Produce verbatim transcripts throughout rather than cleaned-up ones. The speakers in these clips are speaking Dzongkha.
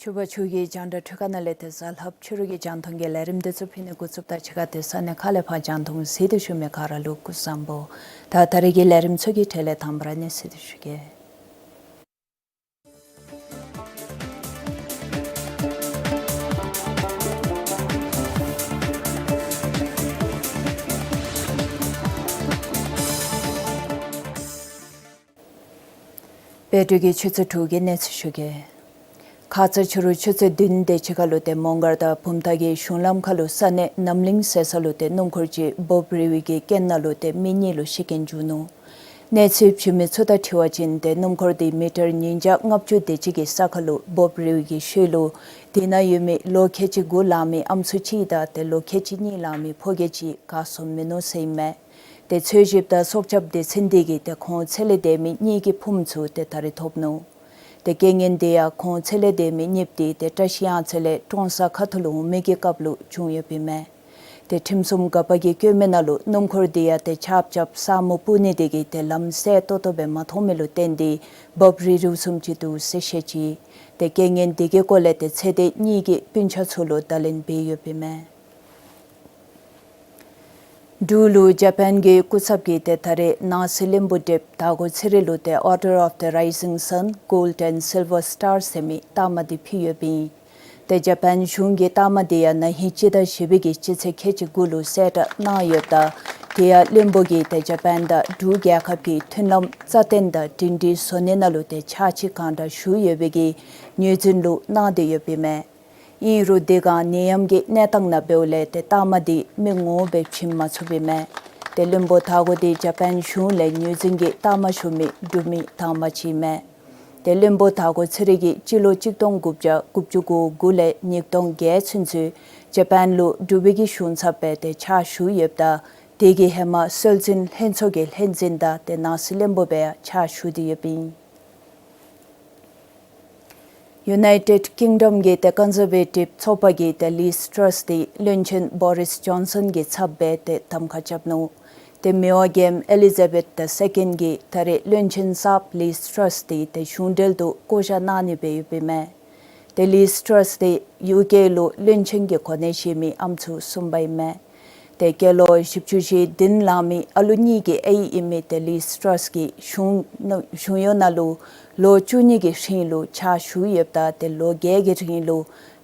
འབྲུག་པ་ཆོས་ཀྱི་རྒྱང་བསྒྲགས་འཕྲུལ་ཁང་ནང་ལས་ཏེ་གཟའ་ལྷགཔ་ཕྱི་རུ་གི་རྒྱང་མཐོང་གི་ལས་རིམ་འདི་ཚུ་ཕུལ་ནི་འགོ་བཙུགསཔ་ད་ཕྱི་ཁ་ཏེ་ས་གནས་ཁག་ལས་ཕར་རྒྱང་མཐོང་གཟིགས་ཏེ་བཞུགས་མི་ག་ར་ལུ་སྐུ་གཟུགས་བཟང་པོ། ད་ད་རེས་ཀྱི་ལས་རིམ་ཚུ་གི་གྲས་ལས་དང་པ་ར་གནས་ཚུལ་འདི་ཞུ་གེ། དཔལ་སྒྲོལ་གྱི་ཆུ་ཚོད་དྲུག་གི་གནས་ཚུལ་ཞུ་གེ། ཁ་ཙ་ཕྱི་རུ་ཆུ་ཚོད་བདུན་དེ་ཅིག་ཁར་ལུ་ཏེ་མོང་སྒར་དང་བུམ་ཐང་གི་གཞུང་ལམ་ཁར་ལུ་ས་གནས་རྣམ་གླིང་ཟེར་ས་ལུ་ཏེ་སྣུམ་འཁོར་ཅིག་འབོབ་རིལ་བའི་གི་རྐྱེན་ནང་ལུ་ཏེ་མི་གཉིས་ལུ་ཤི་རྐྱེན་བྱུང་ནུག། གནས་ཚུལ་ཞུ་མི་ཚུ་དང་འཁྲིལ་བ་ཅིན་ཏེ་སྣུམ་འཁོར་འདི་མི་ཊར་ཉིས་བརྒྱ་ལྔ་བཅུ་དེ་ཅིག་གི་ས་ཁར་ལུ་འབོབ་རིལ་བའི་གི་ཤུལ་ལུ་དེ་ནང་ཡོད་མི་ལོ་ཁལ་གཅིག་དགུ་ལང་མི་ཨམ་སྲུ་གཅིག་དང་ཏེ་ལོ་ཁལ་གཅིག་གཉིས་ལང་མི་ཕོ་སྐྱེས་གཅིག་ག་སོང་མིན་ནུག་ཟེར་ཨིན་མས། ཏེ་འཚོལ་ཞིབ་དང་སྲོག་སྐྱབས་སྡེ་ཚན་འདི་གིས་ཏེ་ཁོང་འཚོལ་ལས་སྡོད་མི་གཉིས་ཀྱི་ཕུངམ་ཚུ་ཏེ་ད་རེས་ཐོབ་ནུག། ཏེ་རྐྱེན་ངན་འདི་ཡང་ཁོང་འཚོལ་ལས་སྡོད་མི་གཉིསཔོ་འདི་ཏེ་བཀྲ་ཤིས་གཡང་རྩེ་ལས་ཀྲོང་གསར་ཁ་ཐུག་ལུ་འོང་མི་གི་སྐབས་ལུ་བྱུང་ཡོདཔ་ཨིན་མས། ཏེ་ཁྲིམས་སྲུང་འགག་པ་གིས་བཀོད་མི་ནང་ལུ་སྣུམ་འཁོར་འདི་ཡང་ཏེ་ཆརཔ་རྐྱབ་ས་སྨུག་སྤུབ་ནི་དེ་གིས་ཏེ་ལམ་གསལ་ཏོག་ཏོ་སྦེ་མ་མཐོང་མི་ལུ་བརྟེན་ཏེ་འབབ་རིལ་རིལཝ་བཟུམ་ཅིག་འདུག་ཟེར་བཤད་ཅི། ཏེ་རྐྱེན་ངན་འདི་གི་སྐོར་ལས་ཏེ་ཚེ་འདས་གཉིས་ཀྱི་སྤུན་ཆ་ཚུ་ལུ་བརྡ་ལན་འབད་ཡོདཔ་ཨིན་མས། འབྲུག་ལུ་ཇ་པཱན་གྱི་སྐུ་ཚབ་ཀྱིས་ཏེ་ད་རེས་ནང་སྲིད་བློན་པོ་དེབ་དར་གོ་ཚེ་རིང་ལུ་ཏེ་Order of the Rising Sun Gold and Silver Star ཟེར་མི་རྟགས་མ་འདི་ཕུལ་ཡོདཔ་ཨིན། ཏེ་ཇ་པཱན་གཞུང་གིས་རྟགས་མ་འདི་ཡང་ན་ཧིང་སྤྱི་ཟླ་བཞི་པའི་གི་སྤྱི་ཚེས་ཁལ་གཅིག་དགུ་ལུ་གསལ་བསྒྲགས་གནང་ཡོདཔ་ད་དེ་ཡང་བློན་པོ་གིས་ཏེ་ཇ་པཱན་དང་འབྲུག་རྒྱལ་ཁབ་ཀྱི་མཐུན་ལམ་རྩ་བརྟན་དང་སྒྲིང་སྒྲིང་བཟོ་ནི་ནང་ལུ་ཏེ་ཕྱག་ཕྱིད་གང་དྲག་ཞུ་ཡོད་པའི་གི་ངོས་འཛིན་ལུ་གནང་སྟེ་ཡོདཔ་ཨིན་མས། ཨིན་རུང་དེ་སྒང་ནད་ཡམས་ཀྱི་གནས་སྟངས་ནང་འབདཝ་ལས་ཏེ་རྟགས་མ་འདི་མི་ངོམ་སྦེ་བྱིན་མ་ཚུགསཔ་ཨིན་མས། ཏེ་བློན་པོ་དར་གོ་འདི་ཇ་པཱན་གཞུང་ལས་ངོས་འཛིན་གྱི་རྟགས་མ་ཞུ་མི་འབྲུག་མི་དང་པ་ཅིག་ཨིན་མས། ཏེ་བློན་པོ་དར་གོ་ཚེ་རིང་གིས་སྤྱི་ལོ་གཅིག་སྟོང་དགུ་བརྒྱ་དགུ་བཅུ་གོ་དགུ་ལས་ཉིས་སྟོང་བརྒྱད་ཚུན་ཚོད་ཇ་པཱན་ལུ་འབྲུག་པའི་གི་གཞུང་ཚབ་སྦེ་ཏེ་ཕྱག་ཞུ་ཡོདཔ་ད་དེ་གི་ཧེ་མ་སྲོལ་འཛིན་ལྷན་ཚོགས་ཀྱི་ལྷན་འཛིན་དང་ཏེ་ནང་སྲིད་བློན་པོ་སྦེ་ཕྱག་ཞུ་སྟེ་ཡོདཔ་ཨིན། ཡུ་ནའི་ཊེཌ་ཀིང་ཌམ་གྱི་ཏེ་ཀོན་ཛར་ཝེ་ཊིབ་ཚོགས་པ་གིས་ཏེ་ལིཛ་ཊྲས་འདི་བློན་ཆེན་བོ་རིས་ཇོན་སོན་གྱི་ཚབ་སྦེ་ཏེ་གདམ་ཁ་རྐྱབ་ནུག། ཏེ་མི་དབང་རྒྱལམོ་ཨེ་ལི་ཛ་བེཐ་དི་སེ་ཀེནཌ་ཀྱིས་ད་རེས་བློན་ཆེན་གསརཔ་ལིཛ་ཊྲས་འདི་ཏེ་གཞུང་འབྲེལ་དུ་བསྐོ་བཞག་གནང་ནི་སྦེ་ཡོདཔ་ཨིན་མས། ཏེ་ལིཛ་ཊྲས་འདི་ཡུ་ཀེ་ལུ་བློན་ཆེན་གྱི་གོ་གནས་བཞེས་མི་ཨམ་སྲུ་གསུམ་པ་ཨིན་མས། ཏེ་སྐྱེས་ལོ་བཞི་བཅུ་ཞེ་བདུན་ལང་མི་ཨ་ལུ་གཉིས་ཀྱི་ཨའི་ཨིན་མི་ཏེ་ལིཛ་ཊྲས་ཀྱིས་གཞུང་གཞུང་གཡོག་ནང་ལུ་ལོ་བཅུ་གཉིས་ཀྱི་རིང་ལུ་ཕྱག་ཞུ་ཡོདཔ་ད་ཏེ་ལོ་བརྒྱད་ཀྱི་རིང་ལུ་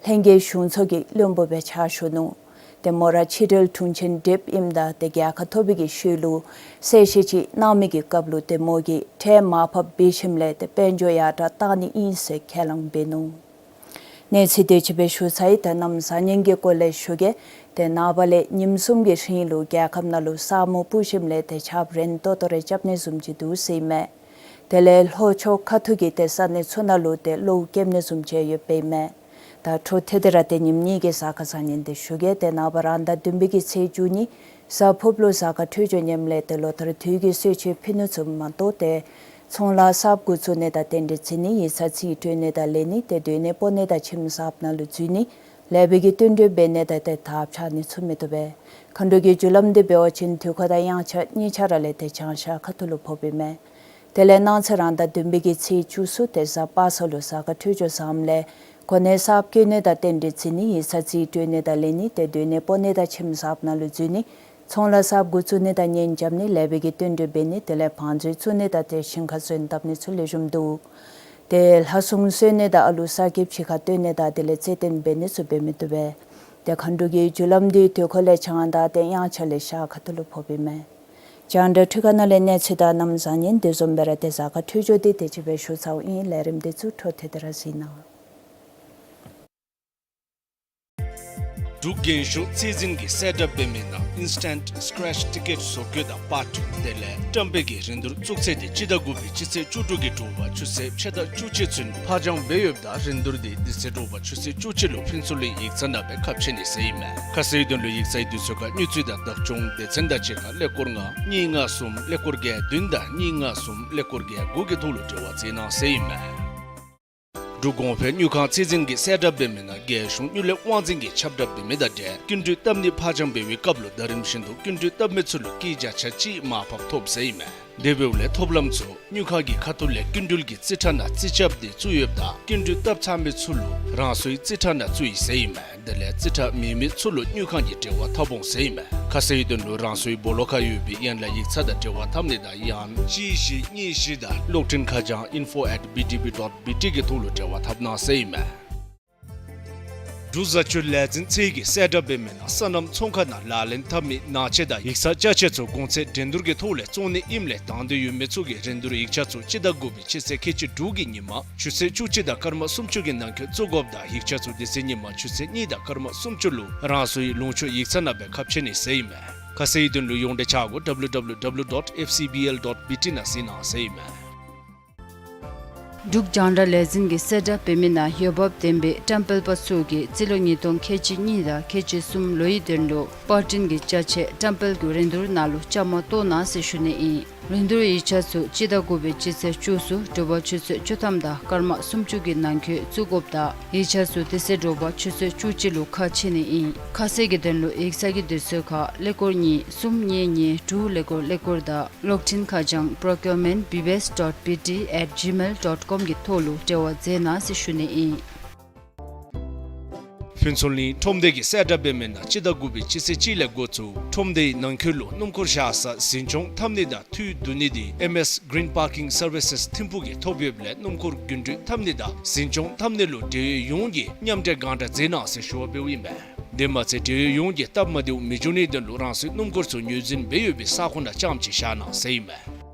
ལྷན་རྒྱས་གཞུང་ཚོགས་ཀྱི་བློན་པོ་སྦེ་ཕྱག་ཞུ་ནུག། ཏེ་མོ་ར་ཕྱི་འབྲེལ་དྲུང་ཆེན་དེབ་ཨིནམ་ད་ཏེ་རྒྱལ་ཁ་ཐོབ་པའི་གི་ཤུལ་ལུ་གསལ་བཤད་ཅིག་གནང་མི་གི་སྐབས་ལུ་ཏེ་མོ་གིས་ཁྲལ་མར་ཕབ་འབད་ཞིནམ་ལས་ཏེ་དཔལ་འབྱོར་ཡར་དྲག་གཏང་ནི་ཨིན་ཟེར་ཁས་བླངས་འབད་ནུག། གནས་ཚུལ་དེ་ཅིག་སྦེ་ཞུ་ཚར་ཡི། ད་གནམ་བཟང་ངན་གྱི་སྐོར་ལས་ཞུ་གེ། ཏེ་ནངས་པ་ལས་ཉིནམ་གསུམ་གྱི་རིང་ལུ་རྒྱལ་ཁབ་ནང་ལུ་ས་སྨུག་སྤུབ་ཞིནམ་ལས་ཏེ་ཆརཔ་རན་ཏོག་ཏོ་རེ་རྐྱབ་ནི་བཟུམ་ཅིག་འདུག་ཟེར་ཨིན་མས། དེ་ལས་ལྷོ་ཕྱོགས་ཁ་ཐུག་གི་ཏེ་ས་གནས་ཚུ་ནང་ལུ་ཏེ་གློཝ་རྐྱབ་ནི་བཟུམ་ཅིག་ཡོདཔ་ཨིན་མས། ད་འཕྲོ་མཐུད་དེ་ར་ཏེ་ཉིནམ་གཉིས་ཀྱི་གཟའ་སྐར་བཟང་ངན་འདི་ཞུ་གེ། ཏེ་ནངས་པ་རང་ཟླ་བདུན་པའི་གི་ཚེས་བཅུ་གཉིས་གཟའ་ཕུརཔ་ལུ་གཟའ་སྐར་འཕྲོད་སྦྱོར་ངནམ་ལས་ཏེ་ལོ་ལྟར་དུས་ཀྱི་གསོལ་མཆོད་ཕུལ་ནི་ཚུ་མ་གཏོགས་ཏེ་ཚོང་ལཱ་གསརཔ་འགོ་བཙུགས་ནི་དང་རྟེན་འབྲེལ་བརྩི་ནི་ཡིག་ཚང་རྩིས་སྤྲོད་ནི་དང་ལེན་ནི་ཏེ་སྡོད་གནས་སྤོ་ནི་དང་ཁྱིམ་གསརཔ་ནང་ལུ་འཛུལ་ནི་ལེགས་པའི་གི་བསྟུན་གྲོས་འབད་ནི་དང་ཏེ་དར་འཕྱར་ནི་ཚུ་མི་བཏུབ་པས། མཁའ་འགྲོ་གི་རྒྱུ་ལམ་འདི་འབད་བ་ཅིན་དུས་འཁོར་དང་དབྱངས་འཆར་གཉིས་ཆ་ར་ལས་ཏེ་བྱང་ཤར་ཁ་ཐུག་ལུ་ཕོགཔ་ཨིན་མས། དེ་ལས་གནངས་ཚེ་རང་ཟླ་བདུན་པའི་གི་ཚེས་བཅུ་གསུམ་ཏེ་གཟའ་པ་སངས་ལུ་གཟའ་སྐར་འཕྲོད་སྦྱོར་བཟངམ་ལས་གོ་གནས་གསརཔ་བསྐོ་ནི་དང་རྟེན་འབྲེལ་བརྩི་ནི་ཡིག་ཚང་རྩིས་སྤྲོད་ནི་དང་ལེན་ནི་ཏེ་སྡོད་གནས་སྤོ་ནི་དང་ཁྱིམ་གསརཔ་ནང་ལུ་འཛུལ་ནི་ཚོང་ལཱ་གསརཔ་འགོ་བཙུགས་ནི་དང་གཉེན་རྐྱབ་ནི་ལེགས་པའི་གི་བསྟུན་གྲོས་འབད་ནི་དེ་ལས་བང་མཛོད་བཙུགས་ནི་དང་ཏེ་ཞིང་ཁ་སོན་བཏབ་ནི་ཚུ་ལེགས་ཤོམ་འདུག། ཏེ་ལྷ་སྲུང་གསོལ་ནི་དང་ཨ་ལུ་གསར་སྐྱེསཔ་ཕྱི་ཁར་བཏོན་ནི་དང་དེ་ལས་རྩེད་འགྲན་འབད་ནི་ཚུ་འབད་མི་བཏུབ་པས། ཏེ་མཁའ་འགྲོ་གི་རྒྱུ་ལམ་འདི་དུས་འཁོར་ལས་བྱང་དང་ཏེ་དབྱངས་འཆར་ལས་ཤར་ཁ་ཐུག་ལུ་ཕོགཔ་ཨིན་མས། རྒྱང་བསྒྲགས་འཕྲུལ་ཁང་ནང་ལས་གནས་ཚུལ་དང་གནམ་བཟང་ངན་དེ་བཟུམ་སྦེ་ར་ཏེ་གཟའ་སྐར་འཕྲོད་སྦྱོར་འདི་དེ་ཅིག་སྦེ་ཞུ་ཚརཝ་ཨིན། ལས་རིམ་འདི་ཚུ་འཕྲོ་མཐུད་དེ་ར་གཟིགས་གནང་། འབྲུག་རྒྱན་ཤོག་རྩིས་འཛིན་གྱིས་གསལ་བསྒྲགས་འབད་མི་ནང་ཨིན་སི་ཊེནཊ་སི་ཀེརེཆ་ཊི་ཀེཊ་བཟོ་བཀོད་དང་པར་སྐྲུན་དེ་ལས་བཀྲམ་སྤེལ་གྱི་རིན་བསྡུར་བཙུགས་ཚེས་འདི་སྤྱི་ཟླ་དགུ་པའི་སྤྱི་ཚེས་བཅུ་དྲུག་གི་དྲོ་པ་ཆུ་ཚོད་ཕྱེད་དང་བཅུ་གཅིག་ཚུན་ཕར་འགྱངས་འབད་ཡོདཔ་ད་རིན་བསྡུར་འདི་འདི་ཚེས་དྲོ་པ་ཆུ་ཚོད་བཅུ་གཅིག་ལུ་ཕུན་ཚོགས་གླིང་ཡིག་ཚང་ནང་སྦེ་ཁ་ཕྱེ་ནི་ཟེར་ཨིན་མས། ཁ་གསལ་དོན་ལུ་ཡིག་ཚང་གི་དུས་ཚོད་ཁར་དངུལ་རྩིས་དང་བདག་སྐྱོང་སྡེ་ཚན་དང་གཅིག་ཁར་ཀླད་ཀོར་ལྔ་གཉིས་ལྔ་གསུམ་ཀླད་ཀོར་བརྒྱད་བདུན་དང་གཉིས་ལྔ་གསུམ་ཀླད་ཀོར་བརྒྱད་དགུ་གི་ཐོག་ལུ་འབྲེལ་བ་མཛད་གནང་ཟེར་ཨིན་མས། འབྲུག་གོང་འཕེལ་དངུལ་ཁང་རྩིས་འཛིན་གྱིས་གསལ་བསྒྲགས་འབད་མི་ནང་རྒྱལ་གཞུང་དངུལ་ལས་དབང་འཛིན་གྱིས་ཁྱབ་བསྒྲགས་འབད་མི་དང་འབྲེལ་སྐྱིན་འགྲུལ་བཏབ་ནི་ཕར་འགྱངས་འབད་བའི་སྐབས་ལུ་ཟླ་རིམ་བཞིན་དུ་སྐྱིན་འགྲུལ་བཏབ་མི་ཚུ་ལུ་སྐྱིད་བརྒྱ་ཆ་གཅིག་མར་ཕབ་ཐོབ་ཟེར་ཨིན་མས། དེ་འབདཝ་ལས་ཐོབ་ལམ་ཚུ་དངུལ་ཁང་གི་ཁ་ཐུག་ལས་སྐྱིན་འགྲུལ་གྱི་རྩིས་ཁྲ་ནང་རྩིས་རྐྱབ་སྟེ་བཙུགས་ཡོདཔ་ད་སྐྱིན་འགྲུལ་བཏབ་ཚར་མི་ཚུ་ལུ་རང་སོའི་རྩིས་ཁྲ་ནང་བཙུགས་ཡི་ཟེར་ཨིན་མས། དེ་ལས་རྩིས་ཁྲ་མེད་མི་ཚུ་ལུ་དངུལ་ཁང་གིས་འབྲེལ་བ་འཐབ་འོང་ཟེར་ཨིན་མས། ཁ་གསལ་གྱི་དོན་ལུ་རང་སོའི་སྦོ་ལོགས་ཁར་ཡོད་པའི་ཡན་ལག་ཡིག་ཚང་དང་འབྲེལ་བ་འཐབ་ནི་དང་ཡང་གཅིག་བཞི་གཉིས་བཞི་དང་གློག་འཕྲིན་ཁ་བྱང་info at B T B dot B T གི་ཐོག་ལུ་འབྲེལ་བ་འཐབ་གནང་ཟེར་ཨིན་མས། འབྲུག་བཟའ་སྤྱོད་ལས་འཛིན་ཚད་ཀྱིས་གསལ་བསྒྲགས་འབད་མི་ནང་སོ་ནམ་ཚོང་ཁང་ནང་ལག་ལེན་འཐབ་མི་ནང་ཆས་དང་ཡིག་ཚང་ཅ་ཆས་ཚུ་གོང་ཚད་འགྲན་བསྡུར་གྱི་ཐོག་ལས་བཙོང་ནི་ཨིནམ་ལས་དང་འདོད་ཡོད་མི་ཚུ་གིས་རིན་བསྡུར་ཡིག་ཆ་ཚུ་སྤྱི་ཟླ་དགུ་པའི་སྤྱི་ཚེས་ཁལ་གཅིག་དྲུག་གི་ཉིན་མ་ཆུ་ཚོད་བཅུ་གཅིག་དང་སྐར་མ་སུམ་ཅུ་གི་ནང་འཁོད་བཙུགས་དགོཔ་དང་ཡིག་ཆ་ཚུ་དེ་ཚེ་ཉིན་མ་ཆུ་ཚོད་གཉིས་དང་སྐར་མ་སུམ་ཅུ་ལུ་རང་སོའི་ལུང་ཕྱོགས་ཡིག་ཚང་ནང་སྦེ་ཁ་ཕྱེ་ནི་ཟེར་ཨིན་མས། ཁ་གསལ་གྱི་དོན་ལུ་ཡོངས་འབྲེལ་ཆ་སྒོ W W W dot F C B L dot B T ནང་གཟིགས་གནང་ཟེར་ཨིན་མས། འབྲུག་རྒྱང་བསྒྲགས་ལས་འཛིན་གྱིས་གསལ་བསྒྲགས་འབད་མི་ནང་འོས་འབབ་ལྡན་པའི་བཀྲམ་སྤེལ་པ་ཚུ་གིས་རྩིས་ལོ་ཉིས་སྟོང་ཁལ་གཅིག་གཉིས་དང་ཁལ་གཅིག་གསུམ་ལོའི་དོན་ལུ་པར་སྐྲུན་གྱི་ཅ་ཆས་བཀྲམ་སྤེལ་གྱི་རིན་བསྡུར་ནང་ལུ་བཅའ་མར་གཏོགས་གནང་ཟེར་ཞུ་ནི་ཨིན། རིན་བསྡུར་ཡིག་ཆ་ཚུ་སྤྱི་ཟླ་དགུ་པའི་སྤྱི་ཚེས་བཅུ་གསུམ་དྲོ་པ་ཆུ་ཚོད་བཅུ་ཐམ་དང་སྐར་མ་སུམ་ཅུ་གི་ནང་འཁོད་བཙུགས་དགོཔ་དང་ཡིག་ཆ་ཚུ་དེ་ཚེ་དྲོ་པ་ཆུ་ཚོད་བཅུ་གཅིག་ལུ་ཁ་ཕྱེ་ནི་ཨིན། ཁ་གསལ་གྱི་དོན་ལུ་ཡིག་ཚང་གི་དུས་ཚོད་ཁར་ཀླད་ཀོར་གཉིས་གསུམ་གཉིས་གཉིས་དྲུག་ཀླད་ཀོར་ཀླད་ཀོར་དང་གློག་འཕྲིན་ཁ་བྱང་procurement B B S dot B T at gmail dot com གི་ཐོག་ལུ་འབྲེལ་བ་མཛད་གནང་ཟེར་ཞུ་ནི་ཨིན། ཕུན་ཚོགས་གླིང་ཁྲོམ་སྡེ་གིས་གསལ་བསྒྲགས་འབད་མི་ནང་སྤྱི་ཟླ་དགུ་པའི་སྤྱི་ཚེས་གཅིག་ལས་འགོ་བཙུགས་ཁྲོམ་སྡེའི་ནང་འཁོད་ལུ་སྣུམ་འཁོར་བཞག་ས་འཛིན་སྐྱོང་འཐབ་ནི་དང་འཐུས་བསྡུ་ནི་དེ་M S Green Parking Services ཐིམ་ཕུག་གིས་ཐོབ་ཡོདཔ་ལས་སྣུམ་འཁོར་རྒྱུན་འགྲུལ་འཐབ་ནི་དང་འཛིན་སྐྱོང་འཐབ་ནི་ལུ་འབྲེལ་ཡོད་ཡོངས་ཀྱིས་མཉམ་འབྲེལ་གང་དྲག་མཛད་གནང་ཟེར་ཞུ་བ་འབདཝ་ཨིན་པས། དེ་མ་ཚད་འབྲེལ་ཡོད་ཡོངས་ཀྱིས་སྟབས་མ་བདེཝ་མི་འབྱུང་ནིའི་དོན་ལུ་རང་སོའི་སྣུམ་འཁོར་ཚུ་ངོས་འཛིན་འབད་ཡོད་པའི་ས་ཁོངས་ནང་རྐྱངམ་ཅིག་བཞག་གནང་ཟེར་ཨིན་མས།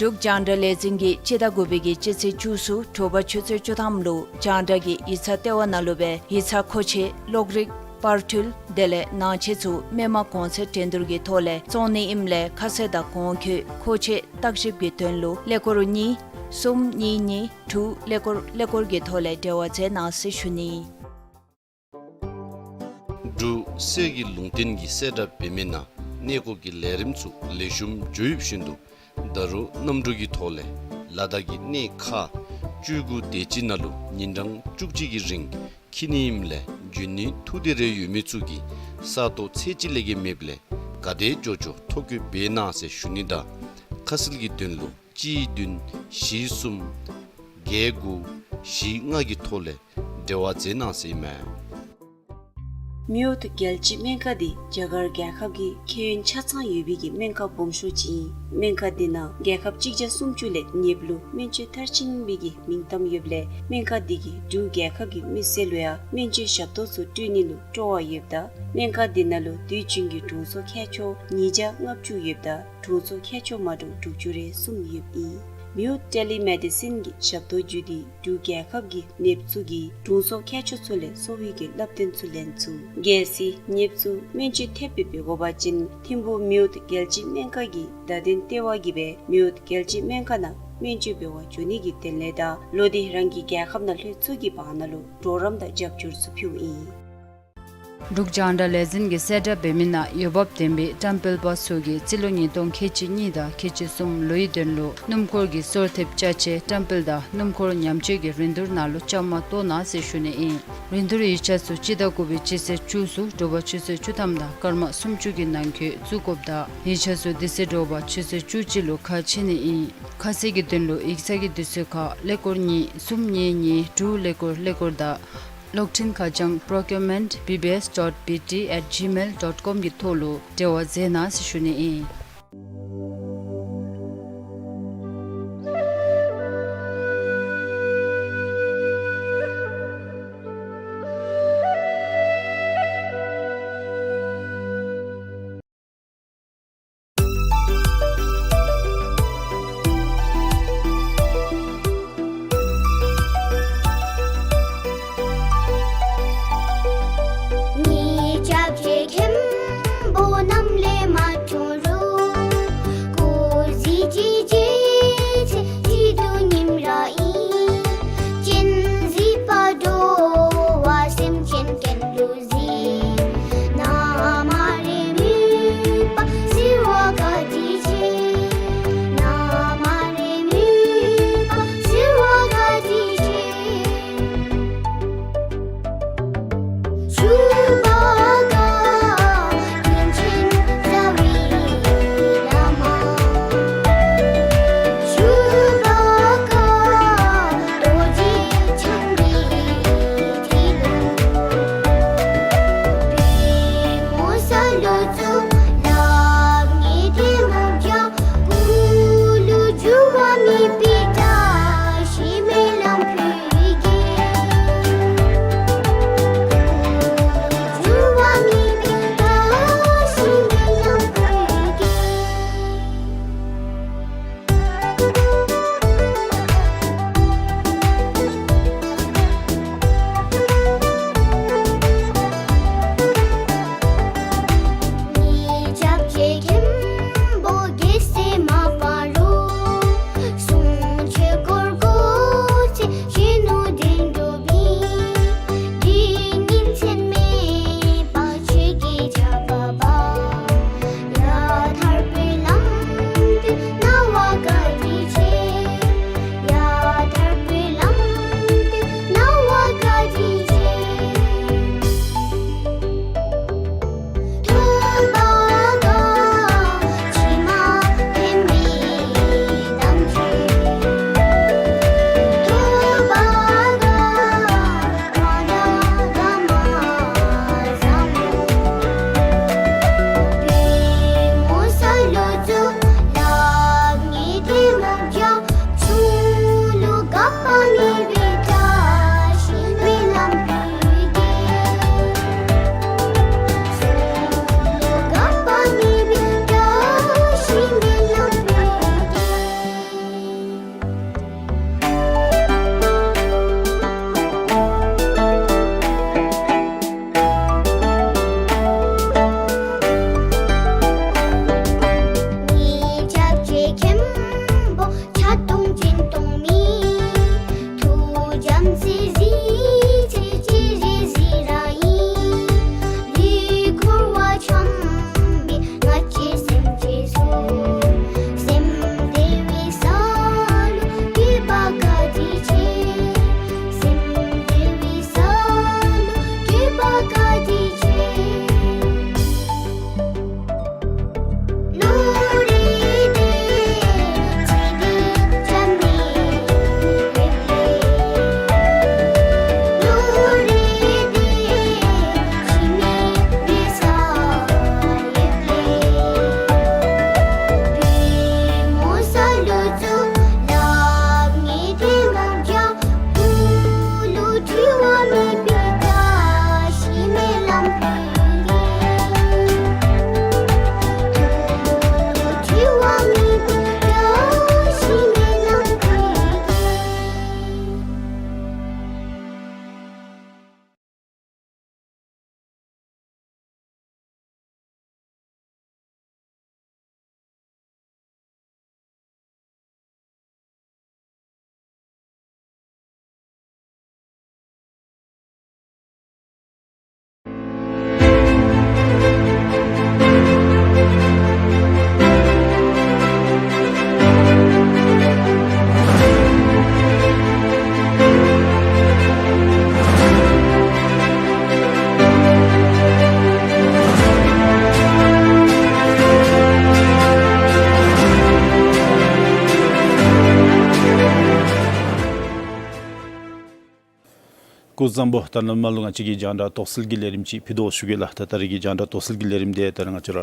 འབྲུག་རྒྱང་བསྒྲགས་ལས་འཛིན་གྱིས་སྤྱི་ཟླ་དགུ་པའི་གི་སྤྱི་ཚེས་བཅུ་གསུམ་དྲོ་པ་ཆུ་ཚོད་བཅུ་ཐམ་ལུ་རྒྱང་བསྒྲགས་ཀྱི་ཡིག་ཚང་ལྟེ་བ་ནང་ལུ་སྦེ་ཡིག་ཚང་མཁོ་ཆས་གློག་རིག་པར་འཕྲུལ་དེ་ལས་ནང་ཆས་ཚུ་མི་མང་གོང་ཚད་འགྲན་བསྡུར་གྱི་ཐོག་ལས་བཙོང་ནི་ཨིནམ་ལས་ཁ་གསལ་དང་གོང་འཁོད་མཁོ་ཆས་བརྟག་ཞིབ་ཀྱི་དོན་ལུ་ཀླད་ཀོར་གཉིས་གསུམ་གཉིས་གཉིས་དྲུག་ཀླད་ཀོར་ཀླད་ཀོར་གྱི་ཐོག་ལས་འབྲེལ་བ་མཛད་གནང་ཟེར་ཞུ་ནི། འབྲུག་གསེར་གྱི་ལུང་བསྟན་གྱིས་གསལ་བསྒྲགས་འབད་མི་ནང་གནས་སྐོར་གྱི་ལས་རིམ་ཚུ་ལེགས་ཤོམ་འགྱོ་ཡོདཔ་བཞིན་དུ་ད་རུང་གནམ་གྲུ་གི་ཐོག་ལས་ལ་དྭགས་ཀྱི་གནས་ཁག་བཅུ་དགུ་དེ་ཅིག་ནང་ལུ་ཉིན་གྲངས་བཅུ་གཅིག་གི་རིང་འཁྱིད་ནི་ཨིནམ་ལས་འབྱོན་ནི་ཐུགས་འདོད་རེ་ཡོད་མི་ཚུ་གིས་ས་སྟོང་ཚད་གཅིག་ལས་བརྒལ་མེདཔ་ལས་ག་དེ་མགྱོགས་མགྱོགས་ཐོ་བཀོད་འབད་གནང་ཟེར་ཞུ་ནི་དང་ཁ་གསལ་གྱི་དོན་ལུ་གཅིག་བདུན་བཞི་གསུམ་བརྒྱད་དགུ་བཞི་ལྔ་གི་ཐོག་ལས་འབྲེལ་བ་མཛད་གནང་ཟེར་ཨིན་མས། མིའུ་ཐུ་རྒྱལ་སྤྱིའི་སྨན་ཁང་འདི་རྒྱ་གར་རྒྱལ་ཁབ་ཀྱི་ཁྱད་ཡོན་ཆ་ཚང་ཡོད་པའི་གི་སྨན་ཁང་སྦོམ་ཤོས་ཅིག་ཨིན། སྨན་ཁང་འདི་ནང་རྒྱལ་ཁབ་གཅིག་བརྒྱ་སུམ་ཅུ་ལས་ཉེ་བ་ལུ་སྨན་བཅོས་མཐར་ཕྱིན་པའི་གི་མིང་གཏམ་ཡོདཔ་ལས་སྨན་ཁང་འདི་གིས་འབྲུག་རྒྱལ་ཁབ་ཀྱི་མི་སེར་ལུ་ཡང་སྨན་བཅོས་ཞབས་ཏོག་ཚུ་སྤྲོད་ནི་ལུ་སྤྲོ་བ་ཡོདཔ་ད་སྨན་ཁང་འདི་ནང་ལུ་དུས་རྒྱུན་གྱི་དྲུང་འཚོ་མཁས་མཆོག་ཉིས་བརྒྱ་ལྔ་བཅུ་ཡོདཔ་ད་དྲུང་འཚོ་མཁས་མཆོག་མ་འདྲཝ་དྲུག་ཅུ་རེ་གསུམ་ཡོདཔ་ཨིན། མིའུ་ཐུ་ཊེ་ལི་མེ་ཌི་སིན་གྱི་ཞབས་ཏོག་བརྒྱུད་དེ་འབྲུག་རྒྱལ་ཁབ་ཀྱི་ནདཔ་ཚུ་གིས་དྲུང་འཚོ་མཁས་མཆོག་ཚུ་ལས་གསོ་བའི་གི་བསླབ་སྟོན་ཚུ་ལེན་ཚུགས། གལ་སྲིད་ནདཔ་ཚུ་སྨན་བཅོས་ཐེབས་སྦེ་འབད་དགོ་པ་ཅིན་ཐིམ་ཕུག་མིའུ་ཐུ་རྒྱལ་སྤྱིའི་སྨན་ཁང་གི་བརྡ་དོན་ལྟེ་བ་གིས་སྦེ་མིའུ་ཐུ་རྒྱལ་སྤྱིའི་སྨན་ཁང་ནང་སྨན་བཅོས་འབད་བར་འགྱོ་ནི་གི་དོན་ལས་དང་ལོག་སྟེ་རང་གི་རྒྱལ་ཁབ་ནང་ལྷོད་ཚུགས་ཀྱི་བར་ན་ལུ་གྲོགས་རམ་དང་རྒྱབ་སྐྱོར་ཚུ་ཕུལཝ་ཨིན། འབྲུག་རྒྱང་བསྒྲགས་ལས་འཛིན་གྱིས་གསལ་བསྒྲགས་འབད་མི་ནང་འོས་འབབ་ལྡན་པའི་བཀྲམ་སྤེལ་པ་ཚུ་གིས་རྩིས་ལོ་ཉིས་སྟོང་ཁལ་གཅིག་གཉིས་དང་ཁལ་གཅིག་གསུམ་ལོའི་དོན་ལུ་སྣུམ་འཁོར་གྱི་སོར་ཐེབས་ཅ་ཆས་བཀྲམ་སྤེལ་དང་སྣུམ་འཁོར་ཉམས་བཅོས་ཀྱི་རིན་བསྡུར་ནང་ལུ་བཅའ་མར་གཏོགས་གནང་ཟེར་ཞུ་ནི་ཨིན། རིན་བསྡུར་ཡིག་ཆ་ཚུ་སྤྱི་ཟླ་དགུ་པའི་སྤྱི་ཚེས་བཅུ་གསུམ་དྲོ་པ་ཆུ་ཚོད་བཅུ་ཐམ་དང་སྐར་མ་སུམ་ཅུ་གི་ནང་འཁོད་བཙུགས་དགོཔ་ད་ཡིག་ཆ་ཚུ་དེ་ཚེ་དྲོ་པ་ཆུ་ཚོད་བཅུ་གཅིག་ལུ་ཁ་ཕྱེ་ནི་ཨིན། ཁ་གསལ་གྱི་དོན་ལུ་ཡིག་ཚང་གི་དུས་ཚོད་ཁར་ཀླད་ཀོར་གཉིས་གསུམ་གཉིས་གཉིས་དྲུག་ཀླད་ཀོར་ཀླད་ཀོར་དང་གློག་འཕྲིན་ཁ་བྱང་procurement B B S dot B T at gmail dot com གི་ཐོག་ལུ་འབྲེལ་བ་མཛད་གནང་ཟེར་ཞུ་ནི་ཨིན། སྐུ་གཟུགས་བཟང་པོ། ད་ནཱ་ལུ་ང་བཅས་ཀྱི་རྒྱང་བསྒྲགས་དོགས་སེལ་གྱི་ལས་རིམ་ཅིག་ཕུལ་དོ་ཞུ་གེ་ལགས། ད་ད་རེས་ཀྱི་རྒྱང་བསྒྲགས་དོགས་སེལ་གྱི་ལས་རིམ་འདི་ད་རེས་ང་བཅས་ར་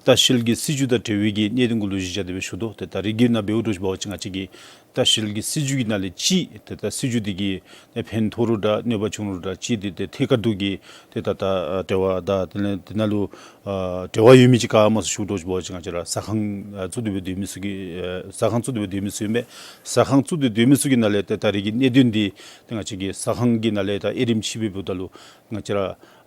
ལྟ་བཤལ་གྱི་སྲིད་བྱུས་དང་འབྲེལ་བའི་གི་གནད་དོན་གུ་ལུ་གཞི་བཞག་སྟེ་སྦེ་ཞུ་དོ། ཏེ་ད་རེས་ཀྱི་ནང་འབདཝ་འདྲཝ་ཅིག་འབད་བ་ཅིན་ང་བཅས་ཀྱི་ལྟ་བཤལ་གྱི་སྲིད་བྱུས་ཀྱི་ནང་ལས་ཅིག་ཏེ་ད་སྲིད་བྱུས་འདི་གིས་ཏེ་ཕན་ཐོགས་རུང་འདྲ་གནོད་པ་བྱུང་རུང་འདྲ་ཅིག་འདི་ཏེ་ཐད་ཀར་དུ་གི་ཏེ་ད་ད་འབྲེལ་བ་དང་དེ་ལས་དེ་ནང་ལུ་ཨ་འབྲེལ་བ་ཡོད་མི་ཅིག་ག་སྨོ་ཟེར་ཞུཝ་འདྲཝ་ཅིག་འབད་བ་ཅིན་ང་བཅས་ར་ཟ་ཁང་ཨ་བཙུགས་ཏེ་སྦེ་སྡོད་མི་ཚུ་གི་ཨ་ཟ་ཁང་བཙུགས་ཏེ་སྦེ་སྡོད་མི་ཚུ་ཨིན་པས། ཟ་ཁང་བཙུགས་ཏེ་སྡོད་མི་ཚུ་གི་ནང་ལས་ཏེ་ད་རེས་ཀྱི་གནད་དོན་འདི་ཏེ་ང་བཅས་ཀྱི་ཟ་ཁང་གི་ནང་ལས་ད་དབྱེ་རིམ་ཅིག་སྦེ་འབདཝ་ད་ལུ་ང་བཅས་ར་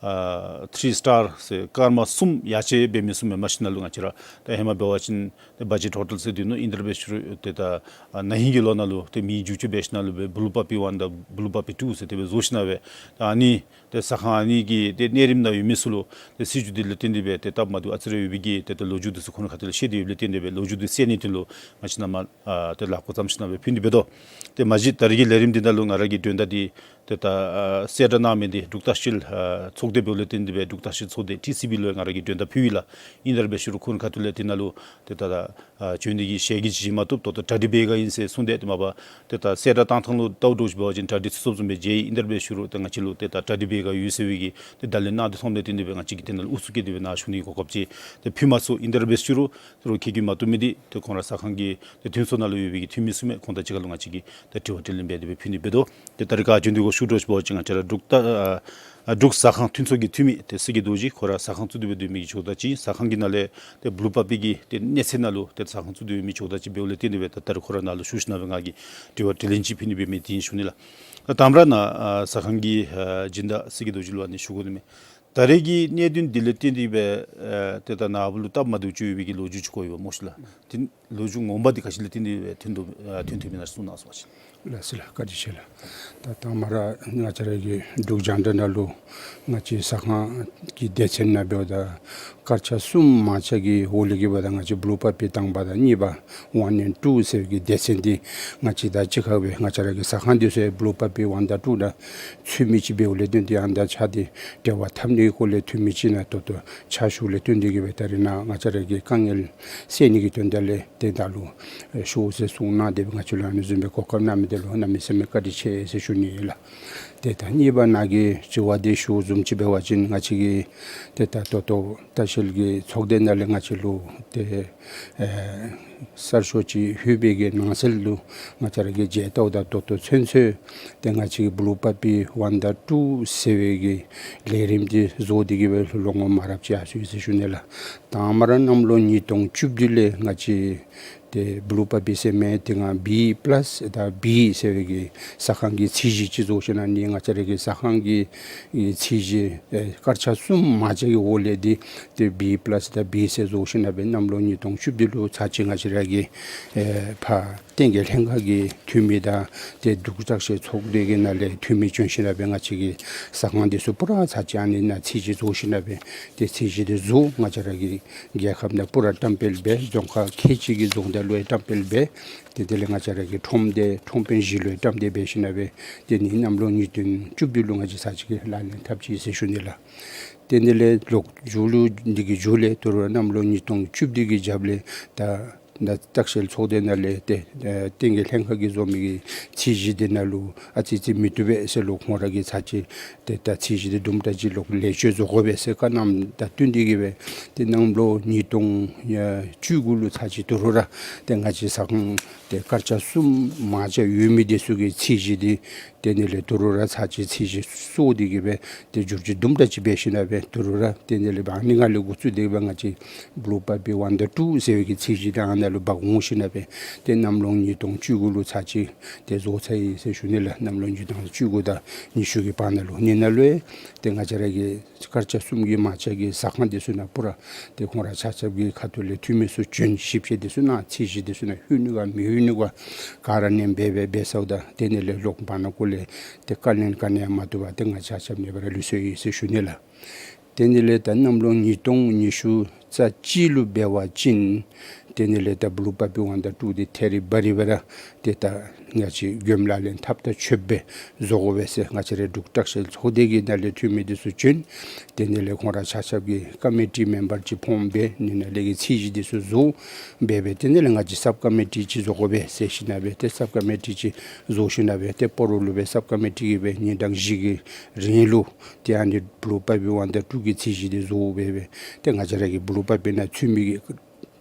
ཨ་ཐི་རི་སི་ཊར་ཟེར་སྐར་མ་གསུམ་ཡར་ཅིག་འབད་མི་ཚུ་མེན་མ་གཞི་ནང་ལུ་ང་བཅས་ར་ད་ཧེ་མ་འབད་བ་ཅིན་ཏེ་བ་ཇེཊ་ཧོ་ཊེལ་ཟེར་སྡོད་ནུག། ཨིན་དེ་ར་འབད་ཞུ་རུང་ཏེ་ད་ཨ་ན་ཧིང་གི་ལོ་ནང་ལུ་ཏེ་མི་འགྱུར་བཅོས་འབད་ཞིནམ་ལས་སྦེ་བུ་ལུ་པ་པི་ཝན་དང་བུ་ལུ་པ་པི་ཊུ་ཟེར་དེ་སྦེ་བཟོ་ཞིནམ་ལས་སྦེ་ད་ཨ་ནི་ཏེ་ཟ་ཁང་ཨ་ནི་གི་ཏེ་གནས་རིམ་ནང་ཡོད་མི་ཚུ་ལུ་ཏེ་སྲིད་བྱུས་འདི་ལུ་བརྟེན་ཏེ་སྦེ་ཏེ་སྟབས་མ་བདེཝ་ཨ་ཙི་རེ་ཡོད་པའི་གི་ཏེ་ཏེ་ལོ་རྒྱུས་འདི་ཚུ་ཁོང་ཁ་ཐུག་ལས་བཤད་དེ་ཡོདཔ་ལས་བརྟེན་ཏེ་སྦེ་ལོ་རྒྱུས་འདི་སེལ་ནིའི་དོན་ལུ་ང་བཅས་ནཱ་མར་ཨ་ཏེ་ལས་སྒོ་བརྩམས་ཞིནམ་ལས་སྦེ་ཕུལ་ནི་འབད་དོ། ཏེ་མ་གཞི་ད་རེས་ཀྱི་ལས་རིམ་འདི་ནང་ལུ་ང་ར་གི་དོན་དག་འདི་ཏེ་ད་ཨ་གསལ་བསྒྲགས་གནང་མི་འདི་འབྲུག་ལྟ་བཤལ་ཨ་ཚོགས་སྡེ་འབདཝ་ལས་བརྟེན་ཏེ་སྦེ་འབྲུག་ལྟ་བཤལ་ཚོགས་སྡེ་ཊི་སི་བི་ལུ་ཡང་ང་ར་གི་དོན་དག་ཕུལ་ཡི་ལགས། ཨིན་དེ་ར་འབད་ཞུ་རུང་ཁོང་ཁ་ཐུག་ལས་དེ་ནང་ལུ་ཏེ་ད་ད་ཨ་བྱོན་ནི་གི་ཞལ་གྱིས་བཞེས་མ་བཏུབ། ད་ལྟོ་གྲ་སྒྲིག་འབད་ག་ཨིན་ཟེར་གསུངས་ཏེ་ཏེ་མ་པ་ཏེ་ད་གསལ་བསྒྲགས་བཏང་ཐངས་ལུ་བལྟཝ་འདྲཝ་ཅིག་འབད་བ་ཅིན་གྲ་སྒྲིག་ཚུན་ཚོད་བཟུམ་སྦེ་མཇལ་ཡི། ཨིན་དེ་ར་འབད་ཞུ་རུང་ཏེ་ང་བཅས་ལུ་ཏེ་ད་གྲ་སྒྲིག་འབད་ག་ཡོད་ཟེར་བའི་གི་ཏེ་བརྡ་ལན་གནང་སྟེ་ཐོནམ་ལས་བརྟེན་ཏེ་སྦེ་ང་བཅས་ཀྱིས་དེ་ནང་ལུ་ཨུ་ཚུགས་བསྐྱེད་དེ་སྦེ་ནཱ་ཞུ་ནི་གོ་སྐབས་ཅིག་ཏེ་ཕུལ་མ་ཚུགས། ཨིན་དེ་ར་འབད་ཞུ་རུང་ཏེ་རོགས་ཁྱད་གུ་མ་བཏུབ་མི་འདི་ཏེ་ཁོང་ར་ཟ་ཁང་གི་ཏེ་མཐུན་ཚོགས་ནང་ལུ་ཡོད་པའི་གི་འཐུས་མི་ཚུ་མས། ཁོང་དང་གཅིག་ཁར་ལུ་ང་བཅས་ཀྱིས་ཏེ་དྲི་བ་དྲིས་ལན་འབད་དེ་སྦེ་ཕུལ་ནི་འབད་དོ། ཏེ་ད་རེས་བཀའ་བཀྱོན་འདི་གུ་ཞུཝ་འདྲཝ་ཅིག་འབད་བ་ཅིན་ང་བཅས་ར་འབྲུག་ལྟ་ཨ་ཨ་འབྲུག་ཟ་ཁང་མཐུན་ཚོགས་ཀྱི་འཐུས་མི་ཏེ་སྲིད་ཀྱི་རྡོ་རྗེ་ཁོ་ར་ཟ་ཁང་བཙུགས་ཏེ་སྦེ་སྡོད་མི་གི་ཇོ་བདག་ཅིག། ཟ་ཁང་གི་ནང་ལས་ཏེ་བུ་ལུ་པ་པི་གི་ཏེ་གནས་ཚད་ནང་ལུ་ཏེ་ཟ་ཁང་བཙུགས་ཏེ་སྡོད་མི་ཇོ་བདག་ཅིག་འབདཝ་ལས་བརྟེན་ཏེ་སྦེ་ད་ད་རེས་ཁོ་ར་ནཱ་ལུ་ཞུ་ཞིནམ་ལས་སྦེ་ང་གིས་དྲི་བ་དྲིས་ལན་ཅིག་ཕུལ་ནི་འབད་མི་འདི་ཨིན་ཞུ་ནི་ལགས། ད་དང་པ་ར་ནཱ་ཨ་ཟ་ཁང་གི་ཨ་སྦྱིན་བདག་སྲིད་ཀྱི་རྡོ་རྗེ་ལུ་ཨ་ནི་ཞུ་དགོ་ནི་མས། ད་རེས་ཀྱི་གནད་དོན་འདི་ལས་བརྟེན་ཏེ་སྦེ་ཨ་ཏེ་ད་ནཱ་བུ་ལུ་སྟབས་མ་བདེཝ་ཅིག་ཡོད་པའི་གི་ལོ་རྒྱུས་ཅིག་གོ་ཡོདཔ་སྨོ་ཤི་ལགས། ཏེ་ལོ་རྒྱུས་ངོ་མ་འདི་ག་ཅི་ལས་བརྟེན་ཏེ་སྦེ་ཐོན་དོ་ཨ་ཐོན་ཐོནམ་ཨིན་ན་གསུངས་གནང་ཟེར་བ་ཅིན། ལགས་སོ་ལགས། བཀའ་དྲིན་ཆེ་ལགས། ད་དང་པ་ར་ང་བཅས་ར་གི་འབྲུག་རྒྱང་བསྒྲགས་ནང་ལུ་ང་བཅས་ཟ་ཁང་གི་སྡེ་ཚན་ནང་འབདཝ་ད་དཀར་ཆག་གསུམ་དམར་ཆག་གི་འོག་ལས་ཀྱི་འབདཝ་ད་ང་བཅས་བུ་ལུ་པ་པི་དང་པ་དང་གཉིས་པ་ཝན་ཨེན་ཊུ་ཟེར་བའི་གི་སྡེ་ཚན་འདི་ང་བཅས་དང་གཅིག་ཁར་སྦེ་ང་བཅས་ར་གི་ཟ་ཁང་འདི་ཚུ་བུ་ལུ་པ་པི་ཝན་དང་ཊུ་དང་ཚུད་མི་ཅིག་འབདཝ་ལས་བརྟེན་ཏེ་ཨ་ནཱ་ཆ་སྟེ་འབྲེལ་བ་འཐབ་ནི་གི་སྐོར་ལས་འཐུས་མི་ཅིག་ནཱ་ད་ལྟོ་ཕྱག་ཞུཝ་ལས་བརྟེན་ཏེ་གི་སྦེ་ད་རེས་ནཱ་ང་བཅས་ར་གི་དཀའ་ངལ་སེལ་ནི་གི་དོན་དག་ལས་ཏེ་ད་ལུ་ཨེ་ཞུ་ཟེར་གསུངས་གནང་སྟེ་སྦེ་ང་བཅས་ལུ་ཨ་ནི་བཟུམ་སྦེ་གོ་སྐབས་གནང་མི་འདི་ལུ་གནམ་མེད་ས་མེད་བཀའ་དྲིན་ཆེ་ཟེར་ཞུ་ནི་ལགས། ཏེ་ད་གཉིས་པ་ནཱ་གི་དྲི་བ་འདི་ཞུ་བཟུམ་ཅིག་འབད་བ་ཅིན་ང་བཅས་ཀྱི་ཏེ་ད་ད་ལྟོ་ལྟ་བཤལ་གྱི་ཚོགས་སྡེ་ནང་ལས་ང་བཅས་ལུ་ཏེ་ཨེ་གསར་ཤོག་ཅིག་ལྷོད་པའི་གི་ནང་གསེས་ལུ་ང་བཅས་ར་གིས་མཇལ་བལྟཝ་ད་ད་ལྟོ་ཚུན་ཚོད་ཏེ་ང་བཅས་ཀྱི་བུ་ལུ་པ་པི་ཝན་དང་ཊུ་ཟེར་བའི་གི་ལས་རིམ་འདི་རྫོགས་ཏེ་གི་སྦེ་ལོ་ངོ་མ་རབས་ཅིག་ཡར་སོ་ཡི་ཟེར་ཞུ་ནི་ལགས། དང་པ་ར་གནམ་ལོ་ཉིས་སྟོང་བཅུ་བདུན་ལས་ང་བཅས་ཏེ་བུ་ལུ་པ་པི་ཟེར་མི་འདི་ང་བི་པ་ལཱསི་དང་བི་ཟེར་བའི་གི་ཟ་ཁང་གི་ཚད་གཞི་ཅིག་བཟོ་ཞིན་ན་ནི་ང་བཅས་ར་གི་ཟ་ཁང་གི་ཨེ་ཚད་གཞི་ཨེ་དཀར་ཆག་གསུམ་དམར་ཆག་གི་འོག་ལས་འདི་ཏེ་བི་པ་ལཱསི་དང་བི་ཟེར་བཟོ་ཞིན་ན་སྦེ་གནམ་ལོ་ཉིས་སྟོང་བཅུ་བདུན་ལུ་ཚར་གཅིག་ང་བཅས་ར་གི་ཨེ་ཕར་བསྟན་རྒྱས་ལྷན་ཁག་གི་འཐུས་མི་དང་ཏེ་འབྲུག་ལྟ་བཤལ་ཚོགས་སྡེ་གི་ནང་ལས་འཐུས་མི་བྱོན་ཞིན་ན་སྦེ་ང་བཅས་ཀྱི་ཟ་ཁང་འདི་ཚུ་པུ་ར་ཚར་གཅིག་ཨ་ནི་ནང་ཚད་གཞི་བཟོ་ཞིན་ན་སྦེ་ཏེ་ཚད་གཞི་འདི་བཟོ་ང་བཅས་ར་གི་རྒྱལ་ཁབ་ནང་པུ་ར་བཀྲམ་སྤེལ་འབད། རྫོང་ཁག་ཁལ་གཅིག་གི་རྫོང་བདག་ལུ་ཡང་བཀྲམ་སྤེལ་འབད། ཏེ་དེ་ལས་ང་བཅས་ར་གི་ཁྲོམ་སྡེ་ཁྲོམ་དཔོན་བཞི་ལུ་ཡང་བཀྲམ་སྟེ་འབད་ཞིན་ན་སྦེ་ཏེ་ནི་གནམ་ལོ་ཉིས་སྟོང་བཅུ་བདུན་ལུ་ང་བཅས་ཚར་གཅིག་གི་ལག་ལེན་འཐབ་ཅི་ཟེར་ཞུ་ནི་ལགས། ཏེ་དེ་ལས་ལོག་མཇུག་ལུ་འདི་གི་མཇུག་ལས་ད་རུང་གནམ་ལོ་ཉིས་སྟོང་བཅུ་བདུན་གྱི་རྒྱབ་ལས་ད་ད་ལྟ་ལྟ་བཤལ་ཚོགས་སྡེ་ནང་ལས་ཏེ་ཨེ་བསྟན་རྒྱས་ལྷན་ཁག་གིས་བཟོ་མི་གི་ཚད་གཞི་འདི་ནང་ལུ་ཨ་ཙི་ཅིག་མི་བཏུབ་པས་ཟེར་ལོག་ཁོང་ར་གིས་ཚར་གཅིག་ཏེ་ད་ཚད་གཞི་འདི་དུམ་གྲ་ཅིག་ལོག་ལེགས་བཅོས་བཟོ་དགོ་པས་ཟེར་བཀའ་གནངམ་དང་བསྟུན་ཏེ་གི་སྦེ་ཏེ་གནམ་ལོ་ཉིས་སྟོང་བཅུ་དགུ་ལུ་ཚར་གཅིག་ད་རུང་ར་ཏེ་ང་བཅས་ཟ་ཁང་ཏེ་དཀར་ཆག་གསུམ་དམར་ཆག་ཡོད་མི་འདི་ཚུ་གི་ཚད་གཞི་འདི་ཏེ་དེ་ལས་ད་རུང་ར་ཚར་གཅིག་ཚད་གཞི་བཟོ་སྟེ་གི་སྦེ་ཏེ་བསྒྱུར་བཅོས་དུམ་གྲ་ཅིག་འབད་ཞིན་ན་སྦེ་ད་རུང་ར་ཏེ་དེ་ལས་ཨ་ནི་ནང་ལས་འགོ་བཙུགས་ཏེ་སྦེ་ང་བཅས་བུ་ལུ་པ་པི་ཝན་དང་ཊུ་ཟེར་བའི་གི་ཚད་གཞི་འདི་ཨ་ནཱ་ལུ་འབག་འོང་ཞིན་ན་སྦེ་ཏེ་གནམ་ལོ་ཉིས་སྟོང་བཅུ་དགུ་ལུ་ཚར་གཅིག་ཏེ་བཟོ་ཚར་ཡི་ཟེར་ཞུ་ནི་ལགས། གནམ་ལོ་ཉིས་སྟོང་བཅུ་དགུ་དང་ཉི་ཤུ་གི་བར་ན་ལུ་ཨ་ནི་ནང་ལུ་ཏེ་ང་བཅས་ར་གི་དཀར་ཆག་གསུམ་གྱི་དམར་ཆག་གི་ཟ་ཁང་འདི་ཚུ་ནང་པུ་ར་ཏེ་ཁོང་ར་ཆ་ཁྱབ་ཀྱི་ཁ་ཐུག་ལས་འཐུས་མི་ཚུ་བྱོན་ཞིབ་དཔྱད་འདི་ཚུ་གནང་ཚད་གཞི་འདི་ཚུ་ནང་ལྷོད་ནུག་ག་མི་ལྷོད་ནུག་ག་ག་ར་ནེམ་འབད་འབད་འབད་ཚརཝ་ད་ཏེ་དེ་ལས་ལོག་བར་ན་ཀོ་ལས་ཏེ་བཀའ་ལན་ག་ནི་ཡང་མ་བཏུབ་པར་ཏེ་ང་ཆ་ཁྱབ་ཨ་ནི་སྦེ་ར་ལུས་སོ་ཡི་ཟེར་ཞུ་ནི་ལགས། ཏེ་དེ་ལས་ད་གནམ་ལོ་ཉིས་སྟོང་ཉི་ཤུ་རྩ་གཅིག་ལུ་འབད་བ་ཅིན་ དེ་ནི་ལས་ད་Blue Puppy One དང་Two འདི་ཐད་རི་བ་རི་སྦེ་ར་ཏེ་ད་ང་བཅས་མགྱོནམ་ལག་ལེན་འཐབ་ད་ཆོགཔ་སྦེ་བཟོ་དགོ་པས་ཟེར་ང་བཅས་རའི་འབྲུག་ལྟ་བཤལ་ཚོགས་སྡེ་གི་ནང་ལས་འཐུས་མི་འདི་ཚུ་བྱོན། དེ་ནི་ལས་ཁོང་ར་ཆ་ཁྱབ་ཀྱིས་ཀོ་མི་ཊི་མེམ་བར་ཅིག་ཕོམ་འབད་ནི་ནང་ལས་ཀྱི་ཚད་གཞི་འདི་ཚུ་བཟོ་འབད་སྦེ་དེ་ནི་ལས་ང་བཅས་སབ་ཀོ་མི་ཊི་ཅིག་བཟོ་དགོ་པས་ཟེར་ཞིནམ་ལས་ཏེ་སབ་ཀོ་མི་ཊི་ཅིག་བཟོ་ཞིནམ་ལས་ཏེ་སྤ་རོ་ལུ་སྦེ་སབ་ཀོ་མི་ཊི་གིས་སྦེ་ཉིན་གྲངས་བཞི་གི་རིང་ལུ་ཏེ་ཨ་ནི་Blue Puppy One དང་Two གི་ཚད་གཞི་འདི་བཟོ་འབད་སྦེ་ཏེ་ང་བཅས་ར་གི་Blue Puppy ནང་ཚུད་མི་གི་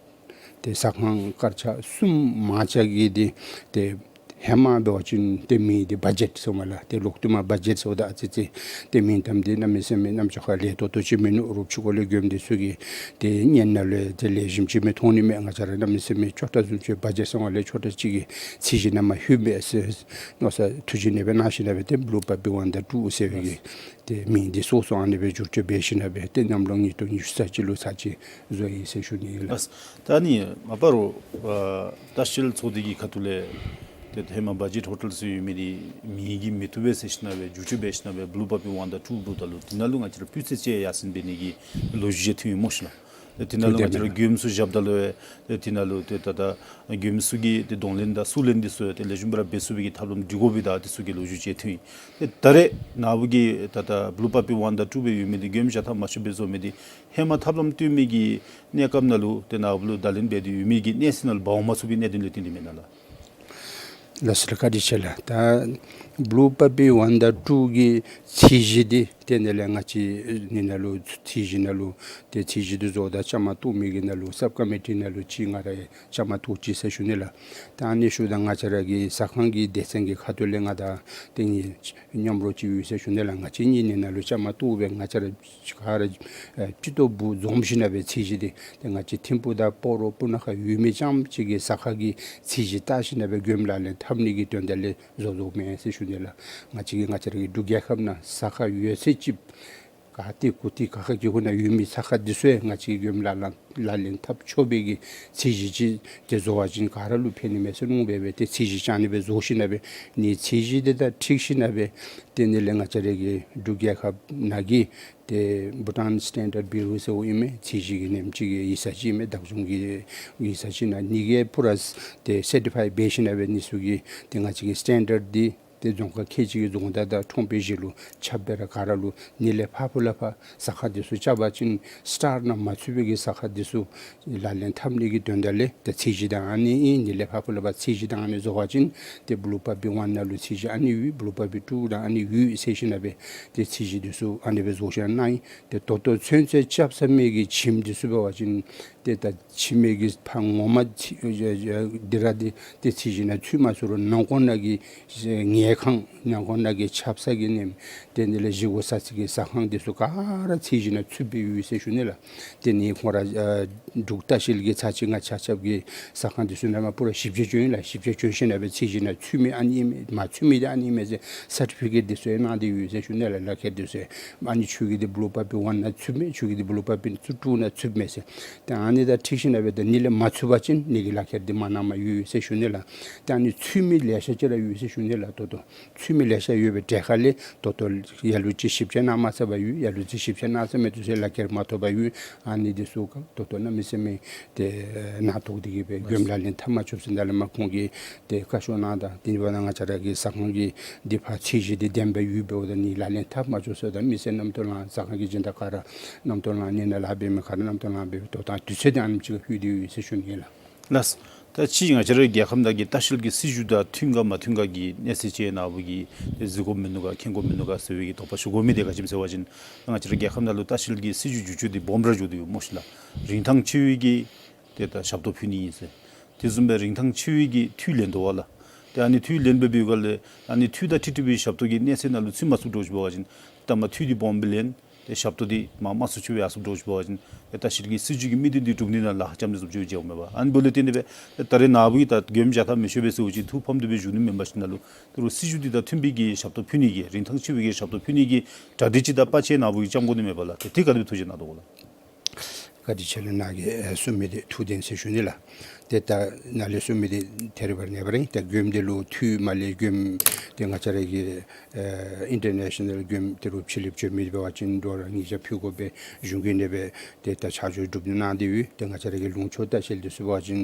ཏེ་ཟ་ཁང་དཀར་ཆག་གསུམ་མང་ཆེ་གི་འདི་ཏེ་ཧེ་མ་འབད་བ་ཅིན་ཏེ་མི་འདི་བ་ཇེཊ་ཟེར་མས་ལགས། ཏེ་ལོག་སྟེ་མར་བ་ཇེཊ་ཟེརཝ་ད་ཨ་ཙི་ཙི་ཏེ་མིང་གཏམ་འདི་གནམ་མེད་ས་མེད་གནམ་ལྕགས་ཁ་ལས་ཏོག་ཏོ་ཅིག་མིན་ནུག། རོགས་ཕྱི་ཁ་ལས་མགྱོནམ་འདི་ཚུ་གིས་ཏེ་སྔོན་ནང་ལུ་ཏེ་ལེགས་ཤོམ་ཅིག་མི་མཐོང་ནི་མས། ང་བཅས་ར་གནམ་མེད་ས་མེད་ཆོ་འཕྲུལ་བཟུམ་ཅིག་བ་ཇེཊ་ཟེརཝ་ལས་ཆོ་འཕྲུལ་ཅིག་གི་ཚད་གཞི་ནང་མ་ལྷོད་པས་ཟེར་མནོ་བསམ་ཐུགས་བཞེད་ཨ་ནི་སྦེ་གནང་ཞིནམ་ལས་ཏེ་Blue Puppy One དང་Two ཟེར་བའི་གི་ཏེ་མིང་འདི་སོ་སོ་ཨ་ནི་སྦེ་བསྒྱུར་བཅོས་འབད་ཞིནམ་ལས་ཏེ་གནམ་ལོ་ཉིས་སྟོང་ཉི་ཤུ་རྩ་གཅིག་ལུ་ཚར་གཅིག་བཟོ་ཡི་ཟེར་ཞུ་ནི་ཨིན་ལགས། ལགས། ད་ཨ་ནི་མ་པ་རོགས་ཨ་ལྟ་བཤལ་ཚོགས་སྡེ་གི་ཁ་ཐུག་ལས་ཏེ་ཧེ་མ་བ་ཇེཊ་ཧོ་ཊེལ་ཟེར་ཡོད་མི་འདི་མིང་གིས་མི་བཏུབ་པས་ཟེར་ཞིནམ་ལས་བསྒྱུར་བཅོས་འབད་ཞིནམ་ལས་Blue Puppy One དང་Two བཟོཝ་ད་ལུ་དེ་ནང་ལུ་ང་བཅས་ར་སྤུས་ཚད་ཅིག་ཡར་སེང་འབད་ནི་གི་ལོ་རྒྱུས་ཅིག་ཐོན་ཡི་སྨོ་ཤིག་ལགས། ཏེ་དེ་ནང་ལུ་ང་བཅས་ར་མགྱོནམ་ཚུ་བཞགཔ་ད་ལུ་ཏེ་དེ་ནང་ལུ་ཏེ་ད་ད་མགྱོནམ་ཚུ་གི་ཏེ་གདོང་ལེན་དང་སུ་ལེན་འདི་ཚུ་ཏེ་ལེགས་ཤོམ་སྦེ་ར་འབད་ཚུགས་པའི་གི་ཐབས་ལམ་སྒྲིག་དགོ་པའི་ད་འདི་ཚུ་གི་ལོ་རྒྱུས་ཅིག་ཐོན་ཡི། ཏེ་ད་རེས་ནཱ་བུ་གི་ད་ད་Blue Puppy One དང་Two སྦེ་ཡོད་མི་འདི་མགྱོནམ་བཞག་ཐབས་མ་ཆོགཔ་སྦེ་བཟོ་མི་འདི་ཧེ་མ་ཐབས་ལམ་སྟོན་མི་གི་གནས་སྐབས་ནང་ལུ་ཏེ་ནཱ་བུ་ལུ་བརྡ་ལན་འབད་དེ་ཡོད་མི་གི་གནས་ཚད་ནང་ལུ་འབག་འོང་མ་ཚུགས་པའི་གནད་དོན་ལུ་བརྟེན་ཏེ་མེན་ན་ལགས། ལགས་སོ་ལགས། བཀའ་དྲིན་ཆེ་ལགས། ད་Blue Puppy One དང་Two གི་ཚད་གཞི་འདི་དེ་ནི་ལས་ང་བཅས་ནི་ནང་ལུ་ཚད་གཞི་ནང་ལུ་ཏེ་ཚད་གཞི་འདི་བཟོཝ་ད་བཅའ་མར་གཏོགས་མི་གི་ནང་ལུ་སབ་ཀོ་མི་ཊི་ནང་ལུ་ཅིག་ང་ར་བཅའ་མར་གཏོགས་ཅི་ཟེར་ཞུ་ནི་ལགས། ད་ཨ་ནི་ཞུཝ་ད་ང་བཅས་ར་གི་ཟ་ཁང་གི་སྡེ་ཚན་གྱི་ཁ་ཐུག་ལས་ང་དང་ཏེ་ནི་མཉམ་རོགས་ཅིག་ཡོད་ཟེར་ཞུ་ནི་ལགས། ང་བཅས་གཉིས་ནི་ནང་ལུ་བཅའ་མར་གཏོགས་སྦེ་ང་བཅས་ར་ག་ར་ཨེ་སྤྱི་ཚོགས་འབུ་འཛོམས་ཞིནམ་ལས་ཚད་གཞི་འདི་ཏེ་ང་བཅས་ཐིམ་ཕུག་དང་སྤ་རོ་སྤུ་ན་ཁ་ཡོད་མི་རྐྱངམ་ཅིག་གི་ཟ་ཁང་གི་ཚད་གཞི་བལྟ་ཞིནམ་ལས་མགྱོནམ་ལག་ལེན་འཐབ་ནི་གི་དོན་དག་ལས་བཟོ་བཟོཝ་མེན་ཟེར་ཞུ་ནི་ལགས། ང་བཅས་ཀྱི་ང་བཅས་ར་གི་འབྲུག་རྒྱལ་ཁབ་ནང་ཟ་ཁང་ཡོད་ཚད་ཅིག་ག་ཏེ་གུ་ཏེ་ག་ཁ་གི་གུ་ནང་ཡོད་མི་ཟ་ཁང་འདི་ཚུ་ཡང་ང་བཅས་ཀྱིས་མགྱོནམ་ལག་ལེན་ལག་ལེན་འཐབ་ཆོག་པའི་གི་ཚད་གཞི་ཅིག་ཏེ་བཟོ་བ་ཅིན་ག་ར་ལུ་ཕན་ནི་མས་ཟེར་མནོ་སྦེ་སྦེ་ཏེ་ཚད་གཞི་ཅིག་ཨ་ནི་སྦེ་བཟོ་ཞིནམ་ལས་ནི་ཚད་གཞི་འདི་དང་འཁྲིལ་ཞིནམ་ལས་དེ་ནི་ལས་ང་བཅས་ར་གི་འབྲུག་རྒྱལ་ཁབ་ནང་གི་ཏེ་Bhutan Standard Bureau ཟེར་ཨིན་མས། ཚད་གཞི་གི་ནེམ་ཅིག་གི་ཡིག་ཚང་ཅིག་ཨིན་མས། བདག་སྐྱོང་གི་ཡིག་ཚང་ཅིག་ནང་ཨ་ནི་གིས་པུ་ར་ཏེ་སར་ཊི་ཕའི་འབད་ཞིནམ་ལས་ཨ་ནི་ཚུ་གི་ཏེ་ང་བཅས་ཀྱི་སི་ཊེན་ཌརཌ་འདི་ཏེ་རྫོང་ཁག་ཁལ་གཅིག་གི་རྫོང་བདག་དང་ཁྲོམ་དཔོན་བཞི་ལུ་ཁྱབ་སྦེ་ར་ག་ར་ལུ་ཨ་ནི་ལས་ཕར་ཕུ་ལས་ཕར་ཟ་ཁང་འདི་ཚུ་རྐྱབ་པ་ཅིན་སི་ཊར་ནང་མ་ཚུད་པའི་གི་ཟ་ཁང་འདི་ཚུ་ལག་ལེན་འཐབ་ནི་གི་དོན་དག་ལས་ཏེ་ཚད་གཞི་ད་ཨ་ནི་ཨིན། ཨ་ནི་ལས་ཕར་ཕུ་ལས་ཕར་ཚད་གཞི་ད་ཨ་ནི་བཟོ་བ་ཅིན་ཏེ་Blue Puppy One ནང་ལུ་ཚད་གཞི་ཨ་ནི་ཡོད། Blue Puppy Two ད་ཨ་ནི་ཡོད་ཟེར་ཞིནམ་ལས་ཏེ་ཚད་གཞི་འདི་ཚུ་ཨ་ནི་སྦེ་བཟོ་ཞིནམ་ལས་ཏེ་ད་ལྟོ་ཚུན་ཚོད་རྐྱབ་ཚར་མི་གི་ཁྱིམ་འདི་ཚུ་འབད་བ་ཅིན་ཏེ་ད་ཁྱིམ་གྱི་ཕར་ངོ་མ་འདི་ར་འདི་ཏེ་ཚད་གཞི་ནང་ཚུད་མ་ཚུགས་རུང་ནང་འཁོད་ནང་གི་ཉལ་ཁང་ནང་འཁོད་ནང་གི་ཆབ་གསང་གི་ནེམ་དེ་ནི་ལས་བཞེས་སྒོ་ཟ་ས་གི་ཟ་ཁང་འདི་ཚུ་ག་ར་ཚད་གཞི་ནང་ཚུད་སྦེ་ཡོད་ཟེར་ཞུ་ནི་ལགས། དེ་ནི་ཁོང་ར་ཨ་འབྲུག་ལྟ་བཤལ་གྱི་ཚར་གཅིག་ང་ཆ་ཁྱབ་ཀྱིས་ཟ་ཁང་འདི་ཚུ་ནང་མ་པུ་ར་ཞིབ་དཔྱད་བྱོན་ཡི་ལགས། ཞིབ་དཔྱད་བྱོན་ཞིནམ་ལས་ཚད་གཞི་ནང་ཚུད་མི་ཨ་ནི་ཨིན་མས། མ་ཚུད་མི་འདི་ཨ་ནི་ཨིན་མས་ཟེར་སར་ཊི་ཕི་ཀེཊ་འདི་ཚུ་ཡང་གནང་སྟེ་ཡོད་ཟེར་ཞུ་ནི་ལགས། ལག་ཁྱེར་འདི་ཚུ་ཡང་ཨ་ནི་ཁྱོད་ཀྱི་འདི་Blue Puppy One ནང་ཚུད་མས། ཁྱོད་ཀྱི་འདི་Blue Puppy Two ནང་ཚུད་མས་ཟེར། ཏེ་ཨ་ནི་དང་འཁྲིལ་ཞིནམ་ལས་ཏེ་ཨ་ནི་ལས་མ་ཚུད་པ་ཅིན་ཨ་ནི་གི་ལག་ཁྱེར་འདི་མ་གནངམ་ཡོད་ཟེར་ཞུ་ནི་ལགས། ཏེ་ཨ་ནི་ཚུད་མི་ལེ་ཤ་ཅིག་ར་ཡོད་ཟེར་ཞུ་ནི་ལགས། ད་ལྟོ་ཚུད་མི་ལེ་ཤ་ཡོད་པའི་གྲས་ཁ་ལས་ད་ལྟོ་ལ་ལུ་ཅིག་ཞིབ་དཔྱད་གནང་མ་ཚར་བ་ཡོད། ལ་ལུ་ཅིག་ཞིབ་དཔྱད་གནང་ཚར་མི་འདི་ཚུ་ལག་ཁྱེར་མ་ཐོབ་པ་ཡོད། ཨ་ནི་འདི་ཚུ་ག་ད་ལྟོ་གནམ་མེད་ས་མེད་ཏེ་ཨེ་ནང་ཐོག་འདི་གིས་སྦེ་མགྱོནམ་ལག་ལེན་འཐབ་མ་ཆོགཔ་ཟེར་ད་ལས་མར་ཁོང་གིས་ཏེ་བཀའ་ཤོག་གནང་ད་དེ་འབདཝ་ད་ང་བཅས་ར་གི་ཟ་ཁང་གི་འདི་ཕར་ཚད་གཞི་འདི་ལྡནམ་སྦེ་ཡོདཔ་འབདཝ་ད་ཨ་ནི་ལག་ལེན་འཐབ་མ་ཆོག་ཟེརཝ་ད་མི་སེར་རྣམ་རྟོག་ལངས། ཟ་ཁང་གི་སྦྱིན་བདག་ག་ར་རྣམ་རྟོག་ལངས། ཨ་ནི་ནང་ལཱ་འབད་མི་ག་ར་རྣམ་རྟོག་ལངས་སྦེ་ད་ལྟོ་དུས་ཚོད་འདི་ཨ་ནེམ་ཅིག་ཁར་ལྷོད་དེ་ཡོད་ཟེར་ཞུ་ནི་ལགས། ལགས། ད་ཅི་ང་བཅས་རའི་རྒྱལ་ཁབ་ནང་གི་ལྟ་བཤལ་གྱི་སྲིད་བྱུས་དང་མཐུན་ག་མ་མཐུན་ག་གི་གནས་ཚད་ཅིག་ནཱ་བུ་གིས་གཟིགས་དགོཔ་མིན་ནུག་ག་མཁྱེན་དགོཔ་མིན་ནུག་ག་ཟེར་བའི་གི་དོགས་པ་ཞུ་དགོ་མི་འདི་ག་ཅི་སྨོ་ཟེར་བ་ཅིན་ང་བཅས་རའི་རྒྱལ་ཁབ་ནང་ལུ་ལྟ་བཤལ་གྱི་སྲིད་བྱུས་བསྒྱུར་བཅོས་འདི་སྦོམ་ར་འགྱོ་དོ་ཡོད་སྨོ་ཤིག་ལགས། རིན་ཐང་ཆེ་བའི་གི་ཏེ་ད་ཞབས་ཏོག་ཕུལ་ནི་ཨིན་ཟེར། དེ་བཟུམ་སྦེ་རིན་ཐང་ཆེ་བའི་གི་འཐུས་ལེན་དོ་བ་ལགས། ཏེ་ཨ་ནི་འཐུས་ལེན་འབད་བའི་སྒང་ལས་ཨ་ནི་འཐུས་དང་འཁྲིལ་འཁྲིལ་བའི་ཞབས་ཏོག་གི་གནས་ཚད་ནང་ལུ་ཚུད་མ་ཚུགསཔ་འདྲཝ་ཅིག་འབད་བ་ཅིན་ད་མ་འཐུས་འདི་སྦོམ་སྦེ་ལེན། ཏེ་ཞབས་ཏོག་འདི་མར་དམའ་སུ་ཆུང་བའི་ཡར་སོངམ་འདྲཝ་ཅིག་འབད་བ་ཅིན་ཏེ་ལྟ་བཤལ་གྱི་སྲིད་བྱུས་ཀྱི་དམིགས་དོན་འདི་འགྲུབ་ནི་ནང་ལཱ་ཁག་རྐྱབ་ནི་བཟུམ་ཅིག་འགྱོཝ་མས་པ། ཨ་ནི་འབདཝ་ལས་བརྟེན་ཏེ་སྦེ་ད་རེས་ནཱ་བུ་གིས་ད་མགྱོནམ་བཞག་ཐབས་མི་ཆོག་པས་ཟེར་བ་ཅིན་ཐུགས་ཕམ་སྟེ་སྦེ་བཞུགས་ནི་མེན་པར་ཞིནམ་ལས་ད་རུང་སྲིད་བྱུས་འདི་དང་མཐུན་པའི་གི་ཞབས་ཏོག་ཕུལ་ནི་གི་རིན་ཐང་ཆེ་བའི་གི་ཞབས་ཏོག་ཕུལ་ནི་གི་གྲ་སྒྲིག་ཅིག་དང་དཔའ་ཆས་ནཱ་བུ་གིས་རྐྱབ་དགོ་ནི་མས་པ་ལགས། ཏེ་དེ་ག་དེ་སྦེ་ཐུགས་བཞེད་གནང་དོ་གོ་ལགས། བཀའ་དྲིན་ཆེ་ལགས། ནཱ་གིས་ཨེ་གསུང་མི་འདི་ཐུགས་བདེན་ཟེར་ཞུ་ནི་ལགས། ཏེ་ད་ནཱ་ལས་གསུང་མི་འདི་ཐད་རི་བ་རི་ཨིན་པས་ར། ད་མགྱོནམ་འདི་ལུ་འཐུས་མ་ལས་མགྱོནམ་ཏེ་ང་བཅས་ར་གི་ཨེ་ཨིན་ཊར་ནེ་ཤ་ནཱལ་མགྱོནམ་འདི་ལུ་ཕྱི་གླིངཔ་བྱོན་མི་འབད་བ་ཅིན་ད་རུང་ཉིས་བརྒྱ་ཕུལ་དགོ་པས་གཞུང་གིས་ཨ་ནི་སྦེ་ཏེ་ད་ཆ་འཇོག་གྲུབ་གནང་སྟེ་ཡོད། ཏེ་ང་བཅས་ར་གི་ལུང་ཕྱོགས་ལྟ་བཤལ་འདི་ཚུ་འབད་བ་ཅིན་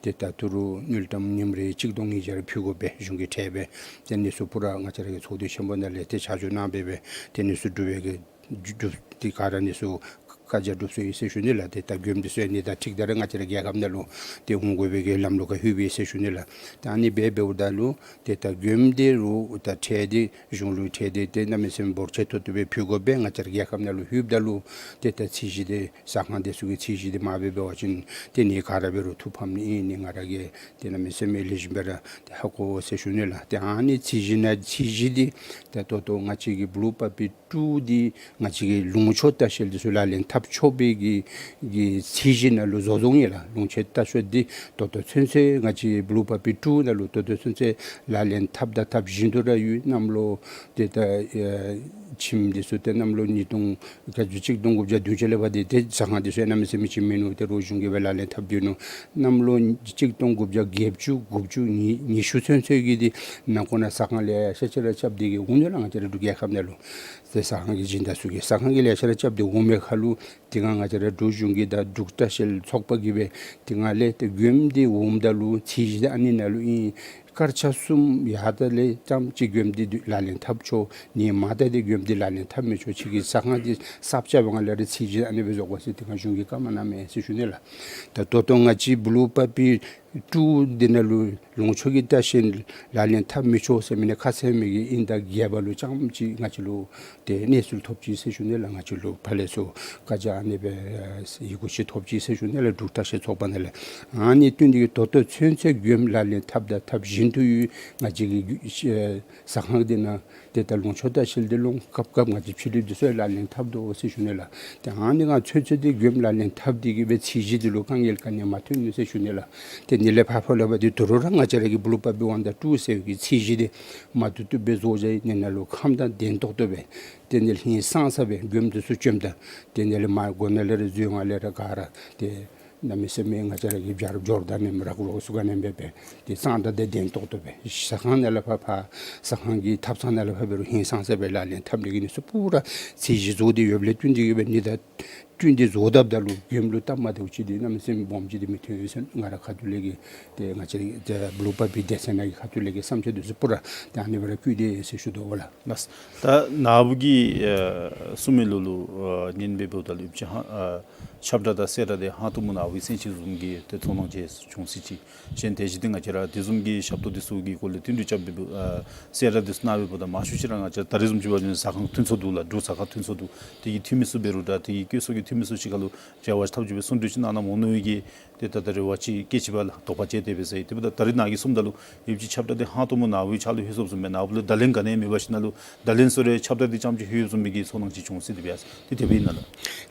ཏེ་ད་ད་རུང་དངུལ་ཀྲམ་ཉིནམ་རེ་གཅིག་སྟོང་ཉིས་བརྒྱ་རེ་ཕུལ་དགོ་པས་གཞུང་གིས་ཁྲལ་སྦེ། ཏེ་ཨ་ནི་ཚུ་པུ་ར་ང་བཅས་ར་གི་ཚོགས་འདུ་ཆེན་པོ་ནང་ལས་ཏེ་ཆ་འཇོག་གནང་སྦེ་སྦེ་ཏེ་ཨ་ནི་ཚུ་གྲུབ་པའི་གི་གྲུབ་ཏེ་ག་ར་ཨ་ནི་ཚུ་བཀའ་རྒྱ་གྲུབ་སོང་ཡི་ཟེར་ཞུ་ནི་ལགས། ཏེ་ད་མགྱོནམ་འདི་ཚུ་ཨ་ནི་དང་འཁྲིལ་ད་ར་ང་བཅས་ར་རྒྱལ་ཁབ་ནང་ལུ་ཏེ་འོང་དགོ་པའི་གི་ལམ་ལུགས་ཁར་ལྷོད་པས་ཟེར་ཞུ་ནི་ལགས། ཏེ་ཨ་ནི་སྦེ་འབདཝ་ད་ལུ་ཏེ་ད་མགྱོནམ་འདི་ལུ་ད་ཁྲལ་འདི་གཞུང་ལུ་ཁྲལ་འདི་ཏེ་གནམ་མེད་ས་མེད་འབོར་ཆེ་ཏོག་ཏོ་སྦེ་ཕུལ་དགོ་པས། ང་བཅས་ར་རྒྱལ་ཁབ་ནང་ལུ་ལྷོདཔ་ད་ལུ་ཏེ་ད་ཚད་གཞི་འདི་ཟ་ཁང་འདི་ཚུ་གི་ཚད་གཞི་འདི་མ་འབད་བ་ཅིན་ཏེ་ཨ་ནི་ག་ར་འབད་རུང་ཐུགས་ཕམ་ནི་ཨིན་ནི་ང་ར་གིས་ཏེ་གནམ་མེད་ས་མེད་ལེགས་ཤོམ་སྦེ་ར་ཏེ་ཧ་གོ་ཟེར་ཞུ་ནི་ལགས། ཏེ་ཨ་ནི་ཚད་གཞི་ནང་ཚད་གཞི་འདི་ད་ད་ལྟོ་ང་བཅས་ཀྱི་བུ་ལོན་པ་པི་ཀྲུ་འདི་ང་བཅས་ཀྱི་ལུང་ཕྱོགས་ལྟ་བཤལ་འདི་ཚུ་ལག་ལེན་འཐབ་ཆོག་པའི་གི་གི་ཚད་གཞི་ནང་ལུ་བཟོ་བཟོཝ་ཨིན་ལགས། ལུང་ཕྱོགས་ལྟ་བཤལ་འདི་ད་ལྟོ་ཚུན་ཚོད་ང་བཅས་བུ་ལོན་པ་པི་ཀྲུ་ནང་ལུ་ད་ལྟོ་ཚུན་ཚོད་ལག་ལེན་འཐབ་དང་འཐབ་བཞིན་དུ་ར་ཡོད། གནམ་ལོ་ཏེ་ད་ཨེ་ཁྱིམ་འདི་ཚུ་ཏེ་གནམ་ལོ་ཉིས་སྟོང་ག་ཅི་གཅིག་སྟོང་དགུ་བརྒྱ་བདུན་ཅུ་ལས་ཕར་འདི་ཏེ་ཟ་ཁང་འདི་ཚུ་གནམ་མེད་ས་མེད་ཅིག་མིན་ནུག། ད་རུང་གཞུང་གིས་སྦེ་ལག་ལེན་འཐབ་སྡོད་ནུག། གནམ་ལོ་གཅིག་སྟོང་དགུ་བརྒྱ་བརྒྱད་ཅུ་དགུ་བཅུ་ཉི་ཉི་ཤུ་ཚུན་ཚོད་ཀྱི་འདི་ནང་འཁོད་ནང་ཟ་ཁང་ལེ་ཤ་ཅིག་ར་རྐྱབ་སྟེ་གི་འོང་ནུག་ལགས། ང་བཅས་ར་འབྲུག་རྒྱལ་ཁབ་ནང་ལུ་ཏེ་ཟ་ཁང་གི་སྦྱིན་བདག་ཚུ་གིས་ཟ་ཁང་གི་ལེ་ཤ་ར་རྐྱབ་སྟེ་འོང་མི་ཁར་ལུ་ཏེ་ང་ང་བཅས་ར་འབྲུག་གཞུང་གིས་དང་འབྲུག་ལྟ་བཤལ་ཚོགས་པ་གིས་སྦེ་ཏེ་ང་ལས་ཏེ་མགྱོནམ་འདི་འོངམ་ད་ལུ་ཚད་གཞི་འདི་ཨ་ནི་ནང་ལུ་ཨིན། སྐར་ཆ་གསུམ་ཡར་ད་ལས་ཙམ་ཅིག་མགྱོནམ་འདི་ལག་ལེན་འཐབ་ཆོག། ཨ་ནི་མར་ད་འདི་མགྱོནམ་འདི་ལག་ལེན་འཐབ་མི་ཆོག། ཁྱེད་ཀྱིས་ཟ་ཁང་འདི་གསརཔ་རྐྱབ་པའི་སྒང་ལས་ར་ཚད་གཞི་ཨ་ནི་སྦེ་བཟོ་དགོ་ཟེར་ཏེ་ང་གཞུང་གིས་བཀའ་མ་གནངམ་མས་ཟེར་ཞུ་ནི་ལགས། ད་ད་ལྟོ་ང་བཅས་བུ་ལོན་པ་པི་ཀྲུ་འདི་ནང་ལུ་ལུང་ཕྱོགས་ཀྱི་ལྟ་བཤལ་ལག་ལེན་འཐབ་མི་ཆོག་ཟེར་མི་ནང་ཁ་གསལ་མི་གི་དབྱིན་ཟླ་བརྒྱད་པ་ལུ་ཙམ་ཅིག་ང་བཅས་ལུ་ཏེ་གནས་ཚུལ་ཐོབ་ཅི་ཟེར་ཞུ་ནི་ལགས། ང་བཅས་ལུ་ཕར་ལས་ཚུར་བཀའ་རྒྱ་ཨ་ནི་སྦེ་ཡི་གུ་ཅིག་ཐོབ་ཅི་ཟེར་ཞུ་ནི་ལགས། འབྲུག་ལྟ་བཤལ་ཚོགས་པ་ནང་ལས། ཨ་ནི་བསྟུན་ཏེ་གི་ད་ལྟོ་ཚུན་ཚོད་མགྱོནམ་ལག་ལེན་འཐབ་དང་འཐབ་བཞིན་དུ་ཡོད། ང་བཅས་ཀྱི་ཨེ་ཟ་ཁང་འདི་ནང་ཏེ་ད་ལུང་ཕྱོགས་ལྟ་བཤལ་འདི་ལུ་སྐབས་སྐབས་ང་བཅས་ཕྱི་གླིངཔ་འདི་ཚུ་ལག་ལེན་འཐབ་དོ་ཟེར་ཞུ་ནི་ལགས། ཏེ་ཨ་ནི་སྒང་ཚུན་ཚོད་འདི་མགྱོནམ་ལག་ལེན་འཐབ་སྟེ་གི་སྦེ་ཚད་གཞི་འདི་ལུ་དཀའ་ངལ་ག་ནི་ཡང་མ་ཐོན་ནུག་ཟེར་ཞུ་ནི་ལགས། ཏེ་ཨ་ནི་ལས་ཕར་ཕར་ལས་ཕར་འདི་ད་རུང་ར་ང་བཅས་ར་གི་བུ་ལོན་པ་པི་ཝན་དང་ཊུ་ཟེར་བའི་གི་ཚད་གཞི་འདི་མ་བཏུབ་བཏུབ་སྦེ་བཟོ་བཞག་ཡི། ཨ་ནི་ནང་ལུ་ཁམས་དྭངས་ལྡན་ཏོག་ཏོ་སྦེ་ཏེ་ཨ་ནི་ལས་ཧིང་སངས་ས་སྦེ་མགྱོནམ་འདི་ཚུ་བཅོམ་ད་ཏེ་ཨ་ནི་ལས་མར་སྒོ་ནང་ལས་ར་འཛུལ་ནང་ལས་ར་ག་ར་ཏེ་གནམ་མེད་ས་མེད་ང་བཅས་ར་གི་བྱཱར་འབྱོར་དང་ནེམ་རག་རོ་ཚུ་ག་ནེམ་སྦེ་སྦེ་ཏེ་གཙང་དང་ཏེ་ལྡན་ཏོག་ཏོ་སྦེ་ཟ་ཁང་ནང་ལས་ཕར་ཕར་ཟ་ཁང་གི་ཐབ་ཚང་ནང་ལས་ཕར་འབད་རུང་ཧིང་སངས་ས་སྦེ་ལག་ལེན་འཐབ་ནི་གི་ཨ་ནི་ཚུ་པུ་ར་ཚད་གཞི་བཟོ་སྟེ་ཡོདཔ་ལས་བསྟུན་ཏེ་གི་སྦེ་ཨ་ནི་དང་བསྟུན་ཏེ་བཟོ་དཔ་ད་ལུ་མགྱོནམ་ལུ་སྟབས་མ་བདེཝ་ཅིག་འདི་གནམ་མེད་ས་མེད་སྦོམ་ཅིག་འདི་མི་ཐོན་ཟེར་ང་ར་ཁ་ཐུག་ལས་ཀྱི་ཏེ་ང་བཅས་ཏེ་བུ་ལོན་པ་པི་སྡེ་ཚན་ནང་གི་ཁ་ཐུག་ལས་ཀྱི་བསམ་འཆར་འདི་ཚུ་པུ་ར་ཏེ་ཨ་ནི་སྦེ་ར་བཀོད་དེ་ཟེར་ཞུ་དོ་ལགས། ལགས། ད་ནཱ་བུ་གིས་ཨ་གསུང་མི་ལུ་ལུ་ཨ་ཉན་སྦེ་འབདཝ་ད་ལུ་ཡོདཔ་ཅིག་ཧ་ཨ་ཁྱབ་བསྒྲགས་དང་གསལ་བསྒྲགས་འདི་ཧང་སྟོང་མ་ནཱ་བུ་གིས་གསན་ཅི་བཟུམ་གྱི་ཏེ་ཚོར་སྣང་ཅིག་བྱུང་སྲིད་ཅི། གཞན་དེ་བཞིན་ཏེ་ང་བཅས་ར་དེ་བཟུམ་གྱི་ཞབས་ཏོག་འདི་ཚུ་གི་སྐོར་ལས་བསྟུན་གྲོས་རྐྱབ་སྦེ་ཨ་གསལ་བསྒྲགས་འདི་ཚུ་གནང་སྦེ་འབདཝ་ད་མང་ཤོས་ཅིག་ར་ང་བཅས་ར་ད་རེས་བཟུམ་ཅིག་འབད་བ་ཅིན་ཟ་ཁང་ཐོན་ཚུགས་འདུག་ལགས། འབྲུག་ཟ་ཁང་ཐོན་ཚུགས་འདུག། དེ་གི་འཐུས་མི་ཚུ་འབད་རུང་ད་དེ་གི་བཀོད་ཚོགས་ཀྱི་འཐུས་མི་ཚུ་ཅིག་ཁར་ལུ་འབྲེལ་བ་འཐབ་ཅིག་སྦེ་གསུང་གྲོས་ཅིག་གནང་གནངམ་འོང་ནི་གི་ཏེ་ད་ད་རེ་བ་ཅིག་བསྐྱེད་ཅི་བ་ལགས། དོགས་པ་བཅད་དེ་སྦེ་ཟེར། དེ་འབདཝ་ད་ད་རེས་ནཱ་གིས་གསུངམ་ད་ལུ་ཡོདཔ་ཅིག་ཁྱབ་བསྒྲགས་འདི་ཧང་སྟོང་མ་ནཱ་བུའི་ཕྱག་ལུ་ལྷོད་སོངམ་བཟུམ་སྦེ་ནཱ་བུ་ལུ་བརྡ་ལན་ག་ནི་ཡང་མེད་པ་ཅིན་ནཱ་ལུ་བརྡ་ལན་ཚུ་རེ་ཁྱབ་བསྒྲགས་འདི་ཙམ་ཅིག་ལྷོད་བཟུམ་མའི་གི་ཚོར་སྣང་ཅིག་བྱུང་སྲིད་དེ་སྦེ་ཡ། དེ་དེ་སྦེ་ཨིན་ན་ལགས།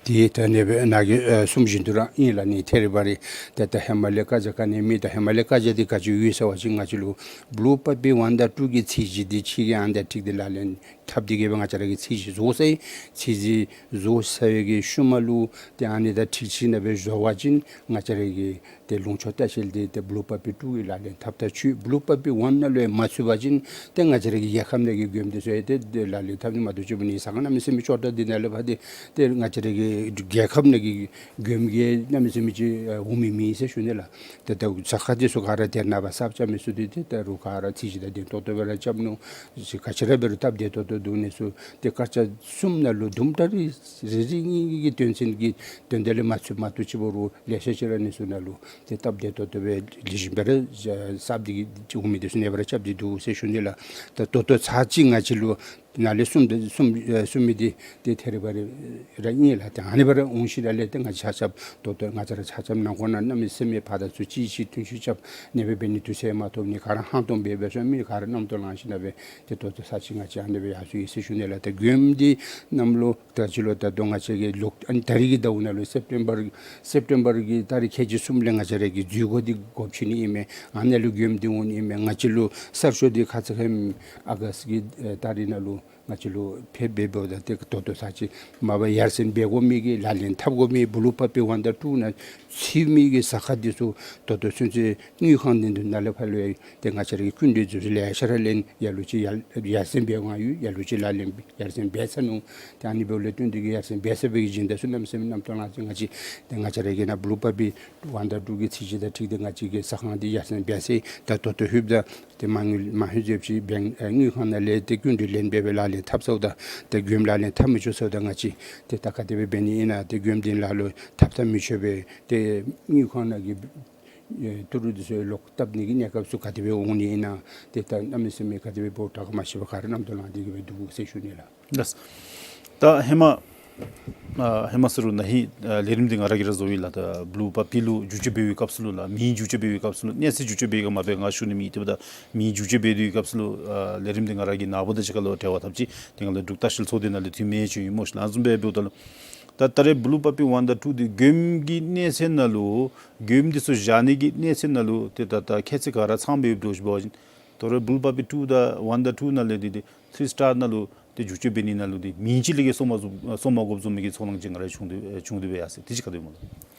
དེ་ད་ཨ་ནི་སྦེ་ནཱ་གིས་ཨ་གསུངམ་བཞིན་དུ་ར་ཨིན་ལགས། ཨ་ནི་ཐད་རི་བ་རི་ཏེ་ད་ཧེ་མ་ལས་བཀའ་རྒྱ་ག་ནི་མེད། ད་ཧེ་མ་ལས་བཀའ་རྒྱ་འདི་ག་ཅི་ཡོད་ཟེར་བ་ཅིན་ང་བཅས་ལུ་བུ་ལོན་པ་པི་ཝན་དང་ཊུ་གི་ཚད་གཞི་འདི་ཁྱེད་ཀྱིས་ཨ་ནི་དང་འཁྲིལ་ཏེ་ལག་ལེན་འཐབ་སྟེ་གི་སྦེ་ང་བཅས་ར་གིས་ཚད་གཞི་བཟོ་ཚར་ཡི། ཚད་གཞི་བཟོ་ཚར་བའི་གི་ཤུལ་མ་ལུ་ཏེ་ཨ་ནི་དང་འཁྲིལ་ཞིནམ་སྦེ་བཟོ་བ་ཅིན་ང་བཅས་ར་གི་ཏེ་ལུང་ཕྱོགས་ལྟ་བཤལ་འདི་ཏེ་བུ་ལོན་པ་པི་ཊུ་གིས་ལག་ལེན་འཐབ་ད་ཆོག། བུ་ལོན་པ་པི་ཝན་ནང་ལུ་ཡང་མ་ཚུད་པ་ཅིན་ཏེ་ང་བཅས་ར་གི་རྒྱལ་ཁབ་ནང་གི་མགྱོནམ་འདི་ཚུ་ཡང་ཏེ་ཏེ་ལག་ལེན་འཐབ་ནི་མ་གཏོགས་ཅིག་འབད་ནི་ཟ་ཁང་གནམ་མེད་ས་མེད་ཅོག་འཐདཔ་འདི་ནང་ལས་ཕར་ཏེ་ཏེ་ང་བཅས་ར་གི་རྒྱལ་ཁབ་ནང་གི་མགྱོནམ་གྱི་གནམ་མེད་ས་མེད་ཅིག་ཨ་འོང་མི་མེད་ཟེར་ཞུ་ནི་ལགས། ཏེ་ད་ཟ་ཁང་འདི་ཚུ་ག་ར་ཏེ་ནངས་པ་གསརཔ་རྐྱབ་མི་ཚུ་འདི་ཏེ་ད་རུང་ག་ར་ཚད་གཞི་དང་ལྡན་ཏོག་ཏོ་སྦེ་ར་རྐྱབ་ནུག། ག་ཅི་ར་འབད་རུང་སྟབས་བདེ་ཏོག་ཏོ་འདུག་ནི་ཚུ་ཏེ་སྐར་ཆ་གསུམ་ནང་ལུ་དུམ་གྲ་རེ་རེ་རེ་གཉིས་གཉིས་ཀྱི་དོན་ཚན་གྱི་དོན་དག་ལས་མ་ཚུད་མ་གཏོགས་ཅིག་འབད་རུང་ལེ་ཤ་ཅིག་ར་ཨ་ནི་ཚུ་ནང་ལུ་ཏེ་སྟབས་བདེ་ཏོག་ཏོ་སྦེ་ལེགས་ཤོམ་སྦེ་ར་གསརཔ་འདི་གིས་འོང་མི་འདི་ཚུ་ཨ་ནི་སྦེ་ར་རྐྱབ་སྟེ་འདུག་ཟེར་ཞུ་ནི་ལགས། ད་ད་ལྟོ་ཚར་གཅིག་ང་བཅས་ལུ་ནཱ་ལས་གསུངམ་འདི་གསུངམ་ཨེ་གསུང་མི་འདི་ཏེ་ཐད་རི་བ་རི་ར་ཨིན་ལགས། ཏེ་ཨ་ནི་སྦེ་ར་འོང་ཞིནམ་ལས་ཏེ་ང་བཅས་ཆ་ཁྱབ་ད་ལྟོ་ང་བཅས་ར་ཆ་ཁྱབ་ནང་འཁོད་ནང་གནམ་མེད་ས་མེད་ཕར་དང་ཚུར་གཅིག་གཅིག་མཐུན་ཤུགས་རྐྱབ་ཨ་ནི་སྦེ་འབད་ནི་དུས་ཚོད་མ་ཐོབ་ནི་ག་ར་ཧང་སྟོང་སྦེ་འབད་སོང་མི་ག་ར་རྣམ་རྟོག་ལང་ཞིནམ་སྦེ་ཏེ་ད་ལྟོ་ཚར་གཅིག་ང་བཅས་ཨ་ནི་སྦེ་ཡར་སོང་ཡི་ཟེར་ཞུ་ནི་ལགས། ཏེ་མགྱོནམ་འདི་གནམ་ལོ་ད་ཅི་ལོ་ད་ལྟོ་ང་བཅས་ཀྱི་ལོ་ཨ་ནི་ད་རིས་ཀྱི་ཟླཝ་ནང་ལུ་སེབ་ཊེམ་བར་སེབ་ཊེམ་བར་གྱི་ཏ་རིག་ཁལ་གཅིག་གསུམ་ལས་ང་བཅས་ར་གི་འཛུལ་སྒོ་འདི་སྒོ་ཕྱེ་ནི་ཨིན་མས། ཨ་ནཱ་ལུ་མགྱོནམ་འདི་འོང་ནི་ཨིན་མས། ང་བཅས་ལུ་གསར་ཤོག་འདི་ཁ་ཙ་ཁ་ཉིནམ་ཨ་གསྟ་གི་ཨེ་ཏ་རིག་ནང་ལུ་ ང་བཅས་ལུ་ཕེབས་འབདཝ་ད་ཏེ་ད་ལྟོ་ཚར་ཅིག་མ་པ་ཡར་སེང་འབད་དགོ་མི་གི་ལག་ལེན་འཐབ་དགོ་མི་Blue Puppy Wonder Two ནང་ཚུད་མི་གི་ཟ་ཁང་འདི་ཚུ་ད་ལྟོ་ཚུན་ཚོད་དངུལ་ཁང་འདི་ཚུ་ནང་ལས་ཕར་ལུ་ཏེ་ང་བཅས་ར་གིས་སྐུ་མགྲོན་ཚུ་ལེ་ཤ་ར་ལེན་ཡར་ལུ་ཅིག་ཡར་ཡར་སེང་འབད་དགོ་ཡོད། ཡར་ལུ་ཅིག་ལག་ལེན་ཡར་སེང་འབད་ཚར་ནུག། ཏེ་ཨ་ནི་འབདཝ་ལས་བརྟེན་ཏེ་གིས་ཡར་སེང་འབད་ཚར་བའི་གི་སྦྱིན་བདག་ཚུ་གནམ་མེད་ས་མེད་རྣམ་རྟོག་ལང་སྟེ་ང་བཅས་ཏེ་ང་བཅས་ར་གི་ནཱ་Blue Puppy Wonder Two གི་ཚད་གཞི་དང་འཁྲིལ་ཏེ་ང་བཅས་ཀྱི་ཟ་ཁང་འདི་ཡར་སེང་འབད་ཚར། ད་ད་ལྟོ་ལྷོདཔ་ད་ཏེ་མ་དངུལ་མ་ལྷོད་ཚརཝ་ཅིག་བེངཀ་ཨེ་དངུལ་ཁང་ནང་ལས་ཏེ་སྐུ་མགྲོན་ལེན་འབད་སྦེ་ལག་ལེན་འཐབ་ཚརཝ་ད་ཏེ་མགྱོནམ་ལག་ལེན་འཐབ་མི་ཆོག་ཚརཝ་ད་ང་བཅས་ཏེ་ད་ག་དེ་སྦེ་འབད་ནི་ཨིན་ན། ཏེ་མགྱོནམ་འདི་ལཱ་ལུ་འཐབ་འཐབ་མི་ཆོག་པས། ཏེ་དངུལ་ཁང་ནང་གི་ཨེ་ཏི་རུ་འདི་ཚུ་ལོག་བཏབ་ནི་གི་གནས་སྐབས་ཚུ་ག་དེ་སྦེ་འོང་ནི་ཨིན་ན། ཏེ་ད་གནམ་མེད་ས་མེད་ག་དེ་སྦེ་འབདཝ་དྲག་ག་མ་ཤེས་པར་ག་ར་རྣམ་རྟོག་ལང་སྟེ་གིས་སྦེ་འདུག་ཟེར་ཞུ་ནི་ལགས། ལགས། ད་ཧེ་མ་ཨ་ཧེ་མ་ཟེར་རུང་ན་ཧིང་ཨ་ལས་རིམ་འདི་ང་ར་གིས་ར་བཟོ་ཡི་ལགས། ད་Blue Puppy ལུ་བསྒྱུར་བཅོས་འབད་བའི་སྐབས་སུ་ལུ་ལགས། མིང་བསྒྱུར་བཅོས་འབད་བའི་སྐབས་སུ་ལུ་གནས་ཚད་བསྒྱུར་བཅོས་འབད་ཡི་ག་མ་འབད་ག་ང་ཞུ་ནི་མེད། དེ་འབདཝ་ད་མིང་བསྒྱུར་བཅོས་འབད་དོ་བའི་སྐབས་སུ་ལུ་ཨ་ལས་རིམ་འདི་ང་ར་གིས་ནཱ་བུ་དང་གཅིག་ཁར་ལུ་འབྲེལ་བ་འཐབ་ཅི། དེ་སྒང་ལས་འབྲུག་ལྟ་བཤལ་ཚོགས་སྡེ་ནང་ལས་འཐུས་མི་ཅིག་ཨིནམ་སྨོ་ཤིག་ལགས། ཨ་ནི་བཟུམ་སྦེ་འབདཝ་ད་ལུ་ད་ད་རེས་Blue Puppy Wonder Two འདི་མགྱོནམ་གྱི་གནས་ཚད་ནང་ལུ་མགྱོནམ་འདི་ཚུ་བཞག་ནི་གི་གནས་ཚད་ནང་ལུ་ཏེ་ད་ད་ཁྱད་ཚད་ག་ར་ཚང་སྦེ་འདུག་ཟེར་བ་ཅིན་ད་རེས་Blue Puppy Two དང་Wonder Two ནང་ལས་འདི་འདི་Three Star ནང་ལུ་ཏེ་བསྒྱུར་བཅོས་འབད་ནི་ནང་ལུ་ཏེ་མིང་ཅིག་ལས་བརྒལ་སོང་མ་བཟུམ་སོང་མ་དགོཔ་བཟུམ་མའི་གི་ཚོར་སྣང་ཅིག་ང་ར་བྱུང་སྟེ་བྱུང་སྟེ་འབད་ཡར་སོ་ཡི། དེ་ཅིག་ག་དེ་སྨོ་ལགས།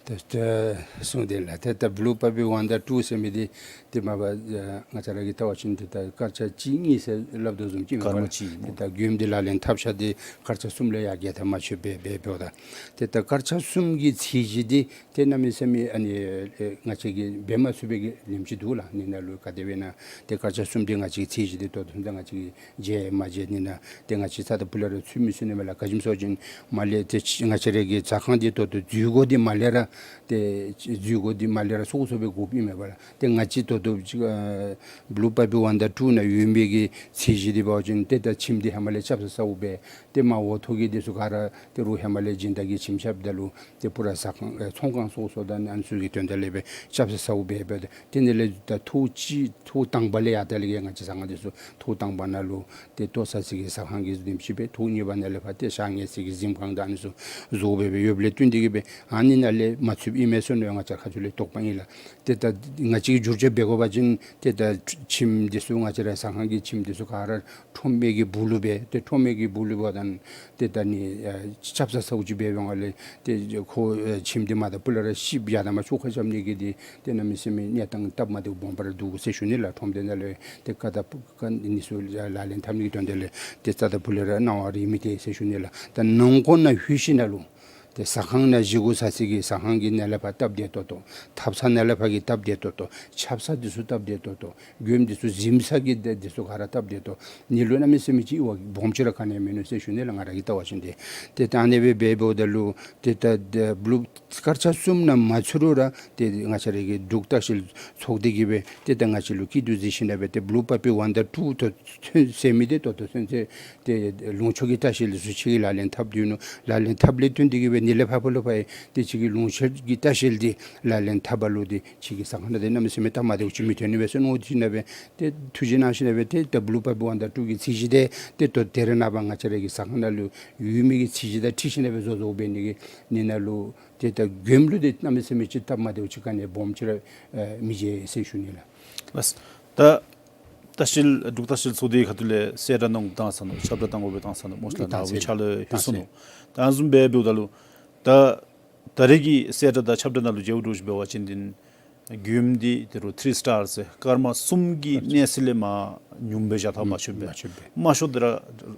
ཏེ་ཏེ་གསུངས་ཏེ་ལགས། ཏེ་ད་Blue Puppy Wonder Two ཟེར་མི་འདི་ཏེ་མ་པ་ཨ་ང་བཅས་ར་གིས་བལྟ་བ་ཅིན་ཏེ་ད་སྐར་ཆ་གཅིག་གཉིས་ཟེར་སླབ་དོ་བཟུམ་ཅིག་མས་པ་ལགས། སྐར་མ་གཅིག་ཨིན་མས། ཏེ་ད་མགྱོནམ་འདི་ལག་ལེན་འཐབ་ཚར་ཏེ་སྐར་ཆ་གསུམ་ལས་ཡར་བརྒལ་ད་མ་ཚུད་པས། འབདཝ་ད་ཏེ་ད་སྐར་ཆ་གསུམ་གྱི་ཚད་གཞི་འདི་ཏེ་གནམ་མེད་ས་མེད་ཨ་ནི་ཨེ་ང་བཅས་ཀྱིས་འབད་མ་ཚུགས་པའི་གི་ཉིནམ་ཅིག་འདུག་ལགས། ཨ་ནི་ནང་ལུ་ག་དེ་སྦེ་ཨིན་ན་ཏེ་སྐར་ཆ་གསུམ་འདི་ང་བཅས་ཀྱི་ཚད་གཞི་འདི་ད་ལྟོ་ཚུན་ད་ང་བཅས་ཀྱིས་འཇལ་མ་འཇལ་ཨ་ནི་ནང་ཏེ་ང་བཅས་རྩ་དང་ཕུ་ལས་ར་ཚུད་མི་ཚུགས་ནི་མས་ལགས། ག་ཅི་སྨོ་ཟེར་བ་ཅིན་མར་ལས་ཏེ་ང་བཅས་ར་གི་ཟ་ཁང་འདི་ད་ལྟོ་འཛུལ་སྒོ་འདི་མར་ལས་ར་ཏེ་འཛུལ་སྒོ་འདི་མར་ལས་ར་སོ་སོ་སྦེ་དགོཔ་ཨིན་མས་པ་ལགས། ཏེ་ང་བཅས་ད་ལྟོ་ཅིག་ཨ་Blue Puppy Wonder Two ནང་ཡོད་མི་གི་ཚད་གཞི་འདི་འབད་བ་ཅིན་ཏེ་ད་ཁྱིམ་འདི་ཧེ་མ་ལས་རྐྱབ་ཚར་ཚརཝ་སྦེ་ཏེ་མར་འོག་ཐོག་གི་འདི་ཚུ་ག་ར་ཏེ་རོགས་ཧེ་མ་ལས་སྦྱིན་བདག་གིས་ཁྱིམ་རྐྱབ་ད་ལུ་ཏེ་པུ་ར་ཟ་ཁང་ཨེ་ཚོང་ཁང་སོ་སོ་དང་ཨ་ནི་ཚུ་གི་དོན་དག་ལས་སྦེ་རྐྱབ་ཚར་ཚརཝ་སྦེ་འབདཝ་ད་ཏེ་ཨ་ནི་ལས་ད་ཐོག་གཅིག་ཐོག་དང་པ་ལས་ཡར་ད་ལས་ཀྱི་ང་བཅས་ཟ་ཁང་འདི་ཚུ་ཐོག་དང་པ་ནང་ལུ་ཏེ་ལྟོ་ཟ་ས་གི་ཟ་ཁང་གི་ཨ་ནེམ་ཅིག་སྦེ་ཐོག་གཉིས་པ་ནང་ལས་ཕར་ཏེ་ཞག་ཉལ་ས་གི་གཟིམ་ཁང་དང་ཨ་ནི་ཚུ་བཟོ་སྦེ་སྦེ་ཡོདཔ་ལས་བརྟེན་ཏེ་གིས་སྦེ་ཨ་ནི་ནང་ལས་མ་ཚུདཔ་ཨིན་མས་ཟེར་མནོ་ང་བཅས་ཁ་ཐུག་ལས་དོགས་པ་ཨིན་ལགས། ཏེ་ད་ང་བཅས་ཀྱིས་བསྒྱུར་བཅོས་འབད་དགོ་པ་ཅིན་ཏེ་ད་ཁྱིམ་འདི་ཚུ་ང་བཅས་ར་ཟ་ཁང་གི་ཁྱིམ་འདི་ཚུ་ག་ར་ཁྲོམ་སྦེ་གི་སྦུག་ལུ་སྦེ་ཏེ་ཁྲོམ་སྦེ་གི་སྦུག་ལུ་འབདཝ་ད་ཏེ་ད་ཨ་ནི་ཨེ་རྐྱབ་ཚར་ཚརཝ་ཅིག་འབད་བའི་སྒང་ལས་ཏེ་ཁོ་ཨེ་ཁྱིམ་འདི་མར་ད་ཕུ་ལས་ར་ཤིབ་ཡར་ད་མར་ཆོ་ག་རྐྱབ་ནི་གི་འདི་ཏེ་གནམ་མེད་ས་མེད་གནས་སྟངས་སྟབས་མ་བདེཝ་སྦོམ་པ་ར་འདུག་ཟེར་ཞུ་ནི་ལགས། ཁྲོམ་སྡེ་ནང་ལས་ཏེ་ཀ་ད་ཀ་ཨ་ནི་ཚུ་ལག་ལེན་འཐབ་ནི་གི་དོན་དག་ལས་ཏེ་རྩ་དང་ཕུ་ལས་ར་གནང་བ་ར་མི་སྟེར་ཟེར་ཞུ་ནི་ལགས། ད་ནང་འཁོད་ནང་ལྷོད་ཞིནམ་ལས་ཏེ་ཟ་ཁང་ནང་བཞེས་སྒོ་ཟ་ས་གི་ཟ་ཁང་གི་ནང་ལས་ཕར་སྟབས་བདེ་ཏོག་ཏོ། འཐབ་ས་ནང་ལས་ཕར་གི་སྟབས་བདེ་ཏོག་ཏོ། ཆབ་གསང་འདི་ཚུ་སྟབས་བདེ་ཏོག་ཏོ། མགྱོནམ་འདི་ཚུ་གཟིམ་ས་གི་འདི་འདི་ཚུ་ག་ར་སྟབས་བདེ་ཏོག་ཏོ། ཨ་ནི་ལུ་གནམ་མེད་ས་མེད་ཅིག་འབད་སྦོམ་ཅིག་ར་ག་ནི་ཡང་མིན་ནུག་ཟེར་ཞུ་ནི་ལགས། ང་ར་གིས་བལྟ་བ་ཅིན་ཏེ། ཏེ་ད་ཨ་ནི་སྦེ་འབད་འབདཝ་ད་ལུ་ཏེ་ད་ཏེ་བུ་ལུ་སྐར་ཆ་གསུམ་ནང་མ་ཚུད་རུང་ར་ཏེ་ང་བཅས་ར་གི་འབྲུག་ལྟ་བཤལ་ཚོགས་སྡེ་གིས་སྦེ་ཏེ་ད་ང་བཅས་ལུ་སྐྱིད་སྡུག་གཟིགས་ཞིནམ་ལས་སྦེ་ཏེ་བུ་ལུ་པ་པི་ཝན་ཌར་ཊུ་ད་ཚུན་ཟེར་མི་འདི་ད་ལྟོ་ཚུན་ཚོད་ཏེ་ལུང་ཕྱོགས་ཀྱི་ལྟ་བཤལ་འདི་ཚུ་ཕྱི་གི་ལག་ལེན་འཐབ་སྡོད་ནུག། ལག་ལེན་འཐབ་ལས་བརྟེན་ཏེ་གིས་སྦེ་ཨ་ནི་ལས་ཕར་ཕར་ལུ་ཕར་ཡང་ཏེ་ཕྱི་གི་ལུང་ཕྱོགས་ཀྱི་ལྟ་བཤལ་འདི་ལག་ལེན་འཐབ་པ་ལུ་ཏེ་ཕྱི་གི་ཟ་ཁང་ནང་འདི་གནམ་མེད་ས་མེད་སྟབས་མ་བདེཝ་ཅིག་མི་ཐོན་ནི་སྦེ་ཟེར་མནོ་ཞིནམ་ལས་སྦེ་ཏེ་ཐུགས་རྗེ་གནང་ཞིནམ་ལས་སྦེ་ཏེ་ད་བུ་ལུ་པ་པི་ཝན་ཌར་ཊུ་གི་ཚད་གཞི་འདི་ཏེ་ད་ད་རེས་ནངས་པ་ང་བཅས་ར་གི་ཟ་ཁང་ནང་ལུ་ཡོད་མི་གི་ཚད་གཞི་དང་འཁྲིལ་ཞིནམ་ལས་སྦེ་བཟོ་བཟོཝ་འབད་ནི་གི་ཨ་ནི་ནང་ལུ་ཏེ་ད་མགྱོནམ་ལུ་ཏེ་གནམ་མེད་ས་མེད་ཅིག་སྟབས་མ་བདེཝ་ཅིག་ག་ནི་སྦོམ་ཅིག་ར་ཨེ་མི་འབྱུང་ཟེར་ཞུ་ནི་ལགས། ལགས། ད་ལྟ་བཤལ་འབྲུག་ལྟ་བཤལ་ཚོགས་སྡེ་ཁ་ཐུག་ལས་གསལ་བསྒྲགས་གནང་དགོཔ་བཏང་ས་ནུག། ཁྱབ་བསྒྲགས་གཏང་དགོཔ་སྦེ་བཏང་ས་ནུག། མོ་ཤ་ལགས་ནཱ་བུ་ཕྱག་ལཱ་ལྷོད་སོ་ནུག། ད་ཨ་ནི་བཟུམ་སྦེ་འབདཝ་ད་ལུ་ད་ད་རེས་ཀྱི་གསལ་བསྒྲགས་དང་ཁྱབ་བསྒྲགས་ནང་ལུ་མཇལཝ་འདྲཝ་ཅིག་འབད་བ་ཅིན་འདི་མགྱོནམ་འདི་ད་རུང་ཐི་རི་སི་ཊར་ཟེར་སྐར་མ་གསུམ་གྱི་གནས་ཚད་ལས་མར་ཉུངམ་སྦེ་བཞག་ཐངས་མ་ཆོགཔ་སྦེ། མ་ཆོགཔ་སྦེ། མང་ཤོས་འདི་ར་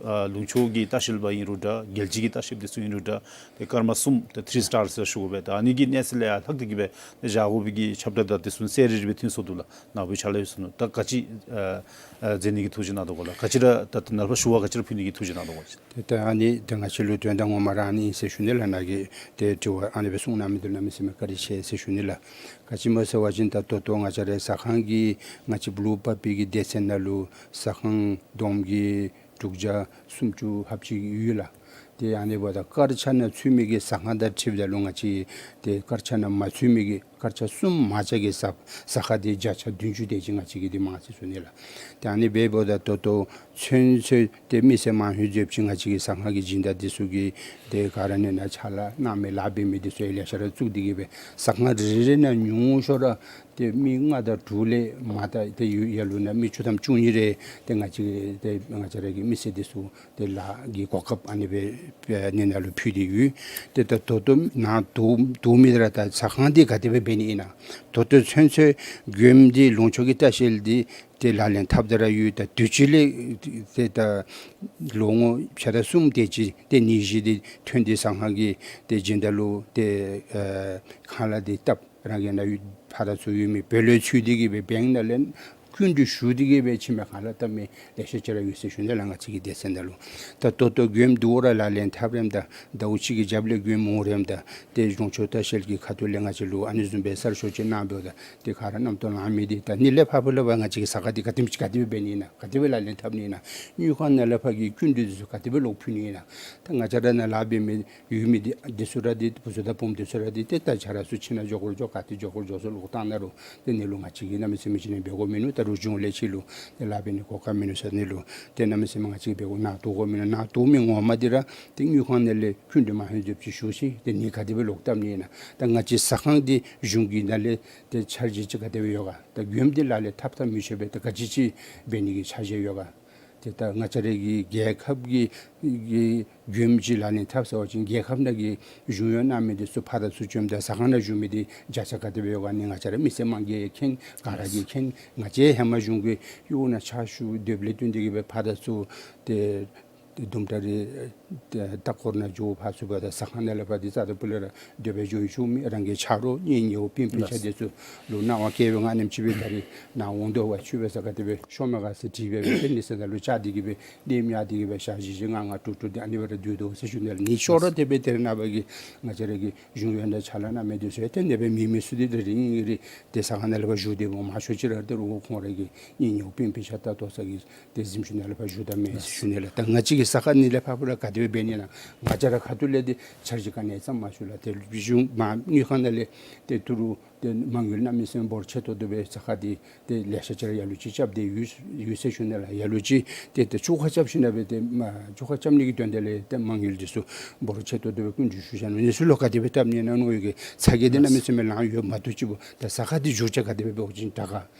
ཨ་ལུང་ཕྱོགས་ཀྱི་ལྟ་བཤལ་པ་ཨིན་རུང་འདྲ་རྒྱལ་སྤྱི་གི་ལྟ་བཤལ་འདི་ཚུ་ཨིན་རུང་འདྲ་ཏེ་སྐར་མ་གསུམ་ཏེ་ཐི་རི་སི་ཊར་ཟེར་ཞུ་དགོ་པས། ད་ཨ་ནི་གི་གནས་ཚད་ལས་ཡར་ལྷག་སྟེ་གིས་སྦེ་བཞག་དགོ་པའི་གི་ཁྱབ་བསྒྲགས་དང་དེ་ཚུ་གསལ་རི་རི་སྦེ་ཐོན་སོང་འདུག་ལགས། ནཱ་བུ་ཕྱག་ལཱ་ལྷོད་སོ་ནུག། ད་ག་ཅི་ཨ་ཨ་མཛད་ནི་གི་ཐུགས་བཞེད་གནང་དོ་ག་ལགས། ག་ཅི་ར་ད་ད་ནཱ་ལས་ཕར་ཞུ་བ་ག་ཅི་ར་ཕུལ་ནི་གི་ཐུགས་བཞེད་གནང་དོ་ག་ལགས། ཏེ་ད་ཨ་ནི་ཏེ་ང་བཅས་ལུ་དོན་དག་ངོ་མ་ར་ཨ་ནི་ཨིན་ཟེར་ཞུ་ནི་ལགས། ནཱ་གིས་ཏེ་དྲི་བ་ཨ་ནི་སྦེ་གསུངས་གནང་མི་འདི་གནམ་མེད་ས་མེད་བཀའ་དྲིན་ཆེ་ཟེར་ཞུ་ནི་ལགས། ག་ཅི་སྨོ་ཟེར་བ་ཅིན་ད་ད་ལྟོ་ང་བཅས་རའི་ཟ་ཁང་གི་ང་བཅས་བུ་ལུ་པ་པི་གི་སྡེ་ཚན་ནང་ལུ་ཟ་ཁང་བསྡོམས་ཀྱིས་དྲུག་བརྒྱ་སུམ་ཅུ་ལྷགཔ་ཅིག་ཡོད་ལགས། ཏེ་ཨ་ནི་འབདཝ་ད་སྐར་ཆ་ནང་ཚུད་མི་གི་ཟ་ཁང་དང་འཁྲིལཝ་ད་ལུ་ང་བཅས་ཏེ་སྐར་ཆ་ནང་མ་ཚུད་མི་གི་ དཀར་ཆག་གསུམ་དམར་ཆག་གི་ཟ་ཟ་ཁང་འདི་བརྒྱ་ཆ་བདུན་ཅུ་དེ་ཅིག་ང་བཅས་ཀྱིས་འདི་མང་ཟེར་ཞུ་ནི་ལགས། ཏེ་ཨ་ནི་འབདཝ་ད་ད་ལྟོ་ཚུན་ཚོད་ཏེ་མི་སེར་མང་ཤོས་ཅིག་ང་བཅས་ཀྱི་ཟ་ཁང་གི་སྦྱིན་བདག་འདི་ཚུ་གིས་ཏེ་ག་ར་ནི་ནཱ་ཕྱག་ལཱ་གནང་མི་ལཱ་འབད་མི་འདི་ཚུ་ཡང་ལེ་ཤ་ར་བཙུགས་ཏེ་གི་སྦེ་ཟ་ཁང་རེ་རེ་ནང་ཉུང་ཤོས་ར་ཏེ་མི་ལྔ་དང་དྲུག་ལས་མར་ད་ཏེ་ཡུལ་ཡར་ལུ་ནཱ་མི་བཅུ་ཐམ་བཅུ་གཉིས་རེ་ཏེ་ང་བཅས་ཀྱི་ཏེ་ང་བཅས་ར་གི་མི་སེར་འདི་ཚུ་ཏེ་ལཱ་གི་གོ་སྐབས་ཨ་ནི་སྦེ་ཨེ་ནི་ནཱ་ལུ་ཕུལ་ཏེ་ཡོད། ཏེ་ད་ད་ལྟོ་ནཱ་འདུག་འདུག་མི་འདི་ར་ད་ཟ་ཁང་འདི་ག་དེ་སྦེ་འབད་ནི་ཨིན་ན། ད་ལྟོ་ཚུན་ཚོད་མགྱོནམ་འདི་ལུང་ཕྱོགས་ཀྱི་ལྟ་བཤལ་འདི་ཏེ་ལག་ལེན་འཐབ་སྟེ་ར་ཡོད། ད་དུས་ཅི་ལས་ཏེ་ད་ལོ་ངོ་ཕྱེད་དང་གསུམ་དེ་ཅིག་ཏེ་ནད་གཞི་འདི་ཐོན་ཏེ་ཟ་ཁང་གི་ཏེ་སྦྱིན་བདག་ལུ་ཏེ་ཨེ་ཁང་གླ་འདི་བཏབ། རང་གི་ནཱ་ཡོད་ཕར་དང་ཚུར་ཡོད་མི་བོད་ལུ་ཚུད་དེ་གི་སྦེ་བེངཀ་ནང་ལས་སྐྱིན་འགྲུལ་ཞུ་སྟེ་གི་སྦེ་ཕྱི་མི་ཁང་གླ་བཏབ་མི་ལེ་ཤ་ཅིག་ར་ཡོད་ཟེར་ཞུ་ནི་ལགས། ང་བཅས་ཀྱི་སྡེ་ཚན་ནང་ལུ་ད་ད་ལྟོ་མགྱོནམ་འདི་ར་ལག་ལེན་འཐབ་རནམ་ད་ཟླཝ་གཅིག་གི་རྒྱབ་ལས་མགྱོནམ་འོང་རནམ་ད་ཏེ་ལུང་ཕྱོགས་ལྟ་བཤལ་གྱི་ཁ་ཐུག་ལས་ང་བཅས་ལུ་ཨ་ནི་བཟུམ་སྦེ་གསར་ཤོག་ཅིག་གནང་འབདཝ་ད་ཏེ་ག་ར་རྣམ་རྟོག་ལང་མི་འདི་ད་ཨ་ནི་ལས་ཕར་ཕུལ་ལས་ཕར་ང་བཅས་ཀྱི་ཟ་ཁང་འདི་ག་དེམ་ཅིག་ག་དེ་སྦེ་འབད་ནི་ཨིན་ན། ག་དེ་སྦེ་ལག་ལེན་འཐབ་ནི་ཨིན་ན། དངུལ་ཁང་ནང་ལས་ཕར་གྱི་སྐྱིན་འགྲུལ་འདི་ཚུ་ག་དེ་སྦེ་ལོག་ཕུལ་ནི་ཨིན་ན། ད་ང་བཅས་ར་ནཱ་ལཱ་འབད་མི་ཡོད་མི་འདི་འདི་ཚུ་ར་འདི་བུ་ཚུ་དང་བུམོ་འདི་ཚུ་ར་འདི་ཏེ་ད་ཆ་རོགས་ཚུ་ཁྱིམ་ནང་འགྱོ་དགོ་རུང་འགྱོ་ག་ཏེ་འགྱོ་དགོ་རུང་འགྱོ་ས་ལུ་བཏང་ནི་རུང་ཏེ་ཨ་ནི་ལུ་ང་བཅས་ཀྱིས་གནམ་མེད་ས་མེད་ཅིག་ནི་འབད་དགོ་མིན་ནུག། ད་རུང་གཞུང་ལས་ཕྱི་ལུ་ཏེ་ལཱ་འབད་ནི་གོ་སྐབས་མིན་ནུག་ཟེར་ཨ་ནི་ལུ་ཏེ་གནམ་མེད་ས་མེད་ང་བཅས་ཀྱིས་འབད་དགོ། ནཱ་འདུག་དགོ་མི་ནང་ན་འདུག་མི་ངོ་མ་འདི་ར་ཏེ་དངུལ་ཁང་ནང་ལས་སྐྱིན་འགྲུལ་མང་ཤོས་ཅིག་ཞུ་ཅི། ཏེ་ཨ་ནི་ག་དེ་སྦེ་ལོག་བཏབ་ནི་ཨིན་ན། ད་ང་བཅས་ཟ་ཁང་འདི་གཞུང་གི་ནང་ལས་ཏེ་འཆར་གཞི་ཅིག་ག་དེ་སྦེ་ཡོད་ག། ད་མགྱོནམ་འདི་ལག་ལེན་འཐབ་འཐབ་མི་ཆོག་པའི་ད་ག་ཅི་ཅིག་འབད་ནི་གི་འཆར་གཞི་ཡོད་ག། ཏེ་ད་ང་བཅས་ར་གི་རྒྱལ་ཁབ་ཀྱི་གི་མགྱོནམ་ཅིག་ལག་ལེན་འཐབ་ཟེར་བ་ཅིན་རྒྱལ་ཁབ་ནང་གི་གཞུང་གཡོག་གནང་མི་འདི་ཚུ་ཕར་དང་ཚུར་བྱོནམ་ད་ཟ་ཁང་ནང་བཞུགས་མི་འདི་བརྒྱ་ཆ་ག་དེ་སྦེ་ཡོད་ག་ནི་ང་བཅས་ར་མི་སེར་མང་གིས་མཁྱེན། ག་ར་གིས་མཁྱེན། ང་བཅས་ཧེ་མ་གཞུང་གི་གཡོག་ནང་ཕྱག་ཞུ་སྡོདཔ་ལས་བརྟེན་ཏེ་གི་སྦེ་ཕར་དང་ཚུར་ཏེ་ཏེ་དུམ་གྲ་རེ་ཏེ་ལྟ་སྐོར་ནང་འགྱོ་ཕར་ཚུར་འབདཝ་ད་ཟ་ཁང་ནང་ལས་ཕར་འདི་རྩ་དང་ཕུ་ལས་ར་སྡོད་སྦེ་འགྱོ་ཡི་ཆུ་མི་རང་གི་ཆ་རོགས་གཉེན་ཉེཝ་སྤུན་སྤུན་ཆ་འདི་ཚུ་ལུ་གནང་བ་བསྐྱལ་བའི་ཨ་ནེམ་ཅིག་སྦེ་ད་རེས་ནཱ་འོང་དོ་བ་ཆུ་སྦེ་ཟ་ག་དེ་སྦེ་ཤོར་མས་ག་ཟེར་དྲིས་སྦེ་སྦེ་ཏེ་ཨ་ནི་ཟེར་ད་ལུ་བཅར་ཏེ་གི་སྦེ་ཏེ་མི་ཡ་འདི་གིས་སྦེ་ཞག་བཞི་བཞི་ལྔ་ལྔ་དྲུག་དྲུག་འདི་ཨ་ནི་སྦེ་ར་སྡོད་དོ་ཟེར་ཞུ་ནི་ལགས། ཨ་ནི་ཤོར་ར་དེ་སྦེ་ཏེ་རེ་ནངས་པ་གི་ང་བཅས་ར་གི་གཞུང་གཡོག་དང་ཕྱག་ལཱ་གནང་མི་འདི་ཚུ་ཡང་ཏེ་ཨ་ནི་སྦེ་མེད་མི་ཚུ་འདི་ད་རེས་ཨིན་རུང་ཏེ་ཟ་ཁང་ནང་ལས་ཕར་བཞུགས་ཏེ་འབདཝ་མང་ཤོས་ཅིག་ར་ད་རུང་ཁོང་ར་གི་གཉེན་ཉེཝ་སྤུན་སྤུན་ཆ་ད་ལྟོ་ཚུ་གིས་ཏེ་གཟིམ་ཆུང་ནང་ལས་ཕར་བཞུགས་ད་མེད་ཟེར་ཞུ་ནི་ལགས། ད་ང་བཅས་ཀྱི་ཟ་ཁང་ཨ་ནི་ལས་ཕར་ཕུ་ལས་ག་དེ་སྦེ་འབད་ནི་ཨིན་ན་ང་བཅས་ར་ཁ་ཐུག་ལས་ཏེ་འཆར་གཞི་ག་ནི་ཡང་བརྩམ་མ་ཚུགས་ལགས། ཏེ་གཞུང་མ་དངུལ་ཁང་ནང་ལས་ཏེ་ད་རུང་ཏེ་མ་དངུལ་གནམ་མེད་ས་མེད་འབོར་ཆེ་ཏོག་ཏོ་སྦེ་ཟ་ཁང་འདི་ཏེ་ལེ་ཤ་ཅིག་ར་ལ་ལུ་ཅིག་རྐྱབ་སྟེ་ཡོད་ཡོད་ཟེར་ཞུ་ནི་ལགས། ལ་ལུ་ཅིག་ཏེ་ཏེ་བཅུ་ཁ་རྐྱབ་ཞིནམ་ལས་སྦེ་ཏེ་མ་བཅུ་ཁ་རྐྱབ་ནི་གི་དོན་དག་ལས་ཏེ་མ་དངུལ་འདི་ཚུ་འབོར་ཆེ་ཏོག་ཏོ་སྦེ་སྐྱིན་འགྲུལ་ཞུ་བཞག་ནུག། ཨ་ནི་ཚུ་ལུ་ག་དེ་སྦེ་བཏབ་ནི་ཨིན་ན་མནོ་བའི་གི་ཚ་གྱང་འདི་གནམ་མེད་ས་མེད་ལང་ཡོད་མ་གཏོགས་ཅིག་པོ་ད་ཟ་ཁང་འདི་འགྱུར་བཅོས་ག་དེ་སྦེ་འབད་དགོཔ་ཅིག་དྲག་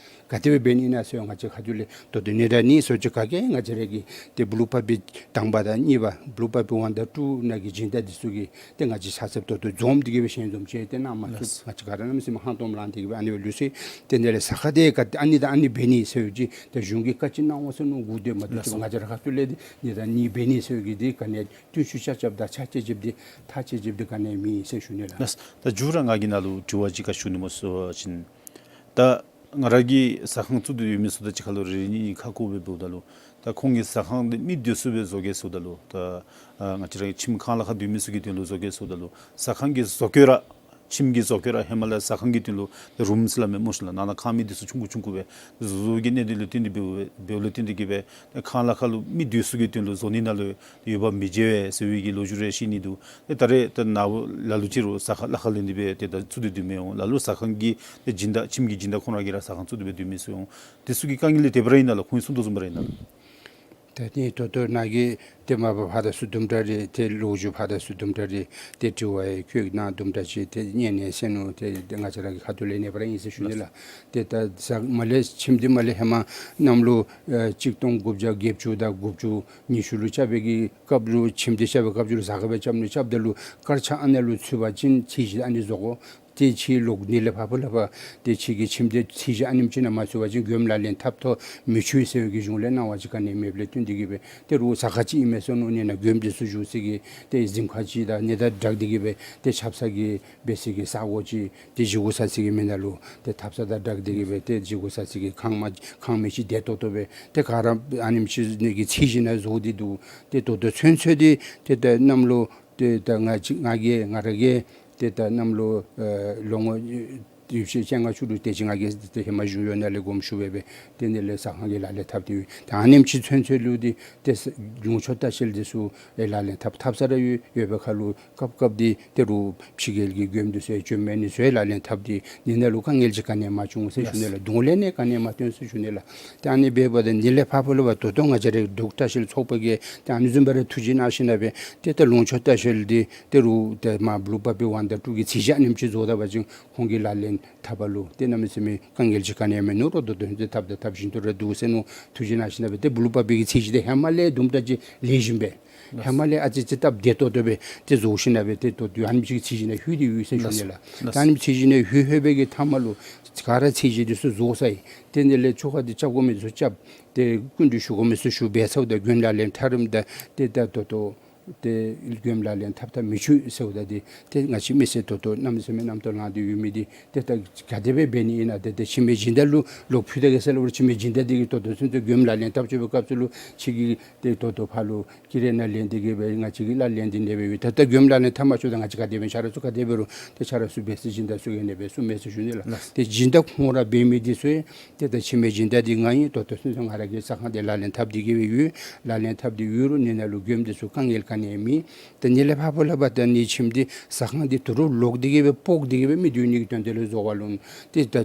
ག་ག་དེ་སྦེ་འབད་ནི་ཨིན་ན་ཟེར་ང་བཅས་ཁ་ཐུག་ལས་ད་ལྟོ་ནི་ད་ནི་ཚུན་ཚོད་ག་གིས་ང་བཅས་ར་གི་ཏེ་བུ་ལུ་པ་པི་དང་པ་དང་གཉིས་པ་བུ་ལུ་པ་པི་ཝན་དང་ཊུ་ནང་གི་སྦྱིན་བདག་འདི་ཚུ་གིས་ཏེ་ང་བཅས་ཆ་ཚབ་ཏོག་ཏོ་འཛོམས་ཏེ་གི་སྦེ་ཞལ་འཛོམས་ཅིག་ཏེ་གནང་མ་ཚུགས། ལགས། ང་བཅས་ག་ར་གནམ་མེད་ས་མེད་ཧང་སྟོང་ལང་སྟེ་གི་སྦེ་ཨ་ནི་སྦེ་ལུས་སོ་ཡི། ཏེ་འདི་ལས་ཟ་ཁང་འདི་ག་ཨ་ནི་དང་ཨ་ནི་འབད་ནི་ཟེར་བ་ཅིན་ཏེ་གཞུང་གིས་བཀའ་ཅིག་གནང་འོང་ཟེར་མནོ་དགོ་དོ་མ་གཏོགས་ལགས་སོ། ང་བཅས་ར་ཁ་ཐུག་ལས་ཏེ་ནི་ད་ནི་འབད་ནི་ཟེར་བའི་གི་འདི་ག་ནི་བརྟུལ་ཞུགས་རྐྱབ་རྐྱབ་དང་ཕྱག་ཕྱིད་རྐྱབ་འདི་ཐག་བཅད་རྐྱབ་འདི་ག་ནི་མེད་ཟེར་ཞུ་ནི་ལགས། ལགས། ད་མཇུག་ར་ང་གིས་ནཱ་ལུ་དྲི་བ་ཅིག་ག་ཞུ་ནི་སྨོ་ཟེར་བ་ཅིན་ད་ང་ར་གིས་ཟ་ཁང་བཙུགས་ཏེ་ཡོད་མི་ཚུ་དང་གཅིག་ཁར་ལུ་རེ་རེ་གཉིས་གཉིས་ཁ་བསྐོར་སྦེ་འབདཝ་ད་ལུ་ད་ཁོང་གིས་ཟ་ཁང་འདི་མི་སྡོད་ས་སྦེ་བཟོ་གེ་ཟེརཝ་ད་ལུ་ད་ཨ་ང་བཅས་ར་ཁྱིམ་ཁང་གླ་ཁར་སྡོད་མི་ཚུ་གི་དོན་ལུ་བཟོ་གེ་ཟེརཝ་ད་ལུ་ཟ་ཁང་གི་བཟོ་བཀོད་ར་ཁྱིམ་གྱི་བཟོ་བཀོད་ར་ཧེ་མ་ལས་ཟ་ཁང་གི་དོན་ལུ་རུམ་ཟེར་སླབ་མི་སྨོ་ཤིག་ལགས། ནང་ན་ཁང་མིག་འདི་ཚུ་ཆུང་ཀུ་ཆུང་ཀུ་སྦེ་བཟོ་བཟོཝ་གི་གནད་དོན་ལུ་བརྟེན་ཏེ་འབདཝ་འབདཝ་ལུ་བརྟེན་ཏེ་གི་སྦེ་ཁང་གླ་ཁར་ལུ་མི་སྡོད་ས་གི་དོན་ལུ་བཟོ་ནི་ནང་ལུ་ཡོདཔ་མི་མཇལ་བས་ཟེར་བའི་གི་ལོ་རྒྱུས་རེ་བཤད་ནི་འདུག། ཏེ་ད་རེས་ད་ནཱ་བུ་ལ་ལུ་ཅིག་རུང་ཟ་ཁང་གླ་ཁར་ལེན་ཏེ་སྦེ་ཏེ་ད་བཙུགས་ཏེ་སྡོད་མི་འོང་། ལ་ལུ་ཟ་ཁང་གི་ཏེ་སྦྱིན་བདག་ཁྱིམ་གྱི་སྦྱིན་བདག་ཁོང་ར་གིས་ར་ཟ་ཁང་བཙུགས་ཏེ་སྦེ་སྡོད་མི་ཚུ་འོང་། དེ་ཚུ་གི་དཀའ་ངལ་འདི་དེ་སྦེ་ར་ཨིན་ན་ལགས། ཁོང་གིས་གསུང་དོ་བཟུམ་སྦེ་ར་ཨིན་ན་ལགས། ད་ནི་ད་ལྟོ་ནཱ་གིས་ཏེ་མ་པ་ཕར་དང་ཚུར་དུམ་གྲ་རེ་ཏེ་ལོ་རྒྱུས་ཕར་དང་ཚུར་དུམ་གྲ་རེ་ཏེ་དྲི་བ་ཡང་བཀོད་གནང་དུམ་གྲ་ཅིག་ཏེ་སྙན་ནས་གསན་ནུག། ཏེ་ཏེ་ང་བཅས་ར་གི་ཁ་ཐུག་ལས་ཨ་ནི་སྦེ་ར་ཨིན་ཟེར་ཞུ་ནི་ལགས། ཏེ་ད་ཟ་མ་ལས་ཁྱིམ་འདི་མ་ལས་ཧེ་མ་གནམ་ལོ་ཨེ་གཅིག་སྟོང་དགུ་བརྒྱ་བརྒྱད་ཅུ་དང་དགུ་བཅུ་ཉི་ཤུ་ལུ་རྐྱབ་པའི་གི་སྐབས་ལུ་ཁྱིམ་འདི་རྐྱབ་པའི་སྐབས་ལུ་ཟ་ཁང་སྦེ་རྐྱབ་ནུག། རྐྱབ་ད་ལུ་དཀར་ཆག་ཨ་ནཱ་ལུ་ཚུད་པ་ཅིན་ཚད་གཞི་ཨ་ནི་བཟོ་དགོ། ཏེ་ཁྱིམ་ལོག་ནི་ལས་ཕར་ཕུ་ལས་ཕར་ཏེ་ཁྱིམ་གྱི་ཁྱིམ་འདི་ཚད་གཞི་ཨ་ནེམ་ཅིག་ནང་མ་ཚུད་པ་ཅིན་མགྱོནམ་ལག་ལེན་འཐབ་ཐོག་མི་ཆོག་ཟེར་བའི་གི་གཞུང་ལས་གནང་བ་ཅིག་ག་ནི་མེདཔ་ལས་བརྟེན་ཏེ་གི་སྦེ་ཏེ་རུང་ཟ་ཁང་ཅིག་ཨིན་མས་ཟེར་མནོ་ནི་ནང་མགྱོནམ་འདི་ཚུ་བཞུགས་ས་གི་ཏེ་གཟིམ་ཁང་ཅིག་དང་ཨ་ནི་དང་སྦྲགས་ཏེ་གི་སྦེ་ཏེ་ཆབ་གསང་གི་འབད་ས་གི་ས་སྒོ་ཅིག་ཏེ་བཞེས་སྒོ་ཟ་ས་གི་མི་ནང་ལུ་ཏེ་ཐབ་ཚང་དང་སྦྲགས་ཏེ་གི་སྦེ་ཏེ་བཞེས་སྒོ་ཟ་ས་གི་ཁང་མ་ཁང་མིག་ཅིག་བདེ་ཏོག་ཏོ་སྦེ་ཏེ་ག་ར་ཨ་ནེམ་ཅིག་ནི་གི་ཚད་གཞི་ནང་བཟོ་སྟེ་འདུག། ཏེ་ད་ལྟོ་ཚུན་ཚོད་འདི་ཏེ་ད་གནམ་ལོ་ཏེ་ད་ང་བཅས་ང་གིས་ང་ར་གིས་ཏེ་ད་གནམ་ལོ་ཨེ་ལོ་ངོ་ ཡོད་ཤེས་ཅན་ང་ཚུ་ལུ་ཏེ་ཅིག་ང་གིས་ཏེ་ཧེ་མ་བཞུགས་ཡོད་ནང་ལས་དགོངསམ་ཞུ་སྦེ་སྦེ་ཏེ་ཨ་ནི་ལས་ཟ་ཁང་གི་ལག་ལེན་འཐབ་སྟེ་ཡོད། ད་ཨ་ནེམ་ཅིག་ཚུན་ཚོད་ལུ་འདི་ཏེ་ལུང་ཕྱོགས་ལྟ་བཤལ་འདི་ཚུ་ལག་ལེན་འཐབ་འཐབ་ས་ར་ཡོད། ཡོད་པའི་ཁར་ལུ་སྐབས་སྐབས་འདི་ཏེ་རུང་ཕྱི་རྒྱལ་གྱི་མགྱོནམ་འདི་ཚུ་ཡང་བྱོན་མི་ནི་ཚུ་ལག་ལེན་འཐབ་སྟེ་ཨ་ནི་ནང་ལུ་དཀའ་ངལ་ཅིག་ག་ནི་ཡང་མ་བྱུང་ཟེར་ཞུ་ནི་ལགས། གདོང་ལེན་ནི་ག་ནི་ཡང་མ་སྟོན་ཟེར་ཞུ་ནི་ལགས། ཏེ་ཨ་ནི་འབདཝ་ད་ཨ་ནི་ལས་ཕར་ཕུལ་བ་ད་ལྟོ་ང་བཅས་རའི་འབྲུག་ལྟ་བཤལ་ཚོགས་པ་གིས་ཏེ་ཨ་ནི་བཟུམ་སྦེ་ར་ཐུགས་རྗེ་གནང་ཞིནམ་ལས་སྦེ་ཏེ་ད་ལུང་ཕྱོགས་ལྟ་བཤལ་འདི་ཏེ་རུང་ཏེ་མ་བུ་ལུ་པ་པི་ཝན་དང་ཊུ་གི་ཚད་གཞི་ཨ་ནེམ་ཅིག་རྫོགས་ད་པ་ཅིན་ཁོང་གི་ལག་ལེན་འཐབ་པ་ལུ་ཏེ་གནམ་མེད་ས་མེད་དཀའ་ངལ་ཅིག་ག་ནི་ཡང་མིན་ནུག་རོ། ད་ལྟོ་ཚུན་ཚོད་འཐབ་དང་འཐབ་བཞིན་དུ་ར་འདུག་ཟེར་མནོ་ཐུགས་རྗེ་གནང་ཞིནམ་ལས་སྦེ་ཏེ་བུ་ལུ་པ་པི་གི་ཚད་གཞི་འདི་ཧེ་མ་ལས་དུམ་གྲ་ཅིག་ལེགས་ཤོམ་སྦེ་ཧེ་མ་ལས་ཨ་ཙི་ཅིག་སྟབས་བདེ་ཏོག་ཏོ་སྦེ་ཏེ་བཟོ་ཞིནམ་ལས་སྦེ་ཏེ་ད་ལྟོ་ཨ་ནེམ་ཅིག་ཚད་གཞི་ནང་ལྷོད་དེ་ཡོད་ཟེར་ཞུ་ནི་ལགས། ད་ཨ་ནེམ་ཚད་གཞི་ནང་ལྷོད་ལྷོད་པའི་གི་མཐའ་མ་ལུ་ག་ར་ཚད་གཞི་འདི་ཚུ་རྫོགས་ཚར་ཡི། ཏེ་ཨ་ནི་ལས་ཆོ་ག་འདི་རྐྱབ་དགོ་མི་ཚུ་རྐྱབ། ཏེ་སྐུ་མདུན་ཞུ་དགོ་མི་ཚུ་ཞུ་སྦེ་ཚརཝ་ད་མགྱོནམ་ལག་ལེན་འཐབ་རནམ་ད་ཏེ་ད་ད་ལྟོ་ཏེ་མགྱོནམ་ལག་ལེན་འཐབ་འཐབ་མི་ཆོག་ཟེརཝ་ད་འདི་ཏེ་ང་བཅས་མི་སེར་ད་ལྟོ་གནམ་མེད་ས་མེད་རྣམ་རྟོག་ལངས་ཏེ་ཡོད་མི་འདི་ཏེ་ད་ག་དེ་སྦེ་འབད་ནི་ཨིན་ན། ཏེ་ཏེ་ཁྱིམ་མི་སྦྱིན་བདག་ལུ་ལོག་ཕུལ་ད་གེ་ཟེར་སླབ་རུང་ཁྱིམ་མི་སྦྱིན་བདག་འདི་གིས་ད་ལྟོ་ཚུན་ཚོད་མགྱོནམ་ལག་ལེན་འཐབ་བཅུག་པའི་སྐབས་སུ་ལུ་ཁྱོད་ཀྱིས་ཏེ་ད་ལྟོ་ཕར་ལུ་ཀི་རེ་ནང་ལེན་ཏེ་གི་སྦེ་ང་བཅས་ཀྱིས་ལག་ལེན་འདི་གནང་སྦེ་ཡོད། ད་ལྟོ་མགྱོནམ་ལག་ལེན་འཐབ་མ་བཅུག་ད་ང་བཅས་ག་དེ་སྦེ་ཆ་རོགས་ཚུ་ག་དེ་འབད་རུང་ཏེ་ཆ་རོགས་ཚུ་འབད་ས་སྦྱིན་བདག་ཚུ་གིས་ཨ་ནི་སྦེ་གསུངས་མས་ཟེར་ཞུ་ནི་ལགས། ཏེ་སྦྱིན་བདག་ཁོང་ར་འབད་མི་འདི་ཚུ་ཏེ་ད་ཁྱིམ་མི་སྦྱིན་བདག་འདི་ང་ཨིན། ད་ལྟོ་ཚུན་ཚོད་ང་ར་གིས་ཟ་ཁང་འདི་ལག་ལེན་འཐབ་སྟེ་གི་སྦེ་ཡོད། ལག་ལེན་འཐབ་སྟེ་ཡོད་རུང་ཨ་ནི་ནང་ལུ་མགྱོནམ་འདི་ཚུ་དཀའ་ངལ་ག་ནི་ཡང་མེད། ཏེ་ཨ་ནི་ལས་ཕར་ཕུལ་བ་ད་ཨ་ནི་ཁྱིམ་འདི་ཟ་ཁང་འདི་དུད་འགྲོ་ལོག་སྟེ་གི་སྦེ་ཕོག་སྟེ་གི་སྦེ་མི་སྡོད་ནི་གི་དོན་དེ་ལུ་བཟོ་བ་ལུ་ཏེ་ད་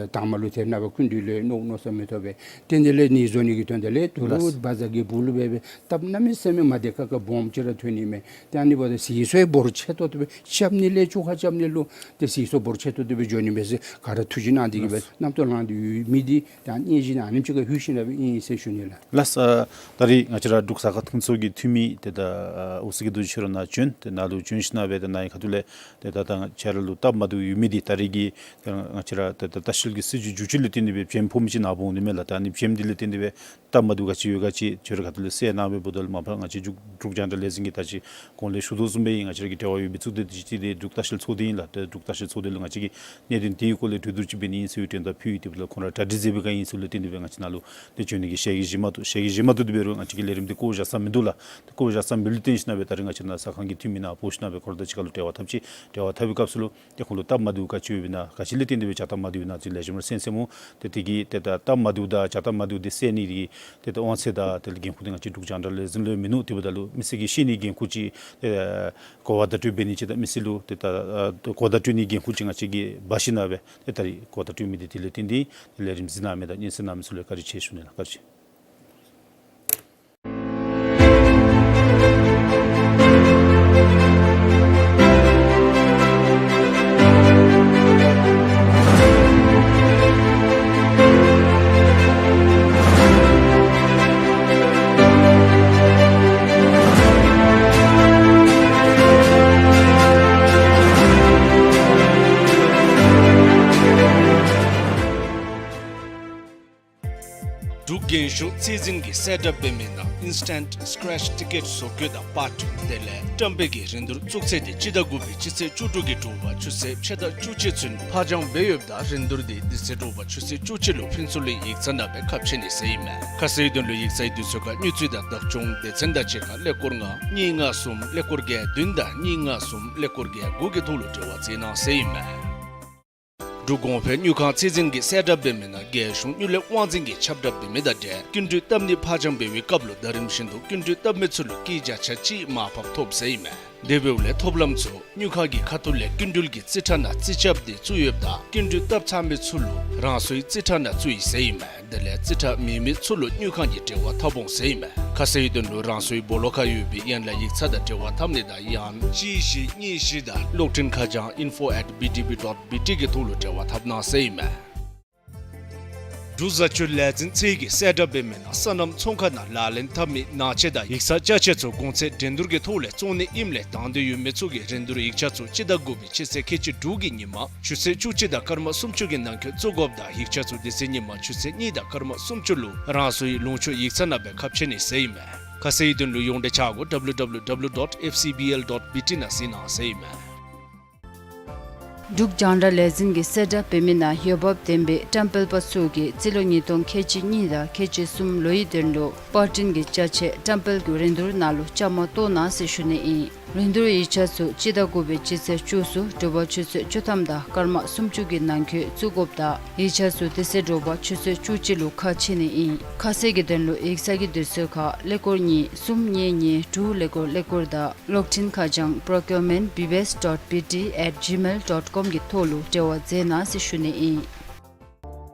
དང་མ་ལུ་ཏེ་ནངས་པ་སྐུ་མདུན་ལས་མནོ་མནོ་བསམ་མི་ཐོབ་པས། ཏེ་ཨ་ནི་ལས་ཨ་ནི་བཟོ་ནི་གི་དོན་དེ་ལས་དུད་འགྲོ་ལགས། བ་ཛ་གི་སྦུག་ལུ་སྦེ་སྦེ་སྟབས་གནམ་མེད་ས་མེད་མ་བདེ་ཁག་ཁ་སྦོམ་ཅིག་ར་ཐོན་ནི་མས། ཏེ་ཨ་ནི་འབདཝ་ད་གཟིགས་ས་འབོར་ཆེ་ཏོག་ཏོ་སྦེ་རྐྱབ་ནི་ལས་ཆོ་ག་རྐྱབ་ནི་ལུ་ཏེ་གཟིགས་ས་འབོར་ཆེ་ཏོག་ཏོ་སྦེ་འགྱོ་ནི་མས་ཟེར་ག་ར་ཐུགས་རྗེ་གནང་སྟེ་གི་སྦེ་ལགས། རྣམ་རྟོག་ལངས་ཏེ་ཡོད་མི་འདི་ད་ཨ་ནི་བཞིན་ཨ་ནེམ་ཅིག་ཁར་ལྷོད་ཞིནམ་ལས་སྦེ་ཨིན་ཟེར་ཞུ་ནི་ལགས། ལགས། ད་རེས་ང་བཅས་ར་འབྲུག་ཟ་ཁང་མཐུན་ཚོགས་ཀྱི་འཐུས་མི་ཏེ་ད་ཨ་འོད་ཟེར་དགེ་འདུན་ཆོས་ར་ནཱ་བྱོན། ཏེ་ནཱ་ལུ་བྱོན་ཞིནམ་ལས་སྦེ་ཏེ་ནཱ་གི་ཁ་ཐུག་ལས་ཏེ་ད་ད་ང་བཅས་ར་ལུ་སྟབས་མ་བདེཝ་ཡོད་མི་འདི་ད་རེས་ཀྱི་ཏེ་ང་བཅས་ར་ཏེ་ད་ལྟ་བཤལ་གྱི་སྲིད་བྱུས་བསྒྱུར་བཅོས་ལུ་བརྟེན་ཏེ་སྦེ་བྱེམ་ཕོག་མི་ཅིག་ནཱ་འོང་ནི་མས་ལགས། ད་ཨ་ནི་བྱེམ་འདི་ལུ་བརྟེན་ཏེ་སྦེ་སྟབས་མ་བདེཝ་ག་ཅི་ཡོད་ག་ཅི་ཁྱོད་ར་ཁ་ཐུག་ལས་གསལ་གནང་སྦེ་འབདཝ་ད་ལུ་མ་པ་ང་བཅས་འབྲུག་འབྲུག་རྒྱང་བསྒྲགས་ལས་འཛིན་གྱིས་ད་ཅི་གོང་ལས་ཞུ་དོ་བཟུམ་སྦེ་ང་བཅས་ར་གི་འབྲེལ་བ་ཡོད་པའི་ཚོགས་སྡེ་འདི་ཅིག་འདི་འབྲུག་ལྟ་བཤལ་ཚོགས་སྡེ་ཨིན་ལགས། ཏེ་འབྲུག་ལྟ་བཤལ་ཚོགས་སྡེ་ལུ་ང་བཅས་ཀྱིས་གནད་དོན་འདི་གི་སྐོར་ལས་གྲོས་བསྡུར་ཅིག་འབད་ནི་ཨིན་ཟེར་བའི་དོན་དག་ཕུལ་ཡི། དེ་འབདཝ་ད་ཁོང་ར་གྲ་སྒྲིག་མཛད་པའི་སྒང་ཨིན་ཟེར་ལུ་བརྟེན་ཏེ་སྦེ་ང་བཅས་ནཱ་ལུ་ཏེ་བྱོན་ནི་གི་ཞལ་གྱིས་བཞེས་མ་བཏུབ། ཞལ་གྱིས་བཞེས་མ་བཏུབ་དེ་འབད་རུང་ང་བཅས་ཀྱིས་ལས་རིམ་འདི་བཀོ་བཞག་ས་མིན་འདུག་ལགས། ཏེ་བཀོ་བཞག་ས་མེད་ལུ་བརྟེན་ཞིནམ་ལས་སྦེ་ད་རེས་ང་བཅས་ནཱ་ཟ་ཁང་གི་འཐུས་མི་ནཱ་འབོ་ཞིནམ་ལས་སྦེ་ཁོང་ར་དང་གཅིག་ཁར་ལུ་འབྲེལ་བ་འཐབ་ཅི། འབྲེལ་བ་འཐབ་པའི་སྐབས་སུ་ལུ་ཏེ་ཁོང་ལུ་སྟབས་མ་བདེཝ་ག་ཅི་ཡོདཔ་ཨིན་ན་ག་ཅི་ལས་བརྟེན་ཏེ་སྦེ་བྱ་སྟབས་མ་བདེཝ་ཨིན་ན་ཅིག་ལེགས་ཤོམ་ར་གསན་གསནམ་འོང་། ཏེ་དེ་གི་ཏེ་ད་སྟབས་མ་བདེཝ་དང་བྱ་སྟབས་མ་བདེཝ་འདི་སེལ་ནི་དེ་གི་ཏེ་ད་དབང་ཚད་དང་ཏེ་འགན་ཁུར་འདི་ང་བཅས་འབྲུག་རྒྱང་བསྒྲགས་ལས་འཛིན་ལུ་མིན་ནུག། དེ་འབདཝ་ད་ལུ་མི་སེར་གྱིས་ཤེས་ནིའི་འགན་ཁུར་ཅིག་ཏེ་གོ་བརྡ་སྤྲོད་འབད་ནི་ཅིག་དང་མི་སེར་ལུ་ཏེ་ད་ཨ་གོ་བརྡ་སྤྲོད་ནིའི་འགན་ཁུར་ཅིག་ང་བཅས་ཀྱིས་འབག་ཞིནམ་ལས་སྦེ་ཏེ་ད་རེས་གོ་བརྡ་སྤྲོད་མི་འདི་དེ་ལས་བརྟེན་ཏེ་ཏེ་ལས་རིམ་གཟིགས་གནང་མི་དང་སྙན་གསན་གནང་མི་ཚུ་ལུ་བཀའ་དྲིན་ཆེ་ཞུ་ནི་ལགས། བཀའ་དྲིན་ཆེ། འབྲུག་རྒྱལ་གཞུང་རྩིས་འཛིན་གྱིས་གསལ་བསྒྲགས་འབད་མི་ནང་ཨིན་སི་ཊེནཊ་སི་ཀེ་རེཆ་ཊི་ཀེཊ་བཟོ་བཀོད་དང་པར་སྐྲུན་དེ་ལས་བཀྲམ་སྤེལ་གྱི་རིན་བསྡུར་བཙུགས་ཚེས་འདི་སྤྱི་ཟླ་དགུ་པའི་སྤྱི་ཚེས་བཅུ་དྲུག་གི་དྲོ་པ་ཆུ་ཚོད་ཕྱེད་དང་བཅུ་གཅིག་ཚུན་ཕར་འགྱངས་འབད་ཡོདཔ་ད་རིན་བསྡུར་འདི་འདི་ཚེས་དྲོ་པ་ཆུ་ཚོད་བཅུ་གཅིག་ལུ་ཕུན་ཚོགས་གླིང་ཡིག་ཚང་ནང་སྦེ་ཁ་ཕྱེ་ནི་ཟེར་ཨིན་མས། ཁ་གསལ་ཡོད་དོན་ལུ་ཡིག་ཚང་གི་དུས་ཚོད་ཁར་དངུལ་རྩིས་དང་བདག་སྐྱོང་སྡེ་ཚན་དང་གཅིག་ཁར་ཀླད་ཀོར་ལྔ་གཉིས་ལྔ་གསུམ་ཀླད་ཀོར་བརྒྱད་བདུན་དང་གཉིས་ལྔ་གསུམ་ཀླད་ཀོར་བརྒྱད་དགུ་གི་ཐོག་ལུ་འབྲེལ་བ་མཛད་གནང་ཟེར་ཨིན་མས། འབྲུག་གོང་འཕེལ་དངུལ་ཁང་རྩིས་འཛིན་གྱིས་གསལ་བསྒྲགས་འབད་མི་ནང་རྒྱལ་གཞུང་དངུལ་ལས་དབང་འཛིན་གྱིས་ཁྱབ་བསྒྲགས་འབད་མི་དང་འབྲེལ་སྐྱིན་འགྲུལ་བཏབ་ནི་ཕར་འགྱངས་འབད་བའི་སྐབས་ལུ་ཟླ་རིམ་བཞིན་དུ་སྐྱིན་འགྲུལ་བཏབ་མི་ཚུ་ལུ་སྐྱིད་བརྒྱ་ཆ་གཅིག་མར་ཕབ་ཐོབ་ཟེར་ཨིན་མས། དེ་འབདཝ་ལས་ཐོབ་ལམ་ཚུ་དངུལ་ཁང་གི་ཁ་ཐུག་ལས་སྐྱིན་འགྲུལ་གྱི་རྩིས་ཁྲ་ནང་རྩིས་རྐྱབ་སྟེ་བཙུགས་ཡོདཔ་ད་སྐྱིན་འགྲུལ་བཏབ་ཚར་མི་ཚུ་ལུ་རང་སོའི་རྩིས་ཁྲ་ནང་བཙུགས་ཡི་ཟེར་ཨིན་མས། དེ་ལས་རྩིས་ཁྲ་མེད་མི་ཚུ་ལུ་དངུལ་ཁང་གིས་འབྲེལ་བ་འཐབ་འོང་ཟེར་ཨིན་མས། ཁ་གསལ་ཡོད་དོན་ལུ་རང་སོའི་སྦོ་ལོགས་ཁར་ཡོད་པའི་ཡན་ལག་ཡིག་ཚང་དང་འབྲེལ་བ་འཐབ་ནི་དང་ཡང་གཅིག་བཞི་གཉིས་བཞི་དང་གློག་འཕྲིན་ཁ་བྱང་info at B T B dot B T གི་ཐོག་ལུ་འབྲེལ་བ་འཐབ་གནང་ཟེར་ཨིན་མས། འབྲུག་བཟའ་སྤྱོད་ལས་འཛིན་ཚད་ཀྱིས་གསལ་བསྒྲགས་འབད་མི་ནང་སོ་ནམ་ཚོང་ཁང་ནང་ལག་ལེན་འཐབ་མི་ནང་ཆས་དང་ཡིག་ཚང་ཅ་ཆས་ཚུ་གོང་ཚད་འགྲན་བསྡུར་གྱི་ཐོག་ལས་བཙོང་ནི་ཨིནམ་ལས་དང་འདོད་ཡོད་མི་ཚུ་གིས་རིན་བསྡུར་ཡིག་ཆ་ཚུ་སྤྱི་ཟླ་དགུ་པའི་སྤྱི་ཚེས་ཁལ་གཅིག་དྲུག་གི་ཉིན་མ་ཆུ་ཚོད་བཅུ་གཅིག་དང་སྐར་མ་སུམ་ཅུ་གི་ནང་འཁོད་བཙུགས་དགོཔ་དང་ཡིག་ཆ་ཚུ་དེ་ཚེ་ཉིན་མ་ཆུ་ཚོད་གཉིས་དང་སྐར་མ་སུམ་ཅུ་ལུ་རང་སོའི་ལུང་ཕྱོགས་ཡིག་ཚང་ནང་སྦེ་ཁ་ཕྱེ་ནི་ཟེར་ཨིན་མས། ཁ་གསལ་ཡོད་དོན་ལུ་ཡོངས་འབྲེལ་ཆ་སྒོ་W W W dot F C B L dot B T ནང་གཟིགས་གནང་ཟེར་ཨིན་མས། འབྲུག་རྒྱང་བསྒྲགས་ལས་འཛིན་གྱིས་གསལ་བསྒྲགས་འབད་མི་ནང་འོས་འབབ་ལྡན་པའི་བཀྲམ་སྤེལ་པ་ཚུ་གིས་རྩིས་ལོ་ཉིས་སྟོང་ཁལ་གཅིག་གཉིས་དང་ཁལ་གཅིག་གསུམ་ལོའི་དོན་ལུ་པར་སྐྲུན་གྱི་ཅ་ཆས་བཀྲམ་སྤེལ་གྱི་རིན་བསྡུར་ནང་ལུ་བཅའ་མར་གཏོགས་གནང་ཟེར་ཞུ་ནི་ཨིན། རིན་བསྡུར་ཡིག་ཆ་ཚུ་སྤྱི་ཟླ་དགུ་པའི་སྤྱི་ཚེས་བཅུ་གསུམ་དྲོ་པ་ཆུ་ཚོད་བཅུ་ཐམ་དང་སྐར་མ་སུམ་ཅུ་གི་ནང་འཁོད་བཙུགས་དགོཔ་དང་ཡིག་ཆ་ཚུ་དེ་ཚེ་དྲོ་པ་ཆུ་ཚོད་བཅུ་གཅིག་ལུ་ཁ་ཕྱེ་ནི་ཨིན། ཁ་གསལ་གྱི་དོན་ལུ་ཡིག་ཚང་གི་དུས་ཚོད་ཁར་ཀླད་ཀོར་གཉིས་གསུམ་གཉིས་གཉིས་དྲུག་ཀླད་ཀོར་ཀླད་ཀོར་དང་གློག་འཕྲིན་ཁ་བྱང་procurement B B S dot B T at gmail dot com གི་ཐོག་ལུ་འབྲེལ་བ་མཛད་གནང་ཟེར་ཞུ་ནི་ཨིན།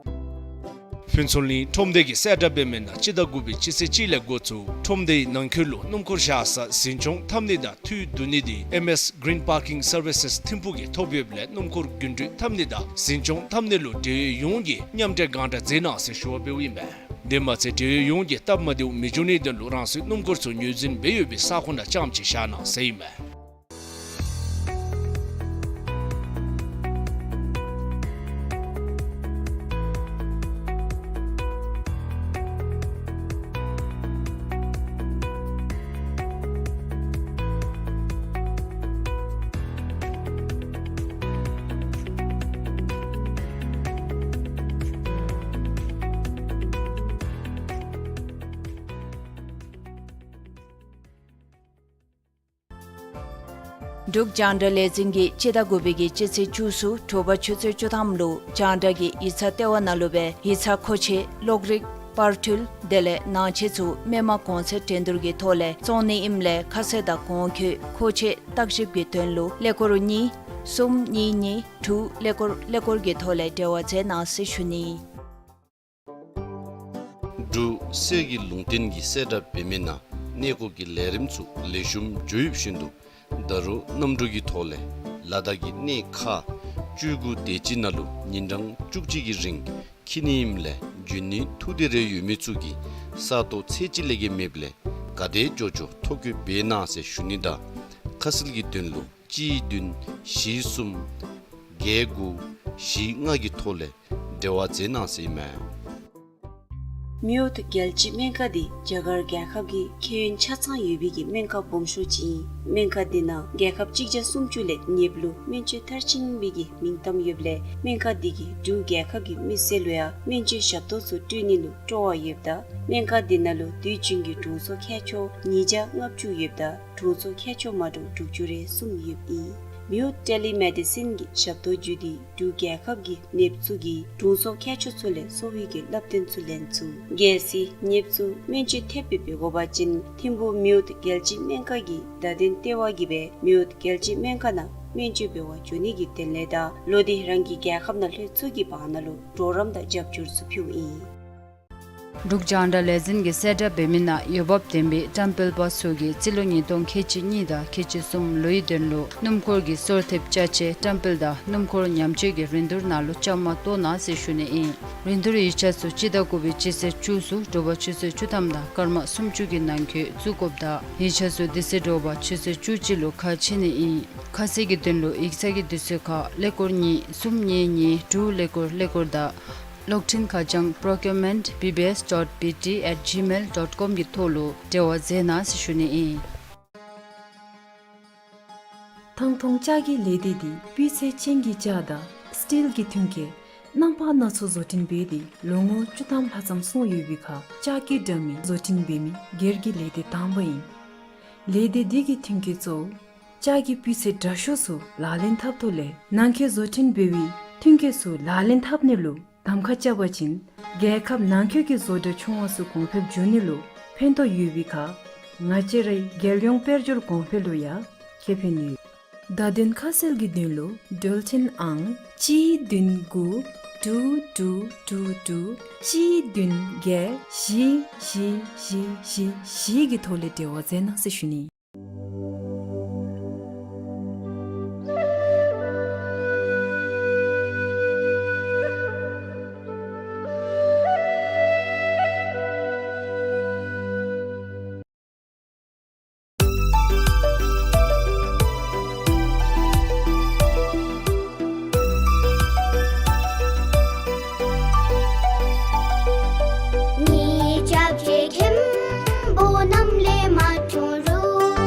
ཕུན་ཚོགས་གླིང་ཁྲོམ་སྡེ་གིས་གསལ་བསྒྲགས་འབད་མི་ནང་སྤྱི་ཟླ་དགུ་པའི་སྤྱི་ཚེས་གཅིག་ལས་འགོ་བཙུགས་ཁྲོམ་སྡེའི་ནང་འཁོད་ལུ་སྣུམ་འཁོར་བཞག་ས་འཛིན་སྐྱོང་འཐབ་ནི་དང་འཐུས་བསྡུ་ནི་དེ་M S Green Parking Services ཐིམ་ཕུག་གིས་ཐོབ་ཡོདཔ་ལས་སྣུམ་འཁོར་རྒྱུན་འགྲུལ་འཐབ་ནི་དང་འཛིན་སྐྱོང་འཐབ་ནི་ལུ་འབྲེལ་ཡོད་ཡོངས་ཀྱིས་མཉམ་འབྲེལ་སྒང་དྲག་མཛད་གནང་ཟེར་ཞུ་བ་འབདཝ་ཨིན་མས། དེ་མ་ཚད་འབྲེལ་ཡོད་ཡོངས་ཀྱིས་སྟབས་མ་བདེཝ་མི་འབྱུང་ནིའི་དོན་ལུ་རང་སོའི་སྣུམ་འཁོར་ཚུ་ངོས་འཛིན་འབད་ཡོད་པའི་ས་ཁོངས་ནང་རྐྱངམ་ཅིག་བཞག་གནང་ཟེར་ཨིན་མས། འབྲུག་རྒྱང་བསྒྲགས་ལས་འཛིན་གྱིས་སྤྱི་ཟླ་དགུ་པའི་གི་སྤྱི་ཚེས་བཅུ་གསུམ་དྲོ་པ་ཆུ་ཚོད་བཅུ་ཐམ་ལུ་རྒྱང་བསྒྲགས་ཀྱི་ཡིག་ཚང་ལྟེ་བ་ནང་ལུ་སྦེ་ཡིག་ཚང་མཁོ་ཆས་གློག་རིག་པར་འཕྲུལ་དེ་ལས་ནང་ཆས་ཚུ་མི་མང་གོང་ཚད་འགྲན་བསྡུར་གྱི་ཐོག་ལས་བཙོང་ནི་ཨིནམ་ལས་ཁ་གསལ་དང་གོང་འཁོད་མཁོ་ཆས་བརྟག་ཞིབ་ཀྱི་དོན་ལུ་ཀླད་ཀོར་གཉིས་གསུམ་གཉིས་གཉིས་དྲུག་ཀླད་ཀོར་ཀླད་ཀོར་གྱི་ཐོག་ལས་འབྲེལ་བ་མཛད་གནང་ཟེར་ཞུ་ནི། འབྲུག་གསེར་གྱི་ལུང་བསྟན་གྱིས་གསལ་བསྒྲགས་འབད་མི་ནང་གནས་སྐོར་གྱི་ལས་རིམ་ཚུ་ལེགས་ཤོམ་འགྱོ་ཡོདཔ་བཞིན་དུ་ད་རུང་གནམ་གྲུ་གི་ཐོག་ལས་ལ་དྭགས་ཀྱི་གནས་ཁག་བཅུ་དགུ་དེ་ཅིག་ནང་ལུ་ཉིན་གྲངས་བཅུ་གཅིག་གི་རིང་འཁྱིད་ནི་ཨིནམ་ལས་འབྱོན་ནི་ཐུགས་འདོད་རེ་ཡོད་མི་ཚུ་གིས་ས་སྟོང་ཚད་གཅིག་ལས་བརྒལ་མེདཔ་ལས་ག་དེ་མགྱོགས་མགྱོགས་ཐོ་བཀོད་འབད་གནང་ཟེར་ཞུ་ནི་དང་ཁ་གསལ་གྱི་དོན་ལུ་གཅིག་བདུན་བཞི་གསུམ་བརྒྱད་དགུ་བཞི་ལྔ་གི་ཐོག་ལས་འབྲེལ་བ་མཛད་གནང་ཟེར་ཨིན་མས། མེའོཊ་རྒྱལ་སྤྱིའི་སྨན་ཁང་འདི་རྒྱ་གར་རྒྱལ་ཁབ་ཀྱི་ཁེ་ཡོན་ཆ་ཚང་ཡོད་པའི་གི་སྨན་ཁང་སྦོམ་ཤོས་ཅིག་ཨིན། སྨན་ཁང་འདི་ནང་རྒྱལ་ཁབ་གཅིག་བརྒྱ་སུམ་ཅུ་ལས་ཉེསཔ་ལུ་སྨན་བཅོས་མཐར་ཕྱིན་པའི་གི་མིང་གཏམ་ཡོདཔ་ལས་སྨན་ཁང་འདི་གིས་འབྲུག་རྒྱལ་ཁབ་ཀྱི་མི་སེར་ལུ་ཡང་སྨན་བཅོས་ཞབས་ཏོག་ཚུ་སྤྲོད་ནི་ལུ་སྤྲོ་བ་ཡོདཔ་ད་སྨན་ཁང་འདི་ནང་ལུ་དུས་རྒྱུན་གྱི་དྲུང་འཚོ་མཁས་མཆོག་ཉིས་བརྒྱ་ལྔ་བཅུ་ཡོདཔ་ད་དྲུང་འཚོ་མཁས་མཆོག་མ་འདྲཝ་དྲུག་ཅུ་རེ་གསུམ་ཡོདཔ་ཨིན། མེའོཊ་ཊེ་ལི་མེ་ཌི་སིན་གྱི་ཞབས་ཏོག་བརྒྱུད་དེ་འབྲུག་རྒྱལ་ཁབ་ཀྱི་ནདཔ་ཚུ་གིས་དྲུང་འཚོ་མཁས་མཆོག་ཚུ་ལས་གསོ་བའི་གི་བསླབ་སྟོན་ཚུ་ལེན་ཚུགས། གལ་སྲིད་ནདཔ་ཚུ་སྨན་བཅོས་ཐེབས་སྦེ་འབད་དགོ་པ་ཅིན་ཐིམ་ཕུག་མེའོཊ་རྒྱལ་སྤྱིའི་སྨན་ཁང་གི་བརྡ་དོན་ལྟེ་བ་གིས་སྦེ་མེའོཊ་རྒྱལ་སྤྱིའི་སྨན་ཁང་ནང་སྨན་བཅོས་འབད་བར་འགྱོ་ནི་གི་དོན་ལས་དང་ལོག་སྟེ་རང་གི་རྒྱལ་ཁབ་ནང་ལྷོད་ཚུགས་ཀྱི་བར་ན་ལུ་གྲོགས་རམ་དང་རྒྱབ་སྐྱོར་ཚུ་ཕུལཝ་ཨིན། འབྲུག་རྒྱང་བསྒྲགས་ལས་འཛིན་གྱིས་གསལ་བསྒྲགས་འབད་མི་ནང་འོས་འབབ་ལྡན་པའི་བཀྲམ་སྤེལ་པ་ཚུ་གིས་རྩིས་ལོ་ཉིས་སྟོང་ཁལ་གཅིག་གཉིས་དང་ཁལ་གཅིག་གསུམ་ལོའི་དོན་ལུ་སྣུམ་འཁོར་གྱི་སོར་ཐེབས་ཅ་ཆས་བཀྲམ་སྤེལ་དང་སྣུམ་འཁོར་ཉམས་བཅོས་ཀྱི་རིན་བསྡུར་ནང་ལུ་བཅའ་མར་གཏོགས་གནང་ཟེར་ཞུ་ནི་ཨིན། རིན་བསྡུར་ཡིག་ཆ་ཚུ་སྤྱི་ཟླ་དགུ་པའི་སྤྱི་ཚེས་བཅུ་གསུམ་དྲོ་པ་ཆུ་ཚོད་བཅུ་ཐམ་དང་སྐར་མ་སུམ་ཅུ་གི་ནང་འཁོད་བཙུགས་དགོཔ་ད་ཡིག་ཆ་ཚུ་དེ་ཚེ་དྲོ་པ་ཆུ་ཚོད་བཅུ་གཅིག་ལུ་ཁ་ཕྱེ་ནི་ཨིན། ཁ་གསལ་གྱི་དོན་ལུ་ཡིག་ཚང་གི་དུས་ཚོད་ཁར་ཀླད་ཀོར་གཉིས་གསུམ་གཉིས་གཉིས་དྲུག་ཀླད་ཀོར་ཀླད་ཀོར་དང་གློག་འཕྲིན་ཁ་བྱང་procurement B B S dot B T at gmail dot com གི་ཐོག་ལུ་འབྲེལ་བ་མཛད་གནང་ཟེར་ཞུ་ནི་ཨིན། ཐང་ཐོང་ལྕགས་ཀྱི་ལས་སྡེ་འདི་སྤུས་ཚད་ཅན་གྱི་ལྕགས་དང་སི་ཊིལ་གྱི་ཐོན་སྐྱེད་རྣམ་པ་སྣ་ཚོགས་བཟོ་སྐྲུན་འབད་དེ་ལོ་ངོ་བཅུ་ཐམ་ལྷག་ཙམ་སོང་ཡོད་པའི་ཁར་ལྕགས་ཀྱི་དྲ་མིག་བཟོ་སྐྲུན་འབད་མི་སྒེར་གྱི་ལས་སྡེ་དང་པ་ཨིན། ལས་སྡེ་འདི་གི་ཐོན་སྐྱེད་གཙོ་བོ་ལྕགས་ཀྱི་སྤུས་ཚད་དྲག་ཤོས་ཚུ་ལག་ལེན་འཐབ་ཐོག་ལས་ནང་འཁོད་བཟོ་སྐྲུན་འབད་བའི་ཐོན་སྐྱེད་ཚུ་ལག་ལེན་འཐབ་ནི་ལུ་གདམ་ཁ་རྐྱབ་པ་ཅིན་རྒྱལ་ཁབ་ནང་འཁོད་ཀྱི་བཟོ་གྲྭ་ཆུང་བ་ཚུ་གོང་འཕེལ་འགྱོ་ནི་ལུ་ཕན་ཐོགས་ཡོད་པའི་ཁར་ང་བཅས་རའི་རྒྱལ་ཡོངས་དཔལ་འབྱོར་གོང་འཕེལ་ལུ་ཡང་ཁེ་ཕན་ཡོད། བརྡ་དོན་ཁ་གསལ་གྱི་དོན་ལུ་འགྲུལ་འཕྲིན་ཨང་གཅིག་བདུན་དགུ་དྲུག་དྲུག་དྲུག་དྲུག་གཅིག་བདུན་བརྒྱད་བཞི་བཞི་བཞི་བཞི་བཞི་གི་ཐོག་ལས་འབྲེལ་བ་མཛད་གནང་ཟེར་ཞུ་ནི། ངེའི་སྐྱབས་རྗེ་མཁན་པོ་རྣམས་ལས་མ་འཁྲུངས་རུང་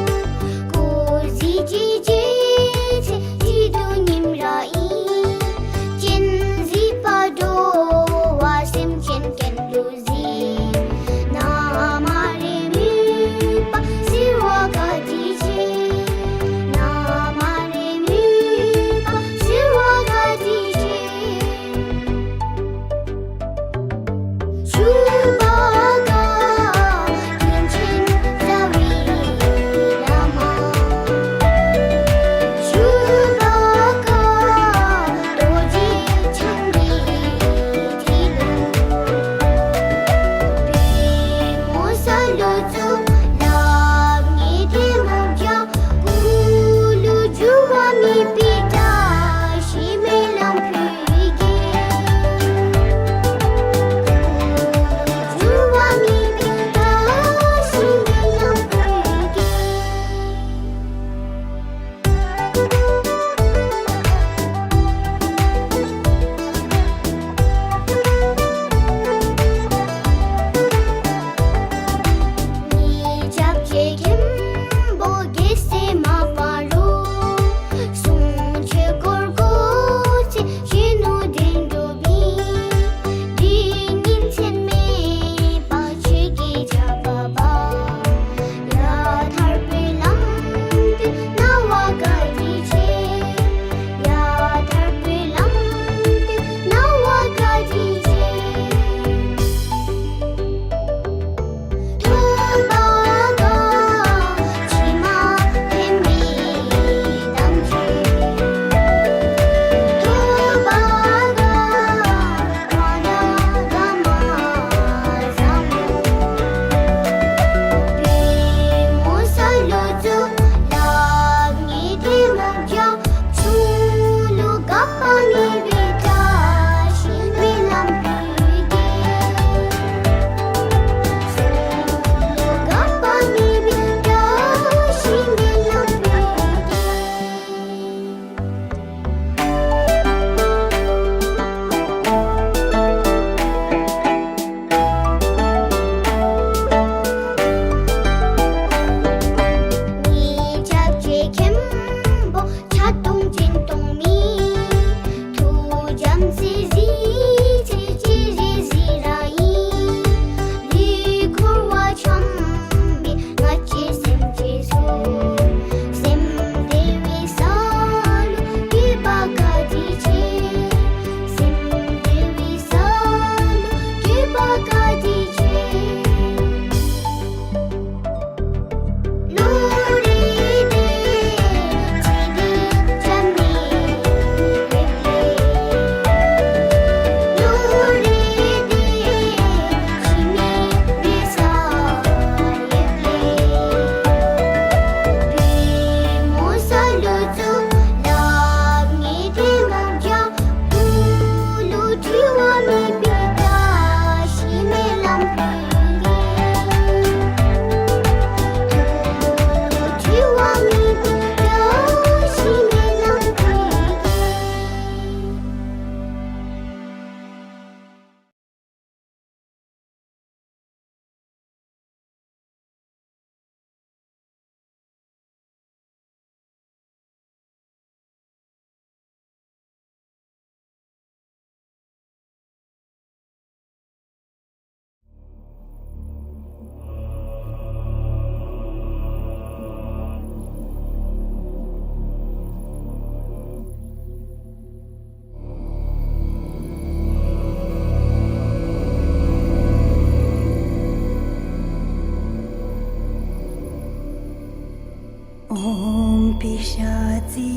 ཨོཾ་པིཤཱ་ཙི་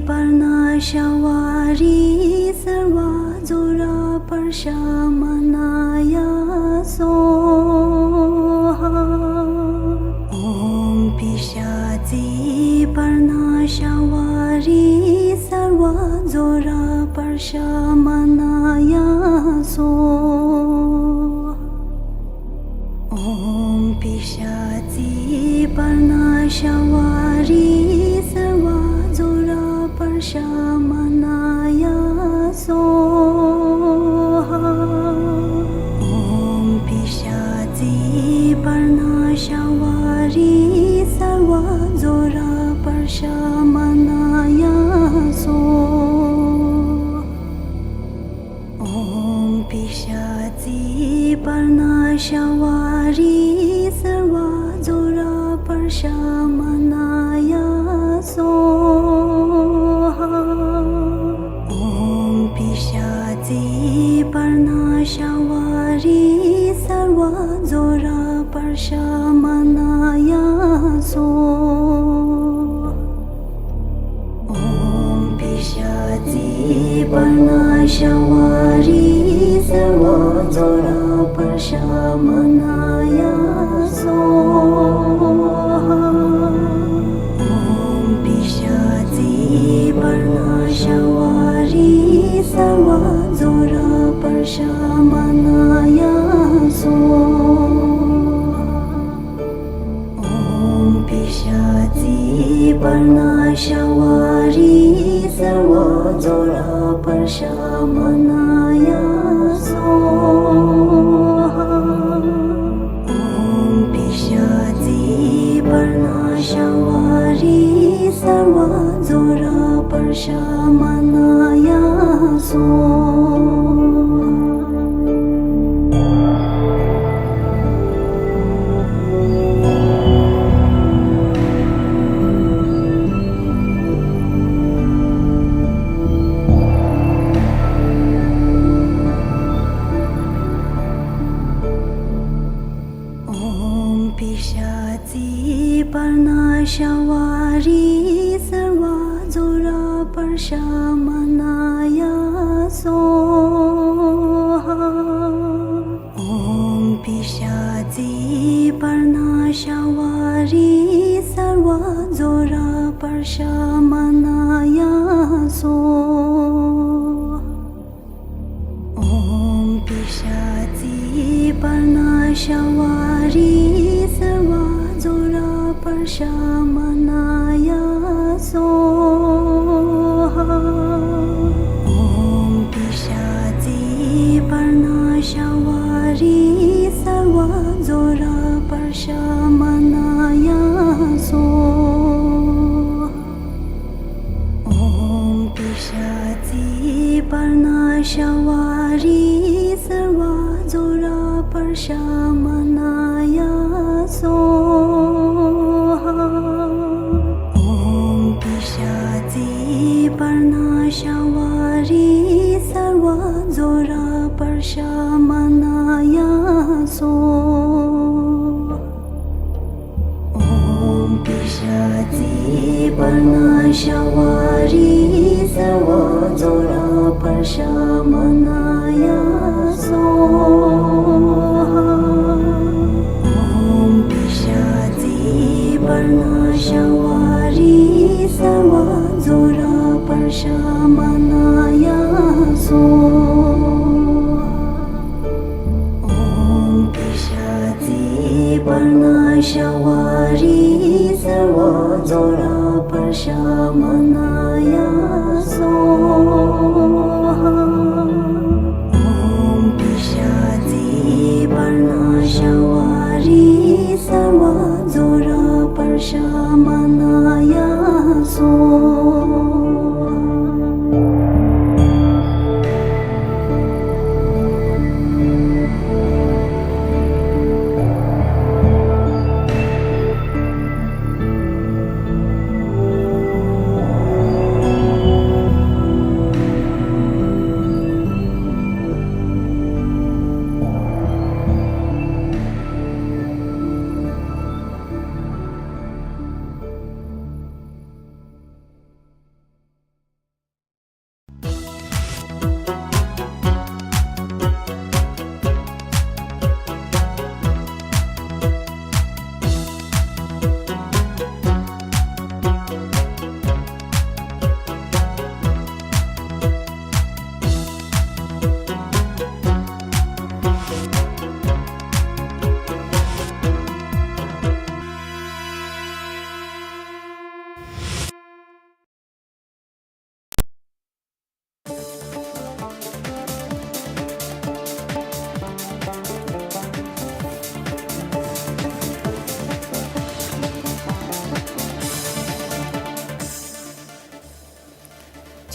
པར་ཎ་ཤྭ་ཝ་རཱི་སརྦ་ཛྭ་ར་པར་ཤ་མ་ཎཱ་ཡ་སྭཱ་ཧཱ། ཨོཾ་པིཤཱ་ཙི་པར་ཎ་ཤྭ་ཝ་རཱི་སརྦ་ཛྭ་ར་པར་ཤ་མ་ཎཱ་ཡ་སྭཱ་ཧཱ། ཨོཾ་པིཤཱ་ཙི་པར་ཎ་ཤྭ་ཝ་རཱི་སརྦ་ཛྭ་ར་པར་ཤ་མ་ཎཱ་ཡ་སྭཱ་ཧཱ། ཨོཾ་པིཤཱ་ཙི་པར་ཎ་ཤྭ་ཝ་རཱི་སརྦ་ཛྭ་ར་པར་ཤ་མ་ཎཱ་ཡ་སྭཱ་ཧཱ། ཨོཾ་པིཤཱ་ཙི་པར་ཎ་ཤྭ་ཝ་རཱི་སརྦ་ཛྭ་ར་པར་ཤ་མ་ཎཱ་ཡ་སྭཱ་ཧཱ། ཨོཾ་པིཤཱ་ཙི་པར་ཎ་ཤྭ་ཝ་རཱི་སརྦ་ཛྭ་ར་པར་ཤ་མ་ཎཱ་ཡ་སྭཱ་ཧཱ། ཨོཾ་པིཤཱ་ཙི་པར་ཎ་ཤྭ་ཝ་རཱི་སརྦ་ཛྭ་ར་པར་ཤ་མ་ཎཱ་ཡ་སྭཱ་ཧཱ། ཨོཾ་པིཤཱ་ཙི་པར་ཎ་ཤྭ་ཝ་རཱི་སརྦ་ཛྭ་ར་པར་ཤ་མ་ཎཱ་ཡ་སྭཱ་ཧཱ། ཨོཾ་པིཤཱ་ཙི་པར་ཎ་ཤྭ་ཝ་རཱི་སརྦ་ཛྭ་ར་པར་ཤ་མ་ཎཱ་ཡ་སྭཱ་ཧཱ། བྱ་བ་རིགས་གསར་བ་རྫོགས་རག་པར་ཤ་མ་ན་ཡ་སྭཱ་ཧཱ། ཨོཾ་པི་ཤ་ཙི་པར་ཎ་བྱ་བ་རིགས་གསར་བ་རྫོགས་རག་པར་ཤ་མ་ན་ཡ་སྭཱ་ཧཱ། ཨོཾ་པི་ཤ་ཙི་པར་ཎ་བྱ་བ་རིགས་གསར་བ་རྫོགས་རག་པར་ཤ་མ་ན་ཡ་སྭཱ་ཧཱ། ཨོཾ་པི་ཤ་ཙི་པར་ཎ་བྱ་བ་རིགས་གསར་བ་རྫོགས་རག་པར་ཤ་མ་ན་ཡ་སྭཱ་ཧཱ། ཨོཾ་པི་ཤ་ཙི་པར་ཎ་བྱ་བ་རིགས་གསར་བ་རྫོགས་རག་པར་ཤ་མ་ན་ཡ་སྭཱ་ཧཱ། ཨོཾ་པི་ཤ་ཙི་པར་ཎ་བྱ་བ་རིགས་གསར་བ་རྫོགས་རག་པར་ཤ་མ་ན་ཡ་སྭཱ་ཧཱ། ཨོཾ་པི་ཤ་ཙི་པར་ཎ་བྱ་བ་རིགས་གསར་བ་རྫོགས་རག་པར་ཤ་མ་ན་ཡ་སྭཱ་ཧཱ། ཨོཾ་པི་ཤ་ཙི་པར་ཎ་བྱ་བ་རིགས་གསར་བ་རྫོགས་རག་པར་ཤ་མ་ན་ཡ་སྭཱ་ཧཱ། ཨོཾ་པི་ཤ་ཙི་པར་ཎ་བྱ་བ་རིགས་གསར་བ་རྫོགས་རག་པར་ཤ་མ་ན་ཡ་སྭཱ་ཧཱ། ཨོཾ་པི་ཤ་ཙི་པར་ཎ་བྱ་བ་རིགས་གསར་བ་རྫོགས་རག་པར་ཤ་མ་ན་ཡ་སྭཱ་ཧཱ།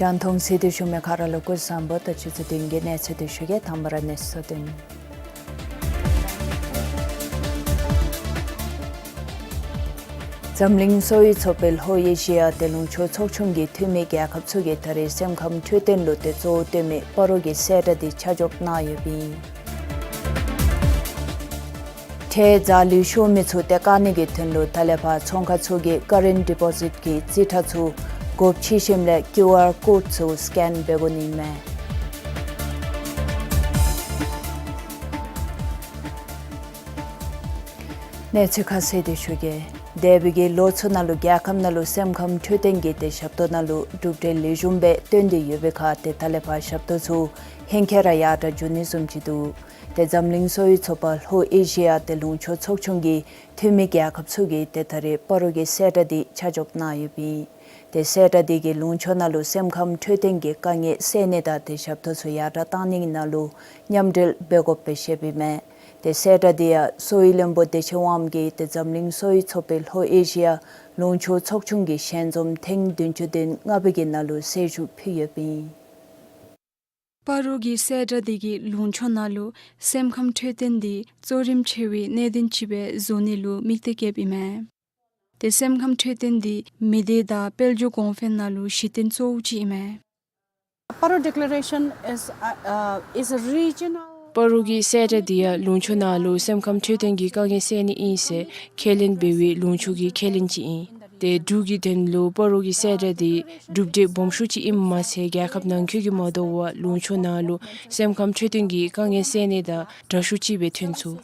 རྒྱང་མཐོང་གཟིགས་ཏེ་བཞུགས་མི་ག་ར་ལུ་སྐུ་གཟུགས་བཟང་པོ་དང་ཆུ་ཚོད་བདུན་གྱི་གནས་ཚུལ་དེ་ཞུ་གེ། དང་པ་ར་གནས་ཚུལ་དོན། འཛམ་གླིང་གསོ་བའི་ཚོགས་པའི་ལྷོ་ཨེ་ཤི་ཡ་དང་ལུང་ཕྱོགས་ཚོགས་ཆུང་གིས་འཐུས་མི་རྒྱལ་ཁབ་ཚུ་གི་ད་རེས་སེམས་ཁམས་འཕྲོད་བསྟེན་ལུ་ཏེ་གཙོ་བོ་བཏོན་མི་སྤ་རོ་གི་གསལ་བསྒྲགས་འདི་ཆ་འཇོག་གནང་ཡོདཔ་ཨིན། ཁྲལ་འཛག་ལུས་ཤོར་མི་ཚུ་ཏེ་བཀག་ནི་གི་དོན་ལུ་ད་ལས་ཕར་ཚོང་ཁང་ཚུ་གིས་ཀ་རེནཊ་ཌི་པོ་ཟིཊ་གི་རྩིས་ཁྲ་ཚུ་སྒོ་ཕྱེ་ཞིནམ་ལས་ཀིའུ་ཨར་ཀོཌ་ཚུ་སི་ཀེན་འབད་དགོ་ནི་ཨིན་མས། གནས་ཚུལ་ཁ་གསལ་དེ་ཞུ་གེ། འདས་པའི་གི་ལོ་ཚུ་ནང་ལུ་རྒྱལ་ཁབ་ནང་ལུ་སེམས་ཁམས་འཕྲོད་བསྟེན་གྱི་ཏེ་ཞབས་ཏོག་ནང་ལུ་གྲུབ་འབྲས་ལེགས་ཤོམ་སྦེ་ཐོན་ཏེ་ཡོད་པའི་ཁར་ཏེ་ད་ལས་ཕར་ཞབས་ཏོག་ཚུ་ཧེང་སྐལ་ར་ཡར་དྲག་འགྱོ་ནི་བཟུམ་ཅིག་འདུག། ཏེ་འཛམ་གླིང་གསོ་བའི་ཚོགས་པ་ལྷོ་ཨེ་ཤི་ཡ་དང་ལུང་ཕྱོགས་ཚོགས་ཆུང་གི་འཐུས་མི་རྒྱལ་ཁབ་ཚུ་གིས་ཏེ་ད་རེས་སྤ་རོ་གི་གསལ་བསྒྲགས་འདི་ཆ་འཇོག་གནང་ཡོདཔ་ཨིན། ཏེ་གསལ་བསྒྲགས་འདི་གིས་ལུང་ཕྱོགས་ནང་ལུ་སེམས་ཁམས་འཕྲོད་བསྟེན་གྱི་དཀའ་ངལ་སེལ་ནི་དང་ཏེ་ཞབས་ཏོག་ཚུ་ཡར་དྲག་གཏང་ནི་ནང་ལུ་མཉམ་འབྲེལ་འབད་དགོཔ་སྦེ་བཤདཔ་ཨིན་མས། ཏེ་གསལ་བསྒྲགས་འདི་ཡང་གསོ་བའི་བློན་པོ་བདེ་ཆེན་དབངམོ་གིས་ཏེ་འཛམ་གླིང་གསོ་བའི་ཚོགས་པའི་ལྷོ་ཨེ་ཤི་ཡ་ལུང་ཕྱོགས་ཚོགས་ཆུང་གི་ཞལ་འཛོམས་ཐེངས་བདུན་ཅུ་དོན་ལྔ་པའི་གི་ནང་ལུ་གསལ་ཞུ་ཕུལ་ཡོདཔ་ཨིན། སྤ་རོ་གི་གསལ་བསྒྲགས་འདི་གིས་ལུང་ཕྱོགས་ནང་ལུ་སེམས་ཁམས་འཕྲོད་བསྟེན་འདི་གཙོ་རིམ་ཆེ་བའི་གནད་དོན་ཅིག་སྦེ་བཟོ་ནི་ལུ་དམིགས་གཏད་བསྐྱེདཔ་ཨིན་མས། ཏེ་སེམས་ཁམས་འཕྲོད་བསྟེན་འདི་མི་སྡེ་དང་དཔལ་འབྱོར་གོང་འཕེལ་ནང་ལུ་གཞི་རྟེན་གཙོ་བོ་ཅིག་ཨིན་མས། Paro Declaration is, uh, uh, is a regional སྤ་རོ་གི་གསལ་བསྒྲགས་འདི་ཡང་ལུང་ཕྱོགས་ནང་ལུ་སེམས་ཁམས་འཕྲོད་བསྟེན་གྱི་དཀའ་ངལ་སེལ་ནི་ཨིན་ཟེར་ཁས་ལེན་འབད་བའི་ལུང་ཕྱོགས་ཀྱི་ཁས་ལེན་ཅིག་ཨིན། ཏེ་འབྲུག་གི་དོན་ལུ་སྤ་རོ་གི་གསལ་བསྒྲགས་འདི་གྲུབ་འབྲས་སྦོམ་ཤོས་ཅིག་ཨིནམ་མ་ཚད་རྒྱལ་ཁབ་ནང་འཁོད་ཀྱིས་མ་དོ་བར་ལུང་ཕྱོགས་ནང་ལུ་སེམས་ཁམས་འཕྲོད་བསྟེན་གྱི་དཀའ་ངལ་སེལ་ནི་དང་དྲག་ཤོས་ཅིག་སྦེ་ཐོན་ཚུགས།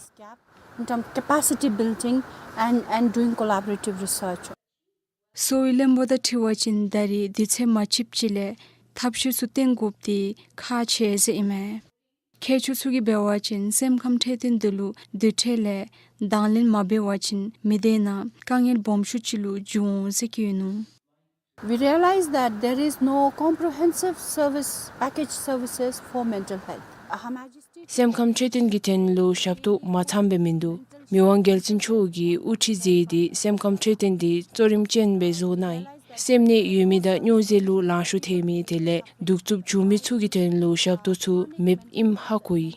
In terms of capacity building and, and doing collaborative research. གསོ་བའི་བློན་པོ་དང་འཁྲིལ་བ་ཅིན་ད་རེས་དུས་ཚོད་མ་ཆིབས་ཅིག་ལས་ཐབས་ཤེས་ཚུ་བཏོན་དགོཔ་འདི་ཁག་ཆེ་ཟེར་ཨིན་མས། མཁས་མཆོག་ཚུ་གིས་འབད་བ་ཅིན་སེམས་ཁམས་འཕྲོད་བསྟེན་འདི་ལུ་དུས་ཐོག་ལས་དང་ལེན་མ་འབད་བ་ཅིན་མི་སྡེ་ནང་དཀའ་ངལ་སྦོམ་ཤོས་ཅིག་ལུ་འགྱུར་འོང་ཟེར་བཀོད་ནུག། We realize that there is no comprehensive service, package services for mental health. Her Majesty སེམས་ཁམས་འཕྲོད་བསྟེན་གྱི་དོན་ལུ་ཞབས་ཏོག་མ་ཚངམ་སྦེ་མིན་འདུག། མི་དབང་རྒྱལ་བཙུན་མཆོག་གིས་དབུ་ཁྲིད་མཛད་དེ་སེམས་ཁམས་འཕྲོད་བསྟེན་འདི་གཙོ་རིམ་ཅན་སྦེ་བཟོ་གནང་ཡི། སེམས་ནད་ཡོད་མི་དང་སྨྱོ་རྫས་ལུ་ལང་ཤོར་ཐལ་མི་དེ་ལས་གདུག་རྩུབ་བྱུང་མི་ཚུ་གི་དོན་ལུ་ཞབས་ཏོག་ཚུ་མེདཔ་ཨིནམ་ཧ་གོ་ཡི།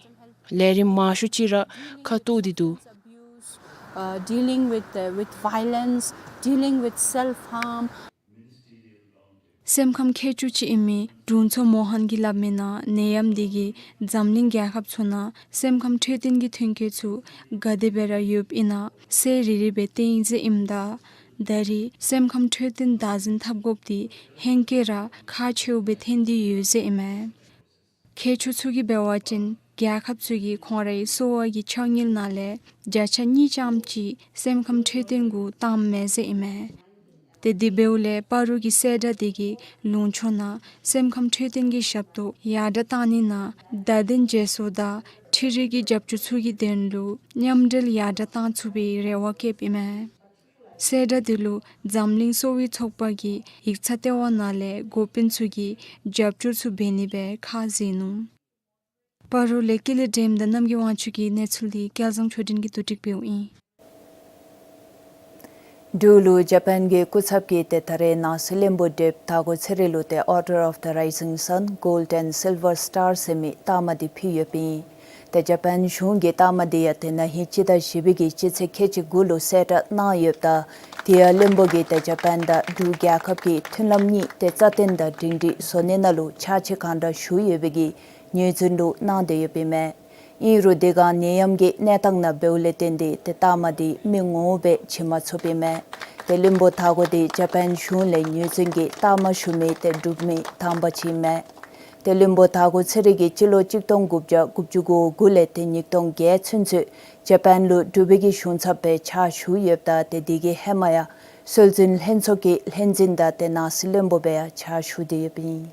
ལས་རིམ་མང་ཤོས་ཅིག་ར་ཁ་ཐོར་ཏེ་འདུག། Uh, dealing with, uh, with violence, dealing with self-harm. སེམས་ཁམས་མཁས་མཆོག་ཅིག་ཨིན་མི་དྲུང་འཚོ་མོ་ཧན་གྱིས་སླབ་མི་ནང་ནད་ཡམས་འདི་གིས་འཛམ་གླིང་རྒྱལ་ཁབ་ཚུ་ནང་སེམས་ཁམས་འཕྲོད་བསྟེན་གྱི་མཐུན་རྐྱེན་ཚུ་ག་དེ་སྦེ་ར་ཡོདཔ་ཨིན་ན་གསལ་རི་རི་སྦེ་སྟོན་ཡི་ཟེར་ཨིནམ་ད་ད་རེས་སེམས་ཁམས་འཕྲོད་བསྟེན་བདག་འཛིན་འཐབ་དགོཔ་འདི་ཧེང་སྐལ་ར་ཁག་ཆེཝ་སྦེ་ཐོན་ཏེ་ཡོད་ཟེར་ཨིན་མས། མཁས་མཆོག་ཚུ་གིས་འབད་བ་ཅིན་རྒྱལ་ཁབ་ཚུ་གིས་ཁོང་རའི་གསོ་བ་གི་ཕྱགས་སྙིགས་ནང་ལས་བརྒྱ་ཆ་གཉིས་ཙམ་ཅིག་སེམས་ཁམས་འཕྲོད་བསྟེན་གུ་བཏངམ་མས་ཟེར་ཨིན་མས། ཏེ་དེ་འབདཝ་ལས་སྤ་རོ་གི་གསལ་བསྒྲགས་འདི་གིས་ལུང་ཕྱོགས་ནང་སེམས་ཁམས་འཕྲོད་བསྟེན་གྱི་ཞབས་ཏོག་ཡར་དྲག་གཏང་ནི་ནང་བརྡ་དོན་བརྗེ་སོར་དང་འཕྲུལ་རིག་གི་རྒྱབ་སྐྱོར་ཚུ་གི་དོན་ལུ་མཉམ་འབྲེལ་ཡར་དྲག་གཏང་ཚུགས་པའི་རེ་བ་བསྐྱེདཔ་ཨིན་མས། གསལ་བསྒྲགས་འདི་ལུ་འཛམ་གླིང་གསོ་བའི་ཚོགས་པ་གི་ཡིག་ཚང་ལྟེ་བ་ནང་ལས་འགོ་དཔོན་ཚུ་གིས་རྒྱབ་སྐྱོར་ཚུ་འབད་ནི་སྦེ་ཁས་བླངས་ནུག། སྤ་རོ་ལས་ཀུན་ལེགས་སྒྲོལམ་དང་རྣམ་རྒྱལ་དབང་ཕྱུག་གི་གནས་ཚུལ་འདི་སྐལ་བཟང་ཆོས་སྒྲོན་གྱིས་བསྡུ་སྒྲིག་འབདཝ་ཨིན། འབྲུག་ལུ་ཇ་པཱན་གྱི་སྐུ་ཚབ་ཀྱིས་ཏེ་ད་རེས་ནང་སྲིད་བློན་པོ་ཌེབ་དར་གོ་ཚེ་རིང་ལུ་ཏེ་Order of the Rising Sun, Gold and Silver Star ཟེར་མི་རྟགས་མ་འདི་ཕུལ་ཡོདཔ་ཨིན། ཏེ་ཇ་པཱན་གཞུང་གི་རྟགས་མ་འདི་ཡང་ཏེ་ན་ཧིང་སྤྱི་ཟླ་བཞི་པའི་གི་སྤྱི་ཚེས་ཁལ་གཅིག་དགུ་ལུ་གསལ་བསྒྲགས་གནང་ཡོདཔ་ད་དེ་ཡང་བློན་པོ་གིས་ཏེ་ཇ་པཱན་དང་འབྲུག་རྒྱལ་ཁབ་ཀྱི་མཐུན་ལམ་གཉིས་ཏེ་རྩ་བརྟན་དང་སྒྲིང་སྒྲིང་བཟོ་ནི་ནང་ལུ་ཕྱག་ཕྱིད་གང་དྲག་ཞུ་ཡོད་པའི་གི་ངོས་འཛིན་ལུ་གནང་སྟེ་ཡོདཔ་ཨིན་མས། ཨིན་རུང་དེ་སྒང་ནད་ཡམས་ཀྱི་གནས་སྟངས་ནང་འབདཝ་ལས་བརྟེན་ཏེ་ཏེ་རྟགས་མ་འདི་མི་ངོམ་སྦེ་བྱིན་མ་ཚུགསཔ་ཨིན་མས། ཏེ་བློན་པོ་དར་གོ་འདི་ཇ་པཱན་གཞུང་ལས་ངོས་འཛིན་གྱི་རྟགས་མ་ཞུ་མི་ཏེ་འབྲུག་མི་དང་པ་ཅིག་ཨིན་མས། ཏེ་བློན་པོ་དར་གོ་ཚེ་རིང་གིས་སྤྱི་ལོ་གཅིག་སྟོང་དགུ་བརྒྱ་དགུ་བཅུ་གོ་དགུ་ལས་ཏེ་ཉིས་སྟོང་བརྒྱད་ཚུན་ཚོད་ཇ་པཱན་ལུ་འབྲུག་པའི་གི་གཞུང་ཚབ་སྦེ་ཕྱག་ཞུ་ཡོདཔ་ད་ཏེ་དེ་གི་ཧེ་མ་ཡང་སྲོལ་འཛིན་ལྷན་ཚོགས་ཀྱི་ལྷན་འཛིན་དང་ཏེ་ནང་སྲིད་བློན་པོ་སྦེ་ཡང་ཕྱག་ཞུ་སྟེ་ཡོདཔ་ཨིན།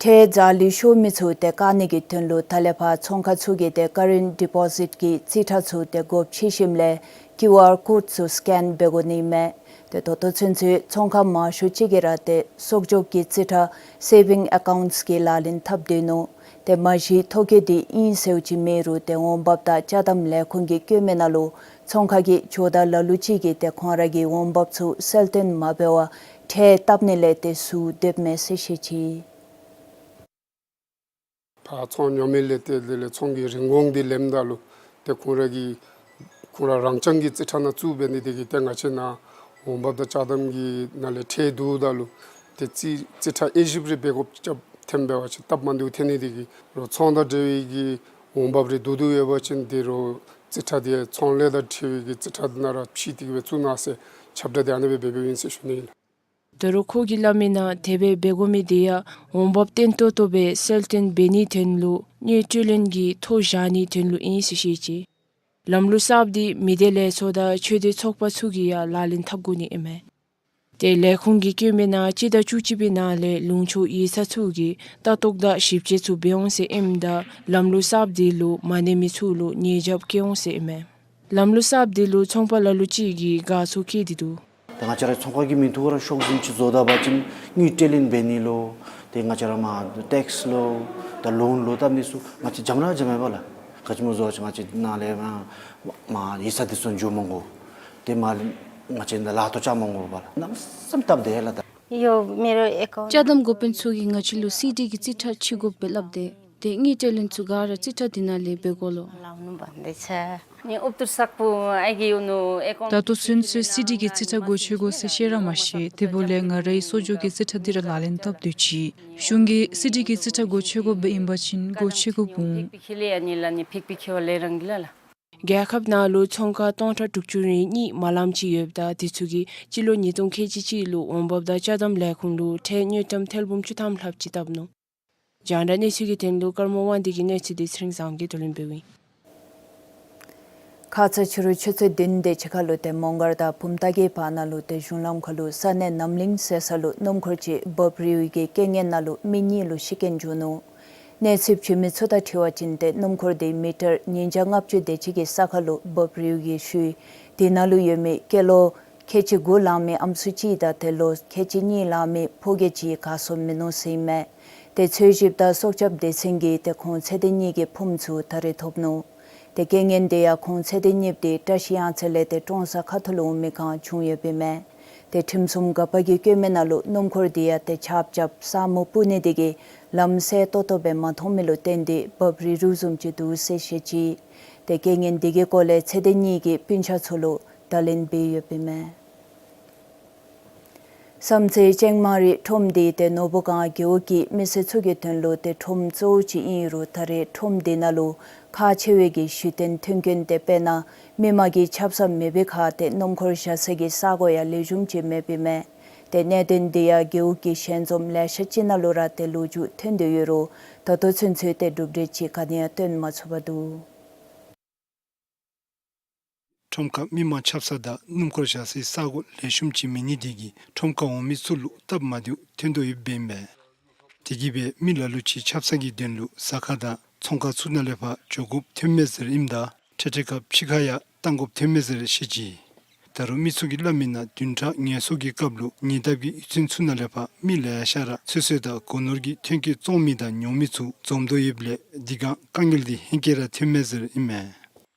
ཁྲལ་འཛག་ལུས་ཤོར་མི་ཚུ་ཏེ་བཀག་ནི་གི་དོན་ལུ་ད་ལས་ཕར་ཚོང་ཁང་ཚུ་གིས་ཏེ་ཀ་རེནཊ་ཌི་པོ་ཟིཊ་གི་རྩིས་ཁྲ་ཚུ་ཏེ་སྒོ་ཕྱེ་ཞིནམ་ལས་ཀིའུ་ཨར་ཀོཌ་ཚུ་སི་ཀེན་འབད་དགོ་ནི་མས། ཏེ་ད་ལྟོ་ཚུན་ཚོད་ཚོང་ཁང་མང་ཤོས་ཅིག་གིས་ར་ཏེ་གསོག་འཇོག་གི་རྩིས་ཁྲ་སེ་བིང་ཨེ་ཀའུནཊསི་གི་ལག་ལེན་འཐབ་སྡོད་ནུག། ཏེ་མ་གཞི་ཐོ་བཀོད་འདི་ཨིན་ཟེརཝ་ཅིག་མེད་རུང་ཏེ་འོང་འབབ་དང་ཅ་དམ་ལས་ཁུངས་ཀྱིས་བཀོད་མི་ནང་ལུ་ཚོང་ཁང་གི་ཇོ་བདག་ལ་ལུ་ཅིག་གིས་ཏེ་ཁོང་ར་གི་འོང་འབབ་ཚུ་གསལ་སྟོན་མ་འབད་བར་ཁྲལ་བཏབ་ནི་ལས་ཏེ་ཟུར་སྡོདཔ་མས་ཟེར་བཤད་ཅི། ཕར་ཚོང་ཉོ་མི་ལས་ཏེ་དེ་ལས་ཚོང་གི་རིན་གོང་འདི་ལེནམ་ད་ལུ་ཏེ་ཁོང་ར་གི་ཁོང་ར་རང་རྐྱང་གི་རྩིས་ཁྲ་ནང་བཙུགས་འབད་ནི་དེ་གིས་ཏེ་ང་བཅས་ནཱ་འོང་འབབ་དང་ཅ་དམ་གྱི་ནང་ལས་ཁྲལ་བསྡུཝ་ད་ལུ་ཏེ་རྩིས་རྩིས་ཁྲ་དབྱེ་ཞིབ་རེ་འབད་དགོཔ་ཅིག་ཐོན་པ་ཅིན་སྟབས་མ་བདེཝ་ཐོན་ནི་དེ་གིས་རོགས་ཚོང་དང་འབྲེལ་བའི་གི་འོང་འབབ་རེ་བསྡུ་བསྡུཝ་ཡོད་པ་ཅིན་དེ་རོགས་རྩིས་ཁྲ་དེ་ཚོང་ལས་དང་འབྲེལ་བའི་གི་རྩིས་ཁྲ་ནང་ར་ཕྱེ་སྟེ་གི་སྦེ་བཙུགས་གནང་ཟེར་ཁྱབ་བསྒྲགས་དེ་ཨ་ནེ་སྦེ་འབད་འབདཝ་ཨིན་ཟེར་ཞུ་ནི་ཨིན། ད་རུང་ཁོ་གིས་སླབ་མི་ནང་དེ་སྦེ་འབད་དགོ་མི་དེ་ཡང་འོང་འབབ་བརྟན་ཏོག་ཏོ་སྦེ་གསལ་སྟོན་འབད་ནིའི་དོན་ལུ་དངུལ་སྤྲོད་ལེན་གྱི་ཐོ་བཞག་ནིའི་དོན་ལུ་ཨིན་ཟེར་བཤད་ཅི། ལམ་ལུགས་གསརཔ་འདི་མི་སྡེ་ལས་ཚོགས་དང་ཆོས་སྡེ་ཚོགས་པ་ཚུ་གིས་ཡང་ལག་ལེན་འཐབ་དགོ་ནི་ཨིན་མས། ཏེ་ལས་ཁུངས་ཀྱིས་བཀོད་མི་ནང་སྤྱི་ཟླ་བཅུ་གཅིག་པའི་ནང་ལས་ལུང་ཕྱོགས་ཡིག་ཚང་ཚུ་གིས་ལྟ་རྟོག་དང་ཞིབ་དཔྱད་ཚུ་འབད་འོང་ཟེར་ཨིནམ་ད་ལམ་ལུགས་གསརཔ་འདི་ལུ་མ་གནས་མི་ཚུ་ལུ་ཉེས་བྱ་བཀལ་འོང་ཟེར་ཨིན་མས། ལམ་ལུགས་གསརཔ་འདི་ལུ་ཚོང་པ་ལ་ལུ་ཅིག་གིས་དགའ་ཚོར་བསྐྱེད་དེ་འདུག། ད་ང་བཅས་ར་ཚོང་ཁང་གི་མིང་ཐོག་ར་ཤོག་འཛིན་ཅིག་བཟོ་ད་པ་ཅིན་དངུལ་སྤྲོད་ལེན་འབད་ནི་ལུ་ཏེ་ང་བཅས་ར་མར་ཊེགསི་ལུ་ད་ལོན་ལུ་བཏབ་ནི་ཚུ་ང་བཅས་འཇམ་ར་འཇམ་ཡོད་པ་ལགས། ག་ཅི་སྨོ་ཟེར་བ་ཅིན་ང་བཅས་ནཱ་ལས་མར་མར་ཡིག་ཚང་འདི་ཚུ་འགྱོ་མི་དགོ། ཏེ་མར་ང་བཅས་ནཱ་ལཱ་ཐོག་བཅར་མི་དགོ་པ་ལགས། གནམ་མེད་ས་མེད་སྟབས་བདེ་ལགས། ད་ཡོད་མེད་ར་ཨེ་ཀའུནཊ། ཅ་དམ་འགོ་དཔོན་ཚུ་གིས་ང་བཅས་ལུ་སི་ཌི་གི་རྩིས་ཁྲ་ཕྱེ་དགོཔ་སྦེ་སླབ་སྟེ་ཏེ་དངུལ་སྤྲོད་ལེན་ཚུ་ག་ར་རྩིས་ཁྲ་འདི་ནང་ལས་འབད་དགོ་ལོ། ད་ལྟོ་ཚུན་ཚོད་སི་ཌི་གི་རྩིས་ཁྲ་སྒོ་ཕྱེ་དགོ་ཟེར་བཤད་ར་མ་ཤེས། དེ་འབདཝ་ལས་ང་རའི་གསོག་འཇོག་གི་རྩིས་ཁྲ་འདི་ར་ལག་ལེན་འཐབ་སྡོད་ཅི། གཞུང་གིས་སི་ཌི་གི་རྩིས་ཁྲ་སྒོ་ཕྱེ་དགོཔ་ཨིན་པ་ཅིན་སྒོ་ཕྱེ་དགོཔ་འོང་། རྒྱལ་ཁབ་ནང་ལུ་ཚོང་ཁང་སྟོང་ཕྲག་དྲུག་ཅུ་རེ་གཉིས་མ་ལམ་ཅིག་ཡོདཔ་ད་དེ་ཚུ་གིས་སྤྱི་ལོ་ཉིས་སྟོང་ཁལ་གཅིག་གཅིག་ལུ་འོང་འབབ་དང་ཅ་དམ་ལས་ཁུངས་ལུ་ཁྲལ་དངུལ་ཀྲམ་ཐེར་འབུམ་བཅུ་ཐམ་ལྷགཔ་ཅིག་བཏབ་ནུག། རྒྱང་བསྒྲགས་གནས་ཚུལ་གྱི་དོན་ལུ་ཀརྨ་དབང་འདུས་ཀྱི་གནས་ཚུལ་འདི་ཚེ་རིང་བཟང་གིས་བསྡུ་ལེན་འབདཝ་ཨིན། ཁ་ཙ་ཕྱི་རུ་ཆུ་ཚོད་བདུན་དེ་ཅིག་ཁར་ལུ་ཏེ་མོང་སྒར་དང་བུམ་ཐང་གི་བར་ན་ལུ་ཏེ་གཞུང་ལམ་ཁ་ལུ་ས་གནས་རྣམ་གླིང་ཟེར་ས་ལུ་སྣུམ་འཁོར་ཅིག་འབབ་རིལ་བའི་གི་རྐྱེན་ངན་ནང་ལུ་མི་གཉིས་ལུ་ཤི་རྐྱེན་བྱུང་ནུག། གནས་ཚུལ་བྱུང་མི་ཚུ་དང་འཁྲིལ་བ་ཅིན་ཏེ་སྣུམ་འཁོར་འདི་མི་ཊར་ཉིས་བརྒྱ་ལྔ་བཅུ་དེ་ཅིག་གི་ས་ཁར་ལུ་འབབ་རིལ་བའི་ཤུལ་དེ་ནང་ལུ་ཡོད་མི་སྐྱེས་ལོ་ཁལ་གཅིག་དགུ་ལང་མི་ཨམ་སྲུ་གཅིག་དང་ཏེ་ལོ་ཁལ་གཅིག་གཉིས་ལང་མི་ཕོ་སྐྱེས་གཅིག་ག་སོང་མིན་ནུག་ཟེར་ཨིན་མས། ཏེ་འཚོལ་ཞིབ་དང་སྲོག་སྐྱབས་སྡེ་ཚན་གྱིས་ཏེ་ཁོང་ཚེ་འདས་གཉིས་ཀྱི་ཕུངམ་ཚུ་ད་རེས་ཐོབ་ནུག། ཏེ་རྐྱེན་ངན་དེ་ཡང་ཁོང་ཚེ་འདས་གཉིསཔོ་དེ་བཀྲ་ཤིས་གཡང་རྩེ་ལས་ཏེ་ཀྲོང་གསར་ཁ་ཐུག་ལུ་འོང་མི་སྒང་བྱུང་ཡོདཔ་ཨིན་མས། ཏེ་ཁྲིམས་སྲུང་འགག་པ་གིས་བཀོད་མི་ནང་ལུ་སྣུམ་འཁོར་དེ་ཡང་ཏེ་ཆརཔ་རྐྱབ་ས་སྨུག་སྤུབ་ནི་དེ་གིས་ལམ་གསལ་ཏོག་ཏོ་སྦེ་མ་མཐོང་མི་ལུ་བརྟེན་ཏེ་འབབ་རིལ་རུལ་བཟུམ་ཅིག་འདུག་ཟེར་བཤད་ཅི། ཏེ་རྐྱེན་ངན་དེ་གི་སྐོར་ལས་ཚེ་འདས་གཉིས་ཀྱི་སྤུན་ཆ་ཚུ་ལུ་བརྡ་ལན་འབད་ཡོདཔ་ཨིན་མས། བསམ་རྩེ་ཅང་མ་རི་ཁྲོམ་འདི་ཏེ་ནོར་བུ་སྒང་རྒེད་འོག་གི་མི་སེར་ཚུ་གི་དོན་ལུ་ཏེ་ཁྲོམ་གཙོ་བོ་ཅིག་ཨིན་རུང་ད་རེས་ཁྲོམ་འདི་ནང་ལུ་ཁག་ཆེ་བའི་གི་ཞུ་རྟེན་མཐུན་རྐྱེན་ཏེ་དཔེར་ན་མི་མང་གི་ཆབ་གསང་མེད་པའི་ཁར་ཏེ་སྣུམ་འཁོར་བཞག་སའི་གི་ས་གོ་ཡང་ལེགས་ཤོམ་ཅིག་མེདཔ་ཨིན་མས། ཏེ་གནད་དོན་འདི་ཡང་རྒེད་འོག་གི་ཞལ་འཛོམས་ལེ་ཤ་ཅིག་ནང་ལུ་ར་ཏེ་ལོ་རྒྱུས་ཐོན་ཏེ་ཡོད་རུང་ད་ལྟོ་ཚུན་ཚོད་ཏེ་གྲུབ་འབྲས་ཅིག་ག་ནི་ཡང་བཏོན་མ་ཚུགས་པར་འདུག། ཁྲོམ་ཁར་མི་མང་ཆབ་གསང་དང་སྣུམ་འཁོར་བཞག་སའི་ས་གོ་ལེགས་ཤོམ་ཅིག་མེད་ནི་དེ་གིས་ཁྲོམ་ཁར་འོང་མི་ཚུ་ལུ་སྟབས་མ་བདེཝ་ཐོན་དོ་ཡོདཔ་ཨིན་པས། དེ་གིས་སྦེ་མི་ལ་ལུ་ཅིག་ཆབ་གསང་གི་དོན་ལུ་ཟ་ཁང་དང་ཚོང་ཁང་ཚུ་ནང་ལས་ཕར་འགྱོ་དགོཔ་ཐོནམ་མས་ཟེར་ཨིནམ་ད་འཕྲལ་འཕྲལ་ཁར་ཕྱི་ཁར་ཡང་བཏང་དགོཔ་ཐོནམ་མས་ཟེར་བཤད་ཅི། ད་རུང་མི་ཚུ་གིས་སླབ་མི་ནང་བདུན་ཕྲག་ངལ་གསོ་གི་སྐབས་ལུ་ཉེ་འདབས་ཀྱི་གཡུས་ཚན་ཚུ་ནང་ལས་ཕར་མི་ལེ་ཤ་ར་ཚོད་བསྲེ་དང་སྒོ་ནོར་གྱི་ཐོན་སྐྱེད་བཙོང་མི་དང་ཉོ་མི་ཚུ་འཛོམས་དོ་ཡོདཔ་ལས་དེ་སྒང་དཀའ་ངལ་འདི་ཧེང་སྐལ་ར་ཐོནམ་མས་ཟེར་ཨིན་མས།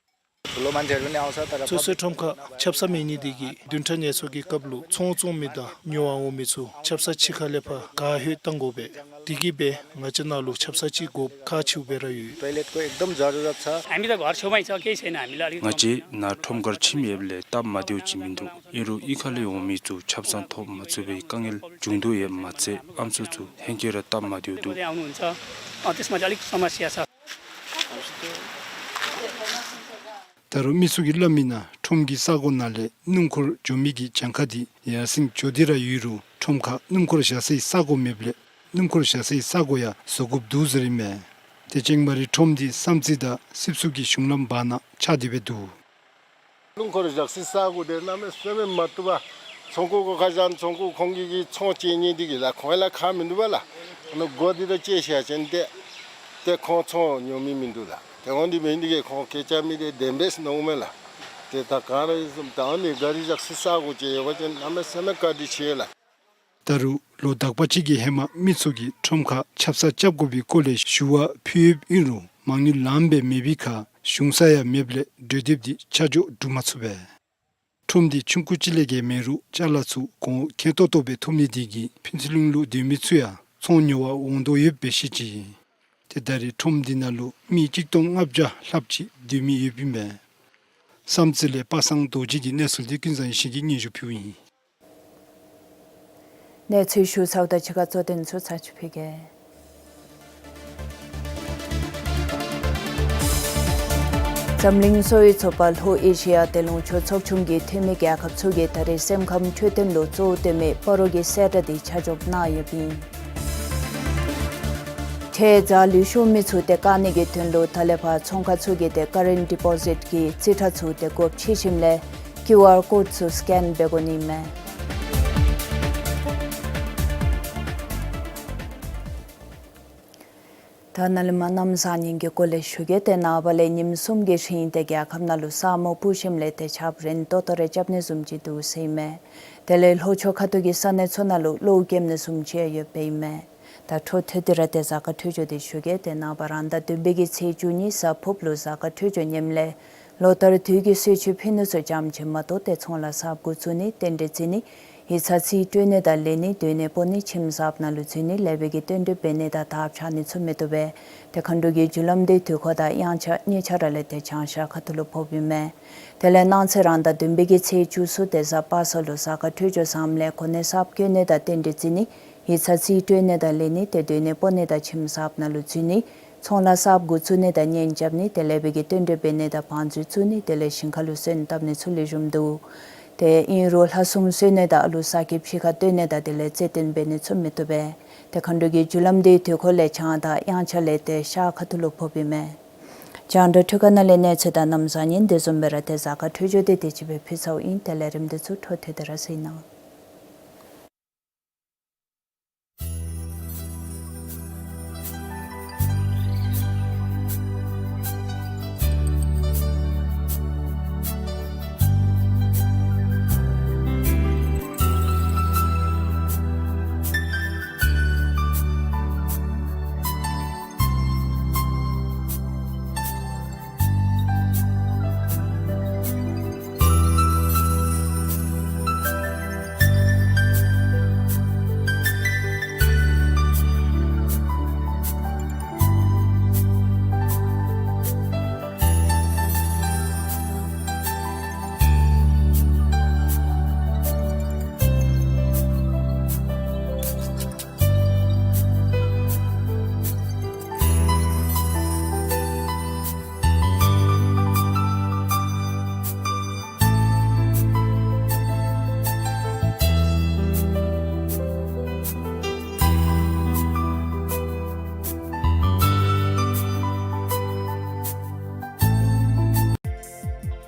ठुलो मान्छेहरू पनि आउँछ, तर ཚོད་བསྲེ་ཁྲོམ་ཁར་ཆབ་གསང་མེད་ནི་དེ་གིས་བདུན་ཕྲག་ངལ་གསོ་གི་སྐབས་ལུ་ཚོང་བཙོང་མི་དང་ཉོ་བར་འོང་མི་ཚུ་ཆབ་གསང་ཕྱི་ཁ་ལས་ཕར་ག་ཧོད་བཏང་དགོ་པས། དེ་གིས་སྦེ་ང་བཅས་ནང་ལུ་ཆབ་གསང་ཅིག་དགོཔ་ཁག་ཆེཝ་སྦེ་ར་ཡོད། टोयलेटको एकदम जरुरत छ। हामी त घर छेउमै छ, केही छैन हामीलाई अलिक। ང་བཅས་ནཱ་ཁྲོམ་སྒར་ཁྱིམ་ཡོདཔ་ལས་སྟབས་མ་བདེཝ་ཅིག་མིན་འདུག། ཨིན་རུང་གཡུས་ཁ་ལས་འོང་མི་ཚུ་ཆབ་གསང་ཐོབ་མ་ཚུགས་པའི་དཀའ་ངལ་འབྱུང་དོ་ཡོདཔ་མ་ཚད་ཨམ་སྲུ་ཚུ་ཧེང་སྐལ་ར་སྟབས་མ་བདེཝ་འདུག། आउनुहुन्छ, अ, त्यसमा चाहिँ अलिक समस्या छ। ད་རུང་མི་ཚུ་གིས་སླབ་མི་ནང་ཁྲོམ་གྱི་ས་གོ་ནང་ལས་སྣུམ་འཁོར་འགྱོ་མི་གི་གྱངས་ཁ་འདི་ཡར་སེང་འགྱོ་སྟེ་ར་ཡོད་རུང་ཁྲོམ་ཁར་སྣུམ་འཁོར་བཞག་སའི་ས་གོ་མེདཔ་ལས་སྣུམ་འཁོར་བཞག་སའི་ས་གོ་ཡང་བཟོ་དགོཔ་འདུག་ཟེར་ཨིན་མས། ཏེ་ཅང་མ་རི་ཁྲོམ་འདི་བསམ་རྩེ་དང་སྲིབ་སུ་གི་གཞུང་ལམ་བར་ན་ཆགས་ཏེ་སྦེ་འདུག། སྣུམ་འཁོར་བཞག་སའི་ས་གོ་འདི་གནམ་མེད་ས་མེད་མ་བཏུབ་པས། ཚོང་ཁང་གུ་ཁ་བཞག་ཚོང་ཁང་གུ་ཁོང་གི་གི་ཚོང་བྱེད་ནི་འདི་གིས་ལགས་ཁོང་ལགས་ཁག་མིན་འདུག་པ་ལགས། ཨ་ནི་སྒོ་འདི་ར་བཅད་བཞག་ཅི་ཏེ་ཏེ་ཁོང་ཚོང་ཉོ་མི་མིན་འདུག་ལགས། ཏེ་འོང་འདི་མེན་འདི་གིས་ཁོང་སྐད་ཆ་མི་དེ་བདེན་པས་མནོཝ་མས་ལགས། ཏེ་ད་ག་ར་ཨིན་སོང་ད་ཨ་ནི་ག་རི་བཞག་སའི་ས་གོ་ཅིག་ཡོད་པ་ཅིན་གནམ་མེད་ས་མེད་བཀའ་དྲིན་ཆེ་ལགས། ད་རུང་ལོ་དག་པ་ཅིག་གི་ཧེ་མ་མི་ཚུ་གིས་ཁྲོམ་ཁར་ཆབ་གསང་རྐྱབ་དགོ་པའི་སྐོར་ལས་ཞུ་བ་ཕུལ་ཡོདཔ་ཨིན་རུང་མ་དངུལ་ལངམ་སྦེ་མེད་པའི་ཁར་གཞུང་ས་ཡང་མེདཔ་ལས་གྲོས་འདེབས་འདི་ཆ་འཇོག་གྲུབ་མ་ཚུགས་པས། ཁྲོམ་འདི་ཆུང་ཀུ་ཅིག་ལས་བརྒལ་མེད་རུང་ཅ་ལ་ཚུ་གོང་འོག་མཁྱེན་ཏོག་ཏོ་སྦེ་ཐོབ་ནི་དེ་གིས་ཕུན་ཚོགས་གླིང་ལུ་སྡོད་མི་ཚུ་ཡང་ཚོང་ཉོ་བར་འོང་དོ་ཡོདཔ་སྦེ་བཤད་ཅི། ཏེ་ད་རེས་ཁྲོམ་འདི་ནང་ལུ་མི་གཅིག་སྟོང་ལྔ་བརྒྱ་ལྷགཔ་ཅིག་སྡོད་མི་ཡོདཔ་ཨིན་པས། བསམ་རྩེ་ལས་པ་སངས་རྡོ་རྗེ་གི་གནས་ཚུལ་འདི་ཀུན་བཟང་ཡེ་ཤེས་ཀྱིས་སྙན་ཞུ་ཕུལཝ་ཨིན། གནས་ཚུལ་ཞུ་ཚརཝ་དང་གཅིག་ཁར་གཙོ་དོན་ཚུ་ཚར་ཅིག་ཕུལ་གེ། འཛམ་གླིང་གསོ་བའི་ཚོགས་པ་ལྷོ་ཨེ་ཤི་ཡ་ཏེ་ལུང་ཕྱོགས་ཚོགས་ཆུང་གི་འཐུས་མི་རྒྱལ་ཁབ་ཚུ་གིས་ད་རེས་སེམས་ཁམས་འཕྲོད་བསྟེན་ལུ་གཙོ་བོ་བཏོན་མི་སྤ་རོ་གི་གསལ་བསྒྲགས་འདི་ཆ་འཇོག་གནང་ཡོདཔ་ཨིན། ཁྲལ་འཛག་ལུས་ཤོར་མི་ཚུ་ཏེ་བཀག་ནི་གི་དོན་ལུ་ད་ལས་ཕར་ཚོང་ཁང་ཚུ་གིས་ཏེ་ཀ་རེནཊ་ཌི་པོ་ཟིཊ་གི་རྩིས་ཁྲ་ཚུ་ཏེ་སྒོ་ཕྱེ་ཞིནམ་ལས་ཀིའུ་ཨར་ཀོཌ་ཚུ་སི་ཀེན་འབད་དགོ་ནི་མས། ད་ནཱ་ལས་མར་གནམ་བཟང་ངན་གྱི་སྐོར་ལས་ཞུ་གེ། ཏེ་ནངས་པ་ལས་ཉིནམ་གསུམ་གྱི་རིང་ཏེ་རྒྱལ་ཁབ་ནང་ལུ་ས་སྨུག་སྤུབ་ཞིནམ་ལས་ཏེ་ཆརཔ་རན་ཏོག་ཏོ་རེ་རྐྱབ་ནི་བཟུམ་ཅིག་འདུག་ཟེར་ཨིན་མས། དེ་ལས་ལྷོ་ཕྱོགས་ཁ་ཐུག་གི་ས་གནས་ཚུ་ནང་ལུ་གློག་ཀྱིས་ནི་བཟུམ་ཅིག་ཡོདཔ་ཨིན་མས། ད་འཕྲོ་མཐུད་དེ་ར་ཏེ་གཟའ་སྐར་འཕྲོད་སྦྱོར་འདི་ཞུ་གེ། ཏེ་ནངས་པ་རང་ཟླ་བདུན་པའི་གི་ཚེས་བཅུ་གཉིས་གཟའ་ཕུརཔ་ལུ་གཟའ་སྐར་འཕྲོད་སྦྱོར་ངནམ་ལས་ལོ་ལྟར་དུས་ཀྱི་གསོལ་མཆོད་ཕུལ་ནི་ཚུ་ཙམ་ཅིག་མ་གཏོགས་ཏེ་ཚོང་ལཱ་གསརཔ་འགོ་བཙུགས་ནི་རྟེན་འབྲེལ་བརྩི་ནི་ཡིག་ཚང་རྩིས་སྤྲོད་ནི་དང་ལེན་ནི་སྡོད་གནས་སྤོ་ནི་ཁྱིམ་གསརཔ་ནང་ལུ་འཛུལ་ནི་ལེགས་པའི་གི་རྟེན་འབྲེལ་འབད་ནི་དང་ཐབས་ཆག་ནི་ཚུ་མི་བཏུབ་པས། ཏེ་མཁའ་འགྲོ་གི་རྒྱུ་ལམ་འདི་དུས་འཁོར་དང་དབྱངས་འཆར་གཉིས་ཆ་ར་ལས་ཏེ་བྱང་ཤར་ཁ་ཐུག་ལུ་ཕོགཔ་ཨིན་མས། དེ་ལས་གནངས་ཚེ་རང་ཟླ་བདུན་པའི་གི་ཚེས་བཅུ་གསུམ་ཏེ་གཟའ་པ་སངས་ལུ་གཟའ་སྐར་འཕྲོད་སྦྱོར་བཟངམ་ལས་གོ་གནས་གསརཔ་བསྐོ་ནི་དང་རྟེན་འབྲེལ་བརྩི་ནི་ཡིག་ཚང་རྩིས་སྤྲོད་ནི་དང་ལེན་ནི་ཏེ་སྡོད་གནས་སྤོ་ནི་དང་ཁྱིམ་གསརཔ་ནང་ལུ་འཛུལ་ནི་ ཚོང་ལཱ་གསརཔ་འགོ་བཙུགས་ནི་དང་གཉེན་རྐྱབ་ནི་དེ་ལས་འབད་གི་བསྟུན་གྲོས་འབད་ནི་དང་བང་མཛོད་བཙུགས་ནི་དེ་ལས་ཞིང་ཁ་ལུ་སོན་བཏབ་ནི་ཚུ་ལེགས་ཤོམ་འདུག། ཏེ་ཨིན་རུང་ལྷ་སྲུང་གསོལ་ནི་དང་ཨ་ལུ་གསར་སྐྱེས་ཕྱི་ཁར་བཏོན་ནི་དང་དེ་ལས་རྩེད་འགྲན་འབད་ནི་ཚུ་མི་བཏུབ་པས། ཏེ་མཁའ་འགྲོ་གི་རྒྱུ་ལམ་དེའི་དུས་འཁོར་ལས་བྱང་དང་དབྱངས་འཆར་ལས་ཏེ་ཤར་ཁ་ཐུག་ལུ་ཕོགཔ་ཨིན་མས། རྒྱང་བསྒྲགས་འཕྲུལ་ཁང་ནང་ལས་གནས་ཚུལ་དང་གནམ་བཟང་ངན་དེ་བཟུམ་སྦེ་ར་ཏེ་གཟའ་སྐར་འཕྲོད་སྦྱོར་དེ་དེ་ཅིག་སྦེ་ཕུལ་ཚརཝ་ཨིན། དེ་ལས་རིམ་དེ་ཚུ་འཕྲོ་མཐུད་དེ་ར་གཟིགས་གནང་།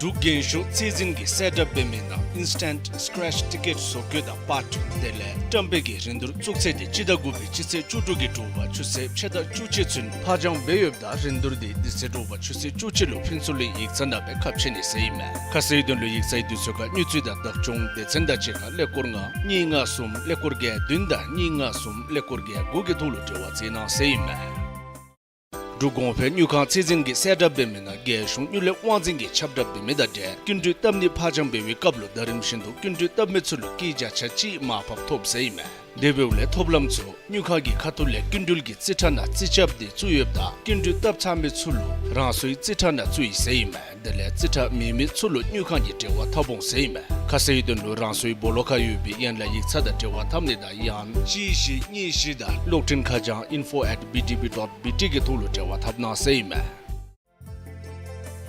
འབྲུག་རྒན་ཤོས་ཚད་འཛིན་གྱིས་གསལ་བསྒྲགས་འབད་མི་ནང་ཨིན་སི་ཊེནཊ་སི་ཀེ་རེཆ་ཊི་ཀེཊ་བཟོ་བཀོད་དང་པར་སྐྲུན་དེ་ལས་བཀྲམ་སྤེལ་གྱི་རིན་བསྡུར་བཙུགས་ཚེས་དེ་སྤྱི་ཟླ་དགུ་པའི་སྤྱི་ཚེས་བཅུ་དྲུག་གི་དྲོ་པ་ཆུ་ཚོད་ཕྱེད་དང་བཅུ་གཅིག་ཚུན་ཕར་འགྱངས་འབད་ཡོདཔ་ད་རིན་བསྡུར་དེ་དེ་ཚེ་དྲོ་པ་ཆུ་ཚོད་བཅུ་གཅིག་ལུ་ཕུན་ཚོགས་གླིང་ཡིག་ཚང་ནང་སྦེ་ཁ་ཕྱེ་ནི་ཟེར་ཨིན་མས། ཁ་གསལ་ཡི་དོན་ལུ་ཡིག་ཚང་གི་དུས་ཚོད་ཁར་དངུལ་རྩིས་དང་བདག་སྐྱོང་སྡེ་ཚན་དང་གཅིག་ཁར་ཀླད་ཀོར་ལྔ་གཉིས་ལྔ་གསུམ་ཀླད་ཀོར་བརྒྱད་བདུན་དང་གཉིས་ལྔ་གསུམ་ཀླད་ཀོར་བརྒྱད་དགུ་གི་ཐོག་ལུ་འབྲེལ་བ་མཛད་གནང་ཟེར་ཨིན་མས། འབྲུག་གོང་འཕེལ་དངུལ་ཁང་ཚད་འཛིན་གྱིས་གསལ་བསྒྲགས་འབད་མི་ནང་རྒྱལ་གཞུང་དངུལ་ལས་དབང་འཛིན་གྱིས་ཁྱབ་བསྒྲགས་འབད་མི་དང་འབྲེལ་སྐྱིན་འགྲུལ་བཏབ་ནི་ཕར་འགྱངས་འབད་བའི་སྐབས་ལུ་ཟླ་རིམ་བཞིན་དུ་སྐྱིན་འགྲུལ་བཏབ་མི་ཚུ་ལུ་སྐྱིད་བརྒྱ་ཆ་གཅིག་མར་ཕབ་ཐོབ་ཟེར་ཨིན་མས། དེ་འབདཝ་ལས་ཐོབ་ལམ་ཚུ་དངུལ་ཁང་གི་ཁ་ཐུག་ལས་སྐྱིན་འགྲུལ་གྱི་རྩིས་ཁྲ་ནང་རྩིས་རྐྱབ་སྟེ་བཙུགས་ཡོདཔ་ད་སྐྱིན་འགྲུལ་བཏབ་ཚར་མི་ཚུ་ལུ་རང་སོའི་རྩིས་ཁྲ་ནང་བཙུགས་ཡི་ཟེར་ཨིན་མས། དེ་ལས་རྩིས་ཁྲ་མེད་མི་ཚུ་ལུ་དངུལ་ཁང་གིས་འབྲེལ་བ་འཐབ་འོང་ཟེར་ཨིན་མས། ཁ་གསལ་ཡི་དོན་ལུ་རང་སོའི་སྦོ་ལོགས་ཁར་ཡོད་པའི་ཡན་ལག་ཡིག་ཚང་དང་འབྲེལ་བ་འཐབ་ནི་དང་ཡང་གཅིག་བཞི་གཉིས་བཞི་དང་གློག་འཕྲིན་ཁ་བྱང་info at B D B dot B T གི་ཐོག་ལུ་འབྲེལ་བ་འཐབ་གནང་ཟེར་ཨིན་མས།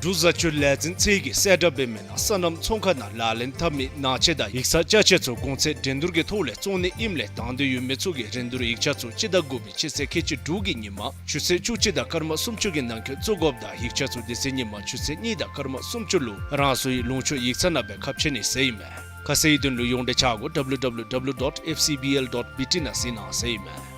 འབྲུག་བཟའ་སྤྱོད་ལས་འཛིན་ཚད་ཀྱིས་གསལ་བསྒྲགས་འབད་མི་ནང་སོ་ནམ་ཚོང་ཁང་ནང་ལག་ལེན་འཐབ་མི་ནང་ཆས་དང་ཡིག་ཚང་ཅ་ཆས་ཚུ་གོང་ཚད་འགྲན་བསྡུར་གྱི་ཐོག་ལས་བཙོང་ནི་ཨིནམ་ལས་དང་འདོད་ཡོད་མི་ཚུ་གིས་རིན་བསྡུར་ཡིག་ཆ་ཚུ་སྤྱི་ཟླ་དགུ་པའི་སྤྱི་ཚེས་ཁལ་གཅིག་དྲུག་གི་ཉིན་མ་ཆུ་ཚོད་བཅུ་གཅིག་དང་སྐར་མ་སུམ་ཅུ་གི་ནང་འཁོད་བཙུགས་དགོཔ་དང་ཡིག་ཆ་ཚུ་དེ་ཚེ་ཉིན་མ་ཆུ་ཚོད་གཉིས་དང་སྐར་མ་སུམ་ཅུ་ལུ་རང་སོའི་ལུང་ཕྱོགས་ཡིག་ཚང་ནང་སྦེ་ཁ་ཕྱེ་ནི་ཟེར་ཨིན་མས། ཁ་གསལ་ཡི་དོན་ལུ་ཡོངས་འབྲེལ་ཆ་སྒོ་W W W dot F C B L dot B T ནང་གཟིགས་གནང་ཟེར་ཨིན་མས།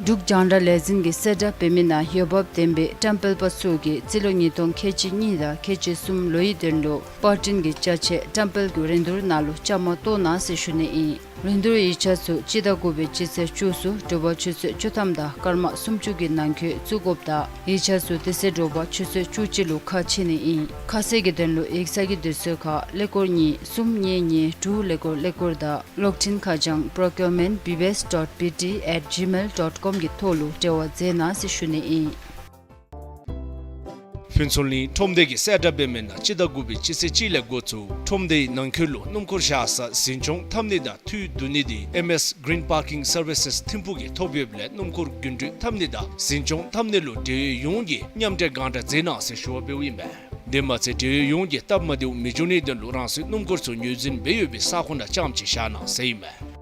འབྲུག་རྒྱང་བསྒྲགས་ལས་འཛིན་གྱིས་གསལ་བསྒྲགས་འབད་མི་ནང་འོས་འབབ་ལྡན་པའི་བཀྲམ་སྤེལ་པ་ཚུ་གིས་རྩིས་ལོ་ཉིས་སྟོང་ཁལ་གཅིག་གཉིས་དང་ཁལ་གཅིག་གསུམ་ལོའི་དོན་ལུ་པར་སྐྲུན་གྱི་ཅ་ཆས་བཀྲམ་སྤེལ་གྱི་རིན་བསྡུར་ནང་ལུ་བཅའ་མར་གཏོགས་གནང་ཟེར་ཞུ་ནི་ཨིན། རིན་བསྡུར་ཡིག་ཆ་ཚུ་སྤྱི་ཟླ་དགུ་པའི་སྤྱི་ཚེས་བཅུ་གསུམ་དྲོ་པ་ཆུ་ཚོད་བཅུ་ཐམ་དང་སྐར་མ་སུམ་ཅུ་གི་ནང་འཁོད་བཙུགས་དགོཔ་དང་ཡིག་ཆ་ཚུ་དེ་ཚེ་དྲོ་པ་ཆུ་ཚོད་བཅུ་གཅིག་ལུ་ཁ་ཕྱེ་ནི་ཨིན། ཁ་གསལ་གྱི་དོན་ལུ་ཡིག་ཚང་གི་དུས་ཚོད་ཁར་ཀླད་ཀོར་གཉིས་གསུམ་གཉིས་གཉིས་དྲུག་ཀླད་ཀོར་ཀླད་ཀོར་དང་གློག་འཕྲིན་ཁ་བྱང་procurement B B S dot B T at gmail dot com གི་ཐོག་ལུ་འབྲེལ་བ་མཛད་གནང་ཟེར་ཞུ་ནི་ཨིན། ཕུན་ཚོགས་གླིང་ཁྲོམ་སྡེ་གིས་གསལ་བསྒྲགས་འབད་མི་ནང་སྤྱི་ཟླ་དགུ་པའི་སྤྱི་ཚེས་གཅིག་ལས་འགོ་བཙུགས་ཁྲོམ་སྡེའི་ནང་འཁོད་ལུ་སྣུམ་འཁོར་བཞག་ས་འཛིན་སྐྱོང་འཐབ་ནི་དང་འཐུས་བསྡུ་ནི་དེ་M S Green Parking Services ཐིམ་ཕུག་གིས་ཐོབ་ཡོདཔ་ལས་སྣུམ་འཁོར་རྒྱུན་འགྲུལ་འཐབ་ནི་དང་འཛིན་སྐྱོང་འཐབ་ནི་ལུ་འབྲེལ་ཡོད་ཡོངས་ཀྱིས་མཉམ་འབྲེལ་སྒང་དྲག་མཛད་གནང་ཟེར་ཞུ་བ་འབདཝ་ཨིན་པས། དེ་མ་ཚད་འབྲེལ་ཡོད་ཡོངས་ཀྱིས་སྟབས་མ་བདེཝ་མི་འབྱུང་ནིའི་དོན་ལུ་རང་སོའི་སྣུམ་འཁོར་ཚུ་ངོས་འཛིན་འབད་ཡོད་པའི་ས་ཁོངས་ནང་རྐྱངམ་ཅིག་བཞག་གནང་ཟེར་ཨིན་མས།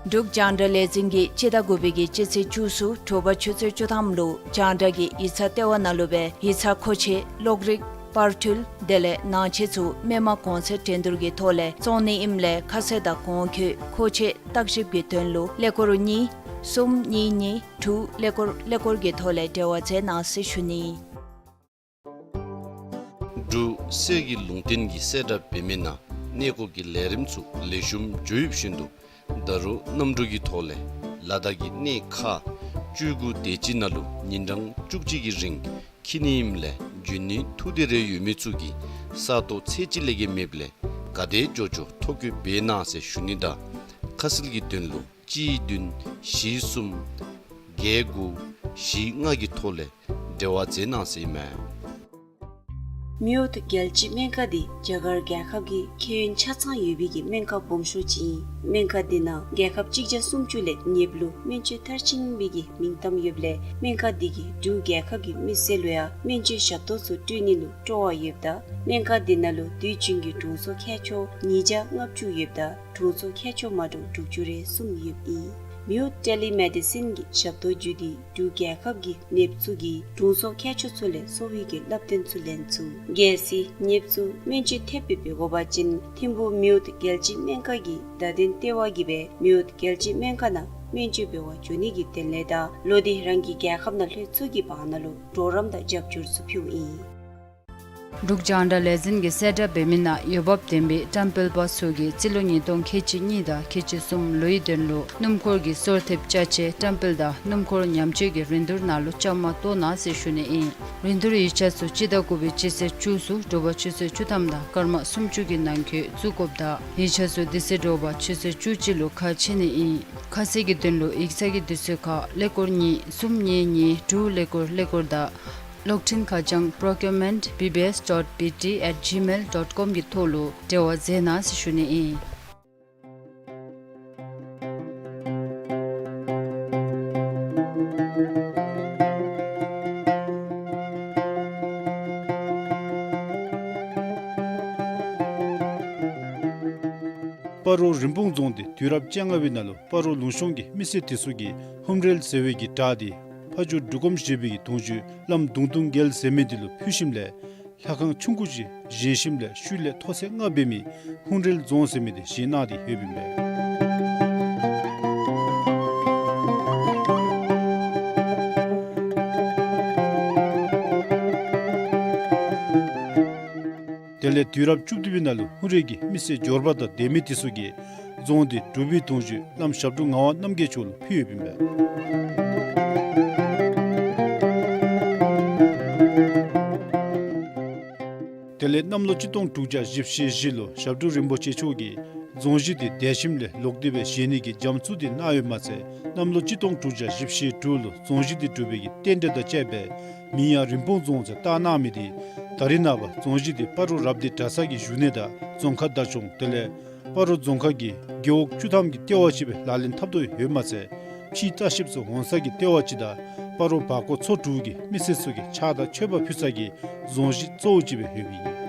འབྲུག་རྒྱང་བསྒྲགས་ལས་འཛིན་གྱིས་སྤྱི་ཟླ་དགུ་པའི་གི་སྤྱི་ཚེས་བཅུ་གསུམ་དྲོ་པ་ཆུ་ཚོད་བཅུ་ཐམ་ལུ་རྒྱང་བསྒྲགས་ཀྱི་ཡིག་ཚང་ལྟེ་བ་ནང་ལུ་སྦེ་ཡིག་ཚང་མཁོ་ཆས་གློག་རིག་པར་འཕྲུལ་དེ་ལས་ནང་ཆས་ཚུ་མི་མང་གོང་ཚད་འགྲན་བསྡུར་གྱི་ཐོག་ལས་བཙོང་ནི་ཨིནམ་ལས་ཁ་གསལ་དང་གོང་འཁོད་མཁོ་ཆས་བརྟག་ཞིབ་ཀྱི་དོན་ལུ་ཀླད་ཀོར་གཉིས་གསུམ་གཉིས་གཉིས་དྲུག་ཀླད་ཀོར་ཀླད་ཀོར་གྱི་ཐོག་ལས་འབྲེལ་བ་མཛད་གནང་ཟེར་ཞུ་ནི། འབྲུག་གསེར་གྱི་ལུང་བསྟན་གྱིས་གསལ་བསྒྲགས་འབད་མི་ནང་གནས་སྐོར་གྱི་ལས་རིམ་ཚུ་ལེགས་ཤོམ་འགྱོ་ཡོདཔ་བཞིན་དུ་ད་རུང་གནམ་གྲུ་གི་ཐོག་ལས་ལ་དྭགས་ཀྱི་གནས་ཁག་ བཅུ་དགུ་དེ་ཅིག་ནང་ལུ་ཉིན་གྲངས་བཅུ་གཅིག་གི་རིང་འཁྱིད་ནི་ཨིནམ་ལས་རྒྱུན་ནི་ཐུགས་བདེ་རེ་ཡོད་མི་ཚུ་གིས་ས་སྟོང་ཚད་ཅིག་ལས་བརྒལ་མེདཔ་ལས་ག་དེ་མགྱོགས་མགྱོགས་ཐོ་བཀོད་འབད་གནང་ཟེར་ཞུ་ནི་དང་ཁ་གསལ་གྱི་དོན་ལུ་གཅིག་བདུན་བཞི་གསུམ་བརྒྱད་དགུ་བཞི་ལྔ་གི་ཐོག་ལས་འབྲེལ་བ་མཛད་གནང་ཟེར་ཨིན་མས། མེའོཊ་རྒྱལ་སྤྱིའི་སྨན་ཁང་འདི་རྒྱ་གར་རྒྱལ་ཁབ་ཀྱི་ཁྱད་ཡོན་ཆ་ཚང་ཡོད་པའི་གི་སྨན་ཁང་སྦོམ་ཤོས་ཅིག་ཨིན། སྨན་ཁང་འདི་ནང་རྒྱལ་ཁབ་གཅིག་བརྒྱ་སུམ་ཅུ་ལས་ཉེ་བ་ལུ་སྨན་བཅོས་མཐར་ཕྱིན་པའི་གི་མིང་གཏམ་ཡོདཔ་ལས་སྨན་ཁང་འདི་གིས་འབྲུག་རྒྱལ་ཁབ་ཀྱི་མི་སེར་ལུ་ཡང་སྨན་བཅོས་ཞབས་ཏོག་ཚུ་སྤྲོད་ནི་ལུ་སྤྲོ་བ་ཡོདཔ་ད་སྨན་ཁང་འདི་ནང་ལུ་དུས་རྒྱུན་གྱི་དྲུང་འཚོ་མཁས་མཆོག་ཉིས་བརྒྱ་ལྔ་བཅུ་ཡོདཔ་ད་དྲུང་འཚོ་མཁས་མཆོག་མ་འདྲཝ་དྲུག་ཅུ་རེ་གསུམ་ཡོདཔ་ཨིན། མེའོཊ་ཊེ་ལི་མེ་ཌི་སིན་གྱི་ཞབས་ཏོག་བརྒྱུད་དེ་འབྲུག་རྒྱལ་ཁབ་ཀྱི་ནདཔ་ཚུ་གིས་དྲུང་འཚོ་མཁས་མཆོག་ཚུ་ལས་གསོ་བའི་གི་བསླབ་སྟོན་ཚུ་ལེན་ཚུགས། གལ་སྲིད་ནདཔ་ཚུ་སྨན་བཅོས་ཐེབས་སྦེ་འབད་དགོ་པ་ཅིན་ཐིམ་ཕུག་མེའོཊ་རྒྱལ་སྤྱིའི་སྨན་ཁང་གི་བརྡ་དོན་ལྟེ་བ་གིས་སྦེ་མེའོཊ་རྒྱལ་སྤྱིའི་སྨན་ཁང་ནང་སྨན་བཅོས་འབད་བར་འགྱོ་ནི་གི་དོན་ལས་དང་ལོག་སྟེ་རང་གི་རྒྱལ་ཁབ་ནང་ལྷོད་ཚུགས་ཀྱི་བར་ན་ལུ་གྲོགས་རམ་དང་རྒྱབ་སྐྱོར་ཚུ་ཕུལཝ་ཨིན། འབྲུག་རྒྱང་བསྒྲགས་ལས་འཛིན་གྱིས་གསལ་བསྒྲགས་འབད་མི་ནང་འོས་འབབ་ལྡན་པའི་བཀྲམ་སྤེལ་པ་ཚུ་གིས་རྩིས་ལོ་ཉིས་སྟོང་ཁལ་གཅིག་གཉིས་དང་ཁལ་གཅིག་གསུམ་ལོའི་དོན་ལུ་སྣུམ་འཁོར་གྱི་སོར་ཐེབས་ཅ་ཆས་བཀྲམ་སྤེལ་དང་སྣུམ་འཁོར་ཉམས་བཅོས་ཀྱི་རིན་བསྡུར་ནང་ལུ་བཅའ་མར་གཏོགས་གནང་ཟེར་ཞུ་ནི་ཨིན། རིན་བསྡུར་ཡིག་ཆ་ཚུ་སྤྱི་ཟླ་དགུ་པའི་སྤྱི་ཚེས་བཅུ་གསུམ་དྲོ་པ་ཆུ་ཚོད་བཅུ་ཐམ་དང་སྐར་མ་སུམ་ཅུ་གི་ནང་འཁོད་བཙུགས་དགོཔ་ད་ཡིག་ཆ་ཚུ་དེ་ཚེ་དྲོ་པ་ཆུ་ཚོད་བཅུ་གཅིག་ལུ་ཁ་ཕྱེ་ནི་ཨིན། ཁ་གསལ་གྱི་དོན་ལུ་ཡིག་ཚང་གི་དུས་ཚོད་ཁར་ཀླད་ཀོར་གཉིས་གསུམ་གཉིས་གཉིས་དྲུག་ཀླད་ཀོར་ཀླད་ཀོར་དང་གློག་འཕྲིན་ཁ་བྱང་procurement B B S dot B T at gmail dot com གི་ཐོག་ལུ་འབྲེལ་བ་མཛད་གནང་ཟེར་ཞུ་ནི་ཨིན། སྤ་རོ་རིན་སྤུངས་རྫོང་འདི་དུས་རབས་བཅོ་ལྔ་པའི་ནང་ལུ་སྤ་རོ་ལུང་གཤོང་གི་མི་སེར་དེ་ཚུ་གིས་ཧུམ་རལ་ཟེར་བའི་གི་བྲག་འདི་ཕ་ཇོ་འབྲུག་སྒོམ་ཞེས་པའི་གི་གདུང་བརྒྱུད་བླམ་གདུང་སྟོང་རྒྱལ་ཟེར་མི་འདི་ལུ་ཕུལ་ཞིནམ་ལས་ལྷ་ཁང་ཆུང་ཀུ་ཅིག་བཞེངས་ཞིནམ་ལས་ཤུལ་ལས་མཐོ་ཚད་ལྔ་འབད་མི་ཧུམ་རལ་རྫོང་ཟེར་མི་འདི་བཞེངས་གནང་སྟེ་ཡོདཔ་ཨིན་པས། དེ་ལས་དུས་རབས་བཅུ་བདུན་པའི་ནང་ལུ་ཧུམ་རལ་གྱི་མི་སེར་འབྱོར་པ་དང་ལྡན་མི་དེ་ཚུ་གིས་རྫོང་འདི་འབྲུག་པའི་གདུང་བརྒྱུད་བླམ་ཞབས་དྲུང་ངག་དབང་རྣམ་རྒྱལ་མཆོག་ལུ་ཕུལ་ཡོདཔ་ཨིན་པས། དེ་ལས་གནམ་ལོ་གཅིག་སྟོང་དྲུག་བརྒྱ་བཞི་བཅུ་ཞེ་བཞི་ལུ་ཞབས་དྲུང་རིན་པོ་ཆེ་མཆོག་གིས་རྫོང་གཞི་འདི་འདས་ཞིནམ་ལས་ལོག་སྟེ་སྦེ་བཞེངས་ནི་གི་རྒྱ་མཚོ་འདི་གནང་ཡོདཔ་མ་ཚད་གནམ་ལོ་གཅིག་སྟོང་དྲུག་བརྒྱ་བཞི་བཅུ་ཞེ་དྲུག་ལུ་རྫོང་གཞི་འདི་གྲུབ་པའི་གི་རྟེན་འབྲེལ་དང་བཅས་པའི་མིང་ཡང་རིན་སྤུངས་རྫོང་ཟེར་བཏགས་གནང་མི་འདི་ད་རེས་ནངས་པ་རྫོང་གཞི་འདི་སྤ་རོ་རབ་སྡེ་གྲྭ་ཚང་གི་བཞུགས་གནས་དང་རྫོང་ཁ་བདག་སྐྱོང་དེ་ལས་སྤ་རོ་རྫོང་ཁག་གི་རྒེད་འོག་བཅུ་ཐམ་གྱི་ལྟེ་བ་ཅིག་སྦེ་ལག་ལེན་འཐབ་དོ་ཡོདཔ་མ་ཚད་ཕྱིའི་ལྟ་བཤལཔ་ཚུ་འོང་ས་གི་ལྟེ་བ་ཅིག་དང་སྤ་རོ་བར་སྐོར་ཚོ་དྲུག་གི་མི་སེར་ཚུ་གིས་ཕྱག་དང་མཆོད་པ་ཕུལ་ས་གི་རྫོང་གཞི་གཙོ་བོ་ཅིག་སྦེ་ཡོདཔ་ཨིན།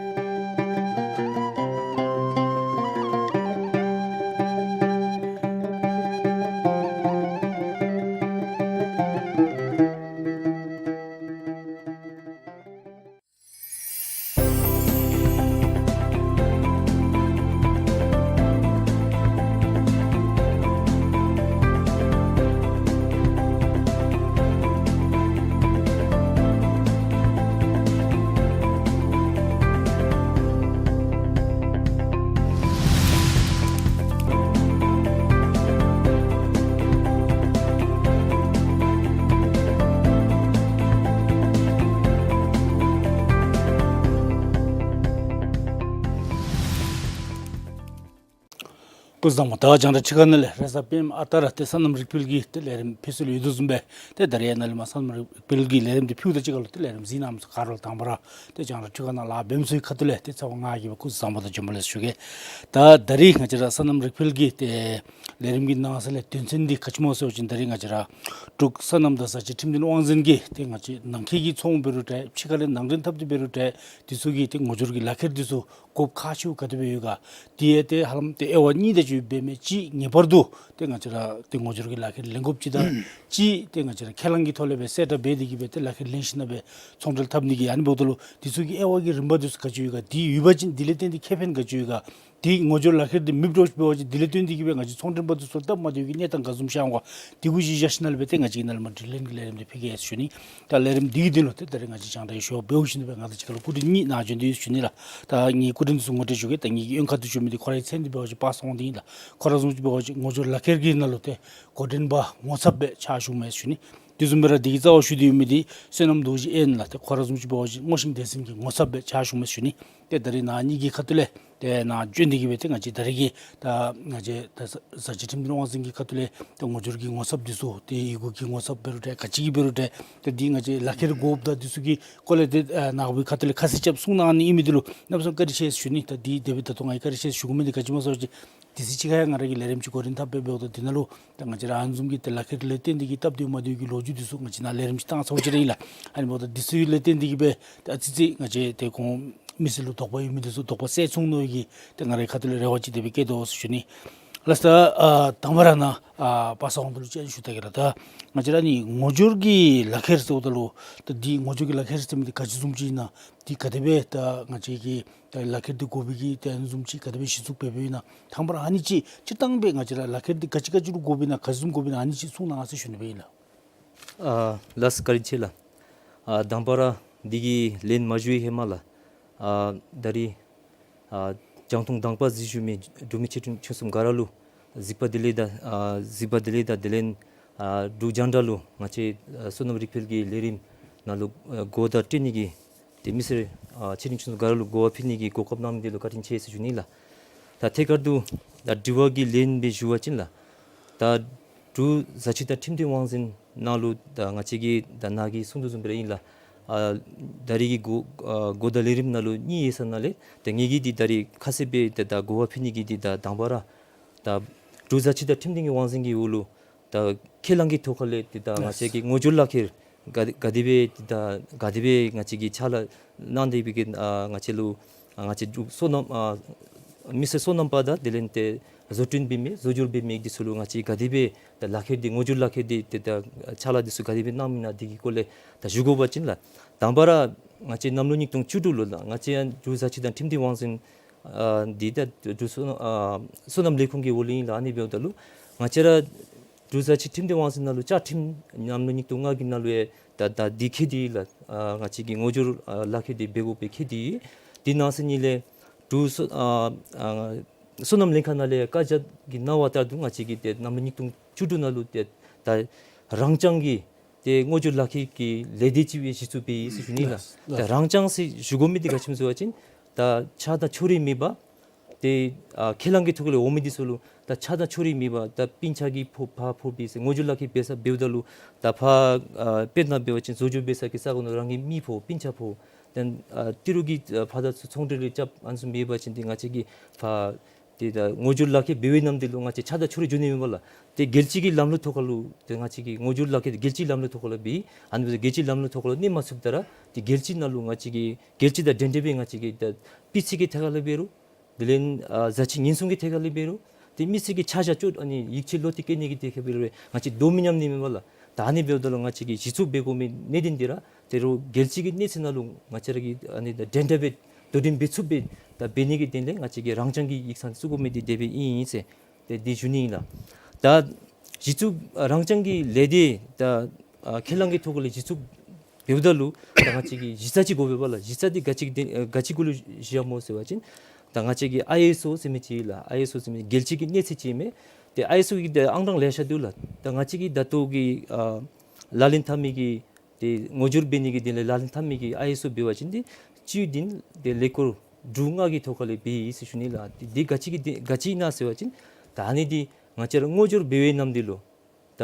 སྐུ་གཟུགས་བཟང་པོ། ད་རྒྱང་བསྒྲགས་ཕྱི་ཁ་ནང་ལས་རེས་གཟའ་སྤེནམ་ཨ་རྟག་ར་ཏེ་སོ་ནམ་རིག་འཕེལ་གྱི་ཏེ་ལས་རིམ་ཕུལ་སྲོལ་ཡོད་དོ་བཟུམ་སྦེ་ཏེ་ད་རིས་ནཱ་ལས་མར་སོ་ནམ་རིག་འཕེལ་གྱི་ལས་རིམ་འདི་ཕུལཝ་ད་གཅིག་ཁར་ལུ་ཏེ་ལས་རིམ་གཟིགས་གནང་མི་ཚུ་ག་ར་ལུ་དང་པ་ར་ཏེ་རྒྱང་བསྒྲགས་ཕྱི་ཁ་ནང་ལཱ་འབད་མི་ཚུ་གི་ཁ་ཐུག་ལས་ཏེ་ཚེ་དབང་ང་གིས་སྦེ་སྐུ་གཟུགས་བཟང་པོ་དང་བྱོན་པ་ལེགས་ཞུ་གེ། ད་ད་རིས་ང་བཅས་ར་སོ་ནམ་རིག་འཕེལ་གྱི་ཏེ་ལས་རིམ་གྱི་ནང་གསེས་ལས་དོན་ཚན་འདི་ག་ཅི་སྨོ་ཟེར་བ་ཅིན་ད་རིས་ང་བཅས་ར་འབྲུག་སོ་ནམ་དང་བཟའ་བཅའི་ཁྲིམས་དོན་དབང་འཛིན་གྱིས་ཏེ་ང་བཅས་ནང་འཁོད་ཀྱི་ཚོང་འབད་རུང་འདྲ་ཕྱི་ཁ་ལས་ནང་འདྲེན་འཐབ་སྟེ་འབད་རུང་འདྲ་དེ་ཚུ་གི་ཏེ་ངོ་སྦྱོར་གྱི་ལག་ཁྱེར་དེ་ཚུ་དགོཔ་ཁག་ཆེཝ་ག་དེ་སྦེ་ཡོད་ག། དེ་ཡང་ཏེ་ཧ་ལམ་ཏེ་དབྱེ་བ་གཉིས་དེ་ཅིག་འབད་མི་ཅིག་ངེས་པར་དུ་ཏེ་ང་བཅས་ར་ཏེ་ངོ་སྦྱོར་གྱི་ལག་ཁྱེར་ལེན་དགོཔ་ཅིག་དང་ཅིག་ཏེ་ང་བཅས་ར་ཁས་བླངས་ཀྱི་ཐོག་ལས་སྦེ་གསལ་བསྒྲགས་འབད་དེ་གིས་སྦེ་ཏེ་ལག་ཁྱེར་ལེན་ཞིནམ་ལས་སྦེ་ཚོང་འབྲེལ་འཐབ་ནི་གི་ཨ་ནི་འབདཝ་ད་ལུ་དེ་ཚུ་གི་དབྱེ་བ་གི་རིམ་པ་དེ་ཚུ་ག་ཅི་ཡོད་ག། དེ་ཡོད་པ་ཅིན་དེ་ལས་བརྟེན་ཏེ་ཁེ་ཕན་ག་ཅི་ཡོད་ག། དེ་ངོ་སྦྱོར་ལག་ཁྱེར་དེ་མེདཔ་འདྲཝ་ཅིག་འབད་བ་ཅིན་དེ་ལས་བརྟེན་ཏེ་གིས་སྦེ་ང་བཅས་ཚོང་འབྲེལ་པ་དེ་ཚུ་སྟབས་མ་བདེཝ་གི་གནས་སྟངས་ག་བཟུམ་ཤར་འོང་ག། དེ་གུ་གཞི་བཞག་ཞིནམ་ལས་སྦེ་ཏེ་ང་བཅས་ཀྱིས་ནཱ་ལས་མར་དྲི་ལན་གྱི་ལས་རིམ་དེ་ཕུལ་གེ་ཟེར་ཞུ་ནི། ད་ལས་རིམ་འདི་གི་དོན་ལུ་ཏེ་ད་རིས་ང་བཅས་རྒྱང་བསྒྲགས་ཞུ་བ་འབདཝ་ཞིནམ་ལས་སྦེ་ང་བཅས་ཀྱི་སྐུ་མགྲོན་གཉིས་ནཱ་བྱོན་ཏེ་ཡོད་ཟེར་ཞུ་ནི་ལགས། ད་ངེའི་སྐུ་མགྲོན་དེ་ཚུ་ངོ་སྤྲོད་ཞུ་གེ། ད་ངེ་གི་གཡོན་ཁ་ཐུག་བྱོན་མི་འདི་ཁོ་རའི་མཚན་འདི་འབད་བ་ཅིན་པ་སངས་དབང་ལྡན་ཨིན་ལགས། ཁོ་ར་བཟུམ་ཅིག་འབད་བ་ཅིན་ངོ་སྦྱོར་ལག་ཁྱེར་གྱི་ནང་ལུ་ཏེ་འགོ་འདྲེན་པ་ངོ་ཚབ་སྦེ་ཕྱག་ཞུཝ་མས་ཟེར་ཞུ་ནི། དེ་བཟུམ་སྦེ་ར་འདི་གི་རྩ་བ་ཞུ་སྟེ་ཡོད་མི་འདི་བསོད་ནམས་རྡོ་རྗེ་ཨེ་ཨེན་ལགས། ཏེ་ཁོ་ར་བཟུམ་ཅིག་འབད་བ་ཅིན་སྔོ་ཤིང་སྡེ་ཚན་གྱི་ངོ་ཚབ་སྦེ་ཕྱག་ཞུ་མི་ཞུ་ནི། ཏེ་ད་རིས་ནཱ་ངེ་གི་ཁ་ཐུག་ལས་ཏེ་ནཱ་བྱོན་ཏེ་གིས་སྦེ་ཏེ་ང་བཅས་ད་རིས་ཀྱི་ད་ང་བཅས་ད་བཟའ་བཅའ་ཁྲིམས་དོན་དབང་འཛིན་གྱི་ཁ་ཐུག་ལས་ཏེ་ངོ་སྦྱོར་གྱི་ངོ་ཚབ་འདི་ཚུ་ཏེ་ཡི་གུ་གི་ངོ་ཚབ་འབད་རུང་འདྲ་ག་ཅི་གི་འབད་རུང་འདྲ་ཏེ་འདི་ང་བཅས་ལག་ཁྱེར་དགོཔ་དང་འདི་ཚུ་གི་སྐོར་ལས་ཏེ་ནཱ་གི་ཁ་ཐུག་ལས་ཁ་གསལ་རྐྱབ་གསུང་གནང་ནི་ཨིན་མི་འདི་ལུ་གནམ་མེད་ས་མེད་བཀའ་དྲིན་ཆེ་ཞུ་ནི། ད་འདི་དེ་སྦེ་ད་ལྟོ་ང་གིས་བཀའ་དྲིན་ཆེ་ཞུ་དགོ་མི་འདི་ག་ཅི་སྨོ་ཟེར་བ་ཅིན་དུས་ཚོད་ཅིག་ཁར་ཡང་ང་ར་གིས་ལས་རིམ་ཅིག་འགོ་འདྲེན་འཐབ་སྦེ་འབདཝ་ད་འདི་ནང་ལུ་ད་ང་བཅས་ར་ཨ་ནི་བཟུམ་གྱི་ཏེ་ལག་ཁྱེར་ལས་བརྟེན་ཏེ་གིས་སྟབས་བདེ་མ་བདེ་གི་ལོ་རྒྱུས་འདི་ཚུ་ང་བཅས་ནཱ་ལས་རིམ་ཅིག་བཏང་ཚརཝ་ཅིག་ར་ཨིན་ལགས། ཨ་ནི་འབདཝ་ད་འདི་ཚུ་ལས་བརྟེན་ཏེ་གིས་སྦེ་ཏེ་ཨ་ཙི་ཙི་ང་བཅས་ཏེ་ཁོང་མི་སེར་ལུ་དོགས་པ་ཡོད་མི་འདི་ཚུ་དོགས་པ་སེལ་ཚུགས་ནི་གི་ཏེ་ང་རའི་ཁ་ཐུག་ལས་རེ་བ་ཅིག་དེ་སྦེ་བསྐྱེད་དོ་ཟེར་ཞུ་ནི། ལགས་སོ། ད་ཨ་དང་པ་ར་ནཱ་ཨ་པ་སངས་དབང་རྡོར་ལུ་ཅིག་ཞུ་ད་གེ་ལགས། ད་ང་བཅས་ར་ཨ་ནི་ངོ་སྦྱོར་གྱི་ལག་ཁྱེར་ཟེརཝ་ད་ལུ་ད་འདི་ངོ་སྦྱོར་གྱི་ལག་ཁྱེར་ཟེར་མི་འདི་ག་ཅི་བཟུམ་ཅིག་ཨིན་ན། འདི་ག་དེ་སྦེ་ད་ང་བཅས་ཀྱིས་ད་ལག་ཁྱེར་འདི་དགོ་པའི་གི་ཏེ་ཨ་ནི་བཟུམ་ཅིག་ག་དེ་སྦེ་གཞི་བཙུགས་འབད་འབདཝ་ཨིན་ན། དང་པ་ར་ཨ་ནི་ཅིག་སྤྱིར་བཏང་སྦེ་ང་བཅས་ར་ལག་ཁྱེར་འདི་ག་ཅི་ག་ཅི་ལུ་དགོཔ་ཨིན་ན་ག་ཅི་བཟུམ་དགོཔ་ཨིན་ན་ཨ་ནི་ཅིག་གསུང་གནང་ཟེར་ཞུ་ནི་སྦེ་ཨིན་ལགས། ཨ་ལགས་སོ། བཀའ་དྲིན་ཆེ་ལགས། ཨ་དང་པ་ར་འདི་གི་ལན་མ་ཞུ་བའི་ཧེ་མ་ལགས། ཨ་ད་རིས་ཨ་རྒྱང་མཐོང་དང་པ་གཟིགས་བཞུགས་མི་འབྲུག་མི་ཆེ་འབྲིང་ཆུང་གསུམ་ག་ར་ལུ་གཟིགས་པ་བདེ་ལེགས་དང་ཨ་གཟིགས་པ་བདེ་ལེགས་དང་དེ་ལས་ཨ་འབྲུག་རྒྱང་བསྒྲགས་ལུ་ང་བཅས་ཨ་སོ་ནམ་རིག་འཕེལ་གྱི་ལས་རིམ་ནང་ལུ་ཨ་གོ་བརྡ་སྤྲོད་ནི་གི་ཏེ་མི་སེར་ཨ་ཆེ་འབྲིང་ཆུང་གསུམ་ག་ར་ལུ་གོ་བ་ཕུལ་ནི་གི་གོ་སྐབས་གནང་མི་འདི་ལུ་བཀའ་དྲིན་ཆེ་ཟེར་ཞུ་ནི་ལགས། ད་ཐད་ཀར་དུ་ད་དྲི་བ་གི་ལན་སྦེ་ཞུ་བ་ཅིན་ལགས། ད་འབྲུག་བཟའ་སྤྱོད་དང་ཁྲིམས་དོན་དབང་འཛིན་ནང་ལུ་ད་ང་བཅས་ཀྱིས་ད་ནཱ་གིས་གསུང་དོ་བཟུམ་སྦེ་ར་ཨིན་ལགས། ཨ་ད་རིས་ཀྱི་གོ་ཨ་གོ་བརྡ་ལས་རིམ་ནང་ལུ་གཉིས་ཡོད་ས་ནང་ལས་ད་ངེ་གི་འདི་ད་རིས་ཁ་གསལ་སྦེ་ད་ད་གོ་བ་ཕུལ་ནི་གི་འདི་ད་དང་པ་ར་ད་འབྲུག་བཟའ་སྤྱོད་དང་ཁྲིམས་དོན་གྱི་དབང་འཛིན་གྱི་འོག་ལུ་ད་ཁས་བླངས་ཀྱི་ཐོག་ཁ་ལས་ཏེ་ད་ང་བཅས་ཀྱི་ངོ་སྦྱོར་ལག་ཁྱེར་ག་ག་དེ་སྦེ་ཏེ་ད་ག་དེ་སྦེ་ང་བཅས་ཀྱིས་ཕྱག་ལཱ་གནང་སྟེ་སྦེ་གི་ཨ་ང་བཅས་ལུ་ཨ་ང་བཅས་འབྲུག་སོ་ནམ་ཨ་མི་སེར་སོ་ནམ་པ་དང་དེ་ལས་ཏེ་བཟོ་སྐྲུན་འབད་མི་བཟོ་སྦྱོར་འབད་མི་འདི་ཚུ་ལུ་ང་བཅས་ག་དེ་སྦེ་ད་ལག་ཁྱེར་འདི་ངོ་སྦྱོར་ལག་ཁྱེར་འདི་ཏེ་ད་ཕྱག་ལཱ་འདི་ཚུ་ག་དེ་སྦེ་གནངམ་ཨིན་ན་འདི་གི་སྐོར་ལས་ད་ཞུ་དགོ་པ་ཅིན་ལགས། དང་པ་ར་ང་བཅས་གནམ་ལོ་ཉིས་སྟོང་བཅུ་དྲུག་ལུ་ལགས་ང་བཅས་ཡང་འབྲུག་བཟའ་སྤྱོད་དང་ཁྲིམས་དོན་དབང་འཛིན་ཨ་འདི་ད་འབྲུག་སོ་ཨ་སོ་ནམ་ལས་ཁུངས་ཀྱི་འོག་ལུ་ཨིན་ལགས། ཨ་ནི་འབདཝ་ད་ལུ་ང་བཅས་ར་འབྲུག་བཟའ་སྤྱོད་ཁྲིམས་དོན་དབང་འཛིན་ནང་ལུ་བཅའ་ཁྲིམས་གནམ་ལོ་ཉིས་སྟོང་ལྔ་གི་ནང་ལུ་ཡང་ད་ད་འདི་འཁོད་དེ་ལགས། ཨ་ང་བཅས་ཀྱི་ངོ་སྦྱོར་ཨ་ལག་ཁྱེར་འདི་འབད་དགོཔ་སྦེ་འཁོད་དེ། དེ་ནང་གསེས་ནི་ལས་འབྲུག་སོ་ཨ་ཨ་སོ་ནམ་ལྷན་ཁག་ནང་ལས་བཀའ་རྒྱ་གི་གནང་བ་ལྟར་དུ་ང་བཅས་ཀྱིས་ཏེ་གནམ་ལོ་ཉིས་སྟོང་བཅུ་དྲུག་ནང་ལུ་ཏེ་ད་རང་རྐྱང་གི་ཏེ་ངོ་སྦྱོར་ལག་ཁྱེར་གྱི་ལས་སྡེ་ཅིག་སྦེ་གཞི་བཙུགས་འབད་ཡི་ཟེར་ཞུ་ནི་ལགས། ལགས། ད་རང་རྐྱང་ཟེར་ཞུ་དགོ་མི་འདི་ག་ཅི་སྨོ་ཟེར་བ་ཅིན་ད་ཆ་དང་ཕྱོགས་རིས་མེད་པར་ཏེ་ཨ་ཁས་བླངས་ཀྱི་ཐོག་ལས་འོང་མི་འདི་ཚུ་ལུ་ད་ཆ་དང་ཕྱོགས་རིས་མེད་པར་ད་སྤུན་ཆ་གིས་ཕོག་ཕར་ཕོག་སྦེ་ཟེར་ངོ་སྦྱོར་ལག་ཁྱེར་འབད་ས་འབདཝ་ད་ལུ་ད་ཕར་ཨ་དཔེར་ན་འབད་བ་ཅིན་བཟོ་སྦྱོར་འབད་ས་གི་ས་གོ་ནང་རང་གི་མི་ཕོག་སྤུན་ཆ་ཕོག་ཏེ་ཨ་ཏི་རུ་གི་ཨ་ཕར་དང་ཚུར་ཚོང་འབྲེལ་རེ་རྐྱབ་ཨ་ནི་ཚུ་འབད་བ་ཅིན་ཏེ་ང་བཅས་ཀྱིས་ཕར་ཏེ་ད་ངོ་སྦྱོར་ལག་ཁྱེར་འབད་བའི་ནམ་འདི་ལུ་ང་བཅས་ཆ་དང་ཕྱོགས་རིས་འགྱོ་ནི་མེད་པ་ལགས། ཏེ་རྒྱལ་སྤྱི་གི་ལམ་ལུགས་ཐོག་ཁ་ལུ་ཏེ་ང་བཅས་ཀྱི་ངོ་སྦྱོར་ལག་ཁྱེར་རྒྱལ་སྤྱིའི་ལམ་ལུགས་ཐོག་ཁ་ལུ་འབད་ཨ་ནི་རྒྱལ་སྤྱིའི་ལམ་ལུགས་ཐོག་ཁ་ལུ་གནས་མ་ཚུགསཔ་ད་ར་ཏེ་རྒྱལ་སྤྱི་ནང་ལུ་ང་བཅས་ཀྱི་རྒྱལ་སྤྱི་དང་འགྲན་བསྡུར་འབད་ང་བཅས་ཀྱི་ད་སྤུས་ཚད་ཀྱི་ཐད་ཁ་ལུ་འབད་རུང་དེ་ལས་ཨ་བཟའ་སྤྱོད་ཉེན་སྲུང་གི་ཐད་ཁ་ལུ་འབད་རུང་ཏེ་མི་སེར་གྱི་ཆ་བཞག་ཅོག་ཨ་ནི་ཡིད་ཆེས་བློ་གཏད་བསྐྱེད་ནི་གི་ཐད་ཁ་འབད་རུང་ང་བཅས་དོ་མི་མཉམ་ནི་མེད་པ་ལགས། ད་ཨ་ནི་འབདཝ་ད་ལུ་ང་བཅས་ཀྱིས་གཞི་བཙུགས་འབད་དགོ་མི་གནད་དོན་འདི་ར་ཏེ་རོགས་རྒྱལ་སྤྱི་གི་གནས་ཚད་ནང་ལུ་ང་བཅས་ར་གི་ཨ་ནི་འགྲན་ཟླ་འབད་དོ་འགྲན་འབད་ཚུགསཔ་སྦེ་ད་འབད་ནི་གི་དོན་ལས་ང་བཅས་ཀྱིས་རང་རྐྱང་གི་ཡིག་ཚང་བཙུགས་དགོ་མི་འདི་དེ་སྦེ་ཨིན་ཟེར་ཏེ་འདི་ཞུ་ནི་ཨིན་ལགས། ད་གཞི་བཙུགས་རང་རྐྱང་གི་ལས་སྡེ་ད་ཨ་ཁས་བླངས་ཀྱི་ཐོག་ལས་གཞི་བཙུགས་འབདཝ་ད་ལུ་ད་ང་བཅས་ཀྱིས་གཞི་རྩ་ཅིག་དགོ་པས་པ་ལགས། གཞི་རྩ་འདི་ག་ཅི་གི་དོན་ག་ཅི་གུ་ལུ་བཞག་སྨོ་ཟེར་བ་ཅིན་ད་ང་བཅས་ཀྱི་ཨའི་ཨེསི་ཨོ་ཟེར་མི་ཅིག་ལགས། ཨའི་ཨེསི་ཨོ་ཟེར་མི་རྒྱལ་སྤྱི་གི་གནས་ཚད་ཅིག་ཨིན་མས། ཏེ་ཨའི་ཨེསི་ཨོ་གི་ཏེ་ཨང་གྲངས་ལེ་ཤ་འདུག་ལགས། ད་ང་བཅས་ཀྱི་ད་ལྟོ་གི་ཨ་ལག་ལེན་འཐབ་མི་གི་ཏེ་ངོ་སྦྱོར་འབད་ནི་གི་དོན་ལས་ལག་ལེན་འཐབ་མི་གི་ཨའི་ཨེསི་ཨོ་འབད་བ་ཅིན་ཏེ་སྤྱི་འོས་འདེམས་ཏེ་ལས་སྐོར་དྲུག་ལྔ་གི་ཐོག་ཁ་ལས་འབད་ཡི་ཟེར་ཞུ་ནི་ལགས། ཏེ་འདི་ག་ཅི་གི་དོན་ག་ཅི་ཨིན་ན་ཟེར་བ་ཅིན་ད་ཨ་ནི་འདི་ང་བཅས་ར་ངོ་སྦྱོར་འབད་བའི་ནམ་འདི་ལུ་ད་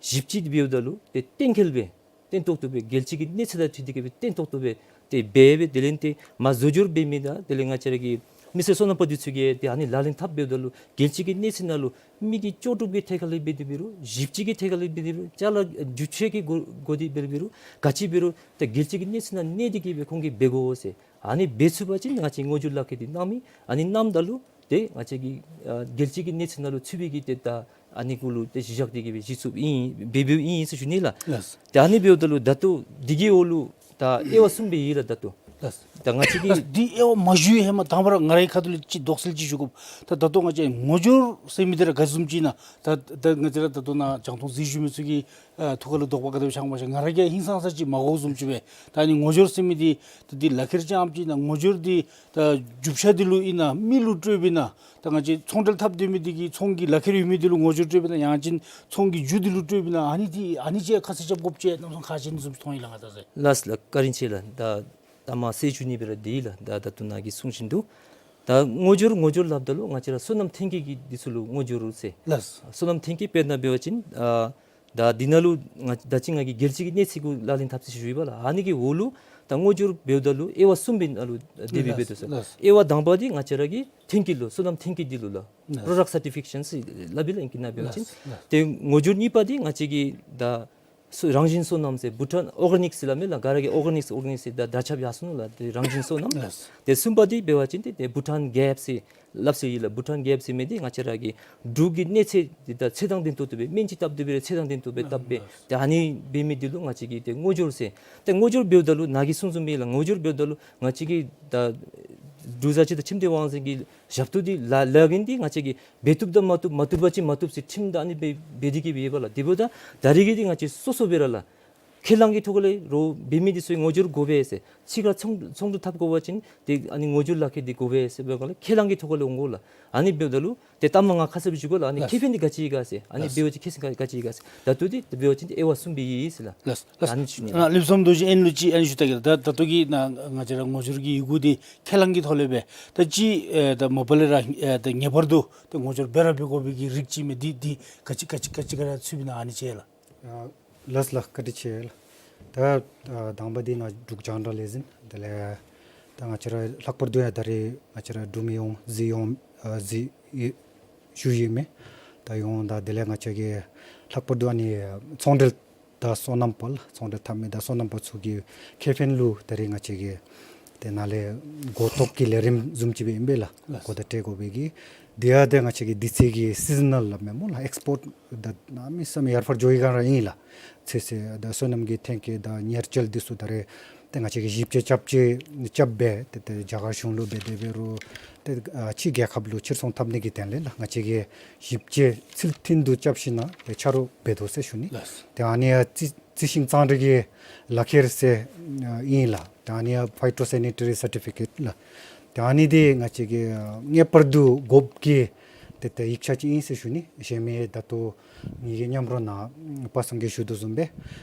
ཞིབ་དཔྱད་འབདཝ་ད་ལུ་ཏེ་གཏན་འཁེལ་སྦེ་སྟོན་ཏོག་ཏོ་སྦེ་རྒྱལ་སྤྱི་གི་གནས་ཚད་དང་འཁྲིལ་ཏེ་གི་སྦེ་སྟོན་ཏོག་ཏོ་སྦེ་ཏེ་འབད་སྦེ་དེ་ལས་ཏེ་མར་བཟོ་སྦྱོར་འབད་མི་དང་དེ་ལས་ང་བཅས་ར་གི་མི་སེར་སོ་ནམ་པ་འདི་ཚུ་གིས་ཏེ་ཨ་ནི་ལག་ལེན་འཐབ་འབདཝ་ད་ལུ་རྒྱལ་སྤྱི་གི་གནས་ཚད་ནང་ལུ་མི་གི་ལྕོགས་གྲུབ་ཀྱི་ཐད་ཁ་ལས་འབད་དེ་འབད་རུང་ཞིབ་དཔྱད་ཀྱི་ཐད་ཁ་ལས་འབད་དེ་འབད་རུང་ཅ་ལ་འགྱུར་བཅོས་ཀྱི་སྒོ་སྒོ་དེ་འབད་དེ་འབད་རུང་ག་ཅི་འབད་རུང་ཏེ་རྒྱལ་སྤྱི་གི་གནས་ཚད་ནང་གནས་ཏེ་གི་སྦེ་ཁོང་གིས་འབད་དགོ་ཟེར། ཨ་ནི་འབད་ཚུགས་པ་ཅིན་ང་བཅས་ངོ་སྦྱོར་ལག་ཁྱེར་འདི་གནང་མི་ཨ་ནི་གནངམ་ད་ལུ་ཏེ་ང་བཅས་ཀྱི་ཨ་རྒྱལ་སྤྱི་གི་གནས་ཚད་ནང་ལུ་ཚུད་པའི་གི་ཏེ་ད་ཨ་ནི་གུ་ལུ་ཏེ་གཞི་བཞག་སྟེ་གི་སྦེ་གཞི་བཙུགས་ཨིན་འབད་འབདཝ་ཨིན་ཟེར་ཞུ་ནི་ལགས། ལགས། ཏེ་ཨ་ནི་འབདཝ་ད་ལུ་ད་ལྟོ་འདི་གི་འོག་ལུ་ད་དབྱེ་བ་གསུམ་སྦེ་ཡོད་ལགས། ད་ལྟོ་ ལགས། ད་ང་བཅས་ཀྱིས་ད་འདི་དབྱེ་བ་མ་ཞུ་བའི་ཧེ་མ་དང་པ་ར་ང་རའི་ཁ་ཐུག་ལས་ཅིག་དོགས་སེལ་ཅིག་ཞུ་དགོ། ད་ད་ལྟོ་ང་བཅས་ངོ་སྦྱོར་ཟེར་མི་འདི་ར་ག་བཟུམ་ཅིག་ཨིན་ན། ད་ད་ང་བཅས་ར་ད་ལྟོ་ནཱ་རྒྱང་མཐོང་གཟིགས་བཞུགས་མི་ཚུ་གི་ཨ་ཐུགས་ཁ་ལུ་དོགས་པ་ག་དེ་སྦེ་ཤར་མ་ཤར། ང་ར་གིས་ཧིང་སངས་ས་ཅིག་མ་གོཝ་བཟུམ་ཅིག་སྦེ། ད་ཨ་ནི་ངོ་སྦྱོར་ཟེར་མི་འདི་ད་འདི་ལག་ཁྱེར་རྐྱངམ་ཅིག་ཨིན་ན། ངོ་སྦྱོར་འདི་ད་རྒྱུ་ཆ་འདི་ལུ་ཨིན་ན། མི་ལུ་སྤྲོདཔ་ཨིན་ན། ད་ང་བཅས་ཚོང་འབྲེལ་འཐབ་སྡོད་མི་འདི་གིས་ཚོང་གི་ལག་ཁྱེར་ཡོད་མི་འདི་ལུ་ངོ་སྦྱོར་སྤྲོདཔ་ཨིན་ན། ཡང་ཅིན་ཚོང་གི་རྒྱུ་འདི་ལུ་སྤྲོདཔ་ཨིན་ན། ཨ་ནི་འདི་ཨ་ནི་ཅིག་ཁ་གསལ་རྐྱབ་དགོཔ་ཅིག་གནམ་མེད་ས་མེད་ཁག་ཆེ་ནི་བཟུམ་ཅིག་མཐོང་ཡི་ལགས། ང་ད་ཟེར། ལགས་ལགས། བཀའ་དྲིན་ཆེ་ལགས། ད་ད་མ་གསལ་ཞུ་ནི་སྦེ་ར་འདི་ལགས། ད་ད་ལྟོ་ནཱ་གིས་གསུངས་བཞིན་དུ་ད་ངོ་སྦྱོར་ངོ་སྦྱོར་སླབ་ད་ལུ་ང་བཅས་ར་སོ་ནམ་ཐོན་སྐྱེད་ཀྱི་འདི་ཚུ་ལུ་ངོ་སྦྱོར་ཟེར། ལགས། སོ་ནམ་ཐོན་སྐྱེད་དཔེར་ན་འབད་བ་ཅིན་ཨ་ད་འདི་ནང་ལུ་ང་ད་ཅི་ང་གིས་རྒྱལ་སྤྱི་གི་གནས་ཚད་གུ་ལག་ལེན་འཐབ་ཟེར་ཞུ་ཡི་པ་ལགས། ཨ་ནི་གི་འོག་ལུ་ད་ངོ་སྦྱོར་འབདཝ་ད་ལུ་དབྱེ་བ་གསུམ་སྦེ་ནང་ལུ་དེ་སྦེ་འབད་དོ་ཟེར། ལགས། དབྱེ་བ་དང་པ་འདི་ང་བཅས་ར་གི་ཐོན་སྐྱེད་ལུ་སོ་ནམ་ཐོན་སྐྱེད་འདི་ལུ་ལགས། ལགས། Product certification ཟེར་སླབ་ཨིན་ལགས་ཨིང་སྐད་ནང་འབད་བ་ཅིན། ལགས་ལགས། ཏེ་ངོ་སྦྱོར་གཉིས་པ་འདི་ང་བཅས་ཀྱི་ད་སོ་རང་བཞིན་སོ་ནམ་ཟེར་བྷུ་ཊཱན་ཨོར་ག་ནིཀ་ཟེར་སླབ་མས་ལགས། ག་ར་གིས་ཨོར་ག་ནིཀ་ཨོར་ག་ནིཀ་ཟེར་ད་དར་ཁྱབ་ཡར་སོ་ནུག་ལགས། ཏེ་རང་བཞིན་སོ་ནམ། ལགས། ཏེ་གསུམ་པ་འདི་འབད་བ་ཅིན་ཏེ་ཏེ་བྷུ་ཊཱན་གེབ་ཟེར་སླབ་སྲོལ་ཡོད་ལགས། བྷུ་ཊཱན་གེབ་ཟེར་མི་འདི་ང་བཅས་ར་གི་འབྲུག་གི་གནས་ཚད་འདི་ད་ཚད་དང་ལྡན་ཏོག་ཏོ་སྦེ་སྨན་ཅིག་བཏབ་སྟེ་འབད་རུང་ཚད་དང་ལྡན་ཏོག་ཏོ་སྦེ་བཏབ་སྦེ། ལགས། ཏེ་ཨ་ནི་འབད་མི་འདི་ལུ་ང་བཅས་ཀྱིས་ཏེ་ངོ་སྦྱོར་ཟེར། ཏེ་ངོ་སྦྱོར་འབདཝ་ད་ལུ་ནཱ་གིས་གསུངས་གསུངསམ་ཨིན་ལགས། ངོ་སྦྱོར་འབདཝ་ད་ལུ་ང་བཅས་ཀྱི་ད་འབྲུག་བཟའ་སྤྱོད་དང་ཁྱིམ་སྡེ་དབང་འཛིན་གྱི་ཞབས་ཏོག་འདི་ལ་ལཱ་གི་འདི་ང་བཅས་ཀྱིས་འབད་བཏུབ་དང་མ་བཏུབ་མ་བཏུབ་པ་ཅིན་མ་བཏུབ་ཟེར་ཁྲིམས་དང་ཨ་ནི་སྦེ་འབད་དེ་གི་སྦེ་ཡོད་པ་ལགས། དེ་འབདཝ་ད་ད་རེས་ཀྱི་འདི་ང་བཅས་སོ་སོ་སྦེ་ར་ལགས། ཁས་བླངས་ཀྱི་ཐོག་ལས་རོགས་འབད་མི་འདི་ཚུ་ངོ་སྦྱོར་དགོ་པས་ཟེར། ཕྱི་ཁར་ཚོང་ཚོང་འབྲེལ་འཐབ་དགོ་པ་ཅིན་ཏེ་ཨ་ནི་ངོ་སྦྱོར་ལག་ཁྱེར་འདི་དགོ་པས་ཟེར་འབད་ག་ལགས། ཁས་བླངས་ཀྱི་ཐོག་ལས་འོང་དགོ་ལགས། ཨ་ནི་འབདཝ་ད་ལུ་ཏེ་གཏམ་ལུ་ང་ཁ་གསལ་སྦེ་ཞུ་དགོ་ལགས། ཨ་ནི་ལགས། ཁེ་ཕན་འདི་ག་ཅི་ཡོད་ག་ཟེར། ཨ་ནི་ལགས། འབད་བ་ཅིན་ཁེ་ཕན་ག་ག་ཅི་ཡོད་ག་ཟེར། ད་ལྟོ་འདི་འབད་བ་ཅིན་ཏེ་དབྱེ་བ་གསུམ་སྦེ་ཡོད་ཟེར་ལགས། ལགས་ལགས། ཨ་ནི་ཞུ་ནི། ཨ་ལེགས་ཤོམ་རྡོ་རྗེ་ཨན་ལུ་ཅིག་ཨ་ནི་ཞུ་ད་གེ་ད་ད་ལྟོ་གི་ནཱ་ང་བཅས་ར་ངོ་སྦྱོར་གྱི་ཡི་གུ་འདི་ཁས་བླངས་ཀྱི་ཐོག་ལས་སྦེ་ད་ཅི་ཨེ་ད་མ་པ་ལས་ར་ཨེ་ད་ངེས་པར་དུ་ད་ངོ་སྦྱོར་འབད་ར་འབད་དགོ་པའི་གི་རིགས་ཅིག་མས། འདི་འདི་ག་ཅི་ག་ཅི་ག་ཅི་ག་ར་ཚུདཔ་ཨིན་ན་ཨ་ནི་ཅིག་ལགས། ཨ་ལགས་ལགས། བཀའ་དྲིན་ཆེ་ལགས། ད་ཨ་དང་པ་འདི་ང་འབྲུག་རྒྱང་བསྒྲགས་ལས་འཛིན་དེ་ལས་ད་ང་བཅས་ར་ལྷག་པར་དུ་ཡང་ད་རེས་ང་བཅས་ར་འབྲུག་མི་ཡོངས་གཟིགས་ཡོང་ཨ་གཟིགས་ཡི་ཞུ་ཡི་མས། ད་ཡོངས་ད་དེ་ལས་ང་བཅས་ཀྱི་ལྷག་པར་དུ་ཨ་ནི་ཚོང་འབྲེལ་དང་སོ་ནམ་པ་ལགས། ཚོང་འབྲེལ་འཐབ་མི་དང་སོ་ནམ་པ་ཚུ་གི་ཁེ་ཕན་ལུ་ད་རེས་ང་བཅས་ཀྱིས་ཏེ་ནཱ་ལས་གོ་རྟོགས་ཀྱི་ལས་རིམ་བཟུམ་ཅིག་སྦེ་ཨིན་པས་ལགས། ལགས། གོ་བརྡ་སྤྲོད་དགོ་པའི་གི་དེ་ཡང་ཏེ་ང་བཅས་ཀྱི་དུས་ཚོད་ཀྱི་སི་ཛི་ནཱལ་སླབ་མས་སྨོ་ལགས། ཨེགསི་པོརཊ་ད་གནམ་མེད་ས་མེད་ཡར་འཕར་འགྱོ་བའི་སྒང་ར་ཨིན་ལགས། ཚོད་བསྲེ་ད་སོ་ནམ་གྱི་ཐོན་སྐྱེད་དང་མེར་སྐྱེལ་འདི་ཚུ་ད་རེས་ཏེ་ང་བཅས་ཀྱིས་ཞིབ་དཔྱད་རྐྱབ་དཔྱད་རྐྱབ་སྦེ་ཏེ་ཏེ་རྒྱ་གར་གཞུང་ལུ་འབད་དེ་འབད་རུང་ཏེ་ཨ་ཕྱི་རྒྱལ་ཁབ་ལུ་ཕྱིར་ཚོང་འཐབ་ནི་གི་དོན་ལས་ལགས། ང་བཅས་ཀྱིས་ཞིབ་དཔྱད་ཚུལ་མཐུན་དུ་རྐྱབ་ཞིནམ་ལས་ཏེ་ཆ་རོགས་འབད་དོ་ཟེར་ཞུ་ནི། ལགས། ཏེ་ཨ་ནི་ཡང་རྩི་རྩི་ཤིང་གཙང་སྦྲ་གི་ལག་ཁྱེར་ཟེར་ཨ་ཨིན་ལགས། ཏེ་ཨ་ནི་ཡང་ཕའི་ཊོ་སེ་ནི་ཊ་རི་སར་ཊི་ཕི་ཀེཊ་ལགས། ཏེ་ཨ་ནི་འདི་ང་བཅས་ཀྱིས་ཨ་ངེས་པར་དུ་དགོཔ་གི་ཏེ་ཏེ་ཡིག་ཆ་ཅིག་ཨིན་ཟེར་ཞུ་ནི། གཞན་མི་ད་ལྟོ་ངེ་གི་མཉམ་རོགས་ནཱ་པ་སངས་རྒྱས་ཞུ་དོ་བཟུམ་སྦེ་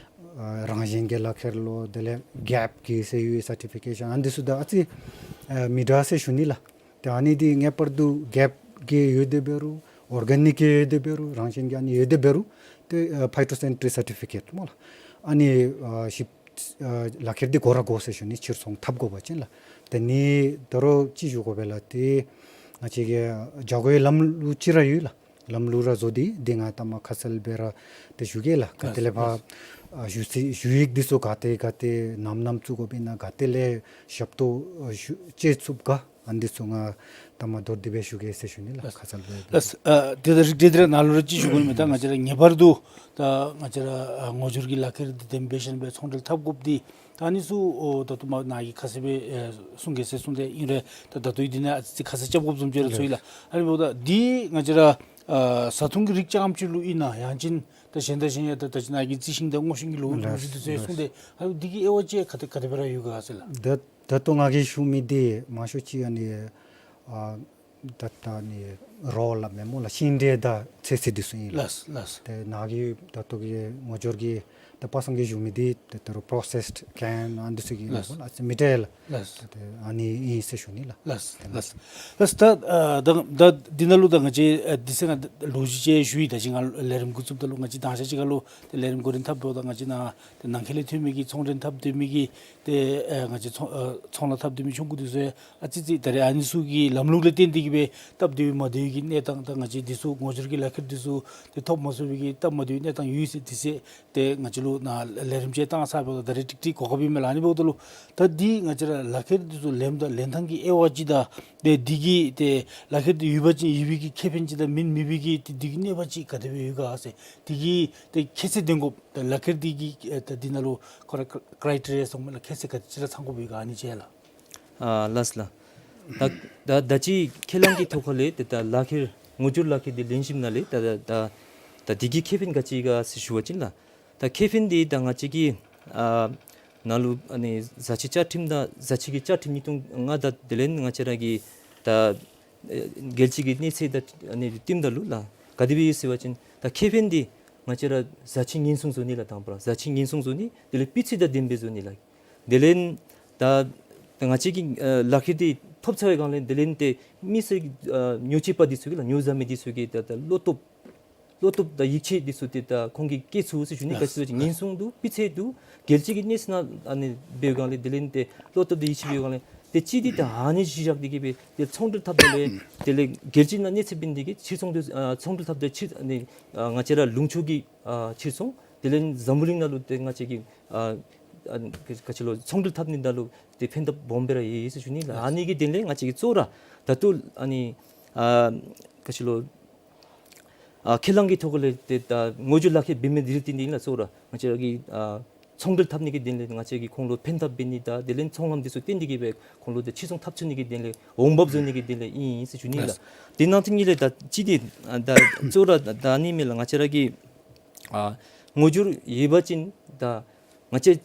ཨ་རང་བཞིན་གྱི་ལག་ཁྱེར་ལོ་དེ་ལས་གེབ་ཀྱི་ཟེར་ཡོད་སར་ཊི་ཕི་ཀེ་ཤཱན་ཨ་ནི་འདི་ཚུ་ད་ཨ་ཙི་ཨ་མི་འདྲ་ཟེར་ཞུ་ནི་ལགས། ཏེ་ཨ་ནི་འདི་ངེས་པར་དུ་གེབ་ཀྱི་ཡོད་དེ་འབད་རུང་ཨོར་ག་ནིཀ་གི་ཡོད་དེ་འབད་རུང་རང་བཞིན་གྱི་ཨ་ནི་ཡོད་དེ་འབད་རུང་ཏེ་ཨ་ཕའི་ཊོ་སེ་ནི་ཊ་རི་སར་ཊི་ཕི་ཀེཊ་སྨོ་ལགས། ཨ་ནི་ཨ་ཞིབ་ཨ་ལག་ཁྱེར་འདི་དགོ་ར་དགོ་ཟེར་ཞུ་ནི། ཕྱིར་ཚོང་འཐབ་དགོ་པ་ཅིན་ལགས། ཏེ་ནི་ད་རུང་ཅིག་ཞུ་དགོ་པས་ལགས། ཏེ་ང་བཅས་ཀྱི་བྱ་སྒོའི་ལམ་ལུགས་ཅིག་ར་ཡོད་ལགས། ལམ་ལུགས་ར་བཟོ་སྟེ་འདི་ང་ད་མ་ཁ་གསལ་སྦེ་ར་ཏེ་ཞུ་གེ་ལགས། ག་ཏེ་ལས་ཕར་ཨ་ཞུ་ཚིག་ཞུ་ཡིག་འདི་ཚུ་ག་ཏེ་ག་ཏེ་ནམ་ནམ་བཙུགས་དགོཔ་ཨིན་ན་ག་ཏེ་ལས་ཞབས་ཏོག་ཨ་ཞུ་ཅིག་ཚུགས་ག་ཨ་ནི་འདི་ཚུ་ང་ད་མ་མདོར་བསྡུས་སྦེ་ཞུ་གེ་ཟེར་ཞུ་ནི་ལགས། ལགས། ཁ་གསལ་སྦེ། ལགས། ཨ་དེ་ད་རིགས་དེ་དེ་ར་ནཱ་ལུ་ར་ཅིག་ཞུ་དགོ་མི་ད་ང་བཅས་ར་ངེས་པར་དུ་ད་ང་བཅས་ར་ཨ་ངོ་སྦྱོར་གྱི་ལག་ཁྱེར་འདི་དེམ་འབད་ཞིནམ་སྦེ་ཚོང་འབྲེལ་འཐབ་དགོཔ་འདི་ད་ཨ་ནི་ཚུ་ཨོ་ད་ལྟོ་མ་ནཱ་གིས་ཁ་གསལ་སྦེ་ཨེ་གསུང་གེ་ཟེར་གསུངས་ཏེ་ཨིན་རུང་ད་ད་ལྟོ་འདི་ནང་ཨ་ཙི་ཁ་གསལ་རྐྱབ་དགོཔ་བཟུམ་ཅིག་ར་ཚོར་ཡི་ལགས། ཨ་ནི་འབདཝ་ད་འདི་ང་བཅས་ར་ཨ་བཟའ་འཐུང་གི་རིགས་རྐྱངམ་ཅིག་ལུ་ཨིན་ན་ཡང་ཅིན་ད་གཞན་དང་གཞན་ཡང་ད་ད་ཅི་ནཱ་གིས་རྩི་ཤིང་དང་སྔོ་ཤིང་གི་ལོ་ལོ་རྒྱུས་འདི་ཚུ་གསུངས་ཏེ་ཨ་ནི་འདི་གི་དབྱེ་བ་ཅིག་ག་དེ་ག་དེ་སྦེ་ར་ཡོད་ག་ཟེར་ལགས། ད་ད་ལྟོ་ང་གིས་ཞུ་མི་འདི་མང་ཤོས་ཅིག་ཨ་ནི་ཨ་ད་ད་ནི་རོ་སླབ་མས་སྨོ་ལགས། ཤིང་འབྲས་དང་ཚོད་བསྲེ་འདི་ཚུ་ཨིན་ལགས། ལགས་ལགས། ཏེ་ནཱ་གིས་ད་ལྟོ་གི་ངོ་སྦྱོར་གྱི་ད་པ་སངས་རྒྱས་ཞུ་མི་འདི་ཏེ་ད་རུང་པོ་རོ་སེསཌ་ཀེན་ཨ་ནི་འདི་ཚུ་གི་ལགས། ཨིན་སྨོ་ལགས། མི་འདྲ་ལགས། ལགས། ཏེ་ཨ་ནི་ཨིན་ཟེར་ཞུ་ནི་ལགས། ལགས་ལགས། ལགས་ད་ཨ་ད་ད་འདི་ནང་ལུ་ད་ང་བཅས་ཨ་འདི་ཚེ་ང་ལོ་རྒྱུས་ཅིག་ཞུ་ཡི། ད་ཅི་ང་ལས་རིམ་འགོ་བཙུགསཔ་ད་ལུ་ང་བཅས་དང་ཤ་ཅིག་ཁར་ལུ་ཏེ་ལས་རིམ་འགོ་འདྲེན་འཐབ་དོ། ད་ང་བཅས་ནཱ་ཏེ་ནང་འཁོད་ལས་ཐོན་མི་གི་ཚོང་འབྲེལ་འཐབ་སྡོད་མི་གི་ཏེ་ཨེ་ང་བཅས་ཚོང་ཨེ་ཚོང་ལཱ་འཐབ་སྡོད་མི་ཆུང་ཀུ་འདི་ཚུ་ཨ་ཙི་ཙི་ད་རེས་ཨ་ནི་ཚུ་གི་ལམ་ལུགས་ལས་བརྟེན་ཏེ་གིས་སྦེ་སྟབས་བདེ་བའི་མ་བདེ་བའི་གི་གནས་སྟངས་ད་ང་བཅས་འདི་ཚུ་ངོ་སྦྱོར་གྱི་ལག་ཁྱེར་འདི་ཚུ་ཏེ་ཐོབ་མ་ཚུགས་པའི་གི་སྟབས་མ་བདེ་བའི་གནས་སྟངས་ཡོད་ཟེར་དེ་ཚེ་ཏེ་ང་བཅས་ལུ་ནཱ་ལས་རིམ་ཅིག་བཏང་ས་འབདཝ་ད་ད་རེས་ཀྲིག་ཀྲི་གོ་སྐབས་ཨིན་མས་ལགས། ཨ་ནི་འབདཝ་ད་ལུ་ད་འདི་ང་བཅས་ར་ལག་ཁྱེར་འདི་ཚུ་ལེནམ་དང་ལེན་ཐངས་ཀྱི་དབྱེ་བ་ཅིག་དང་ཏེ་འདི་གི་ཏེ་ལག་ཁྱེར་འདི་ཡོད་པ་ཅིན་ཡོད་པའི་གི་ཁེ་ཕན་ཅིག་དང་མེད་མེད་པའི་གི་ཏེ་འདི་གི་གནོད་པ་ཅིག་ག་དེ་སྦེ་ཡོད་ག་ཟེར་འདི་གི་ཏེ་ཁྱད་ཚད་འདོན་དགོཔ་ད་ལག་ཁྱེར་འདི་གི་ཨེ་ད་འདི་ནང་ལུ་ཁོ་ར་ཀྲའི་ཊི་རི་ཡ་ཟེར་མི་ལགས། ཁྱད་ཚད་ག་ཅི་ར་ཚང་དགོཔ་ཡོད་ག་ཨ་ནི་ཅིག་ལགས། ཨ་ལགས་ལགས། ད་ད་ད་ཅི་ཁས་བླངས་ཀྱི་ཐོག་ཁ་ལས་ཏེ་ད་ལག་ཁྱེར་ངོ་སྦྱོར་ལག་ཁྱེར་འདི་ལེན་ཞིནམ་ལས་ད་ད་ད་ད་འདི་གི་ཁེ་ཕན་ག་ཅི་ག་ཟེར་ཞུ་བ་ཅིན་ལགས། ད་ཁེ་ཕན་འདི་ད་ང་བཅས་ཀྱི་ཨ་ནང་ལུ་ཨ་ནི་བཟའ་ཆས་བཅའ་ཁྲིམས་དང་བཟའ་ཆས་ཀྱི་བཅའ་ཁྲིམས་ཉིས་སྟོང་ལྔ་དང་དེ་ལས་ང་བཅས་ར་གི་ད་ཨེ་རྒྱལ་སྤྱི་གི་གནས་ཚད་དང་ཨ་ནི་བསྟུནམ་ད་ལུ་ལགས་ག་དེ་སྦེ་ཡོད་ཟེར་བ་ཅིན་ད་ཁེ་ཕན་འདི་ང་བཅས་ར་བཟའ་ཆས་ཉེན་སྲུང་བཟོ་ནི་ལགས། དང་པ་ར་བཟའ་ཆས་ཉེན་སྲུང་བཟོ་ནི། དེ་ལས་སྤུས་ཚད་དང་ལྡནམ་སྦེ་བཟོ་ནི་ལགས། དེ་ལས་ད་ང་བཅས་ཀྱི་ཨ་ལག་ཁྱེར་འདི་ཐོབ་ཚར་བའི་སྒང་ལས་དེ་ལས་ཏེ་མི་སེར་ཨ་ཉོ་སྤྱོད་པ་འདི་ཚུ་གིས་ལགས་ཉོ་བཟའ་མི་འདི་ཚུ་གིས་ད་ད་བློ་སྟོབས་བློ་སྟོབས་དང་ཡིད་ཆེས་འདི་ཚུ་ཏེ་ད་ཁོང་གིས་བསྐྱེད་ཚུགས་ཟེར་ཞུ་ནི། ག་ཅི་ཟེར་བ་ཅིན་ཉེན་སྲུང་འདུག། སྤུས་ཚད་འདུག། རྒྱལ་སྤྱི་གི་གནས་ཚད་ནང་ཨ་ནི་འབད་བའི་སྒང་ལས་དེ་ལས་ཏེ་བློ་སྟོབས་དང་ཡིད་ཆེས་འབད་བའི་སྒང་ལས་ཏེ་ཅིག་འདི་ད་ཨ་ནི་གཞི་བཞག་སྟེ་གིས་སྦེ་ཏེ་ཚོང་འབྲེལ་འཐབ་ད་ལས་དེ་ལས་རྒྱལ་སྤྱི་ནང་གནས་ཚད་འབད་ནི་དེ་གིས་ཕྱིར་ཚོང་འདུ་ཨ་ཚོང་འབྲེལ་འཐབ་ད་ཕྱིར་ཨ་ནི་ཨ་ང་བཅས་ར་ལུང་ཕྱོགས་ཀྱི་ཨ་ཕྱིར་ཚོང་དེ་ལས་འཛམ་བུ་གླིང་ནང་ལུ་ཏེ་ང་བཅས་ཀྱི་ཨ་ཨ་ག་ཅི་ལོ་ཚོང་འབྲེལ་འཐབ་ནི་ནང་ལུ་ཏེ་ཕན་ཐབས་སྦོམ་སྦེ་ར་ཡོད་ཟེར་ཞུ་ནི་ལགས། ཨ་ནི་གི་དོན་ལས་ང་བཅས་ཀྱིས་གཙོ་བོ་ར་ད་ལྟོ་ཨ་ནི་ཨ་ག་ཅི་ལོ་ཨ་ཁས་བླངས་ཀྱི་ཐོག་ལས་ཏེ་ད་ངོ་སྦྱོར་ལག་ཁྱེར་འབད་མི་འདི་ར་བརྟེན་ཏེ་ཨིན་ལགས། གཙོ་བོ་ར་ང་བཅས་ར་གི་ཨ་ཚོང་འབྲེལ་འཐབ་ནི་གི་དོན་ལས་ང་བཅས་ཀྱིས་ཁོང་ལུ་ཕན་ཐབས་འབད་ནི་དང་དེ་ལས་ཚོང་ལམ་འདི་ཚུ་བརྟེན་ཏེ་གིས་སྦེ་ཁོང་ལུ་ཏེ་ཕྱིར་ཚོང་འཐབ་ཚུགས་ནི་གི་དོན་ལས་འོང་འབབ་བཟོ་ནི་གི་དོན་ལས་ཨིན་ཟེར་ཞུ་ནི་ལགས། དེ་ནང་དེ་གཉིས་ལས་ད་ཅིག་འདི་ཨ་ད་གཙོ་བོ་ར་ད་ཨ་ནི་མས་ལགས། ང་བཅས་ར་གི་ཨ་ངོ་སྦྱོར་ཡོད་པ་ཅིན་ད་ང་བཅས་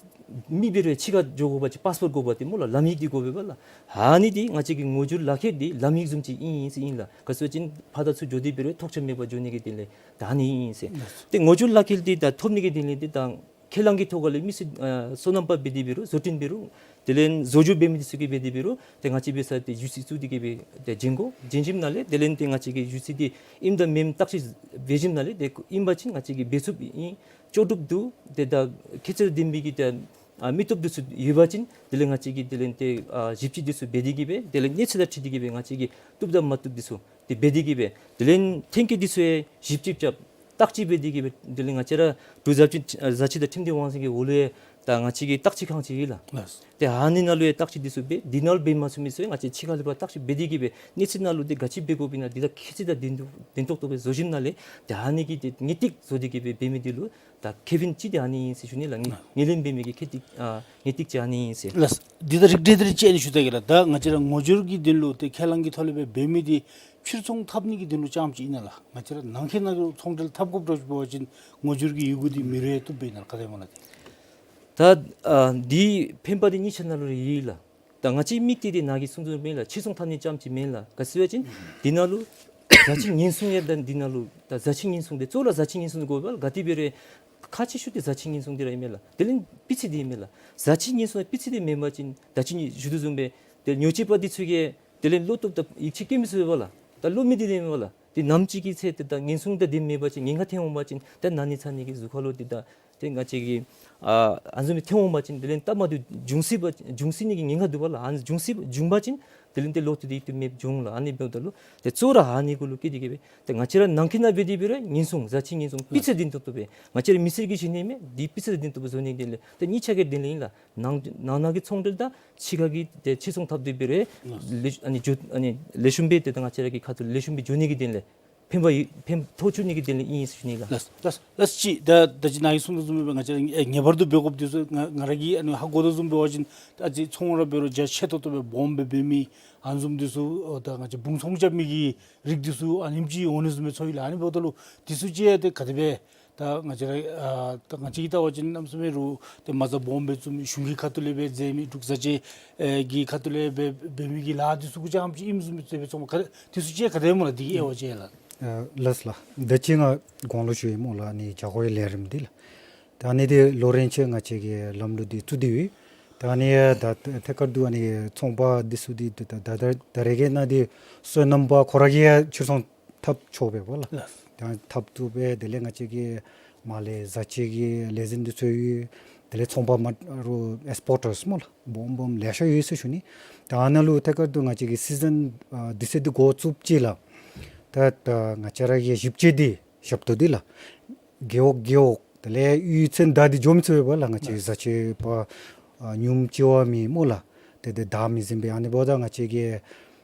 མི་འབད་རུང་ཕྱི་ཁར་འགྱོ་དགོ་པ་ཅིན་པཱསི་པོརཊ་དགོ་པ་ཏེ་སྨོ་ལགས། ལམ་ཡིག་འདི་དགོ་པས་པ་ལགས། ཨ་ནི་འདི་ང་བཅས་ཀྱི་ངོ་སྦྱོར་ལག་ཁྱེར་འདི་ལམ་ཡིག་བཟུམ་ཅིག་ཨིན་ཟེར་ཨིན་ལགས། ག་ཅི་ཟེར་བ་ཅིན་ཕར་དང་ཚུར་འགྱོ་སྟེ་འབད་རུང་ཐོགས་ཆགས་མེད་པར་འགྱོ་ནི་གི་དོན་ལས་ད་ཨ་ནི་ཨིན་ཟེར། ཏེ་ངོ་སྦྱོར་ལག་ཁྱེར་འདི་ད་ཐོབ་ནི་གི་དོན་ལས་འདི་ད་ཁས་བླངས་ཀྱི་ཐོག་ཁ་ལས་མི་སེར་ཨ་སོ་ནམ་པ་འབད་དེ་འབད་རུང་བཟོ་སྐྲུན་འབད་རུང་དེ་ལས་བཟོ་བཅོས་འབད་མི་འདི་ཚུ་གིས་འབད་དེ་འབད་རུང་ཏེ་ང་བཅས་འབད་ས་ཏེ་ཞུ་ཚིག་བཙུགས་ཏེ་གིས་སྦེ་ཏེ་བྱིན་དགོ། བྱིན་ཞིནམ་ལས་དེ་ལས་ཏེ་ང་བཅས་ཀྱིས་ཞུ་ཚིག་འདི་ཨིནམ་དང་མེནམ་བརྟག་དཔྱད་འབད་ཞིནམ་ལས་ཏེ་ཨིན་པ་ཅིན་ང་བཅས་ཀྱིས་འབད་ཚུགསཔ་ཨིན། ལྕོགས་གྲུབ་འདུག། ཏེ་ད་ཁྱད་ཆོས་ལྡན་པའི་གི་ཏེ་ཨ་མི་སྟོབས་འདི་ཚུ་ཡོད་པ་ཅིན་དེ་ལས་ང་བཅས་ཀྱིས་དེ་ལས་ཏེ་ཨ་ཞིབ་དཔྱད་འདི་ཚུ་འབད་དེ་གིས་སྦེ་དེ་ལས་གནས་ཚད་དང་འཁྲིལ་ཏེ་གིས་སྦེ་ང་བཅས་ཀྱིས་བཏུབ་དང་མ་བཏུབ་འདི་ཚུ་ཏེ་འབད་དེ་གིས་སྦེ་དེ་ལས་ཐོན་སྐྱེད་འདི་ཚུ་ཡང་ཞིབ་དཔྱད་རྐྱབ། བརྟག་དཔྱད་འབད་དེ་གིས་སྦེ་དེ་ལས་ང་བཅས་ར་འབྲུག་བཟའ་སྤྱོད་ཨ་བཟའ་སྤྱོད་དང་ཁྲིམས་སྡེ་དབང་འཛིན་གྱི་འོག་ལུ་ཡང་ད་ང་བཅས་ཀྱི་བརྟག་དཔྱད་ཁང་ཅིག་ཡོད་ལགས། ལགས། ཏེ་ཨ་ནི་ནང་ལུ་ཡང་བརྟག་དཔྱད་འདི་ཚུ་འབད། འདི་ནང་ལུ་འབད་མ་ཚུགས་མི་ཚུ་ཡང་ང་བཅས་ཕྱི་ཁ་ལས་ཕར་བརྟག་དཔྱད་འབད་དེ་གིས་སྦེ་གནས་ཚད་ནང་ལུ་འདི་ག་ཅི་འབད་དགོཔ་ཨིན་ན་འདི་དང་ཁྱད་ཆོས་དང་ལྡན་ཏོག་ལྡན་ཏོག་ཏོ་སྦེ་བཟོ་ཞིནམ་ལས་ཏེ་ཨ་ནི་གི་ཏེ་ངེས་ཏིག་བཟོ་སྟེ་གིས་སྦེ་འབད་མི་འདི་ལུ་ད་ཁེ་ཕན་ཅིག་འདི་ཨ་ནི་ཨིན་ཟེར་ཞུ་ནི་ལགས། ངོས་ངོས་ལེན་འབད་མི་གི་ཁེ་ཏིག་ཨ་ངེས་ཏིག་ཅིག་ཨ་ནི་ཨིན་ཟེར། ལགས། འདི་ད་རིགས་འགྲེ་འདི་ར་ཅིག་ཨ་ནི་ཞུ་ད་གེ་ལགས། ད་ང་བཅས་ར་ངོ་སྦྱོར་གྱི་དོན་ལུ་ཏེ་ཁས་བླངས་ཀྱི་ཐོག་ལས་སྦེ་འབད་མི་འདི་ཕྱིར་ཚོང་འཐབ་ནི་གི་དོན་ལུ་རྐྱངམ་ཅིག་ཨིན་ན་ལགས། ང་བཅས་ར་ནང་འཁོད་ནང་ལུ་ཚོང་འབྲེལ་འཐབ་དགོཔ་འདྲཝ་ཅིག་འབད་བ་ཅིན་ངོ་སྦྱོར་གྱི་ཡི་གུ་འདི་མི་རུང་ཡང་བཏུབ་པས་ན་ལགས། ག་དེ་སྨོ་ལགས། ཏེ་ད་ཨ་འདི་ཕན་པ་འདི་གཉིས་ཆ་ནང་ལུ་ར་ཡོད་ལགས། ད་ང་བཅས་དམིགས་གཏད་འདི་ནཱ་གིས་གསུངས་དོ་བཟུམ་སྦེ་ལགས། ཕྱིར་ཚོང་འཐབ་ནི་རྐྱངམ་ཅིག་མེན་ལགས། ག་ཅི་ཟེར་བ་ཅིན་འདི་ནང་ལུ་བཟའ་ཆས་ཉེན་སྲུང་ཡང་ད་འདི་ནང་ལུ་ད་བཟའ་ཆས་ཉེན་སྲུང་འདི་གཙོ་བོ་ར་བཟའ་ཆས་ཉེན་སྲུང་འདི་དགོ་པས་ལགས། ག་དེ་འབད་རུང་ཁག་ཆེ་ཤོས་འདི་བཟའ་ཆས་ཉེན་སྲུང་འདི་ར་ཨིན་མས་ལགས། དེ་ལས་སྤུས་ཚད་འདི་ཨིན་མས་ལགས། བཟའ་ཆས་ཉེན་སྲུང་སྤུས་ཚད་འདི་མེན་པ་ཅིན་ད་ཅི་ནི་ཞུ་དོ་བཟུམ་སྦེ་ཏེ་ཉོ་སྤྱོད་པ་འདི་ཚུ་གིས་དེ་ལས་བློ་སྟོབས་དང་ཡིད་ཆེས་བསྐྱེད་མི་ཚུགས་པས་ལགས། ད་བློ་མི་བདེ་ནི་ཨིན་མས་ལགས། ཏེ་ནམ་ཅིག་གི་ཚེ་ཏེ་ད་ཉེན་སྲུང་དང་ལྡནམ་མེད་པ་ཅིན་ཉེན་ཁ་ཐོན་འོང་པ་ཅིན་ཏེ་ན་ནི་ཚ་ནི་གི་གཟུགས་ཁ་ལུ་ཏེ་ད་ཏེ་ང་བཅས་ཀྱི་ཨ་ཨ་ནི་བཟུམ་སྦེ་ཐོན་འོང་པ་ཅིན་དེ་ལས་ད་མ་བདེཝ་འབྱུང་སྲིད་པ་འབྱུང་སྲིད་ནི་གི་ཉེན་ཁ་འདུག་པས་ལགས། ཨ་ནི་འབྱུང་སྲིད་འབྱུང་པ་ཅིན་དེ་ལས་ཏེ་བློ་གཏད་དེ་ཡིད་དུ་མེདཔ་འབྱུང་ལགས། ཨ་ནི་འབདཝ་ད་ལུ་ཏེ་གཙོ་བོ་ར་ཨ་ནི་གུ་ལུ་བསྐྱེད་དེ་གིས་སྦེ་ཏེ་ང་བཅས་ར་ནང་འཁོད་ནང་འབད་དེ་འབད་རུང་ཉེན་སྲུང་བཟའ་ཆས་ཉེན་སྲུང་སྤུས་ཚད་ལྡན་ཏོག་ཏོ་སྦེ་ང་བཅས་ར་མི་སེར་གྱིས་བྱིན་ནི་མས། འདི་སྤུས་ཚད་ལྡན་ཏོག་ཏོ་བཟོ་ནི་དོན་ལས་ཏེ་གཉིས་ཆ་གི་དོན་ལས་ཨིན་ལགས། ནང་ནང་ན་གི་ཚོང་འབྲེལ་དང་ཕྱི་ཁ་གི་ཏེ་ཕྱིར་ཚོང་འཐབ་སྟེ་འབད་རུང་ལེགས་ཨ་ནི་འགྱོ་ཨ་ནི་ལེགས་ཤོམ་སྦེ་ཏེ་ད་ང་བཅས་ར་གི་ཁ་ཐུག་ལེགས་ཤོམ་སྦེ་འགྱོ་ནི་གི་དོན་ལས་ཕན་པ་ཡོད་ཕན་ཐོགས་བཅུག་ནི་གི་དོན་ལས་ཨིན་ཟེར་ཞུ་ནི་ལགས། ལགས་ལགས་ལགས། ཅིག་ད་ད་ཅི་ནཱ་གིས་གསུངས་དོ་བཟུམ་སྦེ་ང་བཅས་ར་ངེས་པར་དུ་འབད་དགོཔ་འདི་ཚུ་ང་ང་ར་གིས་ཨ་ནི་ཧ་གོ་དོ་བཟུམ་འབད་བ་ཅིན་ད་ཅི་ཚོང་ར་འབད་རུང་རྒྱ་ཆེ་ཏོག་ཏོ་སྦེ་སྦོམ་སྦེ་འབད་མི་ཨ་ནི་བཟུམ་འདི་ཚུ་ཨོ་ད་ང་བཅས་བུང་ཚོང་རྐྱབ་མི་གི་རིགས་འདི་ཚུ་ཨ་ནེམ་ཅིག་འོང་ནི་བཟུམ་སྦེ་ཚོར་ཡི་ལགས། ཨ་ནི་འབདཝ་ད་ལུ་འདི་ཚུ་ཅིག་ཡང་ཏེ་ག་དེ་སྦེ་ད་ང་བཅས་ར་ཨ་ད་ང་བཅས་ཀྱིས་བལྟ་བ་ཅིན་གནམ་མེད་ས་མེད་རུང་ཏེ་མ་རྩ་སྦོམ་སྦེ་བཙུགས་མི་གཞུང་གི་ཁ་ཐུག་ལས་སྦེ་མཛད་མི་འབྲུག་བཟའ་ཆས་ཨེ་གི་ཁ་ཐུག་ལས་སྦེ་འབད་མི་གི་ལཱ་འདི་ཚུ་གུ་རྐྱངམ་ཅིག་ཨིནམ་བཟུམ་སྦེ་ཚོར་བས། ཚོང་པ་ག་ར་འདི་ཚུ་ཅིག་ག་དེ་སྨོ་ལགས། འདི་གི་དབྱེ་བ་ཅིག་ལགས། ཨ་ལགས་ལགས། ད་ཅི་ང་གོང་ལུ་ཞུ་ཡི་སྨོ་ལགས། ཨ་ནི་བྱ་སྒོ་ཡི་ལས་རིམ་འདི་ལགས། ད་ཨ་ནི་འདི་ལོ་རིམ་བཞིན་ང་བཅས་ཀྱིས་ལམ་ལུགས་འདི་བཙུགས་ཏེ་ཡོད། ད་ཨ་ནི་ད་ཐད་ཀར་དུ་ཨ་ནི་ཚོང་པ་འདི་ཚུ་འདི་ད་ད་ད་ད་རེས་ཀྱི་ནང་འདི་སོ་ནམ་པ་ཁོ་ར་གིས་ཕྱིར་ཚོང་འཐབ་ཆོག་པས་པ་ལགས། ལགས། ད་འཐབ་བཏུབ་པས། དེ་ལས་ང་བཅས་ཀྱི་མར་ལས་བཟའ་ཆས་ཀྱི་ལས་འཛིན་འདི་ཚུ་ཡོད། དེ་ལས་ཚོང་པ་མ་རུང་ཨེགསི་པོར་ཊརསི་སྨོ་ལགས། སྦོམ་སྦོམ་ལེ་ཤ་ཡོད་ཟེར་ཞུ་ནི། ད་ཨ་ནཱ་ལུ་ཐད་ཀར་དུ་ང་བཅས་ཀྱི་སི་ཛན་ཨ་དུས་ཚོད་འདི་འགོ་བཙུགསཔ་ཅིག་ལགས། ད་ད་ང་བཅས་ར་གི་ཞིབ་དཔྱད་འདི་ཞབས་ཏོག་འདི་ལགས། རྒེད་འོག་རྒེད་འོག་དེ་ལས་གཡུས་ཚན་བདའ་སྟེ་འགྱོ་མི་ཚུགས་པས་པ་ལགས། ང་བཅས་བཟའ་ཆས་པ་ཨ་ཉུངམ་ལྕི་བ་མེད་སྨོ་ལགས། ཏེ་ཏེ་བདའ་མི་ཟིན་པས། ཨ་ནི་འབདཝ་ད་ང་བཅས་ཀྱིས་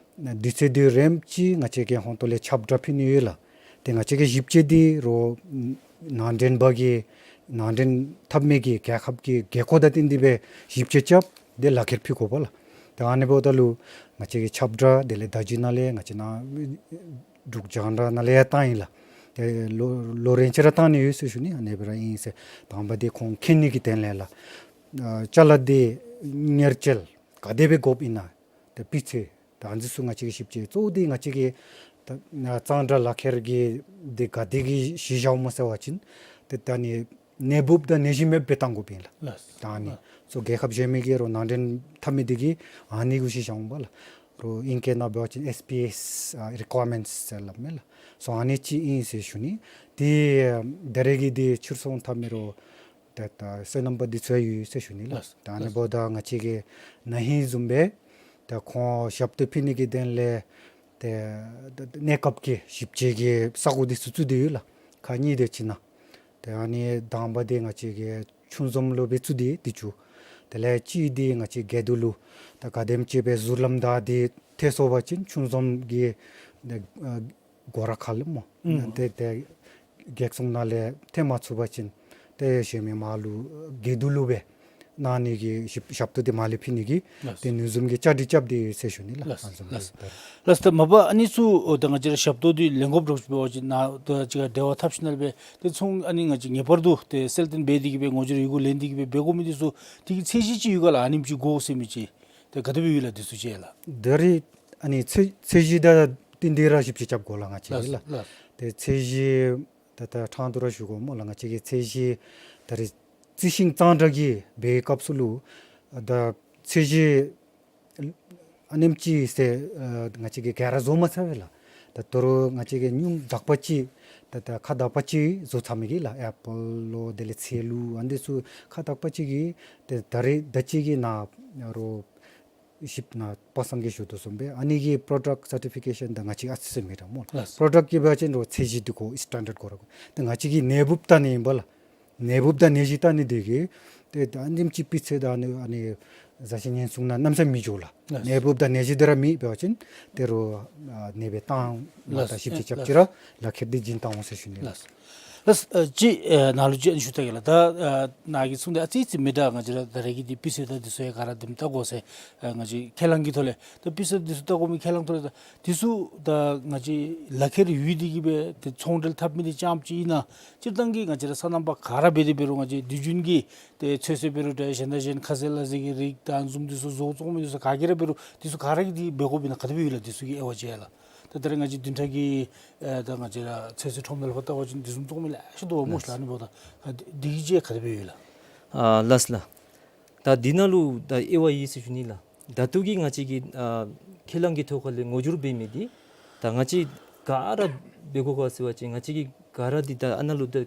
དུས་ཚོད་འདི་རནམ་ཅིག་ང་བཅས་ཀྱིས་ཧོང་ཏོ་ལས་ཁྱབ་བསྒྲགས་ཕུལ་ནི་ཡོད་ལགས། ཏེ་ང་བཅས་ཀྱི་ཞིབ་དཔྱད་འདི་རོགས་ནང་འདྲེན་པ་གིས་ནང་འདྲེན་འཐབ་མི་གི་རྒྱལ་ཁབ་ཀྱི་དགོས་མཁོ་དང་བསྟུན་ཏེ་སྦེ་ཞིབ་དཔྱད་རྐྱབ་སྟེ་ལག་ཁྱེར་ཕུལ་དགོ་པ་ལགས། ད་ཨ་ནི་འབདཝ་ད་ལུ་ང་བཅས་ཀྱི་ཁྱབ་བསྒྲགས་དེ་ལས་བརྡ་བརྒྱུད་ནང་ལས་ང་བཅས་ནཱ་འབྲུག་རྒྱང་བསྒྲགས་ནང་ལས་ཡང་བཏང་ཡི་ལགས། ཏེ་ལོ་ལོ་རེ་ཅིག་ར་བཏང་ནི་ཡོད་ཟེར་ཞུ་ནི། ཨ་ནི་སྦེ་ར་ཨིན་ཟེར། དང་པ་འདི་ཁོང་མཁྱེན་ནི་གི་དོན་ལས་ལགས། ཨ་ཅ་ལ་འདི་གཉེར་ཅལ་ག་དེ་སྦེ་དགོཔ་ཨིན་ན། ཏེ་སྤུས་ཚད་ད་ཨ་ནི་ཚུ་ང་བཅས་ཀྱིས་ཞིབ་དཔྱད་གཙོ་བོ་འདི་ང་བཅས་ཀྱིས་ད་གཙང་སྦྲ་ལག་ཁྱེར་གྱི་འདི་ག་དེ་གིས་གཞི་བཞག་འོང་མས་ཟེར་བ་ཅིན་ཏེ་ད་ཨ་ནི་ནད་འབུབ་དང་ནད་གཞི་མེདཔ་སྦེ་བཏང་དགོཔ་ཨིན་ལགས། ལགས། ད་ཨ་ནི་ལགས། སོ་རྒྱལ་ཁབ་གཞན་མི་གིས་རོགས་ནང་འདྲེན་འཐབ་མི་འདི་གིས་ཨ་ནི་གུ་གཞི་བཞག་འོང་པས་ལགས། རོགས་ཨིང་སྐད་ནང་འབད་བ་ཅིན་ཨེས་པི་ཨེས་ཨ་རི་ཀོ་ཡར་མེནཊསི་ཟེར་སླབ་མས་ལགས། སོ་ཨ་ནི་ཅིག་ཨིན་ཟེར་ཞུ་ནི། ཏེ་ད་རེས་ཀྱི་འདི་ཕྱིར་ཚོང་འཐབ་མི་རོགས་ད་ད་སོ་ནམ་པ་འདི་ཚུ་ཡང་ཡོད་ཟེར་ཞུ་ནི་ལགས། ལགས། ད་ཨ་ནི་ལགས། འབདཝ་ད་ང་བཅས་ཀྱིས་ན་ཧིང་བཟུམ་སྦེ་ད་ཁོང་ཞབས་ཏོག་ཕུལ་ནི་གི་དོན་ལས་ཏེ་ད་ད་གནས་སྐབས་ཀྱི་ཞིབ་དཔྱད་ཀྱི་ས་གོ་འདི་ཚུ་བཙུགས་ཏེ་ཡོད་ལགས། ཁག་གཉིས་དེ་ཅིག་ནང་། ཏེ་ཨ་ནི་དང་པ་འདི་ང་བཅས་ཀྱི་ཆུ་འཛོམས་ལུ་སྦེ་བཙུགས་ཏེ་འདི་ཚུ། དེ་ལས་གཅིག་འདི་ང་བཅས་དགེ་འདུན་ལུ་ད་ག་དེམ་ཅིག་སྦེ་ཟུར་ལམ་དང་འདི་ཐལ་སོང་པ་ཅིན་ཆུ་འཛོམས་ཀྱི་ཏེ་ཨ་སྒོ་ར་ཁ་ལས་སྨོ། ཨུམ། ཏེ་ཏེ་རྒྱལ་སྲུང་ནང་ལས་ཐལ་མ་ཚུགས་པ་ཅིན་ཏེ་གཞན་མི་མར་ལུ་དགེ་འདུན་ལུ་སྦེ་གནང་ནི་གི་ཞིབ་ཞབས་ཏོག་འདི་མར་ལས་ཕུལ་ནི་གི། ལགས། ཏེ་ཨ་ནི་བཟུམ་གྱི་བཅའ་སྒྲིག་རྐྱབ་སྟེ་ཡོད་ཟེར་ཞུ་ནི་ལགས། ལགས། ཨ་ནི་བཟུམ་ལགས། ལགས། ལགས། ད་མ་པ་ཨ་ནི་ཚུ་ད་ང་བཅས་ར་ཞབས་ཏོག་འདི་ལེན་དགོཔ་འདྲཝ་ཅིག་འབད་བ་ཅིན་ནཱ་ད་ཅིག་འབྲེལ་བ་འཐབ་ཞིནམ་ལས་སྦེ་ཏེ་ཚོང་ཨ་ནི་ང་བཅས་ངེས་པར་དུ་ཏེ་གསལ་སྟོན་འབད་དེ་གིས་སྦེ་ངོ་སྦྱོར་ཡི་གུ་ལེན་ཏེ་གིས་སྦེ་འབད་དགོ་མི་འདི་ཚུ་དེ་གི་ཚད་གཞི་ཅིག་ཡོད་ག་ལགས། ཨ་ནེམ་ཅིག་དགོ་ཟེར་མི་ཅིག་ཏེ་ག་དེ་སྦེ་ཡོད་ལགས་འདི་ཚུ་ཅིག་ལགས། ད་རེས་ཨ་ནི་ཚད་ཚད་གཞི་དང་བསྟུན་ཏེ་ར་ཞིབ་དཔྱད་རྐྱབ་དགོ་ལགས་ང་བཅས་ལགས། ལགས། ལགས། ཏེ་ཚད་གཞི་ད་ད་ཕྲང་སྟེ་ར་ཞུ་དགོ་སྨོ་ལགས། ང་བཅས་ཀྱི་ཚད་གཞི་ད་རེས་རྩི་ཤིང་གཙང་སྦྲ་གི་འབད་བའི་སྐབས་སུ་ལུ་ད་ཚད་གཞི་ཨ་ནེམ་ཅིག་ཟེར་ཨ་ང་བཅས་ཀྱིས་ག་ར་བཟོ་མ་ཚར་བས་ལགས། ད་ད་རུང་ང་བཅས་ཀྱིས་ཉུང་དག་པ་ཅིག་ད་ད་ཁག་དག་པ་ཅིག་བཟོ་ཚར་མི་གི་ལགས། ཨེ་པཱལ་ལོ་དེ་ལས་ཚལ་ལུ་ཨ་ནི་འདི་ཚུ་ཁག་དག་པ་ཅིག་གི་ཏེ་ད་རེས་ད་ཅི་གི་ནཱ་རོགས་ཞིབ་ནཱ་པ་སངས་ཀྱིས་ཞུ་དོ་བཟུམ་སྦེ་ཨ་ནི་གི་པྲོ་ཌག་སར་ཊི་ཕི་ཀེ་ཤཱན་དང་ང་བཅས་ཨ་ཙི་ཙི་མི་འདྲ་སྨོ། ལགས། པྲོ་ཌག་གི་འབད་བ་ཅིན་རོགས་ཚད་གཞི་འདི་དགོ་སི་ཊེན་ཌརཌ་དགོ་ར་དགོ། ཏེ་ང་བཅས་ཀྱིས་ནད་འབུབ་བལྟ་ནི་ཨིན་པས་ལགས། ནད་འབུབ་དང་ནད་གཞི་བལྟ་ནི་འདི་གིས་ཏེ་ད་ཨ་ནེམ་ཅིག་སྤུས་ཚད་དང་ཨ་ནི་ཨ་ནི་བཟའ་ཆས་ཉེན་སྲུང་ནང་གནམ་མེད་ས་མེད་མི་འགྱོ་ལགས། ལགས། ནད་འབུབ་དང་ནད་གཞི་འདི་ར་མེད་འབད་བ་ཅིན་ཏེ་རོགས་ཨ་ནད་འབུབ་བཏང་མ་ལགས། བཏང་ཞིབ་དཔྱད་རྐྱབ་ཅི་ར་ལགས། ལག་ཁྱེར་འདི་བྱིན་བཏང་འོང་ཟེར་ཞུ་ནི་ལགས། ལགས། ལགས། ཨ་ཅིག་ཨ་ནཱ་ལུ་ཅིག་ཨ་ནི་ཞུ་ད་གེ་ལགས། ད་ཨ་ནཱ་གིས་གསུངས་ཏེ་ཨ་ཙི་ཙི་མི་འདྲ་ང་བཅས་ར་ད་རེས་ཀྱི་འདི་སྤུས་ཚད་དང་འདི་ཚུ་ཡང་ག་ར་དེམ་བལྟ་དགོ་ཟེར་ཨ་ང་བཅས་ཁས་བླངས་ཀྱི་ཐོག་ལས་ད་སྤུས་ཚད་འདི་ཚུ་བལྟ་དགོ་མི་ཁས་བླངས་ཐོག་ལས་ད་འདི་ཚུ་ད་ང་བཅས་ལག་ཁྱེར་ཡོད་དེ་གིས་སྦེ་ཏེ་ཚོང་འབྲེལ་འཐབ་མི་འདི་རྐྱངམ་ཅིག་ཨིན་ན་སྤྱིར་བཏང་གི་ང་བཅས་ར་སོ་ནམ་པ་ག་ར་འབད་དེ་འབད་རུང་ང་བཅས་དུས་རྒྱུན་གྱི་ཏེ་ཚོད་བསྲེ་འབད་རུང་ཏེ་གཞན་དང་གཞན་ཁ་ཟས་ལ་ཟས་ཀྱི་རིགས་དང་བཟུམ་འདི་ཚུ་བཟོ་བཙོང་མི་འདི་ཚུ་ག་གིས་ར་འབད་རུང་འདི་ཚུ་ག་ར་གིས་འདི་འབད་དགོཔ་ཨིན་ན་ག་དེ་སྦེ་ཡོད་ལགས། འདི་ཚུ་གི་དབྱེ་བ་ཅིག་ཡ་ལགས། ད་ད་རེས་ང་བཅས་བདུན་ཕྲག་གི་ཨེ་ད་ང་བཅས་ར་ཚོད་བསྲེ་ཁྲོམ་ནང་ལུ་ཕར་བལྟ་བ་ཅིན་འདི་བཟུམ་བཙོང་མི་ལེ་ཤ་འདུག་པ་སྨོ་ལགས། ཨ་ནི་འབདཝ་ད་ཨ་འདི་འདི་གི་ཅིག་ག་དེ་སྦེ་ཡོད་ལགས། ཨ་ལགས་ལགས། ད་འདི་ནང་ལུ་ད་དབྱེ་བ་ཡོད་ཟེར་ཞུ་ནི་ལགས། ད་ལྟོ་གི་ང་བཅས་ཀྱི་ཨ་ཁས་བླངས་ཀྱི་ཐོག་ཁ་ལས་ངོ་སྦྱོར་འབད་མི་འདི་ད་ང་བཅས་ག་ར་འབད་དགོ་ག་ཟེར་བ་ཅིན་ང་བཅས་ཀྱིས་ག་ར་འདི་ད་ཨ་ནཱ་ལུ་ད་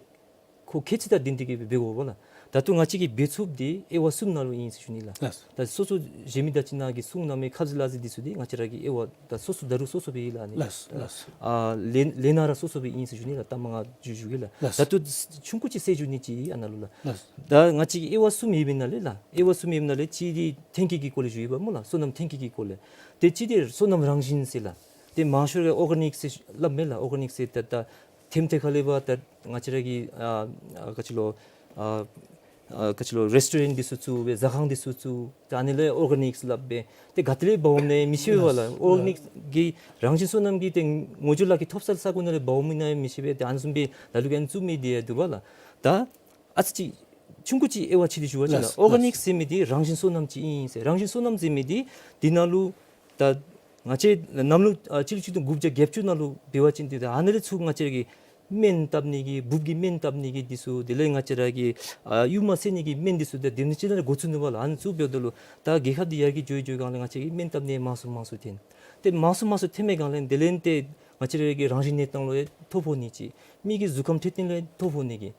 ཁོ་ཁྱད་ཚད་དང་ལྡན་ཏེ་གིས་འབད་དགོ་པས་ལགས། ད་ལྟོ་ང་བཅས་ཀྱིས་འབད་ཚུགསཔ་འདི་དབྱེ་བ་གསུམ་ནང་ལུ་ཨིན་ཟེར་ཞུ་ནི་ལགས། ལགས། ད་སོ་སོ་གཞན་མི་དང་ཅིག་ནཱ་གིས་གསུངས་གནང་མི་ཁ་ཟས་ལ་ཟས་འདི་ཚུ་འདི་ང་བཅས་ར་གི་དབྱེ་བ་ད་སོ་སོ་ད་རུང་སོ་སོ་སྦེ་ཡོད་ལགས། ཨ་ནི་ལགས། ད་ལགས། ཨ་ལས་ལས་སྣ་ར་སོ་སོ་སྦེ་ཨིན་ཟེར་ཞུ་ནི་ལགས། ད་མ་ང་ཞུ་ཞུ་གེ་ལགས། ལགས། ད་ལྟོ་ཆུང་ཀུ་ཅིག་གསལ་ཞུ་ནི་ཅིག་ཨ་ནཱ་ལུ་ལགས། ལགས། ད་ང་བཅས་ཀྱི་དབྱེ་བ་གསུམ་ཡོད་པའི་ནང་ལས་ལགས། དབྱེ་བ་གསུམ་ཡོད་པའི་ནང་ལས་གཅིག་འདི་ཐོན་སྐྱེད་ཀྱི་སྐོར་ལས་ཞུ་ཡོདཔ་སྨོ་ལགས། སོ་ནམ་ཐོན་སྐྱེད་ཀྱི་སྐོར་ལས། ཏེ་གཅིག་འདི་སོ་ནམ་རང་བཞིན་ཟེར་ལགས། ཏེ་མང་ཤོས་ར་ཨོར་ག་ནིཀ་ཟེར་སླབ་མས་ལགས། ཨོར་ག་ནིཀ་ཟེར་ད་ད་ཐེམ་ཐེ་ཁ་ལས་འབད་ད་ང་བཅས་ར་གི་ཨ་ཨ་ག་ཅི་ལོ་ཨ་ཨ་ག་ཅི་ལོ་རེསི་ཊོ་རེནཊ་འདི་ཚུ་བཙུགས་སྦེ་ཟ་ཁང་འདི་ཚུ་བཙུགས། ད་ཨ་ནི་ལས་ཨོར་ག་ནིཀ་ཟེར་སླབ་སྦེ་ཏེ་ག་ཏེ་ལས་འབག་འོང་ནི་མི་ཤེས་པས་ལགས། ཨོར་ག་ནིཀ་གི་རང་བཞིན་སོ་ནམ་གྱི་ཏེ་ངོ་སྦྱོར་ལག་ཁྱེར་ཐོབ་ས་ས་གོ་ནང་ལས་འབག་འོང་མི་ཨིན་ན་མི་ཤེས་པས། ཏེ་ཨ་ནི་བཟུམ་སྦེ་ལ་ལུ་གིས་ཨ་ནི་བཙུགས་མི་འདི་ཡང་འདུག་པས་ལགས། ད་ཨ་ཙི་ཅིག་ཆུང་ཀུ་ཅིག་དབྱེ་བ་ཕྱེ་སྟེ་ཞུ་བ་ཅིན་ལགས། ལགས། ཨོར་ག་ནིཀ་ལགས། ཟེར་མི་འདི་རང་བཞིན་སོ་ནམ་ཅིག་ཨིན་ཟེར། རང་བཞིན་སོ་ནམ་ཟེར་མི་འདི་འདི་ནང་ལུ་ད་ང་བཅས་གནམ་ལོ་ཨ་སྤྱི་ལོ་ཆིག་སྟོང་དགུ་བརྒྱ་བརྒྱད་ཅུ་ནང་ལུ་འབད་བ་ཅིན་འདི་ད་ཨ་ནཱ་ལས་ཚུར་ང་བཅས་ར་གི་སྨན་བཏབ་ནི་གི་འབུབ་ཀྱི་སྨན་བཏབ་ནི་གི་འདི་ཚུ་དེ་ལས་ང་བཅས་ར་གི་ཨ་ཡུར་མ་བསད་ནི་གི་སྨན་འདི་ཚུ་ད་དེ་ནི་ཅིག་ནང་ལས་འགོ་བཙུགས་ནུག་པས་ལགས། ཨ་ནི་ཚུ་འབདཝ་ད་ལུ་ད་རྒྱལ་ཁབ་འདི་ཡར་རྒྱས་འགྱོ་འགྱོ་སྒང་ལས་ང་བཅས་ཀྱིས་སྨན་བཏབ་ནི་མང་སུ་མང་སུ་ཐོན། ཏེ་མང་སུ་མང་སུ་ཐོན་མི་སྒང་ལས་དེ་ལས་ཏེ་ང་བཅས་ར་གི་རང་བཞིན་གནས་སྟངས་ལུ་ཡང་ཐོ་ཕོག་ནི་ཅིག། མི་གི་གཟུགས་ཁམས་འཕྲོད་བསྟེན་ལུ་ཡང་ཐོ་ཕོག་ནི་གི།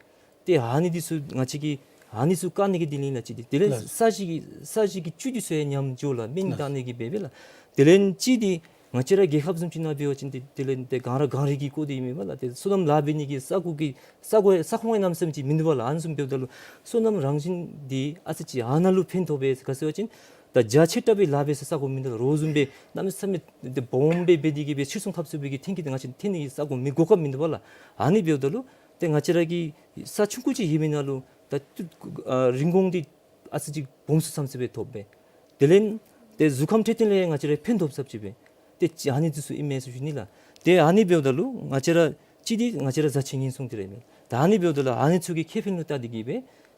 ཏེ་ཨ་ནི་འདི་ཚུ་ང་བཅས་ཀྱིས་ཨ་ནི་ཚུ་བཀག་ནི་གི་དོན་ལས་ལགས་ཅིག་འདི་དེ་ལས་ལགས། ས་གཞི་གི་ས་གཞི་གི་བཅུད་འདི་ཚུ་ཡང་ཉམས་འགྱོ་ལགས། སྨན་ལགས། བཏང་ནི་གི་འབད་བས་ལགས། དེ་ལས་གཅིག་འདི་ང་བཅས་ར་རྒྱལ་ཁབ་བཟུམ་ཅིག་ནང་འབད་བ་ཅིན་ཏེ་དེ་ལས་ཏེ་གངས་ར་གངས་རི་གིས་བསྐོར་ཏེ་ཨིན་མས་པ་ལགས། ཏེ་སོ་ནམ་ལཱ་འབད་ནི་གི་ས་གོ་གི་ས་གོ་ས་ཁོངས་ཡང་གནམ་མེད་ས་མེད་ཅིག་མིན་འདུག་པ་ལགས། ཨ་ནི་བཟུམ་འབདཝ་ད་ལུ་སོ་ནམ་རང་བཞིན་འདི་ཨ་ཙི་ཅིག་ཨ་ནཱ་ལུ་ཕན་ཐོགས་པས། ག་ཟེར་བ་ཅིན་ད་རྒྱ་ཆེ་དྲགས་སྦེ་ལཱ་འབད་ས་ས་གོ་མིན་འདུག་ལགས། རོགས་བཟུམ་སྦེ་གནམ་མེད་ས་མེད་ཏེ་སྦོམ་སྦེ་འབད་དེ་གིས་སྦེ་ཕྱིར་ཚོང་འཐབ་ཚུགས་པའི་གི་ཐོན་སྐྱེད་འདི་ང་བཅས་ཐོན་ནི་གི་ས་གོ་མི་གོ་སྐབས་མིན་འདུག་པ་ལགས། ཨ་ནི་འབདཝ་ད་ལུ་ཏེ་ང་བཅས་ར་གི་ས་ཆུང་ཀུ་ཅིག་ཡོད་མི་ནང་ལུ་ད་ཏུ་ཨ་རིན་གོང་འདི་ཨ་ཙི་ཅིག་སྦོམ་སུ་ཙམ་ཅིག་སྦེ་ཐོབ་པས། དེ་ལས་ ཏེ་གཟུགས་ཁམས་འཕྲོད་བསྟེན་ལུ་ཡང་ང་བཅས་ར་ཕན་ཐོགས་ས་ཅིག་སྦེ། ཏེ་ཅིག་ཨ་ནི་འདི་ཚུ་ཨིན་མས་ཟེར་ཞུ་ནི་ལགས། ཏེ་ཨ་ནི་འབདཝ་ད་ལུ་ང་བཅས་ར་གཅིག་འདི་ང་བཅས་ར་བཟའ་ཆས་ཉེན་སྲུང་འདི་ར་ཨིན་མས། ད་ཨ་ནི་འབདཝ་ད་ལུ་ཨ་ནི་ཚུ་གི་ཁེ་ཕན་ལུ་བལྟ་སྟེ་གིས་སྦེ་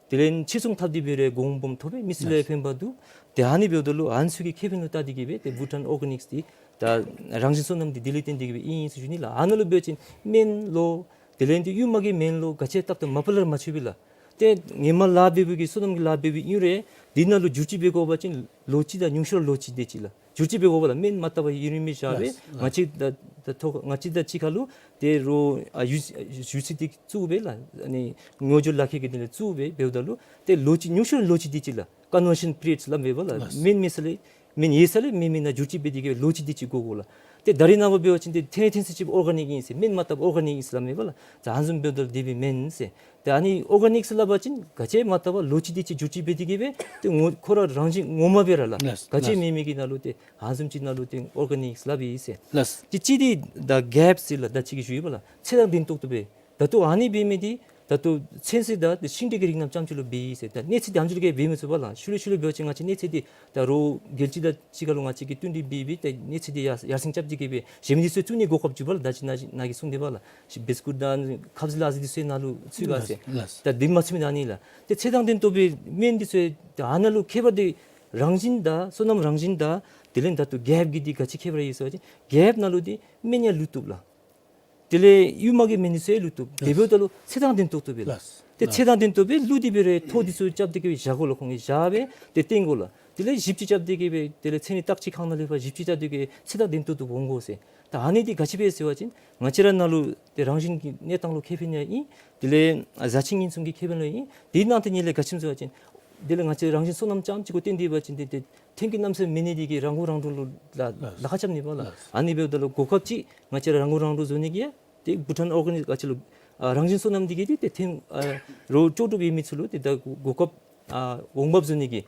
དེ་ལས་ཕྱིར་ཚོང་འཐབ་སྟེ་འབད་རུང་གོང་འབུམ་ཐོབ་སྦེ་མི་སེར་ལུ་ཡང་ཕན་པ་འདུག། ཏེ་ཨ་ནི་འབདཝ་ད་ལུ་ཨ་ནི་ཚུ་གི་ཁེ་ཕན་ལུ་བལྟ་སྟེ་གིས་སྦེ་ཏེ་བྷུ་ཊཱན་ཨོར་ག་ནིཀསི་འདི་ད་རང་བཞིན་སོ་ནམ་འདི་དེ་ལས་བརྟེན་ཏེ་གིས་སྦེ་ཨིན་ཨིན་ཟེར་ཞུ་ནི་ལགས། ཨ་ནཱ་ལུ་འབད་བ་ཅིན་སྨན་ལོ་དེ་ལས་ཏེ་ཡུར་མ་གི་སྨན་ལོ་ག་ཅི་བཏབ་བཏབ་མ་པ་ལས་ར་མ་ཆོད་པས་ལགས། ཏེ་ཧེ་མ་ལཱ་འབད་བའི་གི་སོ་ནམ་གྱི་ལཱ་འབད་བའི་ཨིན་རུང་འདི་ནང་ལུ་བསྒྱུར་བཅོས་འབད་དགོ་པ་ཅིན་ལོ་གཅིག་དང་ཉུང་ཤོས་ར་ལོ་གཅིག་དེ་ཅིག་ལགས། བསྒྱུར་བཅོས་འབད་དགོ་པས་ལགས། སྨན་མ་བཏབ་པར་ཡུན་རིངམོ་སྦེ་བཞག་སྦེ་ལགས། ང་བཅས་ད་ད་ཐོག་ང་བཅས་དང་གཅིག་ཁར་ལུ་ཏེ་རོགས་ཨ་ཡུ་ཡུ་ཚན་འདི་བཙུགས་སྦེ་ལགས། ཨ་ནི་སྔོ་སྦྱོར་ལག་ཁྱེར་གྱི་དེ་ལས་བཙུགས་སྦེ་འབདཝ་ད་ལུ་ཏེ་ལོ་གཅིག་ཉུང་ཤོས་ར་ལོ་གཅིག་དེ་ཅིག་ལགས། ཀོན་བར་ཤཱན་པི་རི་ཡོཌ་སླབ་མས་པ་ལགས། ལགས། སྨན་མེད་ས་ལས་སྨན་ཡོད་ས་ལས་སྨན་མི་ནང་བསྒྱུར་བཅོས་འབད་དེ་གིས་ལོ་གཅིག་དེ་ཅིག་དགོ་དགོ་ལགས། ཏེ་ད་རེས་ནངས་པ་འབད་བ་ཅིན་ཏེ་ཐོན་རེ་ཐོན་ས་ཅིག་ཨོར་ག་ནིཀ་ཨིན་ཟེར། སྨན་མ་བཏབ་ཨོར་ག་ནིཀ་ཨིན་ཟེར་སླབ་མས་པ་ལགས། ད་ཨ་ནི་བཟུམ་འབདཝ་ད་ལུ་དེ་སྦེ་མེན་ཟེར། ཏེ་ཨ་ནི་ཨོར་ག་ནིཀ་ཟེར་སླབ་པ་ཅིན་ག་ཅི་མ་བཏབ་པར་ལོ་གཅིག་དེ་ཅིག་བསྒྱུར་བཅོས་འབད་དེ་གིས་སྦེ་ཏེ་ངོ་ཁོ་ར་རང་བཞིན་ངོ་མ་སྦེ་ར་ལགས། ལགས། ག་ཅི་ལགས། མེད་མི་གི་ནང་ལུ་ཏེ་ཨ་ནི་བཟུམ་ཅིག་ནང་ལུ་ཏེ་ཨོར་ག་ནིཀ་ཟེར་སླབ་ཨིན་ཟེར། ལགས། ཏེ་གཅིག་འདི་ད་གེབ་ཟེར་ལགས། ད་ཅི་གི་ཞུ་ཡི་པ་ལགས། ཚད་དང་ལྡན་ཏོག་ཏོ་སྦེ། ད་ལྟོ་ཨ་ནི་འབད་མི་འདི་ད་ལྟོ་ཚོད་བསྲེ་དང་ཏེ་ཤིང་འབྲས་ཀྱི་རིགས་རྣམས་ཙམ་ཅིག་ལུ་འབད་ཡི་ཟེར། ད་གནས་ཚད་འདི་ཨ་ནི་ཚུ་ལུ་གིས་འབད་མི་ཚུགས་པས་ལགས། ཤུལ་ལས་ཤུལ་ལས་འབད་བ་ཅིན་ང་བཅས་གནས་ཚད་འདི་ད་རོགས་རྒྱལ་སྤྱི་དང་གཅིག་ཁར་ལུ་ང་བཅས་ཀྱིས་བསྟུན་གྲོས་འབད་སྦེ་ད་གནས་ཚད་འདི་ཡར་ཡར་སེང་རྐྱབ་སྟེ་གིས་སྦེ་གཞན་མི་འདི་ཚུ་བཙུགས་ནི་གོ་སྐབས་བྱིན་པས་ལགས། ད་ཅི་ནཱ་ནཱ་གིས་གསུངས་ཏེ་པ་ལགས། ཤི་བིསི་ཀུཊ་དང་ཁབ་ཟས་ལ་ཟས་འདི་ཚུ་ནང་ལུ་ཚུད་ག་ཟེར། ལགས། ལགས། ད་འདི་མ་ཚུད་མི་ད་ཨ་ནི་ལགས། ཏེ་ཚད་དང་ལྡན་ཏོག་ཏོ་སྦེ་སྨན་འདི་ཚུ་ད་ཨ་ནཱ་ལུ་ཁྱད་པར་འདི་རང་བཞིན་དང་སོ་ནམ་རང་བཞིན་དང་དེ་ལས་ད་ལྟོ་གེབ་གི་འདི་ག་ཅི་ཁྱད་པར་ཡོད་ཟེར་བ་ཅིན་གེབ་ནང་ལུ་འདི་སྨན་ཡང་བླུགས་བཏུབ་ལགས། དེ་ལས་ཡུར་མ་གི་སྨན་འདི་ཚུ་ཡང་བླུགས་བཏུབ། དེ་འབདཝ་ད་ལུ་ཚད་དང་ལྡན་ཏོག་ཏོ་སྦེ་ལགས། ལགས། ཏེ་ཚད་དང་ལྡན་ཏོག་སྦེ་བླུགས་ཏེ་འབད་རུང་ཐོག་འདི་ཚུ་རྐྱབ་སྟེ་གིས་སྦེ་བཞག་དགོ་ལགས། ཁོང་གིས་བཞག་སྦེ་ཏེ་བཏོན་དགོ་ལགས། དེ་ལས་ཞིབ་དཔྱད་རྐྱབ་སྟེ་གིས་སྦེ་དེ་ལས་ཚན་རིག་བརྟག་དཔྱད་ཁང་ནང་ལས་ཕར་ཞིབ་དཔྱད་རྐྱབ་སྟེ་གིས་ཚད་དང་ལྡན་ཏོག་ཏོ་སྦེ་འོང་དགོ་ཟེར། ད་ཨ་ནི་འདི་ག་ཅི་སྦེ་ཟེར་བ་ཅིན་ང་བཅས་ར་ནང་ལུ་ཏེ་རང་བཞིན་གྱི་གནས་སྟངས་ལུ་ཁེ་ཕན་ཡང་ཨིན། དེ་ལས་བཟའ་ཆས་ཉེན་སྲུང་གི་ཁེ་ཕན་ལུ་ཨིན། དེ་ནང་དེ་ཉིད་ལས་ག་ཅི་སྨོ་ཟེར་བ་ཅིན་དེ་ལས་ང་བཅས་རང་བཞིན་སོ་ནམ་རྐྱངམ་ཅིག་གུ་བརྟེན་ཏེ་འབད་བ་ཅིན་ཏེ་ཏེ་ཐོན་སྐྱེད་གནམ་མེད་ས་མེད་མེད་ནི་འདི་གིས་རང་མགོ་རང་འདྲོངས་ལུ་ལཱ་ལཱ་ཁག་རྐྱབ་ནི་པ་ལགས། ཨ་ནི་འབདཝ་ད་ལུ་གོ་སྐབས་ཅིག་ང་བཅས་ར་རང་མགོ་རང་འདྲོངས་བཟོ་ནི་གི་ཡང་ཏེ་བྷུ་ཊཱན་ཨོར་ག་ནིཀ་ག་ཅི་ལོ་ཨ་རང་བཞིན་སོ་ནམ་འདི་གིས་ཏེ་ཏེ་ཐོན་ཨ་རོགས་ལྕོགས་གྲུབ་ཡོད་མི་ཚུ་ལུ་ཏེ་ད་གོ་སྐབས་ཨ་འོང་འབབ་བཟོ་ནི་གི་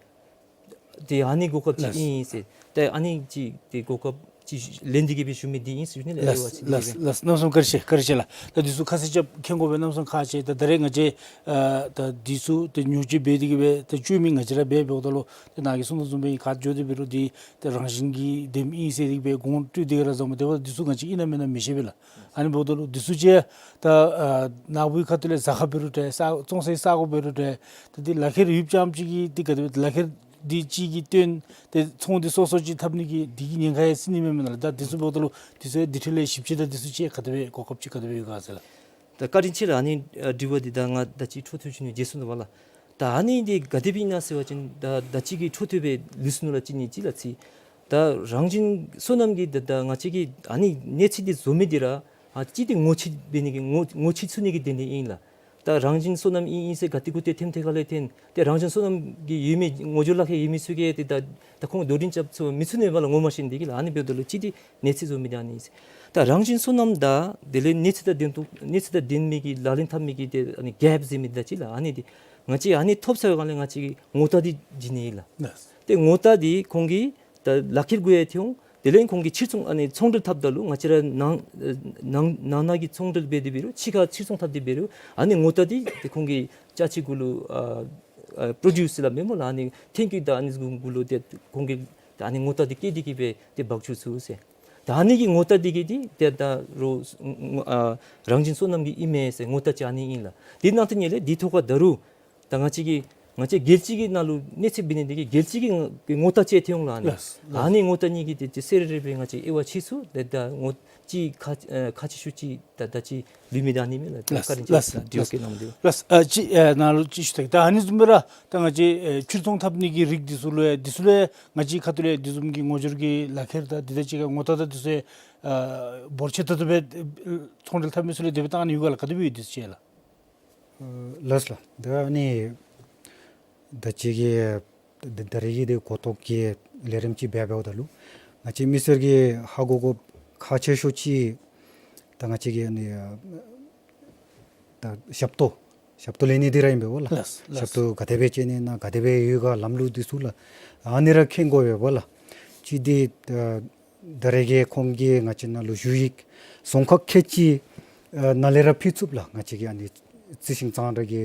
ཏེ་ཨ་ནི་གོ་སྐབས་ཅིག་ལགས། ཨིན་ཟེར། ཏེ་ཨ་ནི་ཅིག་ཏེ་གོ་སྐབས་ཅིག་ལེན་ཏེ་གིས་སྦེ་ཞུ་མི་འདི་ཨིན་ཟེར་ཞུ་ནི་ལགས། ལགས། ཨེ་བ་ཅིག་ལགས། ལགས། གནམ་མེད་ས་མེད་བཀའ་དྲིན་ཆེ། བཀའ་དྲིན་ཆེ་ལགས། ད་འདི་ཚུ་ཁ་གསལ་རྐྱབ་མཁྱེན་དགོ་པས། གནམ་མེད་ས་མེད་ཁག་ཆེ། ད་ད་རེས་ང་བཅས་ཨ་ད་འདི་ཚུ་ཏེ་ཉོ་སྤྱོད་འབད་དེ་གིས་སྦེ་ད་སྤྱོད་མི་ང་བཅས་ར་འབད་འབདཝ་ད་ལུ་ཏེ་ནཱ་གིས་གསུངས་དོ་བཟུམ་སྦེ་ག་འགྱོ་སྟེ་འབད་རུང་འདི་ཏེ་རང་བཞིན་གྱིས་ལྡནམ་ཨིན་ཟེར་དེ་སྦེ་དགོངས་སྤྲོ་སྟེ་ར་བཟོཝ་མས། དེ་འབདཝ་ད་འདི་ཚུ་ང་བཅས་ཨིན་ན་མེན་ན་མི་ཤེས་པས་ལགས། ཨ་ནི་འབདཝ་ད་ལུ་འདི་ཚུ་ཅིག་ད་ཨ་ནཱ་བུའི་ཁ་ཐུག་ལས་ཟ་ཁང་འབད་རུང་འདྲ་ས་བཙོང་སའི་ས་སྒོ་འབད་རུང་འདྲ་ད་འདི་ལག་ཁྱེར་ཡོདཔ་ཙམ་ཅིག་གིས་འདི་ག་དེ་སྦེ་ལག་ཁྱེར་འདི་གཅིག་གིས་བཏོན་ཏེ་ཚོང་འདི་སོ་སོ་ཅིག་འཐབ་ནི་གི་འདི་གི་ཉེན་ཁ་ཡང་སྲིད་ནི་མས་མེན་ན་ལགས། ད་འདི་ཚུ་འབདཝ་ད་ལུ་འདི་ཚུ་ཡང་དེ་འཕྲོ་ལས་ཞིབ་དཔྱད་དང་འདི་ཚུ་ཅིག་ག་དེ་སྦེ་གོ་སྐབས་ཅིག་ག་དེ་སྦེ་ཡོད་ག་ཟེར་ལགས། ད་བཀའ་དྲིན་ཆེ་ལགས། ཨ་ནི་ཨ་དྲི་བ་འདི་ད་ང་ད་ཅི་འཕྲོ་མཐུད་ཞུ་ནི་བརྗེད་སོང་ནུག་པ་ལགས། ད་ཨ་ནི་འདི་ག་དེ་སྦེ་ཨིན་ན་ཟེར་བ་ཅིན་ད་ད་ཅི་གི་འཕྲོ་མཐུད་སྦེ་ལུས་སོ་ནུག་ལགས། ཅིག་ནི་ཅིག་ལགས་ཅིག་ད་རང་བཞིན་སོ་ནམ་གྱི་ད་ད་ང་བཅས་ཀྱིས་ཨ་ནི་གནས་ཚད་འདི་བཟོ་མི་འདི་ར་ཨ་ཅིག་འདི་ངོ་ཕྱེ་འབད་ནི་གི་ངོ་ངོ་ཕྱེ་ཚུགས་ནི་གི་དོན་ལས་ཨིན་ལགས། ད་རང་བཞིན་སོ་ནམ་ཨིན་ཨིན་ཟེར་ག་ཏེ་གུ་ཏེ་ཐེམ་ཐེ་ཁ་ལས་ཐོན་ཏེ་རང་བཞིན་སོ་ནམ་གྱི་ཡོད་མི་ངོ་སྦྱོར་ལག་ཁྱེར་ཡོད་མི་ཚུ་གིས་ཏེ་ད་ད་ཁོང་དོ་འགྲན་རྐྱབ་ཚུགས་མི་ཚུགས་ནི་པ་ལགས། ངོ་མ་ཤེས་ནི་འདི་གིས་ལགས། ཨ་ནི་འབདཝ་ད་ལུ་ཅིག་འདི་གནས་ཚད་བཟོ་མི་འདི་ཨ་ནི་ཨིན་ཟེར། ད་རང་བཞིན་སོ་ནམ་དང་དེ་ལས་གནས་ཚད་དང་ལྡན་ཏོག་གནས་ཚད་དང་ལྡན་མི་གི་ལག་ལེན་འཐབ་མི་གི་ཏེ་ཨ་ནི་གེབ་ཟེར་མི་འདི་ཅིག་ལགས། ཨ་ནི་འདི་ང་བཅས་ཨ་ནི་ཐོབ་ཚར་བའི་སྒང་ལས་ང་བཅས་ཀྱིས་ངོ་རྟགས་འདི་བྱིན་ནི་ཨིན་ལགས། ལགས། ཏེ་ངོ་རྟགས་འདི་ཁོང་གིས་ད་ལག་ཁྱེར་དགོ་ཡང་ཐོན་འོང་། དེ་ལས་ཁོང་གིས་ཕྱིར་ཚོང་ཨ་ནི་ཚོང་འབྲེལ་འཐབ་ད་ལུ་ང་བཅས་ར་ནང་ནང་ནང་ན་གི་ཚོང་འབྲེལ་འབད་དེ་འབད་རུང་ཕྱི་ཁར་ཕྱིར་ཚོང་འཐབ་སྟེ་འབད་རུང་ཨ་ནི་ངོ་རྟགས་འདི་ཏེ་ཁོང་གི་ཅ་ཆས་གུ་ལུ་ཨ་ཨ་པྲོ་ཌིའུསི་ལགས་མེན་སྨོ་ལགས། ཨ་ནི་ཐོན་སྐྱེད་དང་ཨ་ནི་གུ་ལུ་ཏེ་ཁོང་གིས་ད་ཨ་ནི་ངོ་རྟགས་འདི་བཀལ་ཏེ་གིས་སྦེ་ཏེ་འབག་འགྱོ་ཚུགས་ཟེར། ད་ཨ་ནི་གི་ངོ་རྟགས་འདི་གིས་འདི་ཏེ་ད་རོགས་ཨ་རང་བཞིན་སོ་ནམ་གྱི་ཨིན་མས་ཟེར་ངོ་རྟགས་ཅིག་ཨ་ནི་ཨིན་ལགས། འདི་ནང་དེ་ཉིད་ལས་འདི་ཐོག་ཁར་ད་རུང་ད་ང་བཅས་ཀྱིས་ང་བཅས་རྒྱལ་སྤྱི་གི་ནང་ལུ་གནས་ཚད་འབད་ནི་འདི་གིས་རྒྱལ་སྤྱི་གི་ངོ་རྟགས་ཅིག་ཐོན་འོང་ལགས། ཨ་ནི་ལགས། ལགས། ཨ་ནི་ངོ་རྟགས་གཉིས་ཀྱི་ཏེ་ཏེ་གསལ་རི་རི་སྦེ་ང་བཅས་དབྱེ་བ་ཕྱེ་ཚུགས། ཏེ་ད་ངོ་ཅིག་ཁག་ཨ་ཁག་ཆེ་ཤོས་ཅིག་ད་ད་ཅི་ལུས་མི་ད་ཨ་ནི་མས་ལགས། ལགས། བཀའ་དྲིན་ཆེ་ལགས། ལགས། ཨ་ཅིག་ཨ་ནཱ་ལུ་ཅིག་ཞུ་ད་གེ། ད་ཨ་ནི་བཟུམ་སྦེ་ར་ད་ང་བཅས་ཨེ་ཕྱིར་ཚོང་འཐབ་ནི་གི་རིགས་འདི་ཚུ་ལུ་ཡང་འདི་ཚུ་ལུ་ཡང་ང་བཅས་ཁ་ཐུག་ལས་འདི་བཟུམ་གྱི་ངོ་སྦྱོར་གྱི་ལག་ཁྱེར་དང་འདི་དང་གཅིག་ཁར་ངོ་རྟགས་དང་འདི་ཚུ་ཡང་ཨ་འབོར་ཆེ་ཏོག་ཏོ་སྦེ་ཚོང་འབྲེལ་འཐབ་མི་ཚུ་ལུ་དེ་སྦེ་བཏང་ནི་ཡོད་ག་ལགས། ག་དེ་སྦེ་ཡོད་འདི་ཚུ་ཅིག་ལགས། ཨ་ལགས་ལགས། ད་ཨ་ནི་ད་ཅི་གི་ད་ད་རེས་ཀྱི་འདི་གོ་རྟོགས་ཀྱི་ལས་རིམ་ཅིག་འབད་འབདཝ་ད་ལུ་ང་བཅས་མི་སེར་གྱིས་ཧ་གོ་དགོཔ་ཁག་ཆེ་ཤོས་ཅིག་ད་ང་བཅས་ཀྱི་ཨ་ནི་ད་ཞབས་ཏོག་ཞབས་ཏོག་ལེན་ནི་འདི་ར་ཨིན་པས་པ་ལགས། ལགས། ཞབས་ཏོག་ག་དེ་སྦེ་བྱིན་ནི་ཨིན་ན་ག་དེ་སྦེ་ཡོད་ག་ལམ་ལུགས་འདི་ཚུ་ལགས། ཨ་ནི་ར་མཁྱེན་དགོ་པས་པ་ལགས། ཅིག་འདི་ད་ད་རེས་ཀྱི་ཁོང་གིས་ང་བཅས་ནང་ལུ་ཞུ་ཡིག་རྫོང་ཁག་ཁལ་གཅིག་ཨ་ནང་ལས་ར་ཕུལ་ཚུགས་ལགས། ང་བཅས་ཀྱི་ཨ་ནི་རྩི་ཤིང་གཙང་སྦྲ་གི་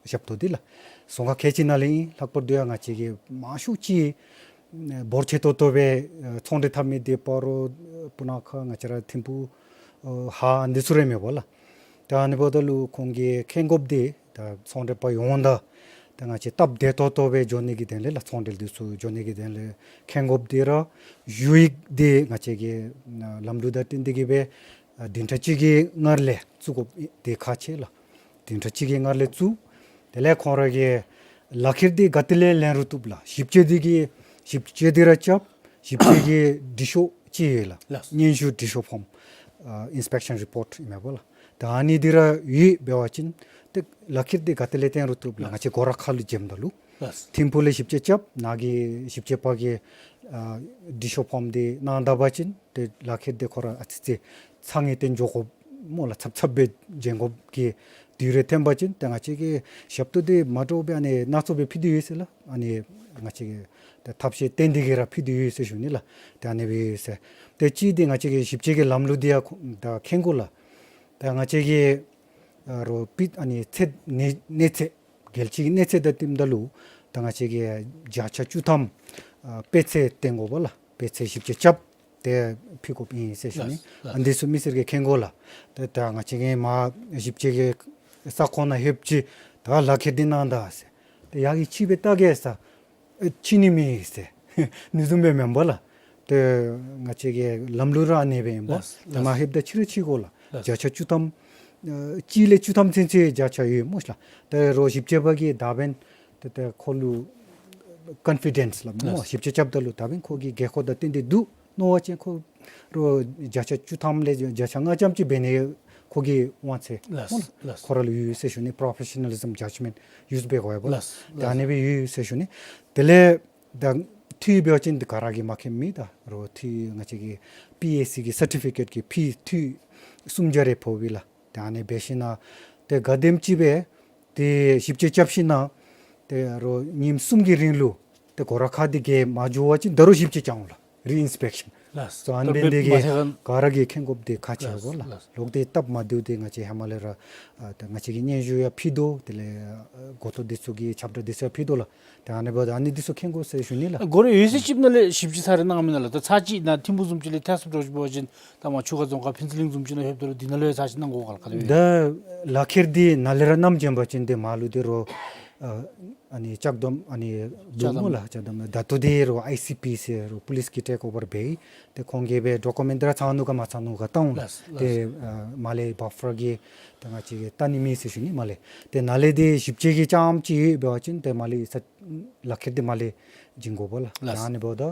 ཞབས་ཏོག་འདི་ལགས། རྫོང་ཁག་ཁལ་གཅིག་ནང་ལས་ཨིན། ལྷག་པར་དུ་ཡང་ང་བཅས་ཀྱི་མང་ཤོས་ཅིག་ འབོར་ཆེ་ཏོག་ཏོ་སྦེ་ཚོང་འབྲེལ་འཐབ་མི་འདི་སྤ་རོ་སྤུ་ན་ཁ་ང་བཅས་ར་ཐིམ་ཕུག་ཧཱ་འདི་ཚུ་ར་མས་པ་ལགས། ད་ཨ་ནི་འབདཝ་ད་ལུ་ཁོང་གིས་མཁྱེན་དགོཔ་འདི་ད་ཚོང་འབྲེལ་པ་ཡོངས་དང་ད་ང་བཅས་སྟབས་བདེ་ཏོག་ཏོ་སྦེ་འགྱོ་ནི་གི་དོན་ལས་ལགས། ཚོང་འབྲེལ་འདི་ཚུ་འགྱོ་ནི་གི་དོན་ལས་མཁྱེན་དགོཔ་འདི་ར་ཡོད་ཡིག་འདི་ང་བཅས་ཀྱི་ལམ་ལུགས་དང་བསྟུན་ཏེ་གིས་སྦེ་བདུན་ཕྲག་གཅིག་གི་སྔར་ལས་བཙུགས་དགོཔ་འདི་ཁག་ཆེ་ལགས། བདུན་ཕྲག་གཅིག་གི་སྔར་ལས་བཙུགས། དེ་ལས་ཁོང་ར་གིས་ལག་ཁྱེར་འདི་ག་ཏེ་ལས་ལེན་རུང་བཏུབ་ལགས། ཞིབ་དཔྱད་འདི་གིས་ཞིབ་དཔྱད་འདི་ར་རྐྱབ། ཞིབ་དཔྱད་ཀྱི་འབྲི་ཤོག་ཅིག་ཡོད་ལགས། ལགས། སྙན་ཞུ་འབྲི་ཤོག་ཕོརམ་ཨ་inspection report ཨིན་མས་པ་ལགས། ད་ཨ་ནི་འདི་ར་ཡོད་འབད་བ་ཅིན་ཏེ་ལག་ཁྱེར་འདི་ག་ཏེ་ལས་བཏོན་རུང་བཏུབ་ལགས། ལགས། ང་བཅས་སྒོ་ར་ཁ་ལུ་འབྱོནམ་ད་ལུ། ལགས། ཐིམ་ཕུག་ལས་ཞིབ་དཔྱད་རྐྱབ། ནཱ་གི་ཞིབ་དཔྱད་པ་གིས་ཨ་འབྲི་ཤོག་ཕོརམ་འདི་གནང་ད་པ་ཅིན་ཏེ་ལག་ཁྱེར་འདི་ཁོ་ར་ཨ་ཙི་ཙི་ཚ་ངེས་བཏོན་འགྱོ་དགོཔ་སྨོ་ལགས། ཚབ་ཚབ་སྦེ་འབྱོན་དགོཔ་གི་དུས་རེ་ཐོན་པ་ཅིན་ཏེ་ང་བཅས་ཀྱི་ཞབས་ཏོག་འདི་མ་འདྲཝ་སྦེ་ཨ་ནི་སྣ་ཚོགས་སྦེ་ཕུལ་ཏེ་ཡོད་ཟེར་ལགས། ཨ་ནི་ང་བཅས་ཀྱིས་ད་ཐབས་ཤེས་བཏོན་ཏེ་གིས་ར་ཕུལ་ཏེ་ཡོད་ཟེར་ཞུ་ནི་ལགས། ཏེ་ཨ་ནི་སྦེ་ཡོད་ཟེར། ཏེ་གཅིག་འདི་ང་བཅས་ཀྱི་ཞིབ་དཔྱད་ཀྱི་ལམ་ལུགས་འདི་ཡང་ཁོ་ད་མཁྱེན་དགོ་ལགས། ད་ང་བཅས་ཀྱི་ཨ་རོགས་སྤུས་ཨ་ནི་ཚད་གནས་གནས་ཚད་རྒྱལ་སྤྱི་གི་གནས་ཚད་དང་བསྟུནམ་ད་ལུ་ད་ང་བཅས་ཀྱིས་བརྒྱ་ཆ་བཅུ་ཐམ་ཨ་དཔེ་ཚད་བཏོན་དགོ་པ་ལགས། དཔེ་ཚད་ཞིབ་དཔྱད་རྐྱབ་སྟེ་ཕུལ་དགོཔ་ཨིན་ཟེར་ཞུ་ནི། ལགས། ཨ་ནི་འདི་ཚུ་མི་སེར་གྱིས་མཁྱེན་དགོ་ལགས། ཏེ་ད་ང་བཅས་ཀྱིས་མར་ཞིབ་དཔྱད་ཀྱི་ས་ཁོངས་ནང་ལྷོདཔ་ཅིག་ད་ལག་ཁྱེར་འདི་གནང་ད་ཟེར། ཏེ་ཡར་གྱི་ཕྱི་སྦེ་བལྟ་གེ་ཟེར། ཨེ་ཕྱི་ནི་མེད་ཟེར། ཨ་ནི་བཟུམ་སྦེ་མེན་པ་ལགས། ཏེ་ང་བཅས་ཀྱི་ལམ་ལུགས་ར་ཨ་ནི་སྦེ་ཨིན་པས། ལགས། ཏེ་མར་ལྷོདཔ་ད་ཕྱི་རུ་ཕྱི་དགོ་ལགས། ལགས། བརྒྱ་ཆ་བཅུ་ཐམ་ཨེ་གཅིག་ལས་བཅུ་ཐམ་ཚུན་ཚོད་བརྒྱ་ཆ་ཡོད་སྨོ་ལགས། ཏེ་རོགས་ཞིབ་དཔྱད་པ་གིས་ད་འབདན་ཏེ་ཏེ་ཁོ་ལུ་ཀོན་ཕི་ཌེནསི་ལགས་སྨོ། ལགས། ཞིབ་དཔྱད་རྐྱབ་ད་ལུ་ད་འབདན་ཁོ་གི་དགོས་མཁོ་དང་བསྟུན་ཏེ་འདུག་མནོ་བ་ཅིན་ཁོ་རོགས་བརྒྱ་ཆ་བཅུ་ཐམ་ལས་བརྒྱ་ཆ་ལྔ་ཙམ་ཅིག་འབད་ནི་ཁོ་གི་དབང་ཚད་ལགས། སྨོ་ལགས། ལགས། ཁོ་ར་ལུ་ཡོད་ཟེར་ཞུ་ནི། པྲོ་ཕེ་ཤ་ནཱ་ལི་ཛམ་ཇཇ་མེནཊ་ཡུས་འབད་དགོ་པས་ལགས། ལགས། ཏེ་ཨ་ནི་སྦེ་ཡོད་ཟེར་ཞུ་ནི། དེ་ལས་ད་འཐུས་འབད་བ་ཅིན་ཏེ་ག་ར་གིས་མ་མཁྱེནམ་མེད། ད་རོགས་འཐུས་ང་བཅས་ཀྱི་པི་ཨེ་སི་གི་སར་ཊི་ཕི་ཀེཊ་ཀྱི་ཕི་འཐུས་སུམ་བརྒྱ་རེ་ཕོག་པས་ལགས། ཏེ་ཨ་ནི་འབད་ཞིན་ན་ཏེ་ག་དེམ་ཅིག་སྦེ་ཏེ་ཞིབ་དཔྱད་རྐྱབ་ཞིན་ན་ཏེ་རོགས་ཉིནམ་གསུམ་གྱི་རིང་ལུ་ཏེ་སྒོ་ར་ཁ་འདི་གིས་མ་འགྱོ་བ་ཅིན་ད་རུང་ཞིབ་དཔྱད་རྐྱབ་འོང་ལགས། རི་ཨིན་སི་པེག་ཤཱན། ལགས། སོ་ཨ་ནི་འབད་ནི་དེ་གིས་མ་ཐེག་ག་ར་གིས་མཁྱེན་དགོཔ་འདི་ཁག་ཆེ་ལགས། བོ་ལགས། ལགས། ལོག་སྟེ་སྟབས་མ་བདེཝ་འདི་ང་བཅས་ཧེ་མ་ལས་ར་ཨ་ད་ང་བཅས་ཀྱིས་སྙན་ཞུ་ཡང་ཕུལ་དོ། དེ་ལས་ཨ་འགོ་ཐོག་འདི་ཚུ་གི་ཁྱབ་བསྒྲགས་འདི་ཚུ་ཡང་ཕུལ་དོ་ལགས། ཏེ་ཨ་ནི་འབདཝ་ད་ཨ་ནི་འདི་ཚུ་མཁྱེན་དགོ་ཟེར་ཞུ་ནི་ལགས། སྒོ་ར་ཡོད་ཚད་ཅིག་ནང་ལས་ཞིབ་དཔྱད་ཚར་རེ་གནང་མི་ནང་ལགས། ད་ཚར་གཅིག་ནཱ་ཐིམ་ཕུག་བཟུམ་ཅིག་ལས་ཐེབས་སུ་འགྱོ་བ་ཅིན་ད་མར་ཆུ་ཁ་རྫོང་ཁག་ཕུན་ཚོགས་གླིང་བཟུམ་ཅིག་ནང་ལྷོདཔ་ད་རུང་འདི་ནང་ལུ་ཡང་ཚར་གཅིག་གནང་དགོ་ག་ལགས། ག་དེ་སྦེ། ད་ལག་ཁྱེར་འདི་ནཱ་ལས་ར་བསྣམས་བྱོན་པ་ཅིན་ཏེ་མར་ལུ་ཏེ་རོགས་ཨ་ཨ་ནི་ལྕགས་སྡོམ་ཨ་ནི་ལྕགས་སྡོམ་སྨོ་ལགས། ལྕགས་སྡོམ་ད་ལྟོ་འདི་རོགས་ཨའི་སི་པི་ཟེར་རོགས་པོ་ལིསི་གིས་ཊེཀ་ཨོ་ཝར་འབད། ཏེ་ཁོང་གིས་སྦེ་ཌོ་ཀུ་མེནཊ་འདི་ར་ཚང་ནུག་ག་མ་ཚང་ནུག་ག་བལྟ་འོང་། ལགས། ཏེ་ཨ་མར་ལས་བཱ་ཕར་གྱིས་ད་ང་བཅས་ཀྱིས་བལྟ་ནི་མེད་ཟེར་ཞུ་ནི། མར་ལས་ཏེ་ནཱ་ལས་འདི་ཞིབ་དཔྱད་ཀྱི་རྐྱངམ་ཅིག་ཡོདཔ་འབད་བ་ཅིན་ཏེ་མར་ལས་ས་ལག་ཁྱེར་འདི་མར་ལས་བྱིན་དགོ་པས་ལགས། ལགས། ད་ཨ་ནི་འབདཝ་ད་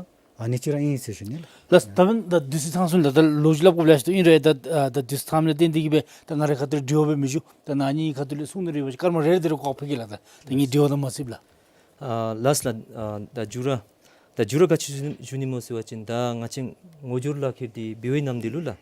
ཨ་ནི་ཅིག་ར་ཨིན་ཟེར་ཞུ་ནི་ལགས། ལགས། ད་འབདན་ད་དུས་ཚོད་ཚང་སོང་ལགས། ད་ལོ་རྒྱུས་སླབ་དགོཔ་ལེ་ཤ་ཏོག་ཨིན་རུང་ད་ད་དུས་ཚོད་ཚངམ་ལས་བརྟེན་ཏེ་གིས་སྦེ་ད་ང་རའི་ཁ་ཐུག་ལས་དྲི་བ་སྦེ་མི་ཞུ། ད་ནཱ་ངེའི་ཁ་ཐུག་ལས་གསུང་ནི་རེ་བ་ཅིན་སྐར་མ་རེ་རེ་དེ་རེ་ཁོ་ཕུལ་གེ་ལགས། ད་ད་ངེའི་དྲི་བ་ནང་མ་ཚུདཔ་ལགས། ཨ་ལགས་ལགས། ཨ་ད་མཇུག་ར་ད་མཇུག་ར་ག་ཅི་ཞུ་ཞུ་ནི་སྨོ་ཟེར་བ་ཅིན་ད་ང་བཅས་ངོ་སྦྱོར་ལག་ཁྱེར་འདི་འབད་བའི་ནམ་དུས་ལུ་ལགས།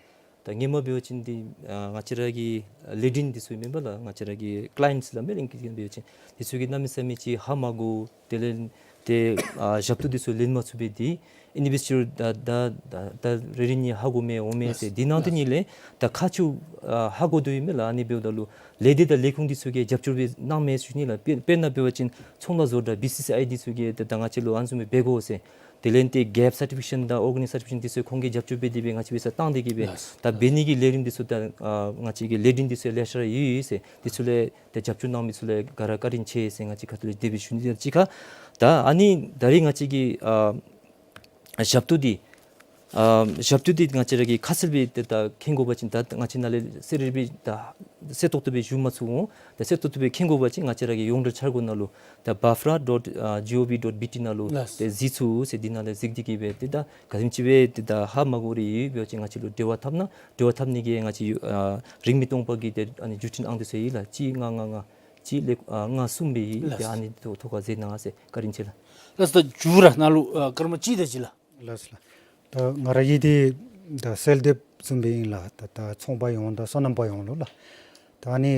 ད་སྔོན་མ་འབད་བ་ཅིན་འདི་ཨ་ང་བཅས་ར་གི་ལས་རིམ་འདི་ཚུ་མེན་པ་ལགས། ང་བཅས་ར་གི་ཀི་ལའི་ཡེནཊསི་ལགས་མེན་ན་ཨིང་སྐད་འབད་བ་ཅིན་འདི་ཚུ་གིས་གནམ་མེད་ས་མེད་ཅིག་ཧ་མ་གོ། དེ་ལས་ཏེ་ཨ་ཞབས་ཏོག་འདི་ཚུ་ལེན་མ་ཚུགས་པས། འདི་ཨིན་ནི་སྦེ་ཅིག་རུང་ད་ད་ད་ད་རེ་རེ་གཉིས་ཧ་གོ་མས་འོང་མས་ཟེར། འདི་ནང་དོན་ཉིད་ལས་ད་ཁག་ཆེཝ་ཨ་ཧ་གོ་དོ་ཡོད་མས་ལགས། ཨ་ནི་འབདཝ་ད་ལུ་ལས་སྡེ་དང་ལས་ཁུངས་འདི་ཚུ་གིས་རྒྱབ་སྐྱོར་སྦེ་གནང་མས་ཞུ་ནི་ལགས། དཔེར་དཔེར་ན་འབད་བ་ཅིན་ཚོང་ལཱ་བཟོ་གྲྭ་བི་སི་སི་ཨའི་འདི་ཚུ་གིས་ད་ད་ང་བཅས་ལུ་ཨ་ནི་བཟུམ་སྦེ་འབད་དགོ་ཟེར། དེ་ལས་ཏེ་གེབ་སར་ཊི་ཕི་ཀེ་ཤཱན་དང་ཨོར་ག་ནའིཛ་སར་ཊི་ཕི་ཀེ་ཤཱན་འདི་ཚུ་ཁོང་གིས་རྒྱབ་སྐྱོར་འབད་དེ་སྦེ་ང་བཅས་འབད་སར་བཏང་སྟེ་གིས་སྦེ་ལགས། ད་འབད་ནི་གི་ལས་རིམ་འདི་ཚུ་ད་ཨ་ང་བཅས་ཀྱི་ལས་རིམ་འདི་ཚུ་ལེ་ཤ་ར་ཡོད་ཡོད་ཟེར། འདི་ཚུ་ལས་ཏེ་རྒྱབ་སྐྱོར་གནང་མི་ཚུ་ལུ་ག་ར་བཀའ་དྲིན་ཆེ་ཟེར་ང་བཅས་ཁ་ཐུག་ལས་དེ་སྦེ་ཞུ་ནི། གཅིག་ཁར་ད་ཨ་ནི་ད་རིས་ང་བཅས་ཀྱི་ཨ་ཞབས་ཏོག་འདི་ཨ་ཞབས་ཏོག་འདི་ང་བཅས་ར་གིས་ཁ་གསལ་སྦེ་ཏེ་ད་མཁྱེན་དགོ་པ་ཅིན་ད་ང་བཅས་ནཱ་ལས་གསལ་རི་སྦེ་ད་གསལ་ཏོག་ཏོ་སྦེ་ཞུ་མ་ཚུགས་འོང་། ད་གསལ་ཏོག་ཏོ་སྦེ་མཁྱེན་དགོ་པ་ཅིན་ང་བཅས་ར་གི་ཡོངས་འབྲེལ་འཆར་སྒོ་ནང་ལུ་ད་བཱ་ཕར་ཌོཊ་ཨ་ཇི་ཨོ་ཝི་ཌོཊ་བི་ཊི་ནང་ལུ་ལགས། ཏེ་གཟིགས་ཚུགས་ཟེར། འདི་ནང་ལས་གཟིགས་ཏེ་གིས་སྦེ་ཏེ་ད་ག་དེམ་ཅིག་སྦེ་ཏེ་ད་ཧ་མ་གོ་རིགས་ཡོད་འབད་བ་ཅིན་ང་བཅས་ལུ་འབྲེལ་བ་འཐབ་གནང་། འབྲེལ་བ་འཐབ་ནི་གི་ང་བཅས་ཨ་རིང་མི་སྟོང་པ་གི་ཏེ་ཨ་ནི་བརྒྱུད་འཕྲིན་ཨང་འདི་ཚུ་ཡོད་ལགས། གཅིག་ལྔ་ལྔ་ལྔ་གཅིག་ལས་ཨ་ལྔ་གསུམ་སྦེ་ཡོད། ལགས། ཏེ་ཨ་ནི་ཐོག་ཐོག་ཁར་གཟིགས་གནང་ཟེར་བཀའ་དྲིན་ཆེ་ལགས། ལགས། ད་མཇུག་ར་ནཱ་ལུ་ཨ་སྐར་མ་གཅིག་དེ་ཅིག་ལགས། ལགས་ལགས། ད་ང་ར་གིས་འདི་ད་གསལ་འདེབས་བཟུམ་སྦེ་ཨིན་ལགས། ད་ད་ཚོང་པ་ཡོངས་དང་སོ་ནམ་པ་ཡོངས་ལུ་ལགས། ད་ཨ་ནི་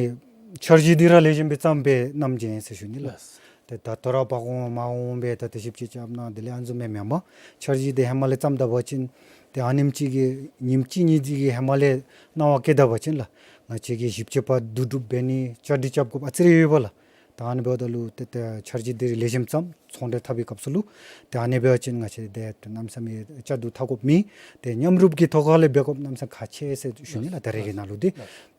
འཆར་གཞི་འདི་ར་ལེགས་ཤོམ་སྦེ་བརྩམས་སྦེ་བསྣམས་བྱོན་ཡི་ཟེར་ཞུ་ནི་ལགས། ལགས། ཏེ་ད་ལྟོ་ར་འབག་འོང་མར་འོང་སྦེ་ད་ཏེ་ཞིབ་དཔྱད་རྐྱབ་གནང་དེ་ལས་ཨ་ནི་བཟུམ་སྦེ་མེན་པར་འཆར་གཞི་འདི་ཧེ་མ་ལས་བརྩམས་ད་པ་ཅིན་ཏེ་ཨ་ནེམ་ཅིག་གི་ཉིནམ་གཅིག་གཉིས་ཅིག་གི་ཧེ་མ་ལས་གནང་བ་བཀལ་ད་པ་ཅིན་ལགས། ང་བཅས་ཀྱི་ཞིབ་དཔྱད་པ་བསྡུ་སྒྲུབ་འབད་ནི་བཅའ་སྒྲིག་རྐྱབ་དགོཔ་ཨ་ཙི་རེ་ཡོད་པ་ལགས། ད་ ཨ་ནི་འབདཝ་ད་ལུ་ཏེ་ཏེ་འཆར་གཞི་འདི་ར་ལེགས་ཤོམ་བརྩམས། ཚོང་འབྲེལ་འཐབ་པའི་སྐབས་སུ་ལུ་ཏེ་ཨ་ནི་འབད་བ་ཅིན་ང་བཅས་ཏེ་གནམ་མེད་ས་མེད་བཅའ་སྡོད་འཐབ་དགོཔ་མེད། ཏེ་མཉམ་རུབ་ཀྱི་ཐོག་ཁ་ལས་འབད་དགོཔ་གནམ་མེད་ས་མེད་ཁག་ཆེ་ཟེར་ཞུ་ནི་ལགས། ད་རེས་ཀྱི་ནང་ལུ་འདི་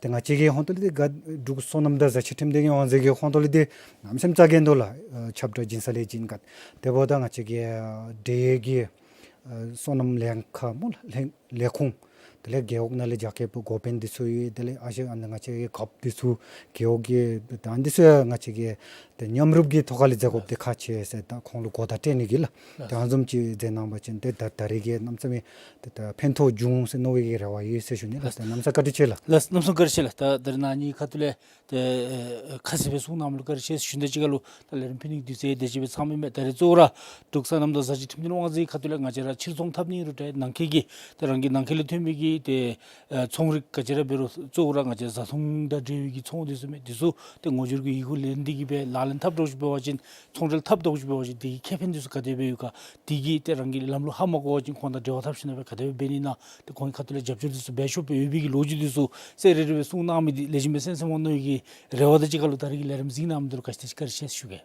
ཏེ་ང་བཅས་ཀྱི་ཧོང་ཏོ་ལས་འདི་ག་འབྲུག་སོ་ནམ་དང་བཟའ་སྤྱོད་ཁྲིམས་སྡེ་གི་དབང་འཛིན་གྱི་ཧོང་ཏོ་ལས་འདི་གནམ་མེད་ས་མེད་རྩ་འགེངས་དོ་ལགས། ཨ་ཁྱབ་བསྒྲགས་བྱིན་ས་ལས་བྱིན་ག། དེ་འབདཝ་ད་ང་བཅས་ཀྱི་འབྲེལ་ཡོད་ཀྱི་ཨ་སོ་ནམ་ལྷན་ཁག་སྨོ་ལགས། ལྷན་ལས་ཁུངས། དེ་ལས་རྒེད་འོག་ནང་ལས་རྒྱ་སྐྱེད་པའི་འགོ་དཔོན་འདི་ཚུ་ཡོད། དེ་ལས་ཨ་ཞེ་ཨ་ནི་ང་བཅས་ཀྱི་རྒཔོ་འདི་ཚུ་རྒེད་འོག་གི་ད་འདི་ཚུ་ཡང་ང་བཅས་ཀྱིས་ཏེ་མཉམ་རུབ་ཀྱི་ཐོག་ཁ་ལས་མཛད་དགོཔ་འདི་ཁག་ཆེ་ཟེར་ད་ཁོང་ལུ་གོ་བརྡ་སྤྲོད་ནི་གི་ལགས། ལགས། ཏེ་ཨ་ནི་བཟུམ་ཅིག་མཛད་གནང་བ་ཅིན་ཏེ་ད་ད་རེས་ཀྱི་གནམ་མེད་ས་མེད་ཏེ་ད་ཕན་ཐོགས་འབྱུང་ཟེར་མནོ་བའི་གི་རེ་བ་ཡོད་ཟེར་ཞུ་ནི་ལགས། ལགས། ཏེ་གནམ་མེད་ས་མེད་བཀའ་དྲིན་ཆེ་ལགས། ལགས། གནམ་མེད་ས་མེད་བཀའ་དྲིན་ཆེ་ལགས། ད་ད་རེས་ནཱ་ངེའི་ཁ་ཐུག་ལས་ཏེ་ཨེ་ཁ་གསལ་སྦེ་གསུང་གནངམ་ལུ་བཀའ་དྲིན་ཆེ་ཟེར་ཞུ་ནི། དེ་ཅིག་ཁར་ལུ་ད་ལས་རིམ་ཕུལ་ནི་གི་དུས་ཚོད་དེ་ཅིག་སྦེ་ཚང་པས་མས། ད་རེས་གཙོ་བོ་ར་འབྲུག་སོ་ནམ་དང་བཟའ་སྤྱོད་ཁྲིམས་འཛིན་དབང་འཛིན་ཁ་ཐུག་ལས་ང་བཅས་ར་ཕྱིར་ཚོང་འཐབ་ནི་རུང་འདྲ་ནང་འཁོད་ཀྱི་ཏེ་རང་གི་ནང་འཁོད་ལས་ཐོན་མི་གི་ཏེ་ཨེ་ཚོང་རིགས་ག་ཅི་ར་འབད་རུང་གཙོ་བོ་ར་ང་བཅས་བཟའ་འཐུང་དང་འབྲེལ་བའི་གི་ཚོང་འདི་ཚུ་མས། འདི་ཚུ་ཏེ་ངོ་སྦྱོར་གྱི་ཡི་གུ་ལེན་ཏེ་གིས་སྦེ་ལག་ལེན་འཐབ་དོ་ཅིག་འབད་བ་ཅིན་ཚོང་འབྲེལ་འཐབ་དོ་ཅིག་འབད་བ་ཅིན་དེ་གི་ཁེ་ཕན་འདི་ཚུ་ག་དེ་སྦེ་ཡོད་ག། དེ་གིས་ཏེ་རང་གི་ལམ་ལུགས་ཧ་མ་གོ་བ་ཅིན་ཁོང་དང་འབྲེལ་བ་འཐབ་ཞིནམ་ལས་ག་དེ་སྦེ་འབད་ནི་ཨིན་ན། ཏེ་ཁོང་གི་ཁ་ཐུག་ལས་རྒྱབ་སྐྱོར་འདི་ཚུ་འབད་ཆོགཔ་སྦེ་ཡོད་པའི་གི་ལོ་རྒྱུས་འདི་ཚུ་གསལ་རི་རི་སྦེ་གསུང་གནང་མི་འདི་ལེགས་ཤོམ་སྦེ་གསན་གསནམ་འོང་མནོ་བའི་གི་རེ་བ་དང་གཅིག་ཁར་ལུ་ད་རེས་ཀྱི་ལས་རིམ་གཟིགས་གནང་མི་འདི་ལུ་ག་ཅི་དེ་ཅིག་བཀའ་དྲིན་ཆེ་ཟེར་ཞུ་གེ།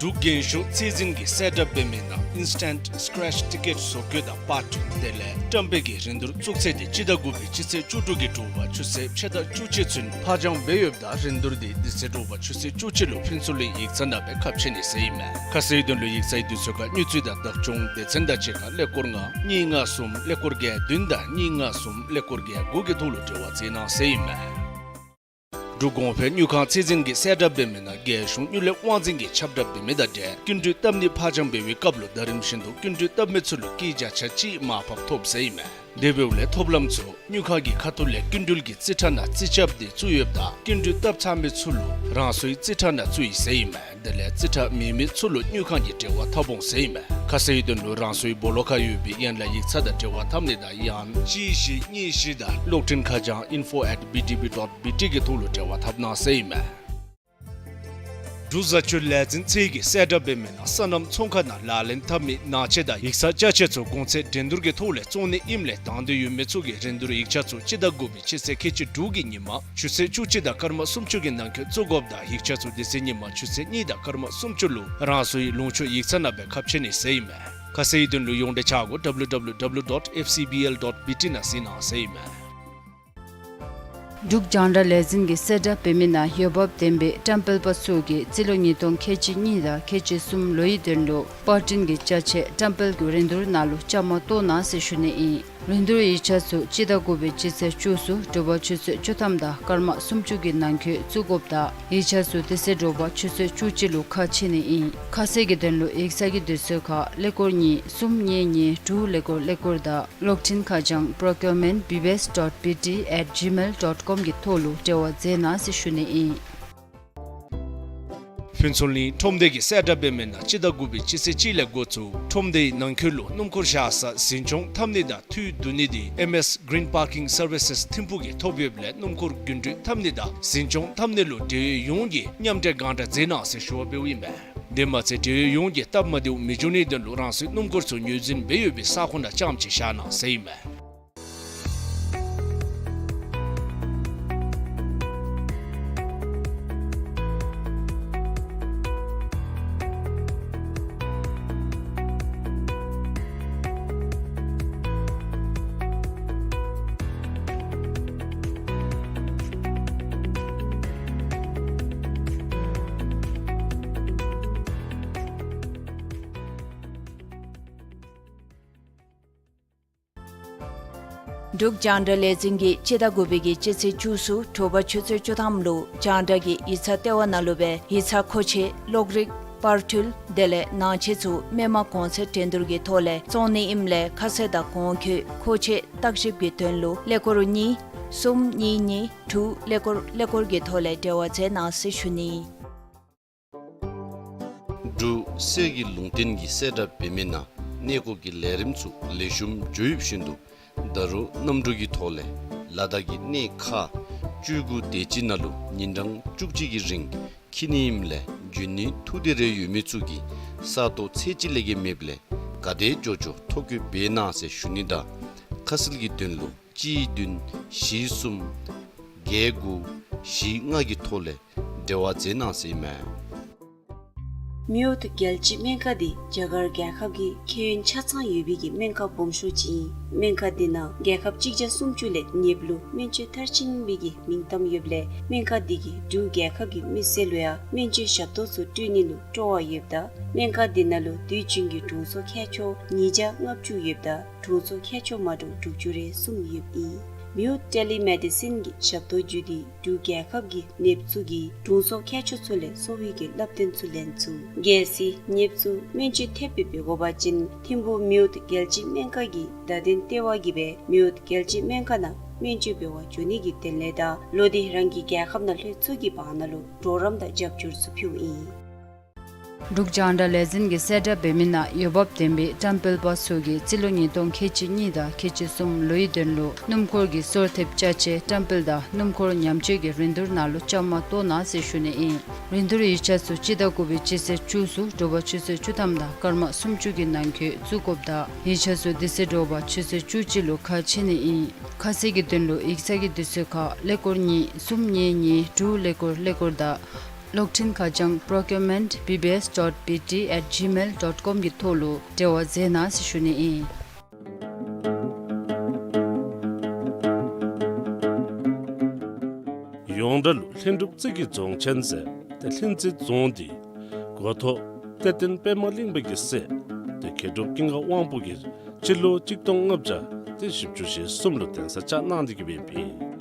འབྲུག་རྒན་གཞོན་རྩེད་འཛིན་གྱིས་གསལ་བསྒྲགས་འབད་མི་ནང་ཨིན་སི་ཊེནཊ་སི་ཀེ་རེཆ་ཊི་ཀེཊ་བཟོ་བཀོད་དང་པར་སྐྲུན་དེ་ལས་བཀྲམ་སྤེལ་གྱི་རིན་བསྡུར་བཙུགས་ཚེས་འདི་སྤྱི་ཟླ་དགུ་པའི་སྤྱི་ཚེས་བཅུ་དྲུག་གི་དྲོ་པ་ཆུ་ཚོད་ཕྱེད་དང་བཅུ་གཅིག་ཚུན་ཕར་འགྱངས་འབད་ཡོདཔ་ད་རིན་བསྡུར་འདི་དེ་ཚེ་དྲོ་པ་ཆུ་ཚོད་བཅུ་གཅིག་ལུ་ཕུན་ཚོགས་གླིང་ཡིག་ཚང་ནང་སྦེ་ཁ་ཕྱེ་ནི་ཟེར་ཨིན་མས། ཁ་གསལ་དོན་ལུ་ཡིག་ཚང་དུས་ཚོད་ཁར་དངུལ་རྩིས་དང་བདག་སྐྱོང་སྡེ་ཚན་དང་གཅིག་ཁར་ཀླད་ཀོར་ལྔ་གཉིས་ལྔ་གསུམ་ཀླད་ཀོར་བརྒྱད་བདུན་དང་གཉིས་ལྔ་གསུམ་ཀླད་ཀོར་བརྒྱད་དགུ་གི་ཐོག་ལུ་འབྲེལ་བ་མཛད་གནང་ཟེར་ཨིན་མས། འབྲུག་གོང་འཕེལ་དངུལ་ཁང་རྩེད་འཛིན་གྱིས་གསལ་བསྒྲགས་འབད་མི་ནང་རྒྱལ་གཞུང་དངུལ་ལས་དབང་འཛིན་གྱིས་ཁྱབ་བསྒྲགས་འབད་མི་དང་འབྲེལ་སྐྱིན་འགྲུལ་བཏབ་ནི་ཕར་འགྱངས་འབད་བའི་སྐབས་ལུ་ཟླ་རིམ་བཞིན་དུ་སྐྱིན་འགྲུལ་བཏབ་མི་ཚུ་ལུ་སྐྱིད་རྒྱ་ཆ་གཅིག་མར་ཕབ་ཐོབ་ཟེར་ཨིན་མས། དེ་འབདཝ་ལས་ཐོབ་ལམ་ཚུ་དངུལ་ཁང་གི་ཁ་ཐུག་ལས་སྐྱིན་འགྲུལ་གྱི་རྩིས་ཁྲ་ནང་རྩིས་རྐྱབ་སྟེ་བཙུགས་ཡོདཔ་ད་སྐྱིན་འགྲུལ་བཏབ་ཚར་མི་ཚུ་ལུ་རང་སོའི་རྩིས་ཁྲ་ནང་བཙུགས་ཡི་ཟེར་ཨིན་མས། དེ་ལས་རྩིས་ཁྲ་མེད་མི་ཚུ་ལུ་དངུལ་ཁང་གིས་འབྲེལ་བ་འཐབ་འོང་ཟེར་ཨིན་མས། ཁ་གསལ་དོན་ལུ་རང་སོའི་སྦོ་ལོགས་ཁར་ཡོད་པའི་ཡན་ལག་ཡིག་ཚང་དང་འབྲེལ་བ་འཐབ་ནི་དང་ཡང་གཅིག་བཞི་གཉིས་བཞི་དང་གློག་འཕྲིན་ཁ་བྱང་ཨིན་ཕོ་ཨེཊ་བི་ཊི་བི་ཌོཊ་བི་ཊི་གི་ཐོག་ལུ་འབྲེལ་བ་འཐབ་གནང་ཟེར་ཨིན་མས། འབྲུག་བཟའ་སྤྱོད་ལས་འཛིན་ཚད་ཀྱིས་གསལ་བསྒྲགས་འབད་མི་ནང་སོ་ནམ་ཚོང་ཁང་ནང་ལག་ལེན་འཐབ་མི་ནང་ཆས་དང་ཡིག་ཚང་ཅ་ཆས་ཚུ་གོང་ཚད་འགྲན་བསྡུར་གྱི་ཐོག་ལས་བཙོང་ནི་ཨིནམ་ལས་དང་འདོད་ཡོད་མི་ཚུ་གིས་རིན་བསྡུར་ཡིག་ཆ་ཚུ་སྤྱི་ཟླ་དགུ་པའི་སྤྱི་ཚེས་ཁལ་གཅིག་དྲུག་གི་ཉིན་མ་ཆུ་ཚོད་བཅུ་གཅིག་དང་སྐར་མ་སུམ་ཅུ་གི་ནང་འཁོད་བཙུགས་དགོཔ་དང་ཡིག་ཆ་ཚུ་དེ་ཚེ་ཉིན་མ་ཆུ་ཚོད་གཉིས་དང་སྐར་མ་སུམ་ཅུ་ལུ་རང་སོའི་ལུང་ཕྱོགས་ཡིག་ཚང་ནང་སྦེ་ཁ་ཕྱེ་ནི་ཟེར་ཨིན་མས། ཁ་གསལ་དོན་ལུ་ཡོངས་འབྲེལ་ཆ་སྒོ་ཌབ་ལུ་ཌབ་ལུ་ཌབ་ལུ་ཌོཊ་ཨེཕ་སི་བི་ཨེལ་ཌོཊ་བི་ཊི་ནང་གཟིགས་གནང་ཟེར་ཨིན་མས། འབྲུག་རྒྱང་བསྒྲགས་ལས་འཛིན་གྱིས་གསལ་བསྒྲགས་འབད་མི་ནང་འོས་འབབ་ལྡན་པའི་བཀྲམ་སྤེལ་པ་ཚུ་གིས་རྩིས་ལོ་ཉིས་སྟོང་ཁལ་གཅིག་གཉིས་དང་ཁལ་གཅིག་གསུམ་ལོའི་དོན་ལུ་པར་སྐྲུན་གྱི་ཅ་ཆས་བཀྲམ་སྤེལ་གྱི་རིན་བསྡུར་ནང་ལུ་བཅའ་མར་གཏོགས་གནང་ཟེར་ཞུ་ནི་ཨིན། རིན་བསྡུར་ཡིག་ཆ་ཚུ་སྤྱི་ཟླ་དགུ་པའི་སྤྱི་ཚེས་བཅུ་གསུམ་དྲོ་པ་ཆུ་ཚོད་བཅུ་ཐམ་དང་སྐར་མ་སུམ་ཅུ་གི་ནང་འཁོད་བཙུགས་དགོཔ་དང་ཡིག་ཆ་ཚུ་དེ་ཚེ་དྲོ་པ་ཆུ་ཚོད་བཅུ་གཅིག་ལུ་ཁ་ཕྱེ་ནི་ཨིན། ཁ་གསལ་གྱི་དོན་ལུ་ཡིག་ཚང་གི་དུས་ཚོད་ཁར་ཀླད་ཀོར་གཉིས་གསུམ་གཉིས་གཉིས་དྲུག་ཀླད་ཀོར་ཀླད་ཀོར་དང་གློག་འཕྲིན་ཁ་བྱང་procurement B B S dot B T at gmail dot com གི་ཐོག་ལུ་འབྲེལ་བ་མཛད་གནང་ཟེར་ཞུ་ནི་ཨིན། ཕུན་ཚོགས་གླིང་ཁྲོམ་སྡེ་གིས་གསལ་བསྒྲགས་འབད་མི་ནང་སྤྱི་ཟླ་དགུ་པའི་སྤྱི་ཚེས་གཅིག་ལས་འགོ་བཙུགས་ཁྲོམ་སྡེའི་ནང་འཁོད་ལུ་སྣུམ་འཁོར་བཞག་ས་འཛིན་སྐྱོང་འཐབ་ནི་དང་འཐུས་བསྡུ་ནི་འདི་M S Green Parking Services ཐིམ་ཕུག་གིས་ཐོབ་ཡོདཔ་ལས་སྣུམ་འཁོར་རྒྱུན་འགྲུལ་འཐབ་ནི་དང་འཛིན་སྐྱོང་འཐབ་ནི་ལུ་འབྲེལ་ཡོད་ཡོངས་ཀྱིས་མཉམ་འབྲེལ་སྒང་དྲག་མཛད་གནང་ཟེར་ཞུ་བ་འབདཝ་ཨིན་པས། དེ་མ་ཚད་འབྲེལ་ཡོད་ཡོངས་ཀྱིས་སྟབས་མ་བདེཝ་མི་འབྱུང་ནིའི་དོན་ལུ་རང་སོའི་སྣུམ་འཁོར་ཚུ་ངོས་འཛིན་འབད་ཡོད་པའི་ས་ཁོངས་ནང་རྐྱངམ་ཅིག་བཞག་གནང་ཟེར་ཨིན་མས། འབྲུག་རྒྱང་བསྒྲགས་ལས་འཛིན་གྱིས་སྤྱི་ཟླ་དགུ་པའི་གི་སྤྱི་ཚེས་བཅུ་གསུམ་དྲོ་པ་ཆུ་ཚོད་བཅུ་ཐམ་ལུ་རྒྱང་བསྒྲགས་ཀྱི་ཡིག་ཚང་ལྟེ་བ་ནང་ལུ་སྦེ་ཡིག་ཚང་མཁོ་ཆས་གློག་རིག་ པར་འཕྲུལ་དེ་ལས་ནང་ཆས་ཚུ་མི་མང་གོང་ཚད་འགྲན་བསྡུར་གྱི་ཐོག་ལས་བཙོང་ནི་ཨིནམ་ལས་ཁ་གསལ་དང་གོང་འཁོད་མཁོ་ཆས་བརྟག་ཞིབ་ཀྱི་དོན་ལུ་ཀླད་ཀོར་གཉིས་གསུམ་གཉིས་གཉིས་དྲུག་ཀླད་ཀོར་ཀླད་ཀོར་གྱི་ཐོག་ལས་འབྲེལ་བ་མཛད་གནང་ཟེར་ཞུ་ནི། འབྲུག་གསེར་གྱི་ལུང་བསྟན་གྱི་གསལ་བསྒྲགས་འབད་མི་ནང་གནས་སྐོར་གྱི་ལས་རིམ་ཚུ་ལེགས་ཤོམ་འགྱོ་ཡོདཔ་བཞིན་དུ་ད་རུང་གནམ་གྲུ་གི་ཐོག་ལས་ལ་དྭགས་ཀྱི་གནས་ཁག་བཅུ་དགུ་དེ་ཅིག་ནང་ལུ་ཉིན་གྲངས་བཅུ་གཅིག་གི་རིང་འཁྱིད་ནི་ཨིནམ་ལས་འགྱོ་ནི་ཐུགས་འདོད་རེ་ཡོད་མི་ཚུ་གིས་ས་སྟོང་ཚད་གཅིག་ལས་བརྒལ་མེདཔ་ལས་ག་དེ་མགྱོགས་མགྱོགས་ཐོ་བཀོད་འབད་གནང་ཟེར་ཞུ་ནི་དང་ཁ་གསལ་གྱི་དོན་ལུ་གཅིག་བདུན་བཞི་གསུམ་བརྒྱད་དགུ་བཞི་ལྔ་གི་ཐོག་ལས་འབྲེལ་བ་མཛད་གནང་ཟེར་ཨིན་མས། མེ་འོད་རྒྱལ་སྤྱིའི་སྨན་ཁང་འདི་རྒྱ་གར་རྒྱལ་ཁབ་ཀྱི་ཁེ་ཡོན་ཆ་ཚང་ཡོད་པའི་གི་སྨན་ཁང་སྦོམ་ཤོས་ཅིག་ཨིན། སྨན་ཁང་འདི་ནང་རྒྱལ་ཁབ་གཅིག་བརྒྱ་སུམ་ཅུ་ལས་ཉེཔ་ལུ་སྨན་བཅོས་མཐར་ཕྱིན་པའི་གི་མིང་གཏམ་ཡོདཔ་ལས་སྨན་ཁང་འདི་གིས་འབྲུག་རྒྱལ་ཁབ་ཀྱི་མི་སེར་ལུ་ཡང་སྨན་བཅོས་ཞབས་ཏོག་ཚུ་སྤྲོད་ནི་ལུ་སྤྲོ་བ་ཡོདཔ་ད་སྨན་ཁང་འདི་ནང་ལུ་དུས་རྒྱུན་གྱི་དྲུང་འཚོ་མཁས་མཆོག་ཉིས་བརྒྱ་ལྔ་བཅུ་ཡོདཔ་ད་དྲུང་འཚོ་མཁས་མཆོག་མ་འདྲཝ་དྲུག་ཅུ་རེ་གསུམ་ཡོདཔ་ཨིན། མེ་འོད་ཊེ་ལི་མེ་ཌི་སིན་གྱི་ཞབས་ཏོག་བརྒྱུད་དེ་འབྲུག་རྒྱལ་ཁབ་ཀྱི་ནདཔ་ཚུ་གིས་དྲུང་འཚོ་མཁས་མཆོག་ཚུ་ལས་གསོ་བའི་གི་བསླབ་སྟོན་ཚུ་ལེན་ཚུགས། གལ་སྲིད་ནདཔ་ཚུ་སྨན་བཅོས་ཐེབས་སྦེ་འབད་དགོ་པ་ཅིན་ཐིམ་ཕུག་མེ་འོད་རྒྱལ་སྤྱིའི་སྨན་ཁང་གི་བརྡ་དོན་ལྟེ་བ་གིས་སྦེ་མེ་འོད་རྒྱལ་སྤྱིའི་སྨན་ཁང་ནང་སྨན་བཅོས་འབད་བར་འགྱོ་ནི་གི་དོན་ལས་དང་ལོག་སྟེ་རང་གི་རྒྱལ་ཁབ་ནང་ལྷོད་ཚུགས་ཀྱི་བར་ན་ལུ་གྲོགས་རམ་དང་རྒྱབ་སྐྱོར་ཚུ་ཕུལཝ་ཨིན། འབྲུག་རྒྱང་བསྒྲགས་ལས་འཛིན་གྱི་གསལ་བསྒྲགས་འབད་མི་ནང་འོས་འབབ་ལྡན་པའི་བཀྲམ་སྤེལ་པ་ཚུ་གིས་རྩིས་ལོ་ཉིས་སྟོང་ཁལ་གཅིག་གཉིས་དང་ཁལ་གཅིག་གསུམ་ལོའི་དོན་ལུ་སྣུམ་འཁོར་གྱི་སོར་ཐེབས་ཅ་ཆས་བཀྲམ་སྤེལ་དང་སྣུམ་འཁོར་ཉམས་བཅོས་ཀྱི་རིན་བསྡུར་ནང་ལུ་བཅའ་མར་གཏོགས་གནང་ཟེར་ཞུ་ནི་ཨིན། རིན་བསྡུར་ཡིག་ཆ་ཚུ་སྤྱི་ཟླ་དགུ་པའི་སྤྱི་ཚེས་བཅུ་ཚུ་དྲོ་པ་ཆུ་ཚོད་བཅུ་ཐམ་དང་སྐར་མ་སུམ་ཅུ་གི་ནང་འཁོད་བཙུགས་དགོཔ་དང་ཡིག་ཆ་ཚུ་འདི་ཚེས་དྲོ་པ་ཆུ་ཚོད་བཅུ་གཅིག་ལུ་ཁ་ཕྱེ་ནི་ཨིན། ཁ་གསལ་གྱི་དོན་ལུ་ཡིག་ཚང་གི་དུས་ཚོད་ཁར་ཀླད་ཀོར་གཉིས་གསུམ་གཉིས་གཉིས་དྲུག་ཀླད་ཀོར་ཀླད་ཀོར་དང་གློག་འཕྲིན་ཁ་བྱང་procurement B B S dot B T at gmail dot com གི་ཐོག་ལུ་འབྲེལ་བ་མཛད་གནང་ཟེར་ཞུ་ནི་ཨིན། ཡོངས་གྲགས་ལུ་ལྷུན་གྲུབ་རྩེ་གི་རྫོང་ཆེན་ཟེར་ཏེ་ལྷུན་རྩེ་རྫོང་འདི་འགོ་ཐོག་གཏེར་སྟོན་པདྨ་གླིང་པ་གི་སྲས་ཏེ་མཁས་གྲུབ་ཀུན་དགའ་དབང་པོ་གིས་སྤྱི་ལོ་གཅིག་སྟོང་ལྔ་བརྒྱ་ཏེ་བཞི་བཅུ་ཞེ་གསུམ་ལུ་གདན་ས་བཅགས་གནང་སྟེ་གི་སྦེ་ཨིན།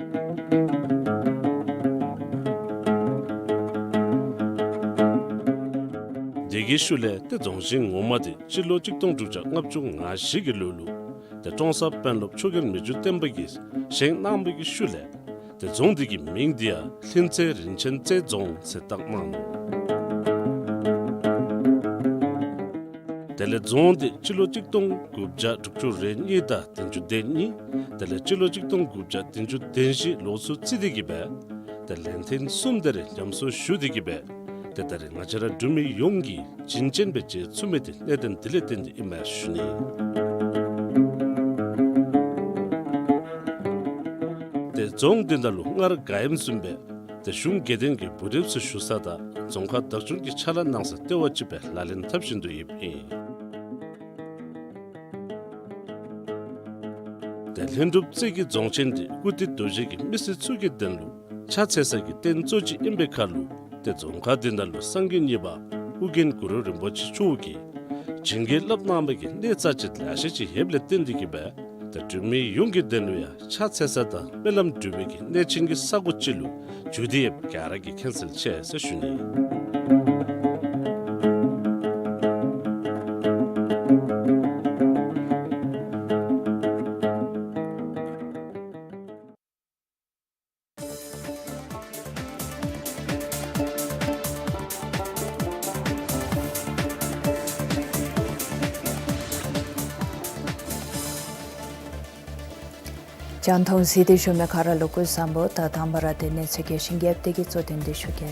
དེ་གི་ཤུལ་ལས་ཏེ་རྫོང་ཆེན་ངོ་མ་དེ་སྤྱི་ལོ་གཅིག་སྟོང་དྲུག་བརྒྱ་ལྔ་བཅུ་ང་བཞི་གི་ལོ་ལུ་ཏེ་ཀྲོང་གསར་དཔོན་སློབ་ཆོས་རྒྱལ་མི་འགྱུར་བརྟན་པ་གིས་བཞེངས་གནང་བའི་གི་ཤུལ་ལས་ཏེ་རྫོང་འདི་གི་མིང་འདི་ཡང་ལྷུན་རྩེ་རིན་ཆེན་རྩེ་རྫོང་ཟེར་བཏགས་གནང་ནུག། དེ་ལས་རྫོང་འདི་སྤྱི་ལོ་གཅིག་སྟོང་དགུ་བརྒྱ་དྲུག་ཅུ་རེ་གཉིས་དང་བདུན་ཅུ་དོན་གཉིས། དེ་ལས་སྤྱི་ལོ་གཅིག་སྟོང་དགུ་བརྒྱ་བདུན་ཅུ་དོན་བཞི་ལོ་ཚུ་རྩིས་ཏེ་གི་སྦེ་ཏེ་ལན་ཐེངས་གསུམ་དེ་རེ་ཉམས་གསོ་ཞུ་སྟེ་གི་སྦེ་ཏེ་ད་རེས་ང་བཅས་ར་འབྲུག་མི་ཡོངས་ཀྱིས་བྱིན་ཅན་སྦེ་མཇལ་ཚུགས་མི་དེ་གནད་དོན་འདི་ལས་བརྟེན་ཏེ་ཨིན་མས་ཞུ་ནི། ཏེ་རྫོང་འདི་ནང་ལུ་སྔར་ག་ཨིནམ་བཟུམ་སྦེ་ཏེ་གཞུང་དགེ་ལྡན་གྱི་འབུལ་རེབ་ཚུ་ཞུ་ས་དང་རྫོང་ཁག་བདག་སྐྱོང་གི་ཕྱག་ལཱ་གནང་ས་ལྟེ་བ་ཅིག་སྦེ་ལག་ལེན་འཐབ་བཞིན་དུ་ཡོདཔ་ཨིན། ཏེ་ལྷུན་གྲུབ་རྩེ་གི་རྫོང་ཆེན་འདི་ཀུར་སྟོད་རྡོ་རྗེ་གི་མི་སེར་ཚུ་གི་དོན་ལུ་ཕྱག་འཚལ་ས་གི་རྟེན་གཙོ་ཅིག་ཨིན་པའི་ཁར་ལུ་ཏེ་རྫོང་ཁག་འདི་ནང་ལུ་སངས་རྒྱས་གཉིས་པ་ཨོ་རྒྱན་གུ་རུ་རིན་པོ་ཆེ་མཆོག་གིས་བྱིན་གྱིས་བརླབས་གནང་བའི་གི་གནས་རྩ་ཆེ་ལེ་ཤ་ཅིག་ཡོདཔ་ལས་བརྟེན་ཏེ་གི་སྦེ་ཏེ་འབྲུག་མི་ཡོངས་ཀྱི་དོན་ལུ་ཡང་ཕྱག་འཚལ་ས་དང་སྨོན་ལམ་འབུལ་བའི་གི་གནས་ཆེན་གྱི་ས་གོ་ཅིག་ལུ་གྱུར་ཏེ་ཡོདཔ་ག་ར་གིས་མཁྱེན་གསལ་ཆེ་ཟེར་ཞུ་ནི། རྒྱང་མཐོང་གཟིགས་ཏེ་བཞུགས་མི་ག་ར་ལུ་སྐུ་གཟུགས་བཟང་པོ། ད་དང་པ་ར་ཏེ་གནས་ཚུལ་རྒྱས་ཤིང་རྒྱསཔ་དེ་གི་གཙོ་དོན་དེ་ཞུ་གེ།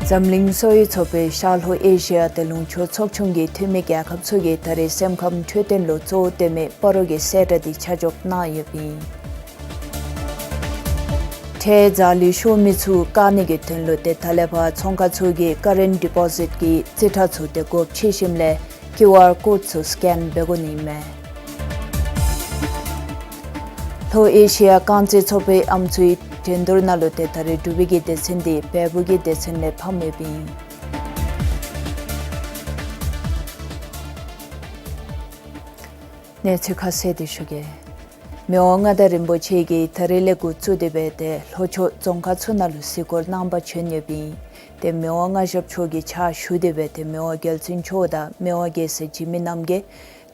འཛམ་གླིང་གསོ་བའི་ཚོགས་པའི་ཤར་ལྷོ་ཨེ་ཤི་ཡ་ཏེ་ལུང་ཕྱོགས་ཚོགས་ཆུང་གིས་འཐུས་མི་རྒྱལ་ཁབ་ཚུ་གིས་ད་རེས་སེམས་ཁམས་འཕྲོད་བསྟེན་ལུ་གཙོ་བོ་སྟོན་མི་སྤ་རོ་གི་གསལ་བསྒྲགས་དེ་ཆ་འཇོག་གནང་ཡོདཔ་ཨིན། ཁྲལ་རྩ་ལས་ཤོར་མི་ཚུ་བཀག་ནི་གི་དོན་ལུ་ཏེ་ད་ལས་ཕར་ཚོང་ཁང་ཚུ་གིས་ཀ་རེནཊ་ཌི་པོ་ཟིཊ་གི་རྩིས་ཁྲ་ཚུ་ཏེ་སྒོ་ཕྱེ་ཞིནམ་ལས་ཀིའུ་ཨར་ཀོཌ་ཚུ་སི་ཀེན་འབད་དགོ་ནི་མས། ལྷོ་ཨེ་ཤི་ཡ་རྐང་རྩེད་ཚོགས་པའི་ཨམ་སྲུའི་འགྲན་བསྡུར་ནང་ལུ་ཏེ་ད་རེས་འབྲུག་པའི་གི་སྡེ་ཚན་དེ་བལ་པོ་གི་སྡེ་ཚན་ལས་ཕམ་ཡོདཔ་ཨིན། གནས་ཚུལ་ཁ་གསལ་དེ་ཞུ་གེ། མི་དབང་མངའ་བདག་རིན་པོ་ཆེ་གིས་ད་རིས་ལས་འགོ་བཙུགས་ཏེ་སྦེ་ཏེ་ལྷོ་ཕྱོགས་རྫོང་ཁག་ཚུ་ནང་ལུ་གཟིགས་སྐོར་གནང་པར་བྱོན་ཡོདཔ་ཨིན། ཏེ་མི་དབང་མངའ་ཞབས་མཆོག་གི་ཕྱག་ཞུ་སྟེ་སྦེ་ཏེ་མི་དབང་རྒྱལ་བཙུན་མཆོག་དང་མི་དབང་རྒྱལ་སྲས་འཇིགས་མེད་རྣམ་རྒྱལ་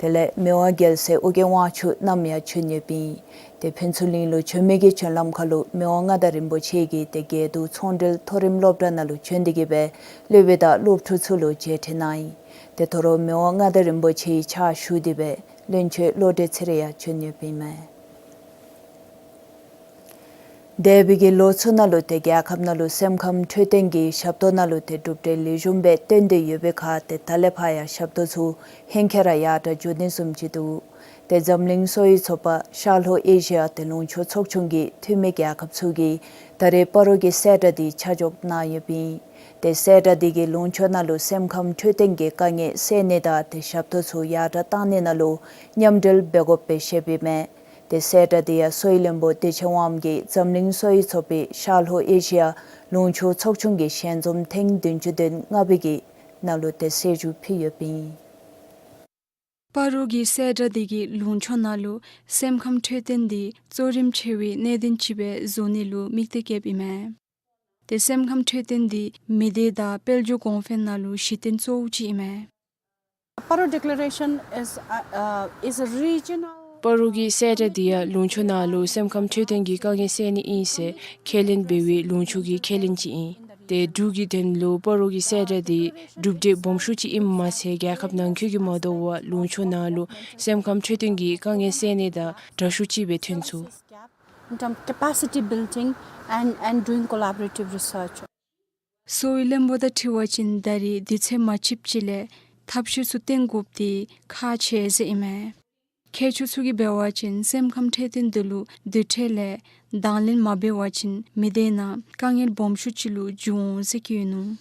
དེ་ལས་མི་དབང་རྒྱལ་སྲས་ཨོ་རྒྱན་དབང་ཕྱུག་རྣམས་ཡང་བྱོན་ཡོདཔ་ཨིན། ཏེ་ཕུན་ཚོགས་གླིང་ལུ་བྱོན་མི་གི་བྱོན་ལམ་ཁར་ལུ་མི་དབང་མངའ་བདག་རིན་པོ་ཆེ་གིས་ཏེ་དགེ་འདུན་ཚོང་འབྲེལ་མཐོ་རིམ་སློབ་གྲྭ་ནང་ལུ་བྱོན་ཏེ་གིས་སྦེ་སློབ་དཔོན་དང་སློབ་ཕྲུག་ཚུ་ལུ་མཇལ་འཕྲད་གནང་ཡི། ཏེ་དོ་རུང་མི་དབང་མངའ་བདག་རིན་པོ་ཆེའི་ཕྱག་ཞུ་སྟེ་སྦེ་བློན་ཆེན་བློ་གྲོས་ཚེ་རིང་ཡང་བྱོན་ཡོདཔ་ཨིན་མས། འདས་པའི་གི་ལོ་ཚུ་ནང་ལུ་ཏེ་རྒྱལ་ཁབ་ནང་ལུ་སེམས་ཁམས་འཕྲོད་བསྟེན་གྱི་ཞབས་ཏོག་ནང་ལུ་ཏེ་གྲུབ་འབྲས་ལེགས་ཤོམ་སྦེ་ཐོན་ཏེ་ཡོད་པའི་ཁར་ཏེ་ད་ལས་ཕར་ཡང་ཞབས་ཏོག་ཚུ་ཧེང་སྐལ་ར་ཡར་དྲག་འགྱོ་ནི་བཟུམ་ཅིག་འདུག། ཏེ་འཛམ་གླིང་གསོ་བའི་ཚོགས་པ་ཤར་ལྷོ་ཨེ་ཤི་ཡ་ཏེ་ལུང་ཕྱོགས་ཚོགས་ཆུང་གི་འཐུས་མི་རྒྱལ་ཁབ་ཚུ་གིས་ད་རེས་སྤ་རོ་གི་གསལ་བསྒྲགས་འདི་ཆ་འཇོག་གནང་ཡོདཔ་ཨིན། ཏེ་གསལ་བསྒྲགས་འདི་གིས་ལུང་ཕྱོགས་ནང་ལུ་སེམས་ཁམས་འཕྲོད་བསྟེན་གྱི་དཀའ་ངལ་སེལ་ནི་དང་ཏེ་ཞབས་ཏོག་ཚུ་ཡར་དྲག་གཏང་ནི་ནང་ལུ་མཉམ་འབྲེལ་འབད་དགོཔ་སྦེ་བཤདཔ་ཨིན་མས། ཏེ་གསལ་བསྒྲགས་འདི་ཡང་གསོ་བའི་བློན་པོ་བདེ་ཆེན་དབངམོ་གིས་འཛམ་གླིང་གསོ་བའི་ཚོགས་པའི་ཤར་ལྷོ་ཨེ་ཤི་ཡ་ལུང་ཕྱོགས་ཚོགས་ཆུང་གི་ཞལ་འཛོམས་ཐེངས་བདུན་ཅུ་དོན་ལྔ་པའི་གི་ནང་ལུ་ཏེ་གསལ་ཞུ་ཕུལ་ཡོདཔ་ཨིན། སྤ་རོ་གི་གསལ་བསྒྲགས་འདི་གིས་ལུང་ཕྱོགས་ནང་ལུ་སེམས་ཁམས་འཕྲོད་བསྟེན་འདི་གཙོ་རིམ་ཆེ་བའི་གནད་དོན་ཅིག་སྦེ་བཟོ་ནི་ལུ་དམིགས་གཏད་བསྐྱེདཔ་ཨིན་མས། ཏེ་སེམས་ཁམས་འཕྲོད་བསྟེན་འདི་མི་སྡེ་དང་དཔལ་འབྱོར་གོང་འཕེལ་ནང་ལུ་གཞི་རྟེན་གཙོ་བོ་ཅིག་ཨིན་མས། Paro Declaration is, uh, uh, is a regional སྤ་རོ་གི་གསལ་བསྒྲགས་འདི་ཡང་ལུང་ཕྱོགས་ནང་ལུ་སེམས་ཁམས་འཕྲོད་བསྟེན་གྱི་དཀའ་ངལ་སེལ་ནི་ཨིན་ཟེར་ཁས་ལེན་འབད་བའི་ལུང་ཕྱོགས་ཀྱི་ཁས་ལེན་ཅིག་ཨིན། ཏེ་འབྲུག་གི་དོན་ལུ་སྤ་རོ་གི་གསལ་བསྒྲགས་འདི་གྲུབ་འབྲས་སྦོམ་ཤོས་ཅིག་ཨིནམ་མ་ཚད་རྒྱལ་ཁབ་ནང་འཁོད་ཀྱི་མ་དོ་བར་ལུང་ཕྱོགས་ནང་ལུ་སེམས་ཁམས་འཕྲོད་བསྟེན་གྱི་དཀའ་ངལ་སེལ་ནི་དང་དྲག་ཤོས་ཅིག་སྦེ་ཐོན་ཚུགས། In terms of capacity building and, and doing collaborative research. གསོ་བའི་བློན་པོ་དང་འཁྲིལ་བ་ཅིན་ད་རེས་དུས་ཚོད་མ་ཆིབས་ཅིག་ལས་ཐབས་ཤེས་ཚུ་བཏོན་དགོཔ་འདི་ཁག་ཆེ་ཟེར་ཨིན་མས། མཁས་མཆོག་ཚུ་གིས་འབད་བ་ཅིན་སེམས་ཁམས་འཕྲོད་བསྟེན་འདི་ལུ་དུས་ཐོག་ལས་དང་ལེན་མ་འབད་བ་ཅིན་མི་སྡེ་ནང་དཀའ་ངལ་སྦོམ་ཤོས་ཅིག་ལུ་འགྱུར་འོང་ཟེར་བཀོད་ནུག།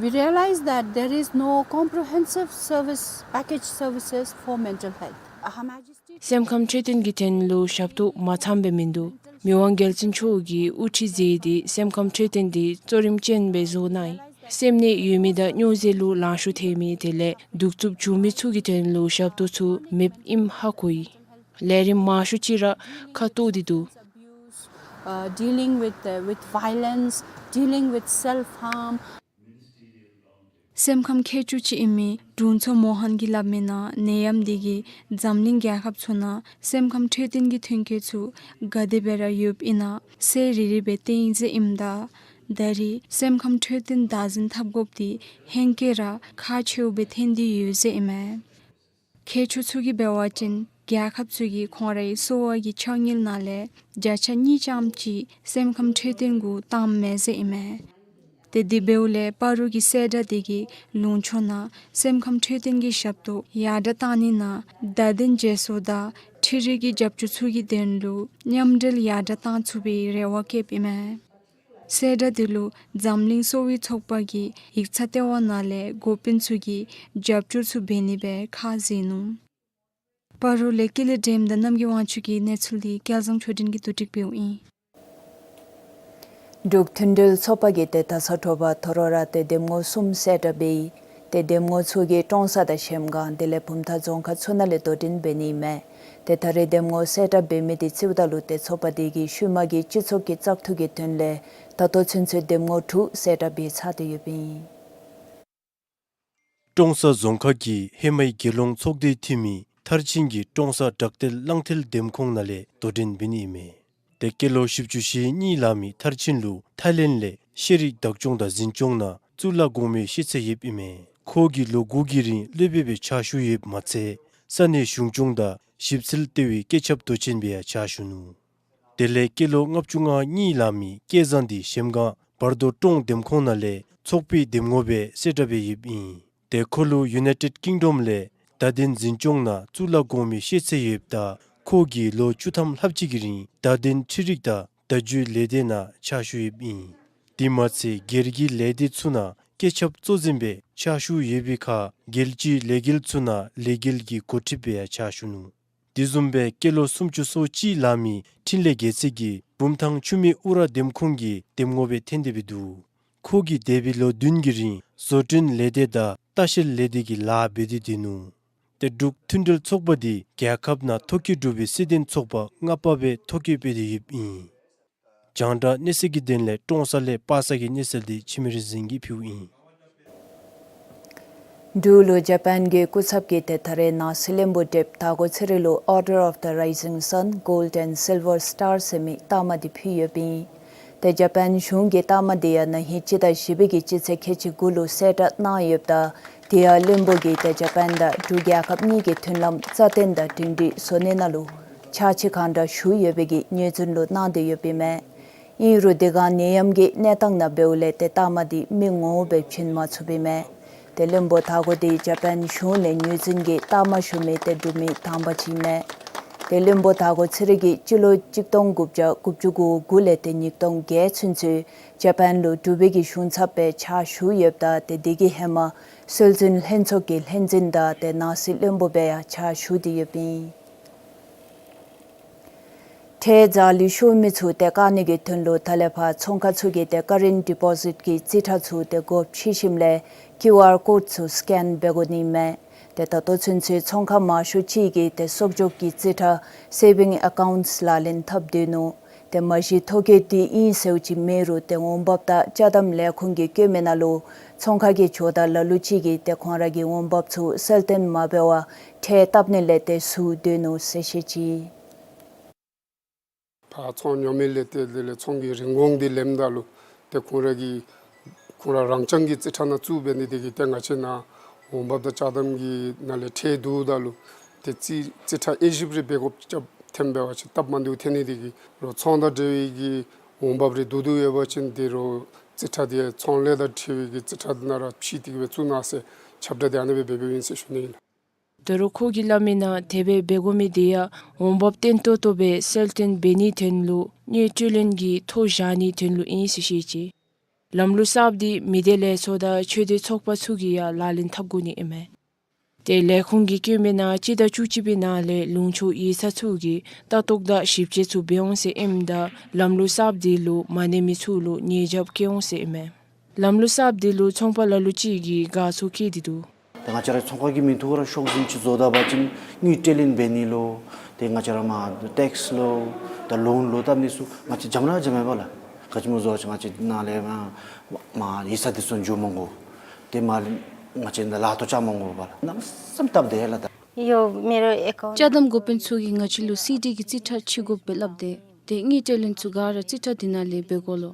We realize that there is no comprehensive service, package services for mental health. Her Majesty སེམས་ཁམས་འཕྲོད་བསྟེན་གྱི་དོན་ལུ་ཞབས་ཏོག་མ་ཚངམ་སྦེ་མིན་འདུག། མི་དབང་རྒྱལ་བཙུན་མཆོག་གིས་དབུ་ཁྲིད་མཛད་དེ་སེམས་ཁམས་འཕྲོད་བསྟེན་འདི་གཙོ་རིམ་ཅན་སྦེ་བཟོ་གནང་ཡི། སེམས་ནད་ཡོད་མི་དང་སྨྱོ་རྫས་ལུ་ལང་ཤོར་ཐལ་མི་དེ་ལས་གདུག་རྩུབ་བྱུང་མི་ཚུ་གི་དོན་ལུ་ཞབས་ཏོག་ཚུ་མེདཔ་ཨིནམ་ཧ་གོ་ཡི། ལས་རིམ་མང་ཤོས་ཅིག་ར་ཁ་འཐོར་ཏེ་འདུག། Uh, dealing with, uh, with violence, dealing with self-harm. སེམས་ཁམས་མཁས་མཆོག་ཅིག་ཨིན་མི་དྲུང་འཚོ་མོ་ཧན་གྱིས་སླབ་མི་ནང་ནད་ཡམས་འདི་གིས་འཛམ་གླིང་རྒྱལ་ཁབ་ཚུ་ནང་སེམས་ཁམས་འཕྲོད་བསྟེན་གྱི་ཐོན་སྐྱེད་ཚུ་ག་དེ་སྦེ་ར་ཡོདཔ་ཨིན་ན་གསལ་རི་རི་སྦེ་སྟོན་ཡི་ཟེར་ཨིནམ་ད། ད་རེས་སེམས་ཁམས་འཕྲོད་བསྟེན་བདག་འཛིན་འཐབ་དགོཔ་འདི་ཧེང་སྐལ་ར་ཁག་ཆེཝ་སྦེ་ཐོན་ཏེ་ཡོད་ཟེར་ཨིན་མས། མཁས་མཆོག་ཚུ་གིས་འབད་བ་ཅིན་རྒྱལ་ཁབ་ཚུ་གིས་ཁོང་རའི་གསོ་བ་གི་ཕྱགས་སྙིགས་ནང་ལས་བརྒྱ་ཆ་གཉིས་ཙམ་ཅིག་སེམས་ཁམས་འཕྲོད་བསྟེན་གུ་བཏངམ་མས་ཟེར་ཨིན་མས། ཏེ་དེ་འབདཝ་ལས་སྤ་རོ་གི་གསལ་བསྒྲགས་འདི་གིས་ལུང་ཕྱོགས་ནང་སེམས་ཁམས་འཕྲོད་བསྟེན་གྱི་ཞབས་ཏོག་ཡར་དྲག་གཏང་ནི་ནང་བརྡ་དོན་བརྗེ་སོར་དང་འཕྲུལ་རིག་གི་རྒྱབ་སྐྱོར་ཚུ་གི་དོན་ལུ་མཉམ་འབྲེལ་ཡར་དྲག་གཏང་ཚུགས་པའི་རེ་བ་བསྐྱེདཔ་ཨིན་མས། གསལ་བསྒྲགས་འདི་ལུ་འཛམ་གླིང་གསོ་བའི་ཚོགས་པ་གི་ཡིག་ཚང་ལྟེ་བ་ནང་ལས་འགོ་དཔོན་ཚུ་གིས་རྒྱབ་སྐྱོར་ཚུ་འབད་ནི་སྦེ་ཁས་བླངས་ནུག། སྤ་རོ་ལས་ཀུན་ལེགས་སྒྲོལམ་དང་རྣམ་རྒྱལ་དབང་ཕྱུག་གི་གནས་ཚུལ་འདི་སྐལ་བཟང་ཆོས་སྒྲོན་གྱིས་བསྡུ་སྒྲིག་འབདཝ་ཨིན། འབྲུག་མཐུན་སྒྲིལ་ཚོགས་པ་གིས་ཏེ་ད་ས་དྲོ་པ་དོ་རུང་ར་ཏེ་འདེམས་ངོ་གསུམ་གསལ་བསྒྲགས་འབད་ཡི། ཏེ་འདེམས་ངོ་ཚུ་གིས་ཀྲོང་གསར་དང་གཞལམ་སྒང་དེ་ལས་བུམ་ཐང་རྫོང་ཁག་ཚུ་ནང་ལས་དོ་འགྲན་འབད་ནི་ཨིན་མས། ཏེ་ད་རེས་འདེམས་ངོ་གསལ་བསྒྲགས་འབད་མི་འདི་རྩིསཝ་ད་ལུ་ཏེ་ཚོགས་པ་འདི་གིས་ཤུལ་མ་གི་སྤྱི་ཚོགས་ཀྱི་བཙག་འཐུ་གི་དོན་ལས་ད་ལྟོ་ཚུན་ཚོད་འདེམས་ངོ་དྲུག་གསལ་བསྒྲགས་འབད་ཚར་ཏེ་ཡོདཔ་ཨིན། ཀྲོང་གསར་རྫོང་ཁག་གི་ཧེ་མའི་རྒྱལ་ཡོངས་ཚོགས་སྡེའི་འཐུས་མི་མཐར་ཕྱིན་གྱིས་ཀྲོང་གསར་བྲག་སྡེ་གླང་མཐིལ་འདེམས་ཁོངས་ནང་ལས་དོ་འགྲན་འབད་ནི་ཨིན་མས། ཏེ་སྐྱེས་ལོ་བཞི་བཅུ་ཞེ་གཉིས་ལང་མི་མཐར་ཕྱིན་ལུ་ཐའི་ལེནཌ་ལས་ཤེས་རིག་བདག་སྐྱོང་དང་འཛིན་སྐྱོང་ནང་གཙུག་ལག་གོང་མའི་ཤེས་ཚད་ཡོདཔ་ཨིན་མས། ཁོ་གིས་ལོ་དགུ་གི་རིང་སློབ་དཔོན་སྦེ་ཕྱག་ཞུ་ཡོདཔ་མ་ཚད་ས་གནས་གཞུང་སྐྱོང་དང་ཞིབ་འཚོལ་ལྟེ་བའི་བཀོད་ཁྱབ་མདོ་ཆེན་སྦེ་ཡང་ཕྱག་ཞུ་ནུག། དེ་ལས་སྐྱེས་ལོ་ལྔ་བཅུ་ང་གཉིས་ལང་མི་སྐལ་བཟང་འདི་གཞལམ་སྒང་བར་དོ་ཀྲོང་འདེམས་ཁོངས་ནང་ལས་ཚོགས་པའི་འདེམས་ངོ་སྦེ་གསལ་བསྒྲགས་འབད་ཡོདཔ་ཨིན། ཏེ་ཁོ་ལུ་ཡུ་ནའི་ཊེཌ་ཀིང་ཌོམ་ལས་བརྡ་དོན་འཛིན་སྐྱོང་ནང་གཙུག་ལག་གོང་མའི་ཤེས་ཚད་ཡོདཔ་ད་ཁོ་གིས་ལོ་བཅུ་ཐམ་ལྷགཔ་ཅིག་གི་རིང་བརྡ་དོན་འཕྲུལ་རིག་དང་བརྡ་བརྒྱུད་ལས་སྡེ་ནང་ཕྱག་ཞུ་ཡོདཔ་ཨིན། དེ་མ་ཚད་སྒེར་གྱི་ལས་སྡེ་ཚུ་ནང་བཀོད་ཁྱབ་གཙོ་འཛིན་སྦེ་ཕྱག་ཞུ་ཡོད་པའི་ཁར་རྒྱལ་སྤྱིའི་ལས་འགུལ་ཚུ་ནང་ལས་འགུལ་གྱི་འགོ་ཁྲིདཔ་སྦེ་ཡང་ཕྱག་ཞུ་ནུག། དེ་བཟུམ་སྦེ་སྐྱེས་ལོ་སུམ་ཅུ་སོ་གཅིག་ལང་མི་འཕྲིན་ལས་རྒྱལ་མཚན་གྱིས་བུམ་ཐང་ཆུ་སྨད་ཨུ་ར་འདེམས་ཁོངས་ཀྱི་འདེམས་ངོ་སྦེ་ཐོན་ཏེ་སྦེ་འདུག། ཁོ་གིས་འདས་པའི་ལོ་བདུན་གྱི་རིང་བཟོ་སྐྲུན་ལས་སྡེ་དང་ལྟ་བཤལ་ལས་སྡེ་གི་ལཱ་འབད་དེ་སྡོད་ནུག། ཏེ་འབྲུག་མཐུན་འབྲེལ་ཚོགས་པ་འདི་རྒྱལ་ཁབ་ནང་ཐོ་བཀོད་གྲུབ་པའི་སྲིད་དོན་ཚོགས་པ་ལྔ་པ་སྦེ་ཐོ་བཀོད་འབད་དེ་ཡོདཔ་ཨིན། རྒྱང་བསྒྲགས་གནས་ཚུལ་གྱི་དོན་ལས་ཀྲོང་གསར་ལས་པ་སངས་ཀྱི་གནས་ཚུལ་འདི་འཆི་མེད་རིག་འཛིན་གྱིས་ཕུལཝ་ཨིན། འབྲུག་ལུ་ཇ་པཱན་གྱི་སྐུ་ཚབ་ཀྱིས་ཏེ་ད་རེས་ནང་སྲིད་བློན་པོ་ཌེབ་དར་གོ་ཚེ་རིང་ལུ་Order of the Rising Sun, Gold and Silver Star ཟེར་མི་རྟགས་མ་འདི་ཕུལ་ཡོདཔ་ཨིན། ཏེ་ཇ་པཱན་གཞུང་གི་རྟགས་མ་འདི་ཡང་ན་ཧིང་སྤྱི་ཟླ་བཞི་པའི་གི་སྤྱི་ཚེས་ཁལ་གཅིག་དགུ་ལུ་གསལ་བསྒྲགས་གནང་ཡོདཔ་ད་དེ་ཡང་བློན་པོ་གིས་ཏེ་ཇ་པཱན་དང་འབྲུག་རྒྱལ་ཁབ་གཉིས་ཀྱི་མཐུན་ལམ་རྩ་བརྟན་དང་སྒྲིང་སྒྲིང་བཟོ་ནི་ནང་ལུ་ཕྱག་ཕྱིད་གང་དྲག་ཞུ་ཡོད་པའི་གི་ངོས་འཛིན་ལུ་གནང་སྟེ་ཡོདཔ་ཨིན་མས། ཨིན་རུང་དེ་སྒང་ནད་ཡམས་ཀྱི་གནས་སྟངས་ནང་འབདཝ་ལས་ཏེ་རྟགས་མ་འདི་མི་ངོ་མ་སྦེ་བྱིན་མ་ཚུགསཔ་ཨིན་མས། ཏེ་བློན་པོ་དར་གོ་འདི་ཇ་པཱན་གཞུང་ནས་ངོས་འཛིན་གྱི་རྟགས་མ་ཞུ་མི་ཏེ་འབྲུག་མི་དང་པ་ཅིག་ཨིན་མས། ཏེ་བློན་པོ་དར་གོ་ཚེ་རིང་གིས་སྤྱི་ལོ་གཅིག་སྟོང་དགུ་བརྒྱ་དགུ་བཅུ་གོ་དགུ་ལས་ཏེ་ཉིས་སྟོང་བརྒྱད་ཚུན་ཚོད་ཇ་པཱན་ལུ་འབྲུག་པའི་གི་གཞུང་ཚབ་སྦེ་ཕྱག་ཞུ་ཡོདཔ་ད་ཏེ་དེ་གི་ཧེ་མ་སྲོལ་འཛིན་ལྷན་ཚོགས་ཀྱི་ལྷན་འཛིན་དང་ཏེ་ནང་སྲིད་བློན་པོ་སྦེ་ཡང་ཕྱག་ཞུ་སྟེ་ཡོདཔ་ཨིན། ཁྲལ་རྩ་ལས་ཤོར་མི་ཚུ་ཏེ་བཀག་ནི་གི་དོན་ལུ་ད་ལས་ཕར་ཚོང་ཁང་ཚུ་གིས་ཏེ་ཀ་རེནཊ་ཌི་པོ་ཟིཊ་གི་རྩིས་ཁྲ་ཚུ་ཏེ་སྒོ་ཕྱེ་ཞིནམ་ལས་ཀིའུ་ཨར་ཀོཌ་ཚུ་སི་ཀེན་འབད་དགོ་ནི་མས། ཏེ་ད་ལྟོ་ཚུན་ཚོད་ཚོང་ཁང་མང་ཤོས་ཅིག་གིས་ཏེ་གསོག་འཇོག་གི་རྩིས་ཁྲ་སེ་བིང་ཨེ་ཀའུནཊསི་ལག་ལེན་འཐབ་སྡོད་ནུག། ཏེ་མ་གཞི་ཐོ་བཀོད་འདི་ཨིན་ཟེརཝ་ཅིག་མེད་རུང་ཏེ་འོང་འབབ་དང་ཅ་དམ་ལས་ཁུངས་ཀྱིས་བཀོད་མི་ནང་ལུ་ཚོང་ཁང་གི་ཇོ་བདག་ལ་ལུ་ཅིག་གིས་ཏེ་ཁོང་ར་གི་འོང་འབབ་ཚུ་གསལ་སྟོན་མ་འབད་བར་ཁྲལ་བཏབ་ནི་ལས་ཏེ་ཟུར་སྡོད་ནུག་ཟེར་བཤད་ཅི། ཕར་ཚོང་ཉོ་མི་ལས་ཏེ་དེ་ལས་ཚོང་གི་རིན་གོང་འདི་ལེནམ་ད་ལུ་ཏེ་ཁོང་ར་གི་ཁོང་ར་རང་རྐྱང་གི་རྩིས་ཁྲ་ནང་བཙུགས་འབད་ནི་དེ་གིས་ཏེ་ང་བཅས་ནཱ་འོང་འབབ་དང་ཅ་དམ་གྱི་ནང་ལས་ཁྲལ་བསྡུཝ་ད་ལུ་ཏེ་རྩིས་རྩིས་ཁྲ་དབྱེ་ཞིབ་རེ་འབད་དགོཔ་རྐྱབ་ཐོནམ་འབད་བ་ཅིན་སྟབས་མ་བདེཝ་ཐོན་ནི་དེ་གིས་རོགས་ཚོང་དང་འབྲེལ་བའི་གི་འོང་འབབ་རེ་བསྡུ་བསྡུཝ་ཡོད་པ་ཅིན་ཏེ་རོགས་རྩིས་ཁྲ་དེ་ཚོང་ལས་དང་འབྲེལ་བའི་གི་རྩིས་ཁྲ་དེ་ནང་ར་ཕྱེ་སྟེ་གི་སྦེ་བཙུགས་གནང་ཟེར་ཁྱབ་བསྒྲགས་དེ་ཨ་ནི་སྦེ་འབད་འབདཝ་ཨིན་ཟེར་ཞུ་ནི་ཨིན་ལགས། ད་རུང་ཁོ་གིས་སླབ་མི་ནང་དེ་སྦེ་འབད་དགོ་མི་དེ་ཡང་འོང་འབབ་བརྟན་ཏོག་ཏོ་སྦེ་གསལ་སྟོན་འབད་ནིའི་དོན་ལུ་དངུལ་སྤྲོད་ལེན་གྱི་ཐོ་བཞག་ནིའི་དོན་ལུ་ཨིན་ཟེར་བཤད་ཅི། ལམ་ལུགས་གསརཔ་འདི་མི་སྡེ་ལས་ཚོགས་དང་ཆོས་སྡེ་ཚོགས་པ་ཚུ་གིས་ཡང་ལག་ལེན་འཐབ་དགོ་ནི་ཨིན་མས། ཏེ་ལས་ཁུངས་ཀྱིས་བཀོད་མི་ནང་སྤྱི་ཟླ་བཅུ་གཅིག་པའི་ནང་ལས་ལུང་ཕྱོགས་ཡིག་ཚང་ཚུ་གིས་ལྟ་རྟོག་དང་ཞིབ་དཔྱད་ཚུ་འབད་འོང་ཟེར་ཨིནམ་ད་ལམ་ལུགས་གསརཔ་འདི་ལུ་མ་གནས་མི་ཚུ་ལུ་ཉེས་བྱ་བཀལ་འོང་ཟེར་ཨིན་མས། ལམ་ལུགས་གསརཔ་འདི་ལུ་ཚོང་པ་ལ་ལུ་ཅིག་གིས་དགའ་ཚོར་བསྐྱེད་དེ་འདུག། ཏེ་ང་བཅས་ར་ཚོང་ཁང་གི་མིང་ཐོག་ར་ཤོག་འཛིན་ཅིག་བཟོ་ད་པ་ཅིན་དངུལ་སྤྲོད་ལེན་འབད་ནི་ལུ་ཏེ་ང་བཅས་ར་མར་ཊེགསི་ལུ་ད་ལོན་ལུ་བཏབ་ནི་ཚུ་ང་བཅས་འཇམ་ར་འཇམ་མས་པ་ལགས། ག་ཅི་སྨོ་ཟེར་བ་ཅིན་ང་བཅས་ནཱ་ལས་མར་མར་ཡིག་ཚང་འདི་ཚུ་འགྱོ་མ་དགོ། ཏེ་མར་ང་བཅས་ནཱ་ལག་ཐོག་བཅར་མ་དགོ་པ་ལགས། གནམ་མེད་ས་མེད་སྟབས་བདེ་ལགས། ད་ཡོད་མི་རོ་ཨེ་ཀའུནཊ། ཅ་དམ་འགོ་དཔོན་ཚུ་གིས་ང་བཅས་ལུ་སི་ཌི་གི་རྩིས་ཁྲ་ཕྱེ་དགོཔ་སྦེ་སླབ་སྟེ་ཏེ་དངུལ་སྤྲོད་ལེན་ཚུ་ག་ར་རྩིས་ཁྲ་འདི་ནང་ལས་འབད་དགོ་ལོ།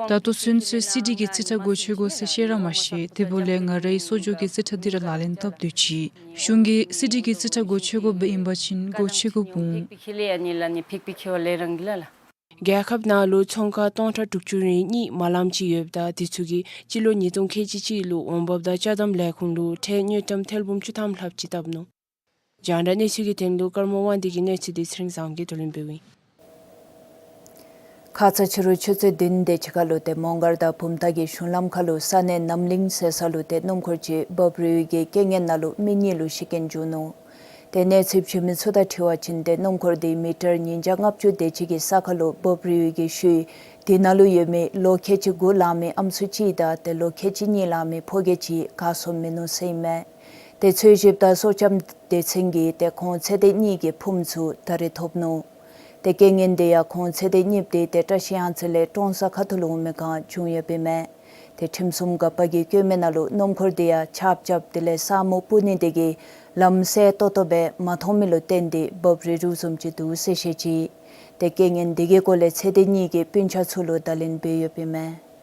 ད་ལྟོ་ཚུན་ཚོད་སི་ཌི་གི་རྩིས་ཁྲ་སྒོ་ཕྱེ་དགོ་ཟེར་བཤད་ར་མ་ཤེས། དེ་འབདཝ་ལས་ང་རའི་གསོག་འཇོག་གི་རྩིས་ཁྲ་འདི་ར་ལག་ལེན་འཐབ་སྡོད་ཅི། གཞུང་གིས་སི་ཌི་གི་རྩིས་ཁྲ་སྒོ་ཕྱེ་དགོཔ་ཨིན་པ་ཅིན་སྒོ་ཕྱེ་དགོཔ་འོང་། རྒྱལ་ཁབ་ནང་ལུ་ཚོང་ཁང་སྟོང་ཕྲག་དྲུག་ཅུ་རེ་གཉིས་མ་ལམ་ཅིག་ཡོདཔ་ད་དེ་ཚུ་གིས་སྤྱི་ལོ་ཉིས་སྟོང་ཁལ་གཅིག་གཅིག་ལུ་འོང་འབབ་དང་ཅ་དམ་ལས་ཁུངས་ལུ་ཁྲལ་དངུལ་ཀྲམ་ཐེར་འབུམ་བཅུ་ཐམ་ལྷགཔ་ཅིག་བཏབ་ནུག། རྒྱང་བསྒྲགས་གནས་ཚུལ་གྱི་དོན་ལུ་ཀརྨ་དབང་འདུས་ཀྱི་གནས་ཚུལ་འདི་ཚེ་རིང་བཟང་གིས་བསྡུ་ལེན་འབདཝ་ཨིན། ཁ་ཙ་ཕྱི་རུ་ཆུ་ཚོད་བདུན་དེ་ཅིག་ཁར་ལུ་ཏེ་མོང་སྒར་དང་བུམ་ཐང་གི་གཞུང་ལམ་ཁར་ལུ་ས་གནས་རྣམ་གླིང་ཟེར་ས་ལུ་ཏེ་སྣུམ་འཁོར་ཅིག་འབབ་རིལ་བའི་གི་རྐྱེན་ངན་ནང་ལུ་མི་གཉིས་ལུ་ཤི་རྐྱེན་བྱུང་ནུག། ཏེ་གནས་ཚུལ་ཞུ་མི་ཚུ་དང་འཁྲིལ་བ་ཅིན་ཏེ་སྣུམ་འཁོར་འདི་མི་ཊར་ཉིས་བརྒྱ་ལྔ་བཅུ་དེ་ཅིག་གི་ས་ཁར་ལུ་འབབ་རིལ་བའི་གི་ཤུལ་དེ་ནང་ལུ་ཡོད་མི་ལོ་ཁལ་གཅིག་དགུ་ལང་མི་ཨམ་སྲུ་གཅིག་དང་ཏེ་ལོ་ཁལ་གཅིག་གཉིས་ལང་མི་ཕོ་སྐྱེས་གཅིག་ག་སོང་མིན་ནུག་ཟེར་ཨིན་མས། ཏེ་འཚོལ་ཞིབ་དང་སྲོག་སྐྱོབ་སྡེ་ཚན་གྱིས་ཏེ་ཁོང་ཚེ་འདས་གཉིས་ཀྱི་ཕུངམ་ཚུ་ད་རེས་ཐོབ་ནུག། ཏེ་རྐྱེན་ངན་དེ་ཡང་ཁོང་ཚེ་འདས་གཉིས་དེ་ཏེ་བཀྲ་ཤིས་གཡང་རྩེ་ལས་ཀྲོང་གསར་ཁ་ཐུག་ལུ་འོང་མི་སྒང་བྱུང་ཡོདཔ་ཨིན་མས། ཏེ་ཁྲིམས་སྲུང་འགག་པ་གིས་བཀོད་མི་ནང་ལུ་སྣུམ་འཁོར་དེ་ཡང་ཆརཔ་རྐྱབ་དེ་ལས་ས་སྨུག་སྤུབ་ནི་དེ་གིས་ལམ་གསལ་ཏོག་ཏོ་སྦེ་མ་མཐོང་མི་ལུ་བརྟེན་ཏེ་འབབ་རིལ་རུག་བཟུམ་ཅིག་འདུག་ཟེར་བཤད་ཅི། ཏེ་རྐྱེན་ངན་དེ་གི་སྐོར་ལས་ཚེ་འདས་གཉིས་ཀྱི་སྤུན་ཆ་ཚུ་ལུ་བརྡ་ལན་འབད་ཡོདཔ་ཨིན་མས།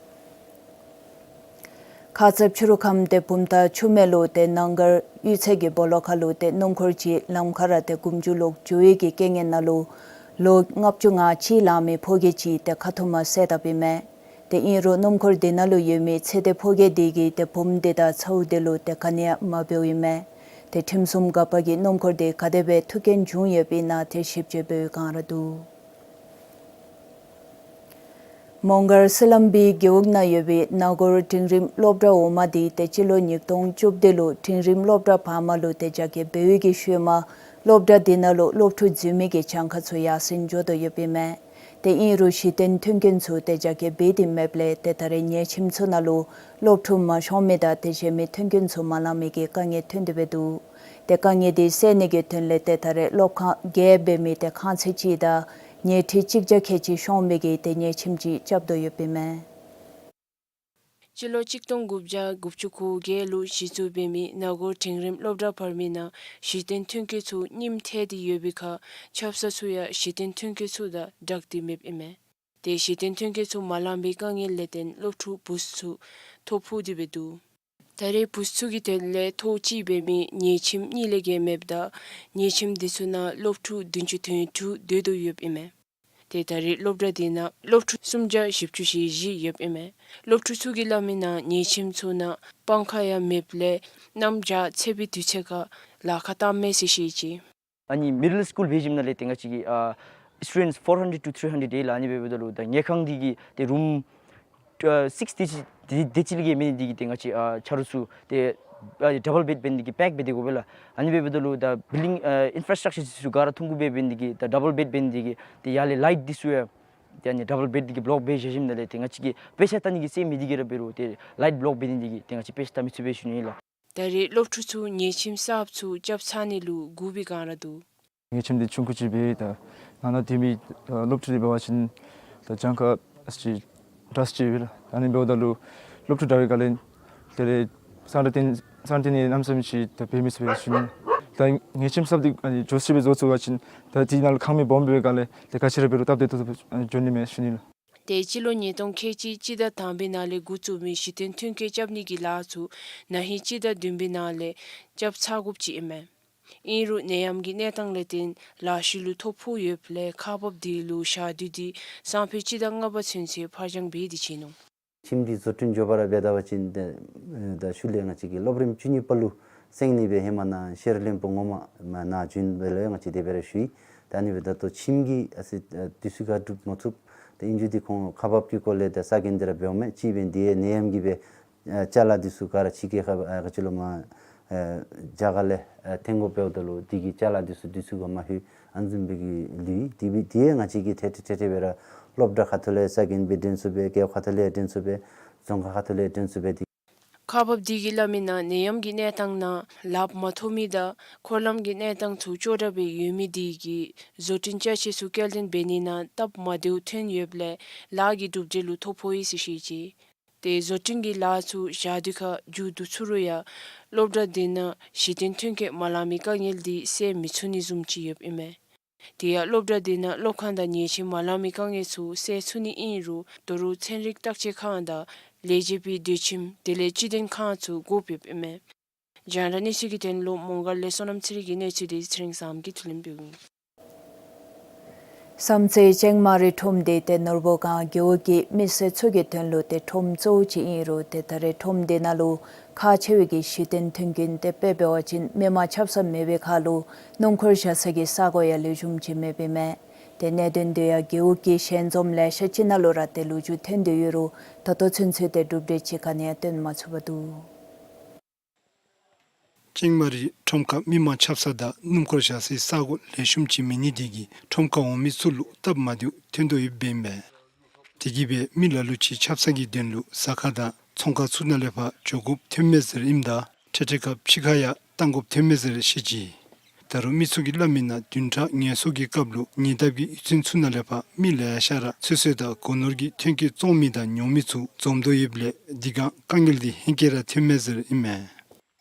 ཁ་ཙ་ཕྱི་རུ་ཁམས་ཏེ་བུམ་ཐང་ཆུ་སྨད་ལུ་ཏེ་ནང་སྒར་གཡུས་ཚན་གྱི་སྦོ་ལོགས་ཁར་ལུ་ཏེ་སྣུམ་འཁོར་ཅིག་ལམ་ཁར་ར་ཏེ་དགུན་ཆུ་ལོག་འགྱོ་བའི་གི་རྐྱེན་ངན་ནང་ལུ་ལོ་ལྔ་བཅུ་ང་གཅིག་ལང་མི་ཕོ་སྐྱེས་ཅིག་ཏེ་ཁ་ཐུག་མར་བསད་དཔ་ཨིན་མས། ཏེ་ཨིན་རུང་སྣུམ་འཁོར་དེ་ནང་ལུ་ཡོད་མི་ཚེ་འདས་ཕོ་སྐྱེས་དེ་གིས་ཏེ་བུམོ་དེ་དང་ཚ་བོ་དེ་ལུ་ཏེ་ག་ནི་ཡང་མ་འབདཝ་ཨིན་མས། ཏེ་ཁྲིམས་སྲུང་འགག་པ་གིས་སྣུམ་འཁོར་དེ་ག་དེ་སྦེ་ཐུག་རྐྱེན་བྱུང་ཡོདཔ་ཨིན་ན་ཏེ་ཞིབ་དཔྱད་འབད་བའི་བསྒང་ར་འདུག། མོང་སྒར་སི་ལམ་བི་རྒེད་འོག་ནང་ཡོད་པའི་ན་གོར་འབྲིང་རིམ་སློབ་གྲྭ་འོག་མ་དེ་ཏེ་སྤྱི་ལོ་ཉིས་སྟོང་བཅུ་བདུན་ལུ་འབྲིང་རིམ་སློབ་གྲྭ་བར་མ་ལུ་ཏེ་རྒྱ་སྐྱེད་འབད་བའི་གི་ཤུལ་མ་སློབ་གྲྭ་དེ་ནང་ལུ་སློབ་ཕྲུག་འཛུལ་མི་གི་གྱངས་ཁ་ཚུ་ཡར་སེང་འགྱོ་དོ་ཡོདཔ་ཨིན་མས། ཏེ་ཨིན་རུང་གཞི་རྟེན་མཐུན་རྐྱེན་ཚུ་ཏེ་རྒྱ་སྐྱེད་འབད་དེ་མེདཔ་ལས་ཏེ་ད་རེས་ཉལ་ཁྱིམ་ཚུ་ནང་ལུ་སློབ་ཕྲུག་མ་ཤོང་མི་དང་དེ་བཟུམ་མའི་མཐུན་རྐྱེན་ཚུ་མ་ལང་མི་གི་དཀའ་ངལ་ཐོན་ཏེ་འབད་འདུག། ཏེ་དཀའ་ངལ་དེ་སེལ་ནི་གི་དོན་ལས་ཏེ་ད་རེས་སློབ་ཁང་བརྒྱད་འབད་མི་ཏེ་ཁང་ཚན་གཅིག་དང་ཉལ་ཁྲི་གཅིག་བརྒྱ་ཁལ་གཅིག་ཤོང་མི་གི་ཏེ་ཉལ་ཁྱིམ་ཅིག་རྐྱབ་དོ་ཡོདཔ་ཨིན་མས། སྤྱི་ལོ་གཅིག་སྟོང་དགུ་བརྒྱ་དགུ་བཅུ་གོ་བརྒྱད་ལུ་གཞི་བཙུགས་འབད་མི་ན་གོར་འབྲིང་རིམ་སློབ་གྲྭ་བར་མའི་ནང་གཞི་རྟེན་མཐུན་རྐྱེན་ཚུ་རྙིངམ་ཐལ་ཏེ་ཡོད་པའི་ཁར་ཆབ་གསང་ཚུ་ཡང་གཞི་རྟེན་མཐུན་རྐྱེན་ཚུ་དང་སྦྲགས་ཏེ་མེདཔ་ཨིན་མས། ཏེ་གཞི་རྟེན་མཐུན་རྐྱེན་ཚུ་མ་ལང་པའི་དཀའ་ངལ་ལས་བརྟེན་སློབ་ཕྲུག་བུཚ་ཚུ་ཐོ་ཕོག་སྟེ་འབད་འདུག། ད་རེས་བུཚ་ཚུ་གི་དོན་ལས་ཐོག་གཅིག་འབད་མི་ཉལ་ཁྱིམ་གཉིས་ལས་བརྒལ་མེདཔ་ད་ཉལ་ཁྱིམ་དེ་ཚུ་ནང་སློབ་ཕྲུག་བདུན་ཅུ་དོན་དྲུག་སྡོད་དོ་ཡོདཔ་ཨིན་མས། ཏེ་ད་རེས་སློབ་གྲྭ་དེ་ནང་སློབ་ཕྲུག་སུམ་བརྒྱ་བཞི་བཅུ་ཞེ་བཞི་ཡོདཔ་ཨིན་མས། སློབ་ཕྲུག་ཚུ་གིས་སླབ་མི་ནང་ཉལ་ཁྱིམ་ཚུ་ནང་སྤང་ཁ་ཡང་མེདཔ་ལས་གནམ་བྱཱར་ཚེས་པའི་དུས་ཚོད་ཁར་ལཱ་ཁག་བཏངམ་མས་ཟེར་བཤད་ཅི། ཨ་ནི་མི་ཌལ་སི་ཀུལ་འབད་ཞིནམ་ལས་ཏེ་ང་བཅས་ཀྱི་ཨ་students four hundred to three hundred ཡོད་ལགས། ཨ་ནི་འབདཝ་ད་ལུ་ད་ཉལ་ཁང་འདི་གི་ཏེ་རུམ་ཨ་སིགསི་དེ་ཅིག་དེ་དེ་ཅིག་ལས་བརྒལ་མེད་ནི་འདི་གིས་ཏེ་ང་བཅས་ཨ་ཆ་རོགས་ཚུ་ཏེ་ཨ་ཌབ་བལ་བེཌ་འབད་ནི་འདི་གིས་པེཀ་འབད་དེ་དགོ་པས་ལགས། ཨ་ནི་འབདཝ་ད་ལུ་ད་བིལ་ཌིང་ཨ་ཨིན་ཕ་ར་སི་ཊག་ཅར་འདི་ཚུ་ག་ར་ཐུང་ཀུ་སྦེ་འབད་ནི་འདི་གིས་ད་ཌབ་བལ་བེཌ་འབད་ནི་འདི་གིས་ཏེ་ཡར་ལས་ལའིཊ་འདི་ཚུ་ཡང་ཏེ་ཨ་ནི་ཌབ་བལ་བེཌ་འདི་གིས་བློག་འབད་བཞག་ཞིནམ་ལས་ཏེ་ང་བཅས་ཀྱིས་དཔེ་ཆ་ལྟ་ནི་གི་སེམས་མི་འདི་གིས་ར་འབད་རུང་ཏེ་ལའིཊ་བློག་འབད་ནི་འདི་གིས་ཏེ་ང་བཅས་དཔེ་ཆ་ལྟ་མི་ཚུགས་པས་ཞུ་ནི་ཨིན་ལགས། ད་རེས་སློབ་ཕྲུག་ཚུ་ཉལ་ཁྱིམ་གསརཔ་ཚུ་རྐྱབ་ཚར་ནི་ལུ་སྒུག་པའི་བསྒང་ར་འདུག། ཉལ་ཁྱིམ་འདི་ཆུང་ཀུ་ཅིག་སྦེ་ད་ནང་ན་སྡོད་མི་ཨ་སློབ་ཕྲུག་འདི་འབད་བ་ཅིན་ད་གྱངས་ཁ་ཨ་ཙི་ཅིག་དྲག་ཅིག་སྦེ་ལགས། ཨ་ནི་འབདཝ་ད་ལུ་སློབ་ཕྲུག་དྲག་པའི་སྒང་ལས་དེ་ལས་སང་ར་ཏེན་སང་ར་ཏེན་ནི་གནམ་མེད་ས་མེད་ཅིག་ད་འབད་མི་ཚུགས་པས་ཞུ་ནི། ད་ཉལ་ཁྱིམ་གསརཔ་འདི་ཨ་ནི་བཟོ་ཅིག་སྦེ་བཟོ་ཚུགས་པ་ཅིན་ད་འདི་ནང་ལུ་ཁང་མིག་སྦོམ་སྦེ་སྒང་ལས་ཏེ་ག་ཅི་ར་འབད་རུང་སྟབས་བདེ་ཏོག་ཏོ་སྦེ་ཨ་ནི་འགྱོ་ནི་མས་ཞུ་ནི་ལགས། ཏེ་སྤྱི་ལོ་ཉིས་སྟོང་ཁལ་གཅིག་སྤྱི་ཟླ་དང་པའི་ནང་ལས་འགོ་བཙུགས་མི་གཞི་རྟེན་མཐུན་རྐྱེན་རྐྱབ་ནི་གི་ལཱ་ཚུ་ན་ཧིང་སྤྱི་ཟླ་བདུན་པའི་ནང་ལས་རྐྱབ་ཚར་དགོཔ་ཅིག་ཨིན་མས། ཨིན་རུང་ནད་ཡམས་ཀྱི་གནས་སྟངས་ལས་བརྟེན་ལཱ་ཤུལ་ལུ་ཐོ་ཕོག་ཡོདཔ་ལས་ཁག་འབགཔ་དེ་ལུ་ཞག་དུས་འདི་སང་ཕོད་སྤྱི་ཟླ་ལྔ་པ་ཚུན་ཚོད་ཕར་འགྱངས་འབད་དེ་བྱིན་ནུག། ཁྱིམ་འདི་བཟོ་སྐྲུན་འགྱོ་བར་འབད་ད་པ་ཅིན་ཏེ་ད་ཤུལ་ལས་ང་བཅས་ཀྱིས་སློབ་རིམ་བཅུ་གཉིས་པ་ལུ་སེང་ནི་སྦེ་ཧེ་མ་ནཱ་ཤེས་རབ་གླིང་པོ་ངོ་མ་མར་ནཱ་བྱོན་པ་ལས་ང་བཅས་དེ་སྦེ་ར་ཞུ་ཡི། ད་ཨ་ནི་འབདཝ་ད་ལྟོ་ཁྱིམ་གྱི་ཨ་ཙི་ཨ་དུས་ཚོད་ཁར་སྒྲུབ་མ་ཚུགས། ཏེ་ཨིན་རུང་འདི་ཁོང་ཁག་འབགཔ་ཀྱི་སྐོར་ལས་ད་ས་གོ་འདི་ར་འབདཝ་མས། གཅིག་འབད་ནི་འདི་ནད་ཡམས་ཀྱིས་སྦེ་ཨ་ཅ་ལ་འདི་ཚུ་ག་ར་ཕྱི་རྒྱལ་ཁར་ཨ་ག་ཅི་ལོ་མར་ཨ་རྒྱ་གར་ལས་ཨ་འཐོན་དགོཔ་འབདཝ་ད་ལུ་འདི་གིས་ཅ་ལ་འདི་ཚུ་དུས་ཚོད་ཁར་མ་ལྷོད། ཨ་ནི་བཟུམ་སྦེ་གི་ལུས་ཡི། དེ་སྦེ་དེ་ཡང་ང་བཅས་ཀྱིས་ཏེ་ཏེ་ཏེ་ཏེ་སྦེ་ར་སློབ་གྲྭ་ཁ་ཐུག་ལས་ས་གོ་སྦེ་འདྲེན་ཚུགས་པས། རྒེད་འོག་ཁ་ཐུག་ལས་འདྲེན་ཚུགས་པས། རྫོང་ཁག་ཁ་ཐུག་ལས་འདྲེན་ཚུགས་པས། ཏེ་ཁག་འབགཔ་དེ་གིས་སླབ་མི་ནང་ནད་ཡམས་ཀྱི་གནས་སྟངས་ནང་ལགཔ་མ་ཐོབ་མི་དང་འཁོར་ལམ་གྱི་གནས་སྟངས་ཚུ་སྐྱོ་དྲགས་སྦེ་ཡོད་མི་དེ་གིས་བཟོ་སྐྲུན་ཅ་ཆས་ཚུ་སྐྱེལ་འདྲེན་འབད་ནི་ནང་སྟབས་མ་བདེཝ་ཐོན་ཡོདཔ་ལས་ལཱ་གི་གྲུབ་འབྲས་ལུ་ཐོ་ཕོག་ཡི་ཟེར་བཤད་ཅི། ཏེ་བཟོ་སྐྲུན་གྱི་ལཱ་ཚུ་ཞག་དུས་ཁར་མཇུག་བསྡུ་ཚུགས་རུང་ཡང་སློབ་གྲྭ་དེ་ནང་གཞི་རྟེན་མཐུན་རྐྱེན་མ་ལང་མི་དཀའ་ངལ་དེ་སེལ་མི་ཚུགས་ནི་བཟུམ་ཅིག་ཡོདཔ་ཨིན་མས། དེ་ཡང་སློབ་གྲྭ་དེ་ནང་སློབ་ཁང་དང་ཉལ་ཁྱིམ་མ་ལང་མི་དཀའ་ངལ་ཚུ་སེལ་ཚུགས་ནི་ཨིན་རུང་དོ་རུང་ཚན་རིག་བརྟག་དཔྱད་ཁང་དང་ལས་བྱེད་པའི་སྡོད་ཁྱིམ་དེ་ལས་སྤྱི་དོན་ཁང་ཚུ་དགོཔ་ཡོདཔ་ཨིན་མས། རྒྱང་བསྒྲགས་གནས་ཚུལ་གྱི་དོན་ལུ་མོང་སྒར་ལས་བསོད་ནམས་ཚེ་རིང་གི་གནས་ཚུལ་དེ་ཚེ་རིང་བཟངམོ་གིས་ཕུལ་ལེན་འབདཝ་ཨིན། བསམ་རྩེ་ཅང་མ་རི་ཁྲོམ་དེ་ཏེ་ནོར་བུ་སྒང་རྒེད་འོག་གི་མི་སེར་ཚུ་གི་དོན་ལུ་ཏེ་ཁྲོམ་གཙོ་བོ་ཅིག་ཨིན་རུང་ཏེ་ད་རེས་ཁྲོམ་དེ་ནང་ལུ་ཁག་ཆེ་བའི་གི་གཞི་རྟེན་མཐུན་རྐྱེན་དེ་དཔེ་འབད་བ་ཅིན་མི་མང་ཆབ་གསང་མེད་པའི་ཁར་ལུ་སྣུམ་འཁོར་བཞག་ས་གི་ས་གོ་ཡང་ལེགས་ཤོམ་ཅིག་མེདཔ་ཨིན་མས། ཏེ་གནད་དོན་དེ་ཡང་རྒེད་འོག་གི་ཞལ་འཛོམས་ལེ་ཤ་ཅིག་ནང་ལུ་ར་ཏེ་ལོ་རྒྱུས་ཐོན་ཏེ་ཡོད་རུང་ད་ལྟོ་ཚུན་ཚོད་ཏེ་གྲུབ་འབྲས་ཅིག་ག་ནི་ཡང་སྟོན་མ་ཚུགས་པར་འདུག། ཅང་མ་རི་ཁྲོམ་ཁར་མི་མང་ཆབ་གསང་དང་སྣུམ་འཁོར་བཞག་སའི་ས་གོ་ལེགས་ཤོམ་ཅིག་མེད་ནི་དེ་གིས་ཁྲོམ་ཁར་འོང་མི་ཚུ་ལུ་སྟབས་མ་བདེཝ་ཐོན་དོ་ཡོདཔ་ཨིན་པས། དེ་གིས་སྦེ་མི་ལ་ལུ་ཅིག་ཆབ་གསང་གི་དོན་ལུ་ཟ་ཁང་དང་ཚོང་ཁང་ཚུ་ནང་ལས་ཕར་འགྱོ་དགོཔ་ཐོནམ་མས་ཟེར་ཨིནམ་ད་འཕྲལ་འཕྲལ་ཁར་ཕྱི་ཁར་ཡང་བཏང་དགོཔ་ཐོནམ་མས་ཟེར་བཤད་ཅི། ད་རུང་མི་ཚུ་གིས་སླབ་མི་ནང་བདུན་ཕྲག་ངལ་གསོ་གི་སྐབས་ལུ་ཉེ་འདབས་ཀྱི་གཡུས་ཚན་ཚུ་ནང་ལས་ཕར་མི་ལེ་ཤ་ར་ཚོད་བསྲེ་དང་སྒོ་ནོར་གྱི་ཐོན་སྐྱེད་བཙོང་མི་དང་ཉོ་མི་ཚུ་འཛོམས་དོ་ཡོདཔ་ལས་དེ་སྒང་དཀའ་ངལ་འདི་ཧེང་སྐལ་ར་ཐོནམ་མས་ཟེར་ཨིན་མས།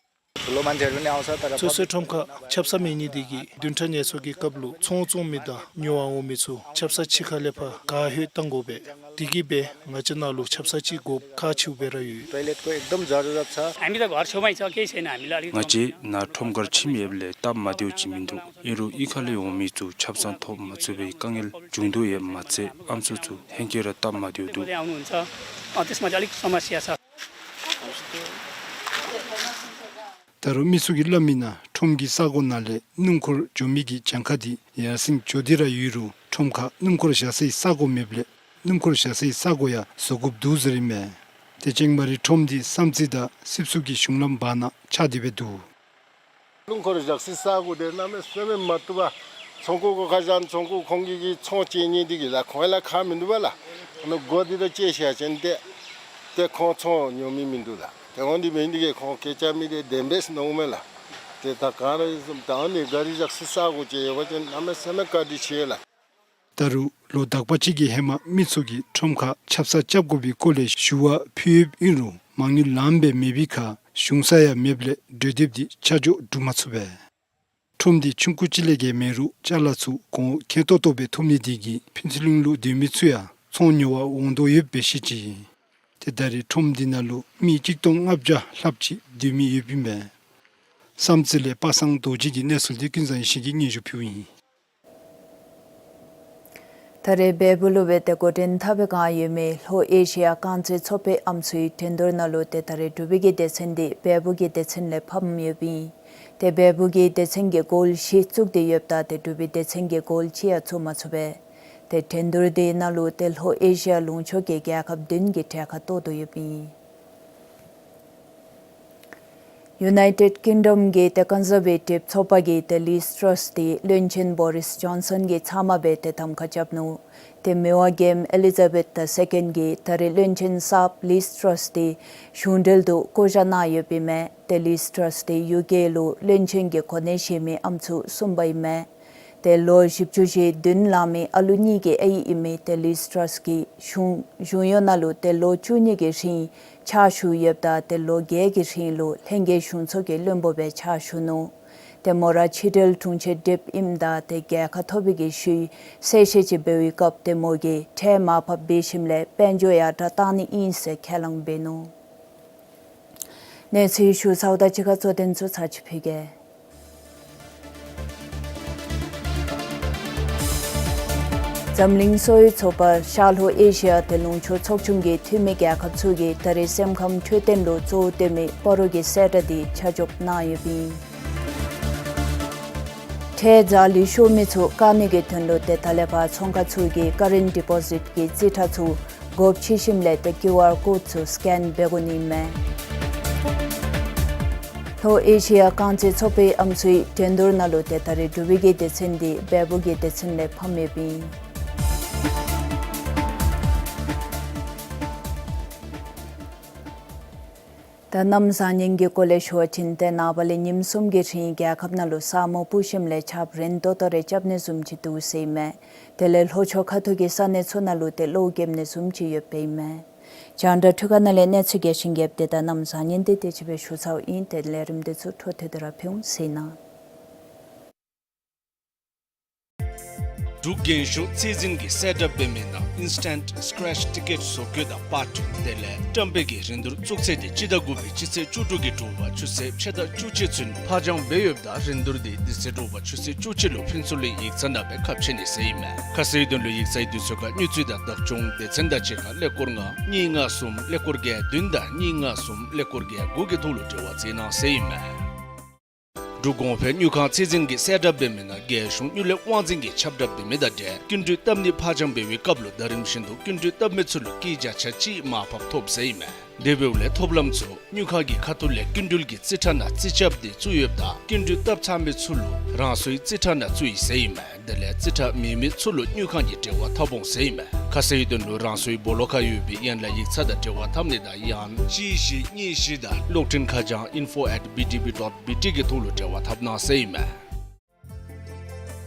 ཚོད་བསྲེ་ཁྲོམ་ཁར་ཆབ་གསང་མེད་ནི་དེ་གིས་བདུན་ཕྲག་ངལ་གསོ་གི་སྐབས་ལུ་ཚོང་བཙོང་མི་དང་ཉོ་བར་འོང་མི་ཚུ་ཆབ་གསང་ཕྱི་ཁ་ལས་ཕར་ག་ཧོད་བཏང་དགོ་པས། དེ་གིས་སྦེ་ང་བཅས་ནང་ལུ་ཆབ་གསང་ཅིག་དགོཔ་ཁག་ཆེཝ་སྦེ་ར་ཡོད། ང་བཅས་ནཱ་ཁྲོམ་ཁར་ཁྱིམ་ཡོདཔ་ལས་སྟབས་མ་བདེཝ་ཅིག་མིན་འདུག། ཨིན་རུང་གཡུས་ཁ་ལས་འོང་མི་ཚུ་ཆབ་གསང་ཐོབ་མ་ཚུགས་པའི་དཀའ་ངལ་བྱུང་དོ་ཡོདཔ་མ་ཚད་ཨམ་སྲུ་ཚུ་ཧེང་སྐལ་ར་སྟབས་མ་བདེཝ་འདུག། ད་རུང་མི་ཚུ་གིས་སླབ་མི་ནང་ཁྲོམ་གྱི་ས་གོ་ནང་ལས་སྣུམ་འཁོར་འགྱོ་མི་གི་གྱངས་ཁ་འདི་ཡར་སེང་འགྱོ་སྟེ་ར་ཡོད་རུང་ཁྲོམ་ཁར་སྣུམ་འཁོར་བཞག་སའི་ས་གོ་མེདཔ་ལས་སྣུམ་འཁོར་བཞག་སའི་ས་གོ་ཡང་བཟོ་དགོཔ་འདུག་ཟེར་ཨིན་མས། ཏེ་ཅང་མ་རི་ཁྲོམ་འདི་བསམ་རྩེ་དང་སིབ་སུ་གི་གཞུང་ལམ་བར་ན་ཆགས་ཏེ་སྦེ་འདུག། སྣུམ་འཁོར་བཞག་སའི་ས་གོ་འདི་གནམ་མེད་ས་མེད་མ་བཏུབ་པས། ཚོང་ཁང་གུ་ཁ་བཞག་ཚོང་ཁང་གུ་ཁོང་གིས་ཚོང་བྱེད་ནི་འདི་གིས་ལགས་ཁོང་ལགས་ཁག་མིན་འདུག་པ་ལགས། ཨ་ནི་སྒོ་འདི་ར་བཅད་བཞག་ཅིན་ཏེ་ཏེ་ཁོང་ཚོང་ཉོ་མི་མིན་འདུག་ལགས། ཏེ་འོ་འདི་འབད་ནི་འདི་གིས་ཁོང་སྐད་ཆ་མི་དེ་བདེན་པས་མནོཝ་མས་ལགས། ཏེ་ད་ག་ར་ཨིན་སོང་ད་ཨ་ནི་ག་རི་བཞག་སི་ས་སྒོ་བཅད་ཡོད་པ་ཅིན་གནམ་མེད་ས་མེད་བཀའ་དྲིན་ཆེ་ལགས། ད་རུང་ལོ་དག་པ་ཅིག་གི་ཧེ་མ་མི་ཚུ་གིས་ཁྲོམ་ཁར་ཆབ་གསང་རྐྱབ་དགོ་པའི་སྐོར་ལས་ཞུ་བ་ཕུལ་ཡོདཔ་ཨིན་རུང་མ་དངུལ་ལངམ་སྦེ་མེད་པའི་ཁར་གཞུང་ས་ཡང་མེདཔ་ལས་གྲོས་འདེབས་འདི་ཆ་འཇོག་གྲུབ་མ་ཚུགས་པས། ཁྲོམ་འདི་ཆུང་ཀུ་ཅིག་ལས་བརྒལ་མེད་རུང་ཅ་ལ་ཚུ་གོང་ཁེ་ཏོག་ཏོ་སྦེ་ཐོབ་ནི་དེ་གིས་ཕུན་ཚོགས་གླིང་ལུ་སྡོད་མི་ཚུ་ཡང་ཚོང་ཉོ་བར་འོང་དོ་ཡོདཔ་སྦེ་བཤད་ཅི། ཏེ་ད་རེས་ཁྲོམ་འདི་ནང་ལུ་མི་གཅིག་སྟོང་ལྔ་བརྒྱ་ལྷགཔ་ཅིག་སྡོད་མི་ཡོདཔ་ཨིན་པས། བསམ་རྩེ་ལས་པ་སངས་རྡོ་རྗེ་གི་གནས་ཚུལ་འདི་ཀུན་བཟང་ཡེ་ཤེས་ཀྱིས་སྙན་ཞུ་ཕུལཝ་ཨིན། ད་རེས་བལ་པོ་ལུ་སྦེ་ཏེ་འགོ་འདྲེན་འཐབ་པའི་བསྒང་ཡོད་མི་ལྷོ་ཨེ་ཤི་ཡ་རྐང་རྩེད་ཚོགས་པའི་ཨམ་སྲུའི་འགྲན་བསྡུར་ནང་ལུ་ཏེ་ད་རེས་འབྲུག་པའི་གི་སྡེ་ཚན་འདི་བལ་པོ་གི་སྡེ་ཚན་ལས་ཕམ་ཡོདཔ་ཨིན། ཏེ་བལ་པོ་གི་སྡེ་ཚན་གྱིས་གོལ་བཞི་བཙུགས་ཏེ་ཡོདཔ་ད་ཏེ་འབྲུག་པའི་སྡེ་ཚན་གྱིས་གོལ་གཅིག་ཡང་བཙུགས་མ་ཚུགས་པས། ཏེ་འགྲན་བསྡུར་དེའི་ནང་ལུ་ཏེ་ལྷོ་ཨེ་ཤི་ཡ་ལུང་ཕྱོགས་ཀྱི་རྒྱལ་ཁབ་བདུན་གྱིས་གྲལ་ཁར་གཏོགས་དོ་ཡོདཔ་ཨིན། ཡུ་ནའི་ཊེཌ་ཀིང་ཌམ་གྱི་ཏེ་ཀོན་ཟར་ཝེ་ཊིབ་ཚོགས་པ་གིས་ཏེ་ལིཛ་ཊྲས་འདི་བློན་ཆེན་བོ་རིས་ཇོན་སཱན་གྱི་ཚབ་མ་སྦེ་ཏེ་གདམ་ཁ་རྐྱབ་ནུག། ཏེ་མི་དབང་རྒྱལམོ་ཨེ་ལི་ཛ་བེཐ་ད་སེ་ཀེནཌ་གིས་ད་རེས་བློན་ཆེན་གསརཔ་ལིཛ་ཊྲས་འདི་གཞུང་འབྲེལ་དུ་བསྐོ་བཞག་གནང་ཡོདཔ་ཨིན་མས། ཏེ་ལིཛ་ཊྲས་འདི་ཡུ་ཀེ་ལུ་བློན་ཆེན་གྱི་གོ་གནས་བཞེས་མི་ཨམ་སྲུ་གསུམ་པ་ཨིན་མས། ཏེ་ལོ་བཞི་བཅུ་ཞེ་བདུན་ལང་མི་ཨ་ལུ་གཉིས་ཀྱི་ཨའི་ཨིན་མི་ཏེ་ལིཛ་ཊྲས་ཀྱིས་གཞུང་གཞུང་གཡོག་ནང་ལུ་ཏེ་ལོ་བཅུ་གཉིས་ཀྱི་རིང་ཕྱག་ཞུ་ཡོདཔ་ད་ཏེ་ལོ་བརྒྱད་ཀྱི་རིང་ལུ་ལྷན་རྒྱས་གཞུང་ཚོགས་ཀྱི་བློན་པོ་སྦེ་ཕྱག་ཞུ་ནུག། ཏེ་མོ་ར་ཕྱི་འབྲེལ་དྲུང་ཆེན་ཊིབ་ཨིནམ་ད་ཏེ་རྒྱལ་ཁ་ཐོབ་པའི་གི་ཤུལ་གསལ་བཤད་ཅིག་འབད་བའི་སྐབས་ཏེ་མོ་གིས་ཁྲལ་མར་ཕབ་འབད་ཞིནམ་ལས་དཔལ་འབྱོར་ཡར་དྲག་གཏང་ནི་ཨིན་ཟེར་ཁས་བླངས་འབད་ནུག། གནས་ཚུལ་ཞུ་ཚརཝ་ད་གཅིག་ཁར་གཙོ་དོན་ཚུ་ཚར་གཅིག་ཕུལ་གེ། འཛམ་གླིང་གསོ་བའི་ཚོགས་པ་ཤར་ལྷོ་ཨེ་ཤི་ཡ་ཏེ་ལུང་ཕྱོགས་ཚོགས་ཆུང་གི་འཐུས་མི་རྒྱལ་ཁབ་ཚུ་གིས་ད་རེས་སེམས་ཁམས་འཕྲོད་བསྟེན་ལུ་གཙོ་བོ་བཏོན་མི་སྤ་རོ་གི་གསལ་བསྒྲགས་འདི་ཆ་འཇོག་གནང་ཡོདཔ་ཨིན། ཁྲལ་འཛག་ལུས་ཤོར་མི་ཚུ་བཀག་ནི་གི་དོན་ལུ་ཏེ་ད་ལས་ཕར་ཚོང་ཁང་ཚུ་གིས་ཀ་རེནཊ་ཌི་པོ་ཟིཊ་གི་རྩིས་ཁྲ་ཚུ་སྒོ་ཕྱེ་ཞིནམ་ལས་ཏེ་ཀིའུ་ཨར་ཀོཌ་ཚུ་སི་ཀེན་འབད་དགོ་ནི་མས། ལྷོ་ཨེ་ཤི་ཡ་རྐང་རྩེད་ཚོགས་པའི་ཨམ་སྲུའི་འགྲན་བསྡུར་ནང་ལུ་ཏེ་ད་རེས་འབྲུག་པའི་གི་སྡེ་ཚན་འདི་བལ་པོ་གི་སྡེ་ཚན་ལས་ཕམ་ཡོདཔ་ཨིན། ད་གནམ་བཟང་ངན་གྱི་སྐོར་ལས་ཞུ་བ་ཅིན་ཏེ་ནངས་པ་ལས་ཉིནམ་གསུམ་གྱི་རིང་རྒྱལ་ཁབ་ནང་ལུ་ས་སྨུག་སྤུབས་ཞིནམ་ལས་ཆརཔ་རན་ཏོག་ཏོ་རེ་རྐྱབ་ནི་བཟུམ་ཅིག་འདུག་ཟེར་ཨིན་མས། དེ་ལས་ལྷོ་ཕྱོགས་ཁ་ཐུག་གི་ས་གནས་ཚུ་ནང་ལུ་ཏེ་གློག་རྒྱབ་ནི་བཟུམ་ཅིག་ཡོདཔ་ཨིན་མས། རྒྱང་བསྒྲགས་འཕྲུལ་ཁང་ནང་ལས་གནས་ཚུལ་རྒྱས་ཤིང་རྒྱསཔ་དེ་དང་གནམ་བཟང་ངན་འདི་དེ་ཅིག་སྦེ་ཞུ་ཚརཝ་ཨིན། ཏེ་ལས་རིམ་འདི་ཚུ་འཕྲོ་མཐུད་དེ་ར་ཕུལ་འོང་ཟེར་ཨིན་ན། འབྲུག་རྒན་གཞུང་རྩིས་འཛིན་གྱིས་གསལ་བསྒྲགས་འབད་མི་ནང་ཨིནསི་ཊེནཊ་སི་ཀེརེཆ་ཊི་ཀེཊ་བཟོ་བཀོད་དང་པར་སྐྲུན་དེ་ལས་བཀྲམ་སྤེལ་གྱི་རིན་བསྡུར་བཙུགས་ཚེས་འདི་སྤྱི་ཟླ་དགུ་པའི་སྤྱི་ཚེས་བཅུ་དྲུག་གི་དྲོ་པ་ཆུ་ཚོད་ཕྱེད་དང་བཅུ་གཅིག་ཚུན་ཕར་འགྱངས་འབད་ཡོདཔ་ད་རིན་བསྡུར་འདི་འདི་ཚེས་དྲོ་པ་ཆུ་ཚོད་བཅུ་གཅིག་ལུ་ཕུན་ཚོགས་གླིང་ཡིག་ཚང་ནང་སྦེ་ཁ་ཕྱེ་ནི་ཟེར་ཨིན་མས། ཁ་གསལ་དོན་ལུ་ཡིག་ཚང་གི་དུས་ཚོད་ཁར་དངུལ་རྩིས་དང་བདག་སྐྱོང་སྡེ་ཚན་དང་གཅིག་ཁར་ཀླད་ཀོར་ལྔ་གཉིས་ལྔ་གསུམ་ཀླད་ཀོར་བརྒྱད་བདུན་དང་གཉིས་ལྔ་གསུམ་ཀླད་ཀོར་བརྒྱད་དགུ་གི་ཐོག་ལུ་འབྲེལ་བ་མཛད་གནང་ཟེར་ཨིན་མས། འབྲུག་གོང་འཕེལ་དངུལ་ཁང་རྩིས་འཛིན་གྱིས་གསལ་བསྒྲགས་འབད་མི་ནང་རྒྱལ་གཞུང་དངུལ་ལས་དབང་འཛིན་གྱིས་ཁྱབ་བསྒྲགས་འབད་མི་དང་འབྲེལ་སྐྱིན་འགྲུལ་བཏབ་ནི་ཕར་འགྱངས་འབད་བའི་སྐབས་ལུ་ཟླ་རིམ་བཞིན་དུ་སྐྱིན་འགྲུལ་བཏབ་མི་ཚུ་ལུ་སྐྱིད་བརྒྱ་ཆ་གཅིག་མར་ཕབ་ཐོབ་ཟེར་ཨིན་མས། དེ་འབདཝ་ལས་ཐོབ་ལམ་ཚུ་དངུལ་ཁང་གི་ཁ་ཐུག་ལས་སྐྱིན་འགྲུལ་གྱི་རྩིས་ཁྲ་ནང་རྩིས་རྐྱབ་སྟེ་བཙུགས་ཡོདཔ་ད་སྐྱིན་འགྲུལ་བཏབ་ཚར་མི་ཚུ་ལུ་རང་སོའི་རྩིས་ཁྲ་ནང་བཙུགས་ཡི་ཟེར་ཨིན་མས། དེ་ལས་རྩིས་ཁྲ་མེད་མི་ཚུ་ལུ་དངུལ་ཁང་གིས་འབྲེལ་བ་འཐབ་འོང་ཟེར་ཨིན་མས། ཁ་གསལ་དོན་ལུ་རང་སོའི་སྦོ་ལོགས་ཁར་ཡོད་པའི་ཡན་ལག་ཡིག་ཚང་དང་འབྲེལ་བ་འཐབ་ནི་དང་ཡང་གཅིག་བཞི་གཉིས་བཞི་དང་གློག་འཕྲིན་ཁ་བྱང་info at B T B dot B T གི་ཐོག་ལུ་འབྲེལ་བ་འཐབ་གནང་ཟེར་ཨིན་མས།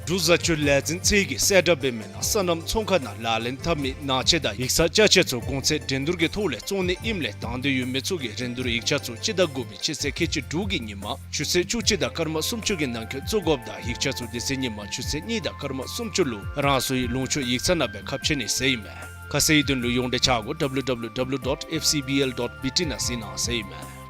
འབྲུག་བཟའ་སྤྱོད་ལས་འཛིན་ཚད་ཀྱིས་གསལ་བསྒྲགས་འབད་མི་ནང་སོ་ནམ་ཚོང་ཁང་ནང་ལག་ལེན་འཐབ་མི་ནང་ཆས་དང་ཡིག་ཚང་ཅ་ཆས་ཚུ་གོང་ཚད་འགྲན་བསྡུར་གྱི་ཐོག་ལས་བཙོང་ནི་ཨིནམ་ལས་དང་འདོད་ཡོད་མི་ཚུ་གིས་རིན་བསྡུར་ཡིག་ཆ་ཚུ་སྤྱི་ཟླ་དགུ་པའི་སྤྱི་ཚེས་ཁལ་གཅིག་དྲུག་གི་ཉིན་མ་ཆུ་ཚོད་བཅུ་གཅིག་དང་སྐར་མ་སུམ་ཅུ་གི་ནང་འཁོད་བཙུགས་དགོཔ་དང་ཡིག་ཆ་ཚུ་དེ་ཚེ་ཉིན་མ་ཆུ་ཚོད་གཉིས་དང་སྐར་མ་སུམ་ཅུ་ལུ་རང་སོའི་ལུང་ཕྱོགས་ཡིག་ཚང་ནང་སྦེ་ཁ་ཕྱེ་ནི་ཟེར་ཨིན་མས། ཁ་གསལ་དོན་ལུ་ཡོངས་འབྲེལ་ཆ་སྒོ W W W dot F C B L dot B T ནང་གཟིགས་གནང་ཟེར་ཨིན་མས།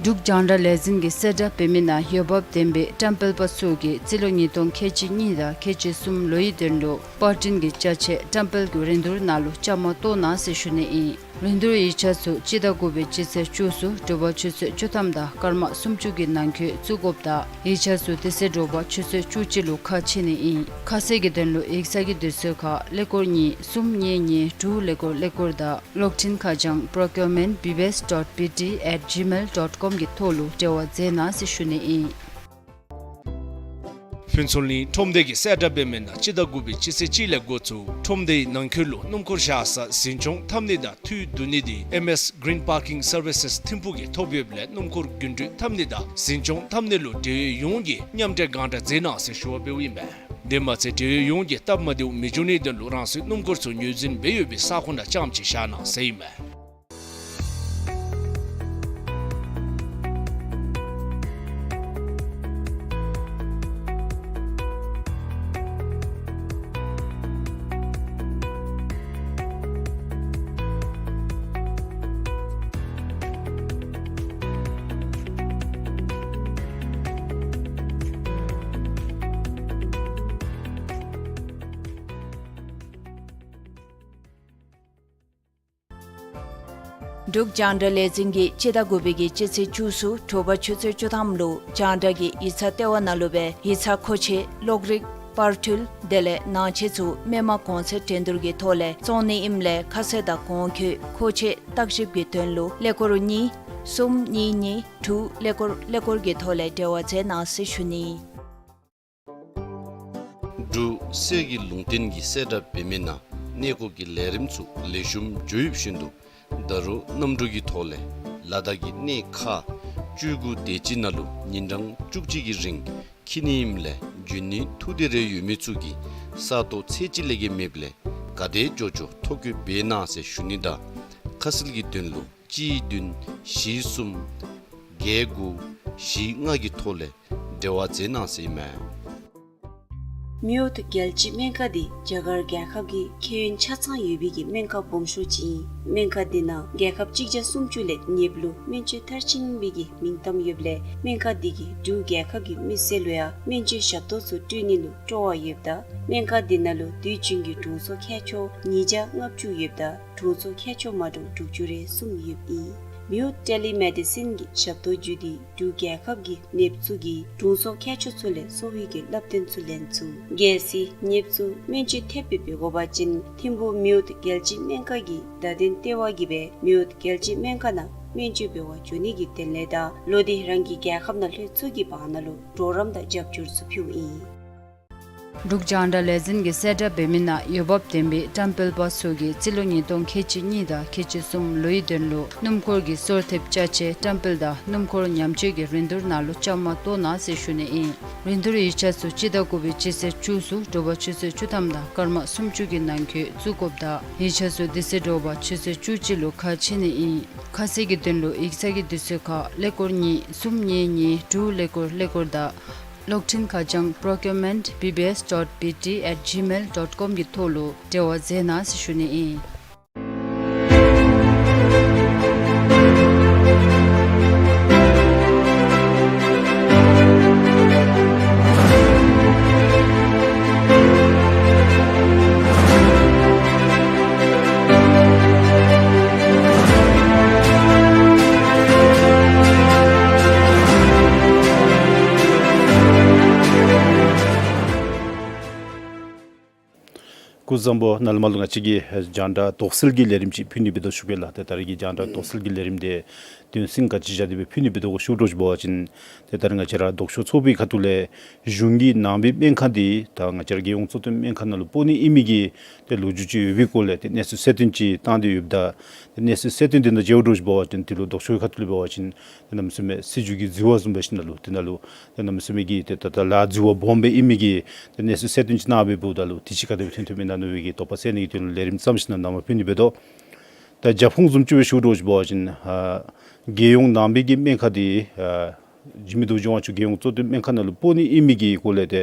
འབྲུག་རྒྱང་བསྒྲགས་ལས་འཛིན་གྱིས་གསལ་བསྒྲགས་འབད་མི་ནང་འོས་འབབ་ལྡན་པའི་བཀྲམ་སྤེལ་པ་ཚུ་གིས་རྩིས་ལོ་ཉིས་སྟོང་ཁལ་གཅིག་གཉིས་དང་ཁལ་གཅིག་གསུམ་ལོའི་དོན་ལུ་པར་སྐྲུན་གྱི་ཅ་ཆས་བཀྲམ་སྤེལ་གྱི་རིན་བསྡུར་ནང་ལུ་བཅའ་མར་གཏོགས་གནང་ཟེར་ཞུ་ནི་ཨིན། རིན་བསྡུར་ཡིག་ཆ་ཚུ་སྤྱི་ཟླ་དགུ་པའི་སྤྱི་ཚེས་བཅུ་གསུམ་དྲོ་པ་ཆུ་ཚོད་བཅུ་ཐམ་དང་སྐར་མ་སུམ་ཅུ་གི་ནང་འཁོད་བཙུགས་དགོཔ་དང་ཡིག་ཆ་ཚུ་དེ་ཚེ་དྲོ་པ་ཆུ་ཚོད་བཅུ་གཅིག་ལུ་ཁ་ཕྱེ་ནི་ཨིན། ཁ་གསལ་གྱི་དོན་ལུ་ཡིག་ཚང་གི་དུས་ཚོད་ཁར་ཀླད་ཀོར་གཉིས་གསུམ་གཉིས་གཉིས་དྲུག་ཀླད་ཀོར་ཀླད་ཀོར་དང་གློག་འཕྲིན་ཁ་བྱང་procurement B B S dot B T at gmail dot com གི་ཐོག་ལུ་འབྲེལ་བ་མཛད་གནང་ཟེར་ཞུ་ནི་ཨིན། ཕུན་ཚོགས་གླིང་ཁྲོམ་སྡེ་གིས་གསལ་བསྒྲགས་འབད་མི་ནང་སྤྱི་ཟླ་དགུ་པའི་སྤྱི་ཚེས་གཅིག་ལས་འགོ་བཙུགས་ཁྲོམ་སྡེའི་ནང་འཁོད་ལུ་སྣུམ་འཁོར་བཞག་ས་འཛིན་སྐྱོང་འཐབ་ནི་དང་འཐུས་བསྡུ་ནི་དེ་ཨེམ་ཨེས་གི་རིན་པར་ཀིང་སར་བི་སེས་ཐིམ་ཕུག་གིས་ཐོབ་ཡོདཔ་ལས་སྣུམ་འཁོར་རྒྱུན་སྤྲོད་འཐབ་ནི་དང་འཛིན་སྐྱོང་འཐབ་ནི་ལུ་འབྲེལ་ཡོད་ཡོངས་ཀྱིས་མཉམ་འབྲེལ་གང་དྲག་མཛད་གནང་ཟེར་ཞུ་བ་འབདཝ་ཨིན་པས། དེ་མ་ཚད་འབྲེལ་ཡོད་ཡོངས་ཀྱིས་སྟབས་མ་བདེཝ་མི་འབྱུང་ནིའི་དོན་ལུ་རང་སོའི་སྣུམ་འཁོར་ཚུ་ངོས་འཛིན་འབད་ཡོད་པའི་ས་ཁོངས་ནང་རྐྱངམ་ཅིག་བཞག་གནང་ཟེར་ཨིན་མས། འབྲུག་རྒྱང་བསྒྲགས་ལས་འཛིན་གྱིས་སྤྱི་ཟླ་དགུ་པའི་གི་སྤྱི་ཚེས་བཅུ་གསུམ་དྲོ་པ་ཆུ་ཚོད་བཅུ་ཐམ་ལུ་རྒྱང་བསྒྲགས་ཀྱི་ཡིག་ཚང་ལྟེ་བ་ནང་ལུ་སྦེ་ཡིག་ཚང་མཁོ་ཆས་གློག་རིག་པར་འཕྲུལ་དེ་ལས་ནང་ཆས་ཚུ་མི་མང་གོང་ཚད་འགྲན་བསྡུར་གྱི་ཐོག་ལས་བཙོང་ནི་ཨིནམ་ལས་ཁ་གསལ་དང་གོང་འཁོད་མཁོ་ཆས་བརྟག་ཞིབ་ཀྱི་དོན་ལུ་ཀླད་ཀོར་གཉིས་གསུམ་གཉིས་གཉིས་དྲུག་ཀླད་ཀོར་ཀླད་ཀོར་གྱི་ཐོག་ལས་འབྲེལ་བ་མཛད་གནང་ཟེར་ཞུ་ནི། འབྲུག་གསེར་གྱི་ལུང་བསྟན་གྱིས་གསལ་བསྒྲགས་འབད་མི་ནང་གནས་སྐོར་གྱི་ལས་རིམ་ཚུ་ལེགས་ཤོམ་འགྱོ་ཡོདཔ་བཞིན་དུ་ད་རུང་གནམ་གྲུ་གི་ཐོག་ལས་ལ་དྭགས་ཀྱི་གནས་ཁག་བཅུ་དགུ་དེ་ཅིག་ནང་ལུ་ཉིན་གྲངས་བཅུ་གཅིག་གི་རིང་འཁྱིད་ནི་ཨིནམ་ལས་འབྱོན་ནི་ཐུགས་འདོད་རེ་ཡོད་མི་ཚུ་གིས་ས་སྟོང་ཚད་གཅིག་ལས་བརྒལ་མེདཔ་ལས་ག་དེ་མགྱོགས་མགྱོགས་ཐོ་བཀོད་འབད་གནང་ཟེར་ཞུ་ནི་དང་ཁ་གསལ་གྱི་དོན་ལུ་གཅིག་བདུན་བཞི་གསུམ་བརྒྱད་དགུ་བཞི་ལྔ་གི་ཐོག་ལས་འབྲེལ་བ་མཛད་གནང་ཟེར་ཨིན་མས། མིའུ་ཐུ་རྒྱལ་སྤྱིའི་སྨན་ཁང་འདི་རྒྱ་གར་རྒྱལ་ཁབ་ཀྱི་ཁེ་ཡོན་ཆ་ཚང་ཡོད་པའི་གི་སྨན་ཁང་སྦོམ་ཤོས་ཅིག་ཨིན། སྨན་ཁང་འདི་ནང་རྒྱལ་ཁབ་གཅིག་བརྒྱ་སུམ་ཅུ་ལས་ཉེསཔ་ལུ་སྨན་བཅོས་མཐར་ཕྱིན་པའི་གི་མིང་གཏམ་ཡོདཔ་ལས་སྨན་ཁང་འདི་གིས་འབྲུག་རྒྱལ་ཁབ་ཀྱི་མི་སེར་ལུ་ཡང་སྨན་བཅོས་ཞབས་ཏོག་ཚུ་སྤྲོད་ནི་ལུ་སྤྲོ་བ་ཡོདཔ་ད་སྨན་ཁང་འདི་ནང་ལུ་དུས་རྒྱུན་གྱི་དྲུང་འཚོ་མཁས་མཆོག་ཉིས་བརྒྱ་ལྔ་བཅུ་ཡོདཔ་ད་དྲུང་འཚོ་མཁས་མཆོག་མ་འདྲཝ་དྲུག་ཅུ་རེ་གསུམ་ཡོདཔ་ཨིན། མིའུ་ཐུ་ཊེ་ལི་མེ་ཌི་སིན་གྱི་ཞབས་ཏོག་བརྒྱུད་དེ་འབྲུག་རྒྱལ་ཁབ་ཀྱི་ནདཔ་ཚུ་གིས་དྲུང་འཚོ་མཁས་མཆོག་ཚུ་ལས་གསོ་བའི་གི་བསླབ་སྟོན་ཚུ་ལེན་ཚུགས། གལ་སྲིད་ནདཔ་ཚུ་སྨན་བཅོས་ཐེབས་སྦེ་འབད་དགོ་པ་ཅིན་ཐིམ་ཕུག་མིའུ་ཐུ་རྒྱལ་སྤྱིའི་སྨན་ཁང་གི་བརྡ་དོན་ལྟེ་བ་གིས་སྦེ་མིའུ་ཐུ་རྒྱལ་སྤྱིའི་སྨན་ཁང་ནང་སྨན་བཅོས་འབད་བར་འགྱོ་ནི་གི་དོན་ལས་དང་ལོག་སྟེ་རང་གི་རྒྱལ་ཁབ་ནང་ལྷོད་ཚུགས་ཀྱི་བར་ན་ལུ་གྲོགས་རམ་དང་རྒྱབ་སྐྱོར་ཚུ་ཕུལཝ་ཨིན། འབྲུག་རྒྱང་བསྒྲགས་ལས་འཛིན་གྱིས་གསལ་བསྒྲགས་འབད་མི་ནང་འོས་འབབ་ལྡན་པའི་བཀྲམ་སྤེལ་པ་ཚུ་གིས་རྩིས་ལོ་ཉིས་སྟོང་ཁལ་གཅིག་གཉིས་དང་ཁལ་གཅིག་གསུམ་ལོའི་དོན་ལུ་སྣུམ་འཁོར་གྱི་སོར་ཐེབས་ཅ་ཆས་བཀྲམ་སྤེལ་དང་སྣུམ་འཁོར་ཉམས་བཅོས་ཀྱི་རིན་བསྡུར་ནང་ལུ་བཅའ་མར་གཏོགས་གནང་ཟེར་ཞུ་ནི་ཨིན། རིན་བསྡུར་ཡིག་ཆ་ཚུ་སྤྱི་ཟླ་དགུ་པའི་སྤྱི་ཚེས་བཅུ་གསུམ་དྲོ་པ་ཆུ་ཚོད་བཅུ་ཐམ་དང་སྐར་མ་སུམ་ཅུ་གི་ནང་འཁོད་བཙུགས་དགོཔ་དང་ཡིག་ཆ་ཚུ་དེ་ཚེ་དྲོ་པ་ཆུ་ཚོད་བཅུ་གཅིག་ལུ་ཁ་ཕྱེ་ནི་ཨིན། ཁ་གསལ་གྱི་དོན་ལུ་ཡིག་ཚང་གི་དུས་ཚོད་ཁར་ཀླད་ཀོར་གཉིས་གསུམ་གཉིས་གཉིས་དྲུག་ཀླད་ཀོར་ཀླད་ཀོར་དང་གློག་འཕྲིན་ཁ་བྱང་procurement B B S dot B T at gmail dot com གི་ཐོག་ལུ་འབྲེལ་བ་མཛད་གནང་ཟེར་ཞུ་ནི་ཨིན། སྐུ་གཟུགས་བཟང་པོ། ནཱ་ལས་མར་ལུ་ང་བཅས་ཀྱིས་རྒྱང་བསྒྲགས་དོགས་སེལ་གྱི་ལས་རིམ་ཅིག་ཕུལ་ནི་འབད་དོ་ཞུ་གེ་ལགས། ཏེ་ད་རེས་ཀྱི་རྒྱང་བསྒྲགས་དོགས་སེལ་གྱི་ལས་རིམ་འདི་དོན་ཚན་ག་ཅི་བཞག་སྟེ་སྦེ་ཕུལ་ནི་འབད་དོ་གོ་ཞུ་དོ་ཅིག་འབད་བ་ཅིན་ཏེ་ད་རེས་ང་བཅས་ར་ལྡོག་ཕྱོགས་ཚོགས་པའི་ཁ་ཐུག་ལས་གཞུང་གིས་ནང་པའི་སྨན་ཁང་འདི་ད་ང་བཅས་ར་རྒྱལ་ཡོངས་གཙོ་བསྟེན་སྨན་ཁང་ནང་ལུ་སྤོ་ནི་ཨིན་མི་གི་ཏེ་ལོ་རྒྱུས་ཅིག་ཡོད་པའི་སྐོར་ལས་ཏེ་གནས་ཚུལ་གསལ་སྟོན་ཅིག་བཏང་སྟེ་ཡོདཔ་ད་ཏེ་གནས་ཚུལ་གསལ་སྟོན་འདི་ནང་མཇལ་དོ་ཅིག་འབད་བ་ཅིན་ཏེ་ལུ་ལྡོག་ཕྱོགས་ཁ་ཐུག་ལས་འབད་བ་ཅིན་ཏེ་གནམ་མེད་ས་མེད་སྲིད་བྱུས་ཀྱི་རྫི་བ་བཟུམ་འབད་ཞིནམ་ལས་ཏེ་ནཱ་ལུ་ཏེ་གནམ་མེད་ས་མེད་ཀྱི་ཏེ་ད་ལྟོ་ལཱ་རྫི་བ་སྦོམ་སྦེ་ཨིན་མི་གི་ཏེ་གནས་ཚུལ་གསལ་སྟོན་ཅིག་གནང་སྦེ་འབདཝ་ད་ལུ་དེ་ཅིག་ག་དེ་སྦེ་ཐོན་ཐོནམ་ཨིན་ན་མནོ་བའི་གི་དོགས་པ་སེལ་ནི་གི་དོན་ལུ་ལས་རིམ་བརྩམས་ཞིནམ་ལས་ནཱ་མར་ཕུལ་ནི་འབད་དོ། ད་རྒྱབ་ཁུངས་བཟུམ་ཅིག་སྦེ་ཞུ་དོ་ཅིག་འབད་བ་ཅིན་ཨ་རྒྱལ་ཡོངས་ནང་པའི་གི་སྨན་ཁང་འདི་ཨ་འཇིགས་མེད་རྡོ་རྗེ་དབང་ཕྱུག་རྒྱལ་ཡོངས་གཙོ་བསྟེན་སྨན་ཁང་ནང་ལུ་སྤོ་ནི་ཨིན་མི་གི་སྐོར་ལས་ཏེ་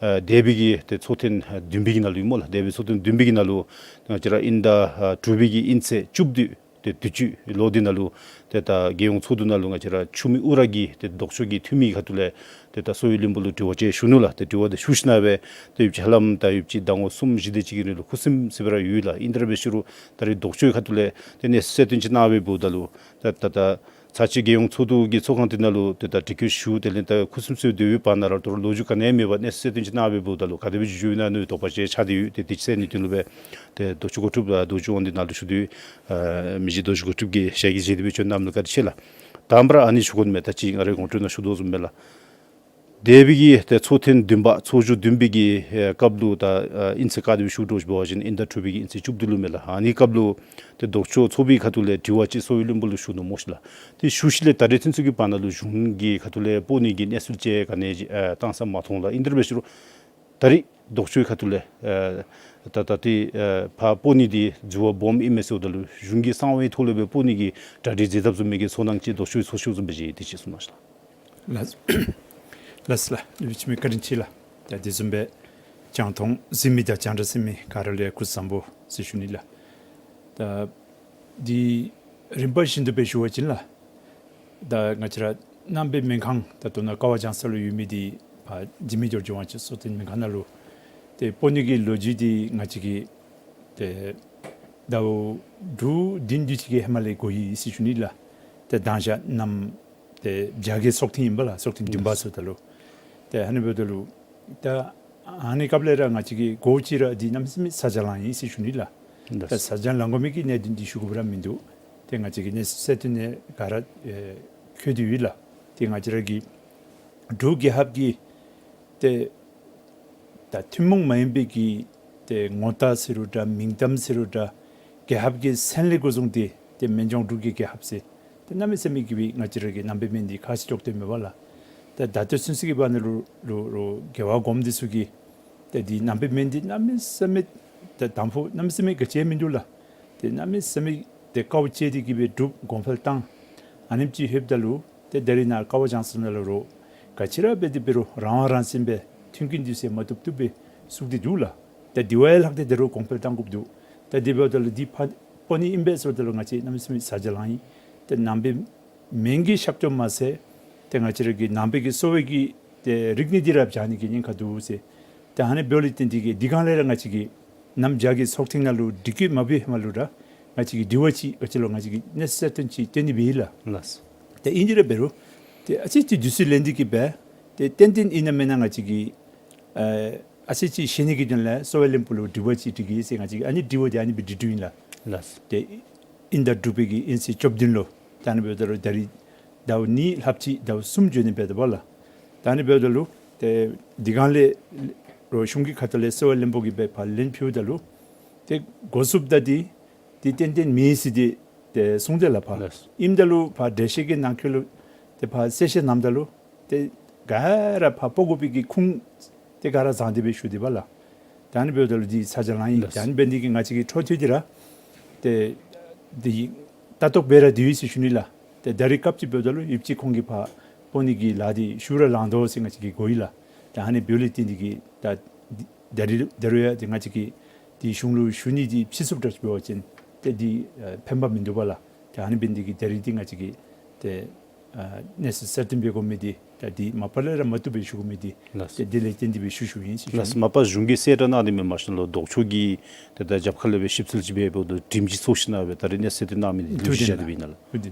ཨ་འདས་པའི་གི་ཏེ་ཚོགས་ཐེངས་བདུན་པའི་གི་ནང་ལུ་ཨིན་སྨོ་ལགས། འདས་པའི་ཚོགས་ཐེངས་བདུན་པའི་གི་ནང་ལུ་ང་བཅས་ར་དབྱིན་ཟླ་ཨ་དྲུག་པའི་གི་དབྱིན་ཚེས་བཅུ་བདུན་ཏེ་དུས་ཅི་ལོ་འདི་ནང་ལུ་ཏེ་ད་རྒྱལ་ཡོངས་ཚོགས་འདུ་ནང་ལུ་ང་བཅས་ར་ཆུ་མིག་ཨུ་ར་གི་ཏེ་ལྡོག་ཕྱོགས་ཀྱི་འཐུས་མི་ཁ་ཐུག་ལས་ཏེ་ད་གསོ་བའི་བློན་པོ་ལུ་དྲི་བ་ཅིག་ཞུ་ནུག་ལགས། ཏེ་དྲི་བ་འདི་ཞུ་ཞིནམ་ལས་ཏེ་ཡུདཔ་ཅིག་ཧ་ལམ་ད་ཡུདཔ་ཅིག་ཟླ་ངོ་གསུམ་བཞི་དེ་ཅིག་གི་རིང་ལུ་ཁུ་སིམ་སི་སྦེ་ར་ཡོད་ལགས། ཨིན་ཏེ་ར་འབད་ཞུ་རུང་ད་རེས་ལྡོག་ཕྱོགས་ཁ་ཐུག་ལས་ཏེ་གནས་ཚུལ་གསལ་སྟོན་ཅིག་གནང་སྦེ་འབདཝ་ད་ལུ་ད་ད་ད་ཚར་གཅིག་རྒྱལ་ཡོངས་ཚོགས་འདུ་གི་ཚོགས་ཁང་འདི་ནང་ལུ་ཏེ་ད་དྲི་བཀོད་ཞུ་དེ་ལས་ད་ཁུ་སིམ་སི་སྡོད་པའི་བར་ན་ར་ད་རུང་ལོ་རྒྱུས་ག་ནི་ཡང་མེད་པར་གནས་ཚུལ་གསལ་སྟོན་ཅིག་གནང་སྦེ་འབདཝ་ད་ལུ་ག་དེ་སྦེ་འགྱོ་འགྱོཝ་ཨིན་ན་མནོ་བའི་དོགས་པ་ཅིག་ཆགས་ཏེ་ཡོད། ཏེ་དེ་ཅིག་སེལ་ནིའི་དོན་ལུ་སྦེ་ཏེ་ལྡོག་ཕྱོགས་འགོ་ཁྲིདཔ་ཨ་རྡོ་རྗེ་དབང་འདུས་ནཱ་ལུ་ཞུ་དོ། ཨ་མི་རྗེ་རྡོ་རྗེ་དགུ་སྒྲིབ་ཀྱིས་ཞལ་གྱིས་བཞེས་ཏེ་སྦེ་བྱོན་གནངམ་ལུ་བཀའ་དྲིན་ཆེ་ལགས། དང་པ་ར་ཨ་ནི་ཞུ་དགོ་མས། ད་ཅི་ང་རའི་དགོངས་འཁྲོལ་ནང་ཞུ་དོ་བཟུམ་སྦེ་ལགས། འདས་པའི་གི་ཏེ་ཚོགས་ཐེངས་བདུན་པ་ཚོགས་བཞུགས་བདུན་པའི་གི་ཨེ་སྐབས་ལུ་ད་ཨ་ཨིན་ཚེས་ག་དེ་སྦེ་ཞུ་དོ་ཟེར་བ་ཅིན་ཨིན་ཟླ་དྲུག་པའི་གི་ཨིན་ཚེས་བཅུ་བདུན་ལུ་མས་ལགས། ཨ་ནི་སྐབས་ལུ་ཏེ་ལྡོག་ཕྱོགས་ཚོགས་པའི་ཁ་ཐུག་ལས་དྲི་བ་ཅིག་གསོ་བའི་བློན་པོ་ལུ་ཞུ་ནུག་སྨོ་ཤིག་ལགས། ཏེ་ཞུ་ཞིནམ་ལས་ད་རེས་ཚུན་ཚོད་ཀྱི་བར་ན་ལུ་གཞུང་གི་ཁ་ཐུག་ལས་སྤོ་ནི་གི་གནས་ཚུལ་ཅིག་ག་ནི་ཅིག་ཨ་བཏང་ས་མ་མཐོང་ལགས། ཨིན་དེ་འབད་ཞུ་རུང་ད་རེས་ལྡོག་ཕྱོགས་ཁ་ཐུག་ལས་ཨ་ད་ད་ཏེ་ཨ་ཕར་སྤོ་ནི་འདི་འཛོལ་བ་སྦོམ་ཨིན་མས་ཟེརཝ་ད་ལུ་གཞུང་གིས་གསང་བའི་ཐོག་ལས་སྦེ་སྤོ་ནི་གི་གྲ་སྒྲིག་མཛད་དཔ་བཟུམ་མའི་གི་ཚོར་སྣང་ཅིག་ལྡོག་ཕྱོགས་ཚོགས་ཞུགས་བཟུམ་སྦེ་ཅིག་དེ་ཅིག་གསུང་གནང་ཤིག་ལགས། ལགས་ལགས་ལགས། ལེགས་པའི་ཅིག་མི་བཀའ་དྲིན་ཆེ་ལགས། ད་དེ་བཟུམ་སྦེ་རྒྱང་མཐོང་གཟིགས་མི་དང་རྒྱང་བསྒྲགས་གཟིགས་མི་ག་ར་ལུ་སྐུ་གཟུགས་བཟང་པོ་ཟེར་ཞུ་ནི་ལགས། ད་འདི་རིམ་པ་བཞིན་དུ་སྦེ་ཞུ་བ་ཅིན་ལགས། ད་ང་བཅས་ར་རྣམ་པའི་སྨན་ཁང་ད་ལྟོ་ནཱ་ཀ་བ་བྱང་ས་ལུ་ཡོད་མི་འདི་ཕར་འཇིགས་མེད་རྒྱལ་བ་ལྗོངས་དབང་ཆེན་གསོ་བསྟེན་སྨན་ཁང་ནང་ལུ་ཏེ་སྤོ་ནི་གི་ལོ་རྒྱུས་འདི་ང་བཅས་ཀྱིས་ཏེ་ཟླཝ་དྲུག་བདུན་དེ་ཅིག་གི་ཧེ་མ་ལས་འགོ་ཡི་ཟེར་ཞུ་ནི་ལགས། ཏེ་མདང་ཞག་གནམ་ཏེ་བྱ་རྒོད་ཚོགས་ཐེངས་ཨིན་པས་ལགས། ཚོགས་ཐེངས་བདུན་པ་ཟེརཝ་ད་ལུ་ཏེ་ཨ་ནི་འབདཝ་ད་ལུ་ད་ཨ་ནི་སྐབས་ལས་ར་ང་བཅས་ཀྱིས་སྒོ་ཅིག་ར་འདི་གནམ་མེད་ས་མེད་ཚ་གྱང་ལང་ཡི་ཟེར་ཞུ་ནི་ལགས། ད་ཚ་གྱང་ལང་དགོ་མི་གི་གནད་དོན་འདི་ཞུ་དགོཔ་ར་མིན་འདུག། ཏེ་ང་བཅས་ཀྱིས་གནས་ཚུལ་གསལ་སྟོན་ནང་ག་ར་ཨེ་བཀོད་དེ་ཡོད་ལགས། ཏེ་ང་བཅས་ར་གི་འབྲུག་རྒྱལ་ཁབ་ཀྱི་ཏེ་ད་ཐུན་མོང་མ་ཡིན་པའི་གི་ཏེ་ངོ་རྟགས་ཟེར་རུང་འདྲ་མིང་གཏམ་ཟེར་རུང་འདྲ་རྒྱལ་ཁབ་ཀྱི་སེམས་ལས་འགོ་བཟུང་སྟེ་ཏེ་སྨན་ལྗོངས་འབྲུག་གི་རྒྱལ་ཁབ་ཟེར་ཏེ་གནམ་མེད་ས་མེད་ཀྱི་སྦེ་ང་བཅས་ར་གི་ནང་པའི་སྨན་འདི་ཁ་ཤས་ཅོག་སྟོན་མེད་པས་ལགས། ཏེ་ད་ལྟོ་ཚུན་ཚོད་ཀྱི་བར་ན་ལུ་ལུ་ལུ་རྒྱལ་བ་གོངམ་འདི་ཚུ་གིས་ཏེ་འདི་ནང་པའི་སྨན་འདི་གནམ་མེད་ས་མེད་ཏེ་དང་ཕུ་གནམ་མེད་ས་མེད་ག་ཅི་ཡང་མིན་འདུག་ལགས། ཏེ་གནམ་མེད་ས་མེད་ཏེ་དཀའཝ་སྤྱད་དེ་གི་སྦེ་སྒྲུབ་གོང་འཕེལ་བཏང་། ཨ་ནེམ་ཅིག་ལྷོདཔ་ད་ལུ་ཏེ་ད་རེས་ནཱ་ཀ་བ་བྱང་ས་ནང་ལུ་རོགས་ག་ཅི་ར་འབད་དེ་འབད་རུང་རང་དབང་རང་བཙན་སྦེ་མཐུན་རྐྱེན་འདི་ཚུ་མ་བཏུབ་བཏུབ་སྦེ་བཙུགས་ཏེ་འདུག་ལགས། ཏེ་དེ་བ་ཡང་ལྷག་སྟེ་ད་རུང་གོང་འཕེལ་བཏང་དགོཔ་འདུག། ཏེ་དེ་འབདཝ་ད་ལུ་འདི་ཕར་སྤོ་ནི་ཨིན་པས་ཟེརཝ་ད་ལུ་ང་བཅས་གནམ་མེད་ས་མེད་ཚ་གྱང་ལང་ཡི། ཏེ་ནང་པའི་སྨན་གྱི་ཞབས་ཏོག་མ་ཚད་ཏེ་ང་བཅས་ར་གི་ནང་པའི་གི་གསོ་བའི་གི་ཏེ་རིག་གནས་འདི་ར་བྱང་ནི་གི་ཉེན་ཁ་འདུག་ཟེར། ཏེ་ཨ་ནི་འབདཝ་ལས་བརྟེན་ཏེ་གི་འདི་སྒང་ལས་ར་ང་བཅས་ཀྱིས་གནམ་བྱ་རྒོད་ཚོགས་ཐེངས་ནང་ལུ་འདི་གི་མ་འབད་ཧེ་མ་ལུ་ར་ང་བཅས་ཀྱིས་དྲི་བ་ཅིག་ག་ཅི་ལོ་ང་བཅས་ཀྱིས་གནས་ཚུལ་གསལ་སྟོན་ཅིག་སྟོན་ནི་སྦེ་ཨིན་ལགས། ལགས། ཏེ་ཨིན་དེ་ར་འབད་རུང་ཏེ་ཨ་ཙི་ཅིག་དུས་ཚོད་ལེན་ཏེ་གི་སྦེ་ཏེ་ཏན་ཏན་ཨིན་ན་མེན་ན་ང་བཅས་ཀྱིས་ཨ་ཨ་ཙི་ཅིག་ཤེས་ནི་གི་དོན་ལས་གསོ་བའི་བློན་པོ་ལུ་དྲི་བ་ཅིག་དྲི་གེ་ཟེར་ང་བཅས་ཀྱིས་ཨ་ནི་དྲི་བ་འདི་ཨ་ནི་སྦེ་དྲི་དོ་ཨིན་ལགས། ལགས། ཏེ་ཨིན་ཟླ་དྲུག་པའི་གི་ཨིན་ཚེས་བཅུ་བདུན་ལུ་ད་ཨ་ནི་འབདཝ་ད་ལུ་ད་རིས་ཟླཝ་གཉིས་ལྷགཔ་ཅིག་ཟླཝ་གསུམ་འགྱོ་ནི་འབད་དོ་བ་ལགས། ད་ཨ་ནི་འབདཝ་ད་ལུ་ཏེ་འདི་སྒང་ལས་རོགས་གཞུང་གི་ཁ་ཐུག་ལས་གསོ་བའི་བློན་པོ་གིས་སྦེ་ཕར་ལན་ཕུལཝ་ད་ལུ་ཏེ་འགོ་བཙུགསཔ་ད་འདི་འདི་ཏན་ཏན་མེད་ཟེར་ཏེ་ཏེ་གསུངས་ཏེ་ལགས་ཕར། ལགས། ཨིནམ་ད་ལུ་ཕར་འགྲེལ་བཤད་ཀྱི་ནང་འཁོད་ལུ་ཏེ་ཕར་གསལ་བཤད་གནངམ་ད་ལུ་ཏེ་ག་ར་ཕར་སྤོ་དགོ་པའི་གི་ཁུངས་ཏེ་ག་ར་བཟང་སྟེ་སྦེ་ཞུ་སྟེ་བ་ལགས། ད་ཨ་ནི་འབདཝ་ད་ལུ་འདི་ཚ་གྱང་ལང་ཡི། ལགས། ད་ཨ་ནི་འབད་ནི་འདི་གིས་ང་བཅས་ཀྱི་འཕྲོ་མཐུད་དེ་ར་ཏེ་འདི་ལྟ་རྟོག་འབད་ར་སྡོད་ཡི་ཟེར་ཞུ་ནི་ལགས། ཏེ་ད་རིས་སྐབས་ཅིག་འབདཝ་ད་ལུ་ཡུདཔ་ཅིག་ཁོང་གིས་ཕར་སྤོ་ནི་གི་ལཱ་འདི་ཞུ་ར་ལང་དོ་ཟེར་ང་བཅས་ཀྱིས་གོ་ཡི་ལགས། ད་ཨ་ནི་འབདཝ་ལས་བརྟེན་ཏེ་གི་ད་འདི་ད་རིས་ད་རུང་ཡང་ཏེ་ང་བཅས་ཀྱིས་འདི་གཞུང་ལུ་ཞུ་ནི་འདི་ཕྱིས་སུ་འབད་བ་ཅིན་ཏེ་འདི་ཨ་ཕན་པ་མིན་འདུག་པ་ལགས། ད་ཨ་ནི་འབད་ནི་འདི་གིས་ད་རིས་འདི་ང་བཅས་ཀྱིས་ཏེ་ཨ་གནས་ཚུལ་གསལ་སྟོན་འབད་དགོ་མི་འདི་ད་འདི་མ་པ་ལས་ར་མ་བཏུབ་པས་ཞུ་དགོ་མི་འདི། ལགས། ཏེ་འདི་ལས་བརྟེན་ཏེ་སྦེ་ཞུ་ཞུཝ་ཨིན་ཟེར་ཞུ། ལགས། མ་པ་གཞུང་གིས་གསལ་བསྒྲགས་གནང་སྟེ་མེན་མ་གཞི་ལུ་ལྡོག་ཕྱོགས་ཀྱི་ཏེ་ད་རྒྱབ་ཁ་ལས་སྦེ་ཞིབ་འཚོལ་ཅིག་འབད་འབདཝ་ད་ཁྲིམས་ཀྱི་ཚོགས་ཞིནམ་ལས་སྦེ་ད་རིས་གནས་ཚུལ་འདི་གནང་མི་འདི་ཐུགས་རྗེ་ཆེ་ཟེར་ཞུ་ནི་ལགས། ཨིན་ན་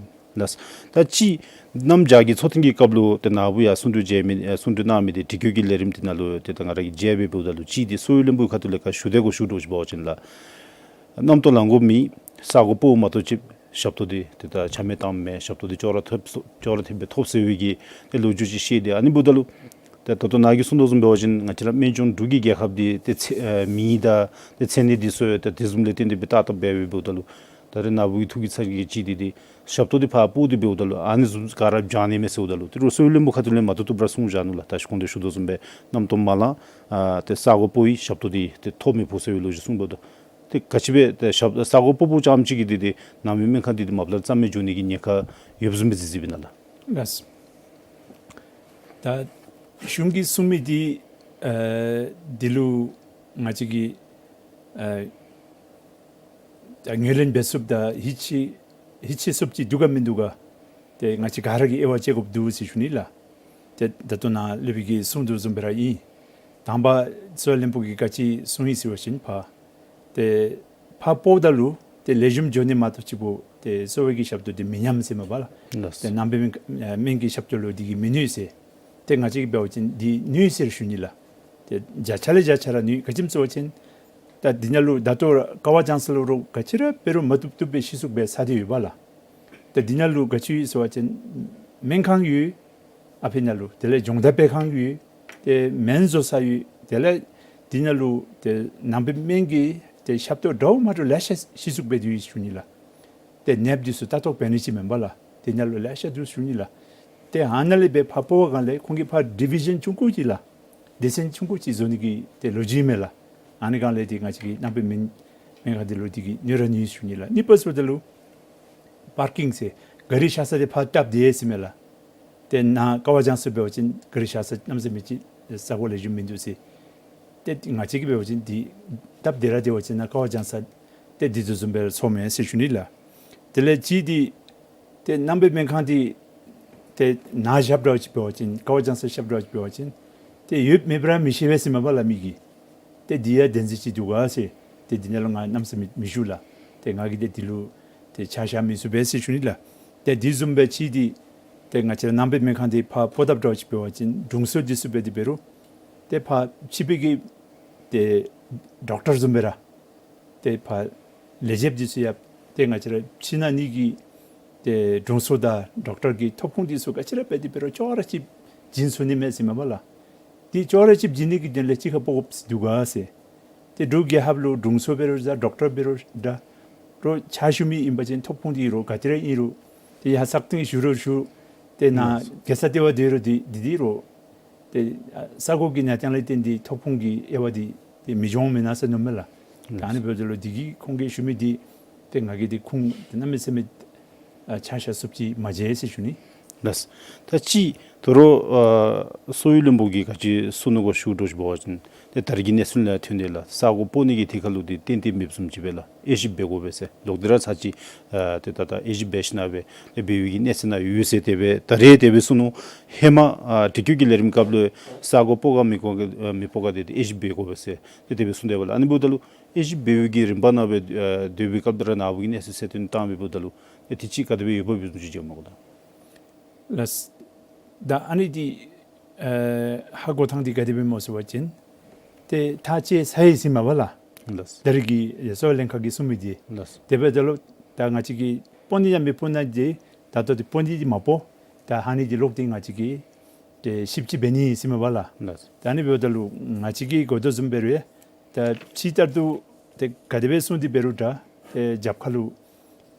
ལགས། ལགས། ད་ཅི་གནམ་བྱ་རྒོད་ཚོགས་ཐེངས་ཀྱི་སྐབས་ལུ་ཏེ་ནཱ་བུ་ཡང་གསུང་གྲོས་མཛད་མི་ཨ་གསུང་གྲོས་གནང་མི་འདི་དྲི་བཀོད་ཀྱི་ལས་རིམ་འདི་ནང་ལུ་ཏེ་ད་ང་ར་གིས་མཇལ་འབད་འབདཝ་ད་ལུ་ཅིག་འདི་གསོ་བའི་བློན་པོའི་ཁ་ཐུག་ལས་ག་ཞུ་དེ་གོ་ཞུ་དོ་ཟེར་བ་ཅིན་ལགས། རྣམ་རྟོག་ལང་དགོ་མི་ས་གོ་སྤོཝ་མ་གཏོགས་ཅིག་ཞབས་ཏོག་འདི་ཏེ་ད་ཆ་མེད་བཏངམ་མས། ཞབས་ཏོག་འདི་ཅོག་ར་འཐདཔ་ཅོག་ར་འཐདཔ་སྦེ་ཐོབ་ཟེར་བའི་གི་ཏེ་ལོ་རྒྱུས་ཅིག་བཤད་དེ་ཨ་ནི་འབདཝ་ད་ལུ་ཏེ་ད་ལྟོ་ནཱ་གིས་གསུང་དོ་བཟུམ་འབད་བ་ཅིན་ང་བཅས་ར་སྨན་ལྗོངས་འབྲུག་གི་རྒྱལ་ཁབ་འདི་ཏེ་ཚེ་ཨེ་མི་དང་ཏེ་ཚེ་ནད་འདི་ཚུ་ཡང་ཏེ་དེ་བཟུམ་ལས་བརྟེན་ཏེ་སྦེ་ཏག་ཏག་འབད་འབདཝ་ད་ལུ་ད་རེས་ནཱ་བུ་གི་ཐུགས་ཀྱི་ཚ་གྱང་གི་ཅིག་འདི་ཏེ་ཞབས་ཏོག་འདི་ཕར་སྤོ་སྟེ་འབདཝ་ད་ལུ་ཨ་ནི་བཟུམ་ག་ར་བྱང་ནི་མས་ཟེརཝ་ད་ལུ་ཏེ་རོགས་གསོ་བའི་བློན་པོ་ཁ་ཐུག་ལས་མ་བཏུབ་བཏུབ་ར་གསུངས་བཞག་ནུག་ལགས། ད་ཅི་གོང་དུ་ཞུ་དོ་བཟུམ་སྦེ་རྣམ་རྟོག་མ་ལང་། ཨ་ཏེ་ས་གོ་སྤོ་ཡི་ཞབས་ཏོག་འདི་ཏེ་ཐོབ་མི་ཕོག་ཟེར་བའི་ལོ་རྒྱུས་གསུངས་འབདཝ་ད་ཏེ་ག་ཅི་སྦེ་ཏེ་ཞབས་ས་གོ་སྤོ་སྤོ་རྐྱངམ་ཅིག་གིས་འདི་ཏེ་ནང་པའི་སྨན་ཁང་འདི་ཏེ་མ་པ་ལས་རྩ་མེད་འགྱོ་ནི་གི་ཉེན་ཁ་ཡོདཔ་བཟུམ་སྦེ་གཟིགས་གཟིགསཔ་ཨིན་ན་ལགས། ལགས། ད་གཞུང་གིས་གསུང་མི་འདི་ཨ་འདི་ལུ་ང་བཅས་ཀྱིས་ཨ་ད་ངོས་ལེན་འབད་ཚུགསཔ་དང་ཡིད་ཆེས་ཡིད་ཆེས་ཚུགསཔ་ཅིག་འདུག་ག་མིན་འདུག་ག་ཏེ་ང་བཅས་ག་ར་གིས་དབྱེ་བ་དཔྱད་དགོཔ་འདུག་ཟེར་ཞུ་ནི་ལགས། ཏེ་ད་ལྟོ་ནཱ་སློབ་དཔོན་གྱིས་གསུང་དོ་བཟུམ་སྦེ་ར་ཨིན། དང་པ་གསོ་བའི་བློན་པོ་གིས་ག་ཅི་གསུངས་ཡི་ཟེར་བ་ཅིན་ཕར་ཏེ་ཕར་སྤོཝ་ད་ལུ་ཏེ་ལེགས་ཤོམ་འགྱོ་ནི་མ་གཏོགས་ཅིག་པོ་ཏེ་གསོ་བའི་གི་ཞབས་ཏོག་འདི་མི་ཉམས་ཟེར་མས་པ་ལགས། ལགས། ཏེ་ནང་པའི་སྨན་སྨན་གྱི་ཞབས་ཏོག་ལུ་འདི་གིས་མི་གནོད་ཟེར། ཏེ་ང་བཅས་ཀྱིས་འབད་བ་ཅིན་འདི་གནོད་ཟེར་ཞུ་ནི་ལགས། ཏེ་བརྒྱ་ཆ་ལས་བརྒྱ་ཆ་ར་གནོད། ག་ཅི་སྨོ་ཟེར་བ་ཅིན་ད་འདི་ནང་ལུ་ད་ལྟོ་ར་ཀ་བ་བྱང་ས་ལུ་རོགས་ག་ཅི་ར་འབད་རུང་མ་བཏུབ་བཏུབ་སྦེ་ཤི་སོང་སྦེ་ཚར་ཏེ་ཡོད་པ་ལགས། ད་འདི་ནང་ལུ་ག་ཅི་ཡོད་ཟེར་བ་ཅིན་སྨན་ཁང་ཡོད། ཨ་ཕི་ནང་ལུ་དེ་ལས་འབྱུང་བདག་སྤེལ་ཁང་ཡོད། ཏེ་སྨན་བཟོ་ས་ཡོད། དེ་ལས་འདི་ནང་ལུ་ཏེ་ནང་པའི་སྨན་གྱི་ཏེ་ཞབས་ཏོག་འདྲཝ་མ་འདྲཝ་ལེ་ཤ་གཞི་བཙུགས་འབད་དེ་ཡོད་ཟེར་ཞུ་ནི་ལགས། ཏེ་ནདཔ་འདི་ཚུ་ལྟ་རྟོག་འབད་ནི་ཅིག་མེན་པ་ལགས། དེ་ནང་ལུ་ལེ་ཤ་འདུག་ཟེར་ཞུ་ནི་ལགས། ཏེ་ཨ་ནཱ་ལས་སྦེ་ཕར་སྤོ་བ་སྒང་ལས་ཁོང་གིས་ཕར་ཌི་བི་ཤཱན་ཆུང་ཀུ་ཅིག་ལགས། སྡེ་ཚན་ཆུང་ཀུ་ཅིག་བཟོ་ནི་གི་ཏེ་ལོ་རྒྱུས་མས་ལགས། ཨ་ནི་སྒང་ལས་ཏེ་ང་བཅས་ཀྱི་ནང་པའི་སྨན་སྨན་ཁང་འདི་ལུ་འདི་གིས་གནོད་ར་གནོད་ཟེར་ཞུ་ནི་ལགས། གཉིས་པ་ཟེརཝ་ད་ལུ་པར་ཀིང་ཟེར་ག་རི་བཞག་ས་འདི་ཕར་བཏབ་སྟེ་ཟེར་མས་ལགས། ཏེ་ནཱ་ཀ་བ་ལྗང་ས་འབད་བ་ཅིན་ག་རི་བཞག་ས་གནམ་མེད་ས་མེད་ཅིག་ས་གོ་ལེགས་ཤོམ་མིན་འདུག་ཟེར། ཏེ་ང་བཅས་ཀྱིས་འབད་བ་ཅིན་འདི་སྟབས་བདེ་ར་བདེ་བ་ཅིན་ནཱ་ཀ་བ་ལྗང་ས་ཏེ་འདི་ཚུ་བཟུམ་སྦེ་ར་བཙུགས་མས་ཟེར་ཞུ་ནི་ལགས། དེ་ལས་གཅིག་འདི་ཏེ་ནང་པའི་སྨན་ཁང་འདི་ཏེ་ནཱ་ཞབས་འདྲཝ་ཅིག་འབད་བ་ཅིན་ཀ་བ་ལྗང་ས་ཞབས་འདྲཝ་ཅིག་འབད་བ་ཅིན་ཏེ་ཡོདཔ་མེདཔ་ར་མི་ཤེས་པས་ཟེར་མས་པ་ལགས་མི་གིས། ཏེ་འདི་ཡང་བདེན་རྫུན་ཅིག་འདུག་ག་ཟེར། ཏེ་འདི་ནང་ལུ་ང་གནམ་མེད་ས་མེད་མི་ཞུ་ལགས། ཏེ་ང་གིས་ཏེ་འདི་ལུ་ཏེ་ཆ་བཞག་མི་ཚུགས་པས་ཟེར་ཞུ་ནི་ལགས། ཏེ་འདི་བཟུམ་སྦེ་གཅིག་འདི་ཏེ་ང་བཅས་ར་ནང་པའི་སྨན་ཁང་འདི་ཕར་སྤོ་ཐབས་འདྲཝ་ཅིག་འབད་བ་ཅིན་དྲུང་འཚོ་འདི་ཚུ་འབད་དེ་འབད་རུང་ཏེ་ཕར་ཕྱི་པའི་གི་ཏེ་ཌོག་ཊར་བཟུམ་སྦེ་ར་ཏེ་ཕར་ལས་བྱེདཔ་འདི་ཚུ་ཡང་ཏེ་ང་བཅས་ར་ཕྱི་ནང་གཉིས་ཀྱི་ཏེ་དྲུང་འཚོ་དང་ཌོག་ཊར་གྱི་ཐོབ་ཁོངས་འདི་ཚུ་ག་ཅི་ར་འབད་དེ་འབད་རུང་ཅོག་ར་གཅིག་བྱིན་ཚུགས་ནི་མས་ཟེར་མས་པ་ལགས། ཏེ་ཅོག་ར་གཅིག་བྱིན་ནི་གི་དོན་ལས་གཅིག་ཁར་སྤོ་དགོཔ་འདུག་ག་ཟེར། ཏེ་འབྲུག་རྒྱལ་ཁབ་ལུ་དྲུང་འཚོ་འབད་རུང་འདྲ་ཌོག་ཊར་འབད་རུང་འདྲ་རོགས་ཕྱག་ཞུ་མི་ཨིན་པ་ཅིན་ཐོབ་ཁོངས་འདི་རོགས་ག་ཏེ་ར་ཨིན་རུང་ཏེ་ཡར་སག་སྟེང་བཞུགས་རུང་བཞུགས། ཏེ་ནཱ་རྒྱལ་ས་ལྟེ་བ་སྡོད་རུང་འདི་འདི་འདི་རོགས་ཏེ་ཨ་ས་གོ་གི་གནས་སྟངས་ལས་བརྟེན་ཏེ་ཐོབ་ཁོངས་ཀྱི་དབྱེ་བ་འདི་ཏེ་མི་འགྱོ་མེན་ན་ཟེར་མནོཝ་མས་ལགས། ད་ཨ་ནི་འབདཝ་ད་ལུ་འདི་གིས་ཁོང་གིས་ཞུ་མི་འདི་ཏེ་ང་གིས་འདི་ཁུངས་ཏེ་གནམ་མེད་ས་མེད་ཨ་ཆ་བཞག་ཚུགསཔ་ཅིག་མ་མཇལ་ཟེར་ཞུ་ནི། ལགས། ད་ཅི་དོ་རུང་ཨ་གསོ་བའི་བློན་པོ་གིས་ག་ཅི་གསུང་ནུག་གོ་ཞུ་དོ་ཅིག་འབད་བ་ཅིན་ཏེ་ད་རེས་ཀྱི་གནས་ཚུལ་ལས་ཐོན་ཏེ་ལགས་ས་གོ་སྤོ་ནི་གི་ཐད་ཁར་ལུ་འདི་ཏན་ཏན་མེདཔ་བཟུམ་ཅིག་སྦེ་ལགས་དབྱེ་ཞིབ་འབད་དགོ་པས་ཟེར་ལོག་སྟེ་ར་ཚར་ཅིག་ཨ་ཏེ་ད་ད་དབྱེ་ཞིབ་འབད་ཞིནམ་སྦེ་ཏེ་འབད་བའི་གི་གནས་ཚུལ་ནང་ཡོད་ཟེར་དེ་སྦེ་ད་རེས་དེ་སྦེ་གསུངས་ནུག། ཧེ་མ་ཨ་དྲི་བཀོད་ཀྱི་ལས་རིམ་སྐབས་ལུ་ས་གོ་སྤོ་ག་མི་སྤོ་ག་ཨ་མི་སྤོ་ག་འདི་ཏེ་དབྱེ་ཞིབ་འབད་དགོ་པས་ཟེར་ཏེ་དེ་སྦེ་གསུངས་ཏེ་ཡོདཔ་ལགས། ཨ་ནི་འབདཝ་ད་ལུ་དབྱེ་ཞིབ་འབད་བའི་གི་རིམ་པ་ནང་སྦེ་ཨ་སྡོད་པའི་སྐབས་ད་ར་ནཱ་བུ་གིས་གནས་ཚུལ་གསལ་སྟོན་བཏང་བའི་འབདཝ་ད་ལུ་ཏེ་དེ་ཅིག་ག་དེ་སྦེ་ཡོདཔ་སྦེ་བཟུམ་ཅིག་མཇལ་མས་གོ་ད། ལགས། ད་ཨ་ནི་འདི་ཨ་ཧ་གོ་ཐངས་འདི་ག་དེ་སྦེ་སྨོ་ཟེར་བ་ཅིན་ཏེ་ཐག་བཅད་ཚར་ཡི་ཟེར་མས་པ་ལགས། ལགས། ད་རེས་ཀྱི་གསོ་བའི་ལྷན་ཁག་གིས་གསུངས་མི་འདི། ལགས། དེ་འབདཝ་ད་ལུ་ད་ང་བཅས་ཀྱིས་སྤོ་ནི་ཡང་མི་སྤོ་ནི་འདི་ད་ལྟོ་འདི་སྤོ་ནི་འདི་མ་སྤོ། ད་ཧ་ནི་འདི་ལོག་སྟེ་ང་བཅས་ཀྱིས་ཏེ་ཞིབ་དཔྱད་འབད་ནི་ཟེར་མས་པ་ལགས། ལགས། ད་ཨ་ནི་འབདཝ་ད་ལུ་ང་བཅས་ཀྱིས་གོ་དོ་བཟུམ་འབད་རུང་ཡང་ད་ཕྱི་ལྟར་དུ་ཏེ་ག་དེ་སྦེ་གསུངས་ཏེ་འབད་རུང་འདྲ་ཏེ་རྒྱབ་ཁ་ལུ་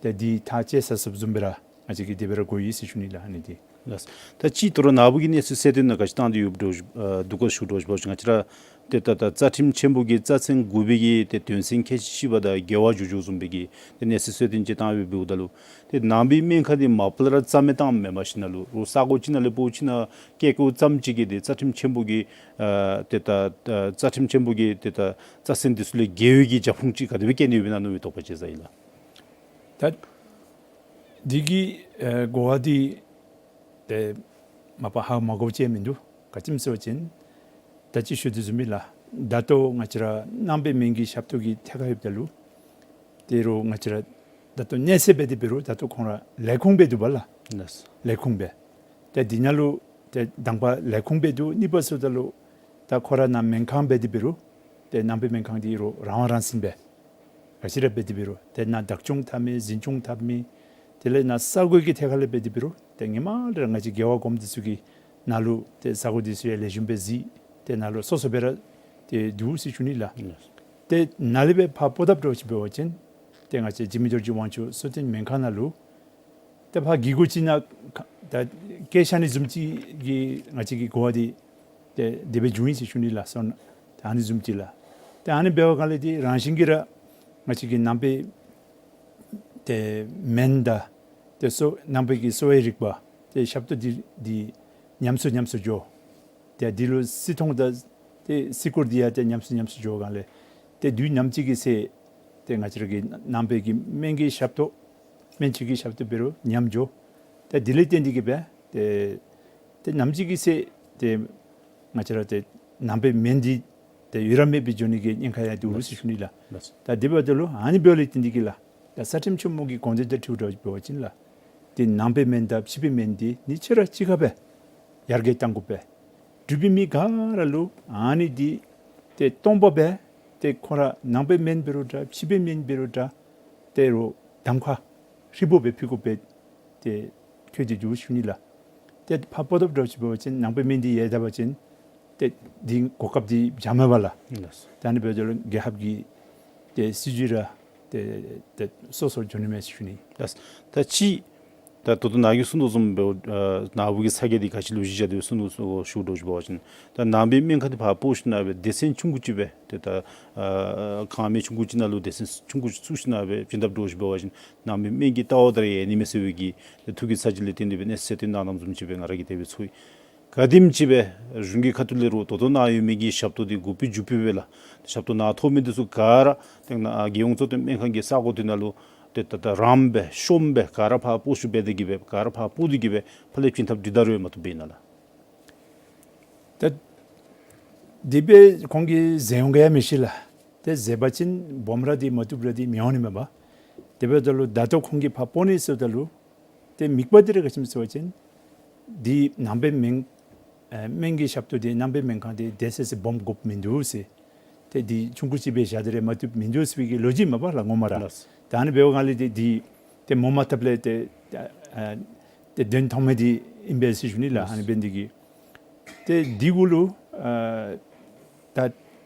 ཏེ་འདི་ཐག་བཅད་ཚར་སོངམ་བཟུམ་སྦེ་ར་ང་བཅས་ཀྱིས་དེ་སྦེ་ར་གོ་ཡི་ཟེར་ཞུ་ནི་ལགས་ཨ་ནི་འདི། ལགས། ད་ཅི་དོ་རུང་ནཱ་བུ་གིས་གནས་ཚུལ་གསལ་སྟོན་ནང་ག་ཅི་བཏང་སྟེ་ཡོདཔ་འདྲཝ་ཨ་འདུག་གོ་ཞུ་དོ་ཅིག་འབད་བ་ཅིན་ང་བཅས་ར་ཏེ་ད་ད་རྩ་ཁྲིམས་ཆེན་པོ་གི་རྩ་ཚན་དགུ་པའི་གི་ཏེ་དོན་ཚན་ཁལ་གཅིག་བཞི་པ་དང་འགལ་བ་འགྱོ་འགྱོཝ་བཟུམ་སྦེ་གི་ཏེ་གནས་ཚུལ་གསལ་སྟོན་ཅིག་བཏང་སྦེ་འབདཝ་ད་ལུ་ཏེ་ནང་པའི་སྨན་ཁང་འདི་མ་པ་ལས་ར་རྩ་མེད་བཏངམ་མེན་པར་ཞིནམ་ལས་རོགས་ས་གོ་ཅིག་ནང་ལས་སྤོ་ཞིནམ་ལས་བཀལ་བཀལཝ་ཙམ་ཅིག་གིས་ཏེ་རྩ་ཁྲིམས་ཆེན་པོ་གི་ཨ་ཏེ་ད་ཨ་རྩ་ཁྲིམས་ཆེན་པོ་གི་ཏེ་ད་རྩ་ཚན་འདི་ཚུ་ལས་འགལ་བའི་གི་རྒྱབ་ཁུངས་ཅིག་ག་དེ་སྦེ་བཀལ་ནི་ཡོདཔ་ཨིན་ན་མནོ་བའི་དོགས་པ་ཅིག་ཟ་ཡི་ལགས། ད་འདི་གི་ཨེ་གོ་བ་འདི་ཏེ་མ་པ་ཧ་མ་གོཝ་ཅིག་མིན་འདུག། ག་ཅི་སྨོ་ཟེར་བ་ཅིན་ད་ཅི་ཞུ་དོ་བཟུམ་སྦེ་ལགས། ད་ལྟོ་ང་བཅས་ར་ནང་པའི་སྨན་གྱི་ཞབས་ཏོག་གི་ཐད་ཁར་ཡོདཔ་ད་ལུ་ཏེ་རོགས་ང་བཅས་ར་ད་ལྟོ་གནས་ཚད་འབད་དེ་འབད་རུང་ད་ལྟོ་ཁོང་ར་ལས་ཁུངས་སྦེ་འདུག་པ་ལགས། ལགས། ལས་ཁུངས་སྦེ། ཏེ་འདི་ནང་ལུ་ཏེ་དང་པ་ལས་ཁུངས་སྦེ་འདུག། གཉིས་པ་ཟེརཝ་ད་ལུ་ད་ཁོ་ར་ནཱ་སྨན་ཁང་འབད་དེ་འབད་རུང་ཏེ་ནང་པའི་སྨན་ཁང་འདི་རོགས་རང་དབང་རང་བཙན་སྦེ་ག་ཅི་ར་འབད་དེ་འབད་རུང་ཏེ་ནཱ་བདག་སྐྱོང་འཐབ་མི་འཛིན་སྐྱོང་འཐབ་མི་དེ་ལས་ནཱ་ས་གོ་གི་ཐད་ཁར་ལས་འབད་དེ་འབད་རུང་ཏེ་ཧེ་མ་ལས་ར་ང་བཅས་རྒེད་འོག་གོངམ་འདི་ཚུ་གིས་ནཱ་ལུ་ཏེ་ས་གོ་འདི་ཚུ་ཡང་ལེགས་ཤོམ་སྦེ་གཟིགས། ཏེ་ནཱ་ལུ་སོ་སོ་སྦེ་ར་ཏེ་འདུག་ཟེར་ཞུ་ནི་ལགས། ཏེ་ནཱ་ལས་སྦེ་ཕར་སྤོ་ཐབས་འདྲཝ་ཅིག་འབད་བ་ཅིན་ཏེ་ང་བཅས་འཇིགས་མེད་རྡོ་རྗེ་དབང་ཕྱུག་གསོ་སྟོན་སྨན་ཁང་ནང་ལུ་ཏེ་ཕར་གི་གུ་ཅིག་ནང་ཁ་ད་བཀལ་བཞག་ནི་བཟུམ་ཅིག་གི་ང་བཅས་ཀྱི་གོ་བ་འདི་ཏེ་དེ་སྦེ་བྱུང་ཡི་ཟེར་ཞུ་ནི་ལགས། སོ་ན་ཏེ་ཨ་ནི་བཟུམ་ཅིག་ལགས། ཏེ་ཨ་ནི་འབད་བའི་སྒང་ལས་འདི་རང་བཞིན་གྱིས་ར་ང་བཅས་ཀྱི་ནང་པའི་ཏེ་སྨན་དང་ཏེ་གསོ་ནང་པའི་གི་གསོ་བའི་རིག་པ་ཏེ་ཞབས་ཏོག་འདི་འདི་ཉམས་སུ་ཉམས་སུ་འགྱོ། ཏེ་འདི་ལུ་སྲིད་དབང་དང་ཏེ་སྲིད་སྐོར་འདི་ཡང་ཏེ་ཉམས་སུ་ཉམས་སུ་འགྱོ་སྒང་ལས་ཏེ་དུས་ནམ་ཅིག་གི་ཚེ་ཏེ་ང་བཅས་ར་གི་ནང་པའི་གི་སྨན་གྱི་ཞབས་ཏོག་སྨན་བཅོས་ཀྱི་ཞབས་ཏོག་འབད་རུང་ཉམས་འགྱོ། ཏེ་དེ་ལས་བརྟེན་ཏེ་གིས་སྦེ་ཏེ་ཏེ་ནམ་ཅིག་གི་ཚེ་ཏེ་ང་བཅས་ར་ཏེ་ནང་པའི་སྨན་འདི་ཏེ་ཡོད་ར་མེདཔ་སྦེ་འགྱོ་ནི་གི་ཉེན་ཁ་ཡང་འདུག་ཟེར་ཞུ་ནི་ལགས། ལགས། ད་དེ་འབདཝ་ད་ལུ་ཨ་ནི་འབདཝ་ལས་བརྟེན་ཏེ་གིས་ལགས། ད་རྩ་ཁྲིམས་ཆེན་མོ་གི་དགོངས་དོན་དང་འཁྲིལཝ་འདྲཝ་འབད་བ་ཅིན་ལགས། ཏེ་ནང་པའི་སྨན་དང་ཕྱི་པའི་སྨན་འདི་གཉིས་ཆ་ར་གཅིག་ཁར་སྦེ་ཡར་རྒྱས་གཏང་དགོ་པས། འབྲུག་པའི་མི་ག་ར་ལུ་ཨ་ནི་འདི་ཏེ་སྟོང་པ་སྦེ་ཏེ་ཁོང་ར་ནང་པའི་སྨན་འབད་རུང་འདྲ་ཕྱི་པའི་སྨན་འབད་རུང་འདྲ་ཏེ་རོགས་གདམ་ཁ་ཧྲིལ་བུ་སྦེ་ཕུལ་དགོ་པས། ཏེ་ཁྱོད་ཀྱིས་འདུག་ཞུ་ནི་ལགས། ཏེ་ཕར་སྤོ་དོ་འདྲཝ་ཅིག་འབད་བ་ཅིན་ནང་པའི་སྨན་འདི་ཡལ་ད་པ་ཅིན་ཏེ་འདི་གོ་སྐབས་འདི་བྱང་མས་པ་ལགས། ལགས། ད་ཨ་ནི་འབདཝ་ད་ལུ་རྒྱལ་ཁབ་ཀྱི་ཏེ་སྲིད་བྱུས་ར་ཏེ་ཏེ་སོ་སོར་འགྱོ་ནི་མས་ཟེར་ཞུ་ནི། ལགས། ད་ཅི་ད་ད་ལྟོ་ནཱ་གིས་གསུངས་དོ་བཟུམ་སྦེ་ཨ་ནཱ་བུ་གི་ས་གོ་འདི་ག་ཅི་ལུ་གཞི་བཞག་སྟེ་གསུངས་དོ་གསུངས་དོ་ཞུ་དོ་ཞུ་བ་ཅིན་ད་ནང་པའི་སྨན་ཁང་འདི་ཕར་སྤོ་ཞིནམ་ལས་སྦེ་སྡེ་ཚན་ཆུང་ཀུ་ཅིག་སྦེ་ཏེ་ད་ཨ་ཁང་མིག་ཆུང་ཀུ་ཅིག་ནང་ལུ་སྡེ་ཚན་ཆུང་ཀུ་ཅིག་བཙུགས་ཞིནམ་ལས་སྦེ་བྱིན་ཐབས་འདྲཝ་ཅིག་འབད་བ་ཅིན་ནང་པའི་སྨན་གྱི་ལྟ་བ་ད་ར་ཡལ་ནི་མས་ཟེར་བའི་གི་ཏེ་ཐུགས་ཀྱི་ཚ་གྱང་ལས་བརྟེན་ཏེ་སྦེ་གནས་ཚུལ་ཅིག་གནང་གནངམ་བཟུམ་ཅིག་སྦེ་ང་ར་གིས་དེ་སྦེ་ཚོར་ཡི། ག་དེམ་ཅིག་སྦེ་གཞུང་གི་ཁ་ཐུག་ལས་རུང་ད་ལྟོ་ནཱ་ཡོད་མི་གི་ཞབས་ཏོག་འདི་གུ་པི་རྒྱུ་པི་སྦེ་ལགས། ཞབས་ཏོག་ནཱ་ཐོབ་མི་འདི་ཚུ་ག་ར་ཏེ་ནཱ་རྒྱལ་ཡོངས་གཙོ་བསྟེན་སྨན་ཁང་གི་ས་གོ་འདི་ནང་ལུ་ཏེ་ད་ད་རམ་སྦེ་ཤོམ་སྦེ་ག་ར་ཕར་སྤོ་ཤུགས་འབད་དེ་གིས་སྦེ་ག་ར་ཕར་སྤོ་སྟེ་གིས་སྦེ་ཕར་ལས་བྱིན་ཐབས་འདི་ད་རུང་མ་བཏུབ་པས་ན་ལགས། ད་དེ་སྦེ་ཁོང་གིས་མཛད་འོང་ག་ཡང་མི་ཤེས་ལགས། ཏེ་མཛད་པ་ཅིན་སྦོམ་ར་འདི་མ་བཏུབ་ར་འདི་མི་འོང་ནི་མས་པ། དེ་འབདཝ་ད་ལུ་ད་ལྟོ་ཁོང་གིས་ཕར་སྤོ་ནི་ཟེརཝ་ད་ལུ་ཏེ་དམིགས་པ་འདི་ར་ག་ཅི་སྨོ་ཟེར་བ་ཅིན་འདི་ནང་པའི་སྨན་ཨེ་སྨན་གྱི་ཞབས་ཏོག་འདི་ནང་པའི་སྨན་ཁང་འདི་དེ་སེ་སེ་སྦོམ་དགོཔ་མིན་འདུག་ཟེར། ཏེ་འདི་ཆུང་ཀུ་ཅིག་སྦེ་བཞག་སྟེ་ར་མ་བཏུབ་མིན་འདུག་ཟེར་བའི་གི་ལོ་རྒྱུས་མས་པ་ལགས་ངོ་མ་ར། ལགས། ད་ཨ་ནི་འབདཝ་ལས་འདི་འདི་ཏེ་མོ་མ་བཏབ་ལས་ཏེ་ཨ་ཏེ་དོན་མཐོང་མི་འདི་ཨིན་པས་ཟེར་ཞུ་ནི་ལགས། ལགས། ཨ་ནི་འབད་ནི་འདི་གིས་ཏེ་འདི་གུ་ལུ་ཨ་ད་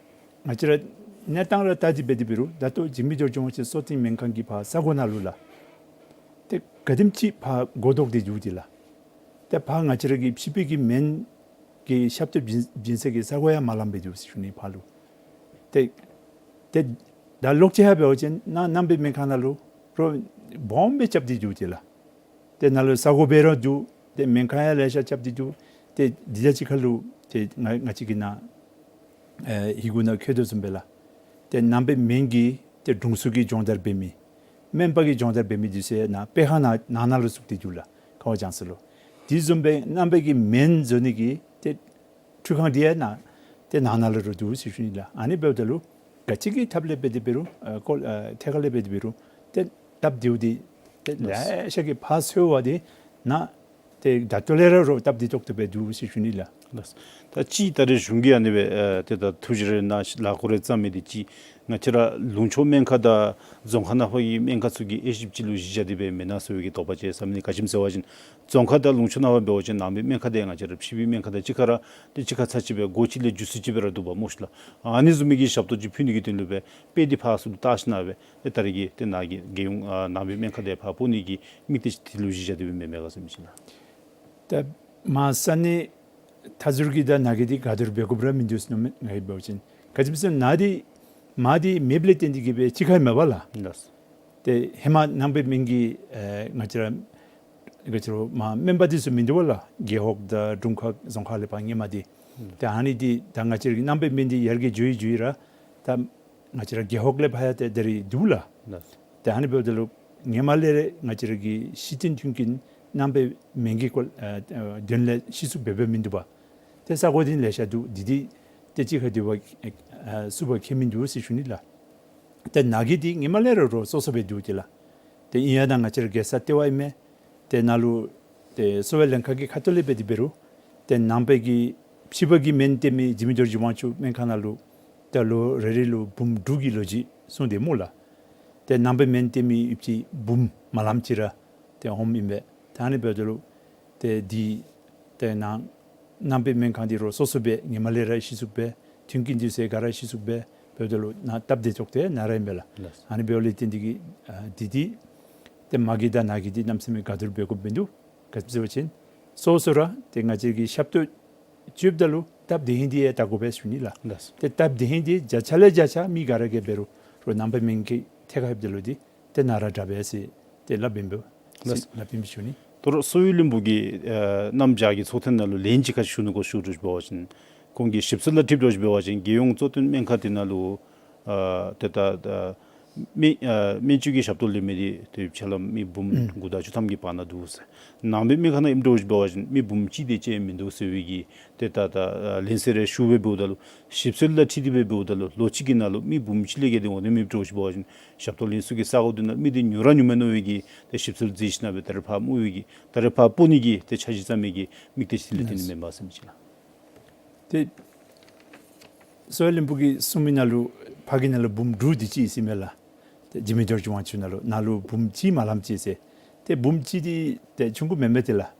ང་བཅས་ར་གནས་སྟངས་ར་བལྟ་སྟེ་འབད་དེ་འབད་རུང་ད་ལྟོ་འཇིགས་མེད་ལྗོངས་མཆོག་གཙོ་བསྟེན་སྨན་ཁང་གི་ཕར་ས་གོ་ནང་ལུ་ལགས། ཏེ་ག་དེམ་ཅིག་ཕར་གོ་ལྡོག་སྟེ་འགྱོ་སྟེ་ལགས། ཏེ་ཕར་ང་བཅས་ར་གི་ཕྱི་པའི་གི་སྨན་གྱི་ཞབས་ཏོག་བྱིན་བྱིན་ས་གི་ས་གོ་ཡང་མ་ལངམ་སྦེ་འདུག་ཟེར་ཞུ་ནི་ཕར་ལུ། ཏེ་ཏེ་ད་ལོག་ཅི་ཧ་འབད་བ་ཅིན་ནཱ་ནང་པའི་སྨན་ཁང་ནང་ལུ་རོགས་སྦོམ་སྦེ་རྐྱབ་སྟེ་འདུག་ཅི་ལགས། ཏེ་ནཱ་ལུ་ས་གོ་སྦེ་ར་འདུག། ཏེ་སྨན་ཁང་ཡང་ལེ་ཤ་རྐྱབ་སྟེ་འདུག། ཏེ་འདི་ད་ཅི་ཁ་ལུ་ཏེ་ང་ང་བཅས་ཀྱི་ནཱ་ཨེ་ཧིང་གུ་ནང་བཀོད་དོ་བཟུམ་སྦེ་ལགས། ཏེ་ནང་པའི་སྨན་གྱིས་ཏེ་དྲུང་འཚོ་གི་སྦྱོང་བརྡར་འབད་མི་སྨན་པ་གི་སྦྱོང་བརྡར་འབད་མི་འདི་ཚུ་ནཱ་སྤེལ་ཁང་ནང་ནང་ན་ལུ་བཙུགས་ཏེ་འདུག་ལགས། ཁ་བ་ལྗང་ས་ལུ། དེ་བཟུམ་སྦེ་ནང་པའི་གི་སྨན་བཟོ་ནི་གི་ཏེ་འཕྲུལ་ཁང་འདི་ཡང་ནཱ་ཏེ་ནང་ན་ལུ་ར་འདུག་ཟེར་ཞུ་ནི་ལགས། ཨ་ནི་འབདཝ་ད་ལུ་ག་ཅི་གི་ཐབས་ལས་འབད་དེ་འབད་རུང་ཨ་ཀོ་ཨ་ཐད་ཀར་ལས་འབད་དེ་འབད་རུང་ཏེ་སྟབས་བདེཝ་འདི་ཏེ་ལགས། ལེ་ཤ་གིས་ཕར་འཚོལ་བ་འདི་ནཱ་ཏེ་ད་ལྟོ་ལས་ར་རོགས་སྟབས་བདེ་ཏོག་ཏོ་སྦེ་འདུག་ཟེར་ཞུ་ནི་ལགས། ལགས། ད་ཅི་ད་རེས་གཞུང་གིས་ཨ་ནི་སྦེ་ཨ་ཏེ་ད་ཐུགས་བཞེད་རེ་གནང་ལག་འཁོར་རེ་བརྩམས་མི་འདི་ཅིག་ང་བཅས་ར་ལུང་ཕྱོགས་སྨན་ཁང་དང་རྫོང་ཁག་ནང་ཕར་གྱི་སྨན་ཁང་ཚུ་གིས་དབྱེ་ཞིབ་ཅིག་ལུ་གཞི་བཞག་སྟེ་སྦེ་མེན་ན་ཟེར་བའི་གི་དོགས་པ་ཅིག་ཟ་མི་འདི་ག་ཅི་སྨོ་ཟེར་བ་ཅིན་རྫོང་ཁག་དང་ལུང་ཕྱོགས་ནང་ཕར་འབད་བ་ཅིན་ནང་པའི་སྨན་ཁང་འདི་ང་བཅས་ར་ཕྱི་པའི་སྨན་ཁང་དང་གཅིག་ཁར་ར་ཏེ་གཅིག་ཁར་ཚར་གཅིག་སྦེ་སྒོ་གཅིག་ལས་རྒྱུ་ཚུ་གཅིག་སྦེ་ར་འདུག་པ་སྨོ་ཤིག་ལགས། ཨ་ནི་བཟུམ་མའི་གི་ཞབས་ཏོག་ཅིག་ཕུལ་ནི་གི་དོན་ལུ་སྦེ་དཔེ་འདི་ཕར་ཚུ་ལུ་བལྟ་ཞིནམ་སྦེ་ཏེ་ད་རེས་ཀྱི་ཏེ་ནཱ་གི་རྒྱལ་ཡོངས་ཨ་ནང་པའི་སྨན་ཁང་འདི་ཕར་སྤོ་ནི་གི་དམིགས་གཏད་ཅིག་འདི་ལུ་གཞི་བཞག་སྟེ་སྦེ་མེན་མས་ག་ཟེར་མི་ཅིག་ལགས། ད་མ་ས་ནི་མཐའ་ཟུར་གྱི་དང་ནང་གི་འདི་ག་དེ་ར་འབད་དགོཔ་ར་མིན་འདུག་ཟེར་མནོཝ་མས་ང་གིས་འབད་བ་ཅིན། ག་ཅི་སྨོ་ཟེར་ན་འདི་མ་འདི་མེདཔ་ལས་བརྟེན་ཏེ་གིས་སྦེ་ཅིག་ཁར་མེན་པ་ལགས། ལགས། ཏེ་ཧེ་མ་ནང་པའི་སྨན་གྱི་ཨེ་ང་བཅས་ར་ག་ཅི་རོ་མ་སྨན་པ་འདི་ཚུ་མིན་འདུག་པ་ལགས། རྒེད་འོག་དང་དྲུང་ཁག་རྫོང་ཁག་ལས་ཕར་ཧེ་མ་འདི། ལགས། ཏེ་ཨ་ནི་འདི་ད་ང་བཅས་ར་གི་ནང་པའི་སྨན་འདི་ཡར་རྒྱས་འགྱོ་ཡི་འགྱོ་ཡི་ར་ད་ང་བཅས་ར་རྒེད་འོག་ལས་ཕར་ཡང་ཏེ་ད་རེས་འདུག་ལགས། ལགས། ཏེ་ཨ་ནི་འབདཝ་ད་ལུ་ཧེ་མ་ལས་ར་ང་བཅས་ར་གི་ཤེས་ལྡན་མཐུན་རྐྱེན་ནང་པའི་སྨན་གྱི་སྐོར་ཨ་ཨ་དོན་ལས་ཤེས་ཚུགསཔ་སྦེ་སྦེ་མིན་འདུག་པ། ཏེ་ས་གོ་འདི་ལེ་ཤ་འདུག། འདི་འདི་ཏེ་གཅིག་ཁར་འདུ་བ་ཨ་ཚུགས་པ་ཁྱད་མིན་འདུག་ཟེར་ཞུ་ནི་ལགས། ཏེ་ནང་གི་འདི་ཧེ་མ་ལས་ར་རོགས་སོ་སོ་སྦེ་འདུག་ཅི་ལགས། ཏེ་ཨིན་ཡང་ད་ང་བཅས་ར་རྒྱལ་ས་ལྟེ་བ་ཨིན་མས། ཏེ་ནཱ་ལུ་ཏེ་གསོ་བའི་ལྷན་ཁག་གི་ཁ་ཐུག་ལས་འབད་དེ་འབད་རུང་ཏེ་ནང་པའི་གི་ཕྱི་པའི་གི་སྨན་སྟོན་མི་འཇིགས་མེད་རྡོ་རྗེ་དབང་ཕྱུག་སྨན་ཁང་ནང་ལུ་ཏེ་ལོ་རེ་རེ་ལུ་འབུམ་དྲུག་གི་ལོ་རྒྱུས་གསུངས་ཏེ་སྨོ་ལགས། ཏེ་ནང་པའི་སྨན་སྟོན་མི་ཡོདཔ་ཅིག་འབུམ་མ་ལངམ་ཅིག་ར་ཏེ་འོངམ་ཨིན་པས། ད་ཨ་ནི་འབདཝ་ད་ལུ་ཏེ་འདི་ཏེ་ནང་ནང་པའི་སྨན་ཁང་འདི་རོགས་སོ་སོ་སྦེ་ཧེ་མ་ལས་ར་ཤེས་ཚུགསཔ་སྦེ་མཐུན་རྐྱེན་འདི་ཚུ་ག་ར་ཤེས་ཚུགསཔ་སྦེ་འབདཝ་ད་ལུ་ནཱ་སྟབས་བདེ་ཏོག་ཏོ་ནཱ་ར་ཨིན་པས་ལགས། ལགས། ཨ་ནི་འབདཝ་ལས་བརྟེན་ཏེ་གིས་ཨ་འདི་འདི་ཏེ་མ་གི་དང་ནང་གི་འདི་གནམ་མེད་ས་མེད་ག་དེ་ར་འབད་དགོཔ་མིན་འདུག། ག་ཅི་སྨོ་ཟེར་བ་ཅིན་སོ་སོ་ར་ཏེ་ང་བཅས་ཀྱིས་ཞབས་ཏོག་སྤྱོདཔ་ད་ལུ་སྟབས་བདེ་ཧིང་འདི་ཡང་བལྟ་དགོ་པས་ཟེར་ཞུ་ནི་ལགས། ལགས། ཏེ་སྟབས་བདེ་ཧིང་འདི་བརྒྱ་ཆ་ལས་བརྒྱ་ཆ་མི་ག་ར་གིས་འབད་རུང་རོགས་ནང་པའི་སྨན་གྱི་ཐད་ཁར་ལྷོདཔ་ད་ལུ་འདི་ཏེ་ནཱ་ར་དྲག་པས་ཟེར་ཏེ་སླབ་ཨིན་པས། ལགས། སླབ་ཨིན་པས་ཞུ་ནི། དོ་རུང་གསོ་བའི་བློན་པོ་གིས་ཨེ་གནམ་བྱཱར་གྱི་ཚོགས་ཐེངས་ནང་ལུ་ལན་ཅིག་ཁར་ཞུ་ནི་གོ་ཞུ་དོ་ཞུ་བ་ཅིན་ཁོང་གིས་ཞིབ་འཚོལ་ལུ་འཁྲིལཝ་ད་ཞུ་བ་ཅིན་རྒྱལ་ཡོངས་གཙོ་བསྟེན་སྨན་ཁང་འདི་ནང་ལུ་ཨ་ཏེ་ད་ཨ་སྨན་ཨ་སྨན་བཅོས་ཀྱི་ཞབས་ཏོག་ལེན་མི་འདི་ཏེ་ཕྱེད་ལམ་མི་འབུམ་ཨུམ་དགུ་དང་བཅུ་ཐམ་གྱི་བར་ན་འདུག་ཟེར། ནང་པའི་སྨན་ཁང་ནང་ཨིནམ་འདྲཝ་ཅིག་འབད་བ་ཅིན་མི་འབུམ་གཅིག་དེ་ཅིག་མིན་འདུག་ཟེར་བའི་གི་ཏེ་ད་ད་ཨ་ལན་ཟེར་རེ་ཞུ་སྦེ་འབདཝ་ད་ལུ་ཞིབ་འཚོལ་ལུ་འཁྲིལ་ཏེ་སྦེ་འབདཝ་ད་ལུ་ལོ་གཅིག་གི་ནང་ལུ་མི་འབུམ་གཅིག་ལས་བརྒལ་ཏེ་འོང་ནི་མེདཔ་འདྲཝ་ཅིག་འབད་བ་ཅིན་ཞབས་ཏོག་ལེན་ས་གི་ས་གོ་འདི་ནང་མི་འདི་ཉུང་ར་ཉུང་མས་མནོ་བའི་གི་ཏེ་ཞིབ་འཚོལ་མཛད་ཞིནམ་སྦེ་ད་རེས་ཕར་སྨོ་བའི་གི་ད་རེས་ཕར་སྤོ་ནི་གི་ཏེ་འཆར་གཞི་བརྩམ་མི་གི་དམིགས་གཏད་ཅིག་ལས་བརྟེན་ནི་མེན་པ་ཟེར་མི་ཅིག་ལགས། ཏེ་གསོ་བའི་བློན་པོ་གིས་གསུངས་མི་ནང་ལུ་ཕར་གི་ནང་ལུ་འབུམ་དྲུག་དེ་ཅིག་ཨིན་ཟེར་མས་ལགས། ཏེ་འཇིགས་མེད་རྡོ་རྗེ་དབང་ཕྱུག་ནང་ལུ་ནཱ་ལུ་འབུམ་གཅིག་མ་ལངམ་ཅིག་ཟེར། ཏེ་འབུམ་གཅིག་འདི་ཏེ་ཆུང་ཀུ་མེན་མས་ཏེ་ལགས།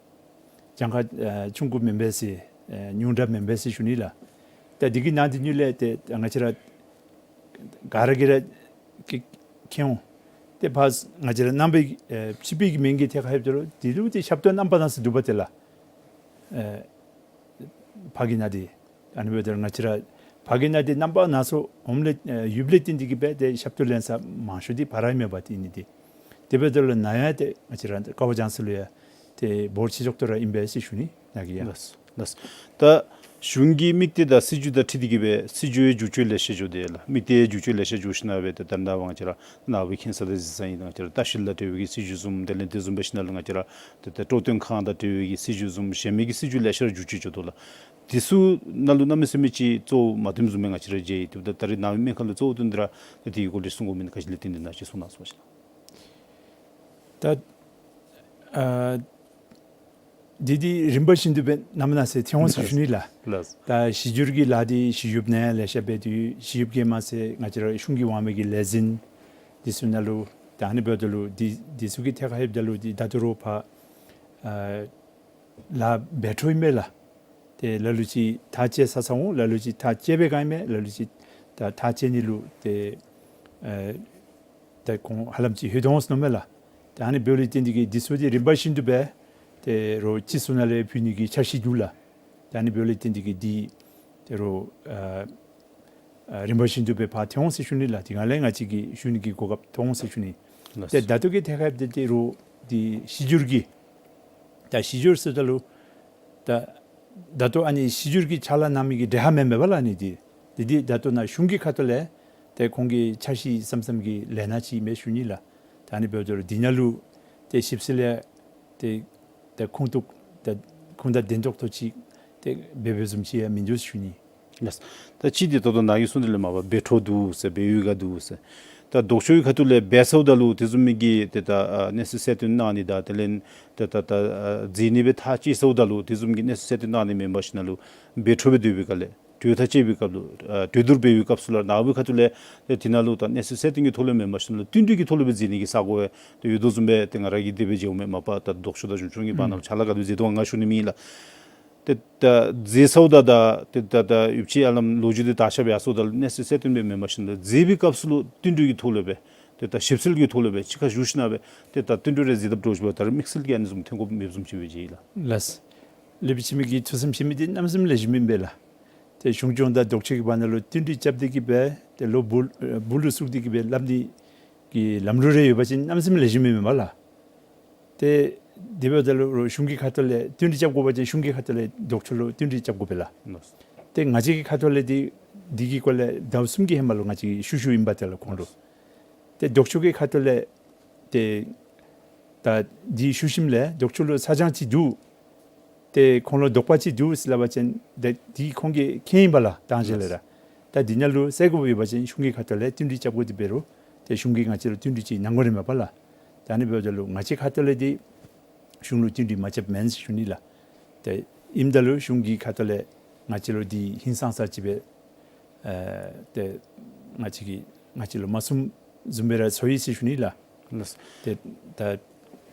གྱངས་ཁ་ཨ་ཆུང་ཀུ་མེན་པས་ཟེར་ཨ་ཉུང་དྲགས་མེན་པས་ཟེར་ཞུ་ནི་ལགས། ད་འདི་གི་ནང་འདི་ཉུལ་ལས་ཏེ་ང་བཅས་ར་ག་ར་གིས་ར་ཀི་མཁྱེན་འོང་། ཏེ་ཕར་ང་བཅས་ར་རྣམ་པའི་ཨ་ཕྱི་པའི་གི་སྨན་གྱི་ཐད་ཁར་ལྷོདཔ་ད་ལུ་འདི་ལུ་ཏེ་ཞབས་ཏོག་རྣམ་པ་སྣ་ཚོགས་འདུག་པ་ཏེ་ལགས། ཨ་ཕར་གི་ནང་འདི་ཨ་ནི་འབདཝ་ད་ལུ་ང་བཅས་ར་ཕར་གི་ནང་འདི་རྣམ་པ་སྣ་ཚོགས་འོངམ་ལས་ཨ་ཡོདཔ་ལས་བརྟེན་ཏེ་གིས་སྦེ་ཏེ་ཞབས་ཏོག་ལེན་ས་མང་ཤོས་འདི་ཕར་ར་ཨིན་མས་པ་ཏེ་ཨ་ནི་འདི། དེ་འབདཝ་ད་ལུ་ནཱ་ཡང་ཏེ་ང་བཅས་ར་ཀ་བ་ལྗང་སེར་ལུ་ཡང་ཏེ་འབོར་ཆེ་ཤོས་ཏོག་ཏོ་ར་ཨིན་པས་ཟེར་ཞུ་ནི་ནཱ་གིས་ཡང་། ལགས་ལགས། ད་གཞུང་གི་དམིགས་གཏད་དང་སྲིད་བྱུས་དང་འཁྲིལ་ཏེ་གིས་སྦེ་སྲིད་བྱུས་ཡང་འགྱུར་བཅོས་ལེ་ཤ་འགྱོ་དེས་ལགས། དམིགས་གཏད་ཡང་འགྱུར་བཅོས་ལེ་ཤ་འགྱོ་ཞིན་ན་སྦེ་ཏེ་ད་ལྟོ་ང་བཅས་ར་ནཱ་བུ་ཁྱིམ་ས་དང་གཟིགས་ས་ཨིན། ང་བཅས་ར་ལྟ་བཤལ་དང་འབྲེལ་བའི་གི་སྲིད་བྱུས་བཟུམ་དེ་ལས་དེ་བཟུམ་འབད་ཞིན་ན་ལུ་ང་བཅས་ར་ཏེ་ད་སྤྲོ་སྟོན་ཁང་དང་འབྲེལ་བའི་གི་སྲིད་བྱུས་བཟུམ་གཞན་མི་གི་སྲིད་བྱུས་ལེ་ཤ་ར་འགྱུར་བཅོས་འགྱོ་དོ་ལགས། དེ་ཚུ་ནང་ལུ་གནམ་མེད་ས་མེད་ཅིག་གཙོ་བོ་མ་བཏོནམ་བཟུམ་སྦེ་ང་བཅས་ར་མཇལ་ཡི། ཏེ་ད་ད་རེས་ནཱ་བུའི་སྨན་ཁང་ལུ་གཙོ་བོ་བཏོན་ཏེ་ར་ཏེ་དེ་གི་སྐོར་ལས་གསུང་དགོ་མི་ནི་ག་ཅི་ལས་བརྟེན་ཏེ་ན་ཅིག་གསུང་གནང་ཟེར་བ་ཅིན་ལགས། ད་ཨ་འདི་འདི་རིམ་པ་བཞིན་དུ་སྦེ་ནམ་ན་ཟེར་ཐོན་འོང་ཟེར་ཞུ་ནི་ལགས། ལགས། ད་གཞི་འགྱུར་གྱི་ལཱ་འདི་གཞི་ཡུབ་ནང་ལེ་ཤ་འབད་དེ་ཡོད། གཞི་ཡུབ་ཀྱི་མ་ཚད་ང་བཅས་ར་གཞུང་གི་དབང་མེད་ཀྱི་ལས་འཛིན་འདི་ཚུ་ནང་ལུ་ད་ཨ་ནི་འབདཝ་ད་ལུ་འདི་འདི་ཚུ་གི་ཐད་ཁར་ལྷོདཔ་ད་ལུ་འདི་ད་ལྟོ་ར་ཕར་ཨ་ལཱ་འབད་འཕྲོ་ཨིན་མས་ལགས། ཏེ་ལ་ལུ་ཅིག་ཐག་བཅད་ཚར་ཚར་འོང་། ལ་ལུ་ཅིག་ཐག་བཅད་པའི་སྒང་ཨིན་མས། ལ་ལུ་ཅིག་ད་ཐག་བཅད་ནི་ལུ་ཏེ་ཨ་ད་ཁོང་ཧ་ལམ་ཅིག་ལྷོད་འོང་ཟེར་མནོཝ་མས་ལགས། ད་ཨ་ནི་འབདཝ་ལས་བརྟེན་ཏེ་གིས་འདི་ཚུ་འདི་རིམ་པ་བཞིན་དུ་སྦེ་ཏེ་རོགས་སྤྱི་ཚོགས་ནང་ལས་ཕུལ་ནི་གི་འཆར་གཞི་འདུག་ལགས། ད་ཨ་ནི་འབདཝ་ལས་བརྟེན་ཏེ་གིས་འདི་ཏེ་རོགས་ཨ་ཨ་རིམ་པ་བཞིན་དུ་སྦེ་ཕར་ཐོན་འོང་ཟེར་ཞུ་ནི་ལགས། དེ་སྒང་ལས་ང་བཅས་ཀྱིས་ཞུ་ནི་གི་གོ་སྐབས་ཐོབ་འོང་ཟེར་ཞུ་ནི། ལགས། ཏེ་ད་ལྟོ་གི་ཐད་ཁར་ཏེ་ཏེ་རོགས་འདི་གཞི་འགྱུར་གྱི་ད་གཞི་འགྱུར་ཟེརཝ་ད་ལུ་ད་ད་ལྟོ་ཨ་ནི་གཞི་འགྱུར་གྱི་ཕྱག་ལཱ་གནང་མི་གི་གྲལ་ཁར་མེན་མས་པ་ལགས། ཨ་ནི་འདི་འདི་འདི་ད་ལྟོ་ནཱ་གཞུང་གི་ཁ་ཐུག་ལས་ཏེ་ཁོང་གི་འཆར་གཞི་བཟུམ་བཟུམ་གྱི་ལས་སྣ་ཅིག་མས་ཞུ་ནི་ལགས། ད་ཨ་ནི་འབདཝ་ད་ལུ་འདི་ནང་ལུ་ཏེ་ཞིབ་འཚོལ་ལས་ཏེ་ད་ཁུངས་གཏུགས་ད་ཁུངས་དང་ལྡན་ཏོག་ཏོ་ཅིག་ཏེ་འབད་འབདཝ་བཟུམ་ཅིག་ཡང་མིན་འདུག་ཞུ་ནི། ལགས། ད་ཅི་འདི་ད་ལྟོ་ནཱ་གིས་གསུངས་དོ་ལས་མ་པ་འབད་འཕྲོ་འདུག་ཟེར་འབད་ཡོད་ག་འདུག་ཟེར། ད་ལྡོག་ཕྱོགས་ཀྱི་ཁ་ཐུག་ལས་འབད་ཚརཝ་ད་ལུ་དེ་བཟུམ་མའི་གི་ཏེ་ད་ཨ་གནས་ཚུལ་གསལ་སྟོན་གནང་ནི་དང་དེ་ལས་ཏེ་ད་ད་ཨ་མཛད་ནི་སྦེ་ཐག་བཅད་ཚརཝ་ད་ལུ་དེ་བཟུམ་གྱི་གནས་ཚུལ་གསལ་སྟོན་གནང་ནི་མེན་པར་ཞིན་ན་ལུ་འབད་འཕྲོ་སྦེ་སྡོད་པའི་སྐབས་ལས་གྲོས་ཐག་བཅད་པའི་སྐབས་ལུ་ཨ་གྲོས་བསྡུར་འབད་བའི་སྐབས་སུ་ལུ་ནཱ་བུའི་ཁ་ཐུག་ལས་ཏེ་དེ་ནང་ལུ་ད་གནས་ཚུལ་གསལ་སྟོན་གྱི་ཐོག་ལས་མེན་པར་ཞིན་ན་ལུ་བསྟུན་གྲོས་ཀྱི་ཐོག་ལས་སྦེ་མཛད་ནི་གི་ས་གོ་སྦེ་ཏེ་ཡོད་དོ་བཟུམ་སྦེ་ཏེ་ང་ར་གིས་དེ་སྦེ་མཇལཝ་མས། མ་པ་ད་ལྡོག་ཕྱོགས་དང་གཞུང་ཕྱོགས་གཉིས་བར་ན་ལུ་ཕྱག་ལཱ་ག་དེ་སྦེ་མཛད་དོ་ག་ང་ཞུ་ནི་མེད་ལགས། ཏེ་ད་མཛད་ཚརཝ་ད་ད་ཏེ་ད་ད་ཡོདཔ་ཅིག་ཨ་ལམ་ལོ་རྒྱུས་འདི་དར་ཁྱབ་ཡར་སོངམ་ད་ལུ་གནས་ཚུལ་གསལ་སྟོན་སྦེ་མེན་པར་ཞིན་ན་ལུ་མཛད་པའི་སྐབས་སུ་ལུ་བསྟུན་གྲོས་ཀྱི་ཐོག་ལས་སྦེ་ཏེ་ད་ཞིབ་འཚོལ་གྱི་ཐོག་ལས་སྦེ་གཅིག་ཁར་བཞུགས་ཞིན་ན་སྦེ་ཏེ་ད་བསྟུན་གྲོས་རེ་མཛད་དཔ་འདྲཝ་ཅིག་སྦེ་ད་རེས་དམིགས་བསལ་གྱི་ཨ་ནི་བཟུམ་ཐོན་དགོཔ་མེདཔ་བཟུམ་ཅིག་སྦེ་མཇལ་ཡི་ལགས། ལགས། ལེགས་པའི་ཕྱི་མའི་གི་ཐུགས་བསམ་བཞེས་མི་འདི་གནམ་མེད་ས་མེད་ལེགས་ཤོམ་ཨིན་པས་ལགས། ཏེ་གཞུང་སྐྱོང་དང་ལྡོག་ཕྱོགས་ཀྱི་བར་ན་ལུ་བསྟུན་གྲོས་རྐྱབ་སྟེ་གིས་སྦེ་ཏེ་ལོག་སྦུག་ཨ་སྦུག་ལུ་བཙུགས་ཏེ་གིས་སྦེ་སླབ་ནི་གི་ལམ་ལུགས་རེ་ཡོད་པ་ཅིན་གནམ་མེད་ས་མེད་ལེགས་ཤོམ་ཨིན་མས་ལགས། ཏེ་དེ་འབདཝ་ད་ལུ་རོགས་གཞུང་གི་ཁ་ཐུག་ལས་བསྟུན་གྲོས་རྐྱབ་དགོ་པ་ཅིན་གཞུང་གི་ཁ་ཐུག་ལས་ལྡོག་ཕྱོགས་ལུ་བསྟུན་གྲོས་རྐྱབ་དགོ་པས་ལགས། ལགས། ཏེ་ང་བཅས་ཀྱི་ཁ་ཐུག་ལས་འདི་འདི་གི་སྐོར་ལས་ཟླཝ་གསུམ་གྱི་ཧེ་མ་ལུ་ང་བཅས་ཞུ་ཞུཝ་ཨིན་པས་ཏེ་ལགས་ཁོང་ལུ། ཏེ་ལྡོག་ཕྱོགས་ཀྱི་ཁ་ཐུག་ལས་ཏེ་ད་འདི་ཞུ་ཞིནམ་ལས་ལྡོག་ཕྱོགས་ལུ་ཚ་གྱང་ཅིག་འདུག། ཏེ་ཁོང་ལུ་དོགས་པ་ཅིག་འདུག་ཟེར་སླབ་པ་ཅིན་ཏེ་འདི་ཁོང་གིས་མཁྱེན་ཨིན་པས་ལགས་དང་ཞལ་ལས་ར། ད་འདི་ནང་ལུ་སེལ་དགོཔ་ཡོད་པ་ཅིན་གཞུང་གི་ཁ་ཐུག་ལས་བསྟུན་གྲོས་རྐྱབ་དགོ། དེ་འབད་རུང་ཏེ་གཞུང་གིས་ང་བཅས་ལུ་བསྟུན་གྲོས་ཅིག་གནང་དགོ་རན་མས་པ་ལགས། ད་ཨ་ནི་འབདཝ་ད་ལུ་ང་བཅས་ཁ་ཐུག་ལས་འདི་གཞུང་ལུ་བསྟུན་གྲོས་མ་རྐྱབ་མེན་ཟེར་ཞུ་ནི་ལགས། ཏེ་ཨིནམ་ད་ལུ་གཞུང་གི་ཁ་ཐུག་ལས་ང་བཅས་ལུ་འདི་ཧིང་སངས་ས་ཅིག་སྦེ་ཨ་ཏེ་ང་བཅས་ཀྱིས་ང་བཅས་ལུ་མ་གསུངམ་བཟུམ་སྦེ་ར་ཚོར་ཡི་ཟེར་ཞུ་ནི་ལགས། ལགས། ཏེ་ད་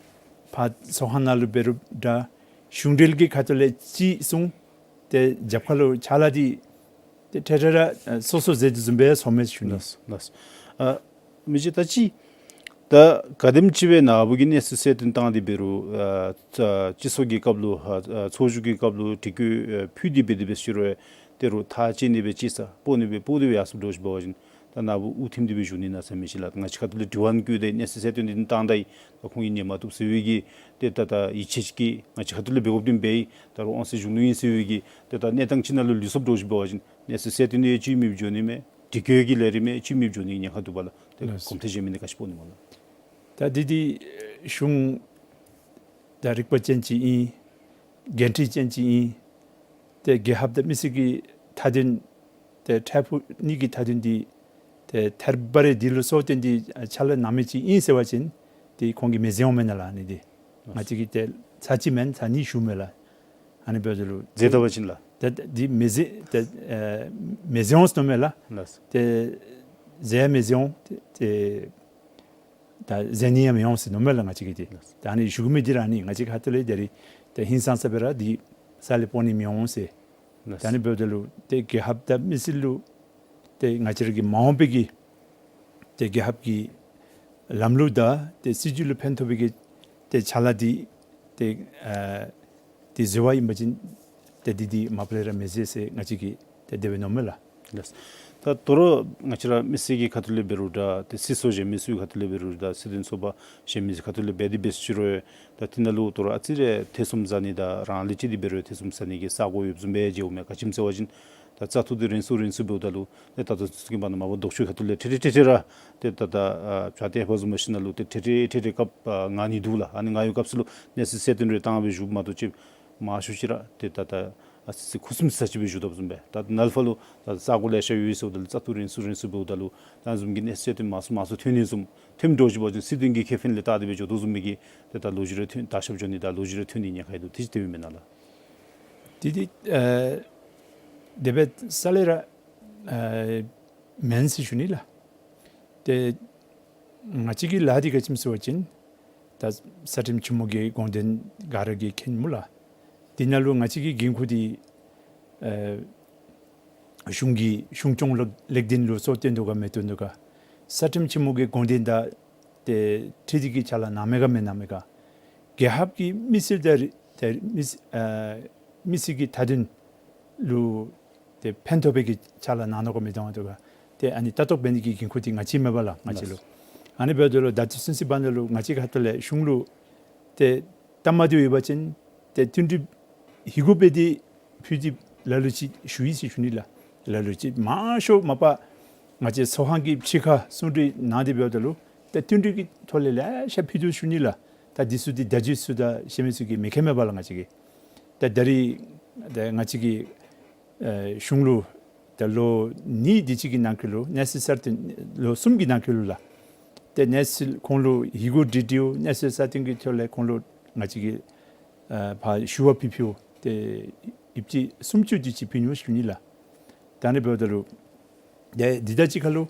ཕར་ཚོགས་ཁང་ནང་ལུ་འབད་རུང་འདྲ་གཞུང་འབྲེལ་གྱི་ཁ་ཐུག་ལས་ཅིག་གསུངས། ཏེ་རྒྱབ་ཁ་ལུ་ཕྱག་ལཱ་འདི་ཏེ་ཏེ་ཏེ་ར་ཨ་སོ་སོ་མཛད་དོ་བཟུམ་སྦེ་ཚོརཝ་མས་ཞུ་ནི། ལགས་ལགས། ཨ་མི་རྗེ་ད་ཅི་ད་ག་དེམ་ཅིག་སྦེ་ནཱ་བུ་གིས་གནས་ཚུལ་གསལ་སྟོན་བཏང་སྟེ་འབད་རུང་ཨ་ཚ་སྤྱི་ཚོགས་ཀྱི་སྐབས་ལུ་ཨ་ཚོགས་བཞུགས་ཀྱི་སྐབས་ལུ་དྲི་བཀོད་ཨ་ཕུལ་ཏེ་འབད་དེ་འབད་ཟེར་རུང་ཏེ་རོགས་ཐག་བཅད་ནི་སྦེ་བཅད་ས་སྤོ་ནི་སྦེ་སྤོ་སྟེ་སྦེ་ཡར་སོངམ་འདྲཝ་ཅིག་འབད་བ་ཅིན་ད་ནཱ་བུ་དབུ་ཐིམ་སྟེ་སྦེ་བཞུགས་ནི་ན་ཟེར་མི་ཅིག་ལགས། ང་བཅས་ཁ་ཐུག་ལས་དྲི་བ་བཀོད་དེ་གནས་ཚུལ་གསལ་སྟོན་འདི་བཏང་ད་ཡི། ད་ཁོང་གིས་ཉན་མ་བཏུབ་ཟེར་བའི་གི་ཏེ་ད་ད་ཡིད་ཆེས་ཀྱིས་ང་བཅས་ཁ་ཐུག་ལས་འབད་དགོཔ་འདི་འབད་ཡི། ད་རོགས་དབང་ཚད་གཞུང་ལུ་ཨིན་ཟེར་བའི་གི་ཏེ་ད་གནས་སྟངས་ཅིག་ནང་ལུ་ལུས་སོངམ་འདྲཝ་ཅིག་འབད་བ་ཅིན་གནས་ཚུལ་གསལ་སྟོན་འདི་ཡང་ཅིག་མེདཔ་འགྱོ་ནི་མས། དྲི་བཀོད་ཀྱི་ལས་རིམ་ཡང་ཅིག་མེདཔ་འགྱོ་ནི་ཉེན་ཁ་འདུག་པ་ལགས། ཏེ་ལགས། གོམ་ཐེངས་གཞན་མི་འདི་ག་ཅི་སྤོ་ནི་སྨོ་ལགས། ད་འདི་འདི་གཞུང་ད་རིག་པ་ཅན་ཅིག་ཨིན། འགན་འཁྲི་ཅན་ཅིག་ཨིན། ཏེ་རྒྱལ་ཁབ་དང་མི་སེར་གྱི་མཐའ་དོན་ཏེ་འཕྲལ་ཕུགས་གཉིས་ཀྱི་མཐའ་དོན་འདི་ཏེ་ཐད་རི་བ་རི་འདི་ལུ་སོང་སྟེ་འདི་ཕྱག་ལཱ་གནང་མི་ཅིག་ཨིན་ཟེར་བ་ཅིན་ཏེ་ཁོང་གིས་མི་མཛད་འོང་མེན་ན་ལགས། ཨ་ནི་འདི་ང་བཅས་ཀྱིས་ཏེ་ཚར་གཅིག་མེན་ཚར་གཉིས་ཞུཝ་མས་ལགས། ཨ་ནི་འབདཝ་ད་ལུ་མཛད་ད་པ་ཅིན་ལགས། ཏེ་འདི་མི་མཛད་ཏེ་ཨེ་མི་མཛད་འོང་ཟེར་མནོཝ་མས་ལགས། ལགས། ཏེ་མཛད་མི་མཛད་འོང་ཏེ་ཏེ་ད་མཛད་ནི་ཡང་མི་འོང་ཟེར་མནོཝ་མས་ལགས་ང་བཅས་ཀྱིས་ཏེ། ལགས། ད་ཨ་ནི་ཞུ་མི་འདི་ར་ཨ་ནི་ང་བཅས་ཁ་ཐུག་ལས་ད་རིས་ད་ ཧིང་སངས་ས་སྦེ་ར་འདི་ས་ལས་སྤོ་ནི་མི་འོང་ཟེར། ལགས། ད་ཨ་ནི་འབདཝ་ད་ལུ་ཏེ་རྒྱལ་ཁབ་དང་མི་སེར་ལུ་ཏེ་ང་བཅས་ར་གི་མ་འོངས་པའི་གི་ཏེ་རྒྱལ་ཁབ་ཀྱི་ལམ་ལུགས་དང་ཏེ་སྲིད་བྱུས་ལུ་ཕན་ཐོགས་པའི་གི་ཏེ་ཕྱག་ལཱ་འདི་ཏེ་ཨ་ཏེ་བཟོ་བ་ཨིན་པ་ཅིན་ཏེ་འདི་འདི་མ་པ་ལས་ར་མི་བཟོ་ཟེར་ང་བཅས་ཀྱིས་ཏེ་དེ་སྦེ་མནོཝ་མས་ལགས། ལགས། ད་དོ་རུང་ང་བཅས་ར་མི་སེར་གྱི་ཁ་ཐུག་ལས་འབད་རུང་འདྲ་ཏེ་སྲིད་ཚོགས་གཞན་མི་ཚུ་གི་ཁ་ཐུག་ལས་འབད་རུང་འདྲ་སྲིད་དོན་ཚོགས་པ་གཞན་མི་ཚུ་ཁ་ཐུག་ལས་འབད་དེ་འབད་ཟེར་ཞུ་རུང་ད་དེ་ནང་ལུ་དོ་རུང་ཨ་ཙི་རེ་ཐེ་ཚོམ་ཟ་ནི་དང་རང་ལས་ཅིག་འདི་འབད་རུང་ཐེ་ཚོམ་ཟ་ནི་གི་ས་གོ་ཡོདཔ་བཟུམ་སྦེ་མཇལཝ་མས། ག་ཅི་སྨོ་ཟེར་བ་ཅིན་ད་བཙག་འཐུ་འདི་རན་སུ་རན་སུ་འབདཝ་ད་ལུ་ཏེ་ད་ལྟོ་ཚུན་ཚོད་ཀྱི་བར་ན་མ་པ་ལྡོག་ཕྱོགས་ཁ་ཐུག་ལས་ཁྲེ་ཁྲེ་ཁྲེ་ཁྲེ་ར་ཏེ་ད་ད་ཨ་བྱ་ཏེ་ཧེ་མ་བཟུམ་མ་ཤེས་ནང་ལུ་ཏེ་ཁྲེ་ཁྲེ་ཁྲེ་ཁྲེ་སྐབས་ཨ་མངགས་ནི་འདུག་ལགས། ཨ་ནི་མངགས་ཡོད་སྐབས་སུ་ལུ་གནས་ཚུལ་གསལ་སྟོན་རེ་བཏང་སྦེ་བཞུགསཔ་མ་གཏོགས་ཅིག་མང་ཤོས་ཅིག་ར་ཏེ་ད་ད་ཨ་ཙི་ཙི་ཁུ་སིམ་ས་ཅིག་སྦེ་བཞུགས་དོ་བཟུམ་སྦེ། ད་ནཱ་ལས་ཕར་ལུ་ད་ས་གོ་ལེ་ཤ་ཡོད་ཟེརཝ་ད་ལུ་བཙག་འཐུ་རན་སུ་རན་སུ་འབདཝ་ད་ལུ་ད་བཟུམ་གྱི་གནས་ཚུལ་དེ་མང་སུ་མང་སུ་ཐོན་ནི་བཟུམ་ཐོནམ་འདྲཝ་ཅིག་འབད་བ་ཅིན་སྲིད་དོན་གྱི་ཁེ་ཕན་ལས་བལྟ་སྟེ་སྦེ་འགྱོ་དོ་བཟུམ་མའི་གི་ཏེ་ད་ལོ་རྒྱུས་རེ་ཐོན་དར་ཁྱབ་འགྱོ་ནི་དང་ལོ་རྒྱུས་རེ་ཐོན་ནི་ཉེན་ཁ་ཡོད་དོ། དེ་ཅིག་དེ་སྦེ་མེན་ན་ལགས། དེ་དེ་ཨ་དེ་སྦེ་ས་ལས་ར་ཨ་མེན་ཟེར་ཞུ་ནི་ལགས། ཏེ་ང་བཅས་ཀྱི་ལཱ་འདི་ག་ཅི་སྨོ་ཟེར་བ་ཅིན་ད་ས་ཁྲིམས་ཆེན་མོ་གི་དགོངས་དོན་ག་ར་གིས་མཁྱེན་སྨོ་ལགས། དེ་ནང་ལུ་ང་བཅས་ཀྱི་འགན་ཁུར་འདི་ཨ་གཞུང་གི་གཞུང་སྐྱོང་ལུགས་ལེགས་ལྡན་ལུ་སྲོག་བཏོན་དོ་ག་མི་བཏོན་དོ་ག། ས་ཁྲིམས་ཆེན་མོ་གི་དགོངས་དོན་དང་ཏེ་འཁྲིལ་ཏེ་གི་ཕྱག་ལཱ་གནང་མས་ག་མི་གནང་མས་ག། རྒྱལ་ཁབ་ཀྱི་མི་སེར་དང་ཏེ་མི་སེར་ཨ་མི་སེར་གྱི་མཐའ་དོན་ལུ་ཏེ་ཕན་ཐོགས་པའི་གི་ཕྱག་ལཱ་གནང་དོ་ག་མི་གནང་དོ་ག། ཏེ་ཨ་ནི་ལྟ་རྟོག་འབད་ནི་གི་འགན་ཁུར་འདི་ང་བཅས་མེན་པ་ལགས་ང་བཅས་ལུ། ཨ་ནི་འབདཝ་ད་ལུ་ད་ལྟོ་ཚུན་ཚོད་བར་ན་ལུ་ང་བཅས་ཁ་ཐུག་ལས་གཞུང་ལུ་ཏེ་སྟབས་མ་བདེཝ་ཡོད་པ་ཅིན་ཏེ་བསྟུན་གྲོས་ཧི་གུ་འབད་དེ་ཕུལ་ཏེ་ལ་ལུ་ཅིག་ཞུ་ཡི་ཟེར་ཞུ་ནི་ལགས། ལ་ལུ་ཅིག་མང་ཤོས་མ་པ་ང་བཅས་ཚོགས་ཁང་གི་ཕྱི་ཁར་གསུང་གྲོས་གནང་སྟེ་འབདཝ་ད་ལུ་ད་བསྟུན་གྲོས་ཀྱི་ཐོག་ལས་ལེ་ཤ་ཕུལ་དོ་ཞུ་ནི་ལགས། ད་འདི་ཚུ་འདི་བརྡ་བརྒྱུད་ཚུ་དང་གཞན་མི་ཚུ་གིས་མི་མཁྱེན་མས་པ་ལགས་ང་བཅས་ཀྱིས། ད་ད་རིས་ད་ང་བཅས་ཀྱིས་ཨེ་གཞུང་ལུ་ད་ལོ་གཉིས་དེ་ཅིག་གི་ནང་འཁོད་ལུ་གནས་ཚུལ་གསར་བཏོན་ལོ་གསུམ་གྱི་ནང་འཁོད་ལུ་ལགས། ཏེ་གནས་ཚུལ་ཁོང་ལུ་ཧི་གུ་བྲིས་བྲིསཝ་གནས་ཚུལ་གསར་བཏོན་གྱི་ཐོག་ལས་ཁོང་ལུ་ང་བཅས་ཀྱིས་ཨ་ཕར་ཞུ་བ་ཕུལ་ཕུལཝ་ཏེ་ཡོདཔ་ཅིག་སུམ་ཅུ་དེ་ཅིག་ཕུལ་ནུག་ཞུ་ནི་ལགས། ད་ཨ་ནི་འབདཝ་ད་ལུ་ཏེ་འདི་དང་གཅིག་ཁར་ལུ་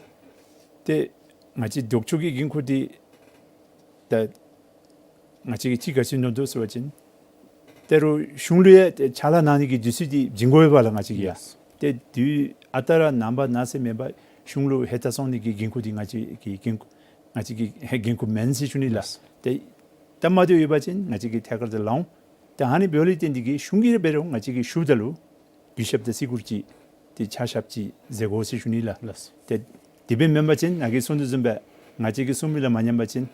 ཏེ་ང་བཅས་ལྡོག་ཕྱོགས་ཀྱི་འགན་ཁུར་འདི་ད་ང་བཅས་ཀྱིས་ཅིག་ག་ཅི་མནོ་དོ་ཟེར་བ་ཅིན་ད་རུང་གཞུང་ལུ་ཡང་ཏེ་ཕྱག་ལཱ་གནང་ནི་གི་དུས་ཚོད་འདི་བྱིན་དགོ་པས་ལགས་ང་བཅས་ཀྱིས་ཡང་། ལགས། ཏེ་དུས་ཨ་རྟག་ར་ནངས་པ་གནངས་ཚེ་མེན་པར་གཞུང་ལུ་ཧེ་ད་སོང་ནི་གི་འགན་ཁུར་འདི་ང་བཅས་ཀྱི་འགན་ཁུར་ང་བཅས་ཀྱི་ཧེ་འགན་ཁུར་མེན་ཟེར་ཞུ་ནི་ལགས། ལགས། ཏེ་སྟབས་མ་བདེཝ་ཡོད་པ་ཅིན་ང་བཅས་ཀྱིས་ཐད་ཀར་དུ་ལང་འོང་། ཏེ་ཨ་ནི་འབདཝ་ལས་བརྟེན་ཏེ་གིས་གཞུང་གིས་ར་འབད་རུང་ང་བཅས་ཀྱིས་ཞུཝ་ད་ལུ་གུས་ཞབས་དང་བརྩི་བཀུར་ཅིག་ཏེ་ཕྱག་ཞབས་ཅིག་མཛད་དགོ་ཟེར་ཞུ་ནི་ལགས། ལགས། ཏེ་དེ་སྦེ་མེན་པ་ཅིན་ནཱ་གིས་གསུངས་དོ་བཟུམ་སྦེ་ང་བཅས་ཀྱིས་གསུངས་མི་ལུ་མ་ཉན་པ་ཅིན་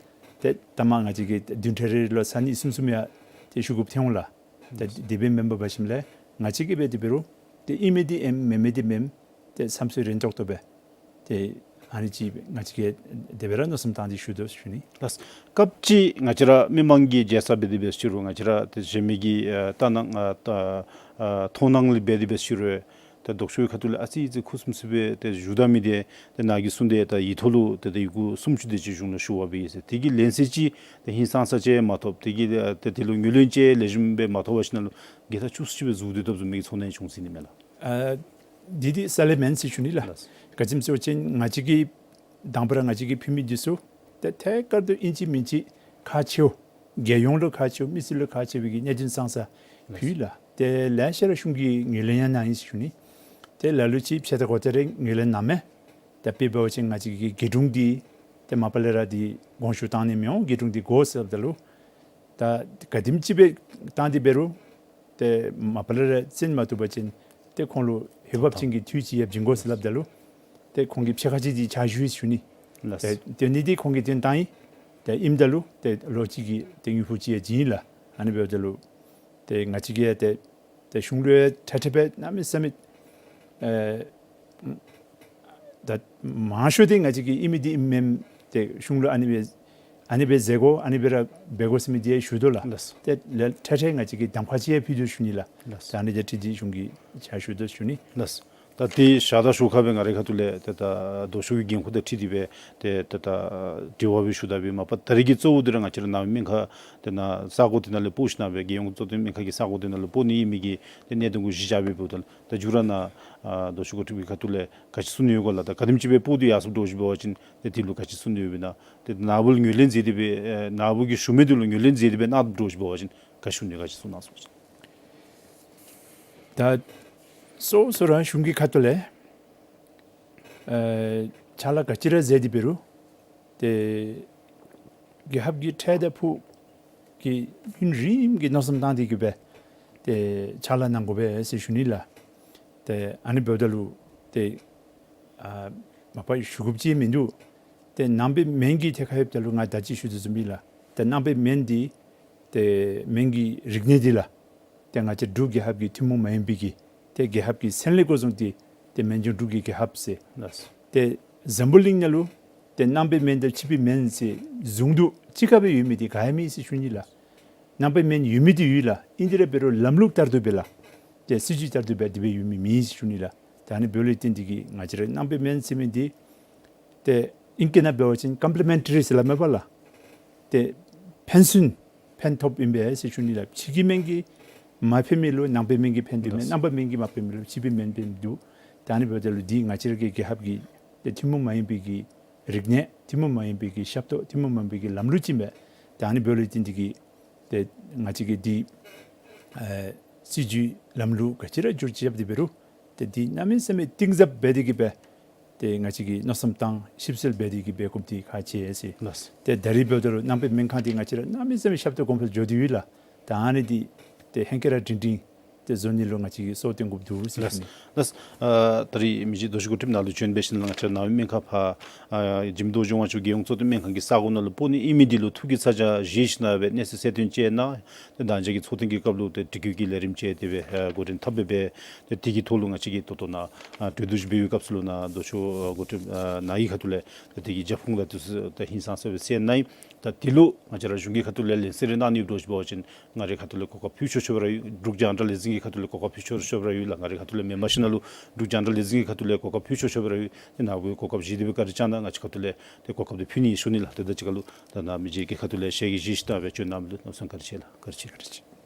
ཏེ་ད་མ་ང་བཅས་ཀྱིས་བདུན་ཕྲག་རེ་རེ་ལུ་ཚར་གཉིས་གསུམ་གསུམ་ཡང་ཏེ་ཞུ་དགོཔ་ཐོན་འོང་ལགས། ཏེ་ལགས། དེ་སྦེ་མེན་པར་འབད་ཞིནམ་ལས་ང་བཅས་ཀྱིས་འབད་དེ་འབད་རུང་ཏེ་ཨིན་མི་འདི་ཨིནམ་མེན་མི་འདི་མེནམ་ཏེ་བསམ་ཚུལ་རན་ཏོག་ཏོ་སྦེ་ཏེ་ཨ་ནི་ཅིག་ང་བཅས་ཀྱིས་དེ་སྦེ་ར་མནོ་བསམ་བཏང་སྟེ་ཞུ་དོ་ཞུ་ནི། ལགས། སྐབས་ཅིག་ང་བཅས་ར་མི་མང་གིས་མཇལ་ས་འབད་དེ་འབད་ཞུ་རུང་ང་བཅས་ར་ཏེ་གཞན་མི་གི་ཨ་ལྟ་སྣང་ཨ་ད་ཨ་མཐོང་སྣང་ལས་འབད་དེ་འབད་ཞུ་རུང་ད་ལྡོག་ཕྱོགས་ཁ་ཐུག་ལས་ཨ་ཙི་ཙི་ཁུ་སིམ་སི་སྦེ་ཏེ་བཞུགས་ད་མི་འདི་ཏེ་ནཱ་གིས་གསུངས་ཏེ་ད་ཡིག་ཐོག་ལུ་ཏེ་ད་ཡི་གུ་སུམ་ཅུ་དེ་ཅིག་གཞུང་ལུ་ཞུ་བ་འབད་ཡི་ཟེར། དེ་གི་ལན་གསལ་ཅིག་ཏེ་ཧིང་སངས་ས་ཅིག་མ་ཐོབ། དེ་གི་ཏེ་དེ་ལུ་ངོས་ལེན་ཅིག་ལེགས་ཤོམ་སྦེ་མ་ཐོབ་པ་ཅིན་ནཱ་ལུ་འགལ་ཟླ་ཆུང་སུ་ཅིག་སྦེ་ཟུར་སྡོད་དོ་བཟུམ་མའི་ཚོར་སྣང་བྱུང་ཡི་ཟེར་ནི་མས་ལགས། ཨ་འདི་འདི་རྩ་ལས་མེན་ཟེར་ཞུ་ནི་ལགས། ལགས། ག་ཅི་སྨོ་ཟེར་བ་ཅིན་ང་བཅས་ཀྱིས་དང་པ་ར་ང་བཅས་ཀྱིས་ཕུལ་མི་འདི་ཚུ་ཏེ་ཐད་ཀར་དུ་ཨིན་ཅི་མིན་ཅི་ཁག་ཆེཝ་རྒྱལ་ཡོངས་ལུ་ཁག་ཆེཝ་མི་སེར་ལུ་ཁག་ཆེ་བའི་གི་གནད་དོན་ཙང་ཙ་ཕུལ་ཡི་ལགས། ཏེ་ལེ་ཤ་ར་གཞུང་གིས་ངོས་ལེན་ཡང་གནང་ཡི་ཟེར་ཞུ་ནི། ཏེ་ལ་ལུ་ཅིག་ཕྱེད་དང་གོ་ཐེངས་རེ་ངོས་ལེན་གནངམ་མས། ད་དཔེ་འབད་བ་ཅིན་ང་བཅས་ཀྱི་རྒེད་དྲུང་འདི་ཏེ་མ་པ་ལས་ར་འདི་དགོངས་ཞུ་བཏང་ནི་མི་འོང་། རྒེད་དྲུང་འདི་དགོ་ཟེར་སླབ་ད་ལུ་ད་ག་དེམ་ཅིག་སྦེ་བཏང་སྟེ་འབད་རུང་ཏེ་མ་པ་ལས་ར་བཙན་མ་བཏུབ་པ་ཅིན་ཏེ་ཁོང་ལུ་འོས་འབབ་ཅན་གྱི་འཐུས་ཅིག་ཡང་བྱིན་དགོ་ཟེར་སླབ་ད་ལུ་ཏེ་ཁོང་གིས་ཕྱེད་ཀ་ཅིག་འདི་ཕྱག་ཞུ་ཡི་ཟེར་ཞུ་ནི། ལགས། ཏེ་དེ་ནི་འདི་ཁོང་གིས་དེ་བཏང་ཡི། ཏེ་ཨིནམ་ད་ལུ་ཏེ་ལོ་གཅིག་གི་ཏེ་དངུལ་ཕོགས་ཅིག་ཡང་བྱིན་ཡི་ལགས། ཨ་ནི་འབདཝ་ད་ལུ་ཏེ་ང་བཅས་ཀྱིས་ཡང་ཏེ་ཏེ་གཞུང་ལུ་ཡང་ཁྲ་ཁྲ་སྦེ་གནམ་མེད་ས་མེད་ཨེ་ད་མང་ཤོས་འདི་ང་བཅས་ཀྱིས་ཨིན་མི་འདི་ཨིནམ་མེནམ་ཏེ་གཞུང་ལུ་ཨ་ནི་སྦེ་ཨ་ནི་སྦེ་མཛད་དགོ་ཨ་ནི་སྦེ་ར་འབད་དགོ་ཟེར་མི་འདི་ཡང་ཞུ་དོ་ལགས། ལགས། ཏེ་ལས་ཁྲ་ཁྲ་ང་བཅས་ཀྱིས་གདམ་ཁ་ཅིག་ཡང་ཕུལ་དོ་ཞུ་ནི་ལགས། ལགས། ད་ཨ་ནི་དང་འཁྲིལ་ཏེ་གཞུང་གིས་ཕྱག་ཞུ་དོ་ཞུ་ནི། ལགས། ད་དེ་ཞག་དང་ཞོར་ཁར་སྦེ་ང་རའི་ཁ་ཐུག་ལས་ཏེ་ད་ལྡོག་ཕྱོགས་ཀྱི་འགན་ཁུར་དང་འཁྲིལ་ཏེ་སྦེ་ཏེ་ད་ད་དྲི་བ་སྦེ་ཞུ་ད་སྦེ་མ་པ་ད་རེས་ཀྱི་གཙོ་བོ་འདི་ར་ང་བཅས་ར་ནང་པའི་སྨན་ཁང་དེ་ནང་ས་གོ་དེ་ནང་ལས་སྤོ་ཞིན་ན་སྦེ་རྒྱལ་ཡོངས་གཙོ་བསྟེན་སྨན་ཁང་གི་ས་གོ་དེ་ནང་ལས་སྤོ་ནི་ཨིན་མི་གི་ཏེ་གནད་དོན་གུ་གཞི་བཞག་སྦེ་འབདཝ་ད་ལུ་ད་མཇུག་ར་ནཱ་ཨ་ལྡོག་ཕྱོགས་འགོ་ཁྲིདཔ་གི་ཁ་ཐུག་ལས་ག་ཅི་གསུང་ནི་ཡོད་ག་ལགས། ད་ག་དེམ་ཅིག་སྦེ་སྤོ་སྟེ་ཡར་སོངམ་འདྲཝ་ཅིག་འབད་བ་ཅིན་ཏེ་དེ་ལུ་ག་ཅི་གསུང་ནི་ཡོདཔ་ཨིན་ན། ཏེ་ནཱ་བུ་ལུ་ངོས་ལེན་མཛད་དེ་སྦེ་ཨེ་ནཱ་བུ་གིས་ཞུ་མི་འདི་ལུ་ངོས་ལེན་མཛད་དེ་སྦེ་གནང་དོ་འདྲཝ་ཅིག་འབད་བ་ཅིན་ ག་ཞུ་ནི་ག་ཅི་གསུང་གནང་སོང་། ད་སོ་སོ་རང་གཞུང་གི་ཁ་ཐུག་ལས་ཨ་ཕྱག་ལཱ་ག་ཅི་ར་མཛད་དེ་འབད་རུང་ཏེ་རྒྱལ་ཁབ་ཀྱི་འཕྲལ་དང་ཕུགས་ཀྱི་ཡུན་རིངམོ་གི་མནོ་བསམ་བཏང་སྟེ་གི་སྦེ་ཏེ་ཕྱག་ལཱ་གནང་དགོ་པས་ཟེར་ཞུ་ནི་ལགས། ཏེ་ཨ་ནི་འབདཝ་ད་ལུ་ཏེ་ཨ་མ་པ་ཞུ་དགོཔ་ཅིག་མིན་འདུག། ཏེ་ནང་པའི་སྨན་གྱི་ཐད་ཁར་ཡོདཔ་ད་ལུ་ང་ད་ཅི་ཞུ་དོ་བཟུམ་སྦེ་ལགས། ཏེ་ནང་པའི་སྨན་འདི་ཏེ་སྨན་གྱི་རིག་གནས་འདི་ལགས། ཏེ་ང་བཅས་འབྲུག་རྒྱལ་ཁབ་ཀྱི་ཐུན་མོང་མ་ཡིན་པའི་གི་ཏེ་རྒྱལ་ཁབ་ཀྱི་སེམས་ལས་འགོ་བཟུང་སྟེ་ཏེ་སྨན་ལྗོངས་འབྲུག་གི་རྒྱལ་ཁབ་ཟེར། ལགས། ཏེ་འཛམ་བུ་གླིང་ནང་ལུ་ཏེ་ནང་པའི་སྨན་དང་ཕྱི་པའི་སྨན་ཟེར་ཟུང་དུ་གཅིག་ཁར་སྦེ་ཡོད་མི་འདི་ག་ཡང་མེད་ཟེར་ཞུ་ནི་ལགས། ནང་པའི་སྨན་ཡོད་མི་འདི་ཡོད་ལགས། ཨིན་ཏེ་ར་འབད་རུང་ལམ་ལུགས་ལྟར་དུ་སྦེ་ལགས། ཏེ་སྲིད་བྱུས་ལྟར་དུ་སྦེ་དེ་སྦེ་ཡོད་མི་མེད་ཟེར་ཞུ་ནི་ལགས། ད་ཨ་ནི་འབདཝ་ལས་བརྟེན་ཏེ་གི་ང་བཅས་ར་ནང་པའི་སྨན་ཟེར་མི་འདི་ཏེ་ཨིང་སྐད་ནང་འབད་བ་ཅིན་ཀམ་པི་ལི་མེན་ཊ་རི་ཟེར་སླབ་མས་པ་ལགས། ཏེ་ཕན་ཚུན་ཕན་ཐོགས་ཨིན་པས་ཟེར་ཞུ་ནི་ལགས། ཕྱི་གི་སྨན་གྱིས་མ་ཕན་མི་ལུ་ནང་པའི་སྨན་གྱིས་ཕན་ཏེ་མས། ལགས། ནང་པའི་སྨན་གྱིས་མ་ཕན་མི་ལུ་ཕྱི་པའི་སྨན་ཕན་འདུག། ད་ཨ་ནི་འབདཝ་ད་ལུ་འདི་ང་བཅས་ར་གི་རྒྱལ་ཁབ་ཀྱི་ཏེ་ཐུན་མོང་མ་ཡིན་པའི་གི་རིག་གནས་ཐུན་མོང་མ་ཡིན་པའི་གི་ཞབས་ཏོག་ཐུན་མོང་མ་ཡིན་པའི་གི་ལམ་ལུགས་ཅིག་མས། ད་ཨ་ནི་འབདཝ་ལས་བརྟེན་ཏེ་གི་ཏེ་ང་བཅས་ཀྱིས་འདི་ཨེ་སྲིད་བྱུས་ལམ་ལུགས་ག་ཅི་ར་བསྒྱུར་བཅོས་རྐྱབ་སྟེ་འབད་རུང་ཏེ་འདི་གནམ་མེད་ས་མེད་གཏིང་ཟབ་འབད་དེ་གི་སྦེ་ཏེ་ང་བཅས་ཀྱིས་མནོ་བསམ་བཏང་ཞིབ་འཚོལ་འབད་དེ་གི་སྦེ་དགོཔ་འདི་ཁག་ཆེ་ཟེར། ལགས། ཏེ་ད་རིས་འབདཝ་ད་ལུ་ནང་པའི་སྨན་ཁང་འདི་ང་བཅས་ར་གནམ་མེད་ས་མེད་ཞབས་ཏོག་གོང་འཕེལ་འགྱོ་སྟེ་ཡོད་ལགས། ད་ཨ་ནི་འདི་ཏེ་ཧེང་སྐལ་ར་སྒྲིང་སྒྲིང་ཏེ་བཟོ་ནི་ལུ་ང་བཅས་ཀྱིས་སྲོག་བཏོན་དགོཔ་འདུག་ཟེར་ཞུ་ནི། ལགས། ཨ་ད་རིས་མི་རྗེ་རྡོ་རྗེ་གོ་ཁྲིདཔ་ནཱ་ལུ་བྱོན་འབད་ཞིནམ་ལས་ང་བཅས་ནང་པའི་སྨན་ཁང་ཕར་ཨ་འཇིགས་མེད་རྡོ་རྗེ་དབང་ཕྱུག་རྒྱལ་ཡོངས་གཙོ་བསྟེན་སྨན་ཁང་གི་ས་གོ་ནང་ལུ་སྤོ་ནི་ཨིན་མི་འདི་ལུ་ཐུགས་ཀྱི་ཚ་གྱང་བཞེས་ཞིནམ་ལས་སྦེ་གནས་ཚུལ་གསལ་སྟོན་ཅིག་གནང་། ཏེ་ད་ཅི་གི་ཚོགས་ཐེངས་ཀྱི་སྐབས་ལུ་ཏེ་དྲི་བཀོད་ཀྱི་ལས་རིམ་ཅིག་དེ་སྦེ་ཨ་འགོ་འདྲེན་འཐབ་སྦེ་སྦེ་ཏེ་དེ་གི་ཐོག་ལུ་ང་བཅས་ཀྱིས་ད་ལྟོ་ནཱ་ཨ་གྲོས་བསྡུར་ཅིག་འབད་བའི་སྐབས་སུ་ལུ་ནཱ་རྡོ་རྗེ་ཨ་འགོ་ཁྲིདཔ་ཨ་ནཱ་གི་ཁ་ཐུག་ལས་ཏེ་དེ་གི་རྒྱབ་ཁུངས་དང་དེ་ཚུ་ད་ཧིང་སངས་ས་སྦེ་གསལ་གནང་ཡི། ད་དེ་ལུ་ང་བཅས་ར་གཞུང་གི་ཁ་ཐུག་ལས་ལན་གསལ་རེ་གནང་ནི་འདྲཝ་ཅིག་འབད་བ་ཅིན་ང་རའི་ཁ་ཐུག་ལས་གོ་སྐབས་ཕུལ་ཆོག་ཆོག་པ་ར་ཡོད། འབྲུག་རྒྱང་བསྒྲགས་ལས་འཛིན་གྱི་ཁ་ཐུག་ལས་གོ་སྐབས་ཕུལ་ཆོག་ཆོག་པ་ར་ཡོད་ལགས། ང་རའི་ཁ་ཐུག་ལས་མེན་པར་ཞིནམ་ལས་འབྲུག་རྒྱང་བསྒྲགས་ལས་འཛིན་གྱི་ཁ་ཐུག་ལས་གོ་སྐབས་ཕུལ་ཆོག་ཆོག་པ་ར་ཡོད། ཏེ་ནཱ་གུ་གོ་སྐབས་བཞེས་ཏེ་སྦེ་བཀའ་དྲིན་བསྐྱང་གནང་། ང་བཅས་ཁ་ཐུག་ལས་ཏེ་གོ་སྐབས་འདི་ཕུལ་ནི་ཞུ་ནི་ལགས། ཏེ་ད་ཅི་ཁ་ལུ་ད་ནཱ་མི་རྗེ་གི་ཁ་ཐུག་ལས་ཞལ་གྱིས་བཞེས་ཞིནམ་ལས་སྦེ་བྱོན་གནང་མི་ལུ་གནམ་མེད་ས་མེད་བཀའ་དྲིན་ཆེ་ལགས། བཀའ་དྲིན་ཆེ། བཀའ་དྲིན་ཆེ།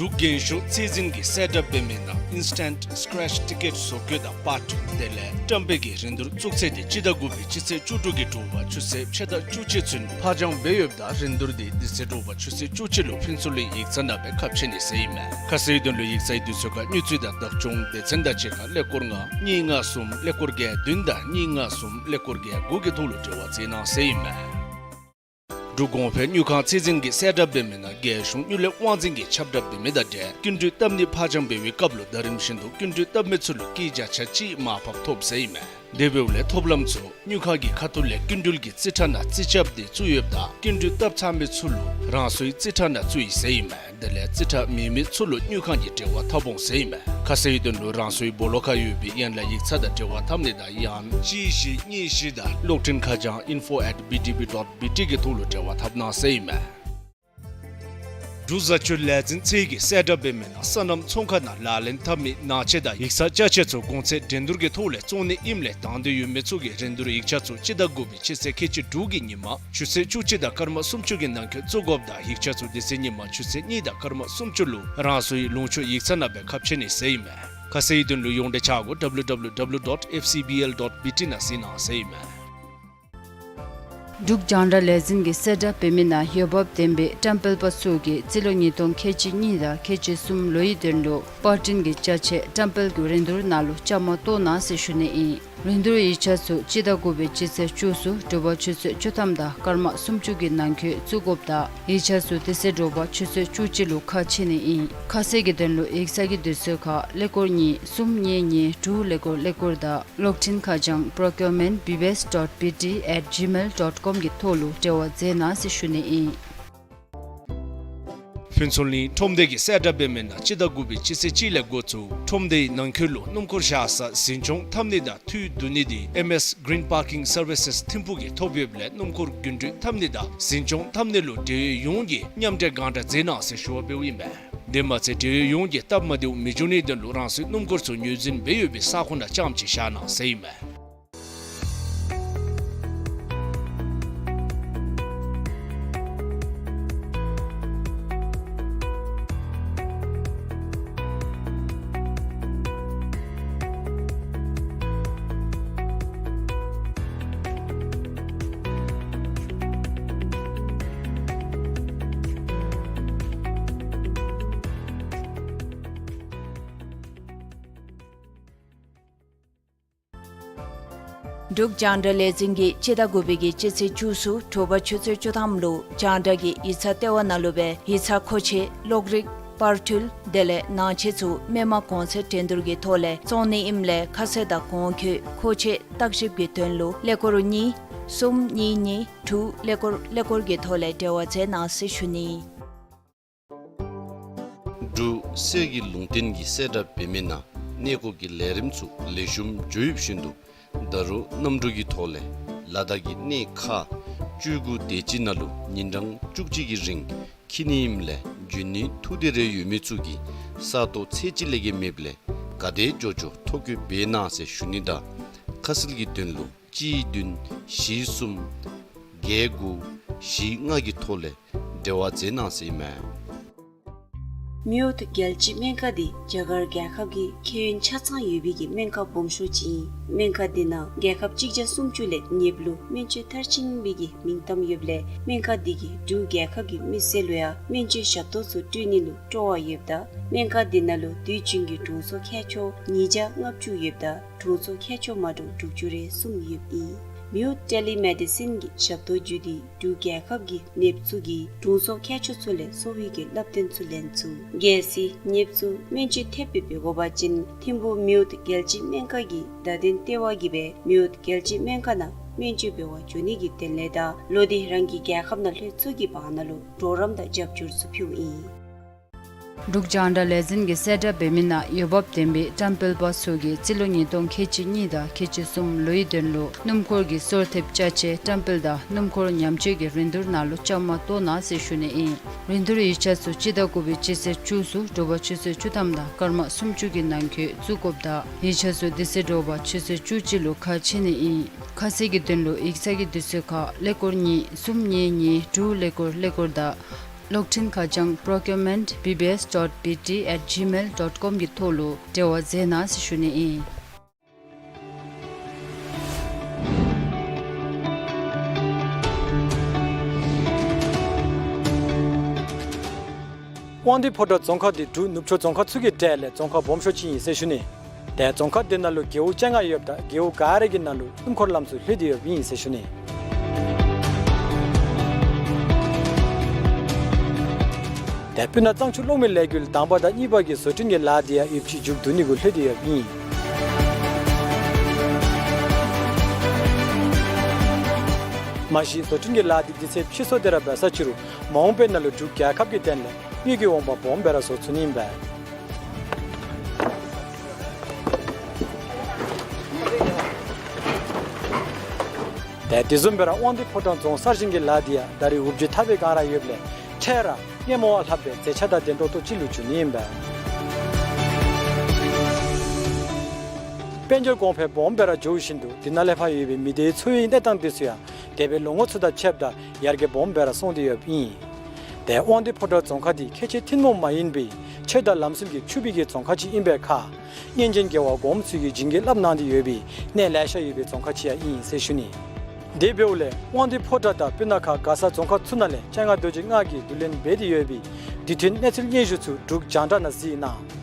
འབྲུག་རྒྱལ་གཞུང་ཚད་འཛིན་གྱིས་གསལ་བསྒྲགས་འབད་མི་ནང་ཨིནསི་ཊེནཊ་སི་ཀེརེཆ་ཊི་ཀེཊ་བཟོ་བཀོད་དང་པར་སྐྲུན་དེ་ལས་བཀྲམ་སྤེལ་གྱི་རིན་བསྡུར་བཙུགས་ཚེས་འདི་སྤྱི་ཟླ་དགུ་པའི་སྤྱི་ཚེས་བཅུ་དྲུག་གི་དྲོ་པ་ཆུ་ཚོད་ཕྱེད་དང་བཅུ་གཅིག་ཚུན་ཕར་འགྱངས་འབད་ཡོདཔ་ད་རིན་བསྡུར་འདི་དེ་ཚེ་དྲོ་པ་ཆུ་ཚོད་བཅུ་གཅིག་ལུ་ཕུན་ཚོགས་གླིང་ཡིག་ཚང་ནང་སྦེ་ཁ་ཕྱེ་ནི་ཟེར་ཨིན་མས། ཁ་གསལ་དོན་ལུ་ཡིག་ཚང་གི་དུས་ཚོད་ཁར་དངུལ་རྩིས་དང་བདག་སྐྱོང་སྡེ་ཚན་དང་གཅིག་ཁར་ཀླད་ཀོར་ལྔ་གཉིས་ལྔ་གསུམ་ཀླད་ཀོར་བརྒྱད་བདུན་དང་གཉིས་ལྔ་གསུམ་ཀླད་ཀོར་བརྒྱད་དགུ་གི་ཐོག་ལུ་འབྲེལ་བ་མཛད་གནང་ཟེར་ཨིན་མས། འབྲུག་གོང་འཕེལ་དངུལ་ཁང་ཚད་འཛིན་གྱིས་གསལ་བསྒྲགས་འབད་མི་ནང་རྒྱལ་གཞུང་དངུལ་ལས་དབང་འཛིན་གྱིས་ཁྱབ་བསྒྲགས་འབད་མི་དང་འབྲེལ་སྐྱིན་འགྲུལ་བཏབ་ནི་ཕར་འགྱངས་འབད་བའི་སྐབས་ལུ་ཟླ་རིམ་བཞིན་དུ་སྐྱིན་འགྲུལ་བཏབ་མི་ཚུ་ལུ་སྐྱིད་བརྒྱ་ཆ་གཅིག་མར་ཕབ་ཐོབ་ཟེར་ཨིན་མས། དེ་འབདཝ་ལས་ཐོབ་ལམ་ཚུ་དངུལ་ཁང་གི་ཁ་ཐུག་ལས་སྐྱིན་འགྲུལ་གྱི་རྩིས་ཁྲ་ནང་རྩིས་རྐྱབ་སྟེ་བཙུགས་ཡོདཔ་ད་སྐྱིན་འགྲུལ་བཏབ་ཚར་མི་ཚུ་ལུ་རང་སོའི་རྩིས་ཁྲ་ནང་བཙུགས་ཡི་ཟེར་ཨིན་མས། དེ་ལས་རྩིས་ཁྲ་མེད་མི་ཚུ་ལུ་དངུལ་ཁང་གིས་འབྲེལ་བ་འཐབ་འོང་ཟེར་ཨིན་མས། ཁ་གསལ་དོན་ལུ་རང་སོའི་སྦོ་ལོགས་ཁར་ཡོད་པའི་ཡན་ལག་ཡིག་ཚང་དང་འབྲེལ་བ་འཐབ་ནི་དང་ཡང་གཅིག་བཞི་གཉིས་བཞི་དང་གློག་འཕྲིན་ཁ་བྱང་ཨིན་ཕོ་ཨེཊ་བི་ཊི་བི་ཌོཊ་བི་ཊི་གི་ཐོག་ལུ་འབྲེལ་བ་འཐབ་གནང་ཟེར་ཨིན་མས། འབྲུག་བཟའ་སྤྱོད་ལས་འཛིན་ཚད་ཀྱིས་གསལ་བསྒྲགས་འབད་མི་ནང་སོ་ནམ་ཚོང་ཁང་ནང་ལག་ལེན་འཐབ་མི་ནང་ཆས་དང་ཡིག་ཚང་ཅ་ཆས་ཚུ་གོང་ཚད་འགྲན་བསྡུར་གྱི་ཐོག་ལས་བཙོང་ནི་ཨིནམ་ལས་དང་འདོད་ཡོད་མི་ཚུ་གིས་རིན་བསྡུར་ཡིག་ཆ་ཚུ་སྤྱི་ཟླ་དགུ་པའི་སྤྱི་ཚེས་ཁལ་གཅིག་དྲུག་གི་ཉིན་མ་ཆུ་ཚོད་བཅུ་གཅིག་དང་སྐར་མ་སུམ་ཅུ་གི་ནང་འཁོད་བཙུགས་དགོཔ་དང་ཡིག་ཆ་ཚུ་དེ་ཚེ་ཉིན་མ་ཆུ་ཚོད་གཉིས་དང་སྐར་མ་སུམ་ཅུ་ལུ་རང་སོའི་ལུང་ཕྱོགས་ཡིག་ཚང་ནང་སྦེ་ཁ་ཕྱེ་ནི་ཟེར་ཨིན་མས། ཁ་གསལ་དོན་ལུ་ཡོངས་འབྲེལ་ཆ་སྒོ་ཌབ་ལུ་ཌབ་ལུ་ཌབ་ལུ་ཌོཊ་ཨེཕ་སི་བི་ཨེལ་ཌོཊ་བི་ཊི་ནང་གཟིགས་གནང་ཟེར་ཨིན་མས། འབྲུག་རྒྱང་བསྒྲགས་ལས་འཛིན་གྱིས་གསལ་བསྒྲགས་འབད་མི་ནང་འོས་འབབ་ལྡན་པའི་བཀྲམ་སྤེལ་པ་ཚུ་གིས་རྩིས་ལོ་ཉིས་སྟོང་ཁལ་གཅིག་གཉིས་དང་ཁལ་གཅིག་གསུམ་ལོའི་དོན་ལུ་པར་སྐྲུན་གྱི་ཅ་ཆས་བཀྲམ་སྤེལ་གྱི་རིན་བསྡུར་ནང་ལུ་བཅའ་མར་གཏོགས་གནང་ཟེར་ཞུ་ནི་ཨིན། རིན་བསྡུར་ཡིག་ཆ་ཚུ་སྤྱི་ཟླ་དགུ་པའི་སྤྱི་ཚེས་བཅུ་གསུམ་དྲོ་པ་ཆུ་ཚོད་བཅུ་ཐམ་དང་སྐར་མ་སུམ་ཅུ་གི་ནང་འཁོད་བཙུགས་དགོཔ་དང་ཡིག་ཆ་ཚུ་དེ་ཚེ་དྲོ་པ་ཆུ་ཚོད་བཅུ་གཅིག་ལུ་ཁ་ཕྱེ་ནི་ཨིན། ཁ་གསལ་གྱི་དོན་ལུ་ཡིག་ཚང་གི་དུས་ཚོད་ཁར་ཀླད་ཀོར་གཉིས་གསུམ་གཉིས་གཉིས་དྲུག་ཀླད་ཀོར་ཀླད་ཀོར་དང་གློག་འཕྲིན་ཁ་བྱང་པྲོ་ཀིའུར་མེནཊ་བི་བི་ཨེསི་ཌོཊ་བི་ཊི་ཨེཊ་ཇི་མེལ་ཌོཊ་ཀོམ་གི་ཐོག་ལུ་འབྲེལ་བ་མཛད་གནང་ཟེར་ཞུ་ནི་ཨིན། ཕུན་ཚོགས་གླིང་ཁྲོམ་སྡེ་གིས་གསལ་བསྒྲགས་འབད་མི་ནང་སྤྱི་ཟླ་དགུ་པའི་སྤྱི་ཚེས་གཅིག་ལས་འགོ་བཙུགས་ཁྲོམ་སྡེའི་ནང་འཁོད་ལུ་སྣུམ་འཁོར་བཞག་ས་འཛིན་སྐྱོང་འཐབ་ནི་དང་འཐུས་བསྡུ་ནི་འདི་ཨེམ་ཨེསི་གི་རིན་པར་ཀིང་སར་བི་སེསི་ཐིམ་ཕུག་གིས་ཐོབ་ཡོདཔ་ལས་སྣུམ་འཁོར་རྒྱུན་འགྲུལ་འཐབ་ནི་དང་འཛིན་སྐྱོང་འཐབ་ནི་ལུ་འབྲེལ་ཡོད་ཡོངས་ཀྱིས་མཉམ་འབྲེལ་གང་དྲག་མཛད་གནང་ཟེར་ཞུ་བ་འབདཝ་ཨིན་པས། དེ་མ་ཚད་འབྲེལ་ཡོད་ཡོངས་ཀྱིས་སྟབས་མ་བདེཝ་མི་འབྱུང་ནིའི་དོན་ལུ་རང་སོའི་སྣུམ་འཁོར་ཚུ་ངོས་འཛིན་འབད་ཡོད་པའི་ས་ཁོངས་ནང་རྐྱངམ་ཅིག་བཞག་གནང་ཟེར་ཨིན་མས། འབྲུག་རྒྱང་བསྒྲགས་ལས་འཛིན་གྱིས་སྤྱི་ཟླ་དགུ་པའི་གི་སྤྱི་ཚེས་བཅུ་གསུམ་དྲོ་པ་ཆུ་ཚོད་བཅུ་ཐམ་ལུ་རྒྱང་བསྒྲགས་ཀྱི་ཡིག་ཚང་ལྟེ་བ་ནང་ལུ་སྦེ་ཡིག་ཚང་མཁོ་ཆས་གློག་རིག་པར་འཕྲུལ་དེ་ལས་ནང་ཆས་ཚུ་མི་མང་གོང་ཚད་འགྲན་བསྡུར་གྱི་ཐོག་ལས་བཙོང་ནི་ཨིནམ་ལས་ཁ་གསལ་དང་གོང་འཁོད་མཁོ་ཆས་བརྟག་ཞིབ་ཀྱི་དོན་ལུ་ཀླད་ཀོར་གཉིས་གསུམ་གཉིས་གཉིས་དྲུག་ཀླད་ཀོར་ཀླད་ཀོར་གྱི་ཐོག་ལས་འབྲེལ་བ་མཛད་གནང་ཟེར་ཞུ་ནི། འབྲུག་གསེར་གྱི་ལུང་བསྟན་གྱི་གསལ་བསྒྲགས་འབད་མི་ནང་གནས་སྐོར་གྱི་ལས་རིམ་ཚུ་ལེགས་ཤོམ་འགྱོ་ཡོདཔ་བཞིན་དུ་ད་རུང་གནམ་གྲུ་གི་ཐོག་ལས་ལ་དྭགས་ཀྱི་གནས་ཁག་བཅུ་དགུ་དེ་ཅིག་ནང་ལུ་ཉིན་གྲངས་བཅུ་གཅིག་གི་རིང་འཁྱིད་ནི་ཨིནམ་ལས་འབྱོན་ནི་ཐུགས་འདོད་རེ་ཡོད་མི་ཚུ་གིས་ས་སྟོང་ཚད་གཅིག་ལས་བརྒལ་མེདཔ་ལས་ག་དེ་མགྱོགས་མགྱོགས་ཐོ་བཀོད་འབད་གནང་ཟེར་ཞུ་ནི་དང་ཁ་གསལ་གྱི་དོན་ལུ་གཅིག་བདུན་བཞི་གསུམ་བརྒྱད་དགུ་བཞི་ལྔ་གི་ཐོག་ལས་འབྲེལ་བ་མཛད་གནང་ཟེར་ཨིན་མས། མིའུ་ཐུ་རྒྱལ་སྤྱིའི་སྨན་ཁང་འདི་རྒྱ་གར་རྒྱལ་ཁབ་ཀྱི་ཁྱད་ཡོན་ཆ་ཚང་ཡོད་པའི་གི་སྨན་ཁང་སྦོམ་ཤོས་ཅིག་ཨིན། སྨན་ཁང་འདི་ནང་རྒྱལ་ཁབ་གཅིག་བརྒྱ་སུམ་ཅུ་ལས་ཉེསཔ་ལུ་སྨན་བཅོས་མཐར་ཕྱིན་པའི་གི་མིང་གཏམ་ཡོདཔ་ལས་སྨན་ཁང་འདི་གིས་འབྲུག་རྒྱལ་ཁབ་ཀྱི་མི་སེར་ལུ་ཡང་སྨན་བཅོས་ཞབས་ཏོག་ཚུ་སྤྲོད་ནི་ལུ་སྤྲོ་བ་ཡོདཔ་ད་སྨན་ཁང་འདི་ནང་ལུ་དུས་རྒྱུན་གྱི་དྲུང་འཚོ་མཁས་མཆོག་ཉིས་བརྒྱ་ལྔ་བཅུ་ཡོདཔ་ད་དྲུང་འཚོ་མཁས་མཆོག་མ་འདྲཝ་དྲུག་ཅུ་རེ་གསུམ་ཡོདཔ་ཨིན། མིའུ་ཐུ་ཊེ་ལི་མེ་ཌི་སིན་གྱི་ཞབས་ཏོག་བརྒྱུད་དེ་འབྲུག་རྒྱལ་ཁབ་ཀྱི་ནདཔ་ཚུ་གིས་དྲུང་འཚོ་མཁས་མཆོག་ཚུ་ལས་གསོ་བའི་གི་བསླབ་སྟོན་ཚུ་ལེན་ཚུགས། གལ་སྲིད་ནདཔ་ཚུ་སྨན་བཅོས་ཐེབས་སྦེ་འབད་དགོ་པ་ཅིན་ཐིམ་ཕུག་མིའུ་ཐུ་རྒྱལ་སྤྱིའི་སྨན་ཁང་གི་བརྡ་དོན་ལྟེ་བ་གིས་སྦེ་མིའུ་ཐུ་རྒྱལ་སྤྱིའི་སྨན་ཁང་ནང་སྨན་བཅོས་འབད་བར་འགྱོ་ནི་གི་དོན་ལས་དང་ལོག་སྟེ་རང་གི་རྒྱལ་ཁབ་ནང་ལྷོད་ཚུགས་ཀྱི་བར་ན་ལུ་གྲོགས་རམ་དང་རྒྱབ་སྐྱོར་ཚུ་ཕུལཝ་ཨིན། འབྲུག་རྒྱང་བསྒྲགས་ལས་འཛིན་གྱིས་གསལ་བསྒྲགས་འབད་མི་ནང་འོས་འབབ་ལྡན་པའི་བཀྲམ་སྤེལ་པ་ཚུ་གིས་རྩིས་ལོ་ཉིས་སྟོང་ཁལ་གཅིག་གཉིས་དང་ཁལ་གཅིག་གསུམ་ལོའི་དོན་ལུ་སྣུམ་འཁོར་གྱི་སོར་ཐེབས་ཅ་ཆས་བཀྲམ་སྤེལ་དང་སྣུམ་འཁོར་ཉམས་བཅོས་ཀྱི་རིན་བསྡུར་ནང་ལུ་བཅའ་མར་གཏོགས་གནང་ཟེར་ཞུ་ནི་ཨིན། རིན་བསྡུར་ཡིག་ཆ་ཚུ་སྤྱི་ཟླ་དགུ་པའི་སྤྱི་ཚེས་བཅུ་གསུམ་དྲོ་པ་ཆུ་ཚོད་བཅུ་ཐམ་དང་སྐར་མ་སུམ་ཅུ་གི་ནང་འཁོད་བཙུགས་དགོཔ་ད་ཡིག་ཆ་ཚུ་འདི་ཚེས་དྲོ་པ་ཆུ་ཚོད་བཅུ་གཅིག་ལུ་ཁ་ཕྱེ་ནི་ཨིན། ཁ་གསལ་གྱི་དོན་ལུ་ཡིག་ཚང་གི་དུས་ཚོད་ཁར་ཀླད་ཀོར་གཉིས་གསུམ་གཉིས་གཉིས་དྲུག་ཀླད་ཀོར་ཀླད་ཀོར་དང་གློག་འཕྲིན་ཁ་བྱང་procurement B B S dot B T at gmail dot com གི་ཐོག་ལུ་འབྲེལ་བ་མཛད་གནང་ཟེར་ཞུ་ནི་ཨིན། དབང་འདུས་ཕོ་བྲང་རྫོང་ཁག་འདི་འབྲུག་ནུབ་ཕྱོགས་རྫོང་ཁག་ཚུ་གི་གྲས་ལས་རྫོང་ཁག་སྦོམ་ཤོས་ཅིག་ཨིན་ཟེར་ཞུ་ནི། ཏེ་རྫོང་ཁག་འདི་ནང་ལུ་རྒེད་འོག་བཅོ་ལྔ་ཡོདཔ་ད་རྒེད་འོག་ག་ར་གི་ནང་ལུ་སྣུམ་འཁོར་ལམ་ཚུ་ལྷོད་དེ་ཡོདཔ་ཨིན་ཟེར་ཞུ་ནི། ཏེ་སྤུ་ན་གཙང་ཆུ་གློག་མེ་ལས་འགུལ་དང་པ་དང་གཉིས་པ་གི་བཟོ་སྐྲུན་གྱི་ལཱ་འདི་ཡང་ཡོདཔ་ཅིག་མཇུག་བསྡུ་ནི་གུ་ལྷོད་དེ་ཡོདཔ་ཨིན། མ་གཞི་བཟོ་སྐྲུན་གྱི་ལཱ་འདི་འདི་ཚེ་ཕྱི་སོ་དེ་ར་འབད་ས་ཅི་རུང་མ་འོངས་པའི་ནང་ལུ་འབྲུག་རྒྱལ་ཁབ་ཀྱི་དོན་ལས་དངུལ་གྱི་འོང་འབབ་སྦོམ་སྦེ་ར་བཟོ་ཚུགས་ནི་ཨིན་པས། ཏེ་དེ་བཟུམ་སྦེ་ར་དབང་འདུས་ཕོ་བྲང་རྫོང་གསར་བཞེངས་ཀྱི་ལཱ་འདི་ཡང་ད་རེས་འུབ་བརྗིད་ཐག་པའི་སྒང་ར་ཡོདཔ་ལས་འཕྲལ་ར་སྔོན་མ་བ་ལྷགཔ་སྦེ་མཛེས་ཆ་དང་ལྡན་ཏོག་ཏོ་ཅིག་ལུ་འགྱུར་ནི་ཨིན་པས། དཔལ་འབྱོར་གོང་འཕེལ་སྦོམ་སྦེ་ར་འགྱོ་བཞིན་དུ་འདི་ནང་ལས་ཕར་ཡོད་པའི་མི་སྡེའི་འཚོ་བའི་གནས་སྟངས་འདི་ཚུ་ཡང་འདས་པའི་ལོ་ངོ་ཚུ་དང་ཕྱདཔ་ད་ཡར་རྒྱས་སྦོམ་སྦེ་ར་སོང་སྟེ་ཡོདཔ་ཨིན། ཏེ་དབང་འདུས་ཕོ་བྲང་རྫོང་ཁག་འདི་ཁལ་གཅིག་ཐུན་མོང་མ་ཡིན་པའི་ཆོས་དང་ལམ་སྲོལ་གྱིས་ཕྱུག་པའི་གི་རྫོང་ཁག་ཅིག་ཨིན་པའི་ཁར་སྔོན་བྱོན་རྒྱལ་བ་གོངམ་ཚུ་གིས་བྱིན་གྱིས་བརླབས་གནང་སྟེ་ཡོད་པའི་གནས་ལེ་ཤ་ཡོད་པའི་རྫོང་ཁག་ཅིག་ཡང་ཨིན་ཟེར་ཞུ་ནི། དེ་འབདཝ་ལས་དབང་འདུས་ཕོ་བྲང་དང་སྤུ་ན་ཁ་མགར་ས་རྫོང་ཁག་ཚུ་ནང་ལས་སྤྱན་སྔ་རྡོ་རྗེ་ལྔ་གིས་བསྡུ་ལེན་འབད་དེ་ཡོད་པའི་དུས་མཐུན་གནས་ཚུལ་སྙན་ཞུ་ཚུ་འབྲུག་རྒྱང་བསྒྲགས་ནང་གཟིགས་གནང་།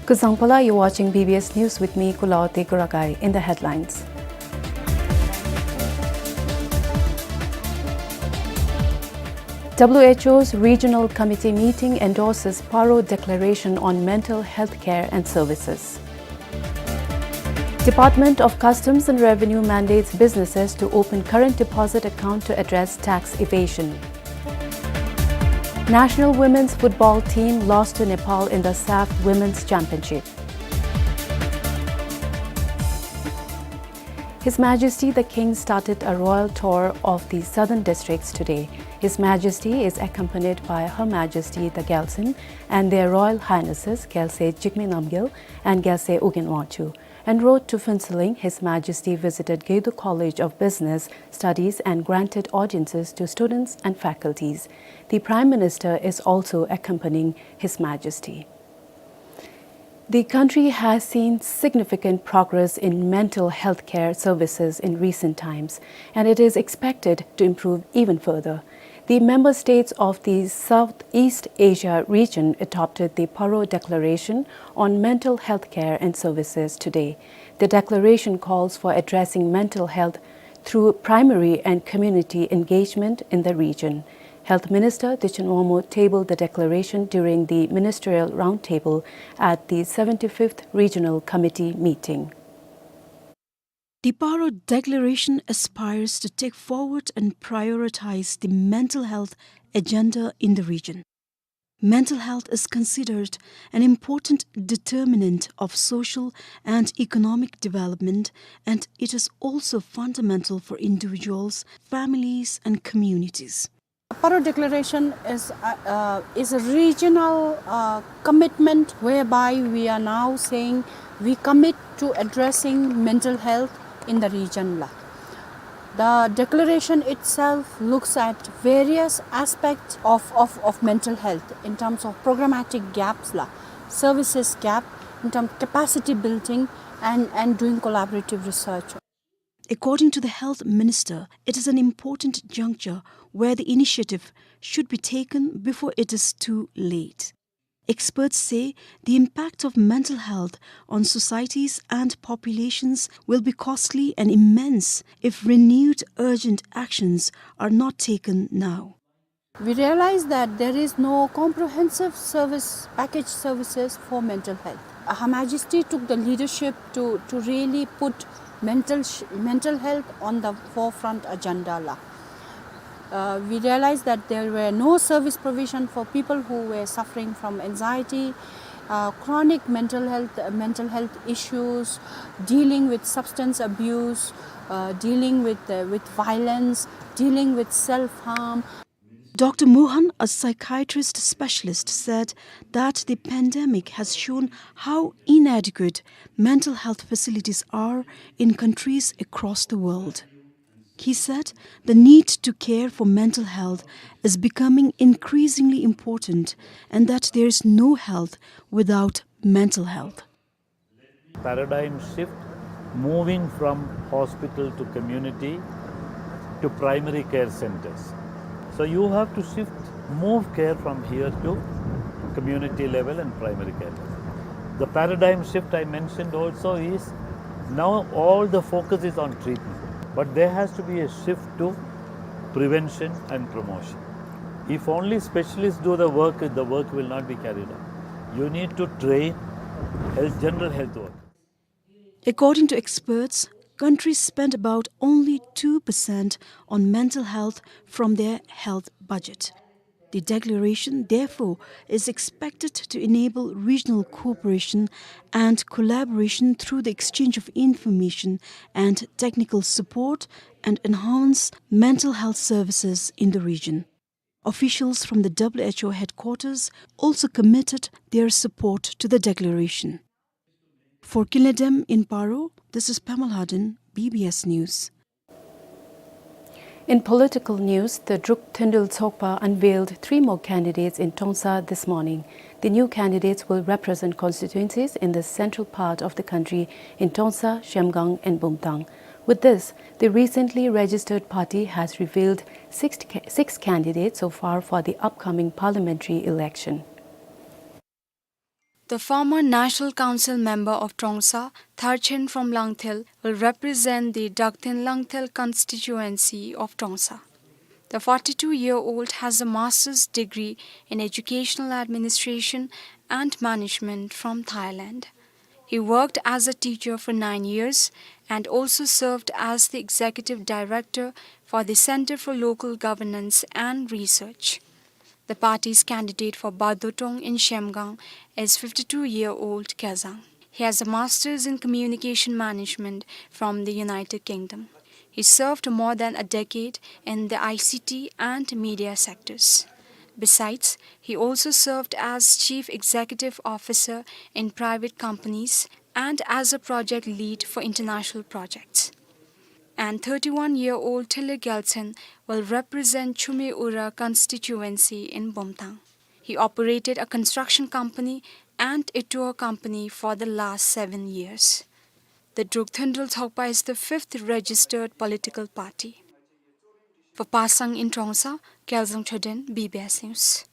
Kuzuzangpo la, you're watching B B S News with me, Kulaote Kurakai. In the headlines. W H O's Regional Committee meeting endorses Paro Declaration on Mental Health Care and Services. Department of Customs and Revenue mandates businesses to open current deposit account to address tax evasion. National women's football team lost to Nepal in the SAFF Women's Championship. His Majesty the King started a royal tour of the southern districts today. His Majesty is accompanied by Her Majesty the Gyaltsuen and Their Royal Highnesses Gyalse Jigme Namgyel and Gyalse Ugyen Wangchuck. En route to Phuentsholing, His Majesty visited Gedo College of Business Studies and granted audiences to students and faculties. The Prime Minister is also accompanying His Majesty. The country has seen significant progress in mental health care services in recent times, and it is expected to improve even further. The member states of the Southeast Asia region adopted the Paro Declaration on Mental Health Care and Services today. The declaration calls for addressing mental health through primary and community engagement in the region. Health Minister Tuchin Wangmo tabled the declaration during the ministerial roundtable at the seventy-fifth Regional Committee meeting. The Paro Declaration aspires to take forward and prioritize the mental health agenda in the region. Mental health is considered an important determinant of social and economic development, and it is also fundamental for individuals, families, and communities. Paro Declaration is a, uh, is a regional, uh, commitment whereby we are now saying we commit to addressing mental health in the region la. The declaration itself looks at various aspects of, of, of mental health in terms of programmatic gaps la, services gap, in terms of capacity building and, and doing collaborative research. According to the health minister, it is an important juncture where the initiative should be taken before it is too late. Experts say the impact of mental health on societies and populations will be costly and immense if renewed urgent actions are not taken now. We realize that there is no comprehensive service, package services for mental health. Uh, Her Majesty took the leadership to, to really put mental sh-, mental health on the forefront agenda la. Uh, we realized that there were no service provision for people who were suffering from anxiety, uh, chronic mental health, uh, mental health issues, dealing with substance abuse, uh, dealing with, uh, with violence, dealing with self-harm. Doctor Mohan, a psychiatrist specialist, said that the pandemic has shown how inadequate mental health facilities are in countries across the world. He said the need to care for mental health is becoming increasingly important and that there is no health without mental health. Paradigm shift, moving from hospital to community to primary care centers. So you have to shift, move care from here to community level and primary care level. The paradigm shift I mentioned also is now all the focus is on treatment, but there has to be a shift to prevention and promotion. If only specialists do the work, the work will not be carried out. You need to train health, general health workers. According to experts, countries spend about only two percent on mental health from their health budget. The declaration, therefore, is expected to enable regional cooperation and collaboration through the exchange of information and technical support and enhance mental health services in the region. Officials from the W H O headquarters also committed their support to the declaration. For Kinley Dem in Paro, this is Pema Lhaden, B B S News. In political news, the Druk Thundil Tsokpa unveiled three more candidates in Trongsa this morning. The new candidates will represent constituencies in the central part of the country in Trongsa, Zhemgang and Bumthang. With this, the recently registered party has revealed six ca-, six candidates so far for the upcoming parliamentary election. The former National Council member of Trongsa, Tharchen from Langthel, will represent the Dagten Langthel constituency of Trongsa. The forty-two-year-old has a master's degree in educational administration and management from Thailand. He worked as a teacher for nine years and also served as the executive director for the Center for Local Governance and Research. The party's candidate for Bardotong in Zhemgang is fifty-two-year-old Kazang. He has a master's in communication management from the United Kingdom. He served more than a decade in the I C T and media sectors. Besides, he also served as chief executive officer in private companies and as a project lead for international projects. And thirty-one-year-old Thile Gyaltsen will represent Chumui Ura constituency in Bumthang. He operated a construction company and a tour company for the last seven years. The Druk Thondol Tshogpa is the fifth registered political party. For Pasang in Trongsa, Kelzang Choden, B B S News.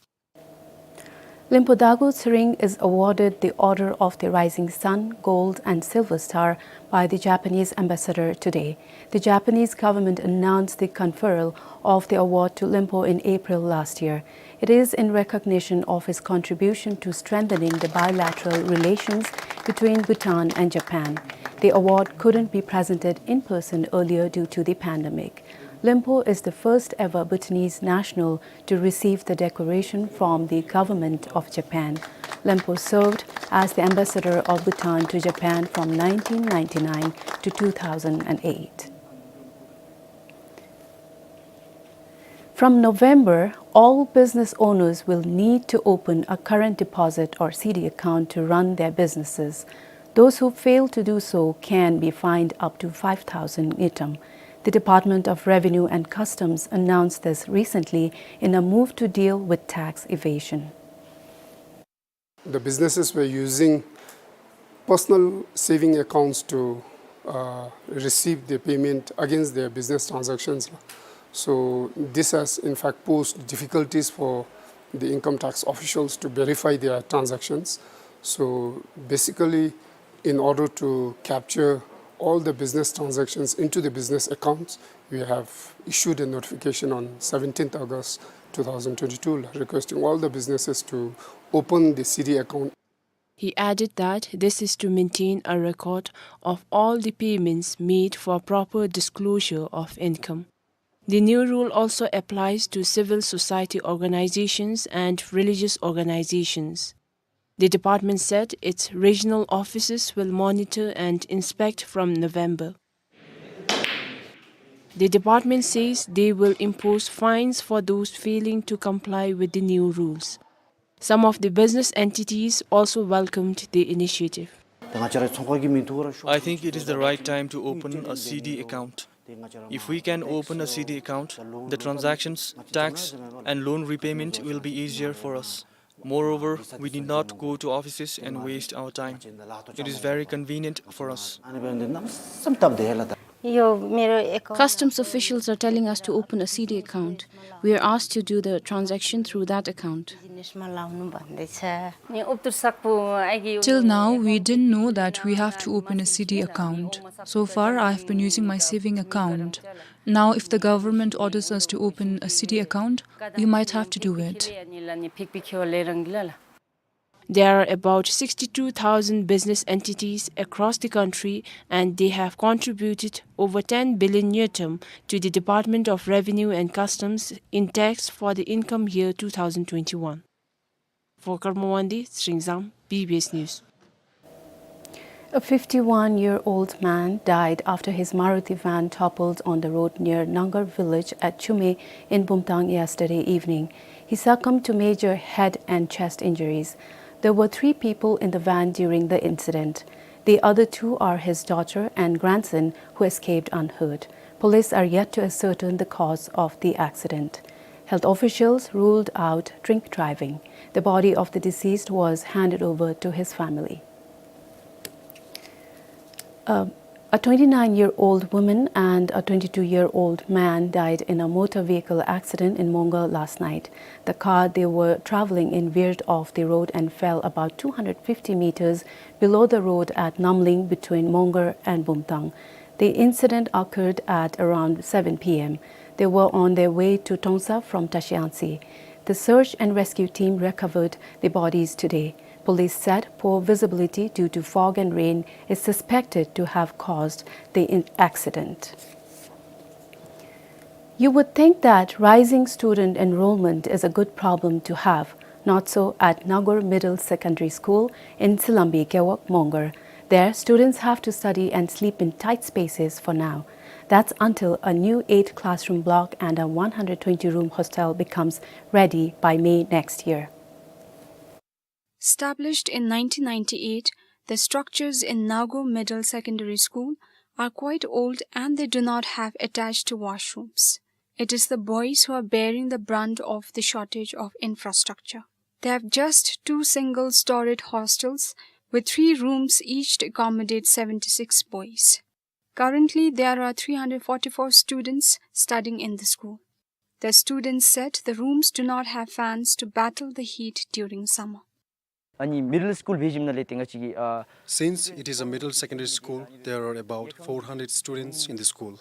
Limpho Dago Tsering is awarded the Order of the Rising Sun, Gold and Silver Star by the Japanese ambassador today. The Japanese government announced the conferral of the award to Limpho in April last year. It is in recognition of his contribution to strengthening the bilateral relations between Bhutan and Japan. The award couldn't be presented in person earlier due to the pandemic. Limpho is the first ever Bhutanese national to receive the decoration from the government of Japan. Limpho served as the ambassador of Bhutan to Japan from nineteen ninety-nine to two thousand and eight. From November, all business owners will need to open a current deposit or C D account to run their businesses. Those who fail to do so can be fined up to five thousand ngultrum. The Department of Revenue and Customs announced this recently in a move to deal with tax evasion. The businesses were using personal saving accounts to, uh, receive the payment against their business transactions. So this has in fact posed difficulties for the income tax officials to verify their transactions. So basically, in order to capture all the business transactions into the business accounts, we have issued a notification on seventeenth August two thousand twenty-two requesting all the businesses to open the C D account. He added that this is to maintain a record of all the payments made for proper disclosure of income. The new rule also applies to civil society organizations and religious organizations. The department said its regional offices will monitor and inspect from November. The department says they will impose fines for those failing to comply with the new rules. Some of the business entities also welcomed the initiative. I think it is the right time to open a C D account. If we can open a C D account, the transactions, tax, and loan repayment will be easier for us. Moreover, we need not go to offices and waste our time. It is very convenient for us. Customs officials are telling us to open a C D account. We are asked to do the transaction through that account. Till now, we didn't know that we have to open a C D account. So far, I have been using my saving account. Now, if the government orders us to open a C D account, we might have to do it. There are about sixty-two thousand business entities across the country, and they have contributed over ten billion ngultrum to the Department of Revenue and Customs in tax for the income year two thousand twenty-one. For Karma Wangdi, Tsering Zam, B B S News. A fifty-one-year-old man died after his Maruti van toppled on the road near Nangar village at Chumui in Bumthang yesterday evening. He succumbed to major head and chest injuries. There were three people in the van during the incident. The other two are his daughter and grandson, who escaped unhurt. Police are yet to ascertain the cause of the accident. Health officials ruled out drink driving. The body of the deceased was handed over to his family. Uh, a twenty-nine-year-old woman and a twenty-two-year-old man died in a motor vehicle accident in Mongar last night. The car they were traveling in veered off the road and fell about two hundred fifty meters below the road at Namling between Mongar and Bumthang. The incident occurred at around seven P M. They were on their way to Trongsa from Trashiyangtse. The search and rescue team recovered the bodies today. Police said poor visibility due to fog and rain is suspected to have caused the in-, accident. You would think that rising student enrollment is a good problem to have. Not so at Nagur Middle Secondary School in Silambi Gewog, Mongar. There, students have to study and sleep in tight spaces for now. That's until a new eight classroom block and a one hundred twenty room hostel becomes ready by May next year. Established in nineteen ninety-eight, the structures in Nagur Middle Secondary School are quite old and they do not have attached washrooms. It is the boys who are bearing the brunt of the shortage of infrastructure. They have just two single-storied hostels with three rooms each to accommodate seventy-six boys. Currently, there are three hundred forty-four students studying in the school. The students said the rooms do not have fans to battle the heat during summer. ཨ་ནི་མི་ཌལ་སི་ཀུལ་འབད་ཞིནམ་ལས་ཏེ་ང་བཅས་ཀྱི་ཨ། Since it is a middle secondary school, there are about four hundred students in the school.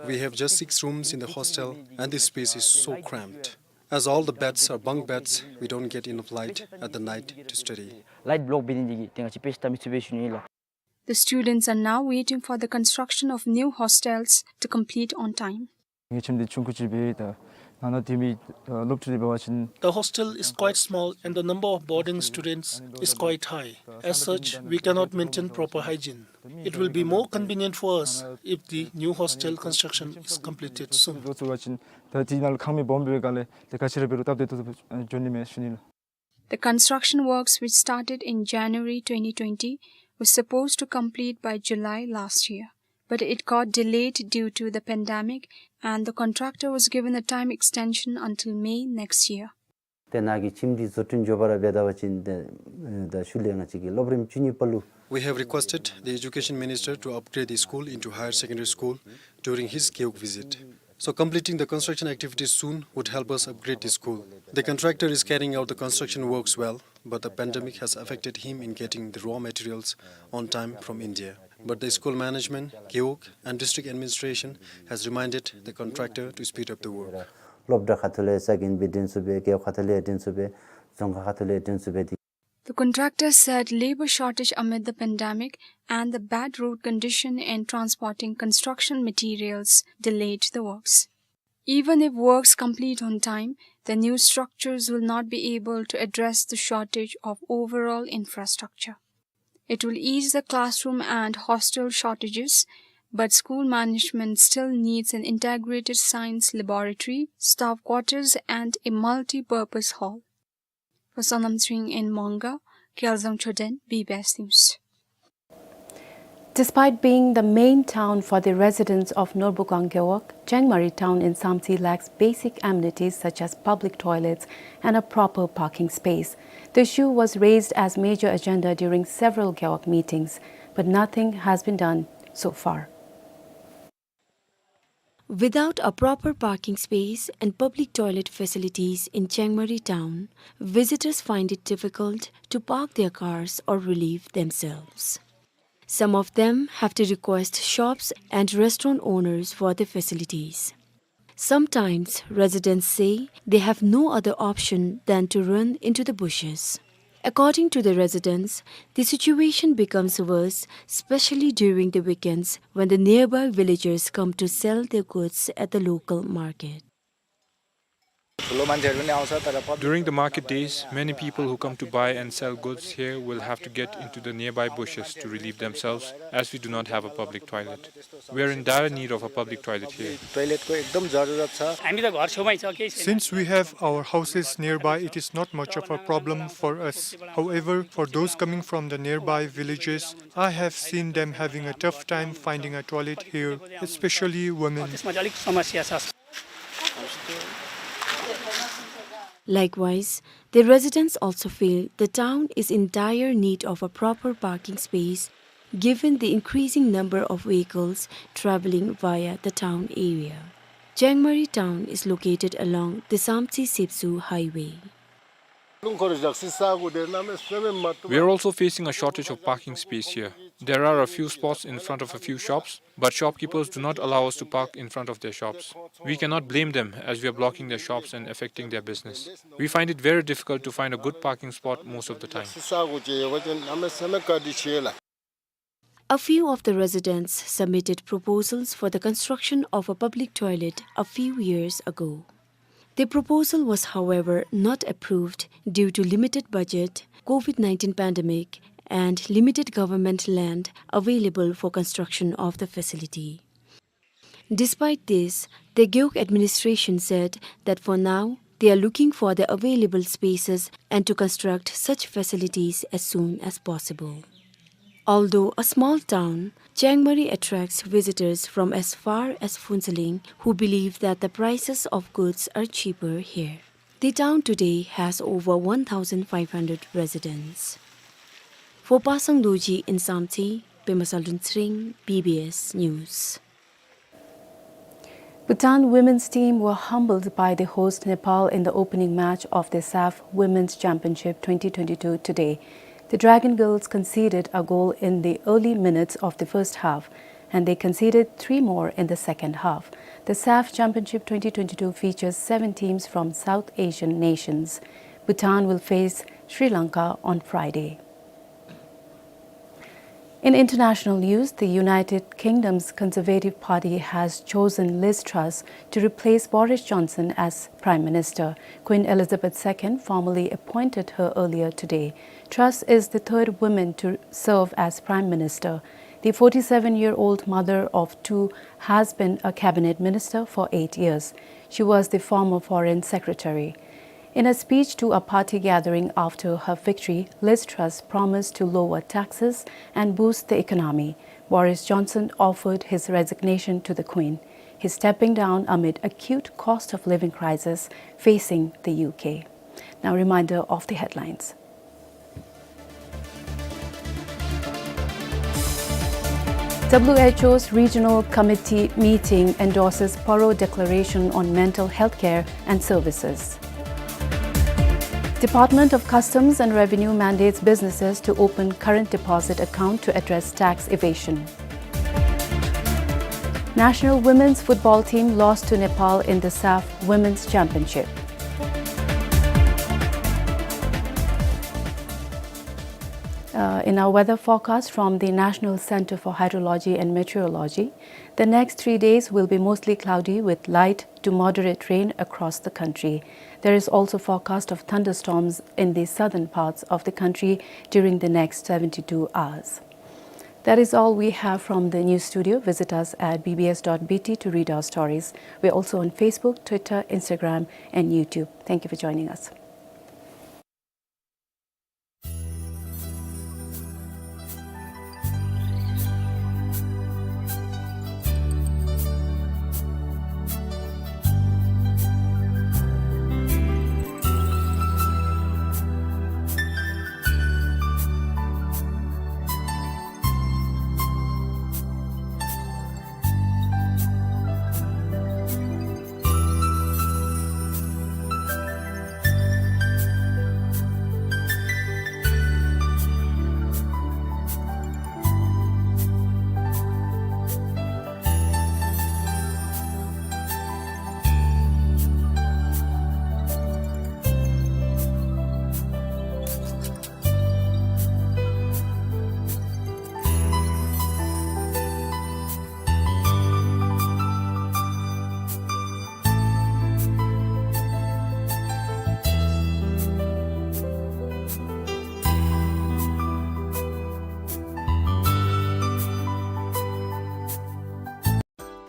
We have just six rooms in the hostel, and this space is so cramped. As all the beds are bunk beds, we don't get enough light at the night to study. ལའིཊ་བློཀ་འབད་ནི་འདི་གིས་ཏེ་ང་བཅས་དཔེ་ཆ་ལྟ་མི་ཚུགས་པས་ཞུ་ནི་ལགས། The students are now waiting for the construction of new hostels to complete on time. ངེའི་ཁྱིམ་འདི་ཆུང་ཀུ་ཅིག་འབད་ད་ནང་ན་ཏེ་མི་ཨ་སློབ་ཕྲུག་འདི་འབད་བ་ཅིན། The hostel is quite small and the number of boarding students is quite high. As such, we cannot maintain proper hygiene. It will be more convenient for us if the new hostel construction is completed soon. འགྱོ་ཚུགས་པ་ཅིན་ད་འདི་ནང་ལུ་ཁང་མིག་སྦོམ་འབད་བའི་སྒང་ལས་ཏེ་ག་ཅི་ར་འབད་རུང་སྟབས་བདེ་ཏོག་ཏོ་འགྱོ་ནི་མས་ཞུ་ནི་ལགས། The construction works, which started in January twenty twenty, was supposed to complete by July last year, but it got delayed due to the pandemic, and the contractor was given a time extension until May next year. ཏེ་ནཱ་གི་ཁྱིམ་འདི་བཟོ་སྐྲུན་འགྱོ་བར་འབད་ད་པ་ཅིན་ཏེ་ད་ཤུལ་ལས་ང་བཅས་ཀྱི་སློབ་རིམ་བཅུ་གཉིས་པ་ལུ། We have requested the education minister to upgrade the school into higher secondary school during his Gewog visit. So completing the construction activities soon would help us upgrade the school. The contractor is carrying out the construction works well, but the pandemic has affected him in getting the raw materials on time from India. But the school management, Gewog, and district administration has reminded the contractor to speed up the work. སློབ་གྲྭ་ཁ་ཐུག་ལས་ས་གིན་སྦེ་འདྲེན་ཚུགས་པས། རྒེད་འོག་ཁ་ཐུག་ལས་འདྲེན་ཚུགས་པས། རྫོང་ཁག་ཁ་ཐུག་ལས་འདྲེན་ཚུགས་པས། The contractor said labor shortage amid the pandemic and the bad road condition in transporting construction materials delayed the works. Even if works complete on time, the new structures will not be able to address the shortage of overall infrastructure. It will ease the classroom and hostel shortages, but school management still needs an integrated science laboratory, staff quarters, and a multi-purpose hall. For Sonam Tsering in Mongar, Kyalzang Choden, B B S News. Despite being the main town for the residents of Norbukang Gewog, Chengmari town in Samtse lacks basic amenities such as public toilets and a proper parking space. The issue was raised as major agenda during several Gewog meetings, but nothing has been done so far. Without a proper parking space and public toilet facilities in Chengmari town, visitors find it difficult to park their cars or relieve themselves. Some of them have to request shops and restaurant owners for the facilities. Sometimes residents say they have no other option than to run into the bushes. According to the residents, the situation becomes worse, especially during the weekends when the nearby villagers come to sell their goods at the local market. During the market days, many people who come to buy and sell goods here will have to get into the nearby bushes to relieve themselves, as we do not have a public toilet. We are in dire need of a public toilet here. Since we have our houses nearby, it is not much of a problem for us. However, for those coming from the nearby villages, I have seen them having a tough time finding a toilet here, especially women. Likewise, the residents also feel the town is in dire need of a proper parking space, given the increasing number of vehicles travelling via the town area. Chengmari town is located along the Samtse-Sepsu highway. We are also facing a shortage of parking space here. There are a few spots in front of a few shops, but shopkeepers do not allow us to park in front of their shops. We cannot blame them, as we are blocking their shops and affecting their business. We find it very difficult to find a good parking spot most of the time. A few of the residents submitted proposals for the construction of a public toilet a few years ago. The proposal was, however, not approved due to limited budget, COVID nineteen pandemic, and limited government land available for construction of the facility. Despite this, the Gewog administration said that for now, they are looking for the available spaces and to construct such facilities as soon as possible. Although a small town, Chiang Mai attracts visitors from as far as Phuentsholing who believe that the prices of goods are cheaper here. The town today has over one thousand five hundred residents. For Pasang Dorji in Samtse, Pema Salun Tsering, B B S News. Bhutan women's team were humbled by the host Nepal in the opening match of the SAFF Women's Championship twenty twenty-two today. The Dragon Girls conceded a goal in the early minutes of the first half, and they conceded three more in the second half. The SAFF Championship twenty twenty-two features seven teams from South Asian nations. Bhutan will face Sri Lanka on Friday. In international news, the United Kingdom's Conservative Party has chosen Liz Truss to replace Boris Johnson as Prime Minister. Queen Elizabeth the Second formally appointed her earlier today. Truss is the third woman to serve as Prime Minister. The forty-seven-year-old mother of two has been a cabinet minister for eight years. She was the former foreign secretary. In a speech to a party gathering after her victory, Liz Truss promised to lower taxes and boost the economy. Boris Johnson offered his resignation to the Queen. He's stepping down amid acute cost of living crisis facing the U K. Now, reminder of the headlines. W H O's Regional Committee meeting endorses Paro Declaration on mental health care and services. Department of Customs and Revenue mandates businesses to open current deposit account to address tax evasion. National women's football team lost to Nepal in the SAFF Women's Championship. Uh, in our weather forecast from the National Center for Hydrology and Meteorology, the next three days will be mostly cloudy with light to moderate rain across the country. There is also forecast of thunderstorms in the southern parts of the country during the next seventy-two hours. That is all we have from the news studio. Visit us at B B S dot B T to read our stories. We're also on Facebook, Twitter, Instagram, and YouTube. Thank you for joining us.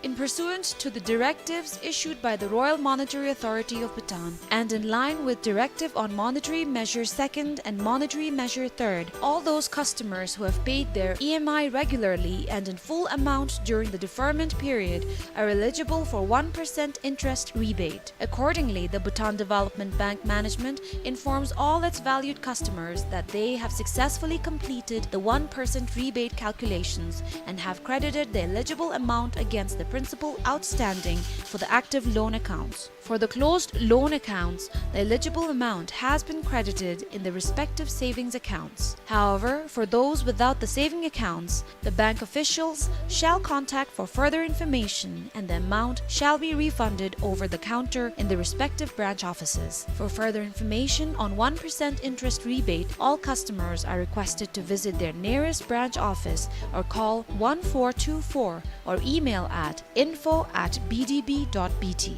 In pursuant to the directives issued by the Royal Monetary Authority of Bhutan and in line with Directive on Monetary Measure Second and Monetary Measure Third, all those customers who have paid their E M I regularly and in full amount during the deferment period are eligible for one percent interest rebate. Accordingly, the Bhutan Development Bank management informs all its valued customers that they have successfully completed the one percent rebate calculations and have credited the eligible amount against the principal outstanding for the active loan accounts. For the closed loan accounts, the eligible amount has been credited in the respective savings accounts. However, for those without the saving accounts, the bank officials shall contact for further information and the amount shall be refunded over the counter in the respective branch offices. For further information on one percent interest rebate, all customers are requested to visit their nearest branch office or call one four two four or email at info at B D B dot B T.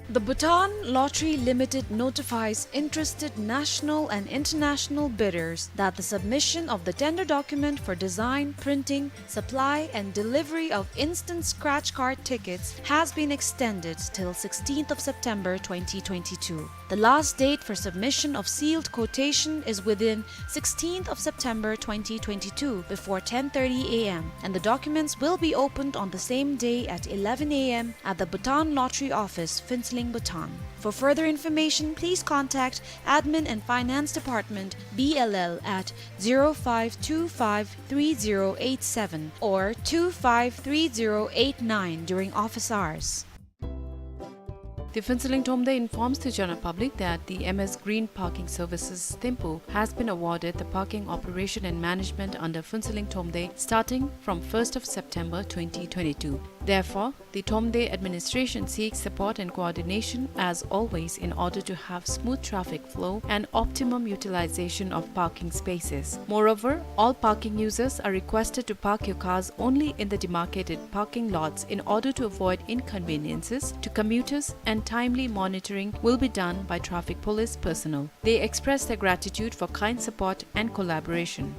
The Bhutan Lottery Limited notifies interested national and international bidders that the submission of the tender document for design, printing, supply and delivery of instant scratch card tickets has been extended till sixteenth of September twenty twenty-two. The last date for submission of sealed quotation is within sixteenth of September twenty twenty-two before ten thirty A M, and the documents will be opened on the same day at eleven A M at the Bhutan Lottery Office, Phuentsholing, Bhutan. For further information, please contact Admin and Finance Department, B L L, at zero five two five three zero eight seven or two five three zero eight nine during office hours. The Phuentsholing Thromde informs the general public that the M S Green Parking Services Thimphu has been awarded the parking operation and management under Phuentsholing Thromde starting from first of September twenty twenty-two. Therefore, the Thromde administration seeks support and coordination as always in order to have smooth traffic flow and optimum utilization of parking spaces. Moreover, all parking users are requested to park your cars only in the demarcated parking lots in order to avoid inconveniences to commuters, and timely monitoring will be done by traffic police personnel. They express their gratitude for kind support and collaboration.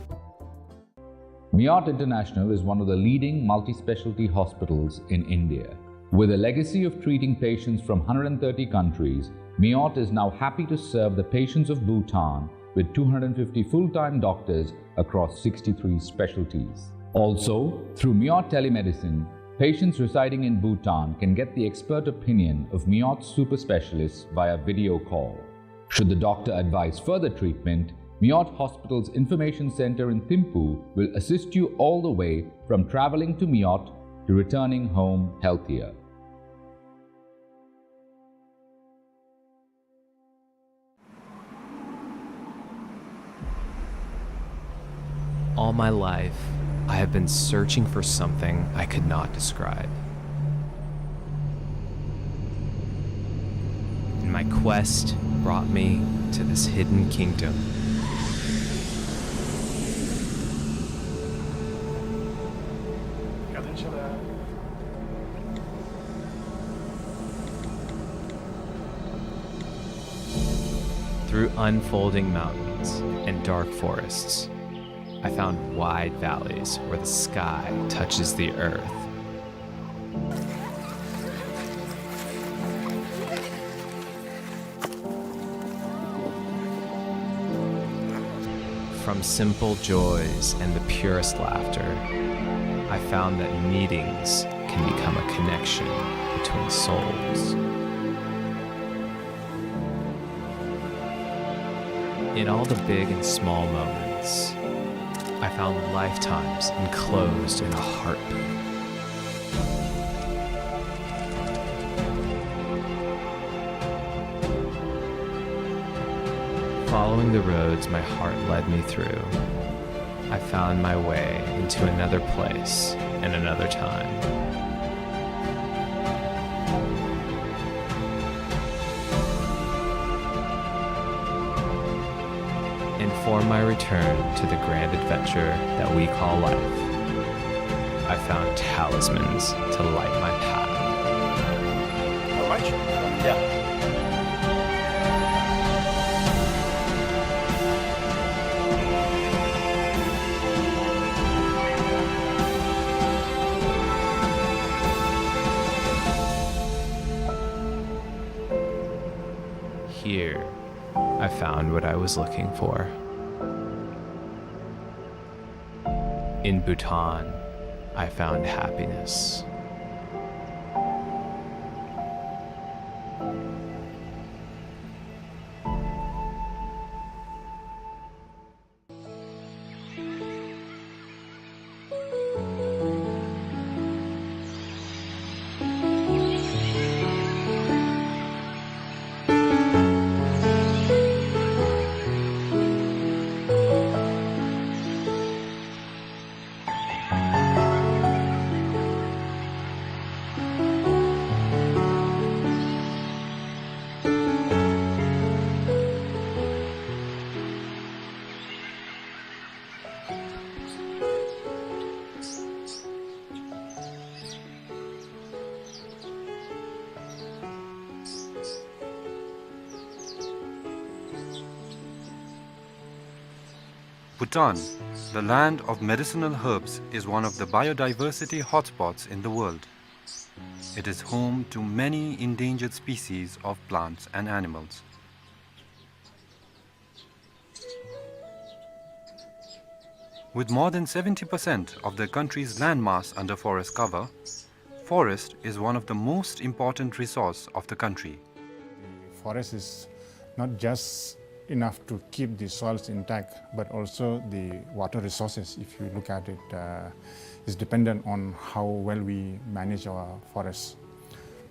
Meerut International is one of the leading multi-specialty hospitals in India. With a legacy of treating patients from hundred and thirty countries, Meerut is now happy to serve the patients of Bhutan with two hundred fifty full-time doctors across sixty-three specialties. Also, through Meerut Telemedicine, patients residing in Bhutan can get the expert opinion of Meerut super specialists via video call. Should the doctor advise further treatment, Meerut Hospital's Information Center in Thimphu will assist you all the way from traveling to Meerut to returning home healthier. All my life, I have been searching for something I could not describe. And my quest brought me to this hidden kingdom. Through unfolding mountains and dark forests, I found wide valleys where the sky touches the earth. From simple joys and the purest laughter, I found that meetings can become a connection between souls. In all the big and small moments, I found lifetimes enclosed in a heartbeat. Following the roads my heart led me through, I found my way into another place and another time. And for my return to the grand adventure that we call life, I found talismans to light my path. All right. Yeah. Here, I found what I was looking for. In Bhutan, I found happiness. Bhutan, the land of medicinal herbs, is one of the biodiversity hotspots in the world. It is home to many endangered species of plants and animals. With more than seventy percent of the country's landmass under forest cover, forest is one of the most important resource of the country. The forest is not just enough to keep the soils intact, but also the water resources, if you look at it, uh, is dependent on how well we manage our forests.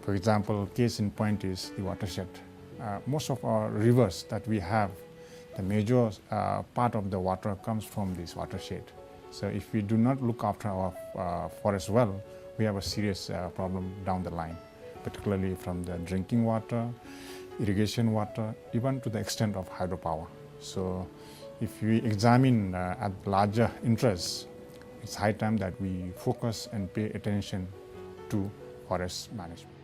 For example, case in point is the watershed. Uh, most of our rivers that we have, the major, uh, part of the water comes from this watershed. So if we do not look after our, uh, forest well, we have a serious, uh, problem down the line, particularly from the drinking water, irrigation water, even to the extent of hydropower. So if we examine, uh, at larger interests, it's high time that we focus and pay attention to forest management.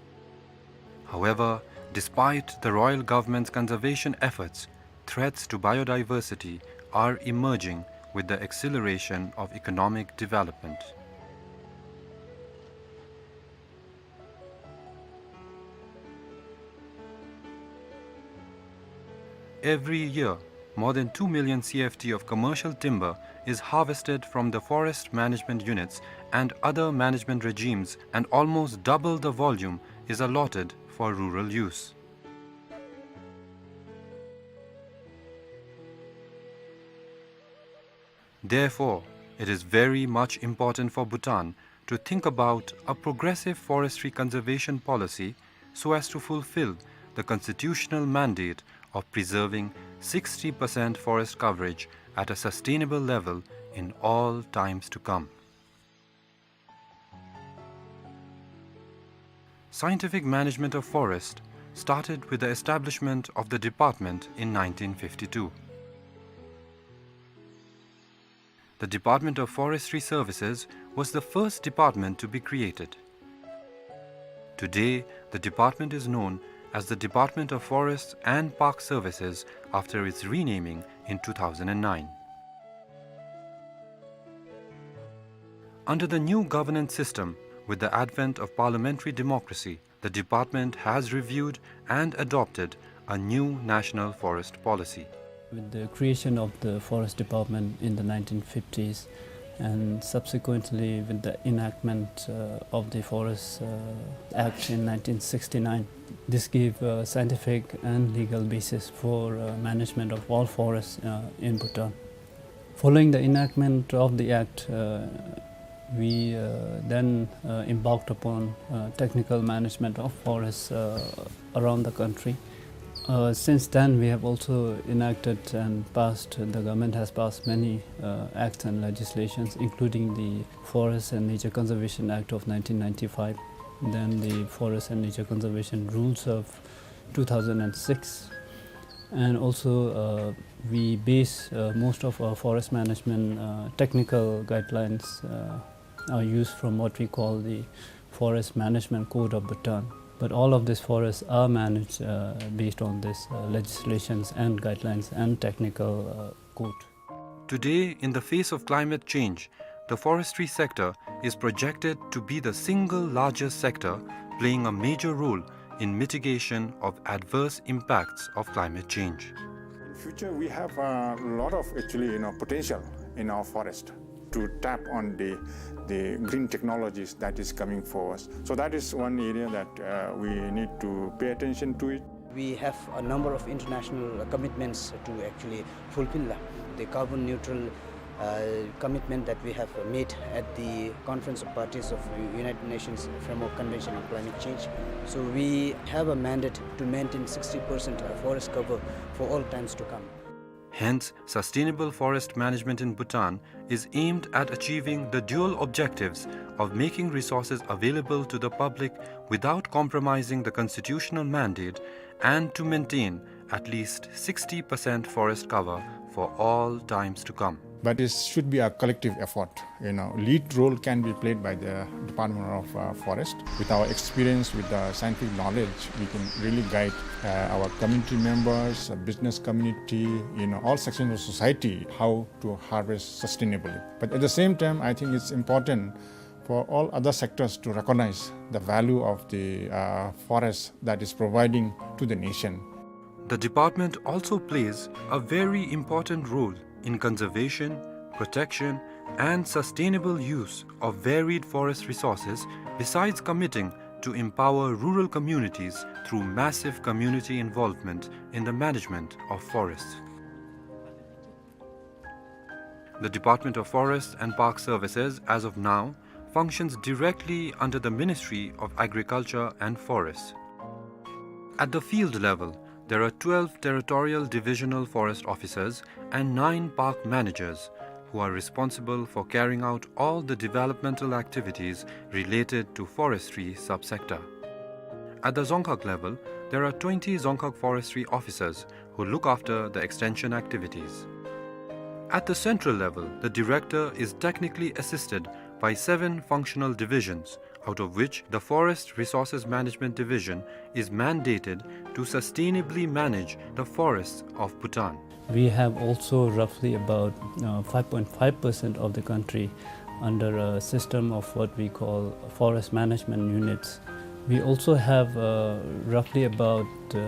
However, despite the royal government's conservation efforts, threats to biodiversity are emerging with the acceleration of economic development. Every year, more than two million C F T of commercial timber is harvested from the forest management units and other management regimes, and almost double the volume is allotted for rural use. Therefore, it is very much important for Bhutan to think about a progressive forestry conservation policy so as to fulfill the constitutional mandate of preserving sixty percent forest coverage at a sustainable level in all times to come. Scientific management of forest started with the establishment of the department in nineteen fifty-two. The Department of Forestry Services was the first department to be created. Today, the department is known as the Department of Forests and Park Services after its renaming in two thousand nine. Under the new governance system, with the advent of parliamentary democracy, the department has reviewed and adopted a new national forest policy. With the creation of the Forest Department in the nineteen fifties, and subsequently with the enactment, uh, of the Forest, uh, Act in nineteen sixty-nine, this gave a scientific and legal basis for, uh, management of all forests, uh, in Bhutan. Following the enactment of the Act, uh, we, uh, then, uh, embarked upon, uh, technical management of forests, uh, around the country. Uh, since then, we have also enacted and passed, the government has passed many, uh, acts and legislations, including the Forest and Nature Conservation Act of nineteen ninety-five, then the Forest and Nature Conservation Rules of two thousand six. And also, uh, we base, uh, most of our forest management, uh, technical guidelines, uh, are used from what we call the Forest Management Code of Bhutan. But all of these forests are managed, uh, based on these, uh, legislations and guidelines and technical, uh, code. Today, in the face of climate change, the forestry sector is projected to be the single largest sector, playing a major role in mitigation of adverse impacts of climate change. In future, we have a lot of actually, you know, potential in our forest to tap on the, the green technologies that is coming for us. So that is one area that, uh, we need to pay attention to it. We have a number of international commitments to actually fulfill the carbon neutral, uh, commitment that we have made at the Conference of Parties of United Nations Framework Convention on Climate Change. So we have a mandate to maintain sixty percent forest cover for all times to come. Hence, sustainable forest management in Bhutan is aimed at achieving the dual objectives of making resources available to the public without compromising the constitutional mandate and to maintain at least sixty percent forest cover for all times to come. But it should be a collective effort. You know, lead role can be played by the Department of, uh, Forest. With our experience, with the scientific knowledge, we can really guide, uh, our community members, uh, business community, you know, all sections of society, how to harvest sustainably. But at the same time, I think it's important for all other sectors to recognize the value of the, uh, forest that is providing to the nation. The department also plays a very important role in conservation, protection, and sustainable use of varied forest resources, besides committing to empower rural communities through massive community involvement in the management of forests. The Department of Forest and Park Services, as of now, functions directly under the Ministry of Agriculture and Forests. At the field level, there are twelve territorial divisional forest officers and nine park managers who are responsible for carrying out all the developmental activities related to forestry subsector. At the Dzongkhag level, there are twenty Dzongkhag forestry officers who look after the extension activities. At the central level, the director is technically assisted by seven functional divisions, out of which the Forest Resources Management Division is mandated to sustainably manage the forests of Bhutan. We have also roughly about, uh, five point five percent of the country under a system of what we call forest management units. We also have, uh, roughly about, uh,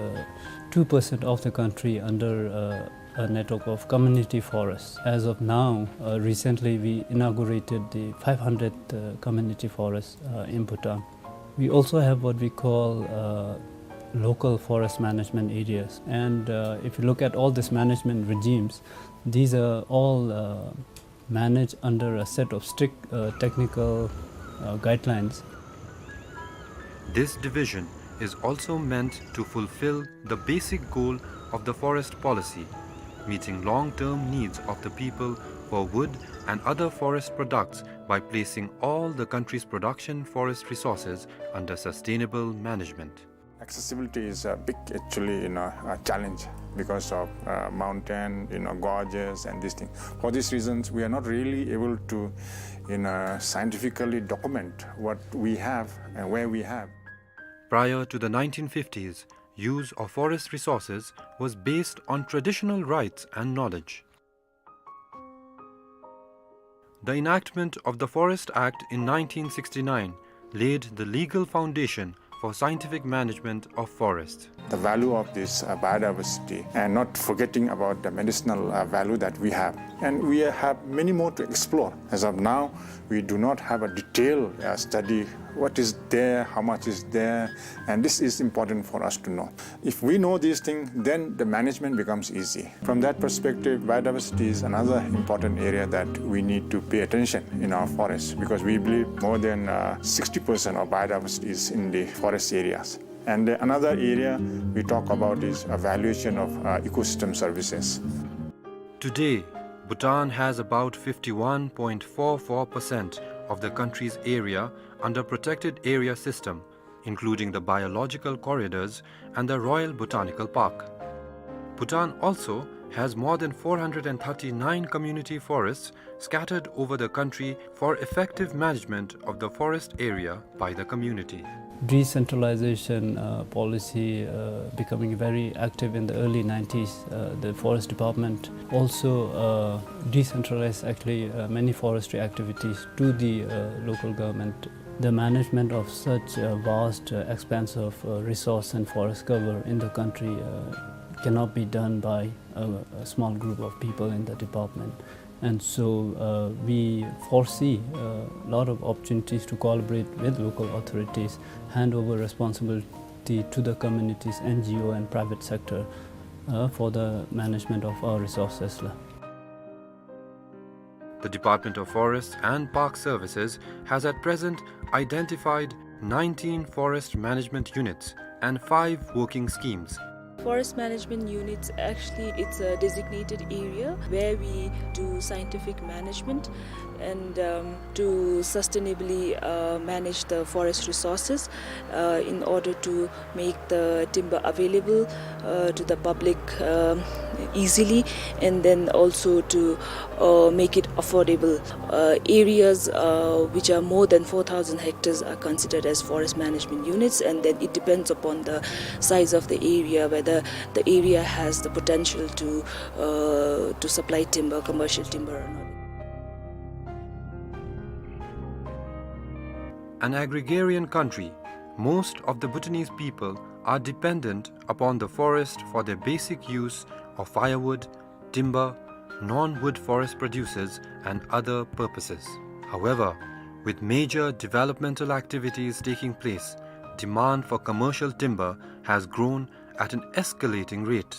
two percent of the country under, uh, a network of community forests. As of now, uh, recently we inaugurated the five hundredth, uh, community forest, uh, in Bhutan. We also have what we call, uh, local forest management areas. And, uh, if you look at all these management regimes, these are all, uh, managed under a set of strict, uh, technical, uh, guidelines. This division is also meant to fulfill the basic goal of the forest policy, meeting long-term needs of the people for wood and other forest products by placing all the country's production forest resources under sustainable management. Accessibility is a big, actually, you know, uh, challenge because of, uh, mountain, you know, gorges and these things. For these reasons, we are not really able to, you know, scientifically document what we have and where we have. Prior to the nineteen fifties, use of forest resources was based on traditional rights and knowledge. The enactment of the Forest Act in nineteen sixty-nine laid the legal foundation for scientific management of forests. The value of this, uh, biodiversity, and not forgetting about the medicinal, uh, value that we have. And we have many more to explore. As of now, we do not have a detailed, uh, study, what is there, how much is there, and this is important for us to know. If we know these things, then the management becomes easy. From that perspective, biodiversity is another important area that we need to pay attention in our forests, because we believe more than, uh, sixty percent of biodiversity is in the forest areas. And another area we talk about is a valuation of, uh, ecosystem services. Today, Bhutan has about fifty-one point four four percent of the country's area under protected area system, including the biological corridors and the Royal Botanical Park. Bhutan also has more than four hundred and thirty-nine community forests scattered over the country for effective management of the forest area by the community. Decentralization, uh, policy, uh, becoming very active in the early nineties. Uh, the forest department also, uh, decentralized actually, uh, many forestry activities to the, uh, local government. The management of such a vast, uh, expanse of, uh, resource and forest cover in the country, uh, cannot be done by a, a small group of people in the department. And so, uh, we foresee a lot of opportunities to collaborate with local authorities, hand over responsibility to the communities, N G O and private sector, uh, for the management of our resources la. The Department of Forests and Park Services has at present identified nineteen forest management units and five working schemes. Forest management units, actually, it's a designated area where we do scientific management and, um, to sustainably, uh, manage the forest resources, uh, in order to make the timber available, uh, to the public, um, easily, and then also to, uh, make it affordable. Uh, areas, uh, which are more than four thousand hectares are considered as forest management units, and then it depends upon the size of the area, whether the area has the potential to, uh, to supply timber, commercial timber or not. An agrarian country, most of the Bhutanese people are dependent upon the forest for their basic use of firewood, timber, non-wood forest producers, and other purposes. However, with major developmental activities taking place, demand for commercial timber has grown at an escalating rate.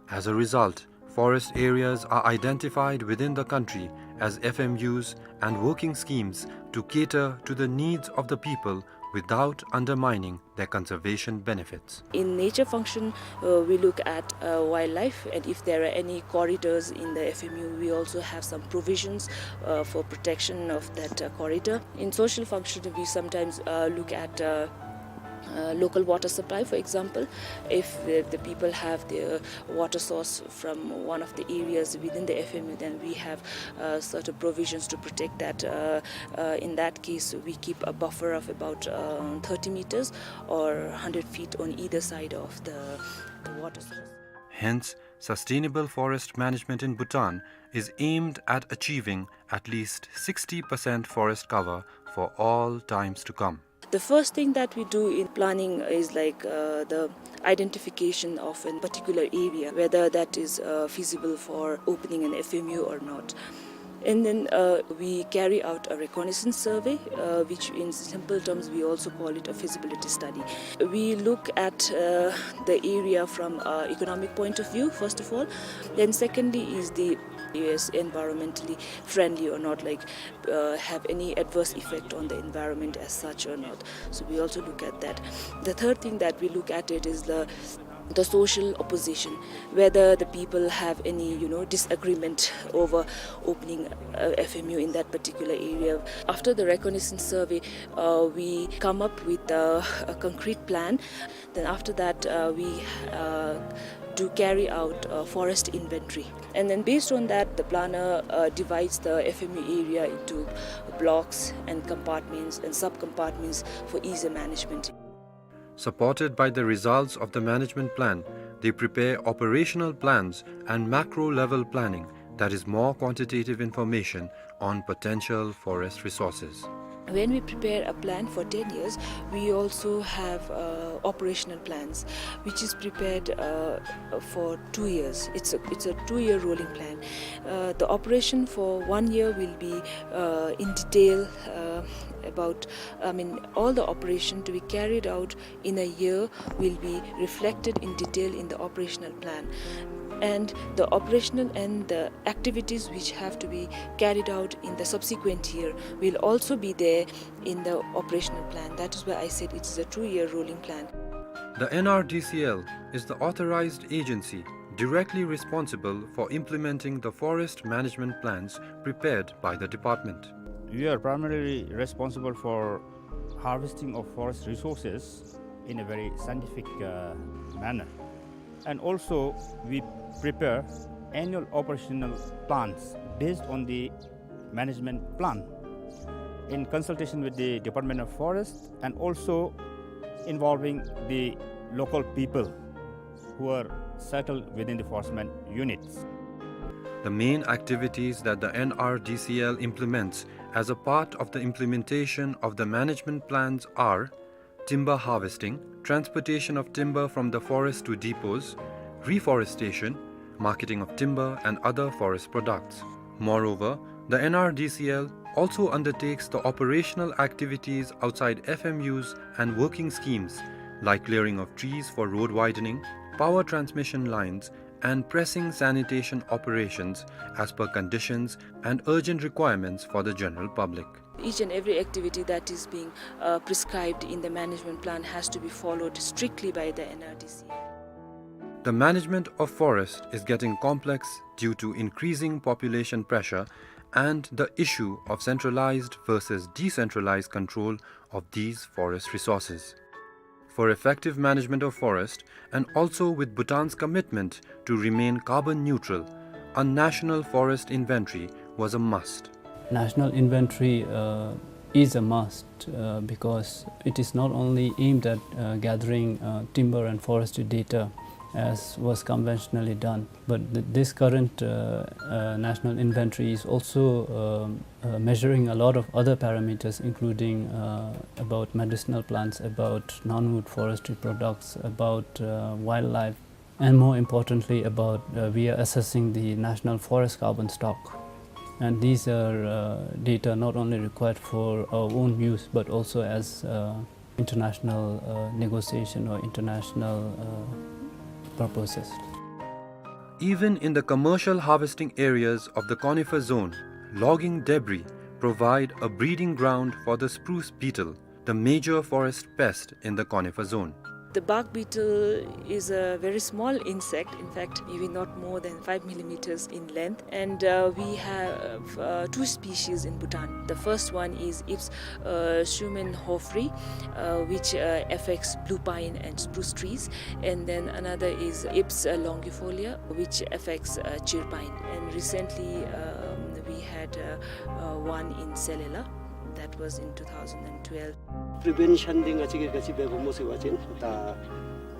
As a result, forest areas are identified within the country as F M Us and working schemes to cater to the needs of the people without undermining their conservation benefits. In nature function, uh, we look at, uh, wildlife, and if there are any corridors in the F M U, we also have some provisions, uh, for protection of that, uh, corridor. In social function, we sometimes, uh, look at, uh, uh, local water supply, for example. If the, the people have their water source from one of the areas within the F M U, then we have, uh, certain provisions to protect that. Uh, uh, in that case, we keep a buffer of about, uh, thirty meters or hundred feet on either side of the, the water source. Hence, sustainable forest management in Bhutan is aimed at achieving at least sixty percent forest cover for all times to come. The first thing that we do in planning is, like, uh, the identification of a particular area, whether that is, uh, feasible for opening an F M U or not. And then, uh, we carry out a reconnaissance survey, uh, which in simple terms we also call it a feasibility study. We look at, uh, the area from an economic point of view, first of all. Then secondly is the U S environmentally friendly or not, like, uh, have any adverse effect on the environment as such or not. So we also look at that. The third thing that we look at it is the, the social opposition, whether the people have any, you know, disagreement over opening, uh, F M U in that particular area. After the reconnaissance survey, uh, we come up with a, a concrete plan. Then after that, uh, we, uh, do carry out a forest inventory. And then based on that, the planner, uh, divides the F M U area into blocks and compartments and sub-compartments for easier management. Supported by the results of the management plan, they prepare operational plans and macro-level planning, that is more quantitative information on potential forest resources. When we prepare a plan for ten years, we also have, uh, operational plans, which is prepared, uh, for two years. It's a, it's a two-year rolling plan. Uh, the operation for one year will be, uh, in detail, uh, about, I mean, all the operation to be carried out in a year will be reflected in detail in the operational plan. And the operational and the activities which have to be carried out in the subsequent year will also be there in the operational plan. That is why I said it is a two-year rolling plan. The N R D C L is the authorized agency directly responsible for implementing the forest management plans prepared by the department. We are primarily responsible for harvesting of forest resources in a very scientific, uh, manner. And also, we prepare annual operational plans based on the management plan in consultation with the Department of Forest and also involving the local people who are settled within the forestman units. The main activities that the N R D C L implements as a part of the implementation of the management plans are timber harvesting, transportation of timber from the forest to depots, reforestation, marketing of timber and other forest products. Moreover, the N R D C L also undertakes the operational activities outside F M Us and working schemes, like clearing of trees for road widening, power transmission lines, and pressing sanitation operations as per conditions and urgent requirements for the general public. Each and every activity that is being, uh, prescribed in the management plan has to be followed strictly by the N R D C L. The management of forest is getting complex due to increasing population pressure and the issue of centralized versus decentralized control of these forest resources. For effective management of forest, and also with Bhutan's commitment to remain carbon neutral, a national forest inventory was a must. National inventory, uh, is a must, uh, because it is not only aimed at, uh, gathering, uh, timber and forestry data as was conventionally done, but th-, this current, uh, uh, national inventory is also, um, uh, measuring a lot of other parameters, including, uh, about medicinal plants, about non-wood forestry products, about, uh, wildlife, and more importantly, about, uh, we are assessing the national forest carbon stock. And these are, uh, data not only required for our own use, but also as, uh, international, uh, negotiation or international, uh, purposes. Even in the commercial harvesting areas of the conifer zone, logging debris provide a breeding ground for the spruce beetle, the major forest pest in the conifer zone. The bark beetle is a very small insect, in fact, maybe not more than five millimeters in length. And, uh, we have, uh, two species in Bhutan. The first one is Ips, uh, shumenhoferi, uh, which, uh, affects blue pine and spruce trees. And then another is Ips, uh, longifolia, which affects, uh, chirpine. And recently, um, we had, uh, uh, one in Selela. That was in two thousand twelve. Prevention འདི་ང་བཅས་ཀྱིས་ག་ཅི་འབད་དགོཔ་སྨོ་ཟེར་བ་ཅིན་ད་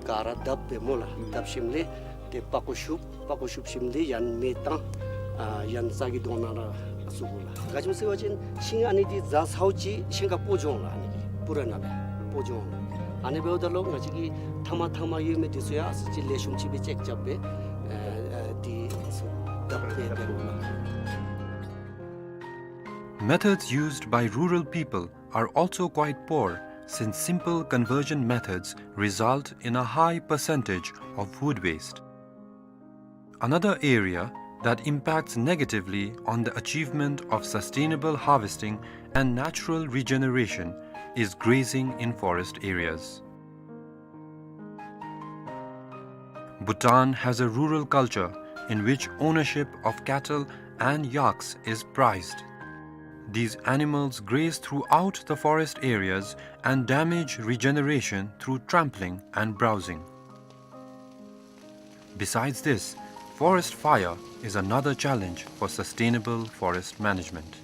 ག་ར་བརྡབ་སྦེ་སྨོ་ལགས། བརྡབ་ཞིནམ་ལས་ཏེ་པགས་ཀོ་བཤུབ། པགས་ཀོ་བཤུབ་ཞིནམ་ལས་ཡང་མེ་བཏང་། ཨ་ཡང་རྩྭ་གི་དོང་ནང་ར་བཙུགས་དགོ་ལགས། ག་ཅི་སྨོ་ཟེར་བ་ཅིན་ཤིང་ཨ་ནི་འདི་རྩྭ་ཚཝ་ཅིག་ཤིང་ཁར་སྤོ་འགྱོ་འོང་ལགས། ཨ་ནི་གིས་པུ་ར་ནང་ལས་སྤོ་འགྱོ་འོང་ལགས། ཨ་ནི་འབདཝ་ད་ལུ་ང་བཅས་ཀྱི་མཐའ་མ་མཐའ་མ་ཡོད་མི་འདི་ཚུ་ཡང་ཨ་ཙི་ཅིག་ལེགས་ཤོམ་ཅིག་སྦེ་ཅེཀ་རྐྱབ་སྦེ་ཨ་ཨ་འདི་ཚུ་བརྡབ་སྦེ་འབད་དགོ་ལགས། Methods used by rural people are also quite poor, since simple conversion methods result in a high percentage of food waste. Another area that impacts negatively on the achievement of sustainable harvesting and natural regeneration is grazing in forest areas. Bhutan has a rural culture in which ownership of cattle and yaks is prized. These animals graze throughout the forest areas and damage regeneration through trampling and browsing. Besides this, forest fire is another challenge for sustainable forest management.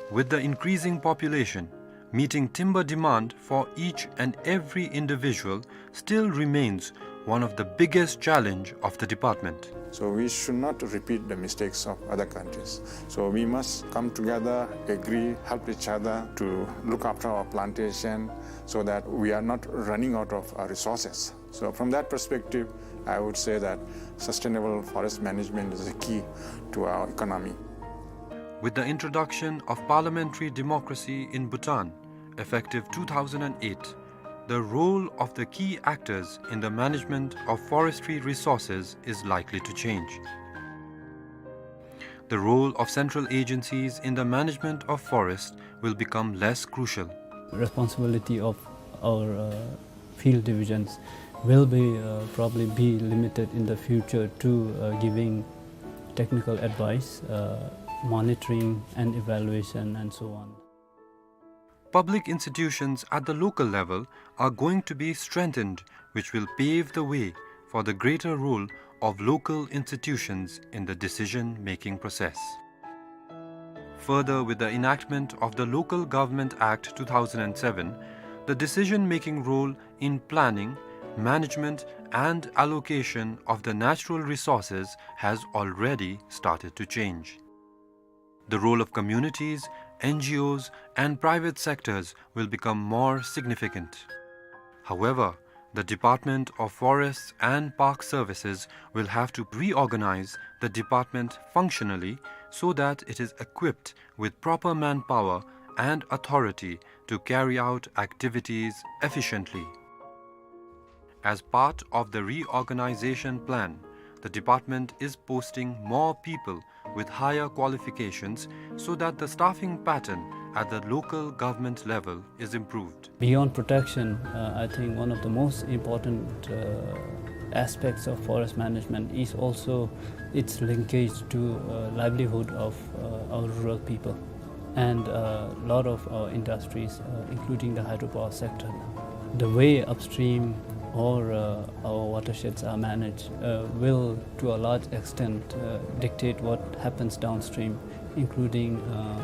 With the increasing population, meeting timber demand for each and every individual still remains one of the biggest challenge of the department. So we should not repeat the mistakes of other countries. So we must come together, agree, help each other to look after our plantation so that we are not running out of our resources. So from that perspective, I would say that sustainable forest management is the key to our economy. With the introduction of parliamentary democracy in Bhutan, effective two thousand eight, the role of the key actors in the management of forestry resources is likely to change. The role of central agencies in the management of forest will become less crucial. Responsibility of our, uh, field divisions will be, uh, probably be limited in the future to, uh, giving technical advice, uh, monitoring and evaluation and so on. Public institutions at the local level are going to be strengthened, which will pave the way for the greater role of local institutions in the decision-making process. Further, with the enactment of the Local Government Act two thousand seven, the decision-making role in planning, management, and allocation of the natural resources has already started to change. The role of communities, N G Os, and private sectors will become more significant. However, the Department of Forests and Park Services will have to reorganize the department functionally so that it is equipped with proper manpower and authority to carry out activities efficiently. As part of the reorganization plan, the department is posting more people with higher qualifications so that the staffing pattern at the local government level is improved. Beyond protection, uh, I think one of the most important, uh, aspects of forest management is also its linkage to, uh, livelihood of, uh, our rural people and a lot of our industries, uh, including the hydropower sector. The way upstream or, uh, our watersheds are managed, uh, will, to a large extent, uh, dictate what happens downstream, including, uh,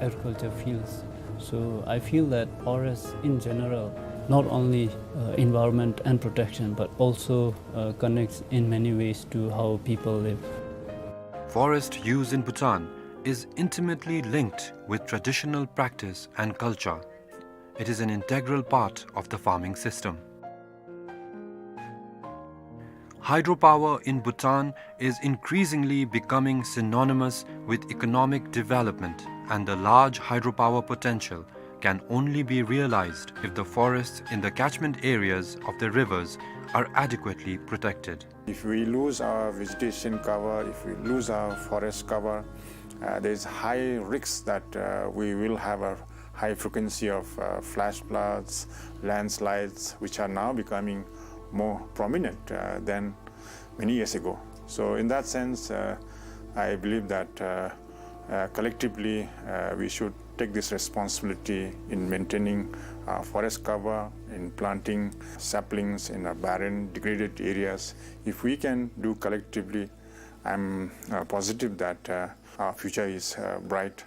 agriculture fields. So I feel that forests in general, not only, uh, environment and protection, but also, uh, connects in many ways to how people live. Forest use in Bhutan is intimately linked with traditional practice and culture. It is an integral part of the farming system. Hydropower in Bhutan is increasingly becoming synonymous with economic development, and the large hydropower potential can only be realized if the forests in the catchment areas of the rivers are adequately protected. If we lose our vegetation cover, if we lose our forest cover, uh, there is high risk that, uh, we will have a high frequency of, uh, flash floods, landslides, which are now becoming more prominent, uh, than many years ago. So in that sense, uh, I believe that, uh, uh, collectively, uh, we should take this responsibility in maintaining, uh, forest cover, in planting saplings in our barren, degraded areas. If we can do collectively, I'm, uh, positive that, uh, our future is, uh, bright.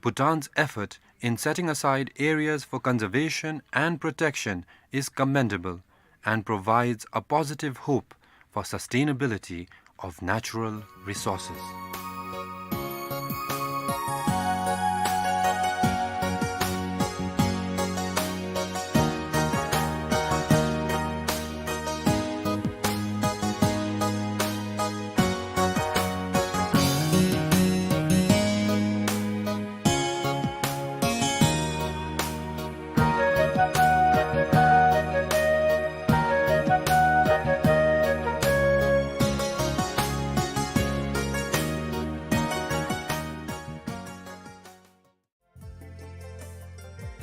Bhutan's effort in setting aside areas for conservation and protection is commendable and provides a positive hope for sustainability of natural resources.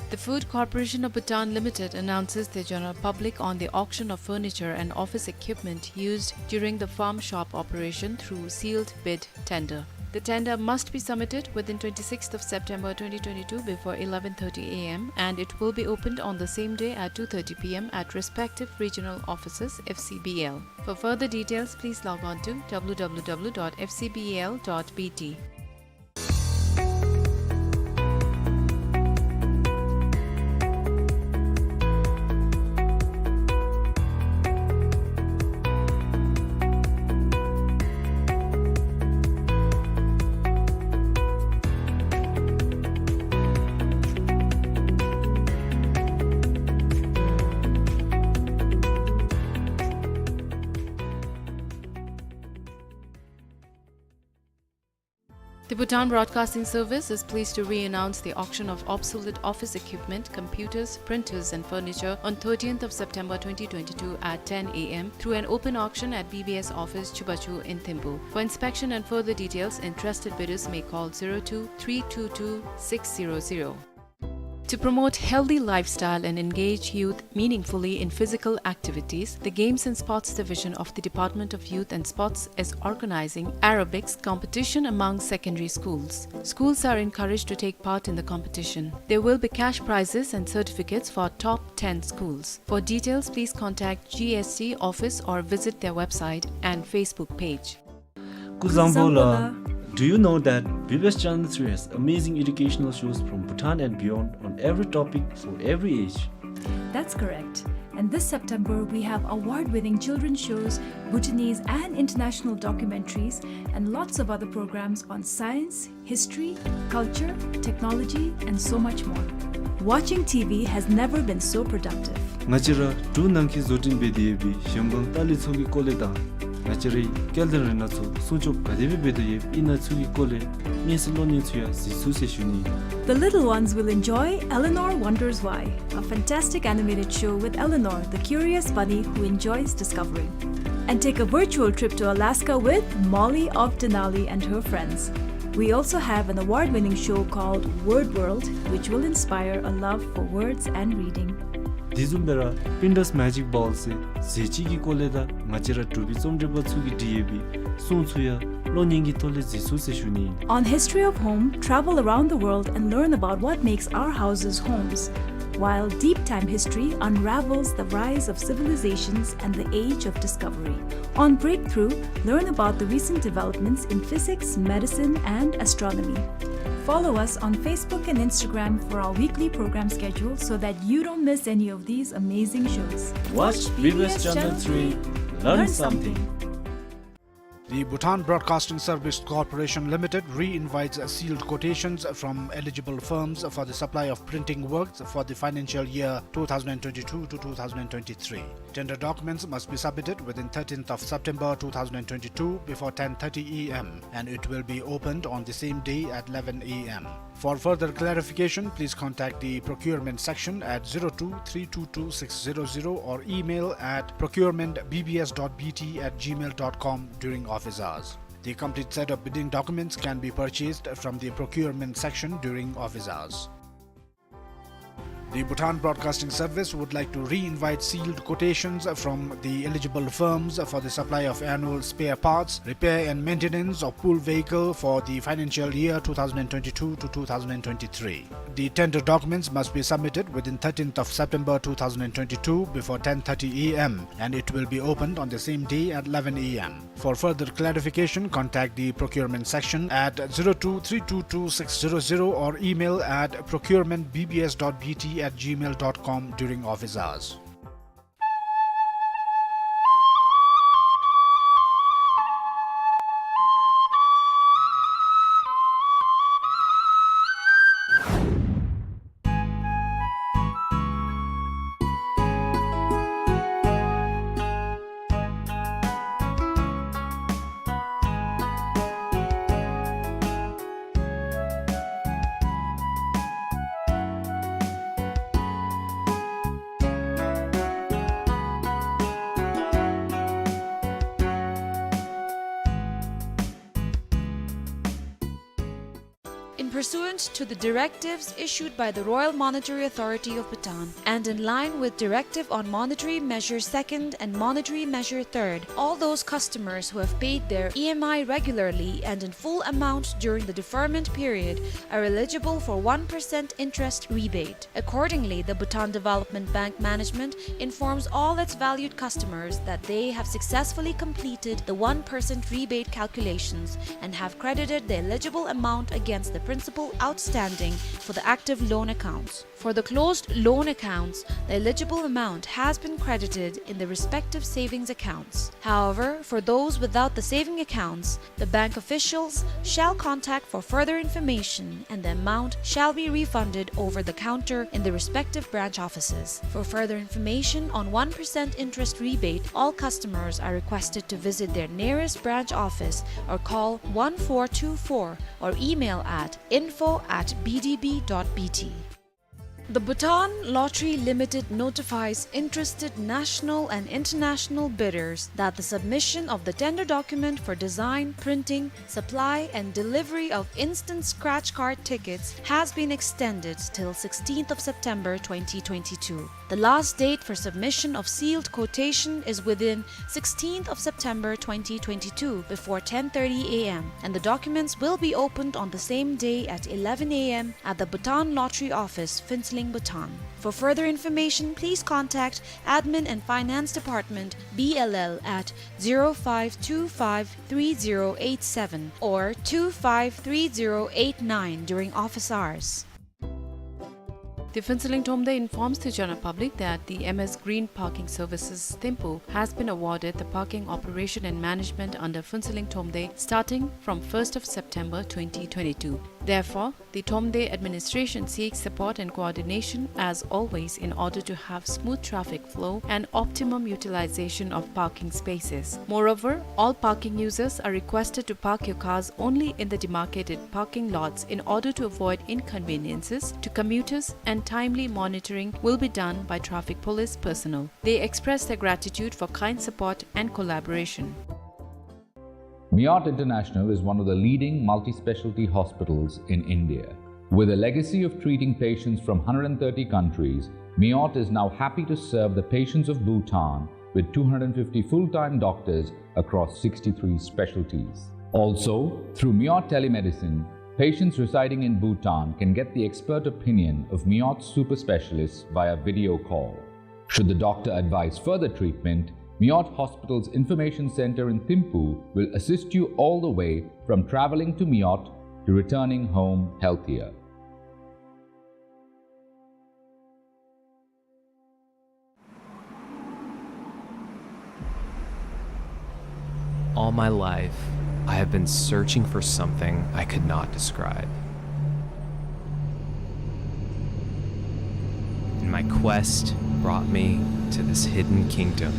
The Food Corporation of Bhutan Limited announces the general public on the auction of furniture and office equipment used during the farm shop operation through sealed bid tender. The tender must be submitted within twenty-sixth of September twenty twenty-two before eleven thirty A M, and it will be opened on the same day at two thirty P M at respective regional offices, F C B L. For further details, please log on to W W W dot F C B L dot B T. The Bhutan Broadcasting Service is pleased to re-announce the auction of obsolete office equipment, computers, printers, and furniture on thirteenth of September twenty twenty-two at ten A M through an open auction at B B S office, Chubachu in Thimphu. For inspection and further details, interested bidders may call zero two three two two six zero zero. To promote healthy lifestyle and engage youth meaningfully in physical activities, the Games and Sports Division of the Department of Youth and Sports is organizing aerobics competition among secondary schools. Schools are encouraged to take part in the competition. There will be cash prizes and certificates for top ten schools. For details, please contact G S T office or visit their website and Facebook page. Kuzuzangpo la. Do you know that B B S Channel three has amazing educational shows from Bhutan and beyond on every topic for every age? That's correct. And this September, we have award-winning children's shows, Bhutanese and international documentaries, and lots of other programs on science, history, culture, technology, and so much more. Watching T V has never been so productive. ང་བཅས་ར་འབྲུག་ནང་གི་བཟོ་སྐྲུན་འབད་དེ་ཡོད་པའི་གཞལམ་སྒང་ཏཱ་ལའི་ཚོགས་ཀྱི་སྐོར་ལས་དང་ང་བཅས་རའི་སྐལ་ལྡན་རིག་གནས་ཚུ་སྲུང་སྐྱོབ་ག་དེ་སྦེ་འབད་དོ་ཡོདཔ་ཨིན་ན་ཚུ་གི་སྐོར་ལས་སྙན་སེང་ལོ་ནི་ཚུ་ཡང་གཟིགས་ཚུགས་ཟེར་ཞུ་ནི། The little ones will enjoy Eleanor Wonders Why, a fantastic animated show with Eleanor, the curious bunny who enjoys discovering. And take a virtual trip to Alaska with Molly of Denali and her friends. We also have an award-winning show called Word World, which will inspire a love for words and reading. དེ་བཟུམ་སྦེ་ར་Pinterest Magic Ball ཟེར་ཟས་བཅུད་ཀྱི་སྐོར་ལས་དང་ང་བཅས་ར་འབྲུག་པའི་རྩོམ་འབྲི་པ་ཚུ་གིས་བྲིས་ཡོད་པའི་སྲུང་ཚུ་ཡང་གློག་བརྙན་གྱི་ཐོག་ལས་གཟིགས་ཚུགས་ཟེར་ཞུ་ནི་ཨིན། On History of Home, travel around the world and learn about what makes our houses homes, while Deep Time History unravels the rise of civilizations and the age of discovery. On Breakthrough, learn about the recent developments in physics, medicine, and astronomy. Follow us on Facebook and Instagram for our weekly program schedule so that you don't miss any of these amazing shows. Watch B B S Channel three, learn something. The Bhutan Broadcasting Service Corporation Limited re-invites sealed quotations from eligible firms for the supply of printing works for the financial year two thousand twenty-two to two thousand twenty-three. Tender documents must be submitted within thirteenth of September two thousand twenty-two before ten thirty A M, and it will be opened on the same day at eleven A M. For further clarification, please contact the procurement section at zero two three two two six zero zero or email at procurement B B S dot B T at gmail dot com during office hours. The complete set of bidding documents can be purchased from the procurement section during office hours. The Bhutan Broadcasting Service would like to re-invite sealed quotations from the eligible firms for the supply of annual spare parts, repair and maintenance of pool vehicle for the financial year two thousand twenty-two to two thousand twenty-three. The tender documents must be submitted within thirteenth of September two thousand twenty-two before ten thirty A M, and it will be opened on the same day at eleven A M. For further clarification, contact the procurement section at zero two three two two six zero zero or email at procurement B B S dot B T at gmail dot com during office hours. In pursuant to the directives issued by the Royal Monetary Authority of Bhutan, and in line with Directive on Monetary Measure Second and Monetary Measure Third, all those customers who have paid their E M I regularly and in full amount during the deferment period are eligible for one percent interest rebate. Accordingly, the Bhutan Development Bank management informs all its valued customers that they have successfully completed the one percent rebate calculations and have credited the eligible amount against the principal outstanding for the active loan accounts. For the closed loan accounts, the eligible amount has been credited in the respective savings accounts. However, for those without the saving accounts, the bank officials shall contact for further information, and the amount shall be refunded over the counter in the respective branch offices. For further information on one percent interest rebate, all customers are requested to visit their nearest branch office or call one four two four or email at info at B D B dot B T. The Bhutan Lottery Limited notifies interested national and international bidders that the submission of the tender document for design, printing, supply and delivery of instant scratch card tickets has been extended till sixteenth of September twenty twenty-two. The last date for submission of sealed quotation is within sixteenth of September twenty twenty-two before ten thirty A M, and the documents will be opened on the same day at eleven A M at the Bhutan Lottery Office, Phuentsholing, Bhutan. For further information, please contact Admin and Finance Department, B L L, at zero five two five three zero eight seven or two five three zero eight nine during office hours. The Phuentsholing Thromde informs the general public that the M S Green Parking Services Thimphu has been awarded the parking operation and management under Phuentsholing Thromde starting from first of September twenty twenty-two. Therefore, the Thromde administration seeks support and coordination as always in order to have smooth traffic flow and optimum utilization of parking spaces. Moreover, all parking users are requested to park your cars only in the demarcated parking lots in order to avoid inconveniences to commuters, and timely monitoring will be done by traffic police personnel. They express their gratitude for kind support and collaboration. Miot International is one of the leading multi-specialty hospitals in India. With a legacy of treating patients from hundred and thirty countries, Miot is now happy to serve the patients of Bhutan with two hundred fifty full-time doctors across sixty-three specialties. Also, through Miot Telemedicine, patients residing in Bhutan can get the expert opinion of Miot super specialists via video call. Should the doctor advise further treatment, Miot Hospital's Information Center in Thimphu will assist you all the way from traveling to Miot to returning home healthier. All my life, I have been searching for something I could not describe. And my quest brought me to this hidden kingdom.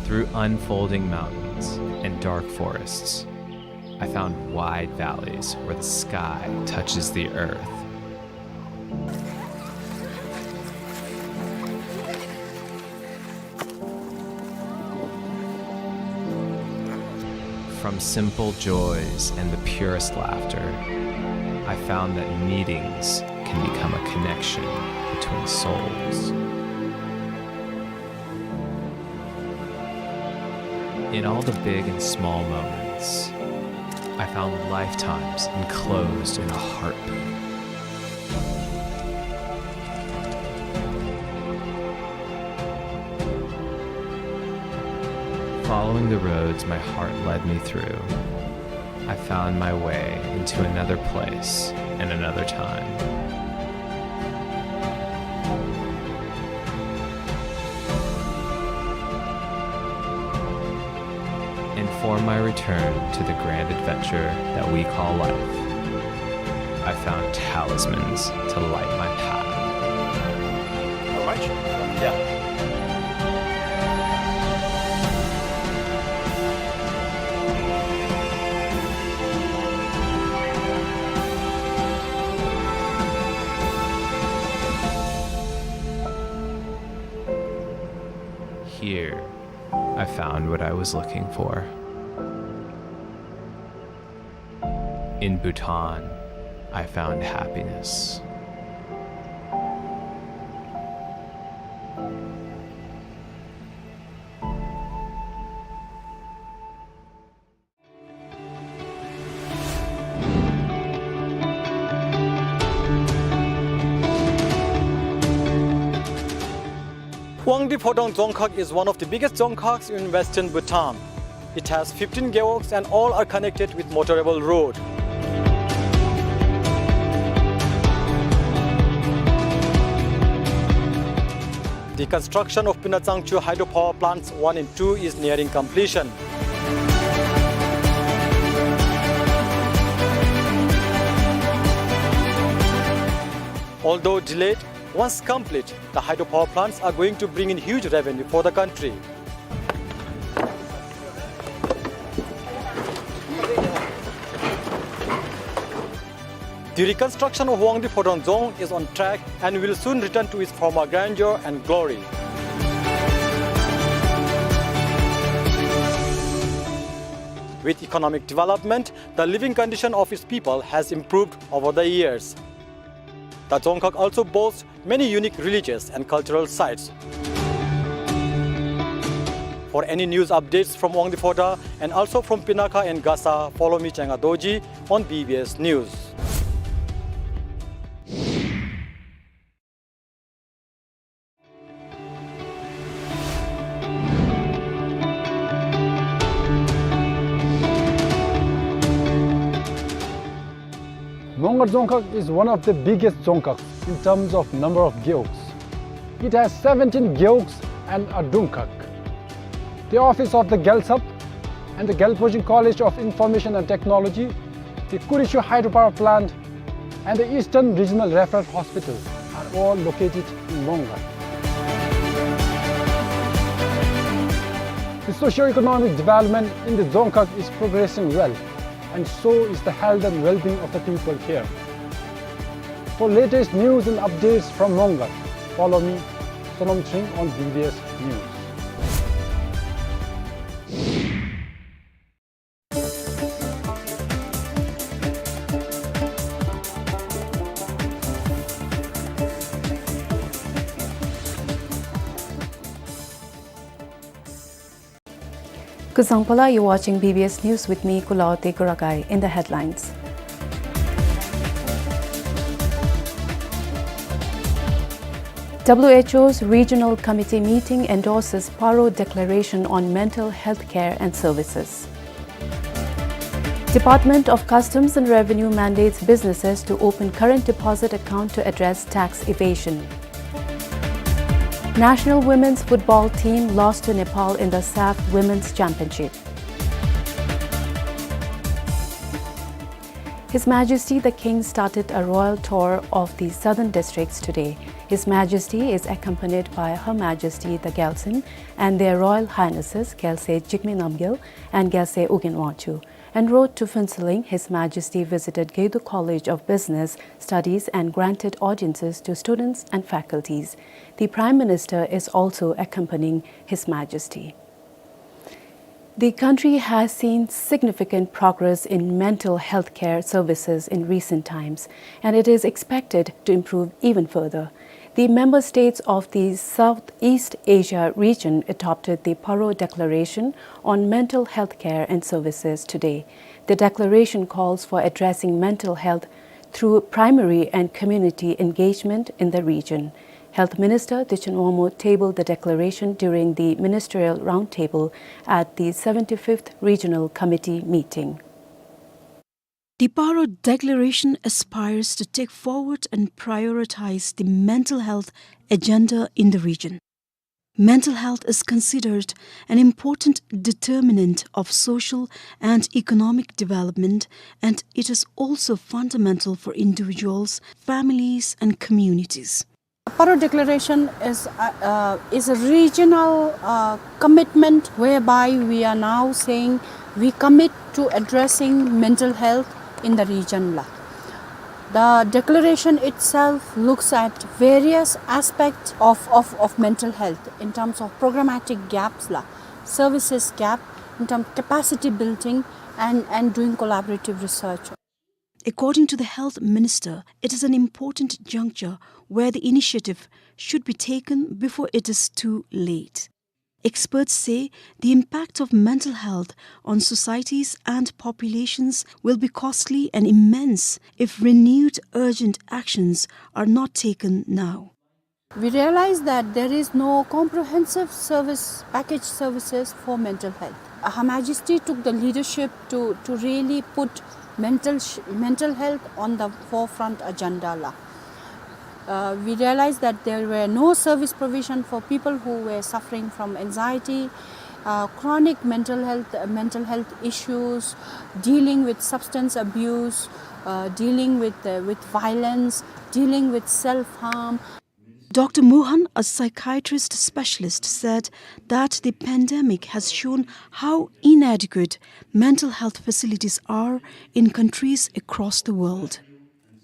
Through unfolding mountains and dark forests, I found wide valleys where the sky touches the earth. From simple joys and the purest laughter, I found that meetings can become a connection between souls. In all the big and small moments, I found lifetimes enclosed in a heartbeat. Following the roads my heart led me through, I found my way into another place and another time. And for my return to the grand adventure that we call life, I found talismans to light my path. How much? Yeah. Here, I found what I was looking for. In Bhutan, I found happiness. Wangdue Phodrang Dzongkhag is one of the biggest dzongkhags in western Bhutan. It has fifteen gewogs and all are connected with motorable road. The construction of Pinatsangchu hydropower plants one and two is nearing completion. Although delayed, once complete, the hydropower plants are going to bring in huge revenue for the country. The reconstruction of Wangdue Phodrang Dzong is on track and will soon return to its former grandeur and glory. With economic development, the living condition of its people has improved over the years. The Dzongkhag also boasts many unique religious and cultural sites. For any news updates from Wangdue Phodrang and also from Pinakha and Gasa, follow me, Chenga Dorji, on B B S News. Mongar Dzongkhag is one of the biggest dzongkhags in terms of number of gewogs. It has seventeen gewogs and a dungkhag. The office of the Gyalsap and the Gyalpojing College of Information and Technology, the Kurichu Hydropower Plant, and the Eastern Regional Referral Hospital are all located in Mongar. The socio-economic development in the dzongkhag is progressing well. And so is the health and well-being of the people here. For latest news and updates from Mongat, follow me, Sonom Ching, on B B S News. Kuzuzangpo la, you're watching B B S News with me, Kulawote Kurakai. In the headlines, W H O's Regional Committee meeting endorses Paro Declaration on mental health care and services. Department of Customs and Revenue mandates businesses to open current deposit account to address tax evasion. National women's football team lost to Nepal in the SAFF Women's Championship. His Majesty the King started a royal tour of the southern districts today. His Majesty is accompanied by Her Majesty the Gyaltsuen and Their Royal Highnesses Gyaltsuen Jigme Namgyel and Gyaltsuen Ugyen Wangchuck. En route to Phuentsholing, His Majesty visited Gedo College of Business Studies and granted audiences to students and faculties. The Prime Minister is also accompanying His Majesty. The country has seen significant progress in mental health care services in recent times, and it is expected to improve even further. The member states of the Southeast Asia region adopted the Paro Declaration on mental health care and services today. The declaration calls for addressing mental health through primary and community engagement in the region. Health Minister Teshie Nongmo tabled the declaration during the ministerial roundtable at the seventy-fifth Regional Committee meeting. The Paro Declaration aspires to take forward and prioritize the mental health agenda in the region. Mental health is considered an important determinant of social and economic development, and it is also fundamental for individuals, families, and communities. Paro Declaration is, uh, uh, is a regional, uh, commitment whereby we are now saying we commit to addressing mental health in the region la. The declaration itself looks at various aspects of, of, of mental health in terms of programmatic gaps la, services gap, in terms of capacity building and, and doing collaborative research. According to the Health Minister, it is an important juncture where the initiative should be taken before it is too late. Experts say the impact of mental health on societies and populations will be costly and immense if renewed urgent actions are not taken now. We realize that there is no comprehensive service, package services for mental health. Uh, Her Majesty took the leadership to, to really put mental sh-, mental health on the forefront agenda la. Uh, we realize that there were no service provision for people who were suffering from anxiety, uh, chronic mental health, uh, mental health issues, dealing with substance abuse, uh, dealing with, uh, with violence, dealing with self-harm. Doctor Mohan, a psychiatrist specialist, said that the pandemic has shown how inadequate mental health facilities are in countries across the world.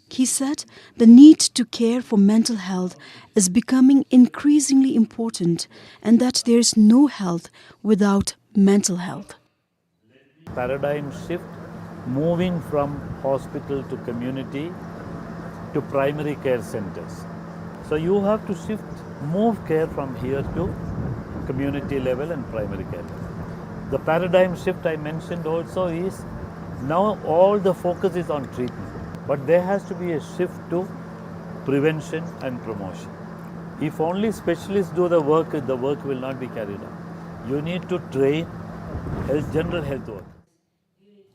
He said the need to care for mental health is becoming increasingly important and that there is no health without mental health. Paradigm shift, moving from hospital to community to primary care centers. So you have to shift, move care from here to community level and primary care level. The paradigm shift I mentioned also is now all the focus is on treatment, but there has to be a shift to prevention and promotion. If only specialists do the work, the work will not be carried out. You need to train health, general health work.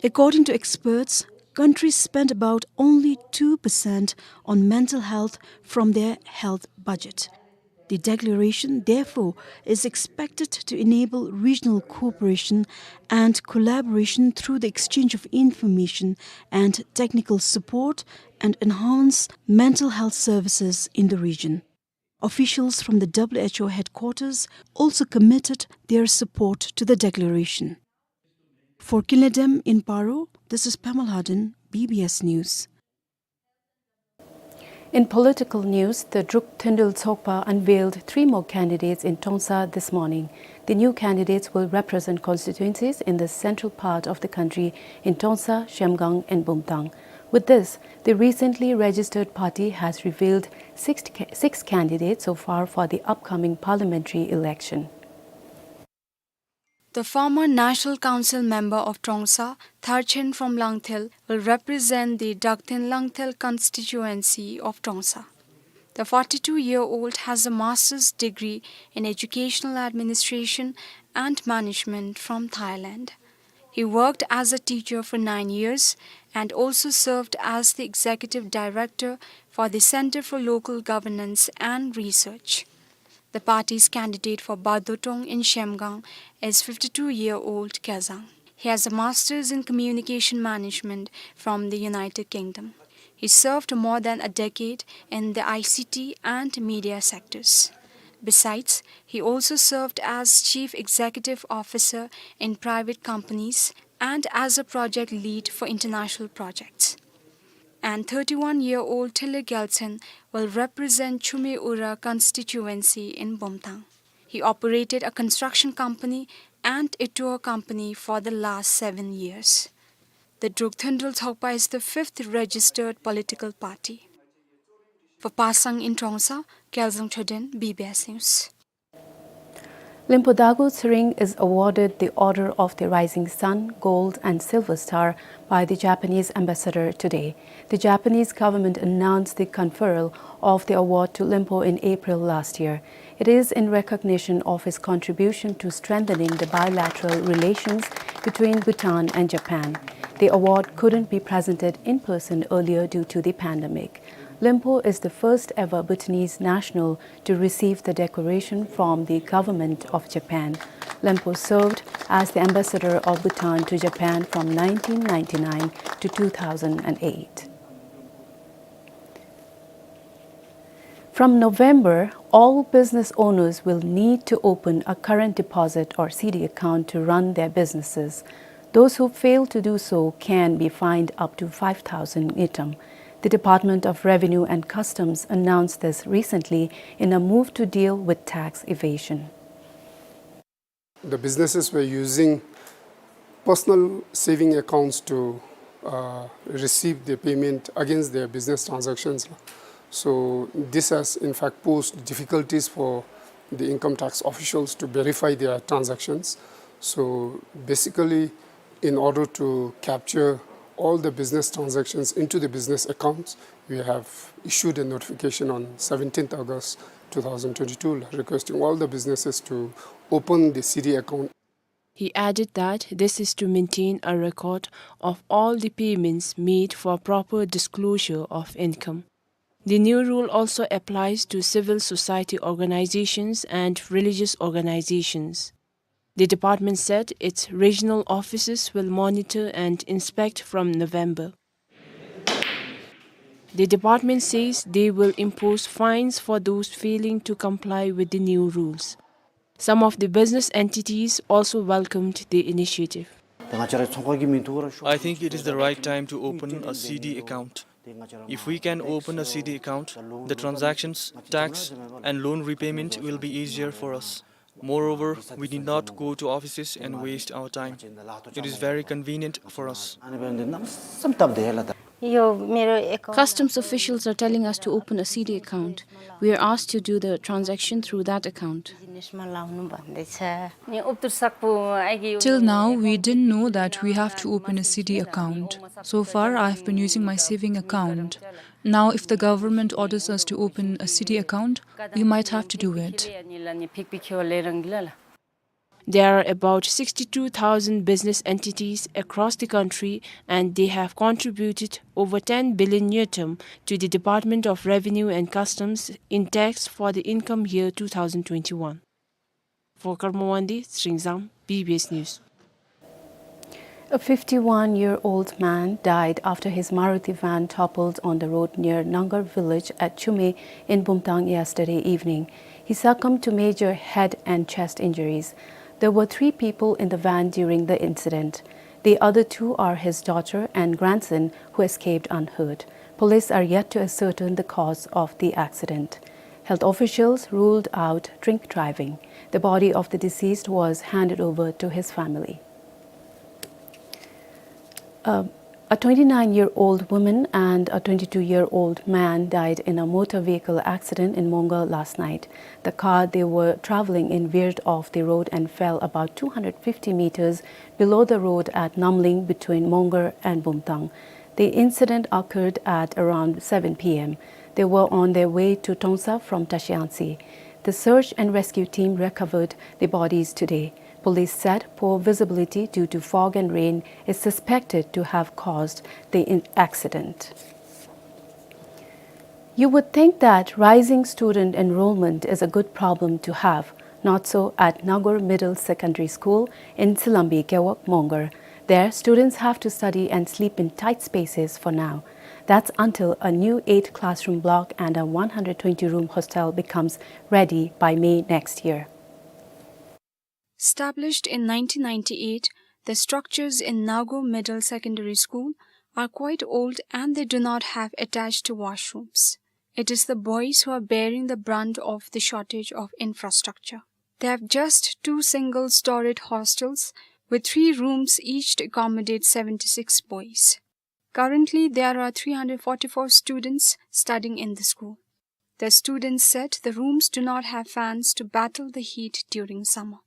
According to experts, countries spend about only two percent on mental health from their health budget. The declaration, therefore, is expected to enable regional cooperation and collaboration through the exchange of information and technical support and enhance mental health services in the region. Officials from the W H O headquarters also committed their support to the declaration. For Kinley Dem in Paro, This is Pamela Hardin, B B S News. In political news, the Druk Thundul Tsokpa unveiled three more candidates in Trongsa this morning. The new candidates will represent constituencies in the central part of the country in Trongsa, Zhemgang and Bumthang. With this, the recently registered party has revealed six, six candidates so far for the upcoming parliamentary election. The former National Council member of Trongsa, Tharchen from Langthel, will represent the Dakthin Langthel constituency of Trongsa. The forty-two-year-old has a master's degree in educational administration and management from Thailand. He worked as a teacher for nine years and also served as the executive director for the Center for Local Governance and Research. The party's candidate for Bardotong in Zhemgang is fifty-two-year-old Kezang. He has a master's in communication management from the United Kingdom. He served more than a decade in the I C T and media sectors. Besides, he also served as chief executive officer in private companies and as a project lead for international projects. And thirty-one-year-old Thile Gyaltsen will represent Chumui Ura constituency in Bumthang. He operated a construction company and a tour company for the last seven years. The Druk Thundul Tsokpa is the fifth registered political party. For Pasang in Trongsa, Kelzang Choden, B B S News. Limpo Dagu Tsering is awarded the Order of the Rising Sun, Gold and Silver Star by the Japanese ambassador today. The Japanese government announced the conferral of the award to Limpo in April last year. It is in recognition of his contribution to strengthening the bilateral relations between Bhutan and Japan. The award couldn't be presented in person earlier due to the pandemic. Limpo is the first ever Bhutanese national to receive the decoration from the government of Japan. Limpo served as the ambassador of Bhutan to Japan from nineteen ninety-nine to two thousand eight. From November, all business owners will need to open a current deposit or C D account to run their businesses. Those who fail to do so can be fined up to five thousand ngultrum. The Department of Revenue and Customs announced this recently in a move to deal with tax evasion. The businesses were using personal saving accounts to, uh, receive the payment against their business transactions. So this has in fact posed difficulties for the income tax officials to verify their transactions. So basically, in order to capture all the business transactions into the business accounts, we have issued a notification on seventeenth August two thousand twenty-two requesting all the businesses to open the C D account. He added that this is to maintain a record of all the payments made for proper disclosure of income. The new rule also applies to civil society organizations and religious organizations. The department said its regional offices will monitor and inspect from November. The department says they will impose fines for those failing to comply with the new rules. Some of the business entities also welcomed the initiative. I think it is the right time to open a C D account. If we can open a C D account, the transactions, tax, and loan repayment will be easier for us. Moreover, we need not go to offices and waste our time. It is very convenient for us. Customs officials are telling us to open a C D account. We are asked to do the transaction through that account. Till now, we didn't know that we have to open a C D account. So far, I have been using my saving account. Now, if the government orders us to open a C D account, we might have to do it. There are about sixty-two thousand business entities across the country, and they have contributed over ten billion ngultrum to the Department of Revenue and Customs in tax for the income year two thousand twenty-one. For Karma Wangdi, Tsering Zam, B B S News. A fifty-one-year-old man died after his Maruti van toppled on the road near Nangar village at Chumui in Bumthang yesterday evening. He succumbed to major head and chest injuries. There were three people in the van during the incident. The other two are his daughter and grandson, who escaped unhurt. Police are yet to ascertain the cause of the accident. Health officials ruled out drink driving. The body of the deceased was handed over to his family. Uh, a twenty-nine-year-old woman and a twenty-two-year-old man died in a motor vehicle accident in Mongar last night. The car they were traveling in veered off the road and fell about two hundred fifty meters below the road at Namling between Mongar and Bumthang. The incident occurred at around seven p m. They were on their way to Tongsa from Tashiangsi. The search and rescue team recovered the bodies today. Police said poor visibility due to fog and rain is suspected to have caused the in-, accident. You would think that rising student enrollment is a good problem to have. Not so at Nagur Middle Secondary School in Silambi Gewog, Mongar. There, students have to study and sleep in tight spaces for now. That's until a new eight classroom block and a one hundred twenty room hostel becomes ready by May next year. Established in nineteen ninety-eight, the structures in Nagur Middle Secondary School are quite old and they do not have attached washrooms. It is the boys who are bearing the brunt of the shortage of infrastructure. They have just two single-storied hostels with three rooms each to accommodate seventy-six boys. Currently, there are three hundred forty-four students studying in the school. The students said the rooms do not have fans to battle the heat during summer.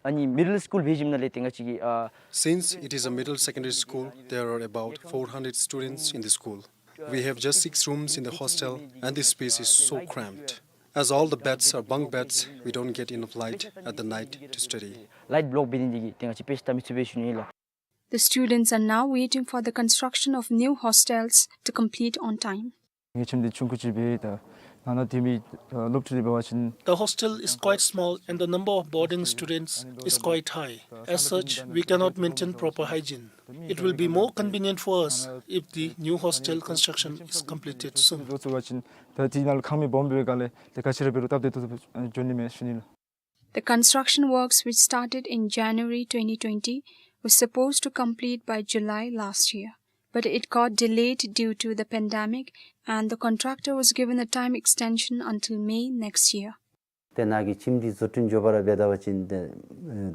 ཨ་ནི་མི་ཌལ་སི་ཀུལ་འབད་ཞིནམ་ལས་ཏེ་ང་བཅས་ཀྱི་ཨ། Since it is a middle secondary school, there are about four hundred students in the school. We have just six rooms in the hostel, and this space is so cramped. As all the beds are bunk beds, we don't get enough light at the night to study. ལའིཊ་བློཀ་འབད་ནི་འདི་གིས་ཏེ་ང་བཅས་དཔེ་ཆ་ལྟ་མི་ཚུགས་པས་ཞུ་ནི་ལགས། The students are now waiting for the construction of new hostels to complete on time. ངེའི་ཁྱིམ་འདི་ཆུང་ཀུ་ཅིག་འབད་ད་ནང་ན་སྡོད་མི་སློབ་ཕྲུག་འདི་འབད་བ་ཅིན། The hostel is quite small and the number of boarding students is quite high. As such, we cannot maintain proper hygiene. It will be more convenient for us if the new hostel construction is completed soon. ལོ་ཚུགས་པ་ཅིན་ད་འདི་ནང་ལུ་ཁང་མིག་སྦོམ་འབད་བའི་སྒང་ལས་ཏེ་ག་ཅི་ར་འབད་རུང་སྟབས་བདེ་ཏོག་ཏོ་འགྱོ་ནི་མས་ཞུ་ནི་ལགས། The construction works, which started in January twenty twenty, was supposed to complete by July last year, but it got delayed due to the pandemic, and the contractor was given a time extension until May next year. ཏེ་ནཱ་གི་ཁྱིམ་འདི་བཟོ་སྐྲུན་འགྱོ་བར་འབད་ད་པ་ཅིན་ཏེ་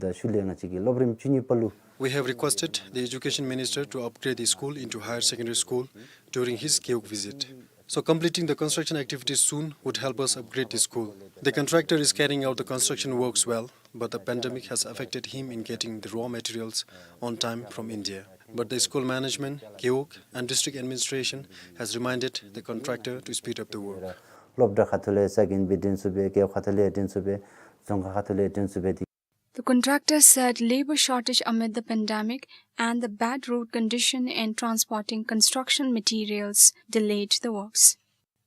ད་ཤུལ་ལས་ང་བཅས་ཀྱི་སློབ་རིམ་བཅུ་གཉིས་པ་ལུ། We have requested the education minister to upgrade the school into higher secondary school during his Gewog visit. So completing the construction activities soon would help us upgrade the school. The contractor is carrying out the construction works well, but the pandemic has affected him in getting the raw materials on time from India. But the school management, Gewog, and district administration has reminded the contractor to speed up the work. སློབ་གྲྭ་ཁ་ཐུག་ལས་ས་གིན་སྦེ་འདྲེན་ཚུགས་པས། རྒེད་འོག་ཁ་ཐུག་ལས་འདྲེན་ཚུགས་པས། རྫོང་ཁག་ཁ་ཐུག་ལས་འདྲེན་ཚུགས་པས། The contractor said labor shortage amid the pandemic and the bad road condition in transporting construction materials delayed the works.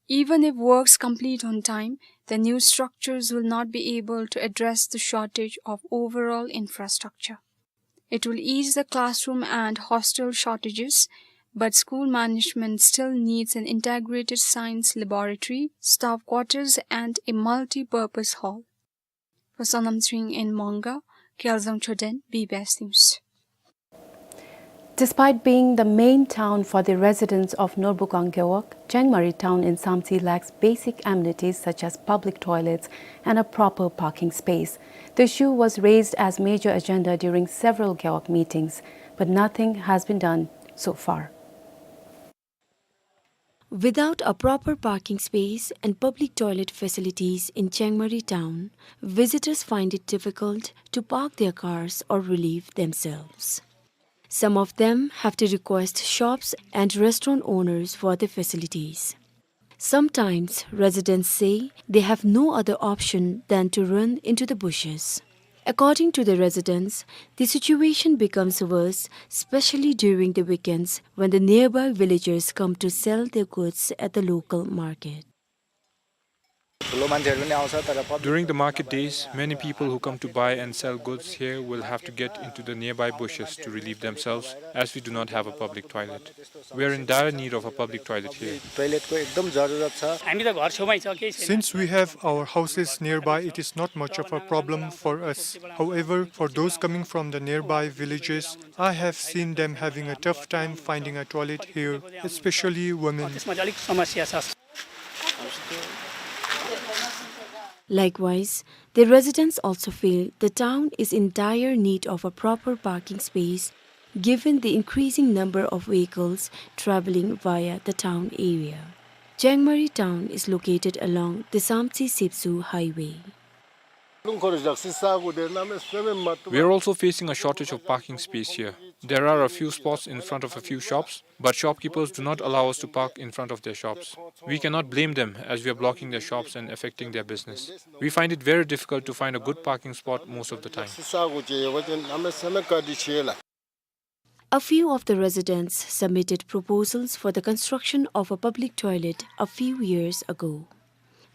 Even if works complete on time, the new structures will not be able to address the shortage of overall infrastructure. It will ease the classroom and hostel shortages, but school management still needs an integrated science laboratory, staff quarters, and a multi-purpose hall. For Sonam Tsering in Mongar, Kyalzang Choden, B B S News. Despite being the main town for the residents of Norbukang Gewog, Chengmari town in Samtse lacks basic amenities such as public toilets and a proper parking space. The issue was raised as major agenda during several Gewog meetings, but nothing has been done so far. Without a proper parking space and public toilet facilities in Chengmari town, visitors find it difficult to park their cars or relieve themselves. Some of them have to request shops and restaurant owners for the facilities. Sometimes residents say they have no other option than to run into the bushes. According to the residents, the situation becomes worse, especially during the weekends when the nearby villagers come to sell their goods at the local market. ठुलो मान्छेहरू पनि आउँछ, तर public During the market days, many people who come to buy and sell goods here will have to get into the nearby bushes to relieve themselves, as we do not have a public toilet. We are in dire need of a public toilet here. टोयलेटको एकदम जरुरत छ। हामी त घर छेउमै छ, केही छैन। Since we have our houses nearby, it is not much of a problem for us. However, for those coming from the nearby villages, I have seen them having a tough time finding a toilet here, especially women. त्यसमा चाहिँ अलिक समस्या छ। Likewise, the residents also feel the town is in dire need of a proper parking space, given the increasing number of vehicles traveling via the town area. Chiangmari town is located along the Samtse-Sepsu highway. We are also facing a shortage of parking space here. There are a few spots in front of a few shops, but shopkeepers do not allow us to park in front of their shops. We cannot blame them, as we are blocking their shops and affecting their business. We find it very difficult to find a good parking spot most of the time. A few of the residents submitted proposals for the construction of a public toilet a few years ago.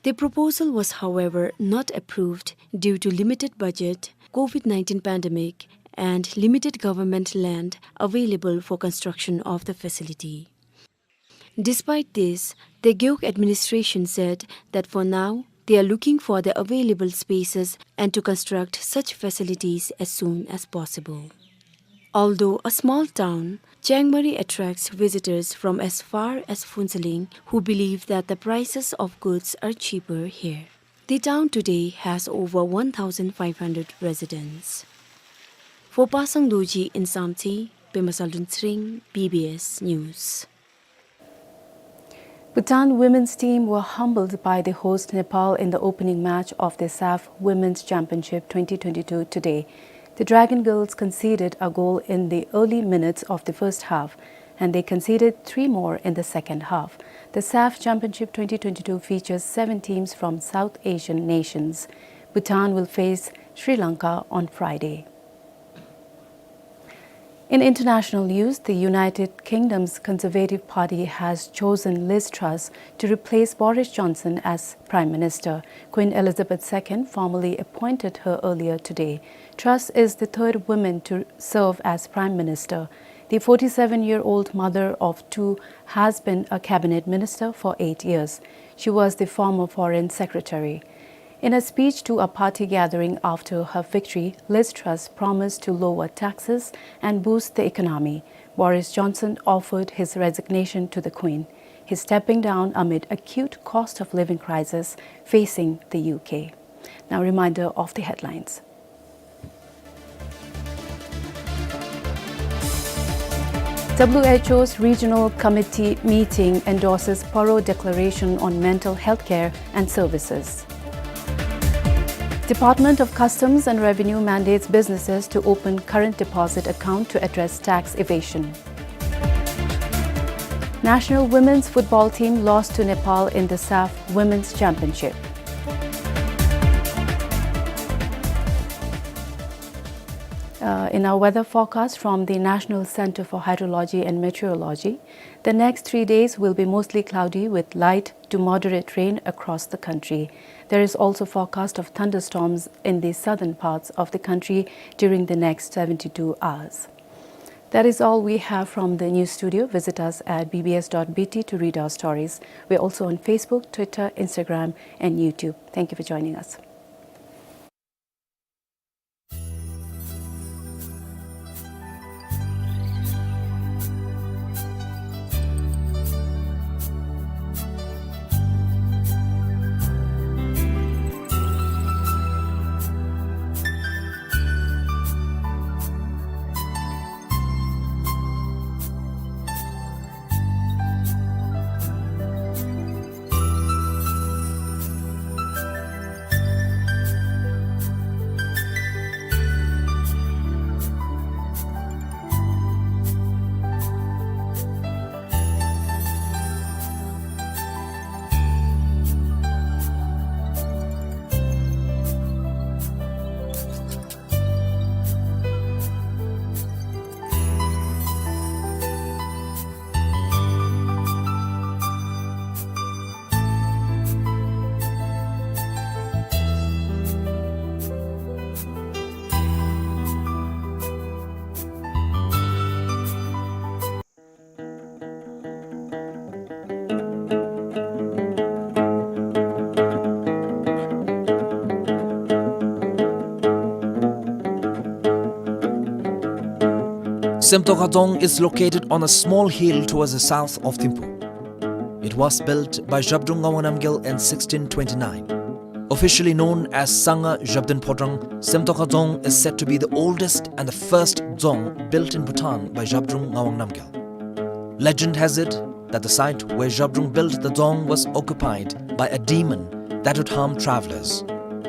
The proposal was, however, not approved due to limited budget, COVID nineteen pandemic, and limited government land available for construction of the facility. Despite this, the Gewog administration said that for now, they are looking for the available spaces and to construct such facilities as soon as possible. Although a small town, Chiangmari attracts visitors from as far as Phuentsholing who believe that the prices of goods are cheaper here. The town today has over one thousand five hundred residents. For Pasang Dorji in Samtse, Pema Salun Tsering, B B S News. Bhutan women's team were humbled by the host Nepal in the opening match of the SAFF Women's Championship twenty twenty-two today. The Dragon Girls conceded a goal in the early minutes of the first half, and they conceded three more in the second half. The SAFF Championship twenty twenty-two features seven teams from South Asian nations. Bhutan will face Sri Lanka on Friday. In international news, the United Kingdom's Conservative Party has chosen Liz Truss to replace Boris Johnson as Prime Minister. Queen Elizabeth the Second formally appointed her earlier today. Truss is the third woman to serve as Prime Minister. The forty-seven-year-old mother of two has been a cabinet minister for eight years. She was the former foreign secretary. In a speech to a party gathering after her victory, Liz Truss promised to lower taxes and boost the economy. Boris Johnson offered his resignation to the Queen. He's stepping down amid acute cost of living crisis facing the U K. Now, reminder of the headlines. W H O's Regional Committee meeting endorses Paro Declaration on mental health care and services. Department of Customs and Revenue mandates businesses to open current deposit account to address tax evasion. National women's football team lost to Nepal in the SAFF Women's Championship. Uh, in our weather forecast from the National Center for Hydrology and Meteorology, the next three days will be mostly cloudy with light to moderate rain across the country. There is also forecast of thunderstorms in the southern parts of the country during the next seventy-two hours. That is all we have from the news studio. Visit us at B B S dot B T to read our stories. We're also on Facebook, Twitter, Instagram, and YouTube. Thank you for joining us. Semtoka Dzong is located on a small hill towards the south of Thimphu. It was built by Zhabdrung Ngawang Namgyal in sixteen twenty-nine. Officially known as Sangha Zhabdrung Phodrang, Semtoka Dzong is said to be the oldest and the first dzong built in Bhutan by Zhabdrung Ngawang Namgyal. Legend has it that the site where Zhabdrung built the dzong was occupied by a demon that would harm travelers.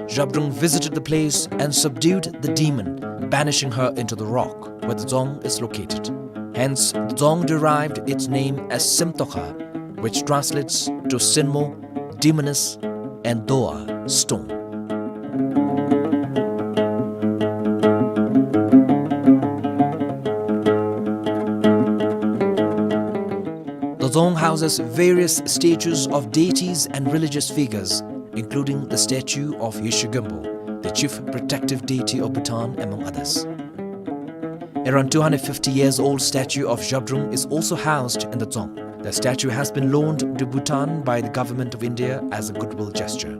Zhabdrung visited the place and subdued the demon, banishing her into the rock where the dzong is located. Hence, the dzong derived its name as Semtoka, which translates to Senmo, demoness, and Doa, stone. The dzong houses various statues of deities and religious figures, including the statue of Yeshe Gumpo, the chief protective deity of Bhutan, among others. Around two hundred fifty years old statue of Zhabdrung is also housed in the dzong. The statue has been loaned to Bhutan by the Government of India as a goodwill gesture.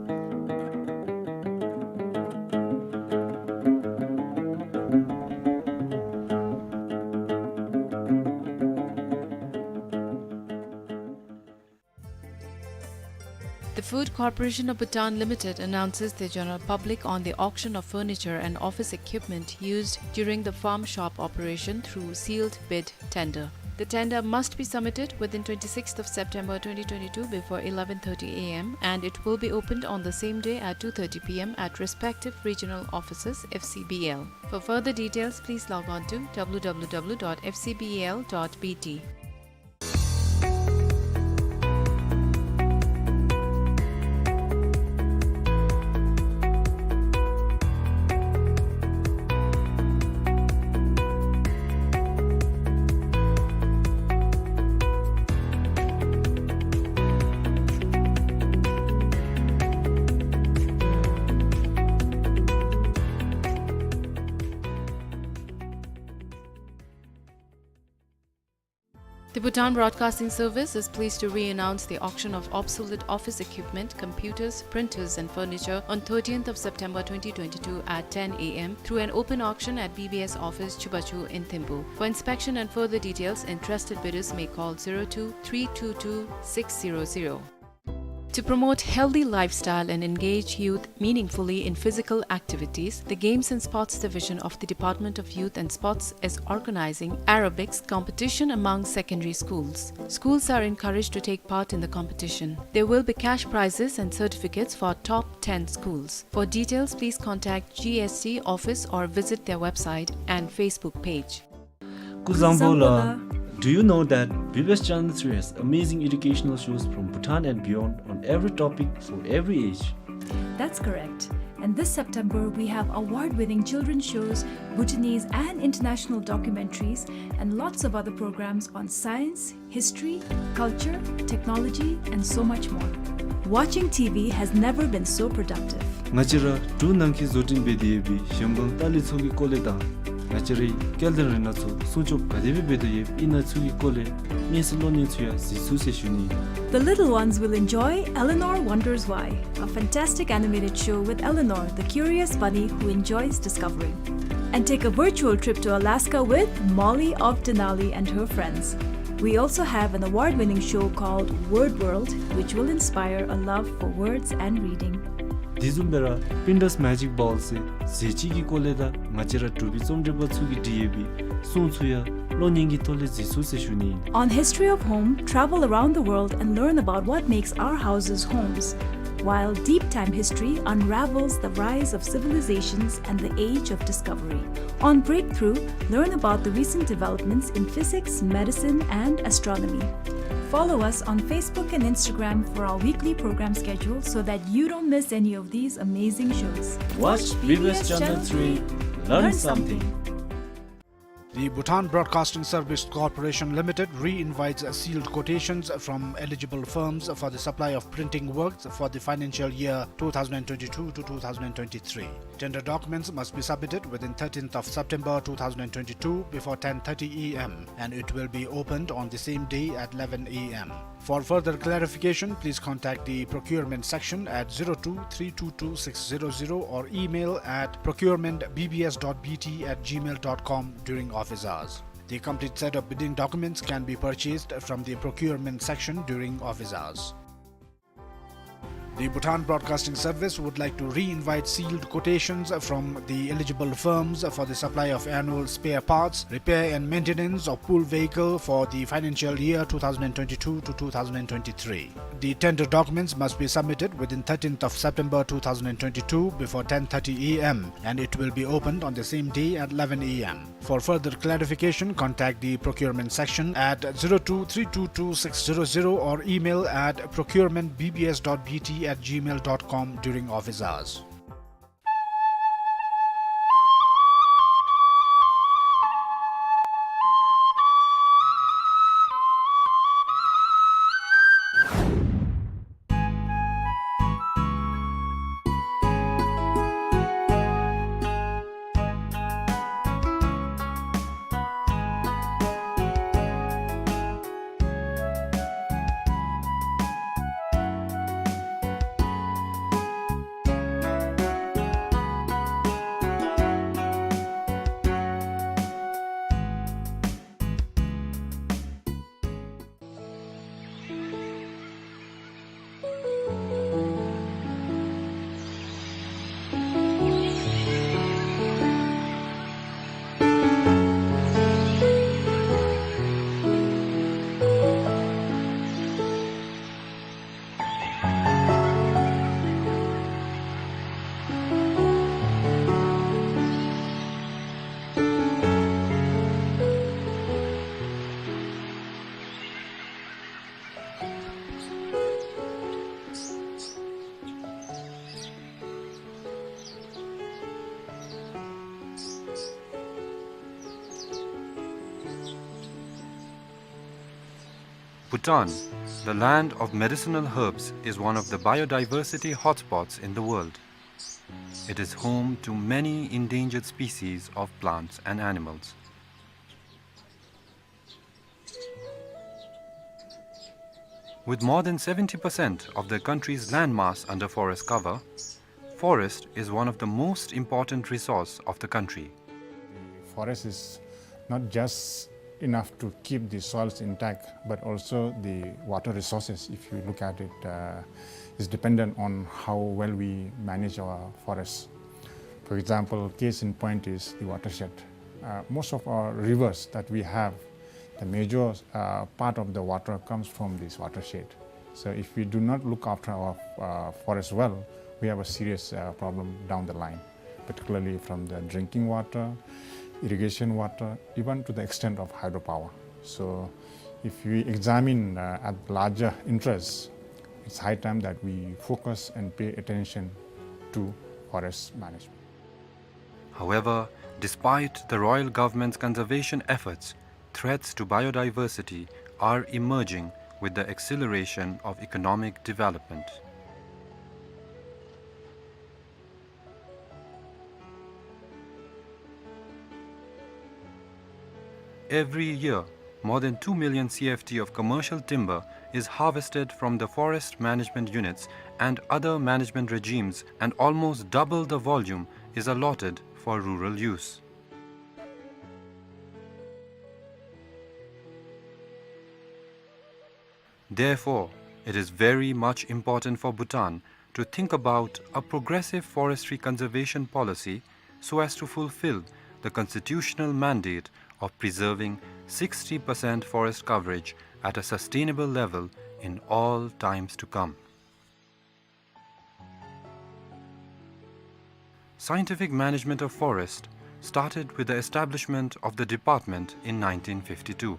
The Food Corporation of Bhutan Limited announces the general public on the auction of furniture and office equipment used during the farm shop operation through sealed bid tender. The tender must be submitted within twenty-sixth of September twenty twenty-two before eleven thirty A M, and it will be opened on the same day at two thirty P M at respective regional offices, F C B L. For further details, please log on to W W W dot F C B L dot B T. The Bhutan Broadcasting Service is pleased to re-announce the auction of obsolete office equipment, computers, printers, and furniture on thirteenth of September twenty twenty-two at ten A M through an open auction at B B S office, Chubachu in Thimphu. For inspection and further details, interested bidders may call zero two three two two six zero zero. To promote healthy lifestyle and engage youth meaningfully in physical activities, the Games and Sports Division of the Department of Youth and Sports is organizing aerobics competition among secondary schools. Schools are encouraged to take part in the competition. There will be cash prizes and certificates for top ten schools. For details, please contact G S T office or visit their website and Facebook page. Kuzangpo la, do you know that B B S Channel three has amazing educational shows from Bhutan and beyond on every topic for every age? That's correct. And this September, we have award-winning children's shows, Bhutanese and international documentaries, and lots of other programs on science, history, culture, technology, and so much more. Watching T V has never been so productive. ང་བཅས་ར་འབྲུག་ནང་གི་བཟོ་སྐྲུན་འབད་དེ་ཡོད་པའི་གཞན་ཕན་ལྟ་ལས་ཚོགས་ཀྱི་སྐོར་ལས་དང་ང་བཅས་རའི་སྐལ་ལྡན་རིག་སྣ་ཚོགས་སྲུང་སྐྱོབ་ག་དེ་སྦེ་འབད་དོ་ཡོདཔ་ཨིན་ན་ཚུ་གི་སྐོར་ལས་གནས་ཚུལ་གློག་བརྙན་ཚུ་ཡང་གཟིགས་ཚུགས་ཟེར་ཞུ་ནི། The little ones will enjoy Eleanor Wonders Why, a fantastic animated show with Eleanor, the curious bunny who enjoys discovering. And take a virtual trip to Alaska with Molly of Denali and her friends. We also have an award-winning show called Word World, which will inspire a love for words and reading. དེ་བཟུམ་སྦེ་ར་Pinterest Magic Ball ཟེར་ཟས་བཅུད་ཀྱི་སྐོར་ལས་དང་ང་བཅས་ར་འབྲུག་པའི་རྩོམ་སྒྲིག་པ་ཚུ་གིས་བྲིས་ཡོད་པའི་སྲུང་ཚུ་ཡང་གློག་བརྙན་གྱི་ཐོག་ལས་གཟིགས་ཚུགས་ཟེར་ཞུ་ནི། On History of Home, travel around the world and learn about what makes our houses homes, while Deep Time History unravels the rise of civilizations and the age of discovery. On Breakthrough, learn about the recent developments in physics, medicine, and astronomy. Follow us on Facebook and Instagram for our weekly program schedule so that you don't miss any of these amazing shows. Watch B B S Channel three. Learn something. The Bhutan Broadcasting Service Corporation Limited re-invites sealed quotations from eligible firms for the supply of printing works for the financial year two thousand twenty-two to two thousand twenty-three. Tender documents must be submitted within thirteenth of September two thousand twenty-two before ten thirty A M, and it will be opened on the same day at eleven A M. For further clarification, please contact the procurement section at zero two three two two six zero zero or email at procurement B B S dot B T at gmail dot com during office hours. The complete set of bidding documents can be purchased from the procurement section during office hours. The Bhutan Broadcasting Service would like to re-invite sealed quotations from the eligible firms for the supply of annual spare parts, repair and maintenance of pool vehicle for the financial year two thousand twenty-two to two thousand twenty-three. The tender documents must be submitted within thirteenth of September two thousand twenty-two before ten thirty A M, and it will be opened on the same day at eleven A M. For further clarification, contact the procurement section at zero two three two two six zero zero or email at procurement B B S dot B T at gmail dot com during office hours. Bhutan, the land of medicinal herbs, is one of the biodiversity hotspots in the world. It is home to many endangered species of plants and animals. With more than seventy percent of the country's landmass under forest cover, forest is one of the most important resource of the country. The forest is not just enough to keep the soils intact, but also the water resources, if you look at it, uh, is dependent on how well we manage our forests. For example, case in point is the watershed. Uh, most of our rivers that we have, the major, uh, part of the water comes from this watershed. So if we do not look after our, uh, forest well, we have a serious, uh, problem down the line, particularly from the drinking water, irrigation water, even to the extent of hydropower. So if we examine, uh, at larger interests, it's high time that we focus and pay attention to forest management. However, despite the royal government's conservation efforts, threats to biodiversity are emerging with the acceleration of economic development. Every year, more than two million C F T of commercial timber is harvested from the forest management units and other management regimes, and almost double the volume is allotted for rural use. Therefore, it is very much important for Bhutan to think about a progressive forestry conservation policy so as to fulfill the constitutional mandate of preserving sixty percent forest coverage at a sustainable level in all times to come. Scientific management of forest started with the establishment of the department in nineteen fifty-two.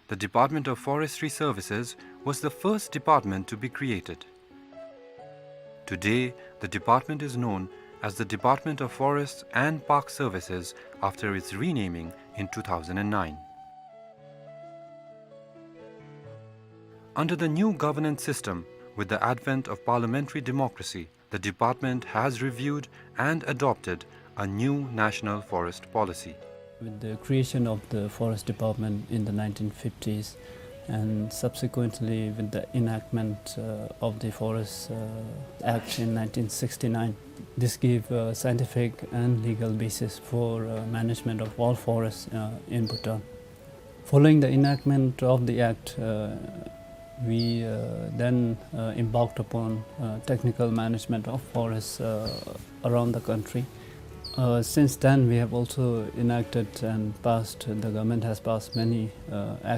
The Department of Forestry Services was the first department to be created. Today, the department is known as the Department of Forests and Park Services after its renaming in two thousand nine. Under the new governance system, with the advent of parliamentary democracy, the department has reviewed and adopted a new national forest policy. With the creation of the forest department in the nineteen fifties, And subsequently, with the enactment uh, of the Forest uh, Act in nineteen sixty-nine, this gave a scientific and legal basis for uh, management of all forests uh, in Bhutan. Following the enactment of the Act, uh, we uh, then uh, embarked upon uh, technical management of forests uh, around the country. Uh, since then, we have also enacted and passed, the government has passed many uh, acts